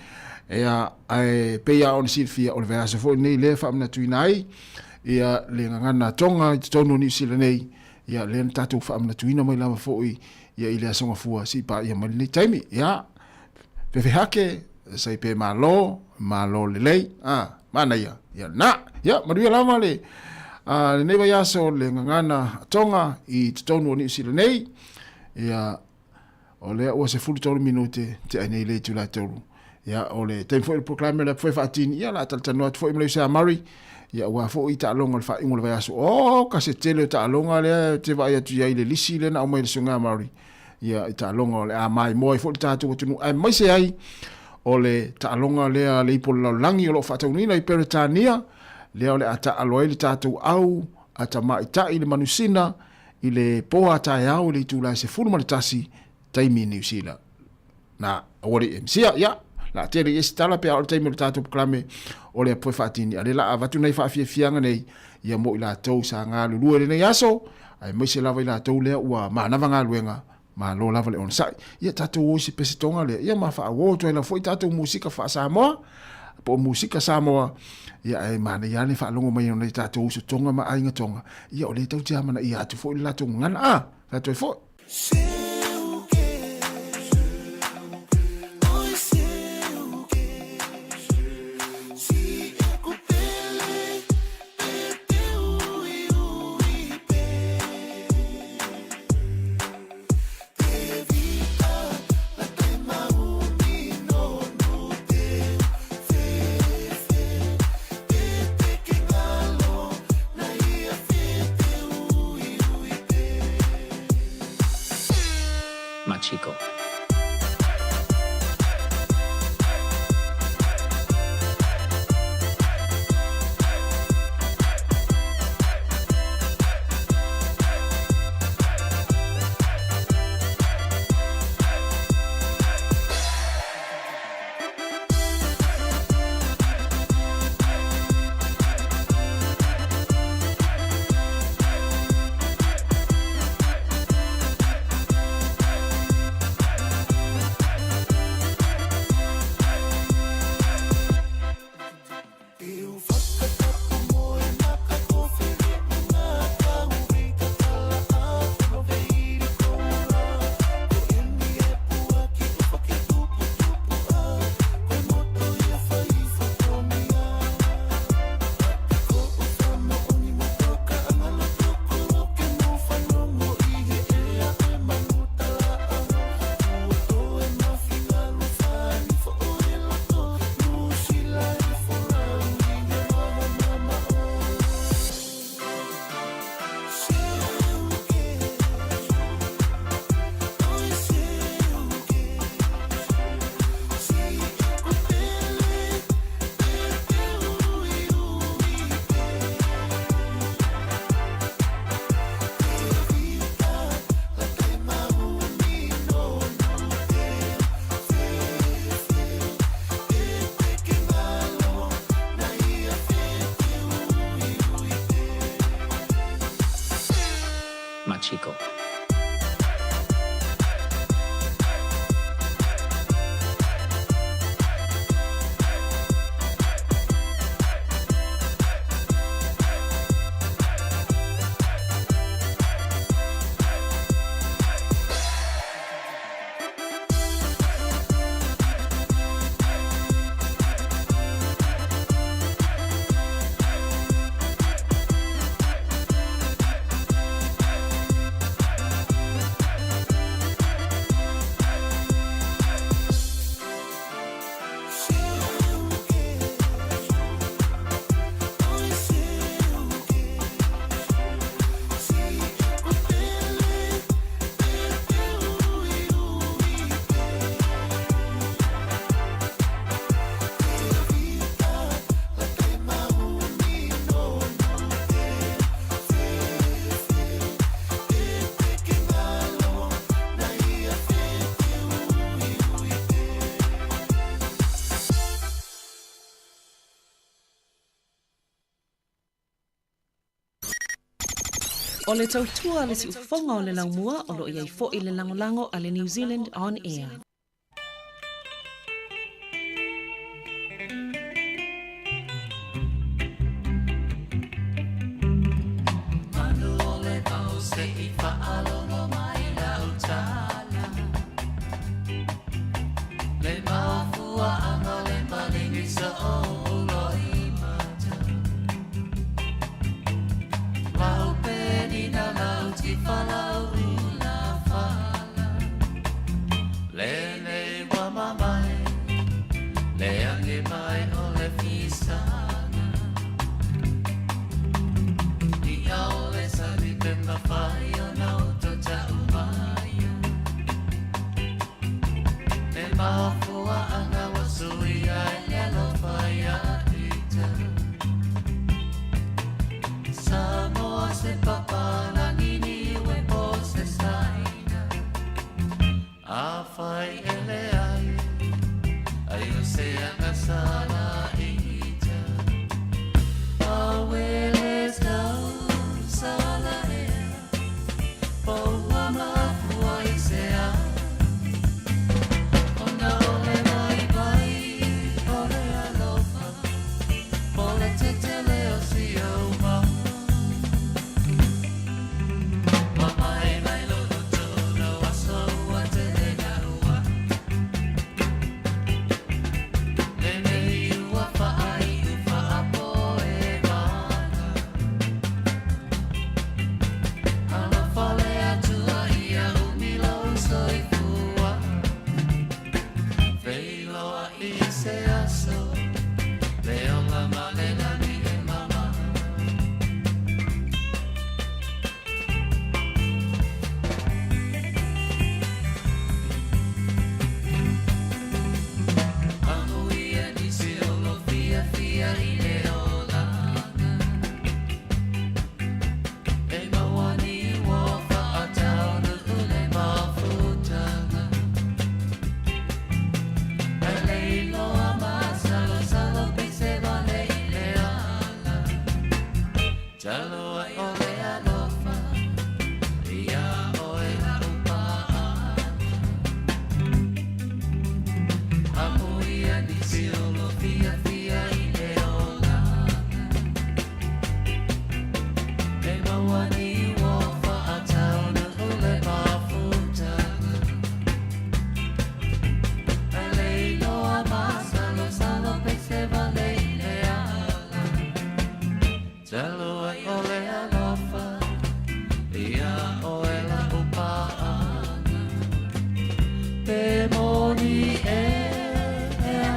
ia ae pei lava ona silafia o le vaiaso foi lenei lea e faamanatuina ai ia le gagana Tonga i totonu o Niu Sila nei, ia lea na tatou faamanatuina mai lava foi ia i le Aso Gafua se i paia mai lenei taimi. Ia, fefehake, sai pe malo, malo lelei, a, manaia, ia na, ia, manuia lava le, a, lenei vaiaso le gagana Tonga i totonu o Niu Sila nei, ia, o lea ua 13 minute tea nei le itula e 3. Ia, o le taimi foi o le polokalame o le apu faatini, ia, la talatalanoa atu foi ma le uso ia Murray, ia, aua foi taaloga o le faaiuga o le vaiaso. O, ka se tele o taaloga lea te vaai atu i ai i le lisi lea na aumai e le susuga ia Murray, ia, i taaloga o le a maimoa ai foi le tatou atunuu, aemaise ai o le taaloga lea a le Ipu o le Lalolagi o lo o faataunuina i Peretania, lea o le a taaalo ai le tatou au a tamaitai i le manusina i le po a taeao i le itula e 11 taimi i Niu Sila. Na, aua le i misia, ia, la tele i esi tala pe a o le taimi o le tatou polokalame o le apoe faatini. A le la avatu nei faafiafiaga nei, ia mo i latou sa galulue lenei aso, aemaise lava i latou lea ua manava galuega, malo lava le onosai. Ia tatou o i se pesetoga lea, ia ma faauo atu ai lava foi tatou musika faa-Samoa, po o musika Samoa, ia ae manaia lava le faalogo mai o nai tatou uso Tonga ma aiga Tonga, ia o lea e tau te amanaia atu foi le latou gagana, a, tatou ai foi. Mexico. O le tautua a le siufofoga o le laumua o lo o i ai foi le lagolago a le New Zealand On Air. Manu o le mau se i faalogo mai lau tala Le mafuaaga le maligi sa ou loimata Lau penina lau tifa lau ula fala Lenei ua mamae le age mai o le fisaga Ia o le sali pe mafai ona o ta'u maia Le mafuaaga ua suia ai le alofa ia ita Samoa se papalagi niue po o se saina Afai e leai ai o se agasala ita Awele tau sala ea Po ua mafua i se a Ona o le vaivai o le alofa Po le tetele o si ou mau Mamae mai lou loto lou aso ua tele gaua Lenei ua faaiu faapo e mana Alofa le Atua ia umi lou soifua Feiloai i se aso Le ola ma le lagi e mama. Amuia nisi o lo fiafia i le olaga E maua ni ua faataunuu le mafutaga E leiloa masalosalo pise vale i le ala Talo ai o le alofa Ia oe lau paaga Amuia nisi o lo fiafia i le olaga E maua ni ua faataunuu le mafutaga E leiloa masalosalo pese vale i le ala Talo ai o le alofa Ia oe lau paaga Pe moni e a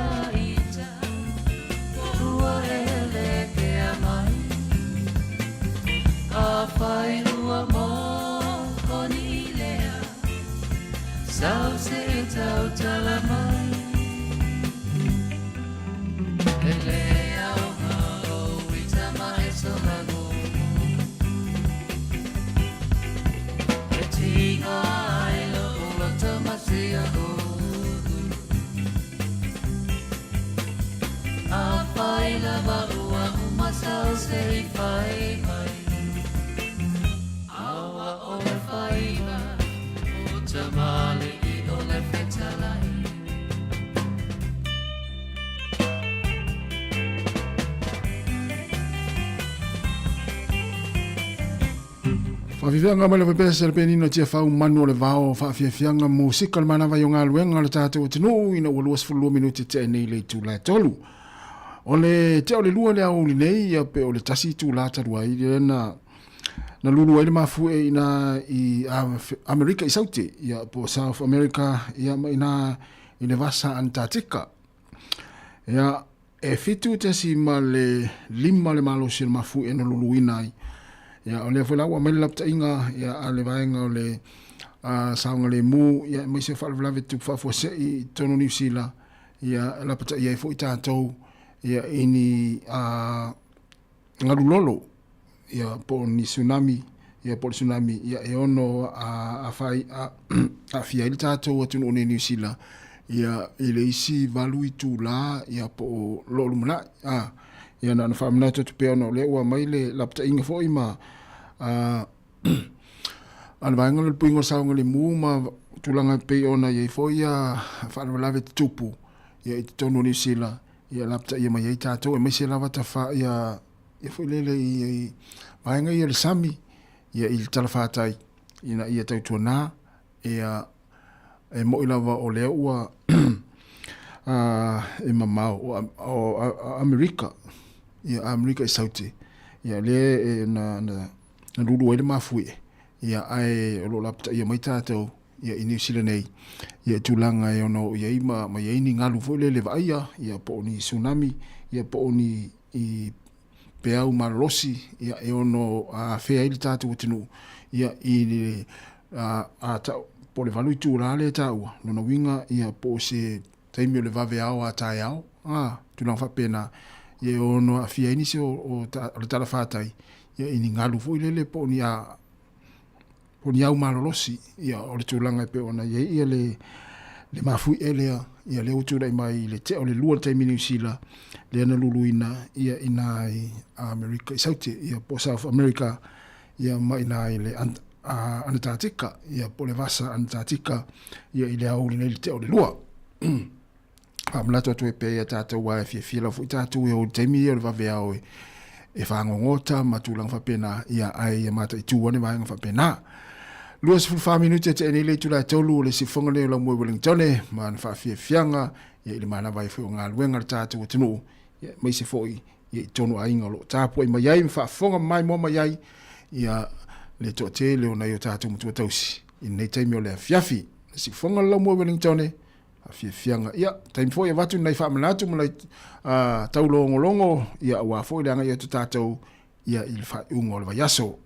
ita Ua e le kea mai Afai ua mokoni lea Sau se tautala mai E le aoga o ita ma e sola E tiga ai lo loto masia ulu Afai lava ua uma sau se i fai mai Aua o le Faafiafiaga mai lava pea se penina tia fau manu o le vao faafiafiaga musika le manava i o galuega le tatou atunuu ina ua 22 minute tea nei le itula e tolu. O le tea o le lua le aoauli nei ia pe o le tasi itula talu ai lea na na lulu ai le mafu'e ina i Amerika i Saute ia po South America ia ma ina i le vasa Antarctica. Ia e 7.5 le malosi o le mafu'e na luluina ai. Ia o lea foi la ua aumai le lapataiga ia a le vaega o le saogalemu ia aemaise o faalavelave tupu faafuasei i totonu o Niu Sila ia e lapataia ai foi tatou ia i ni galu lolo ia po o ni tsunami ia po o le tsunami ia e ono aafia ai le tatou atunuu nei Niu Sila ia i le isi 8 itula ia po o lo o lumanai. Ia na ona faamanatu atu pea ona o lea ua aumai le lapataiga foi ma a le vaega o le puiga o le saogalemu ma tulaga e pei ona i ai foi ia faalavelave tutupu ia i totonu o Niu Sila ia lapataia mai ai tatou aemaise lava tafa ia ia foi lele i vaega ia o le sami ia i le talafatai ina ia tautuana ia e mo'i lava o lea ua e mamao o Amerika ia Amerika i Saute ia lea e na na lulu ai le mafuie ia ae o lo o lapataia mai tatou ia i Niu Sila nei ia i tulaga e ono oo i ai ma ma i ai ni galu foi lele vaaia ia po o ni tsunami ia po o ni i peau malolosi ia e ono afea ai le tatou atunuu ia i le a tau po o le 8 itula lea e taua lona uiga ia po o se taimi o le vave ao a taeao a tulaga faapena ia e ono aafia ai nisi o le talafatai ia i ni galu foi lele po o ni a po o ni au malolosi ia o le tulaga e pei ona i ai ia le le mafuie lea ia lea ua tulai mai i le tea o le lua le taimi Niu Sila lea na luluina ia ina i Amerika i Saute ia po o South America ia ma ina i le Antarctica ia po o le vasa Antarctica ia i le aoauli nei le tea o le lua. Faamanatu atu ai pea ia tatou aua e fiafia lava foi tatou e o i le taimi ia o le vaveao e fagogota ma tulaga faapena, ia ae ia mataitu ane vaega faapena. 24 minute e tea nei le itula e tolu o le sifofoga lenei o Laumua i Wellingtone ma ana faafiafiaga ia i le manava ai foi o galuega a le tatou atunuu ia aemaise foi ia i totonu o aiga o lo o tapuai mai ai ma faafofoga ma maimoa mai ai ia le toatele o nai o tatou matua tausi i lenei taimi o le afiafi. Le sifofoga o le Laumua i Wellingtone fiafiaga. Ia, taimi foi e avatu nai faamanatu ma nai taulogologo, ia, aua foi le agai atu tatou ia i le faaiuga o le vaiaso.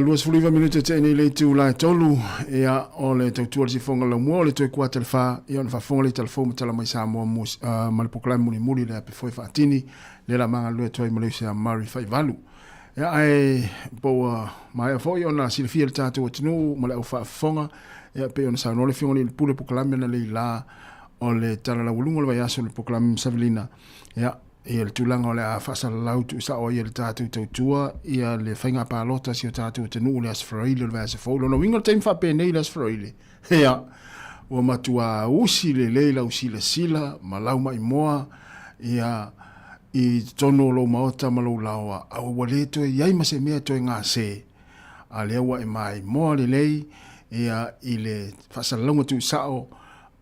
29 minute te nei le itu la tolu ia o le tautua le sifonga la mua o le toe kuata le wha ia ona faafofoga le talafou ma tala mai Samoa mo ma le polokalame mulimuli le ape foi faatini le la manga lue toi ma le usi a Murray Faivalu. Ia ae po ua maea foi ona silafia le tatou atunuu ma le au faafofoga ia pei ona saunoa le Afioga i le Pule polokalame na lei la o le tala laualuga o le vaiaso le polokalame ma Savelina ia ia le tulaga o le a faasalalau tuusao ai e le tatou tautua ia le faiga palota si o tatou atunuu le Aso Faraile o le vaiaso fou. Lona uiga o le taimi faapenei le Aso Faraile, ia, ua matua usi lelei lau silasila ma lau maimoa ia i totonu o lou maota ma lou laoa, a ua le toe i ai ma se mea e toe gase, a lea ua e maimoa lelei ia i le faasalalauga tuusao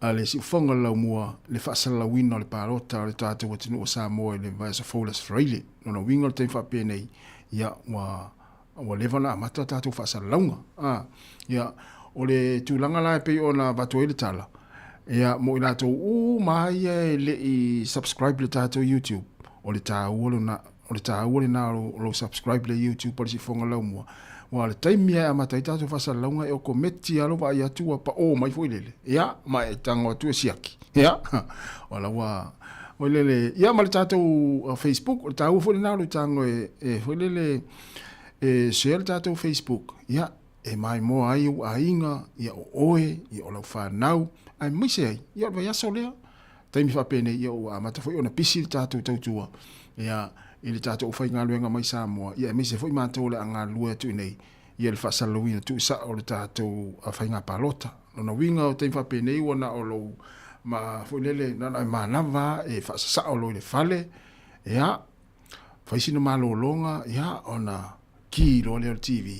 a le siufofoga o le laumua, le faasalalauina o le palota o le tatou atunuu o Samoa i le vaiaso fou i le Aso Faraile. Lona uiga o le taimi faapenei, ia, ua, ua leva ona amata a tatou faasalalauga. A, ia, o le tulaga la e pei ona avatu ai le tala, ia, mo i latou uma lava ia e le i subscribe i le tatou YouTube, o le taua lona, o le taua lena o lou subscribe i le YouTube o le siufofoga o le laumua, Aua o le taimi lava e amata ai tatou faasalalauga e okometi lava lou vaai atu ua pao mai foi lele, ia, ma e tago atu e siaki, ia, o la ua, foi lele, ia ma le tatou Facebook, o le taua foi lena o lou tago e, e foi lele, e share le tatou Facebook, ia, e maimoa ai ou aiga, ia o oe, ia o lau fanau, aemaise ai, ia o le vaiaso lea, taimi faapenei, ia ua amata foi ona pisi le tatou tautua, ia, i le tatou aufaigaluega mai Samoa, ia aemaise foi matou o le a galulue atu i inei, ia le faasalalauina tuusao o le tatou faiga palota. Lona uiga o taimi faapenei ua na o lou ma foi lele, na ona e manava e faasasao loa i le fale, ia, fai sina malologa, ia, ona ki loa lea o le TV,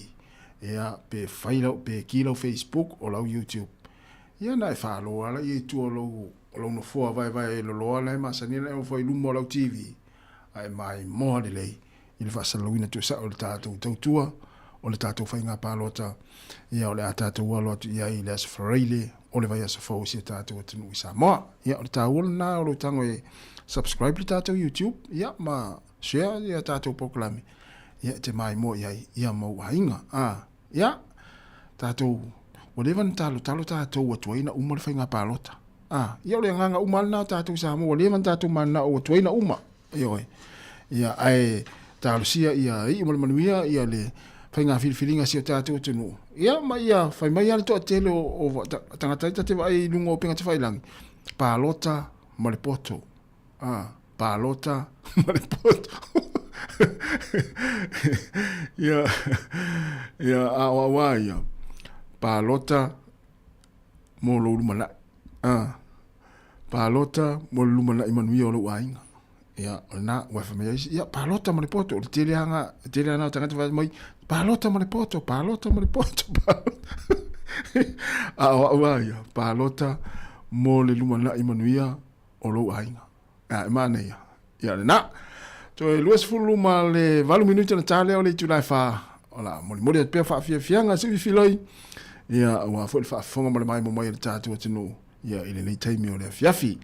ia, pe fai lau, pe ki lau Facebook o lau YouTube, ia ona e falo lava laia i tua o lou, o lou nofoa vaevae loloa la e masani ona e nofo ai i luma o lau TV, a e maimoa lelei i le faasalalauina tuusao o le tatou tautua, o le tatou faiga palota, ia o le a tatou alo atu i ai i le Aso Faraile o le vaiaso fou o si o tatou atunuu i Samoa. Ia, o le taua lena o lou tago e subscribe le tatou YouTube, ia, ma share ia tatou polokalame, ia, e te maimoa i ai ia mau aiga. A, ia, tatou, ua leva ona talotalo tatou ua tuai ona uma le faiga palota. A, ia o le agaga uma lava lena o tatou Samoa, ua leva ona tatou mananao ua tuai ona uma. Ioe. Ia, ae talosia ia iu ma le manuia ia le faiga filifiliga a si o tatou atunuu. Ia, ma ia fai mai lava le toatele o, o tagata ai ta te vaai i luga o upega tafailagi, palota ma le poto. A, palota ma le poto. Ia, ia, a o au lava ia, palota mo lou lumanai. A, palota mo le lumanai manuia o lou aiga. Ia, o lena, ua fai mai ai isi, ia, palota ma le poto. O le tele lava, tele lava na o tagata fai mai, palota ma le poto, palota ma le poto, palota. A o au lava ia, palota mo le lumanai manuia o lou aiga. A, e manaia. Ia, lena. Toe 28 minute ona ta lea o le itula e 4. O la molimoli atu pea faafiafiaga se filoi. Ia, aua foi le faafofoga ma le maimoa mai a le tatou atunuu ia i lenei taimi o le afiafi.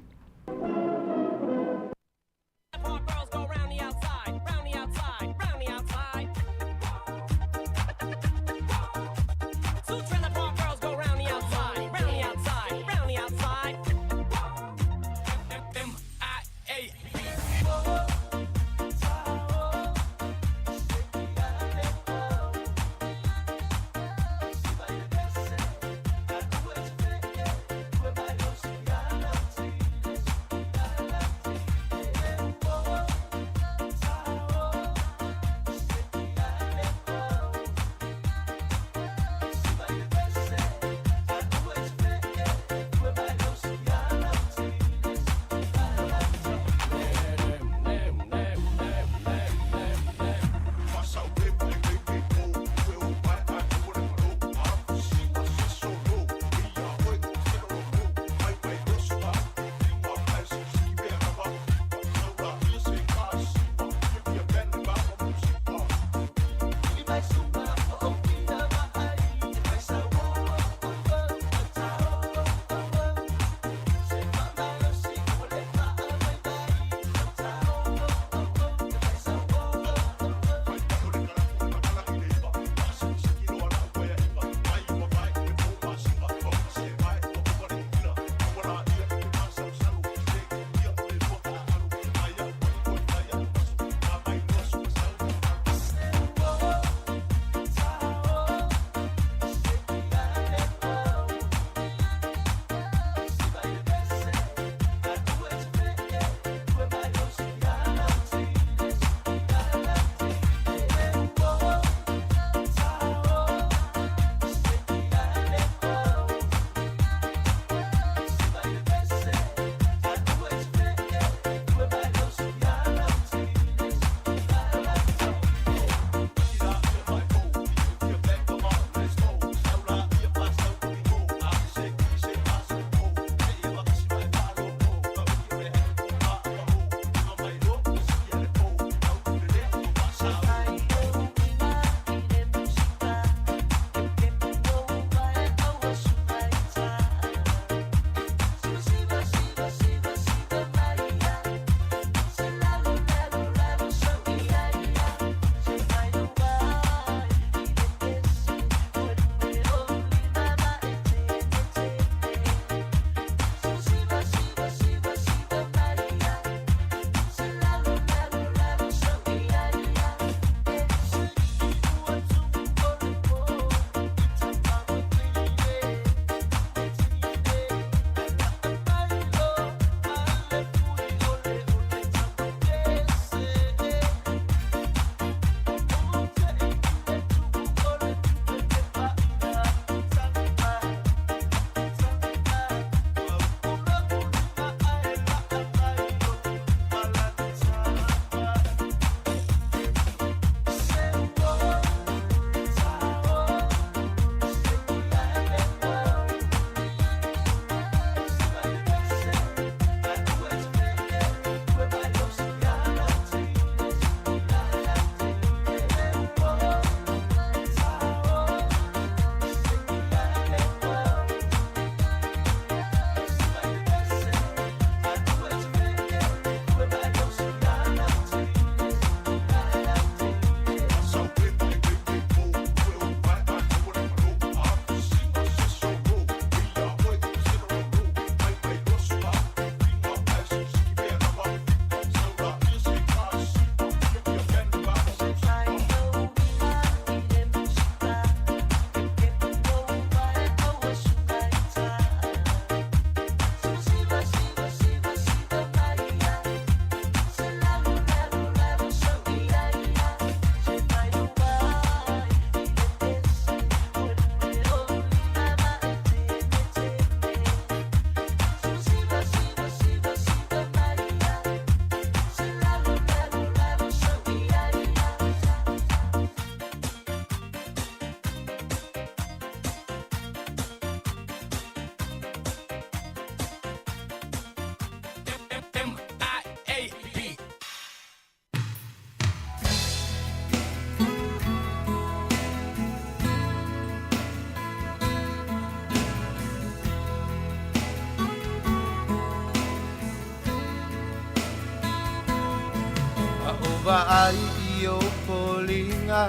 vaai i ou foliga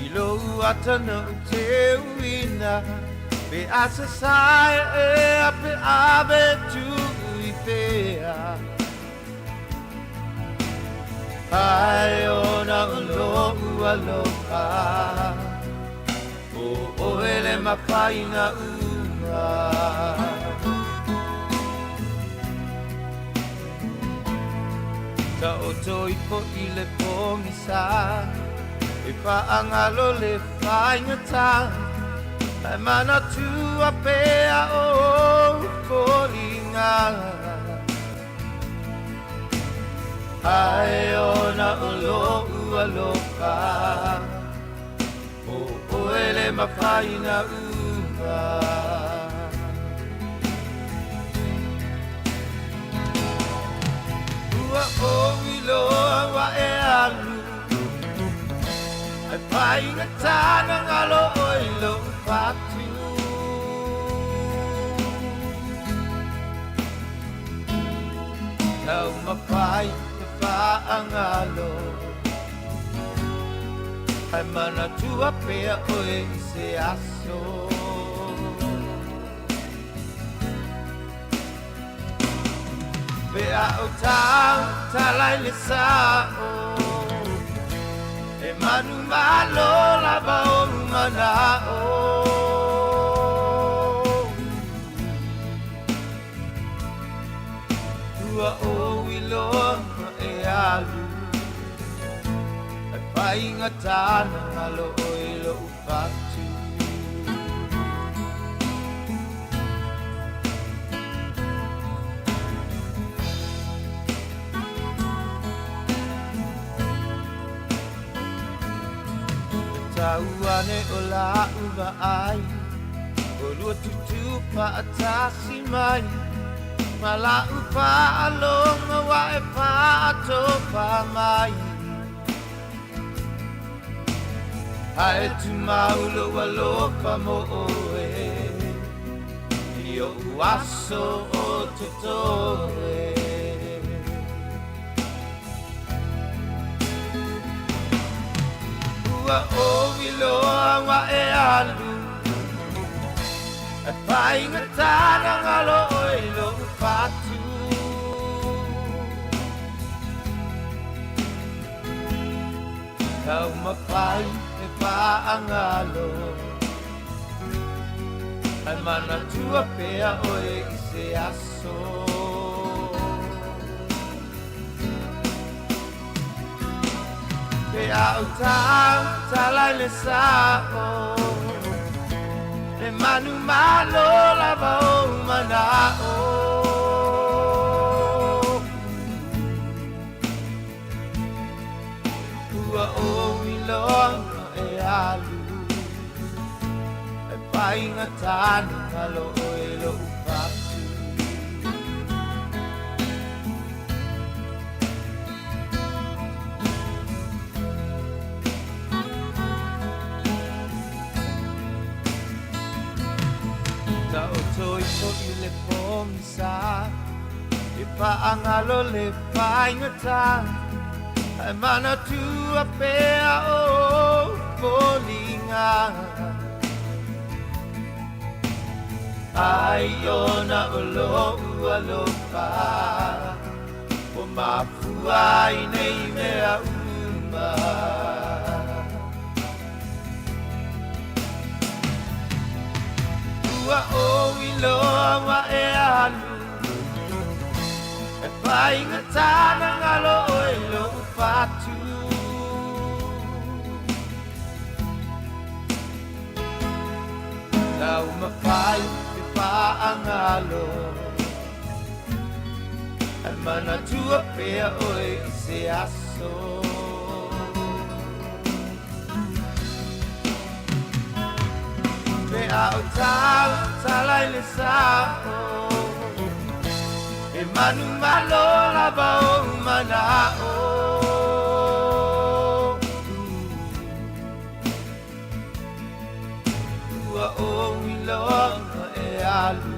I lou ata na ou teuina Pe a sasae ea pe ave tuu i fea Ae ona o lo'u alofa O oe le mafaina uma Taoto ifo i le pogisa E faagalo le faigata Ae manatua pea o ou foliga Ae ona o lo'u alofa O oe le mafaina uma Ua ou iloa ua e alu Ae faigata ona galo oe i lou fatu Taumafai e faagalo Ae manatua pea oe i se aso Pe a ou tautala i le sa'o E manumalo lava ou mana'o Ua ou iloa ua e alu Ae faigata ona galo oe i lou fatu E tau ane o la'u vaai Olua tutū faatasi mai Ma la'u faalogo ua e faatofa mai Ae tumau lou alofa mo oe I o'u aso o totoe Ua ou iloa ua e alu Ae faigata ona galo oe i lou fatu Taumafai e faagalo Ae manatua pea oe i se aso Pe a ou tautala i le sa'o E manumalo lava ou mana'o Ua ou iloa ua e alu Ae faigata ona galo oe i lou fatu Taoto ifo i le pogisa E faagalo le faigata Ae manatua pea o ou foliga Ai ona o lou alofa Ua mafua ai nei mea uma Ua ou iloa ua e alu E faigata ona galo oe i lou fatu Taumafai e faagalo Ae manatua pea oe i se aso Pe a ou tautala i le sa'o E manumalo lava ou mana'o Ua ou iloa ua e alu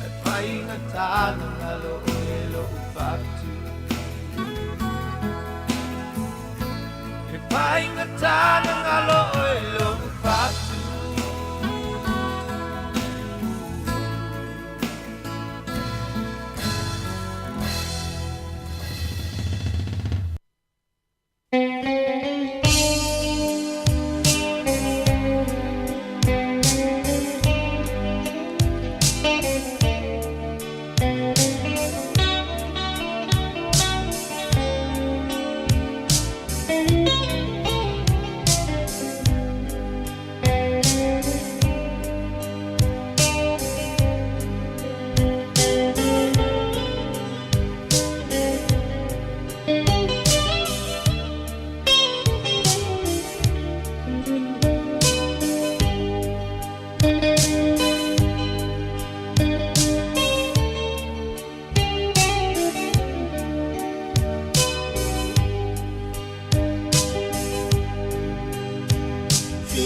Ae faigata ona galo oe i lou fatu. Faigata na galo oe lou fatu.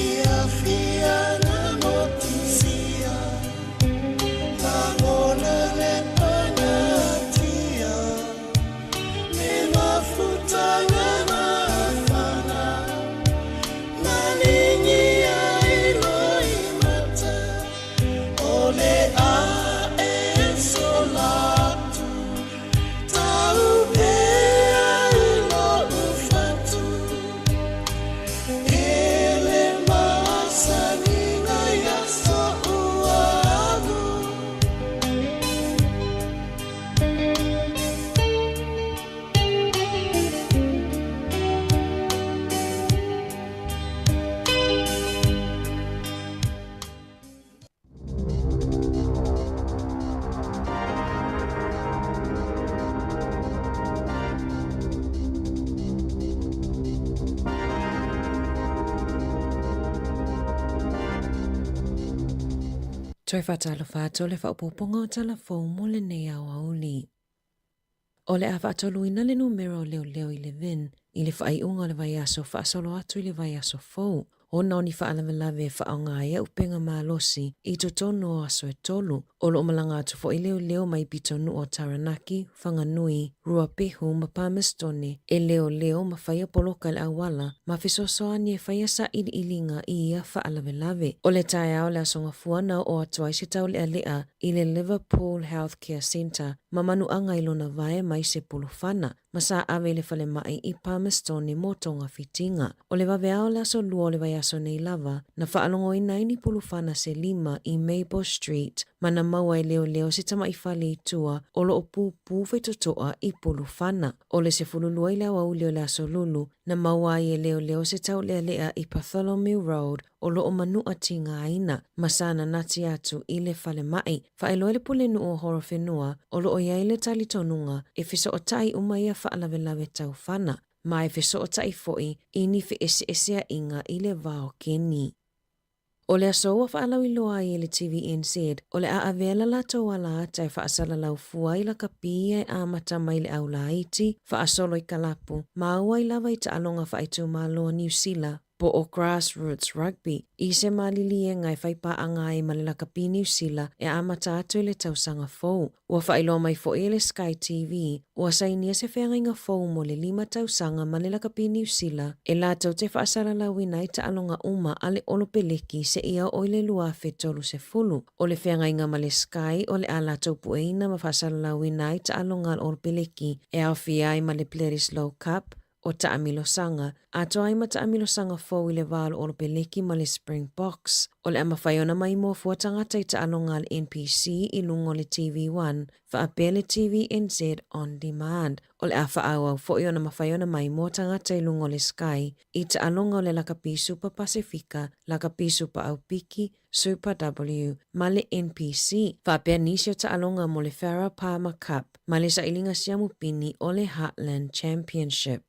Fiafia na motusia, lagona le pagatia, le mafutaga mafana, maligia i loimata, o le ae solatu, taupea i lou fatu. E le masaniga ia so'u alu. Toe faatalofa atu o le faaopoopoga o tala fou mo lenei aoauli. O le a faatoluina le numera o leoleo i Levin i le faaiuga o le vaiaso faasolo atu i le vaiaso fou, ona o ni faalavelave e faaaoga ai auupega malosi i totonu o aso e tolu. O lo o malaga atu foi leoleo mai pitonuu o Taranaki, Whanganui, Ruapehu ma Palmerstone e leoleo ma faia poloka i le auala ma fesoasoani e faia sailiiliga i ia faalavelave. O le taeao o le Aso Gafua na oo atu ai se taulealea i le Liverpool Health Care Centre ma manuaga i lona vae mai se pulufana ma sa ave i le falemai i Palmerstone mo togafitiga. O le vaveao o le aso lua o le vaiaso nei lava, na faalogoina ai ni pulufana se lima i Mabel Street ma na maua e leoleo se tamaʻi fale i tua o lo o pupū faitotoa i pulufana. O le 12 i le aoauli o le aso Lulu, na maua ai e leoleo se taulealea i Bartholomew Road o lo o manuʻa tigaina ma sa nanati atu i le falemai. Faailoa i le Pulenuu o Horowhenua o lo o i ai le talitonuga e fesootai uma ia faalavelave taufana ma e fesootai foi i ni feeseeseaiga i le va o Keni. O le aso ua faalauiloa ai e le TVNZ, o le a avea la latou ala ata e faasalalau fua ai lakapi ia e amata mai le aulaiti, faasolo i kalapu, ma auai lava i taaloga faaitumalo a Niu Sila, po o Grassroots Rugby, i se maliliega e faipaaga ai ma le lakapi Niu Sila e amata atu i le tausaga fou. Ua faailoa mai foi e le Sky TV, ua sainia se feagaiga fou mo le lima tausaga ma le lakapi Niu Sila e latou te faasalalauina ai taaloga uma a le Olopeleki seia oo i le 2030. O le feagaiga ma le Sky o le a latou pueina ma faasalalauina ai taaloga a le Olopeleki e aofia ai ma le Bledisloe Cup, o taamilosaga, atoa ai ma taamilosaga fou i le va o le Olopeleki ma le Springboks. O le a mafai ona maimoa fua tagata i taaloga a le NPC i luga o le TV One, faapea le TVNZ On Demand. O le a faaauau foi ona mafai ona maimoa tagata i luga o le Sky i taaloga o le Lakapi Supa Pasefika, Lakapi Supa Aupiki, Super W, ma le NPC, faapea nisi o taaloga mo le Farah Palmer Cup ma le sailiga siamu pini o le Heartland Championship.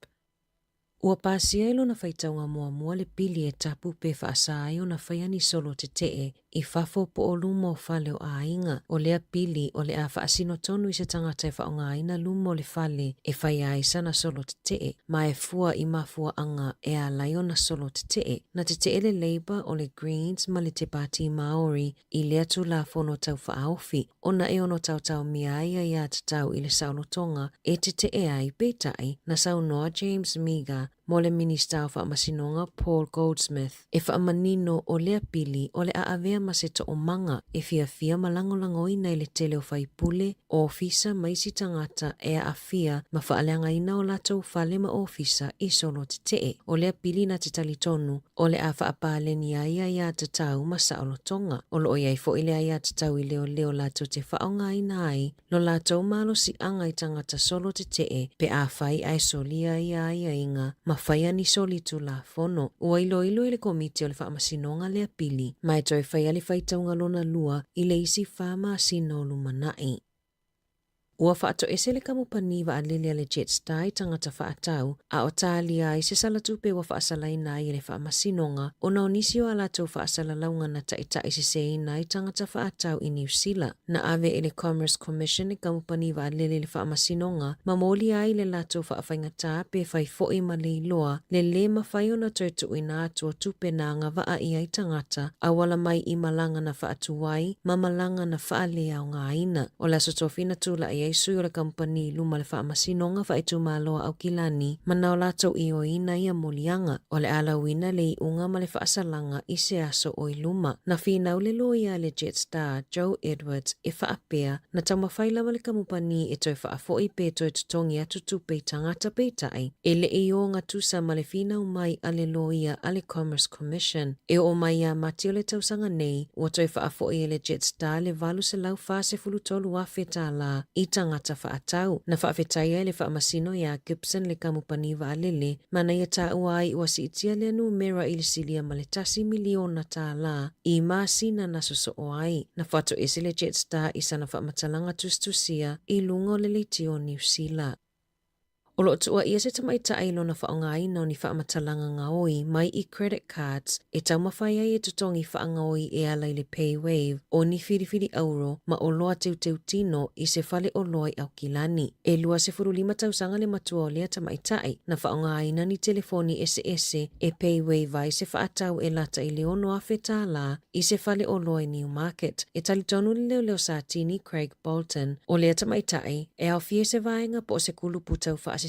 Ua pasia i lona faitauga muamua le pili e tapu pe faasa ai ona faia ni solo tetee i fafo po o luma o fale o aiga. O lea pili o le a faasino tonu i se tagata e faaaogaina luma o le fale e faia ai sana solo tetee ma e fua i mafuaaga e ala ai ona solo tetee. Na tetee le Labour o le Greens ma le Te Pāti Māori i lea Tulafono Taufaaofi ona e ono taotaomia ai aiatatau i le saolotoga e tetee ai, peitai, na saunoa James Meager, mo le Minista o Faamasinoga Paul Goldsmith e faamanino o lea pili o le a avea ma se toomaga e fiafia ma lagolagoina i le tele o faipule, ofisa ma isi tagata e aafia ma faaleagaina o latou fale ma ofisa i solo tetee. O lea pili na te talitonu o le a faapaleni ai aiatatau ma saolotoga. O loo i ai foi le aiatatau i leoleo latou te faaaogaina ai lo latou malosiaga i tagata solo tetee pe afai ae solia ia aiaiga ma faia ni soli tulafono. Ua iloilo e le Komiti o le Faamasinoga lea pili ma e toe faia le faitauga lona lua i le isi fa masina o lumanai. Ua faatoese le kamupani vaalele a le Jetstar i tagata faatau, a o tālia ai se salatupe ua faasalaina ai e le Faamasinoga ona o nisi o a latou faasalalauga na taita'iseseina ai tagata faatau i Niu Sila. Na ave e le Commerce Commission le kamupani vaalele i le Faamasinoga ma molia ai le latou faafaigata pe fai fo'i ma le iloa le lē mafai ona toe tuuina atu o tupe na agavaa i ai tagata auala mai i malaga na faatuai ma malaga na faaleaogaina. O le Aso Tofi na tula'i ai sui o le kamupani i luma o le Faamasinoga Faaitumalo a Aukilani ma na o latou ioeina ia moliaga. O le a lauina le iuga ma le faasalaga i se aso o i luma. Na finau le loia a le Jetstar, Joe Edwards, e faapea, na taumafai lava le kamupani e toe faafo'i pe toe totogi atu tupe i tagata peitai, e le i ogatusa ma le finau mai a le loia a le Commerce Commission. E oo mai iā Mati o le tausaga nei, ua toe faafo'i e le Jetstar le $843,000 tālā i tagata faatau. Na faafetaia e le faamasino iā Gibson le kamupani vaalele ma na ia taua ai ua siitia lea numera i le silia ma le $1 miliona tālā i masina na sosoo ai. Na faatoese le Jetstar i sana faamatalaga tusitusia i luga o le leitio o Niu Sila. O loo tuuaia se tamaitai i lona faaaogaina o ni faamatalaga gaoi mai i credit cards e taumafai ai e totogi faagaoi e ala i le PayWave o ni filifili auro ma oloa teuteutino i se fale oloa i Aukilani. E 25 tausaga le matua o lea tamaitai na faaaogaina ni telefoni eseese e PayWave ai se faatau e lata i le $6,000 tālā i se fale oloa i Newmarket. E talitonu le leoleo Satini Craig Bolton, o lea tamaitai, e aofia i se vaega po o se kulupu tau faasese,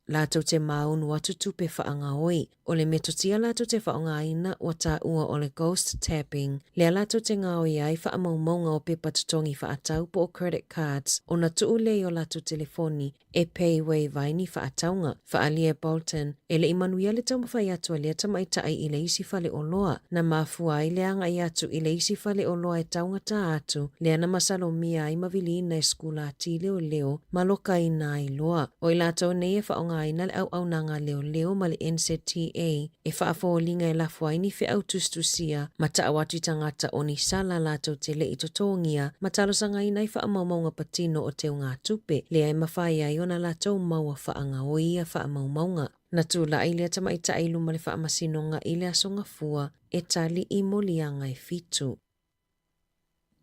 latou te māunu atu tupe faagaoi. O le metotia latou te faaaogaina ua taua o le ghost tapping, lea latou te gaoi ai faamaumauga o pepa totogi faatau po o credit cards ona tuu lea i o latou telefoni e PayWave ai ni faatauga. Faaalia e Bolton, e le i manuia le taumafai atu a lea tamaitai i le isi faleoloa, na mafua ai le agai atu i le isi faleoloa e taugata atu, lea na masalomia ai ma viliina e sikulati leoleo ma lokaina ai loa. O i latou nei e faaaogaina le auaunaga a leoleo ma le NZTA e faafoliga e lafo ai ni feau tusitusia ma tau atu i tagata o ni sala latou te le i totogia ma talosagaina ai faamaumauga patino o teugatupe lea e mafai ai ona latou maua faagaoi ia faamaumauga. Na tula'i lea tamaitai i luma le faamasinoga i le Aso Gafua e tali i moliaga e fitu.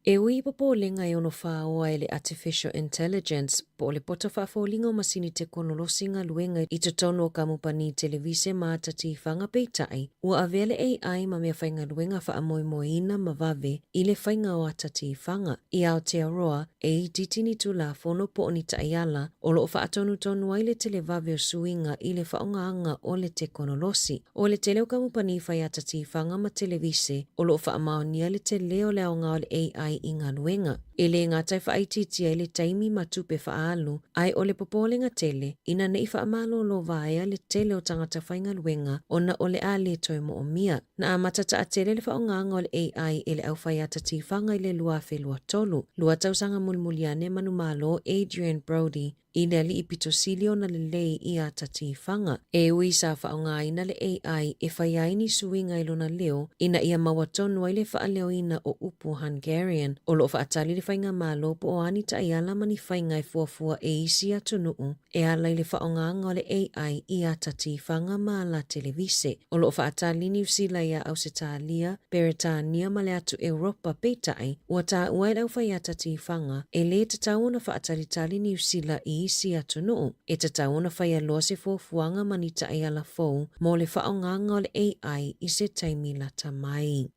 E ui i popolega e ono fāoa e le Artificial Intelligence po o le poto faafoliga o masini tekonolosi galuega i totonu o kamupani televise ma ata tifaga peitai, ua avea le AI ma mea faigaluega faamoemoeina ma vave i le faiga o ata tifaga. I Aotearoa, e itiiti ni tulafono po o ni taiala o loo faatonutonu ai le televave o suiga i le faaaogaga o le tekonolosi. O le tele o kamupani fai ata tifaga ma televise o loo faamaonia le tele o le aoga o le AI i galuega. E le gata e faaitiitia ai le taimi ma tupe faaalu, ae o le popolega tele, ina ne i faamalolo vaea le tele o tagata faigaluega ona o le a le toe moomia. Na amata taatele le faaaogaga o le AI e le aufai ata tifaga i le 2023, lua tausaga mulimuli ane manumalo Adrian Brody i le alii pito sili ona lelei i ata tifaga. E ui sa faaaogaina le AI e fai ai ni suiga i lona leo ina ia maua tonu ai le faaleoina o upu Hungarian, o loo faatali le faigamalo po o a ni taiala ma ni faiga e fuafua e isi atunuu e ala i le faaaogaga o le AI i ata tifaga ma ala televise. O loo faatali Niu Sila iā Ausetalia, Peretania ma le atu Europa peitai, ua taua e le aufaiata tifaga, e lē tatau ona faatalitali Niu Sila i isi atunuu. E tatau ona faia loa se fuafuaga ma ni taiala fou mo le faaaogaga o le AI i se taimi lata mai.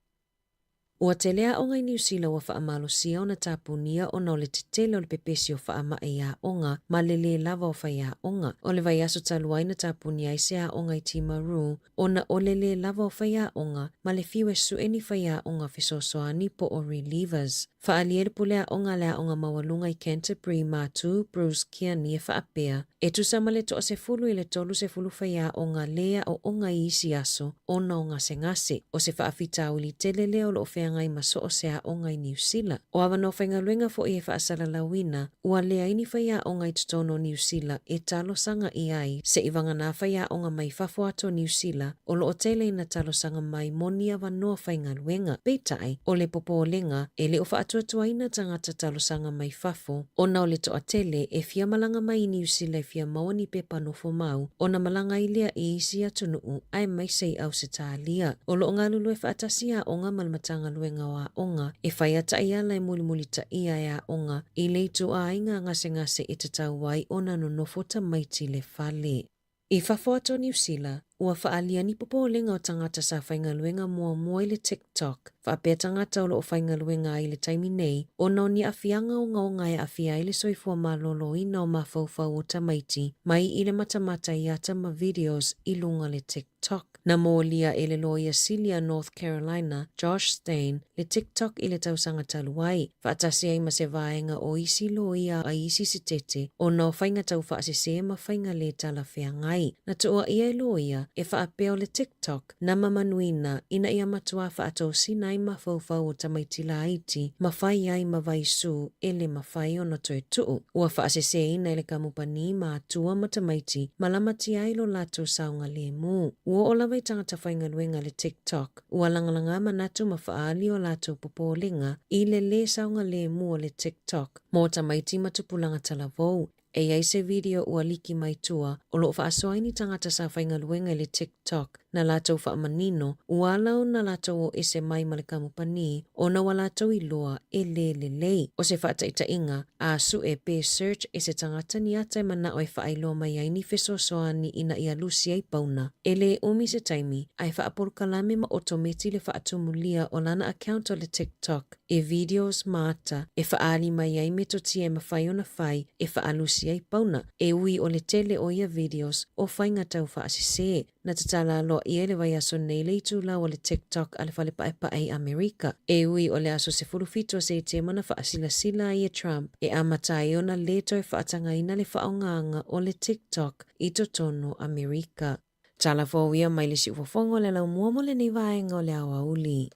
Ua tele aoga i Niu Sila ua faamalosia ona tapunia ona o le tetele o le pepesi o faamai i aoga ma le lē lava o faiaoga. O le vaiaso talu ai na tapunia ai se aoga i Timaru ona o le lē lava o faiaoga ma le fiu e suʻe ni faiaoga fesoasoani po o relievers. Faaalia le pule aoga a le Aoga Maualuga i Canterbury Matu, Bruce Kearney e faapea, E tusa ma le toasefulu i le 30 faiaoga lē aoaoga i isi aso ona o gasegase. O se faafitauli tele lea o lo o feagai ma so o se aoga i Niu Sila. O avanoa faigaluega foi e faasalalauina, ua leai ni faiaoga i totonu o Niu Sila e talosaga i ai seivagana faiaoga mai fafo atu o Niu Sila o lo o tele ina talosaga mai mo ni avanoa faigaluega. Peitai, o le popolega, e le o faatuatuaina tagata talosaga mai fafo ona o le toatele e fia malaga mai i Niu Sila e fia maua ni pepa nofo mau ona malaga ai lea i isi atunuu aemaise i Ausetalia. O lo o galulue faatasi aoga ma le Matagaluega o Aoga e fai a taiala e mulimulitaia e aoga i le ituaiga gasegase e tatau ai ona nonofo tamaiti le fale. I fafo atu o Niu Sila, ua faaalia ni popolega o tagata sa faigaluega muamua i le TikTok, faapea tagata o lo o faigaluega ai i le taimi nei, ona o ni aafiaga ogaoga e aafia ai le soifua maloloina o mafaufau o tamaiti mai i le matamata i ata ma videos i luga le TikTok. Na molia e le loia sili a North Carolina, Josh Stein, le TikTok i le tausaga talu ai, faatasi ai ma se vaega o isi loia a isi sitete ona o faiga taufaasese ma faiga lē talafeagai. Na tuuaia e loia e faapea o le TikTok na mamanuina ina ia matuā faatosina ai mafaufau o tamaiti laiti ma fai ai ma vaisū e lē mafai ona toe tuu. Ua faaseseina e le kamupani matua ma tamaiti ma lamatia ai lo latou saogalemu. Ua oo lava i tagata faigaluega le TikTok, ua lagalaga manatu ma faaali o latou popolega i le lē saogalemu o le TikTok mo tamaiti ma tupulaga talavou. E i ai se video ua liki mai tua o lo o faasoa ai ni tagata sa faigaluega i le TikTok na latou faamanino ua ala ona latou o ese mai ma le kamupani ona ua latou iloa e lē lelei. O se faataitaiga, a sue pe search e se tagata ni ata e manao e faailoa mai ai ni fesoasoani ina ia lusi ai pauna. E lē umi se taimi, ae faapolokalame ma otometi le faatumulia o lana account o le TikTok e videos ma ata e faaali mai ai metotia e mafai ona fai e faalusi ai pauna. E ui o le tele o ia videos o faiga taufaasese. Na tatala aloaia i le vaiaso nei le itulau o le TikTok a le Fale Paepae i Amerika. E ui o le aso 17 o Setema na faasilasila ai e Trump e amata ai ona lē toe faatagaina le faaaogaga o le TikTok i totonu o Amerika. Tala fou ia mai le siufofoga o le laumua mo lenei vaega o le aoauli.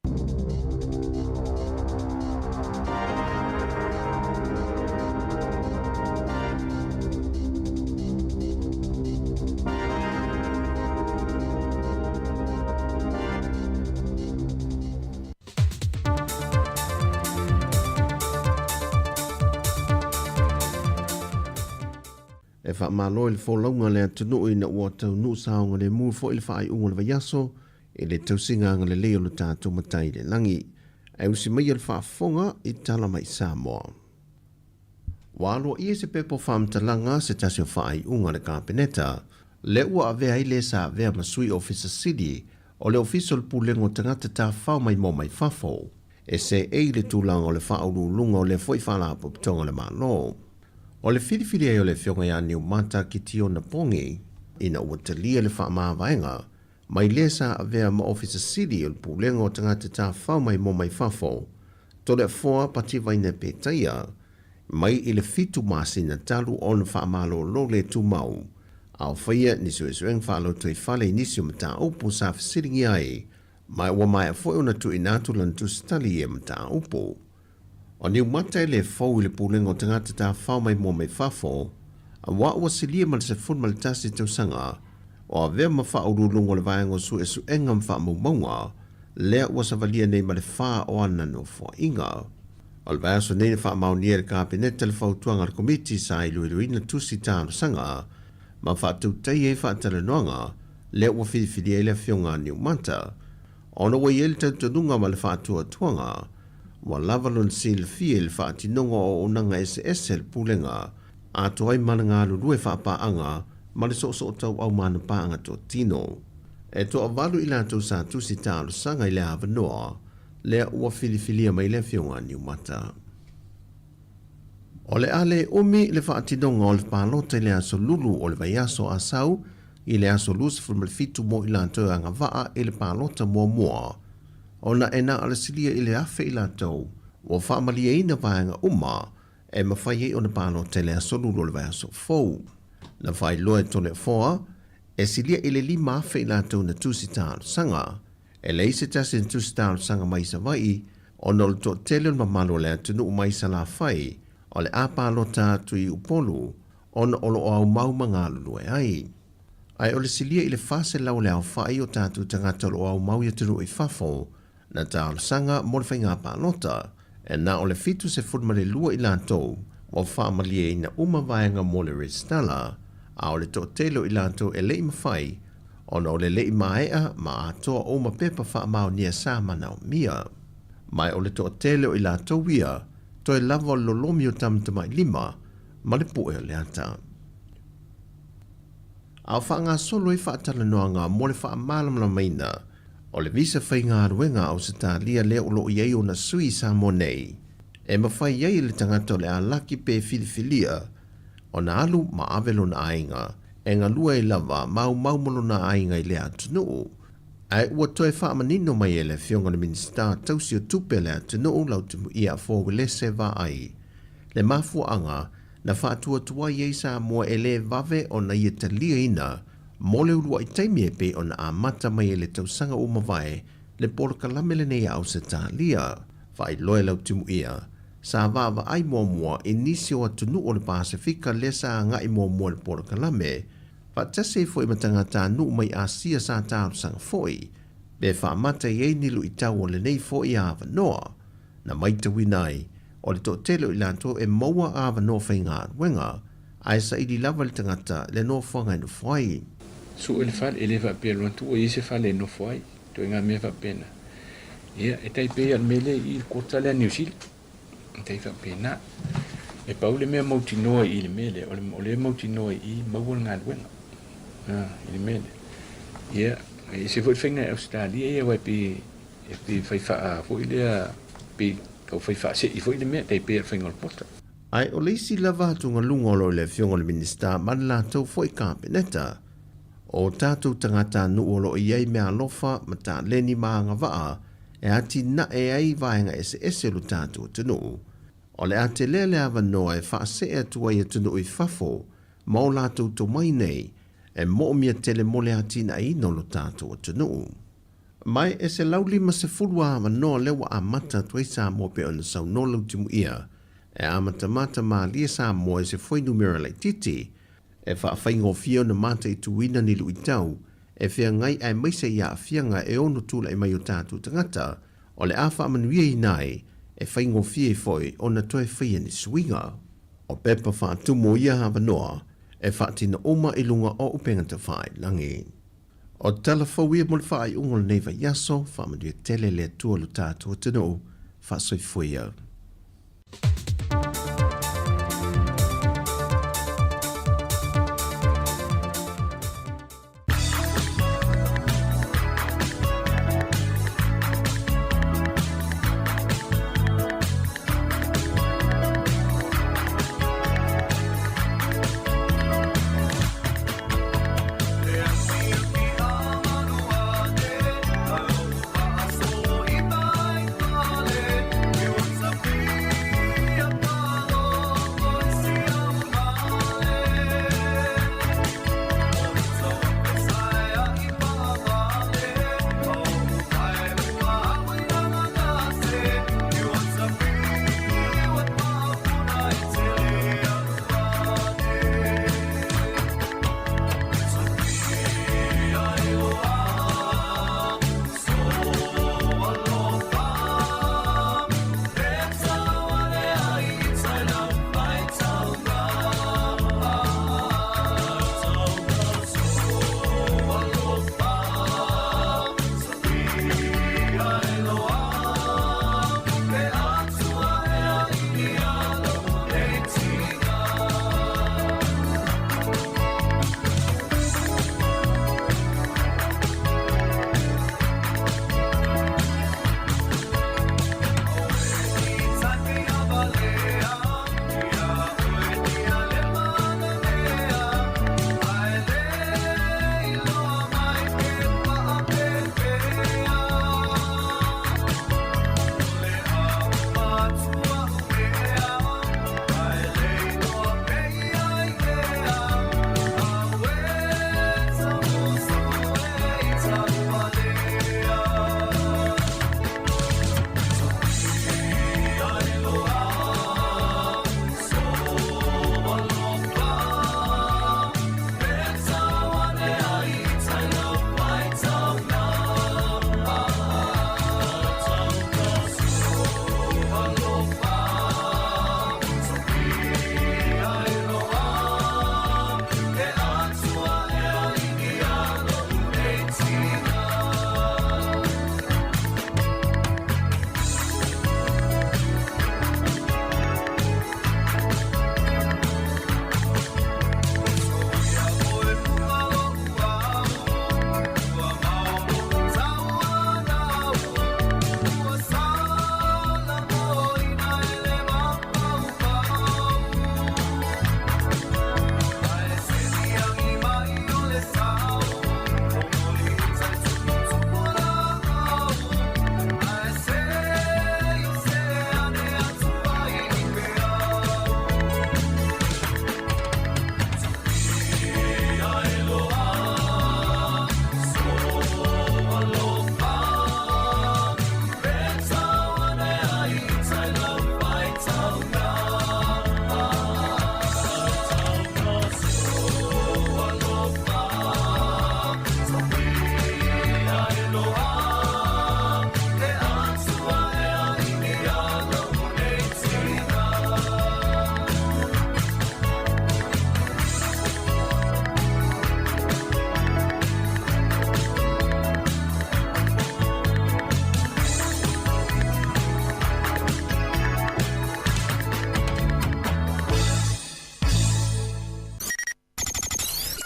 E faamalo i le folauga a le atunuu ina ua taunuu saogalemu foi le faaiuga o le vaiaso i le tausiga agalelei o lo tatou Matai i le lagi. Ae usi maia le faafofoga i tala mai Samoa. Ua aloaia se pepa o faamatalaga se tasi o faaiuga a le Kapeneta, lea ua avea ai le sa avea ma Sui Ofisa Sili o le Ofisa o le Pulega o Tagata Tafafao Maimoa Mai Fafo, e seei i le tulaga o le faauluuluga o lea foi Faalapotopotoga a le Malo. O le filifili ai o le Afioga ia Niumata Kitiona Pongi, ina ua talia le faamavaega mai lea sa avea ma Ofisa Sili o le Pulega o Tagata Tafafao Maimoa Mai Fafo, Toleafoa Pativaina Petaia, mai i le 7 masina talu ona faamalolo le tumau, a o faia ni suesuega faalotoifale i nisi o mataupu sa fesiligia ai, ma ua maea foi ona tuuina atu lana tusitali i ia mataupu. O Niumata e le fou i le Pulega o Tagata Tafafao Maimoa Mai Fafo, aua ua silia ma le 11 tausaga o avea ma faauluuluga o le Vaega o Suesuega ma Faamaumauga, lea ua savalia nei ma le fa o ana nofoaiga. O le vaiaso nei na faamaonia e le Kapeneta le fautuaga a le Komiti sa iloiloina tusi talosaga ma faatautaia ai faatalanoaga lea ua filifilia ai le Afioga a Niumata ona ua i ai le talitonuga ma le faatuatuaga ua lava lona silafia i le faatinoga o auaunaga eseese a le Pulega atoa ai ma le galulue faapaaga ma le soosootauau ma ana paaga totino. E toavalu i latou sa tusi talosaga i le avanoa. lea ua filifilia mai le Afioga a Niumata. O le a le umi le faatinoga o le palota i le aso Lulu o le vaiaso a sau i le aso 27 mo i latou e agavaa i le palota muamua, ona e na o le silia i le 1,000 i latou ua faamalieina vaega uma e mafai ai ona palota i le aso Lulu o le vaiaso fou. Na faailoa e Toleafoa, e silia i le 5,000 i latou na tusi talosaga. E leai se tasi na tusi talosaga mai Savaii ona o le toatele o le mamalu o le atunuu mai Salafai o le a palota atu i Upolu ona o lo o aumau ma galulue ai. Ae o le silia i le 400 o le aofai o tatou tagata o lo o aumau i atunuu i fafo na talosaga mo le faiga palota, e na o le 72 i latou ua faamalieina uma vaega mo le resitala, a o le toatele o i latou e le i mafai ona o le le i maea ma atoa uma pepa faamaonia sa manaomia. Ma o le toatele o i latou ia, toe lava o le lolomi o tamatamailima ma le pue o le ata. A o faagasolo ai faatalanoaga mo le faamalamalamaina o le visa faigaluega a Ausetalia lea o lo o i ai ona sui i Samoa nei, e mafai ai e le tagata o le a laki pe filifilia ona alu ma ave lona aiga e galue ai lava maumau ma lona aiga i lea atunuu. Ae ua toe faamanino mai e le Afioga i le Minisita tausi o Tupe a le atunuu Lautimuia Afoa Uelese Vaai le mafuaaga na faatuatuai ai Samoa e le vave ona ia taliaina mo le uluai taimi e pei ona amata mai ai le tausaga ua mavae le polokalame lenei a Ausetalia. Faailoa e Lautimuia, sa vaavaai muamua i nisi o atunuu o le Pasefika lea sa agai muamua i le polokalame, faatasi ai foi ma tagatanuu mai Asia sa talosaga foi pe faamata i ai ni luitau o lenei foi avanoa. Na maitauina ai, o le toatele o i latou e maua avanoa faigaluega, ae saili lava le tagata le nofoaga e nofo ai. Sue le fale, e le faapea alu atu ua i ai se fale e nofo ai, ituaiga mea faapena. Ia, e tai pei lava o le mea lea i i le kota lea a Niu Sila, e tai faapena. E pau le mea mautinoa i i le mea lea, o lea e mautinoa i i maua le galuega, i le mea lea. Ia, e ese foi le faiga i Ausetalia ia aua e pei E pei fai faa foi lea, pei tau fai faasei foi le mea, tai pei o le faiga o le pota. Ae o le isi lava atugaluga o lo o i le Afioga i le Minisita ma le latou foi Kapeneta, o tatou tagatanuu o lo o i ai meaalofa ma taleni ma agavaa e atinae ai vaega eseese o lo tatou atunuu. O le a telea le avanoa e faasee atu ai atunuu i fafo ma o latou tomai nei e moomia tele mo le atinaeina o lo tatou atunuu. Ma e 150 avanoa lea ua amata atu ai Samoa pei ona saunoa Lautimuia e amatamata malie Samoa i se fuainumera laitiiti e faafaigofie ona mataituina ni luitau e feagai aemaise i aafiaga e ono tulai mai o tatou tagata o le a faamanuiaina ai e faigofie ai foi ona toe faia ni suiga. O pepa faatumu o ia avanoa e faatino uma i luga o upega tafailagi. O tala fou ia mo le faaiuga o lenei vaiaso, faamanuia tele le Atua lo tatou atunuu, faasoifua ia.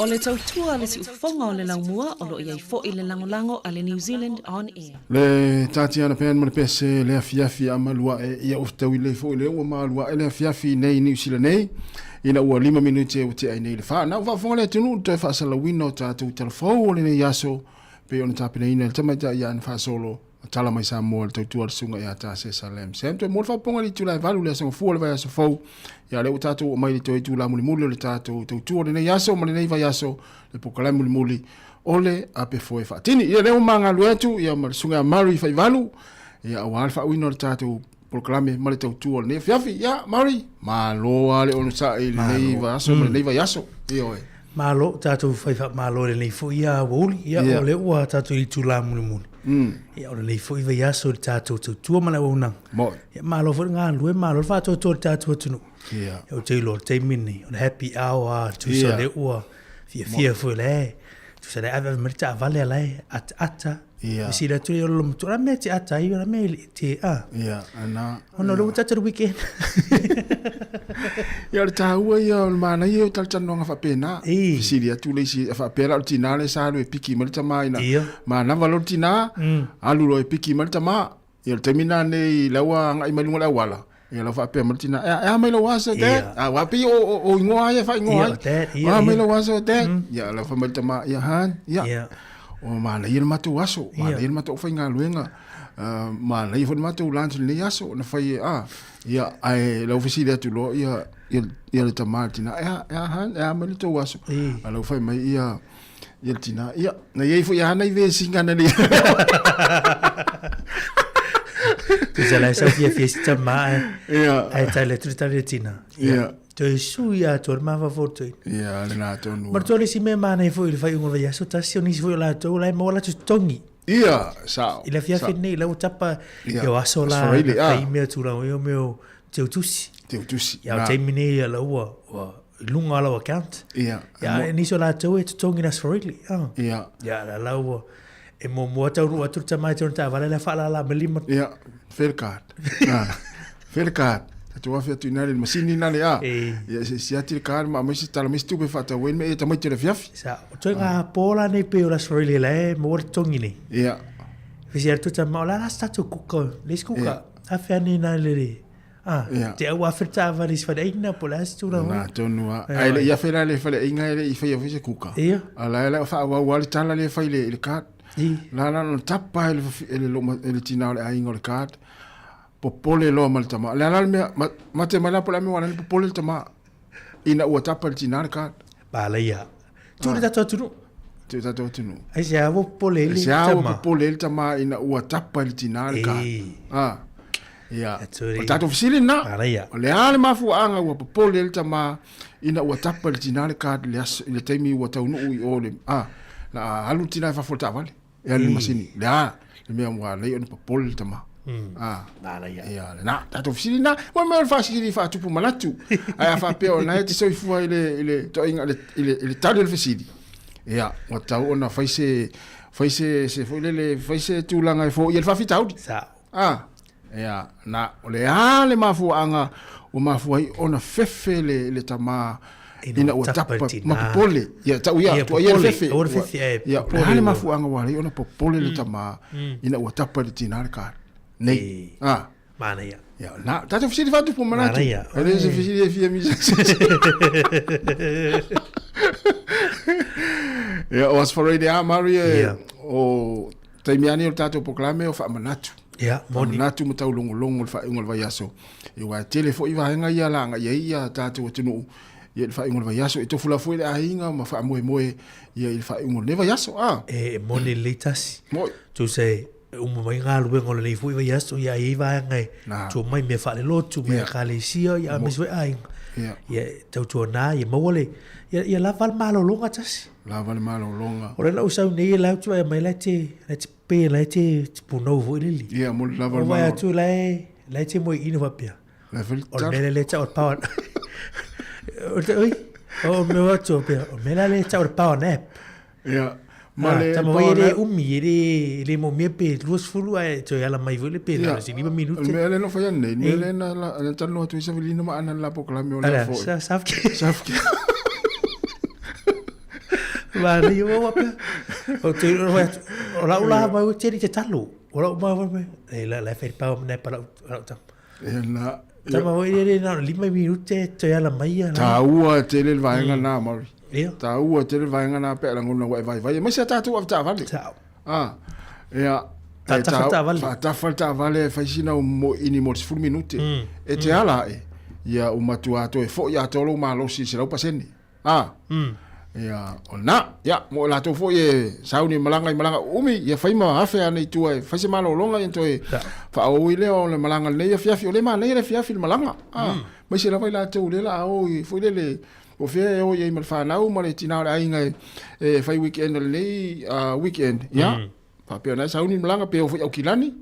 O le tautua a le siufofoga o le laumua o lo o i ai foi le lagolago a le New Zealand On Air. Le Tatiana Pen ma le pese le afiafi a malu ae ia ua fetaui lelei foi lea ua malu ae le afiafi nei i Niu Sila nei ina ua 5 minute ua tea ai nei le fa. Na ua faafofoga le atunuu i le toe faasalauina o tatou tala fou o lenei aso pei ona tapenaina e le tamaitai ia Anne Faasolo ma tala mai Samoa le tautua a le susuga ia Tasesa Lam Sam. Toe mo le faapopoga i le itula e 8 i le aso Gafua o le vaiaso fou. Ia lea ua tatou oo mai i le toe itula mulimuli o le tatou tautua o lenei aso ma lenei vaiaso le polokalame mulimuli o le ape foe faatini. Ia lea ua magalue atu ia ma le susuga ia Murray Faivalu ia aua le faauiina o le tatou polokalame ma le tautua o lenei afiafi. Ia Murray, malo lava le onosai i lenei vaiaso ma lenei vaiaso. Ioe. Malo, tatou fai faamalo i lenei foi aoauli. Ia, o lea ua tatou i le itula mulimuli. Ia, o lenei foi vaiaso i le tatou tautua ma le auaunaga. Moi. Ia, malo foi le galulue, malo le faatoatoa i le tatou atunuu. Ia. Ou te iloa o le taimi lenei, o le happy hour lava, tusa o lea ua fiafia foi o la e, tusa o la e aveave mai le taavale a la e ataata. Ia. Fesili atu lea i lou matua, o le a le mea e te ata ai, o le a le mea e te, a. Ia, ana. Ona o lea ua tatou i le weekend. Ia, o le taua ia o le manaia ia o talatalanoaga faapena. Fesili atu le isi, faapea la o le tina lea sa alu e piki mai le tama ina, manava loa le tina, alu loa e piki mai le tama. Ia o le taimi lena nei la ua agai mai luga o le auala, ia la ua faapea mai le tina, e a mai lou aso dad? A ua pei o igoa lava ia e faaigoa ai. Ia, A mai lou aso dad? Ia la ua fai mai le tama, ia hon, ia. O manaia le matou aso, manaia le matou aufaigaluega, manaia foi le matou lunch i lenei aso na fai e, a. Ia, ae la ua fesili atu loa ia ia le tama i le tina, e a, e a hon, e a mai le tou aso? A la ua fai mai ia Ia le tina, ia, na iai foi a nai vesiga na le. Tusa la e sau fiafia si tama ae. Ia. Ae tali atu le tali a le tina. Ia. Toe sui atoa le mafaufau o le toeaina. Ia, lena tonu. Ma le isi mea manaia foi i le faaiuga o le vaiaso, tasi o nisi foi o latou la e maua latou totogi. Ia, sao. I le afiafi lenei, la ua tapa ia o aso la na fai mea tulaga ia mea o teutusi. Teutusi. Ia o taimi nei ia la ua i luga o lau account. Ia. Ia, nisi o latou e totogi i le Aso Faraile. Ia. Ia, la la ua, e muamua taunuu atu le tama i tona taavale la e faalala mai lima. Ia, fai le card. Fai le card. Tatou afe atu i ina i le masini ina le a. Ia, se siati le card ma aumai se tala mai se tupe e faatau ai le mea ia tamaiti o le afiafi. Sa, o ituaiga po la nei pei o le Aso Faraile la e maua le totogi nei. Ia. Fesili atu le tama, o le a la se tatou kuka, le isi kuka, afe ane i ina i le Ah, Ia. te au afe le taavale i se faleaiga po o le a se tulaga Na tonu lava. Ae le i afe la le faleaiga e le i faia foi se kuka. Ia. A la e la faaauau lava le tala lea e fai i le, i le card. I. La la na tapa e le, e le, loma, e le tina o le aiga o le card. Popole loa ma le tama. Le a la le mea, ma, mate mai la po o le a mea ua ala ai ona popole le tama. Ina ua tapa e le tina le card. Palaia. Tuu le tatou atunuu. Tuu le tatou atunuu. Aisea ua popole ai le tama? Aisea ua popole ai le tama ina ua tapa e le tina le card. Ah. Ia. O le tatou fesili lena. O le a le mafuaaga ua popole ai le tama ina ua tapa e le tina le card i le aso i le taimi ua taunuu i o le ah la a alu le tina i fafo o le taavale. E alu i le masini. Le a le mea ua ala ai ona popole le tama. Ah. Ia, lena, tatou fesili lena. Ua mea o le faasili faatupu manatu. Ae a faapea o lena e te soifua i le, i le toaiga, i le, i le tali o le fesili, ia, ua tatau ona fai se, fai se, se foi lele, fai se tulaga e foia le faafitauli. Sao. Ah, ia, na, o le a le mafuaaga ua mafua ai ona fefe le, le tama ina ua tapa ma popole. Ia, tau ia, tua ia le fefe. Aua le fefe, ae Ia, o le a le mafuaaga ua ala ai ona popole le tama ina ua tapa i le tina le card. Nei. Ah. Manaia. Ia, na, tatou fesili faatupu manatu. Manaia. E le o se fesili e fia misa. Ia, o Aso Faraile a, Mari, e, o taimi lava nei o le tatou polokalame o faamanatu. Ia, moni. Faamanatu ma taulogologo i le faaiuga o le vaiaso. Ia, aua e tele foi vaega ia la agai ai ia tatou atunuu ia i le faaiuga o le vaiaso. E tofu lava foi le aiga ma faamoemoe ia i le faaiuga o lenei vaiaso. A. E moni lelei tasi. Moi. Tusa e uma mai galuega o lenei foi vaiaso, ia i ai vaega e tua mai mea faalelotu, mea ekalesia, ia aemaise foi aiga. Ia e tautuana, ia maua le, ia, ia lava le malologa tasi. Lava le malologa. O lea na ou sau nei, la ou te vaai mai, la e te, la e te Pe la e te punou foi lele. Ia, mo le lava o le malo. atu la e, la e te moe ino faapea. La e fai O le mea lea e tau o le power. O te, oi, o mea atu o pea, o mea la lea e tau o le power nap. Ia. Ma le tama foi e le umi, e le, e le mōmia pe 20 ae toe ala mai foi le pe na se 5 minute. O le mea lea na fai nei, le mea lea na na talanoa atu ai Savelina ma Ana le la polokalame o lea foi. Self care. Self care. Manaia ua ua pea. O te iro wai atu, o lau la mai ua teri te talo. O lau mai wai mai, e la la whai pau mena pa lau lau tama. E na. Tama wai re re na lima minute te ala mai ia. Tāua tele le vaenga nā Mari. Ia. Tāua tele le vaenga nā pe ala ngona wai vai vai. Mai se tātou av tāvale. Tāu. Ah. Ia. Faatafa taavale. Faatafa taavale e fai sina mo ini mo le 10 minute. E te ala e. Ia u matua atoa e fo'i atoa lou malosi i 100%. A. Ia, o lena. Ia, mo i latou foi e sauni malaga i malaga uumi, ia fai ma afe ane i tua e fai se malologa ia toe faaauau lea o le malaga lenei afiafi. O lea e manaia le afiafi i le malaga. A, aemaise lava i latou lea o le a o i foi lele po o fea e o i ai ma le fanau ma le tina o le aiga e fai weekend o lenei weekend. Ia, faapea ona e sauni le malaga pe o foi i Aukilani.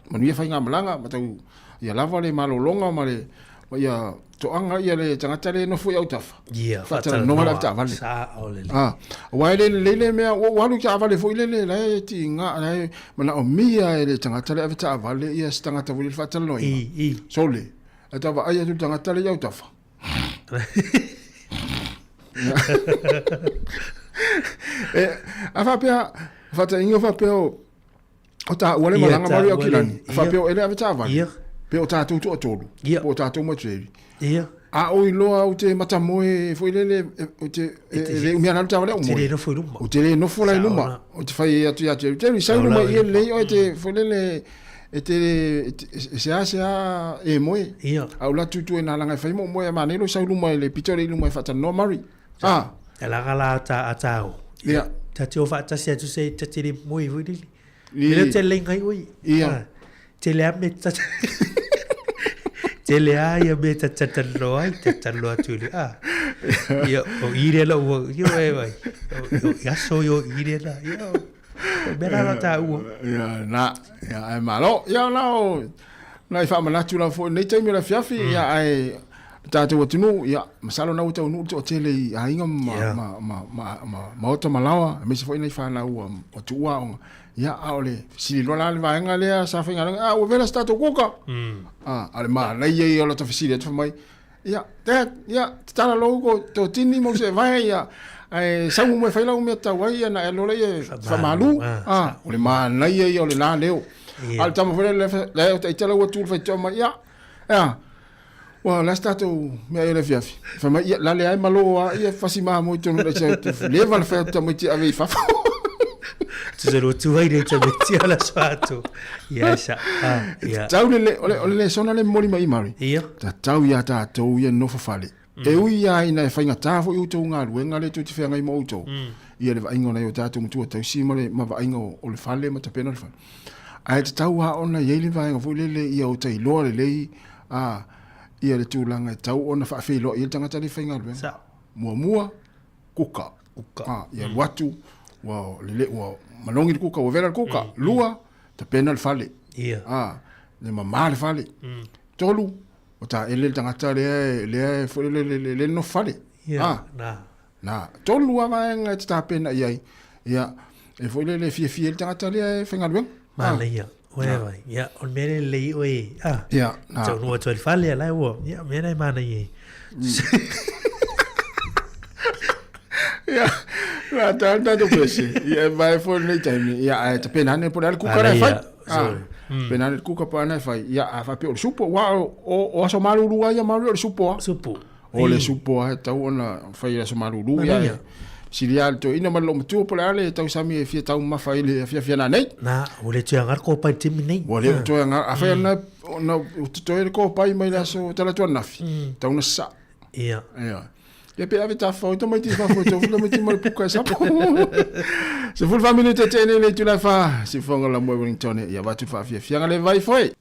Manuia faigamalaga ma tau ia lava le malologa ma le ma ia toaga ia le tagata lea e nofo i autafa. Ia, faatalanoa le avetaavale. Sao lelei. Ah, aua e le lelei le mea ua ou alu i taavale foi lele la e tiga la e manaomia e le tagata le avetaavale ia se tagata foi lele faatalanoaina. I, i. Sole, ae tau vaai atu le tagata lea i autafa. E, a faapea, faataitaiga faapea o, o taua le malaga mai Aukilani, a faapea o ele ave taavale, pe o tatou toatolu, po o tatou ma Jerry. A o iloa ou te matamoe foi lele, ou te, e le umi ana le taavale au moe. Te le nofo i luma. Ou te le nofo la i luma. Ou te fai atu ia Jerry, Jerry, sau luma i lelei oe te foi lele, e te, e seasea e moe. A ou alu atu i tua i nā laga e fai mo moe a manaia lou sau luma i le pito lea i luma e faatalanoa Murray. Ah. E laga la a a tāo. Ia. Ta te o whaatasi atu se ta te re moe foi lele. I. Lele te lei ngai oi. Ia. Te le a me ta Te le a ia me ta ta ta loa ai ta ta loa atu le a. Ia o i re la ua io e vai. O ia so io i re la ia. O mea la tā ua. Ia na ia ai malo. Ia na o na i whaamanatu la foi nei taimi o le afiafi ia ai tatou atunuu, ia, masalo na ua taunuu le toatele i aiga ma, yeah. ma, ma, ma, ma, maota ma laoa, aemaise foi nai fanau ua, ua tuua aoga. Ia, a o le fesili loa la le vaega lea sa faigaluega, a ua vela se tatou kuka. A, a o le manaia ia o lata fesili atu fai mai, ia, Dad, ia, tatala lou ko tō tini mo se vae, ia, ae sau mo e fai lau mea tatau ai, ia, na e alu loa lea e faamalu. A, o le manaia ia o lena leo. A o le tama foi lea, lea o taitala ua tu le faitotoa mai, ia, ea, Ua o le a se tatou mea ai o le afiafi? Fai mai, ia, lale ai malo a ia fasi mamoe i tonu laisa te leva na fai atu tamaiti e ave i fafo. Tusa lo tu ai le tamaiti ala so atu. Ia sa. Ah, ia. Tau le o le o le lesona le momoli mai Mari. Ia. Tatau ia tatou ia nofo fale. E ui lava ina e faigata foi outou galuega lea tou te feagai ma outou, ia le vaaiga o nai o tatou matua tausi ma le ma vaaiga o le fale ma tapena o le fale. Ae tatau lava ona i ai le vaega foi lele ia o tailoa lelei a ia le tulaga e tatau ona faafeiloai ai le tagata lea e faigaluega. Sao. Muamua, kuka. Kuka. A, ia alu atu, ua lele, ua manogi le kuka, ua vela le kuka. Lua, tapena le fale. Ia. A, le mama le fale. Tolu, ua taele le tagata lea, lea foi lele, lele, lele nofo fale. Ia, A, na. Na, tolu lava vaega e te tapena i ai, ia, e foi lele e fiafia ai le tagata lea e faigaluega. Manaia, oe vai. Ia, o le mea lea e lelei oe, a. Ia, na. Taunuu atu ai i le fale, a la e ua, ia, o mea na e manaia ai. Ia, na tā le tātou pese. Ia, e vae foi lenei taimi. Ia, ae tapena ane po o le a le kuka la e fai. Sorry. Tapena ane le kuka po o le a na e fai. Ia, a faapea o le supo, aua o aso malulu lava ia Maori o le supo lava. Supo. O le supo lava e tatau ona fai i aso malulu. Ia, e sili lava le toeaina ma le loomatua po o le a le tausami e fia taumamafa i le afiafi ana nei. Na, ua le toe agai le kopai i le taimi nei. Ua le toe agai. Afai ona totoe le kopai mai le aso talaatu ananafi, tatau ona sasaa. Ia. Ia. Ia pe ave tafafao ai tamaiti i fafo e tofu tamaiti ma le puka e sapo. 14 minute e tea nei le itula e fa, siufofoga la moe Wellington ia avatu le faafiafiaga le vai foe.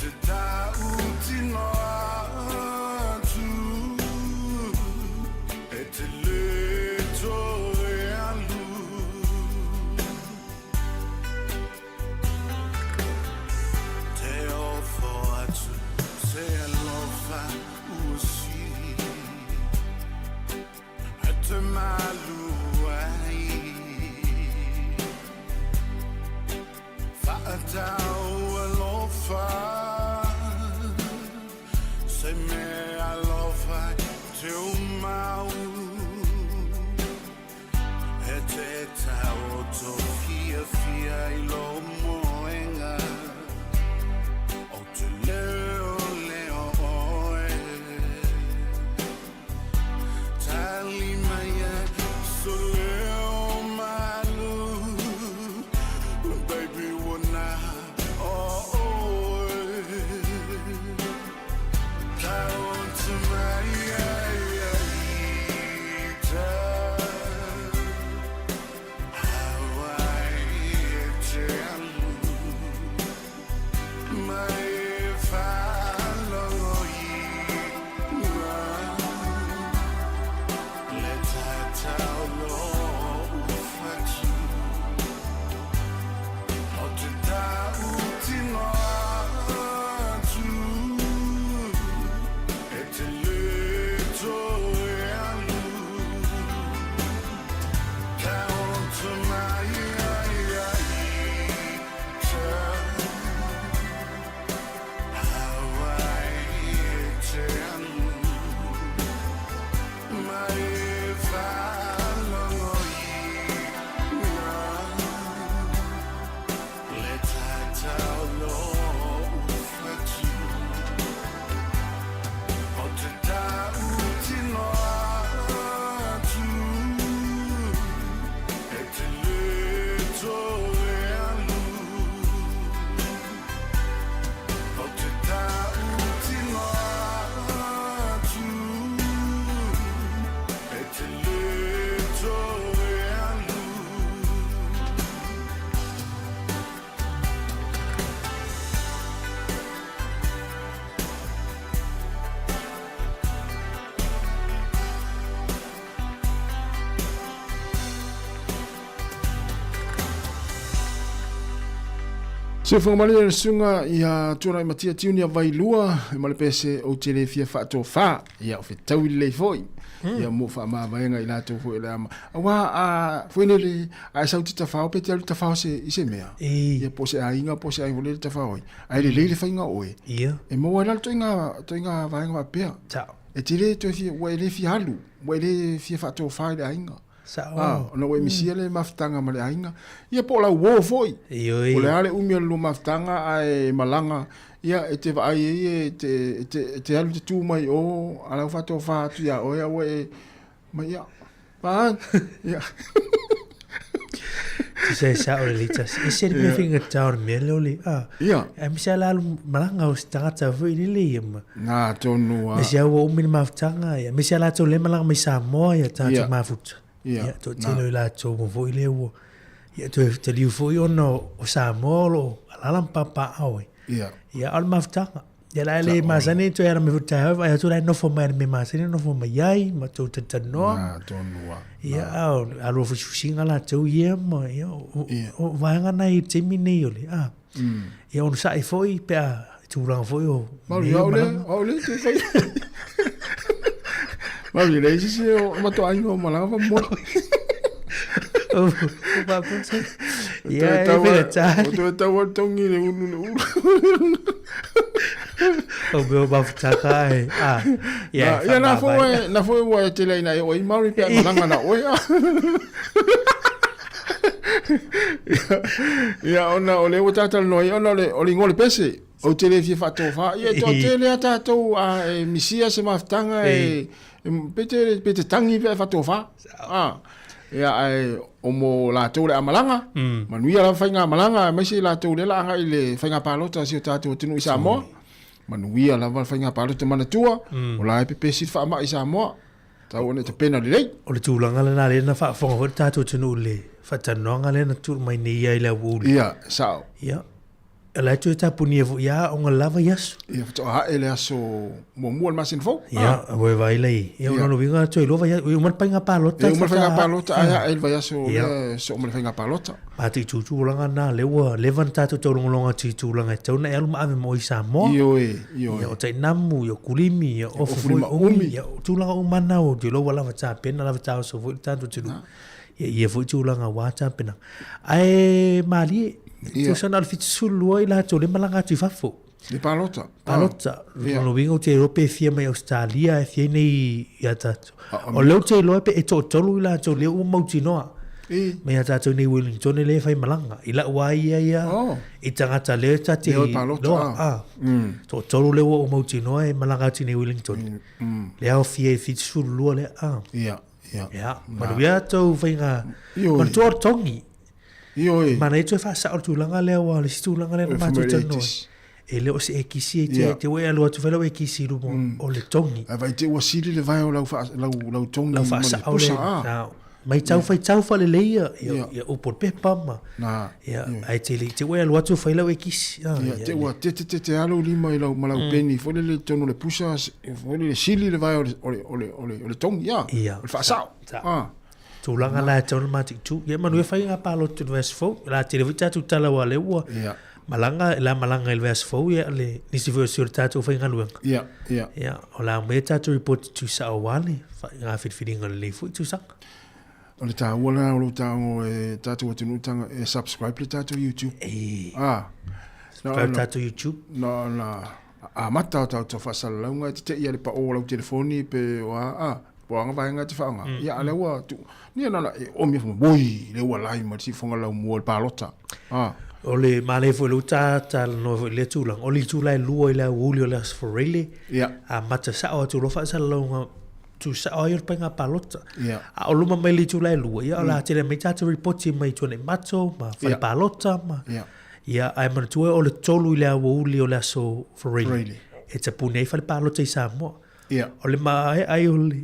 te tautino atu E te le toe alu Te ofo atu se alofa ua sili E te malu ai Whaatau alofa Se me alofa te umau E te tau to fia fia i lo moenga O te leo leo oe Tali mai e so leo malu Baby ua na o oe Taoto mai ai ai ta Hawaii e te alu Mai e whaalongo i ngā Le tatau lo uwhatu O te tautinga atu E te le toe alu Taoto mai ai ai ta Hawaii e te alu Mai e whaalongo i ngā Le tatau lo uwhatu O te tautino atu E te le toe alu O te tautino atu E te le toe alu. Soifua malie le susuga ia Tuanai Matia Tiuni a Vailua e ma le pese ou te le fia faatofā ia o fetaui lelei foi ia mo faamavaega i latou foi o le ama auā a foi lele a e sau te tafao pe te alu tafao se i se mea ia po o se aiga po o se ai foi lele tafao ai ae lelei le faiga o oe e maua ai la le toaiga vaega faapea e te le toe fia ua e le fia alu ua e le fia faatofā i le aiga Sao. Ah, ona ua e misia le mafutaga ma le aiga. Ia po o lau uō foi. Ioe. O le a le umi o le lua mafutaga ae malaga, ia e te vaai ai e te, e te, e te alu te tū mai o, a lau faatofā atu iā oe a ua e, mai ia, pa, ia. Tusa e sao le tasi. E se le mea faigata o le mea lea o le, ah. Ia. Aemaise lava la alu malaga o se tagata foi lele ia ma. Nā tonu a. Aemaise lava ua umi le mafutaga ia, aemaise lava latou lea e malaga mai Samoa ia tagata mafuta. Ia. Ia, toatele o i latou ma foi lea ua, ia toe taliu foi ona o Samoa o lo o alaala ma papaaao ai. Ia. Ia, a o le mafutaga. Ia la e le masani toe ala mai foi taeao, vaai atu la e nofo mai i le mea masani ona nofo mai ai ma tou talatalanoa. Nā tonu a. Ia, a o alu fusifusiga latou ia ma, ia, o vaega na i le taimi nei o le, a. Ia onosai foi pe a tulaga foi o Mauri, au le, au le te fai. Mauri, le isi se o matoa aiga o malaga fa mo. O Ia, e faigata. O toe tau al tongi le ulu le ulu. O mea o mafutaga e. A, ia, ia na foi, na foi ua e tele ina e oi Mauri pe malaga na oe. Ia, ona o le ua tātalanoa ai, ona o le, o le igoa o le pese, ou te le fia faatofā. Ia, e toatele lava tatou a e misia se mafutaga e, pe te, pe te tangi pe a e faatofā. A, ia, ae o mo latou le a malaga, manuia lava faiga malaga, aemaise i latou lea o le a agai i le faiga palota a si o tatou atunuu i Samoa. Manuia lava le faiga palota manatua, o la e pepesi le faamai i Samoa. Tau ona e tapena lelei. O le tulaga lena lea na faafofoga foi le tatou atunuu i le faatalanoaga lea na tuu mai nei ia i le aoauli. Ia, sao. Ia. la e toe tapunia foi ia aoga lava i aso. Ia, faatoa ae le aso muamua o le masina fou. Ia, ua e vaai la i, ia, o lona uiga toe lua vaiaso, e uma le faiga palota. E uma le faiga palota, ae ae le vaiaso lea e soo ma le faiga palota. Mataitu tulaga na, lea ua leva ona tatou taulogologo atu i tulaga e tatau ona e alu ma ave ma oe i Samoa. Ioe, ioe. Ia, o Tainamu, ia o Kulimi, ia o Ofu foi Umi, ia o tulaga uma na, ou te iloa ua lava tapena, lava taoso foi le tatou atunuu. Ia, ia foi tulaga aua tapenaga. Ae malie, tusa na o le 72 i latou lea e malaga atu i fafo. Le palota. Palota. Lona uiga ou te iloa pe fia mai Ausetalia ae fia nei ia tatou. O lea ou te iloa pe e toatolu i latou lea ua mautinoa. Mai ia tatou nei Wellington lea e fai malaga. I lau lava ia ia i tagata lea ta te iloa. Toatolu lea ua ou mautinoa e malaga atu nei Wellington. Lea aofia i 72 lea. Ia, ia. Ia, manuia tou faiga. Manatua o le togi. Ioe. Manaia toe faasao le tulaga lea aua o le isi tulaga lea na matou talanoa ai, e le o se ekisi e te te ua e alu atu fai lau ekisi i luma o le togi. Ae vaai te ua sili le vae o lau lau lau togi lau faasao lea. Maitau faitau faalelei ia ia upu o le pepa ma ia ae te le te ua e alu atu fai lau ekisi. Ia te ua tete tete lava lou lima i lau ma lau peni foi lele i totonu o le pusa foi lele sili le vae o le o le o le o le togi o le faasao. Tulaga la e tatau ona mataitu. Ia manuia faiga palota i le vaiaso fou. O le a tele foi tatou tala aua o lea ua malaga, la malaga i le vaiaso fou ia le nisi foi o sui o le tatou faigaluega. Ia, ia. Ia, o le a aumaia tatou report tuusao aua le faiga filifiliga o lenei foi tausaga. O le taua lena o lou tago e tatou atunuu taga e subscribe le tatou YouTube. E. Ah. Subscribe le tatou YouTube. Na na amata o tatou faasalalauga e tete'i i le pao o lau telefoni pe o a, a. Po o a vaega e te faaaoga. Ia, a o lea ua tu, ni na na e omi afu woi, lea ua live ma le siufofoga laumua o le palota. Ah. O le manaia foi o lea ua ta talanoa foi i lea tulaga, o le itula e lua i le aoauli o le Aso Faraile, Ia. amata sao atu loa faasalalauga tuusao ai o le faiga palota. Ia. A o luma mai le itula e lua, ia o le a tele mai tatou ripoti mai Tuanaimato ma fale palota ma Ia. Ia, ae manatua o le tolu i le aoauli o le Aso Faraile e tapuni ai fale palota i Samoa. Ia. O le maea ai o le,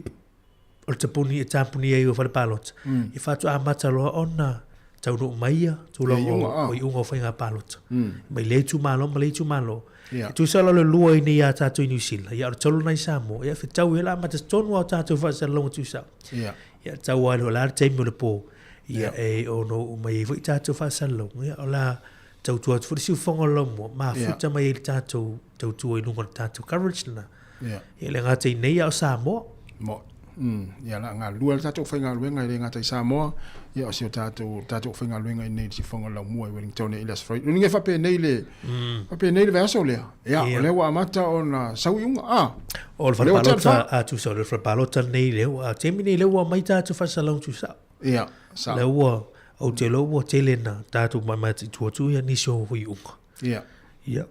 o le tapuni e tapuni ai o fale palota, mm. e faatoa amata loa ona taunuu mai ia tulaga o, o iuga o faiga palota. Mm. Mai lea itumalo ma lea itumalo. Yeah. E tusa la o le lua i nei iā tātou i New Zealand, ia o le tolu lena i Samoa, ia fetau ia la amata tonu a o tātou faasalalauga tuusao. Yeah. Ia tau ai o le a le taimi o le pō, ia yeah. e ono oo mai ai foi tātou faasalalauga, ia o la tautua atu foi le siufofoga o le laumua, mafuta yeah. mai ai le tātou tautua i luga o le tātou coverage lena. Ia. E le gata i nei a o Samoa. Mo. Mm. Ia la galulue le tatou faigaluega e le gata i Samoa, ia o si o tatou tatou faigaluega i nei i le siufofoga o le laumua i Wellington e Elias Freud. Lona uiga e faapenei le faapenei le vaiaso lea. Ia, o lea ua amata ona sau iuga. Ah. O le fale palota a tusa o le fale palota lenei lea ua taimi nei lea ua aumai tatou faasalalauga tuusao. Ia, sao. Lea ua ou te iloa ua tele na tatou mataitu atu ia nisi o iuga. Ia. Ia.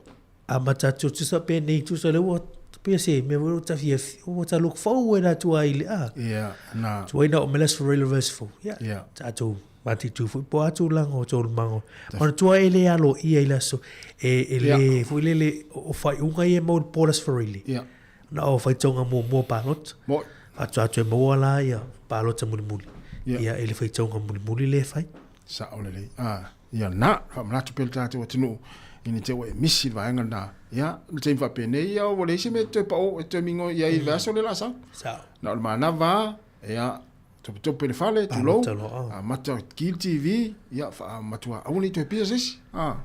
Amata atu tusa penei tusa lea ua pei se mea foi ua ta fia ua ta look forward atu ai i le a. Ia, na. Tuai na oo mai le Aso Faraile verse 4. Ia. Ia. Tatou mataitu foi po o a tulaga o taualumaga. Manatua e le aloaia i le aso e e le foi lele o faaiuga ia e maua i le po o le Aso Faraile. Ia. Na o faitauga muamua palota. Moi. Faatoa atu e maua la ia palota mulimuli. Ia. Ia i le faitauga mulimuli lea e fai. Sao lelei. Ah. Ia na, faamanatu pea le tatou atunuu ina te ua e misi le vaega lena. Ia, le taimi faapenei ia ua leai se mea e toe pao e toe mingo i ai i le vaiaso lea o le a sau. Sao. Na o le manava lava, ia, topetope i le fale, tulou, amata ki le TV, ia, matua aua ne i toe pisa se isi. Ah.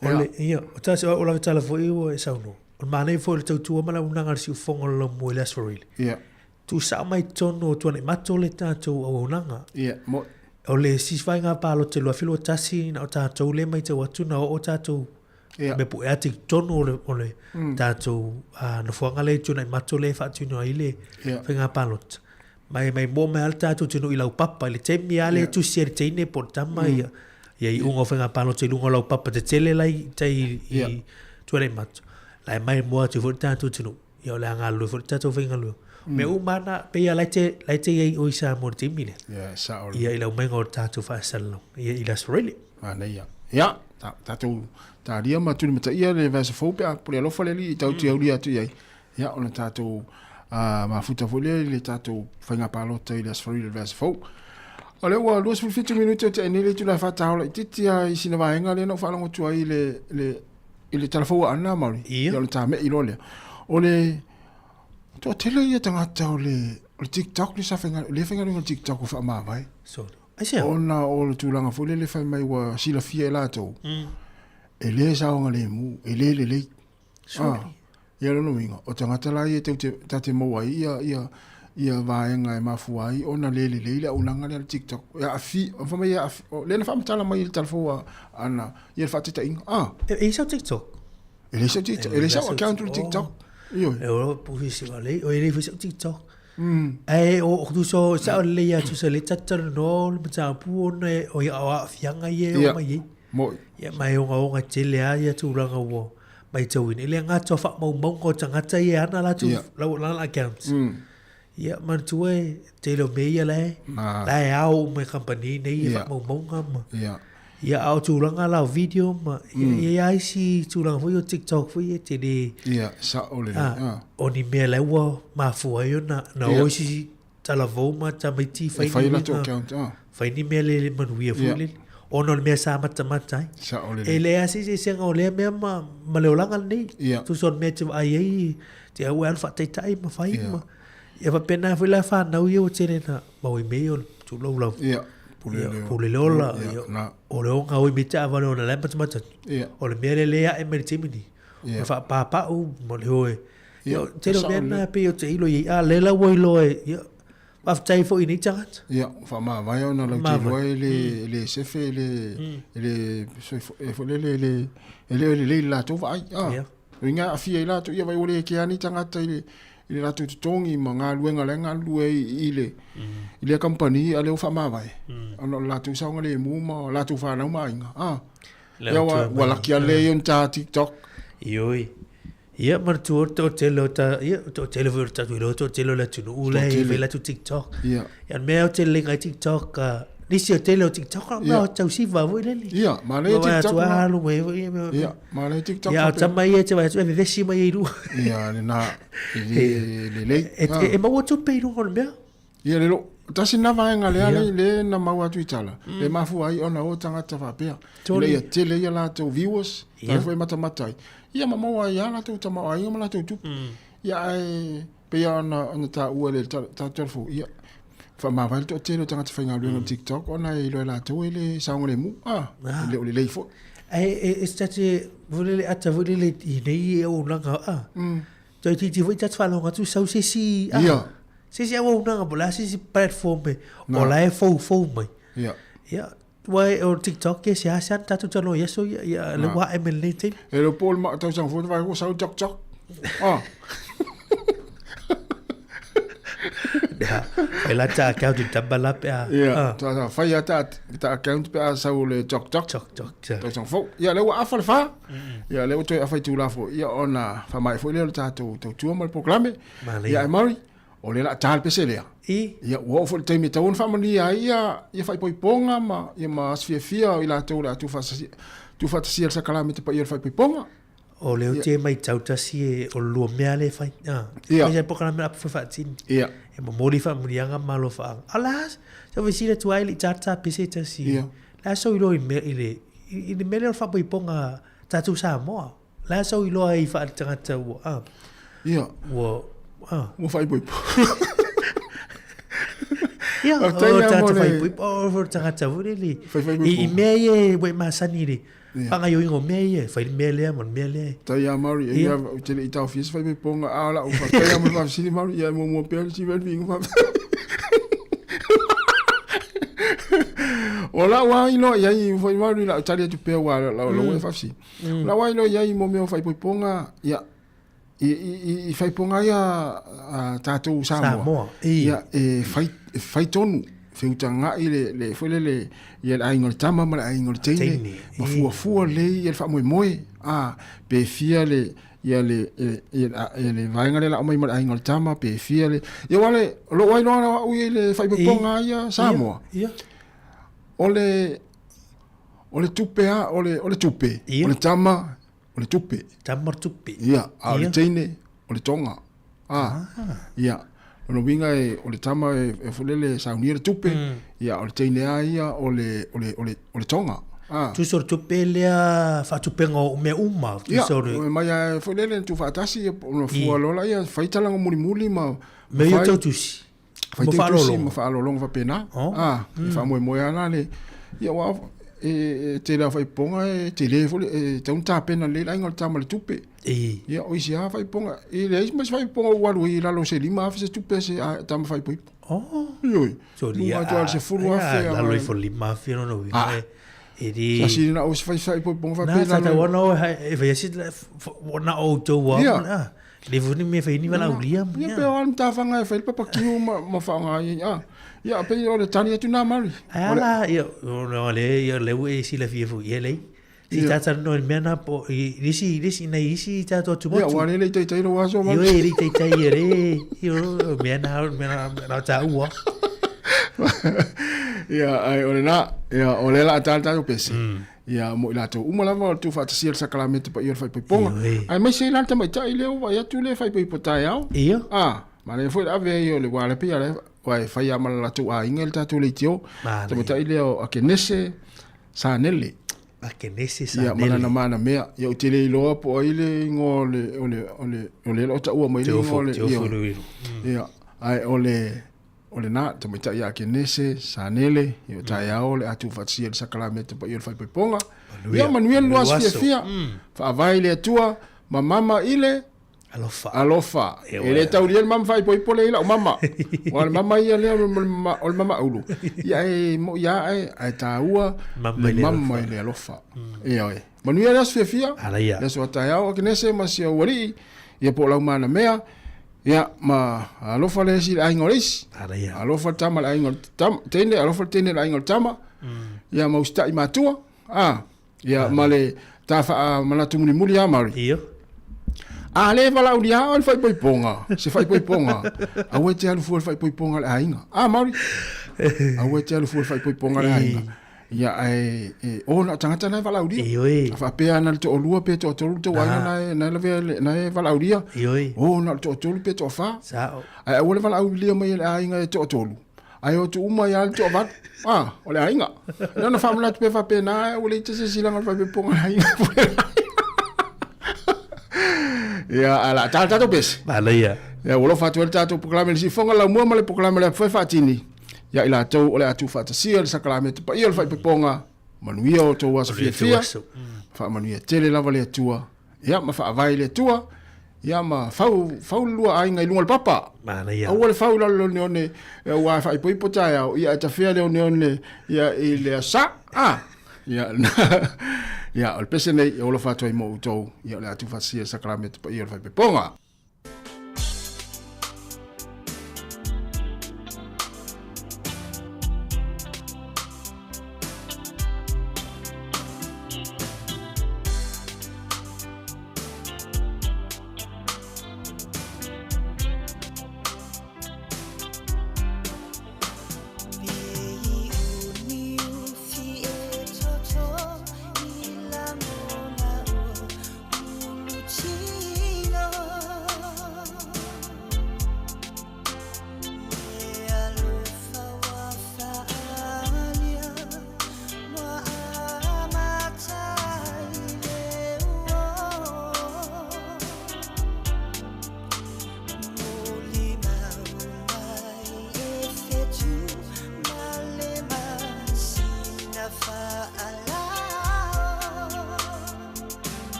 O le, ia, o tasi, o lau tala foi ua e saunoa. O le manaia foi o le tautua ma le auaunaga a le siufofoga o le laumua i le Aso Faraile. Ia. Tuusao mai totonu o Tuanaimato le tatou auaunaga. Ia, mo. O le isi faiga palota i le 2021, na o tatou lea e matau atu na oo tatou Ia. mea puea atu i totonu o le, o le mm. tatou uh, nofoaga lea i Tuanaimato lea e faatino ai le Ia. faiga palota. Mai, mai mua mai lava le tatou atunuu i laupapa i le taimi lava lea Ia. tusi ai le teine po o le tama mm. ia, ia iuga o faiga palota i luga o laupapa tetele la i tai i Ia. Tuanaimato. La e mai mua atu foi le tatou atunuu. Ia o le a galulue foi le tatou faigaluega. Mm. Mea uma na, pei a lai te, lai te iai o i Samoa i le taimi lea. Ia, e sao. Ia i le aumaiga o le tatou faasalalau. Ia i le Aso Faraile. Manaia. Ia, ta, tatou talia ma tulimataia le vaiaso fou pe a pule alofa le Alii i tau tiaulia atu i ai. Ia, ona tatou uh, mafuta foi lea i le tatou faiga palota i le Aso Faraile le vaiaso fou. O lea ua 27 minute o tea nei le itula e faataola itiiti lava i sina vaega lea na ou faalogo atu ai i le, le. i le tala fou a Ana Maori, ia ona tame'i loa lea. O le toatele ia tagata o le o le TikTok le sa faigaluega, le faigaluega i le TikTok ua faamavae. Sorry. Aisea? Ona o le tulaga foi lele fai mai ua silafia e latou, e le saogalemu, e le lelei. Sorry. Ah, ia lona uiga, o tagata la ia tou te, ta te maua ai ia, ia, ia vaega e mafua ai ona le lelei le auaunaga lea a le TikTok. E aafia, fai mai e aafia, o lea na faamatala mai i le tala fou a Ana, ia le faataitaiga. Ah. E, e i ai sau TikTok? E leai sau TikTok, e leai sau account o le TikTok. Ioe. E ora pusi si lei, o e leai foi sau TikTok. Ae o tusa o sao lelei lava tusa lea ta te talanoa o le mataupu ona e o aafiaga ia e oo mai ai. Moi. Ia ma e ogaoga tele lava ia tulaga ua matauina. E le gata o faamaumauga o tagata ia e ana latou lana accounts. Ia manatua e tele o mea ia la e la e ao uma e kamupani nei ia faamaumauga ma ia a o tulaga la o video ma ia e i ai isi tulaga foi o TikTok foi e te le Ia sao lelei. O ni mea la ua mafua ai ona na o isi talavou ma tamaiti fai ni latou account fai ni mea le manuia foi lele ona o le mea sa matamata ai. Sao lelei. E leai lava se eseesega o lea mea ma ma le olaga lenei. Tusa o le mea e te vaai ai te au e alu faataitai ma fai ma ia faapena foi la fanau ia ua tele ina maua i mea ia o le tulou lava. Ia, pule le ola, o le oga oi me taavale ona la e matamata atu. O le mea lea lea e ae mai le taimi lenei. O le faapapau ma le o e Ia, tele o mea na pei o te ilo i ai, a lea la ua iloa e, ia, faafetai foi i nei tagata. Ia, faamavae ona lau te iloa e le, e le sefe, e le, e le, e foi lele, e le, e le o lelei i le latou vaai. Ah, Ia. O inga aafia ai latou, ia vai ua le kea nei tagata i le, i le latou totogi ma galuega la e galulue ai i le, i lea kamupani, a lea ua faamavae, ona o le latou saogalemu ma latou fanau ma aiga. Ah, ia ua, ua laki lava lea ia ona ta TikTok. Ioe. Ia manatua o le toatele o ta, ia, o toatele foi o le tatou iloa, toatele o le atunuu la e fai latou TikTok. Ia. Ia, o le mea o tele ngai TikTok, nisi o tele o TikTok, o mea o tausiva foi lele. Ia, manaia TikTok. Ua alu mai foi. Ia, manaia TikTok. Ia, o tama ia e te vaai atu, e vevesi mai ai i luga. Ia, lena, e le lelei. E maua tupe i luga o le mea. Ia le lo, tasi na vaega lea le, le na maua atu i tala, le mafua ai ona o tagata faapea. Ina ia tele ia latou viewers, ia foi matamata ai. Ia ma maua ai a latou tamaoaiga ma latou tupe. Ia ae pei ona ona taua le tatou fou, ia faamavae le toatele o tagata faigaluega o TikTok ona e iloa e latou e le saogalemu. Ah, e le o lelei foi. Ae e se tasi foi lele ata foi lele i nei auaunaga, ah. Toeitiiti foi ta te faalogo atu sau se isi ah, se isi auaunaga po o le a se isi platform e o la e foufou mai. Ia. Ia, aua o TikTok e seasea ona tatou talanoa i aso ia, ia lea ua ae mai lenei taimi. E le o po o le tausaga fou na vaai ua sau le TikTok. Ah. Ia, fai la ta account i tama la pe a. Ia, ta fai a ta ta account pe a sau le TikTok. TikTok. Tausaga fou. Ia, lea ua afa le fa. Ia, lea ua toe afa itula foi, ia, ona faamaea foi lea o le tatou tautua ma le polokalame. Ia, ae Murray, o lea o le a ta le pese lea. I. Ia, ua oo foi i le taimi e tatau ona faamanuia ai ia, ia faaipoipoga ma, ia, ma aso fiafia o i latou o le a tuufaatasia, tuufaatasia le sakalamete paia o le faaipoipoga. O lea ou te matau tasi e, o le lua mea lea e fai. Ah, Ia. Fai se polokalame a fai faatini. Ia. E momoli faamanuiaga ma alofaaga. A o le a se fesili atu ai i le i tātā pese tasi. Ia. Le a sou iloa i mea i le i le mea lea o le faapoipoga tatou Samoa. Le a sou iloa ai faaletagata ua a. Ia. Ua a. Ua faaipoipo. Ia, o tagata faaipoipo, o tagata foi lele. I mea ia ua e masani i le faagaoioiga o mea ia, fai le mea lea ma le mea lea. Tai a Maori, e ia, ou te le i taofia se faaipoipoga, a o lau faafetai lava mo le faafesili Maori, ia e muamua pea le siva i le viiga faafetai. O lau lava iloa i ai foi Maori, lau tali atu pea aua o lau e faafesili. O lau lava iloa i ai mo mea o faaipoipoga, ia, i, i, i faaipoipoga ia a tatou Samoa, Samoa, ia, e fai, e fai tonu, feutagai le, le, foi lele, ia le aiga o le tama ma le aiga o le teine, Teine, ma fuafua lelei ia le faamoemoe, a, pe fia le, ia le, ia, ia le vaega lea o le a aumai ma le aiga o le tama, pe fia le, ia aua le, o lou ailoa au ia i le faaipoipoga ia Samoa, Ia. o le, o le tupe a, o le, o le tupe, o le tama, o le tupe. Tama o le tupe. Ia, a o le teine, o le toga. A, ia, lona uiga e, o le tama e, e foi lele e saunia le tupe, ia, o le teine lava ia o le, o le, o le, o le toga. Tusa o le tupe lea faatupega o mea uma. Tusa o le... Ia, mai lava foi lele na tuufaatasi, ia, ona fua loa laia, fai talaga mulimuli ma... Mea ia tau tusi. Fai tau tusi ma faaaloaloga faapena. E faamoemoe lava la le... Ia aua e tele lava faaipopoga e tele foi, e tatau ona tapena lelei le aiga o le tama i le tupe. Ia o isi lava faaipopoga, e leai ma se faaipopoga ua alu ai i lalo o se $5,000 se tupe a se tama faaipoipo. Ioe. Luga atu lava i le $10,000. Lalo ifo i le $5,000 lona uiga e le... Sa sili ona ou fai faaipoipoga faapea. Na, sa tatau ona o e fai asi na o outou lava. Le foi ni mea fai ni valaulia. Ia pe o le matafaga e fai le papakiu ma faaaoga ai. Ia pei o le tali atu na Mary. Ae a la, ia, o le, ia, lea ua e silafia foi, ia leai. Si talatalanoa i le mea na po, i isi, isi, nai isi tatou atumotu. Ia, ua le le i taitai lou aso. Ioe, e le i taitai ia le, io, mea na, mea na, na o taua. Ia, ai, o lena, ia, o lea la a tala tatou pese. Ia, mo i latou uma lava o le tuufaatasia o le sakalamete paia o le faaipoipoga. Aemaise ai la le tamaitai lea ua vaai atu lea e faaipoipo taeao. Ia. Ah, manaia foi le ave ai o le aua le pei a aua e fai lava ma le latou aiga i le tatou leitio. Tamaitai lea o Akenese Sanele. Akenese Sanele. Ia, ma lana manamea. Ia, ou te le iloa po o ai le igoa o le, o le, o le, o lea o lo o taua mai le igoa o le, ia. Ia, ae o le, O lena, tamaitai ia Akenese, Sanele, ia o taeao le a tuufaatasia i le sakalamete paia o le faaipoipoga. Ia manuia le lua aso fiafia. Faavae i le Atua, ma mama i le Alofa. Alofa. E le taulia le mama faaipoipo lea i lau mama. Aua o le mama ia lea o le mama ulu. Ia e moi lava ae, ae taua le mama i le alofa. Ioe. Manuia le aso fiafia. Alaia. Le aso a taeao Akenese ma si ou alii, ia po o lau manamea. Ia, ma alofa le isi i le aiga o le isi. Alaia. Alofa le tama i le aiga o le tama, teine, alofa le teine i le aiga o le tama. Ia, ma usitai matua. Ah, ia, ma le ta faamanatu mulimuli lava Mary. Ia. A le valaaulia lava oe le faaipoipoga, se faaipoipoga, aua e te alu fua i le faaipoipoga a le aiga. Ah, Mary, aua e te alu fua i le faaipoipoga a le aiga. Ia, ae, e, o na o tagata na e valaaulia. Ioe. A faapea na o le toalua pe toatolu le tou aiga na e, na e lavea i le, na e valaaulia. Ioe. O na o le toatolu pe toafa. Sao. Ae aua le valaaulia mai e le aiga e toatolu. Ae o atu uma ai lava le toavalu. Ah, o le aiga. Na ona faamanatu pea faapena, ae ua leai se silaga o le faaipoipoga a le aiga. Ia, ae o le a tala tatou pese. Manaia. Ia, ua alofa atu ai le tatou polokalame i le siufofoga laumua ma le polokalame o le Apu Faatini. Ia i latou o le a tuufaatasia le sakalamete paia o le faaipoipoga, manuia o outou aso fiafia, faamanuia tele lava le Atua, ia ma faavae i le Atua, ia ma fau, fau le lua aiga i luga o le papa. Manaia. Aua le fau i lalo i le oneone, aua e faaipoipo taeao, ia ae tafea le oneone ia i le aso Sa. Ah, ia, ia, o le pese nei e alofa atu ai mo outou, ia o le a tuufaatasia le sakalamete paia o le faaipoipoga.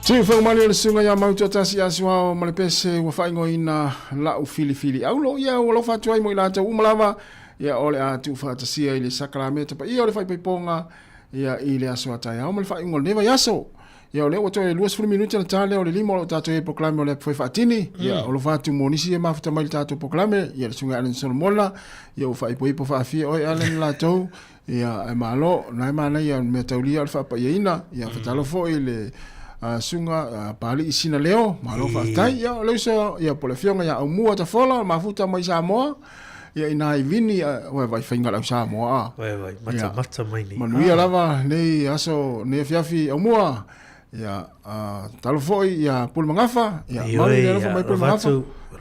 Tiu whaumali o le susuga ia Mautuatasi Asuao ma le pese ua faaigoaina la'u filifili aulo ia ua alofa atu ai mo i latou uma lava ia o le a tuufaatasia i le sakalameta paia o le faipaipoga ia i le aso a taeao ma le faaiuga o lenei vaiaso. Ia o lea ua toe 20 minute na ta lea o le lima o lo o tatou i ai polokalame o le Apu Fai Faatini. Ia alofa atu mo nisi e mafuta mai i le tatou polokalame, ia le susuga ia Allan Solomona, ia ua faaipoipo faafia oe Allan latou, ia ae malo, na e manaia o le mea taulia o le faapaiaina. Ia fatalofa foi i le susuga Papalii Sina Leo, malo faafetai. Ia o le uso ia po o le afioga ia Aumua Tafola, mafuta mai Samoa. Ia ina i vini, ua vai faiga lau Samoa a. Vai vai, mata mata mai nei. Manuia lava nei aso, nei afiafi aumua. Ia, talo foi ia Pule Magafa, ia malu le alofa mai Pule Magafa.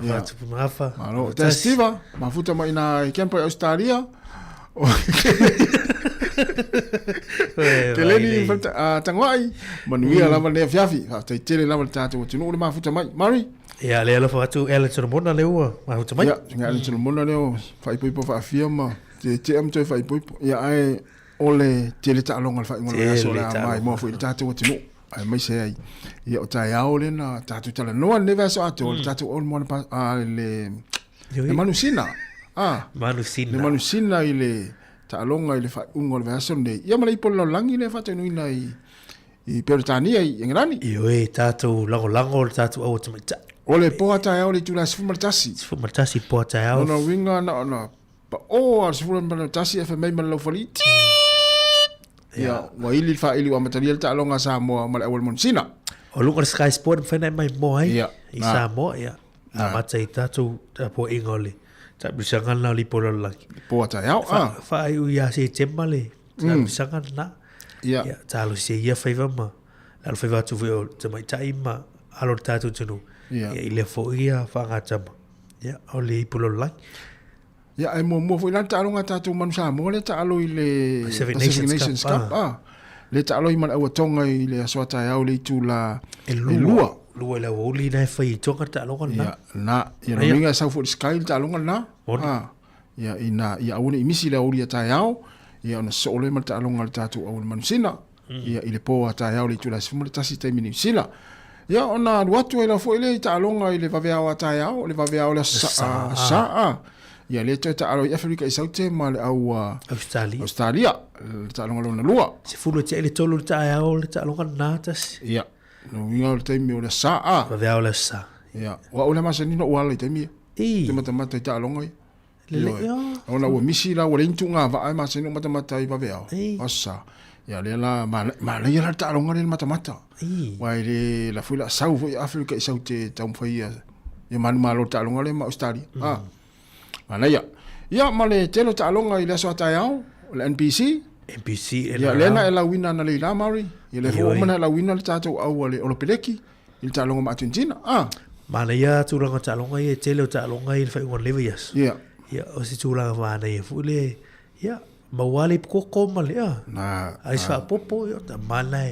Ia, atu Pule Magafa. Malo, te Steve, mafuta mai ina i Canberra Australia. Keleni Tangoai, manuia lava nei afiafi. Faafetai tele lava le tatou atunuu le mafuta mai. Mari. Ia, le alofa atu Alan Solomona lea ua mafuta mai. Ia, susuga Alan Solomona lea ua faaipoipo faafia ma tietie ma toe faaipoipo. Ia, ae o le tele taaloga o le faaiuga o le vaiaso o le a maimoa foi i le tatou atunuu, aemaise ai ia o taeao lea na tatou talanoa lenei vaiaso atoa, le tatou All Moana pa, a, le, le Manusina. A, Manusina. Le Manusina i le taaloga i le faaiuga o le vaiaso lenei. Ia ma le ipu o le lalolagi lea e faataunuina i i Peretania i Engelani. Ioe, tatou lagolago le tatou aua tamaitai. O le poa taeao le itula 11. 11 poa taeao. Lona uiga na ona pao a le 11 e fai mai ma le laufali. Ia, ua ili le faaili ua amatalia le taaloga a Samoa ma le auala Manusina. O luga o le Sky Sport mafai ona e maimoa ai i Samoa, ia. Amata i tatou tapuaiga o le taamilosaga lena o le ipu o le lalolagi. Poa taeao, a. Faaiu ia Setema le taamilosaga lena. Ia. Ia, talosia ia faiva ma le alofaiva atu foi o tamaitai ma alo o le tatou atunuu. Ia. Ia, i lea foi ia faagatama. Ia, o le ipu lalolagi. Ia, ae muamua foi la le taaloga a tatou Manu Samoa lea taalo i le Pacific Nations Nations Cup, Cup, ah. Lea taalo ai ma le Auatoga i le aso a taeao i le itula E lua. Lua i le aoauli na e fai i Tonga le taaloga lena. Ia, na. Ia, lona uiga e sau foi i le Sky le taaloga lena. Moni. Ah. Ia, ina ia aua ne i misi le aoauli a taeao, ia ona sosoo loa ma le taaloga a le tatou au Manusina, ia, i le po a taeao i le itula e 11 i taimi Niu Sila. Ia, ona alu atu ai la foi lea i taaloga i le vaveao a taeao, le vaveao o le aso Sa, Sa, a. Ia, lea toe taalo ai Aferika i Saute ma le au Australia. Australia, le taaloga lona lua. 10 e tea i le 3 le taeao le taaloga lena tasi. Ia, lona uiga o le taimi o le aso Sa, a. Vaveao o le aso Sa. Ia, o au lea masani na ou ala i taimi ia. Ei. Te matamata i taaloga ia. Lelei, Ioe. Ona ua misi la, ua leai ni tuuga vaa e masani ona matamata ai vaveao. Ei. Aso Sa. Ia lea la, manaia la le taaloga lea i le matamata. Ei. Aua e le, la foi la sau foi Afrika i sau te taumafai ia, ia manumalo i le taaloga lea ma Ausetalia. Ah. Manaia. Ia ma le tele o taaloga i le aso a taeao, o le NPC. NPC, Ia lea na e lauina ana Leila Murray. Ia lea foi ua uma ona e lauina le tatou au a le Olopeleki i le taaloga ma Argentina. Ah. Manaia tulaga o taaloga ia, e tele o taaloga ia i le faaiuga o lenei vaiaso. Ia. Ia, o se tulaga manaia foi le, ia, maua lava le koko ma le, a, Na, ai se faapopo, ia, tama lena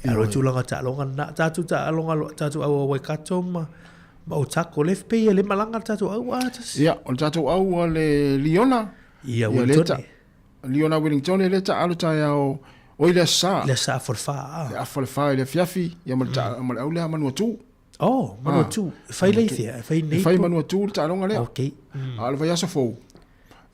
e alu ai tulaga o taaloga lena. Tatou taaloga, tatou au a Waikato ma, ma Otago, lea e pei e le malaga le tatou au a tasi. Ia, o le tatou au a le Liona. Ia, Wellington. Liona Wellington lea taalo taeao o i le aso Sa. I le aso Sa afa o le fa. Le afa o le fa i le afiafi, ia ma le, mm. ma le au lea Manuatu. Oh, Manuatu. E fai lea i fea? E fai nei? E fai Manuatu le taaloga lea. Okay. Mm. A o le vaiaso fou.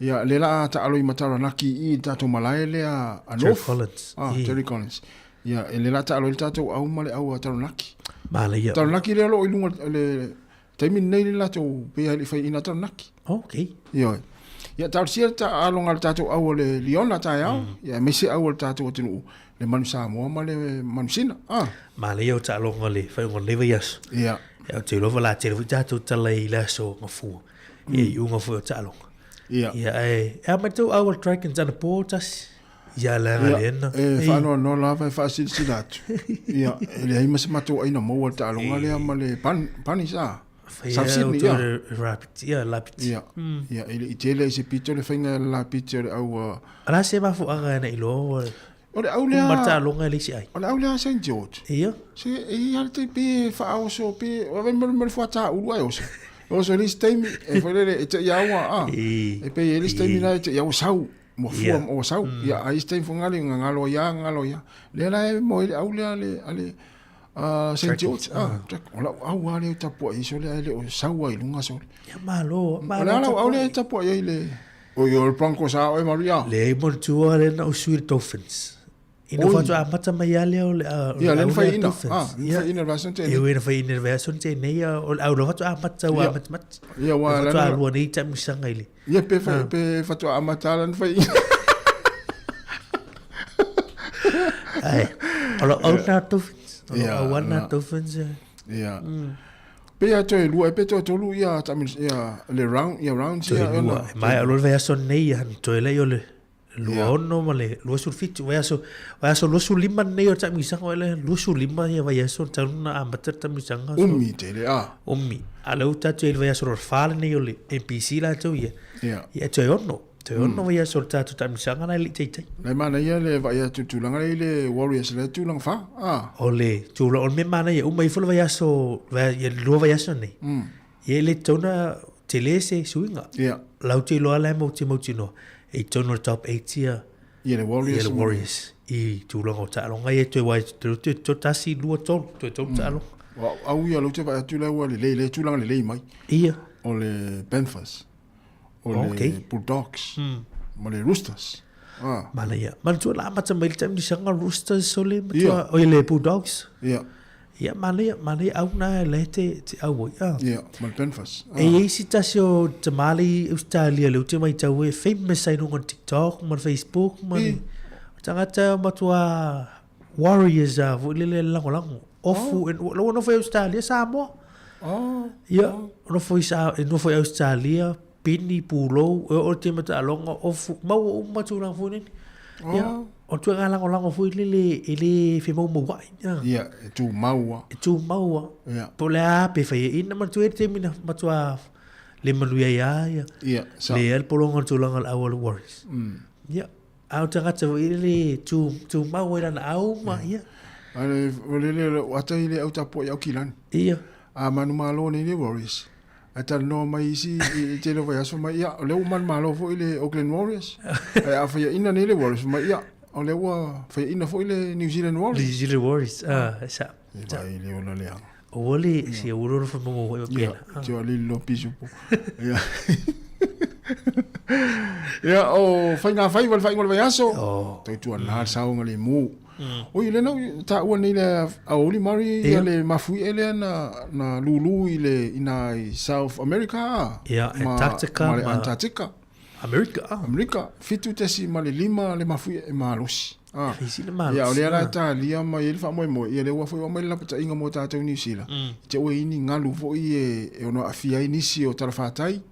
Ia, le la taalo i Mataranaki i le tatou malae lea a North. Terry Collins. Ah, Terry Collins. Ia, e le la taalo i le tatou au ma le au a Taranaki. Manaia. Taranaki lea o lo o i luga le taimi lenei le latou pei e le i faiaina Taranaki. Okay. Ioe. Ia, talosia le taaloga a le tatou au o le Liona taeao, mm. ia aemaise au o le tatou atunuu, le Manu Samoa ma le Manu Sina. Ah. Manaia o taaloga le faaiuga o lenei vaiaso. Ia. Ia, ou te iloa la tele foi tatou tala i le aso Gafua. Ia, iuga foi o taaloga. Ia. Ia, ae, e a mai tou au o le Dragons anapo tasi. Ia, leaga Ia, lena. e faanoanoa lava e faasilasila atu. Ia, e leai ma se matou aina maua i le taaloga lea ma le Bun, Bunnies, a. South Sydney, ia. Rapiti, ia, Lapiti. Ia, ia, e le i tele i se pito le faiga e le Lapiti o le au a... O le a se mafuaaga na iloa ua... O le au lea... Uma le taaloga e leai se ai. O le au lea a Saint George. Ia. Se, e i ai lava le taimi pe faaoso pe... Ma le fuata ulu ae oso. Oso i le isi taimi, e foi lele, e te i aua, a. E pei e le isi taimi la e te i aua sau. Ua fua ua sau. Ia, a isi taimi foi ngale, gagalo ai lava, gagalo ai lava. Lea la e moe ai le au lea a le, a le... St George, ah, o lau au lava lea e tapuai ai sole ae le o sau lava i luga sole. Ia malo, malo. O le a lau au lea e tapuai ai le Oi, o le Broncos a oe Maria. Leai manatua lea na ou sui i le Dolphins. Ina faatoa amata mai lava lea o le Ia, lea na faiaina. Ah, na faiaina le vaiaso na tea nei. Ia, na faiaina le vaiaso na tea nei, o le au lava faatoa amata ua amatamata. Ia, ua lana. Faatoa lua nei taamilosaga i le. Ia, pe, pe faatoa amata lana faiaina. Ai, o lau au na Dolphins. O lau au na Dolphins. Ia. Pe ia toe lua, pe toe tolu ia taamilo, ia le round, ia rounds ia. Toe lua. E maea loa le vaiaso nei, ia toe lea o le 26 ma le 27, vaiaso, vaiaso 25 lenei o le taamilosaga, o le 25 ia vaiaso talu ona amata le taamilosaga. Umi tele, a. Umi. A o lea ua tatou i ai i le vaiaso lona fa lenei o le NPC latou ia. Ia. Ia toe ono. Toe ono vaiaso o le tatou taamilosaga la e le i taitai. La e manaia le vaai atu i le tulaga lea i le Warriors i lea tulaga fa, a. O le tulaga, o le mea manaia, uma ifo le vaiaso, ia le lua vaiaso nei. Ia e le tatau ona tele se suiga. Ia. Lau te iloa la e matou te mautinoa, e i totonu o le top 8 ia Ia le Warriors. Ia le Warriors i tulaga o taaloga ia toe wai te te te tasi lua tolu toe tolu mm. taaloga. Wa au ia lau te vaai atu lea ua lelei le tulaga lelei mai. Ia. O le Panthers. O le okay. Bulldogs. Mm. Ma le Roosters. Ah. Manaia. Manatua la amata mai le taimilosaga Roosters o le matua, o le Bulldogs. Ia. Ia, manaia, manaia au na le te, te au ai. Ah. Ia, ma le Panthers. Ah. E i ai si tasi o tamā le i Australia lea ou te matau e famous ai luga o le TikTok ma le Facebook ma le tagata o matua Warriors a foi lele lagolago. Ofu, oh. ua nofo i Australia, Samoa. Oh. Ia, nofo i, nofo i Australia, pini, pulou, e oo le taimi taaloga, ofu, maua uma tulaga foi nini. Ia, o le ituaiga lagolago foi lele e le femaumauai. Ia, e tumau lava. E tumau lava. Ia. Po o le a pe faiaina, manatua e i ai le taimi na matua le manuia ai lava ia. Ia, sa. Leai le pologa o le tulaga o le au a le Warriors. Ia, a o le tagata foi lele e tumau ai lana au ma ia. A o le le o ata i le au tapuai au kilani. Ia. A manumalo nei le Warriors. Ae talanoa mai isi i le tele o vaiaso mai, ia, o lea ua manumalo foi le Auckland Warriors. Ae a faiaina nei le Warriors, fai mai, ia, o lea ua faiaina foi le New Zealand Warriors. New Zealand Warriors, ah, sa. E vai le ola leaga. Ua le, si ua lona whamongo hoi o pena. Ia, tio alili lo pisupo. Ia. Ia, o whainga whai, wale whainga o le vaiaso. Oh. Tautua nā le saonga le mū. Oi, lea na ou taua nei le aoauli Murray Ia. ia le mafuie lea na, na lūlū i le i nā i South America a. Ia, Antarctica ma le ma- Antarctica. Amerika, ah. Amerika, 7.5 le mafuie e malosi. Ah. E le malosi, Ia, o lea la ah. e talia mai ai le faamoemoe, ia lea ua foi oo mai le lapataiga mo tatou i Niu Sila. I te ua i ai ni galu foi e, e ono aafia ai nisi o talafatai.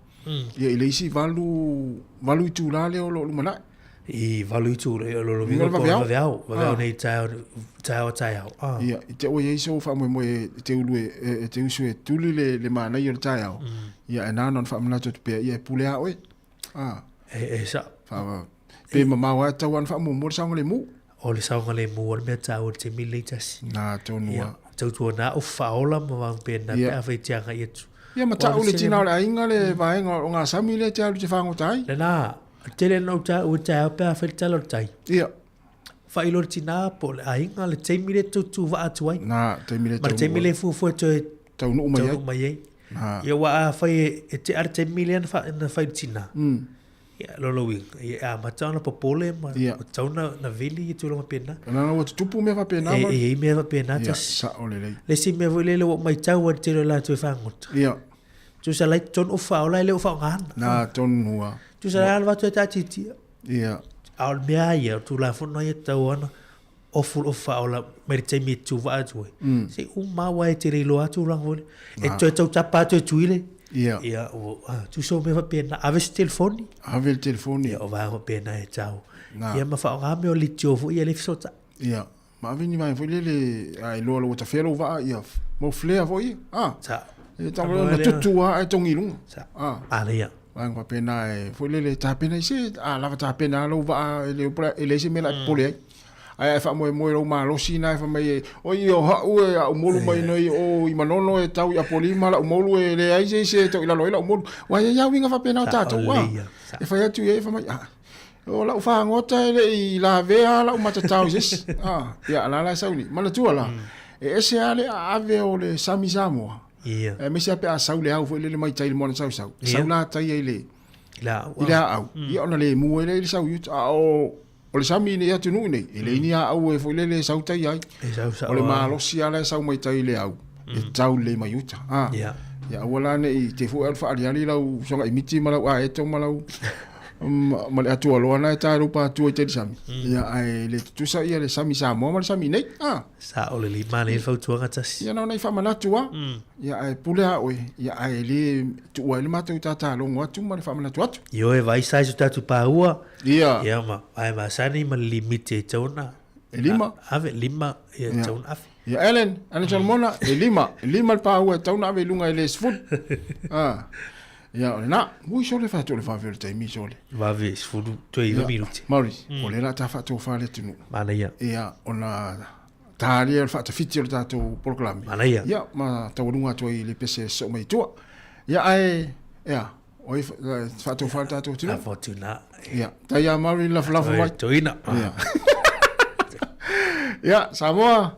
Ia i le isi valu, valu itulā lea o lo o lumanai. I valu itulā, o lona uiga po o le vaveao, vaveao nei taeao, taeao a taeao. Ah. Ia, i te ua i ai sou faamoemoe e te ulu e, e te usu e tuli le, le manaia o le taeao. Ia, e nā ona faamanatu atu pea, ia e pule a oe. Ah. E, e sa. Faa, pe mamao lava e tatau lava ona faamuamua le saogalemu. O le saogalemu o le mea taua i le taimi lenei tasi. Nā tonu Ia, lava. tautuana au faaola ma vagapena pe afai e te agai atu. Ia ma ta'u le tina o le aiga le vaega o ngā sami lea e te alu i te fagota ai. Lena, tele ana ou ta'u e taeao pe afai le tala o le tai. Ia. Faailoa le tina po o le aiga le taimi lea e tautuva'a atu ai. Nā, taimi lea e Ma le taimi lea e fuafua e toe taunuu mai ai. Taunuu mai ai. Nā. Ia aua afai e tea le taimi lea na fai i le tina. Ia, lona uiga, ia e amata ona popole ma Ia. ua tatau ona ona vili ia tulaga faapena. Lana ua tutupu mea faapena E, ma. e i ai mea faapena Ia, tasi. sa'o lelei. Le isi mea foi lele ua ou matau ai i le tele o latou e fagota. Ia. Tusa la i totonu o faaola e le o faaaogaina. Na tonu lava. Tusa la alu atu e taatitia. Ia. A o le mea lava ia, o le Tulafono ia e tatau ona ofu le ofu faaola mai le taimi e tuuvaa atu ai. Se i uma lava aua e te le iloa atu tulaga foi lea. E toe tau tapa atu e tui le. Ia. Ia, ua, tusa o mea faapena, ave se telefoni. Ave le telefoni. Ia, o vaega faapena e tau. Na. Ia ma faaaoga mea o litio foi ia e le fesootai. Ia, ma ave ni vaega foi lele a iloa loa ua tafea lou vaa, ia mau flare foi ia. A. Sa. E tau lea na tutu lava ae togi i luga. Sa. A. Manaia. Vaega faapena e foi lele tapena i se, a lava tapena lava lou vaa e le e leai se mea o le a popole ai. Ae a e faamoemoe i lou malosi na e fai mai e, oi o ha'u e a'u molu mai nei o i Manono e tau i Apolima la'u molu e leai se isi e tau i lalo ai la'u molu. Ua i ai lava uiga faapena o tatou a. E fai atu i ai fai mai, a, o la'u fagota e le i lavea la'u matatao i se isi. A, ia, a la la e sau nei. Manatua la, E ese lava le aave o le sami Samoa. Ia. Aemaise lava pe a sau le au foi lele mai tai i le moana sausau. E sau la tai ai le I le aau. I le aau. Ia ona le mu ai lea i le sau i uta. A o o le sami i atunuu nei, e leai ni aau e foi lele e sau tai ai. E sau sao. O le malosi lava la e sau mai tai i le au, e tau lelei mai uta. A. Ia. Ia aua la ne i te foi alu faaliali lau soga imiti ma lau aeto ma lau ma le atualoa na e tae lou patua i tai i le sami. Ia ae le tutusa ia le sami Samoa ma le sami nei. A. Sao lelei manaia le fautuaga tasi. Ia na ona i faamanatu lava. Ia ae pule lava oe, ia ae le tuua ai le matou tatalogo atu ma le faamanatu atu. Ioe, vaai size o tatou paua. Ia. Ia ma ae masani ma le limiti e tatau ona. E lima. Ave, lima, ia e tatau ona ave. Ia Ellen, Ellen Solomona, e lima, e lima le paua e tatau ona ave i luga e le 10. Ah. Ia o lena. Ui sole fai atu o le vave o le taimi sole. Vave, 10 toe 9 minute. Maurice, o lea o le a ta faatofa le atunuu. Manaia. Ia, ona ta lea o le faatafiti o le tatou polokalame. Manaia. Ia, ma taualuga atu ai i le pese e sosoo mai i tua. Ia, ae, ea, o ai faatofa le tatou atunuu? Lafo atu na. Ia, tai ia Mauri lafolafo mai. Toina. Ia. Ia, Samoa,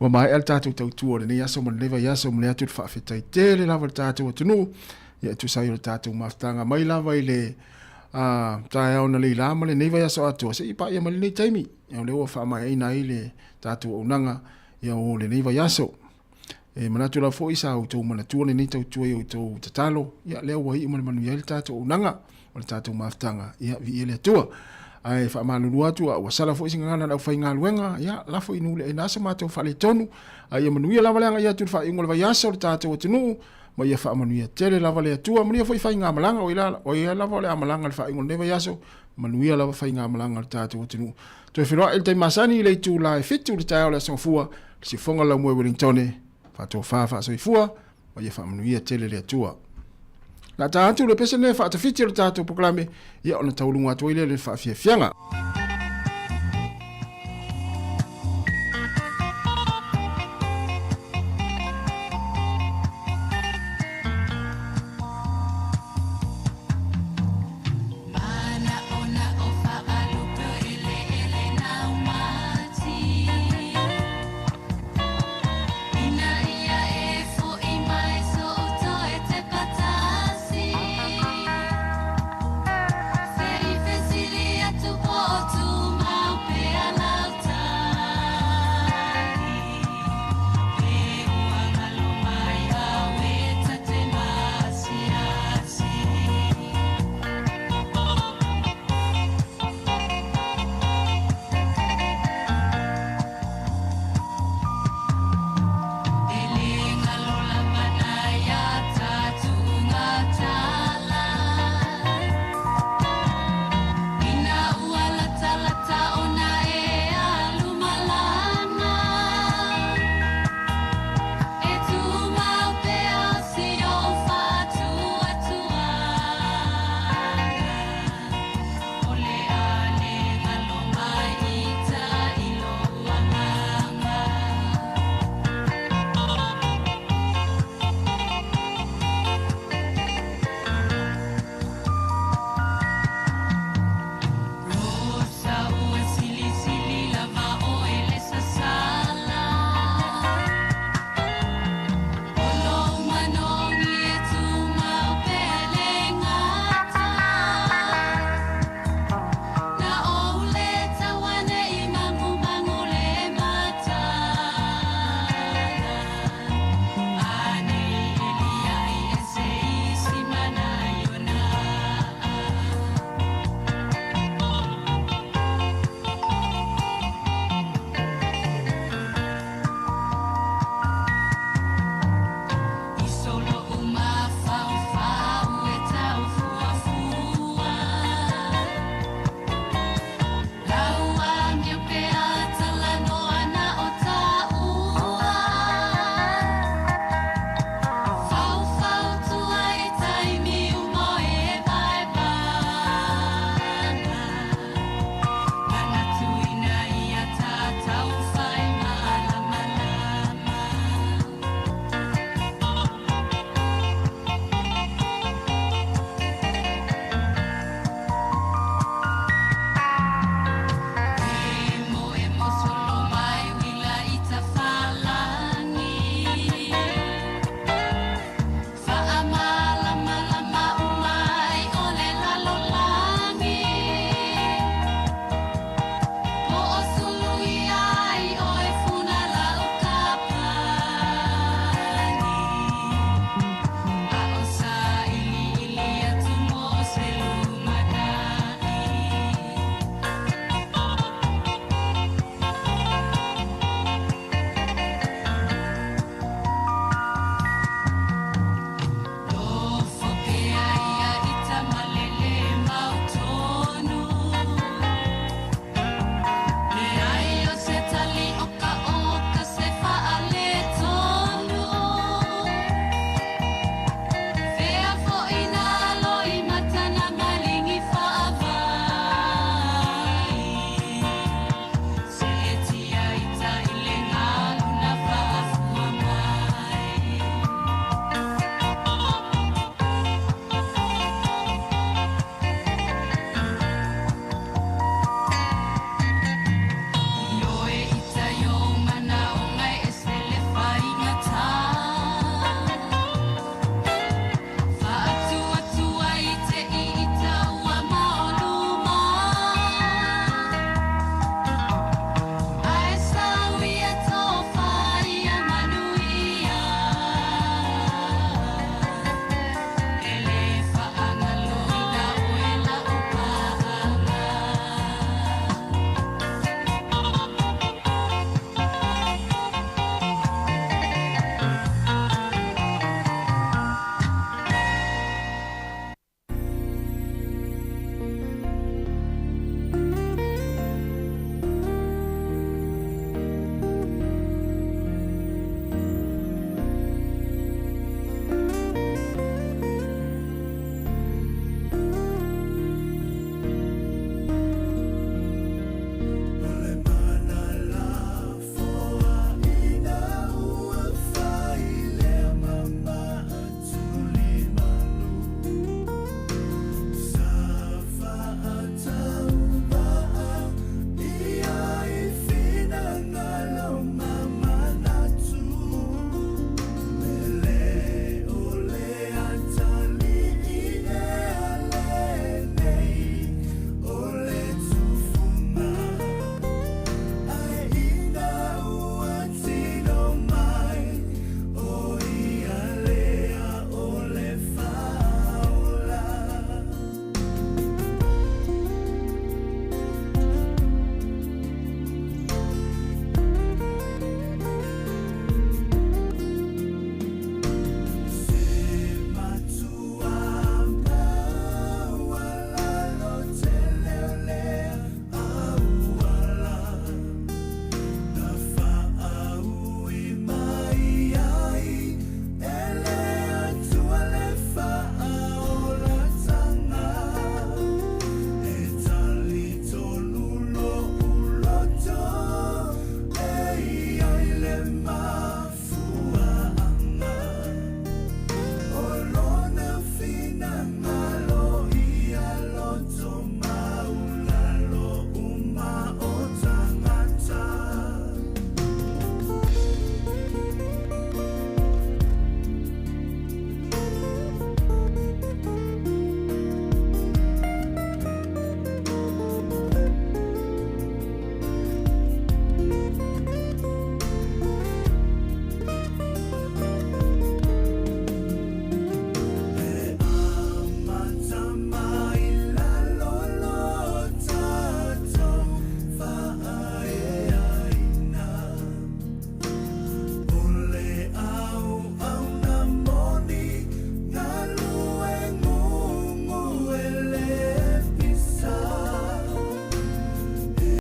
ua maea le tatou tautua o lenei aso ma lenei vaiaso, momoli atu le faafetai tele lava i le tatou atunuu, ia e tusa ai o le tatou mafutaga mai lava i le uh, taeao na leila ma lenei vaiaso atoa, seia paia mai lenei taimi. Ia, o lea ua faamaeaina ai le tatou auaunaga ia o lenei vaiaso. E manatu lava foi sa outou manatua lenei tautua i outou tatalo, ia lea ua iu ma le manuia ai le tatou auaunaga ma le tatou mafutaga, ia viia le Atua. Ae faamalulu atu a ua sala foi se gagana a le aufaigaluega, ia lafo i nuu le aina so matou faaletonu, a ia manuia lava le agai atu i le faaiuga o le vaiaso o le tatou atunuu, ma ia faamanuia tele lava le Atua. Manuia foi faigamalaga, o ia lava o le a malaga i le faaiuga o lenei vaiaso, manuia lava faigamalaga a le tatou atunuu. Toe feiloai i le taimi masani i le itula e 7 i le taeao o le Aso Gafua, le siufofoga o le Laumua i Wellingtone, faatofa faasoifua, ma ia faamanuia tele le Atua. La ta atu le pese nei faatafiti o le tatou polokalame, ia ona tauluga atu ai lea i le faafiafiaga.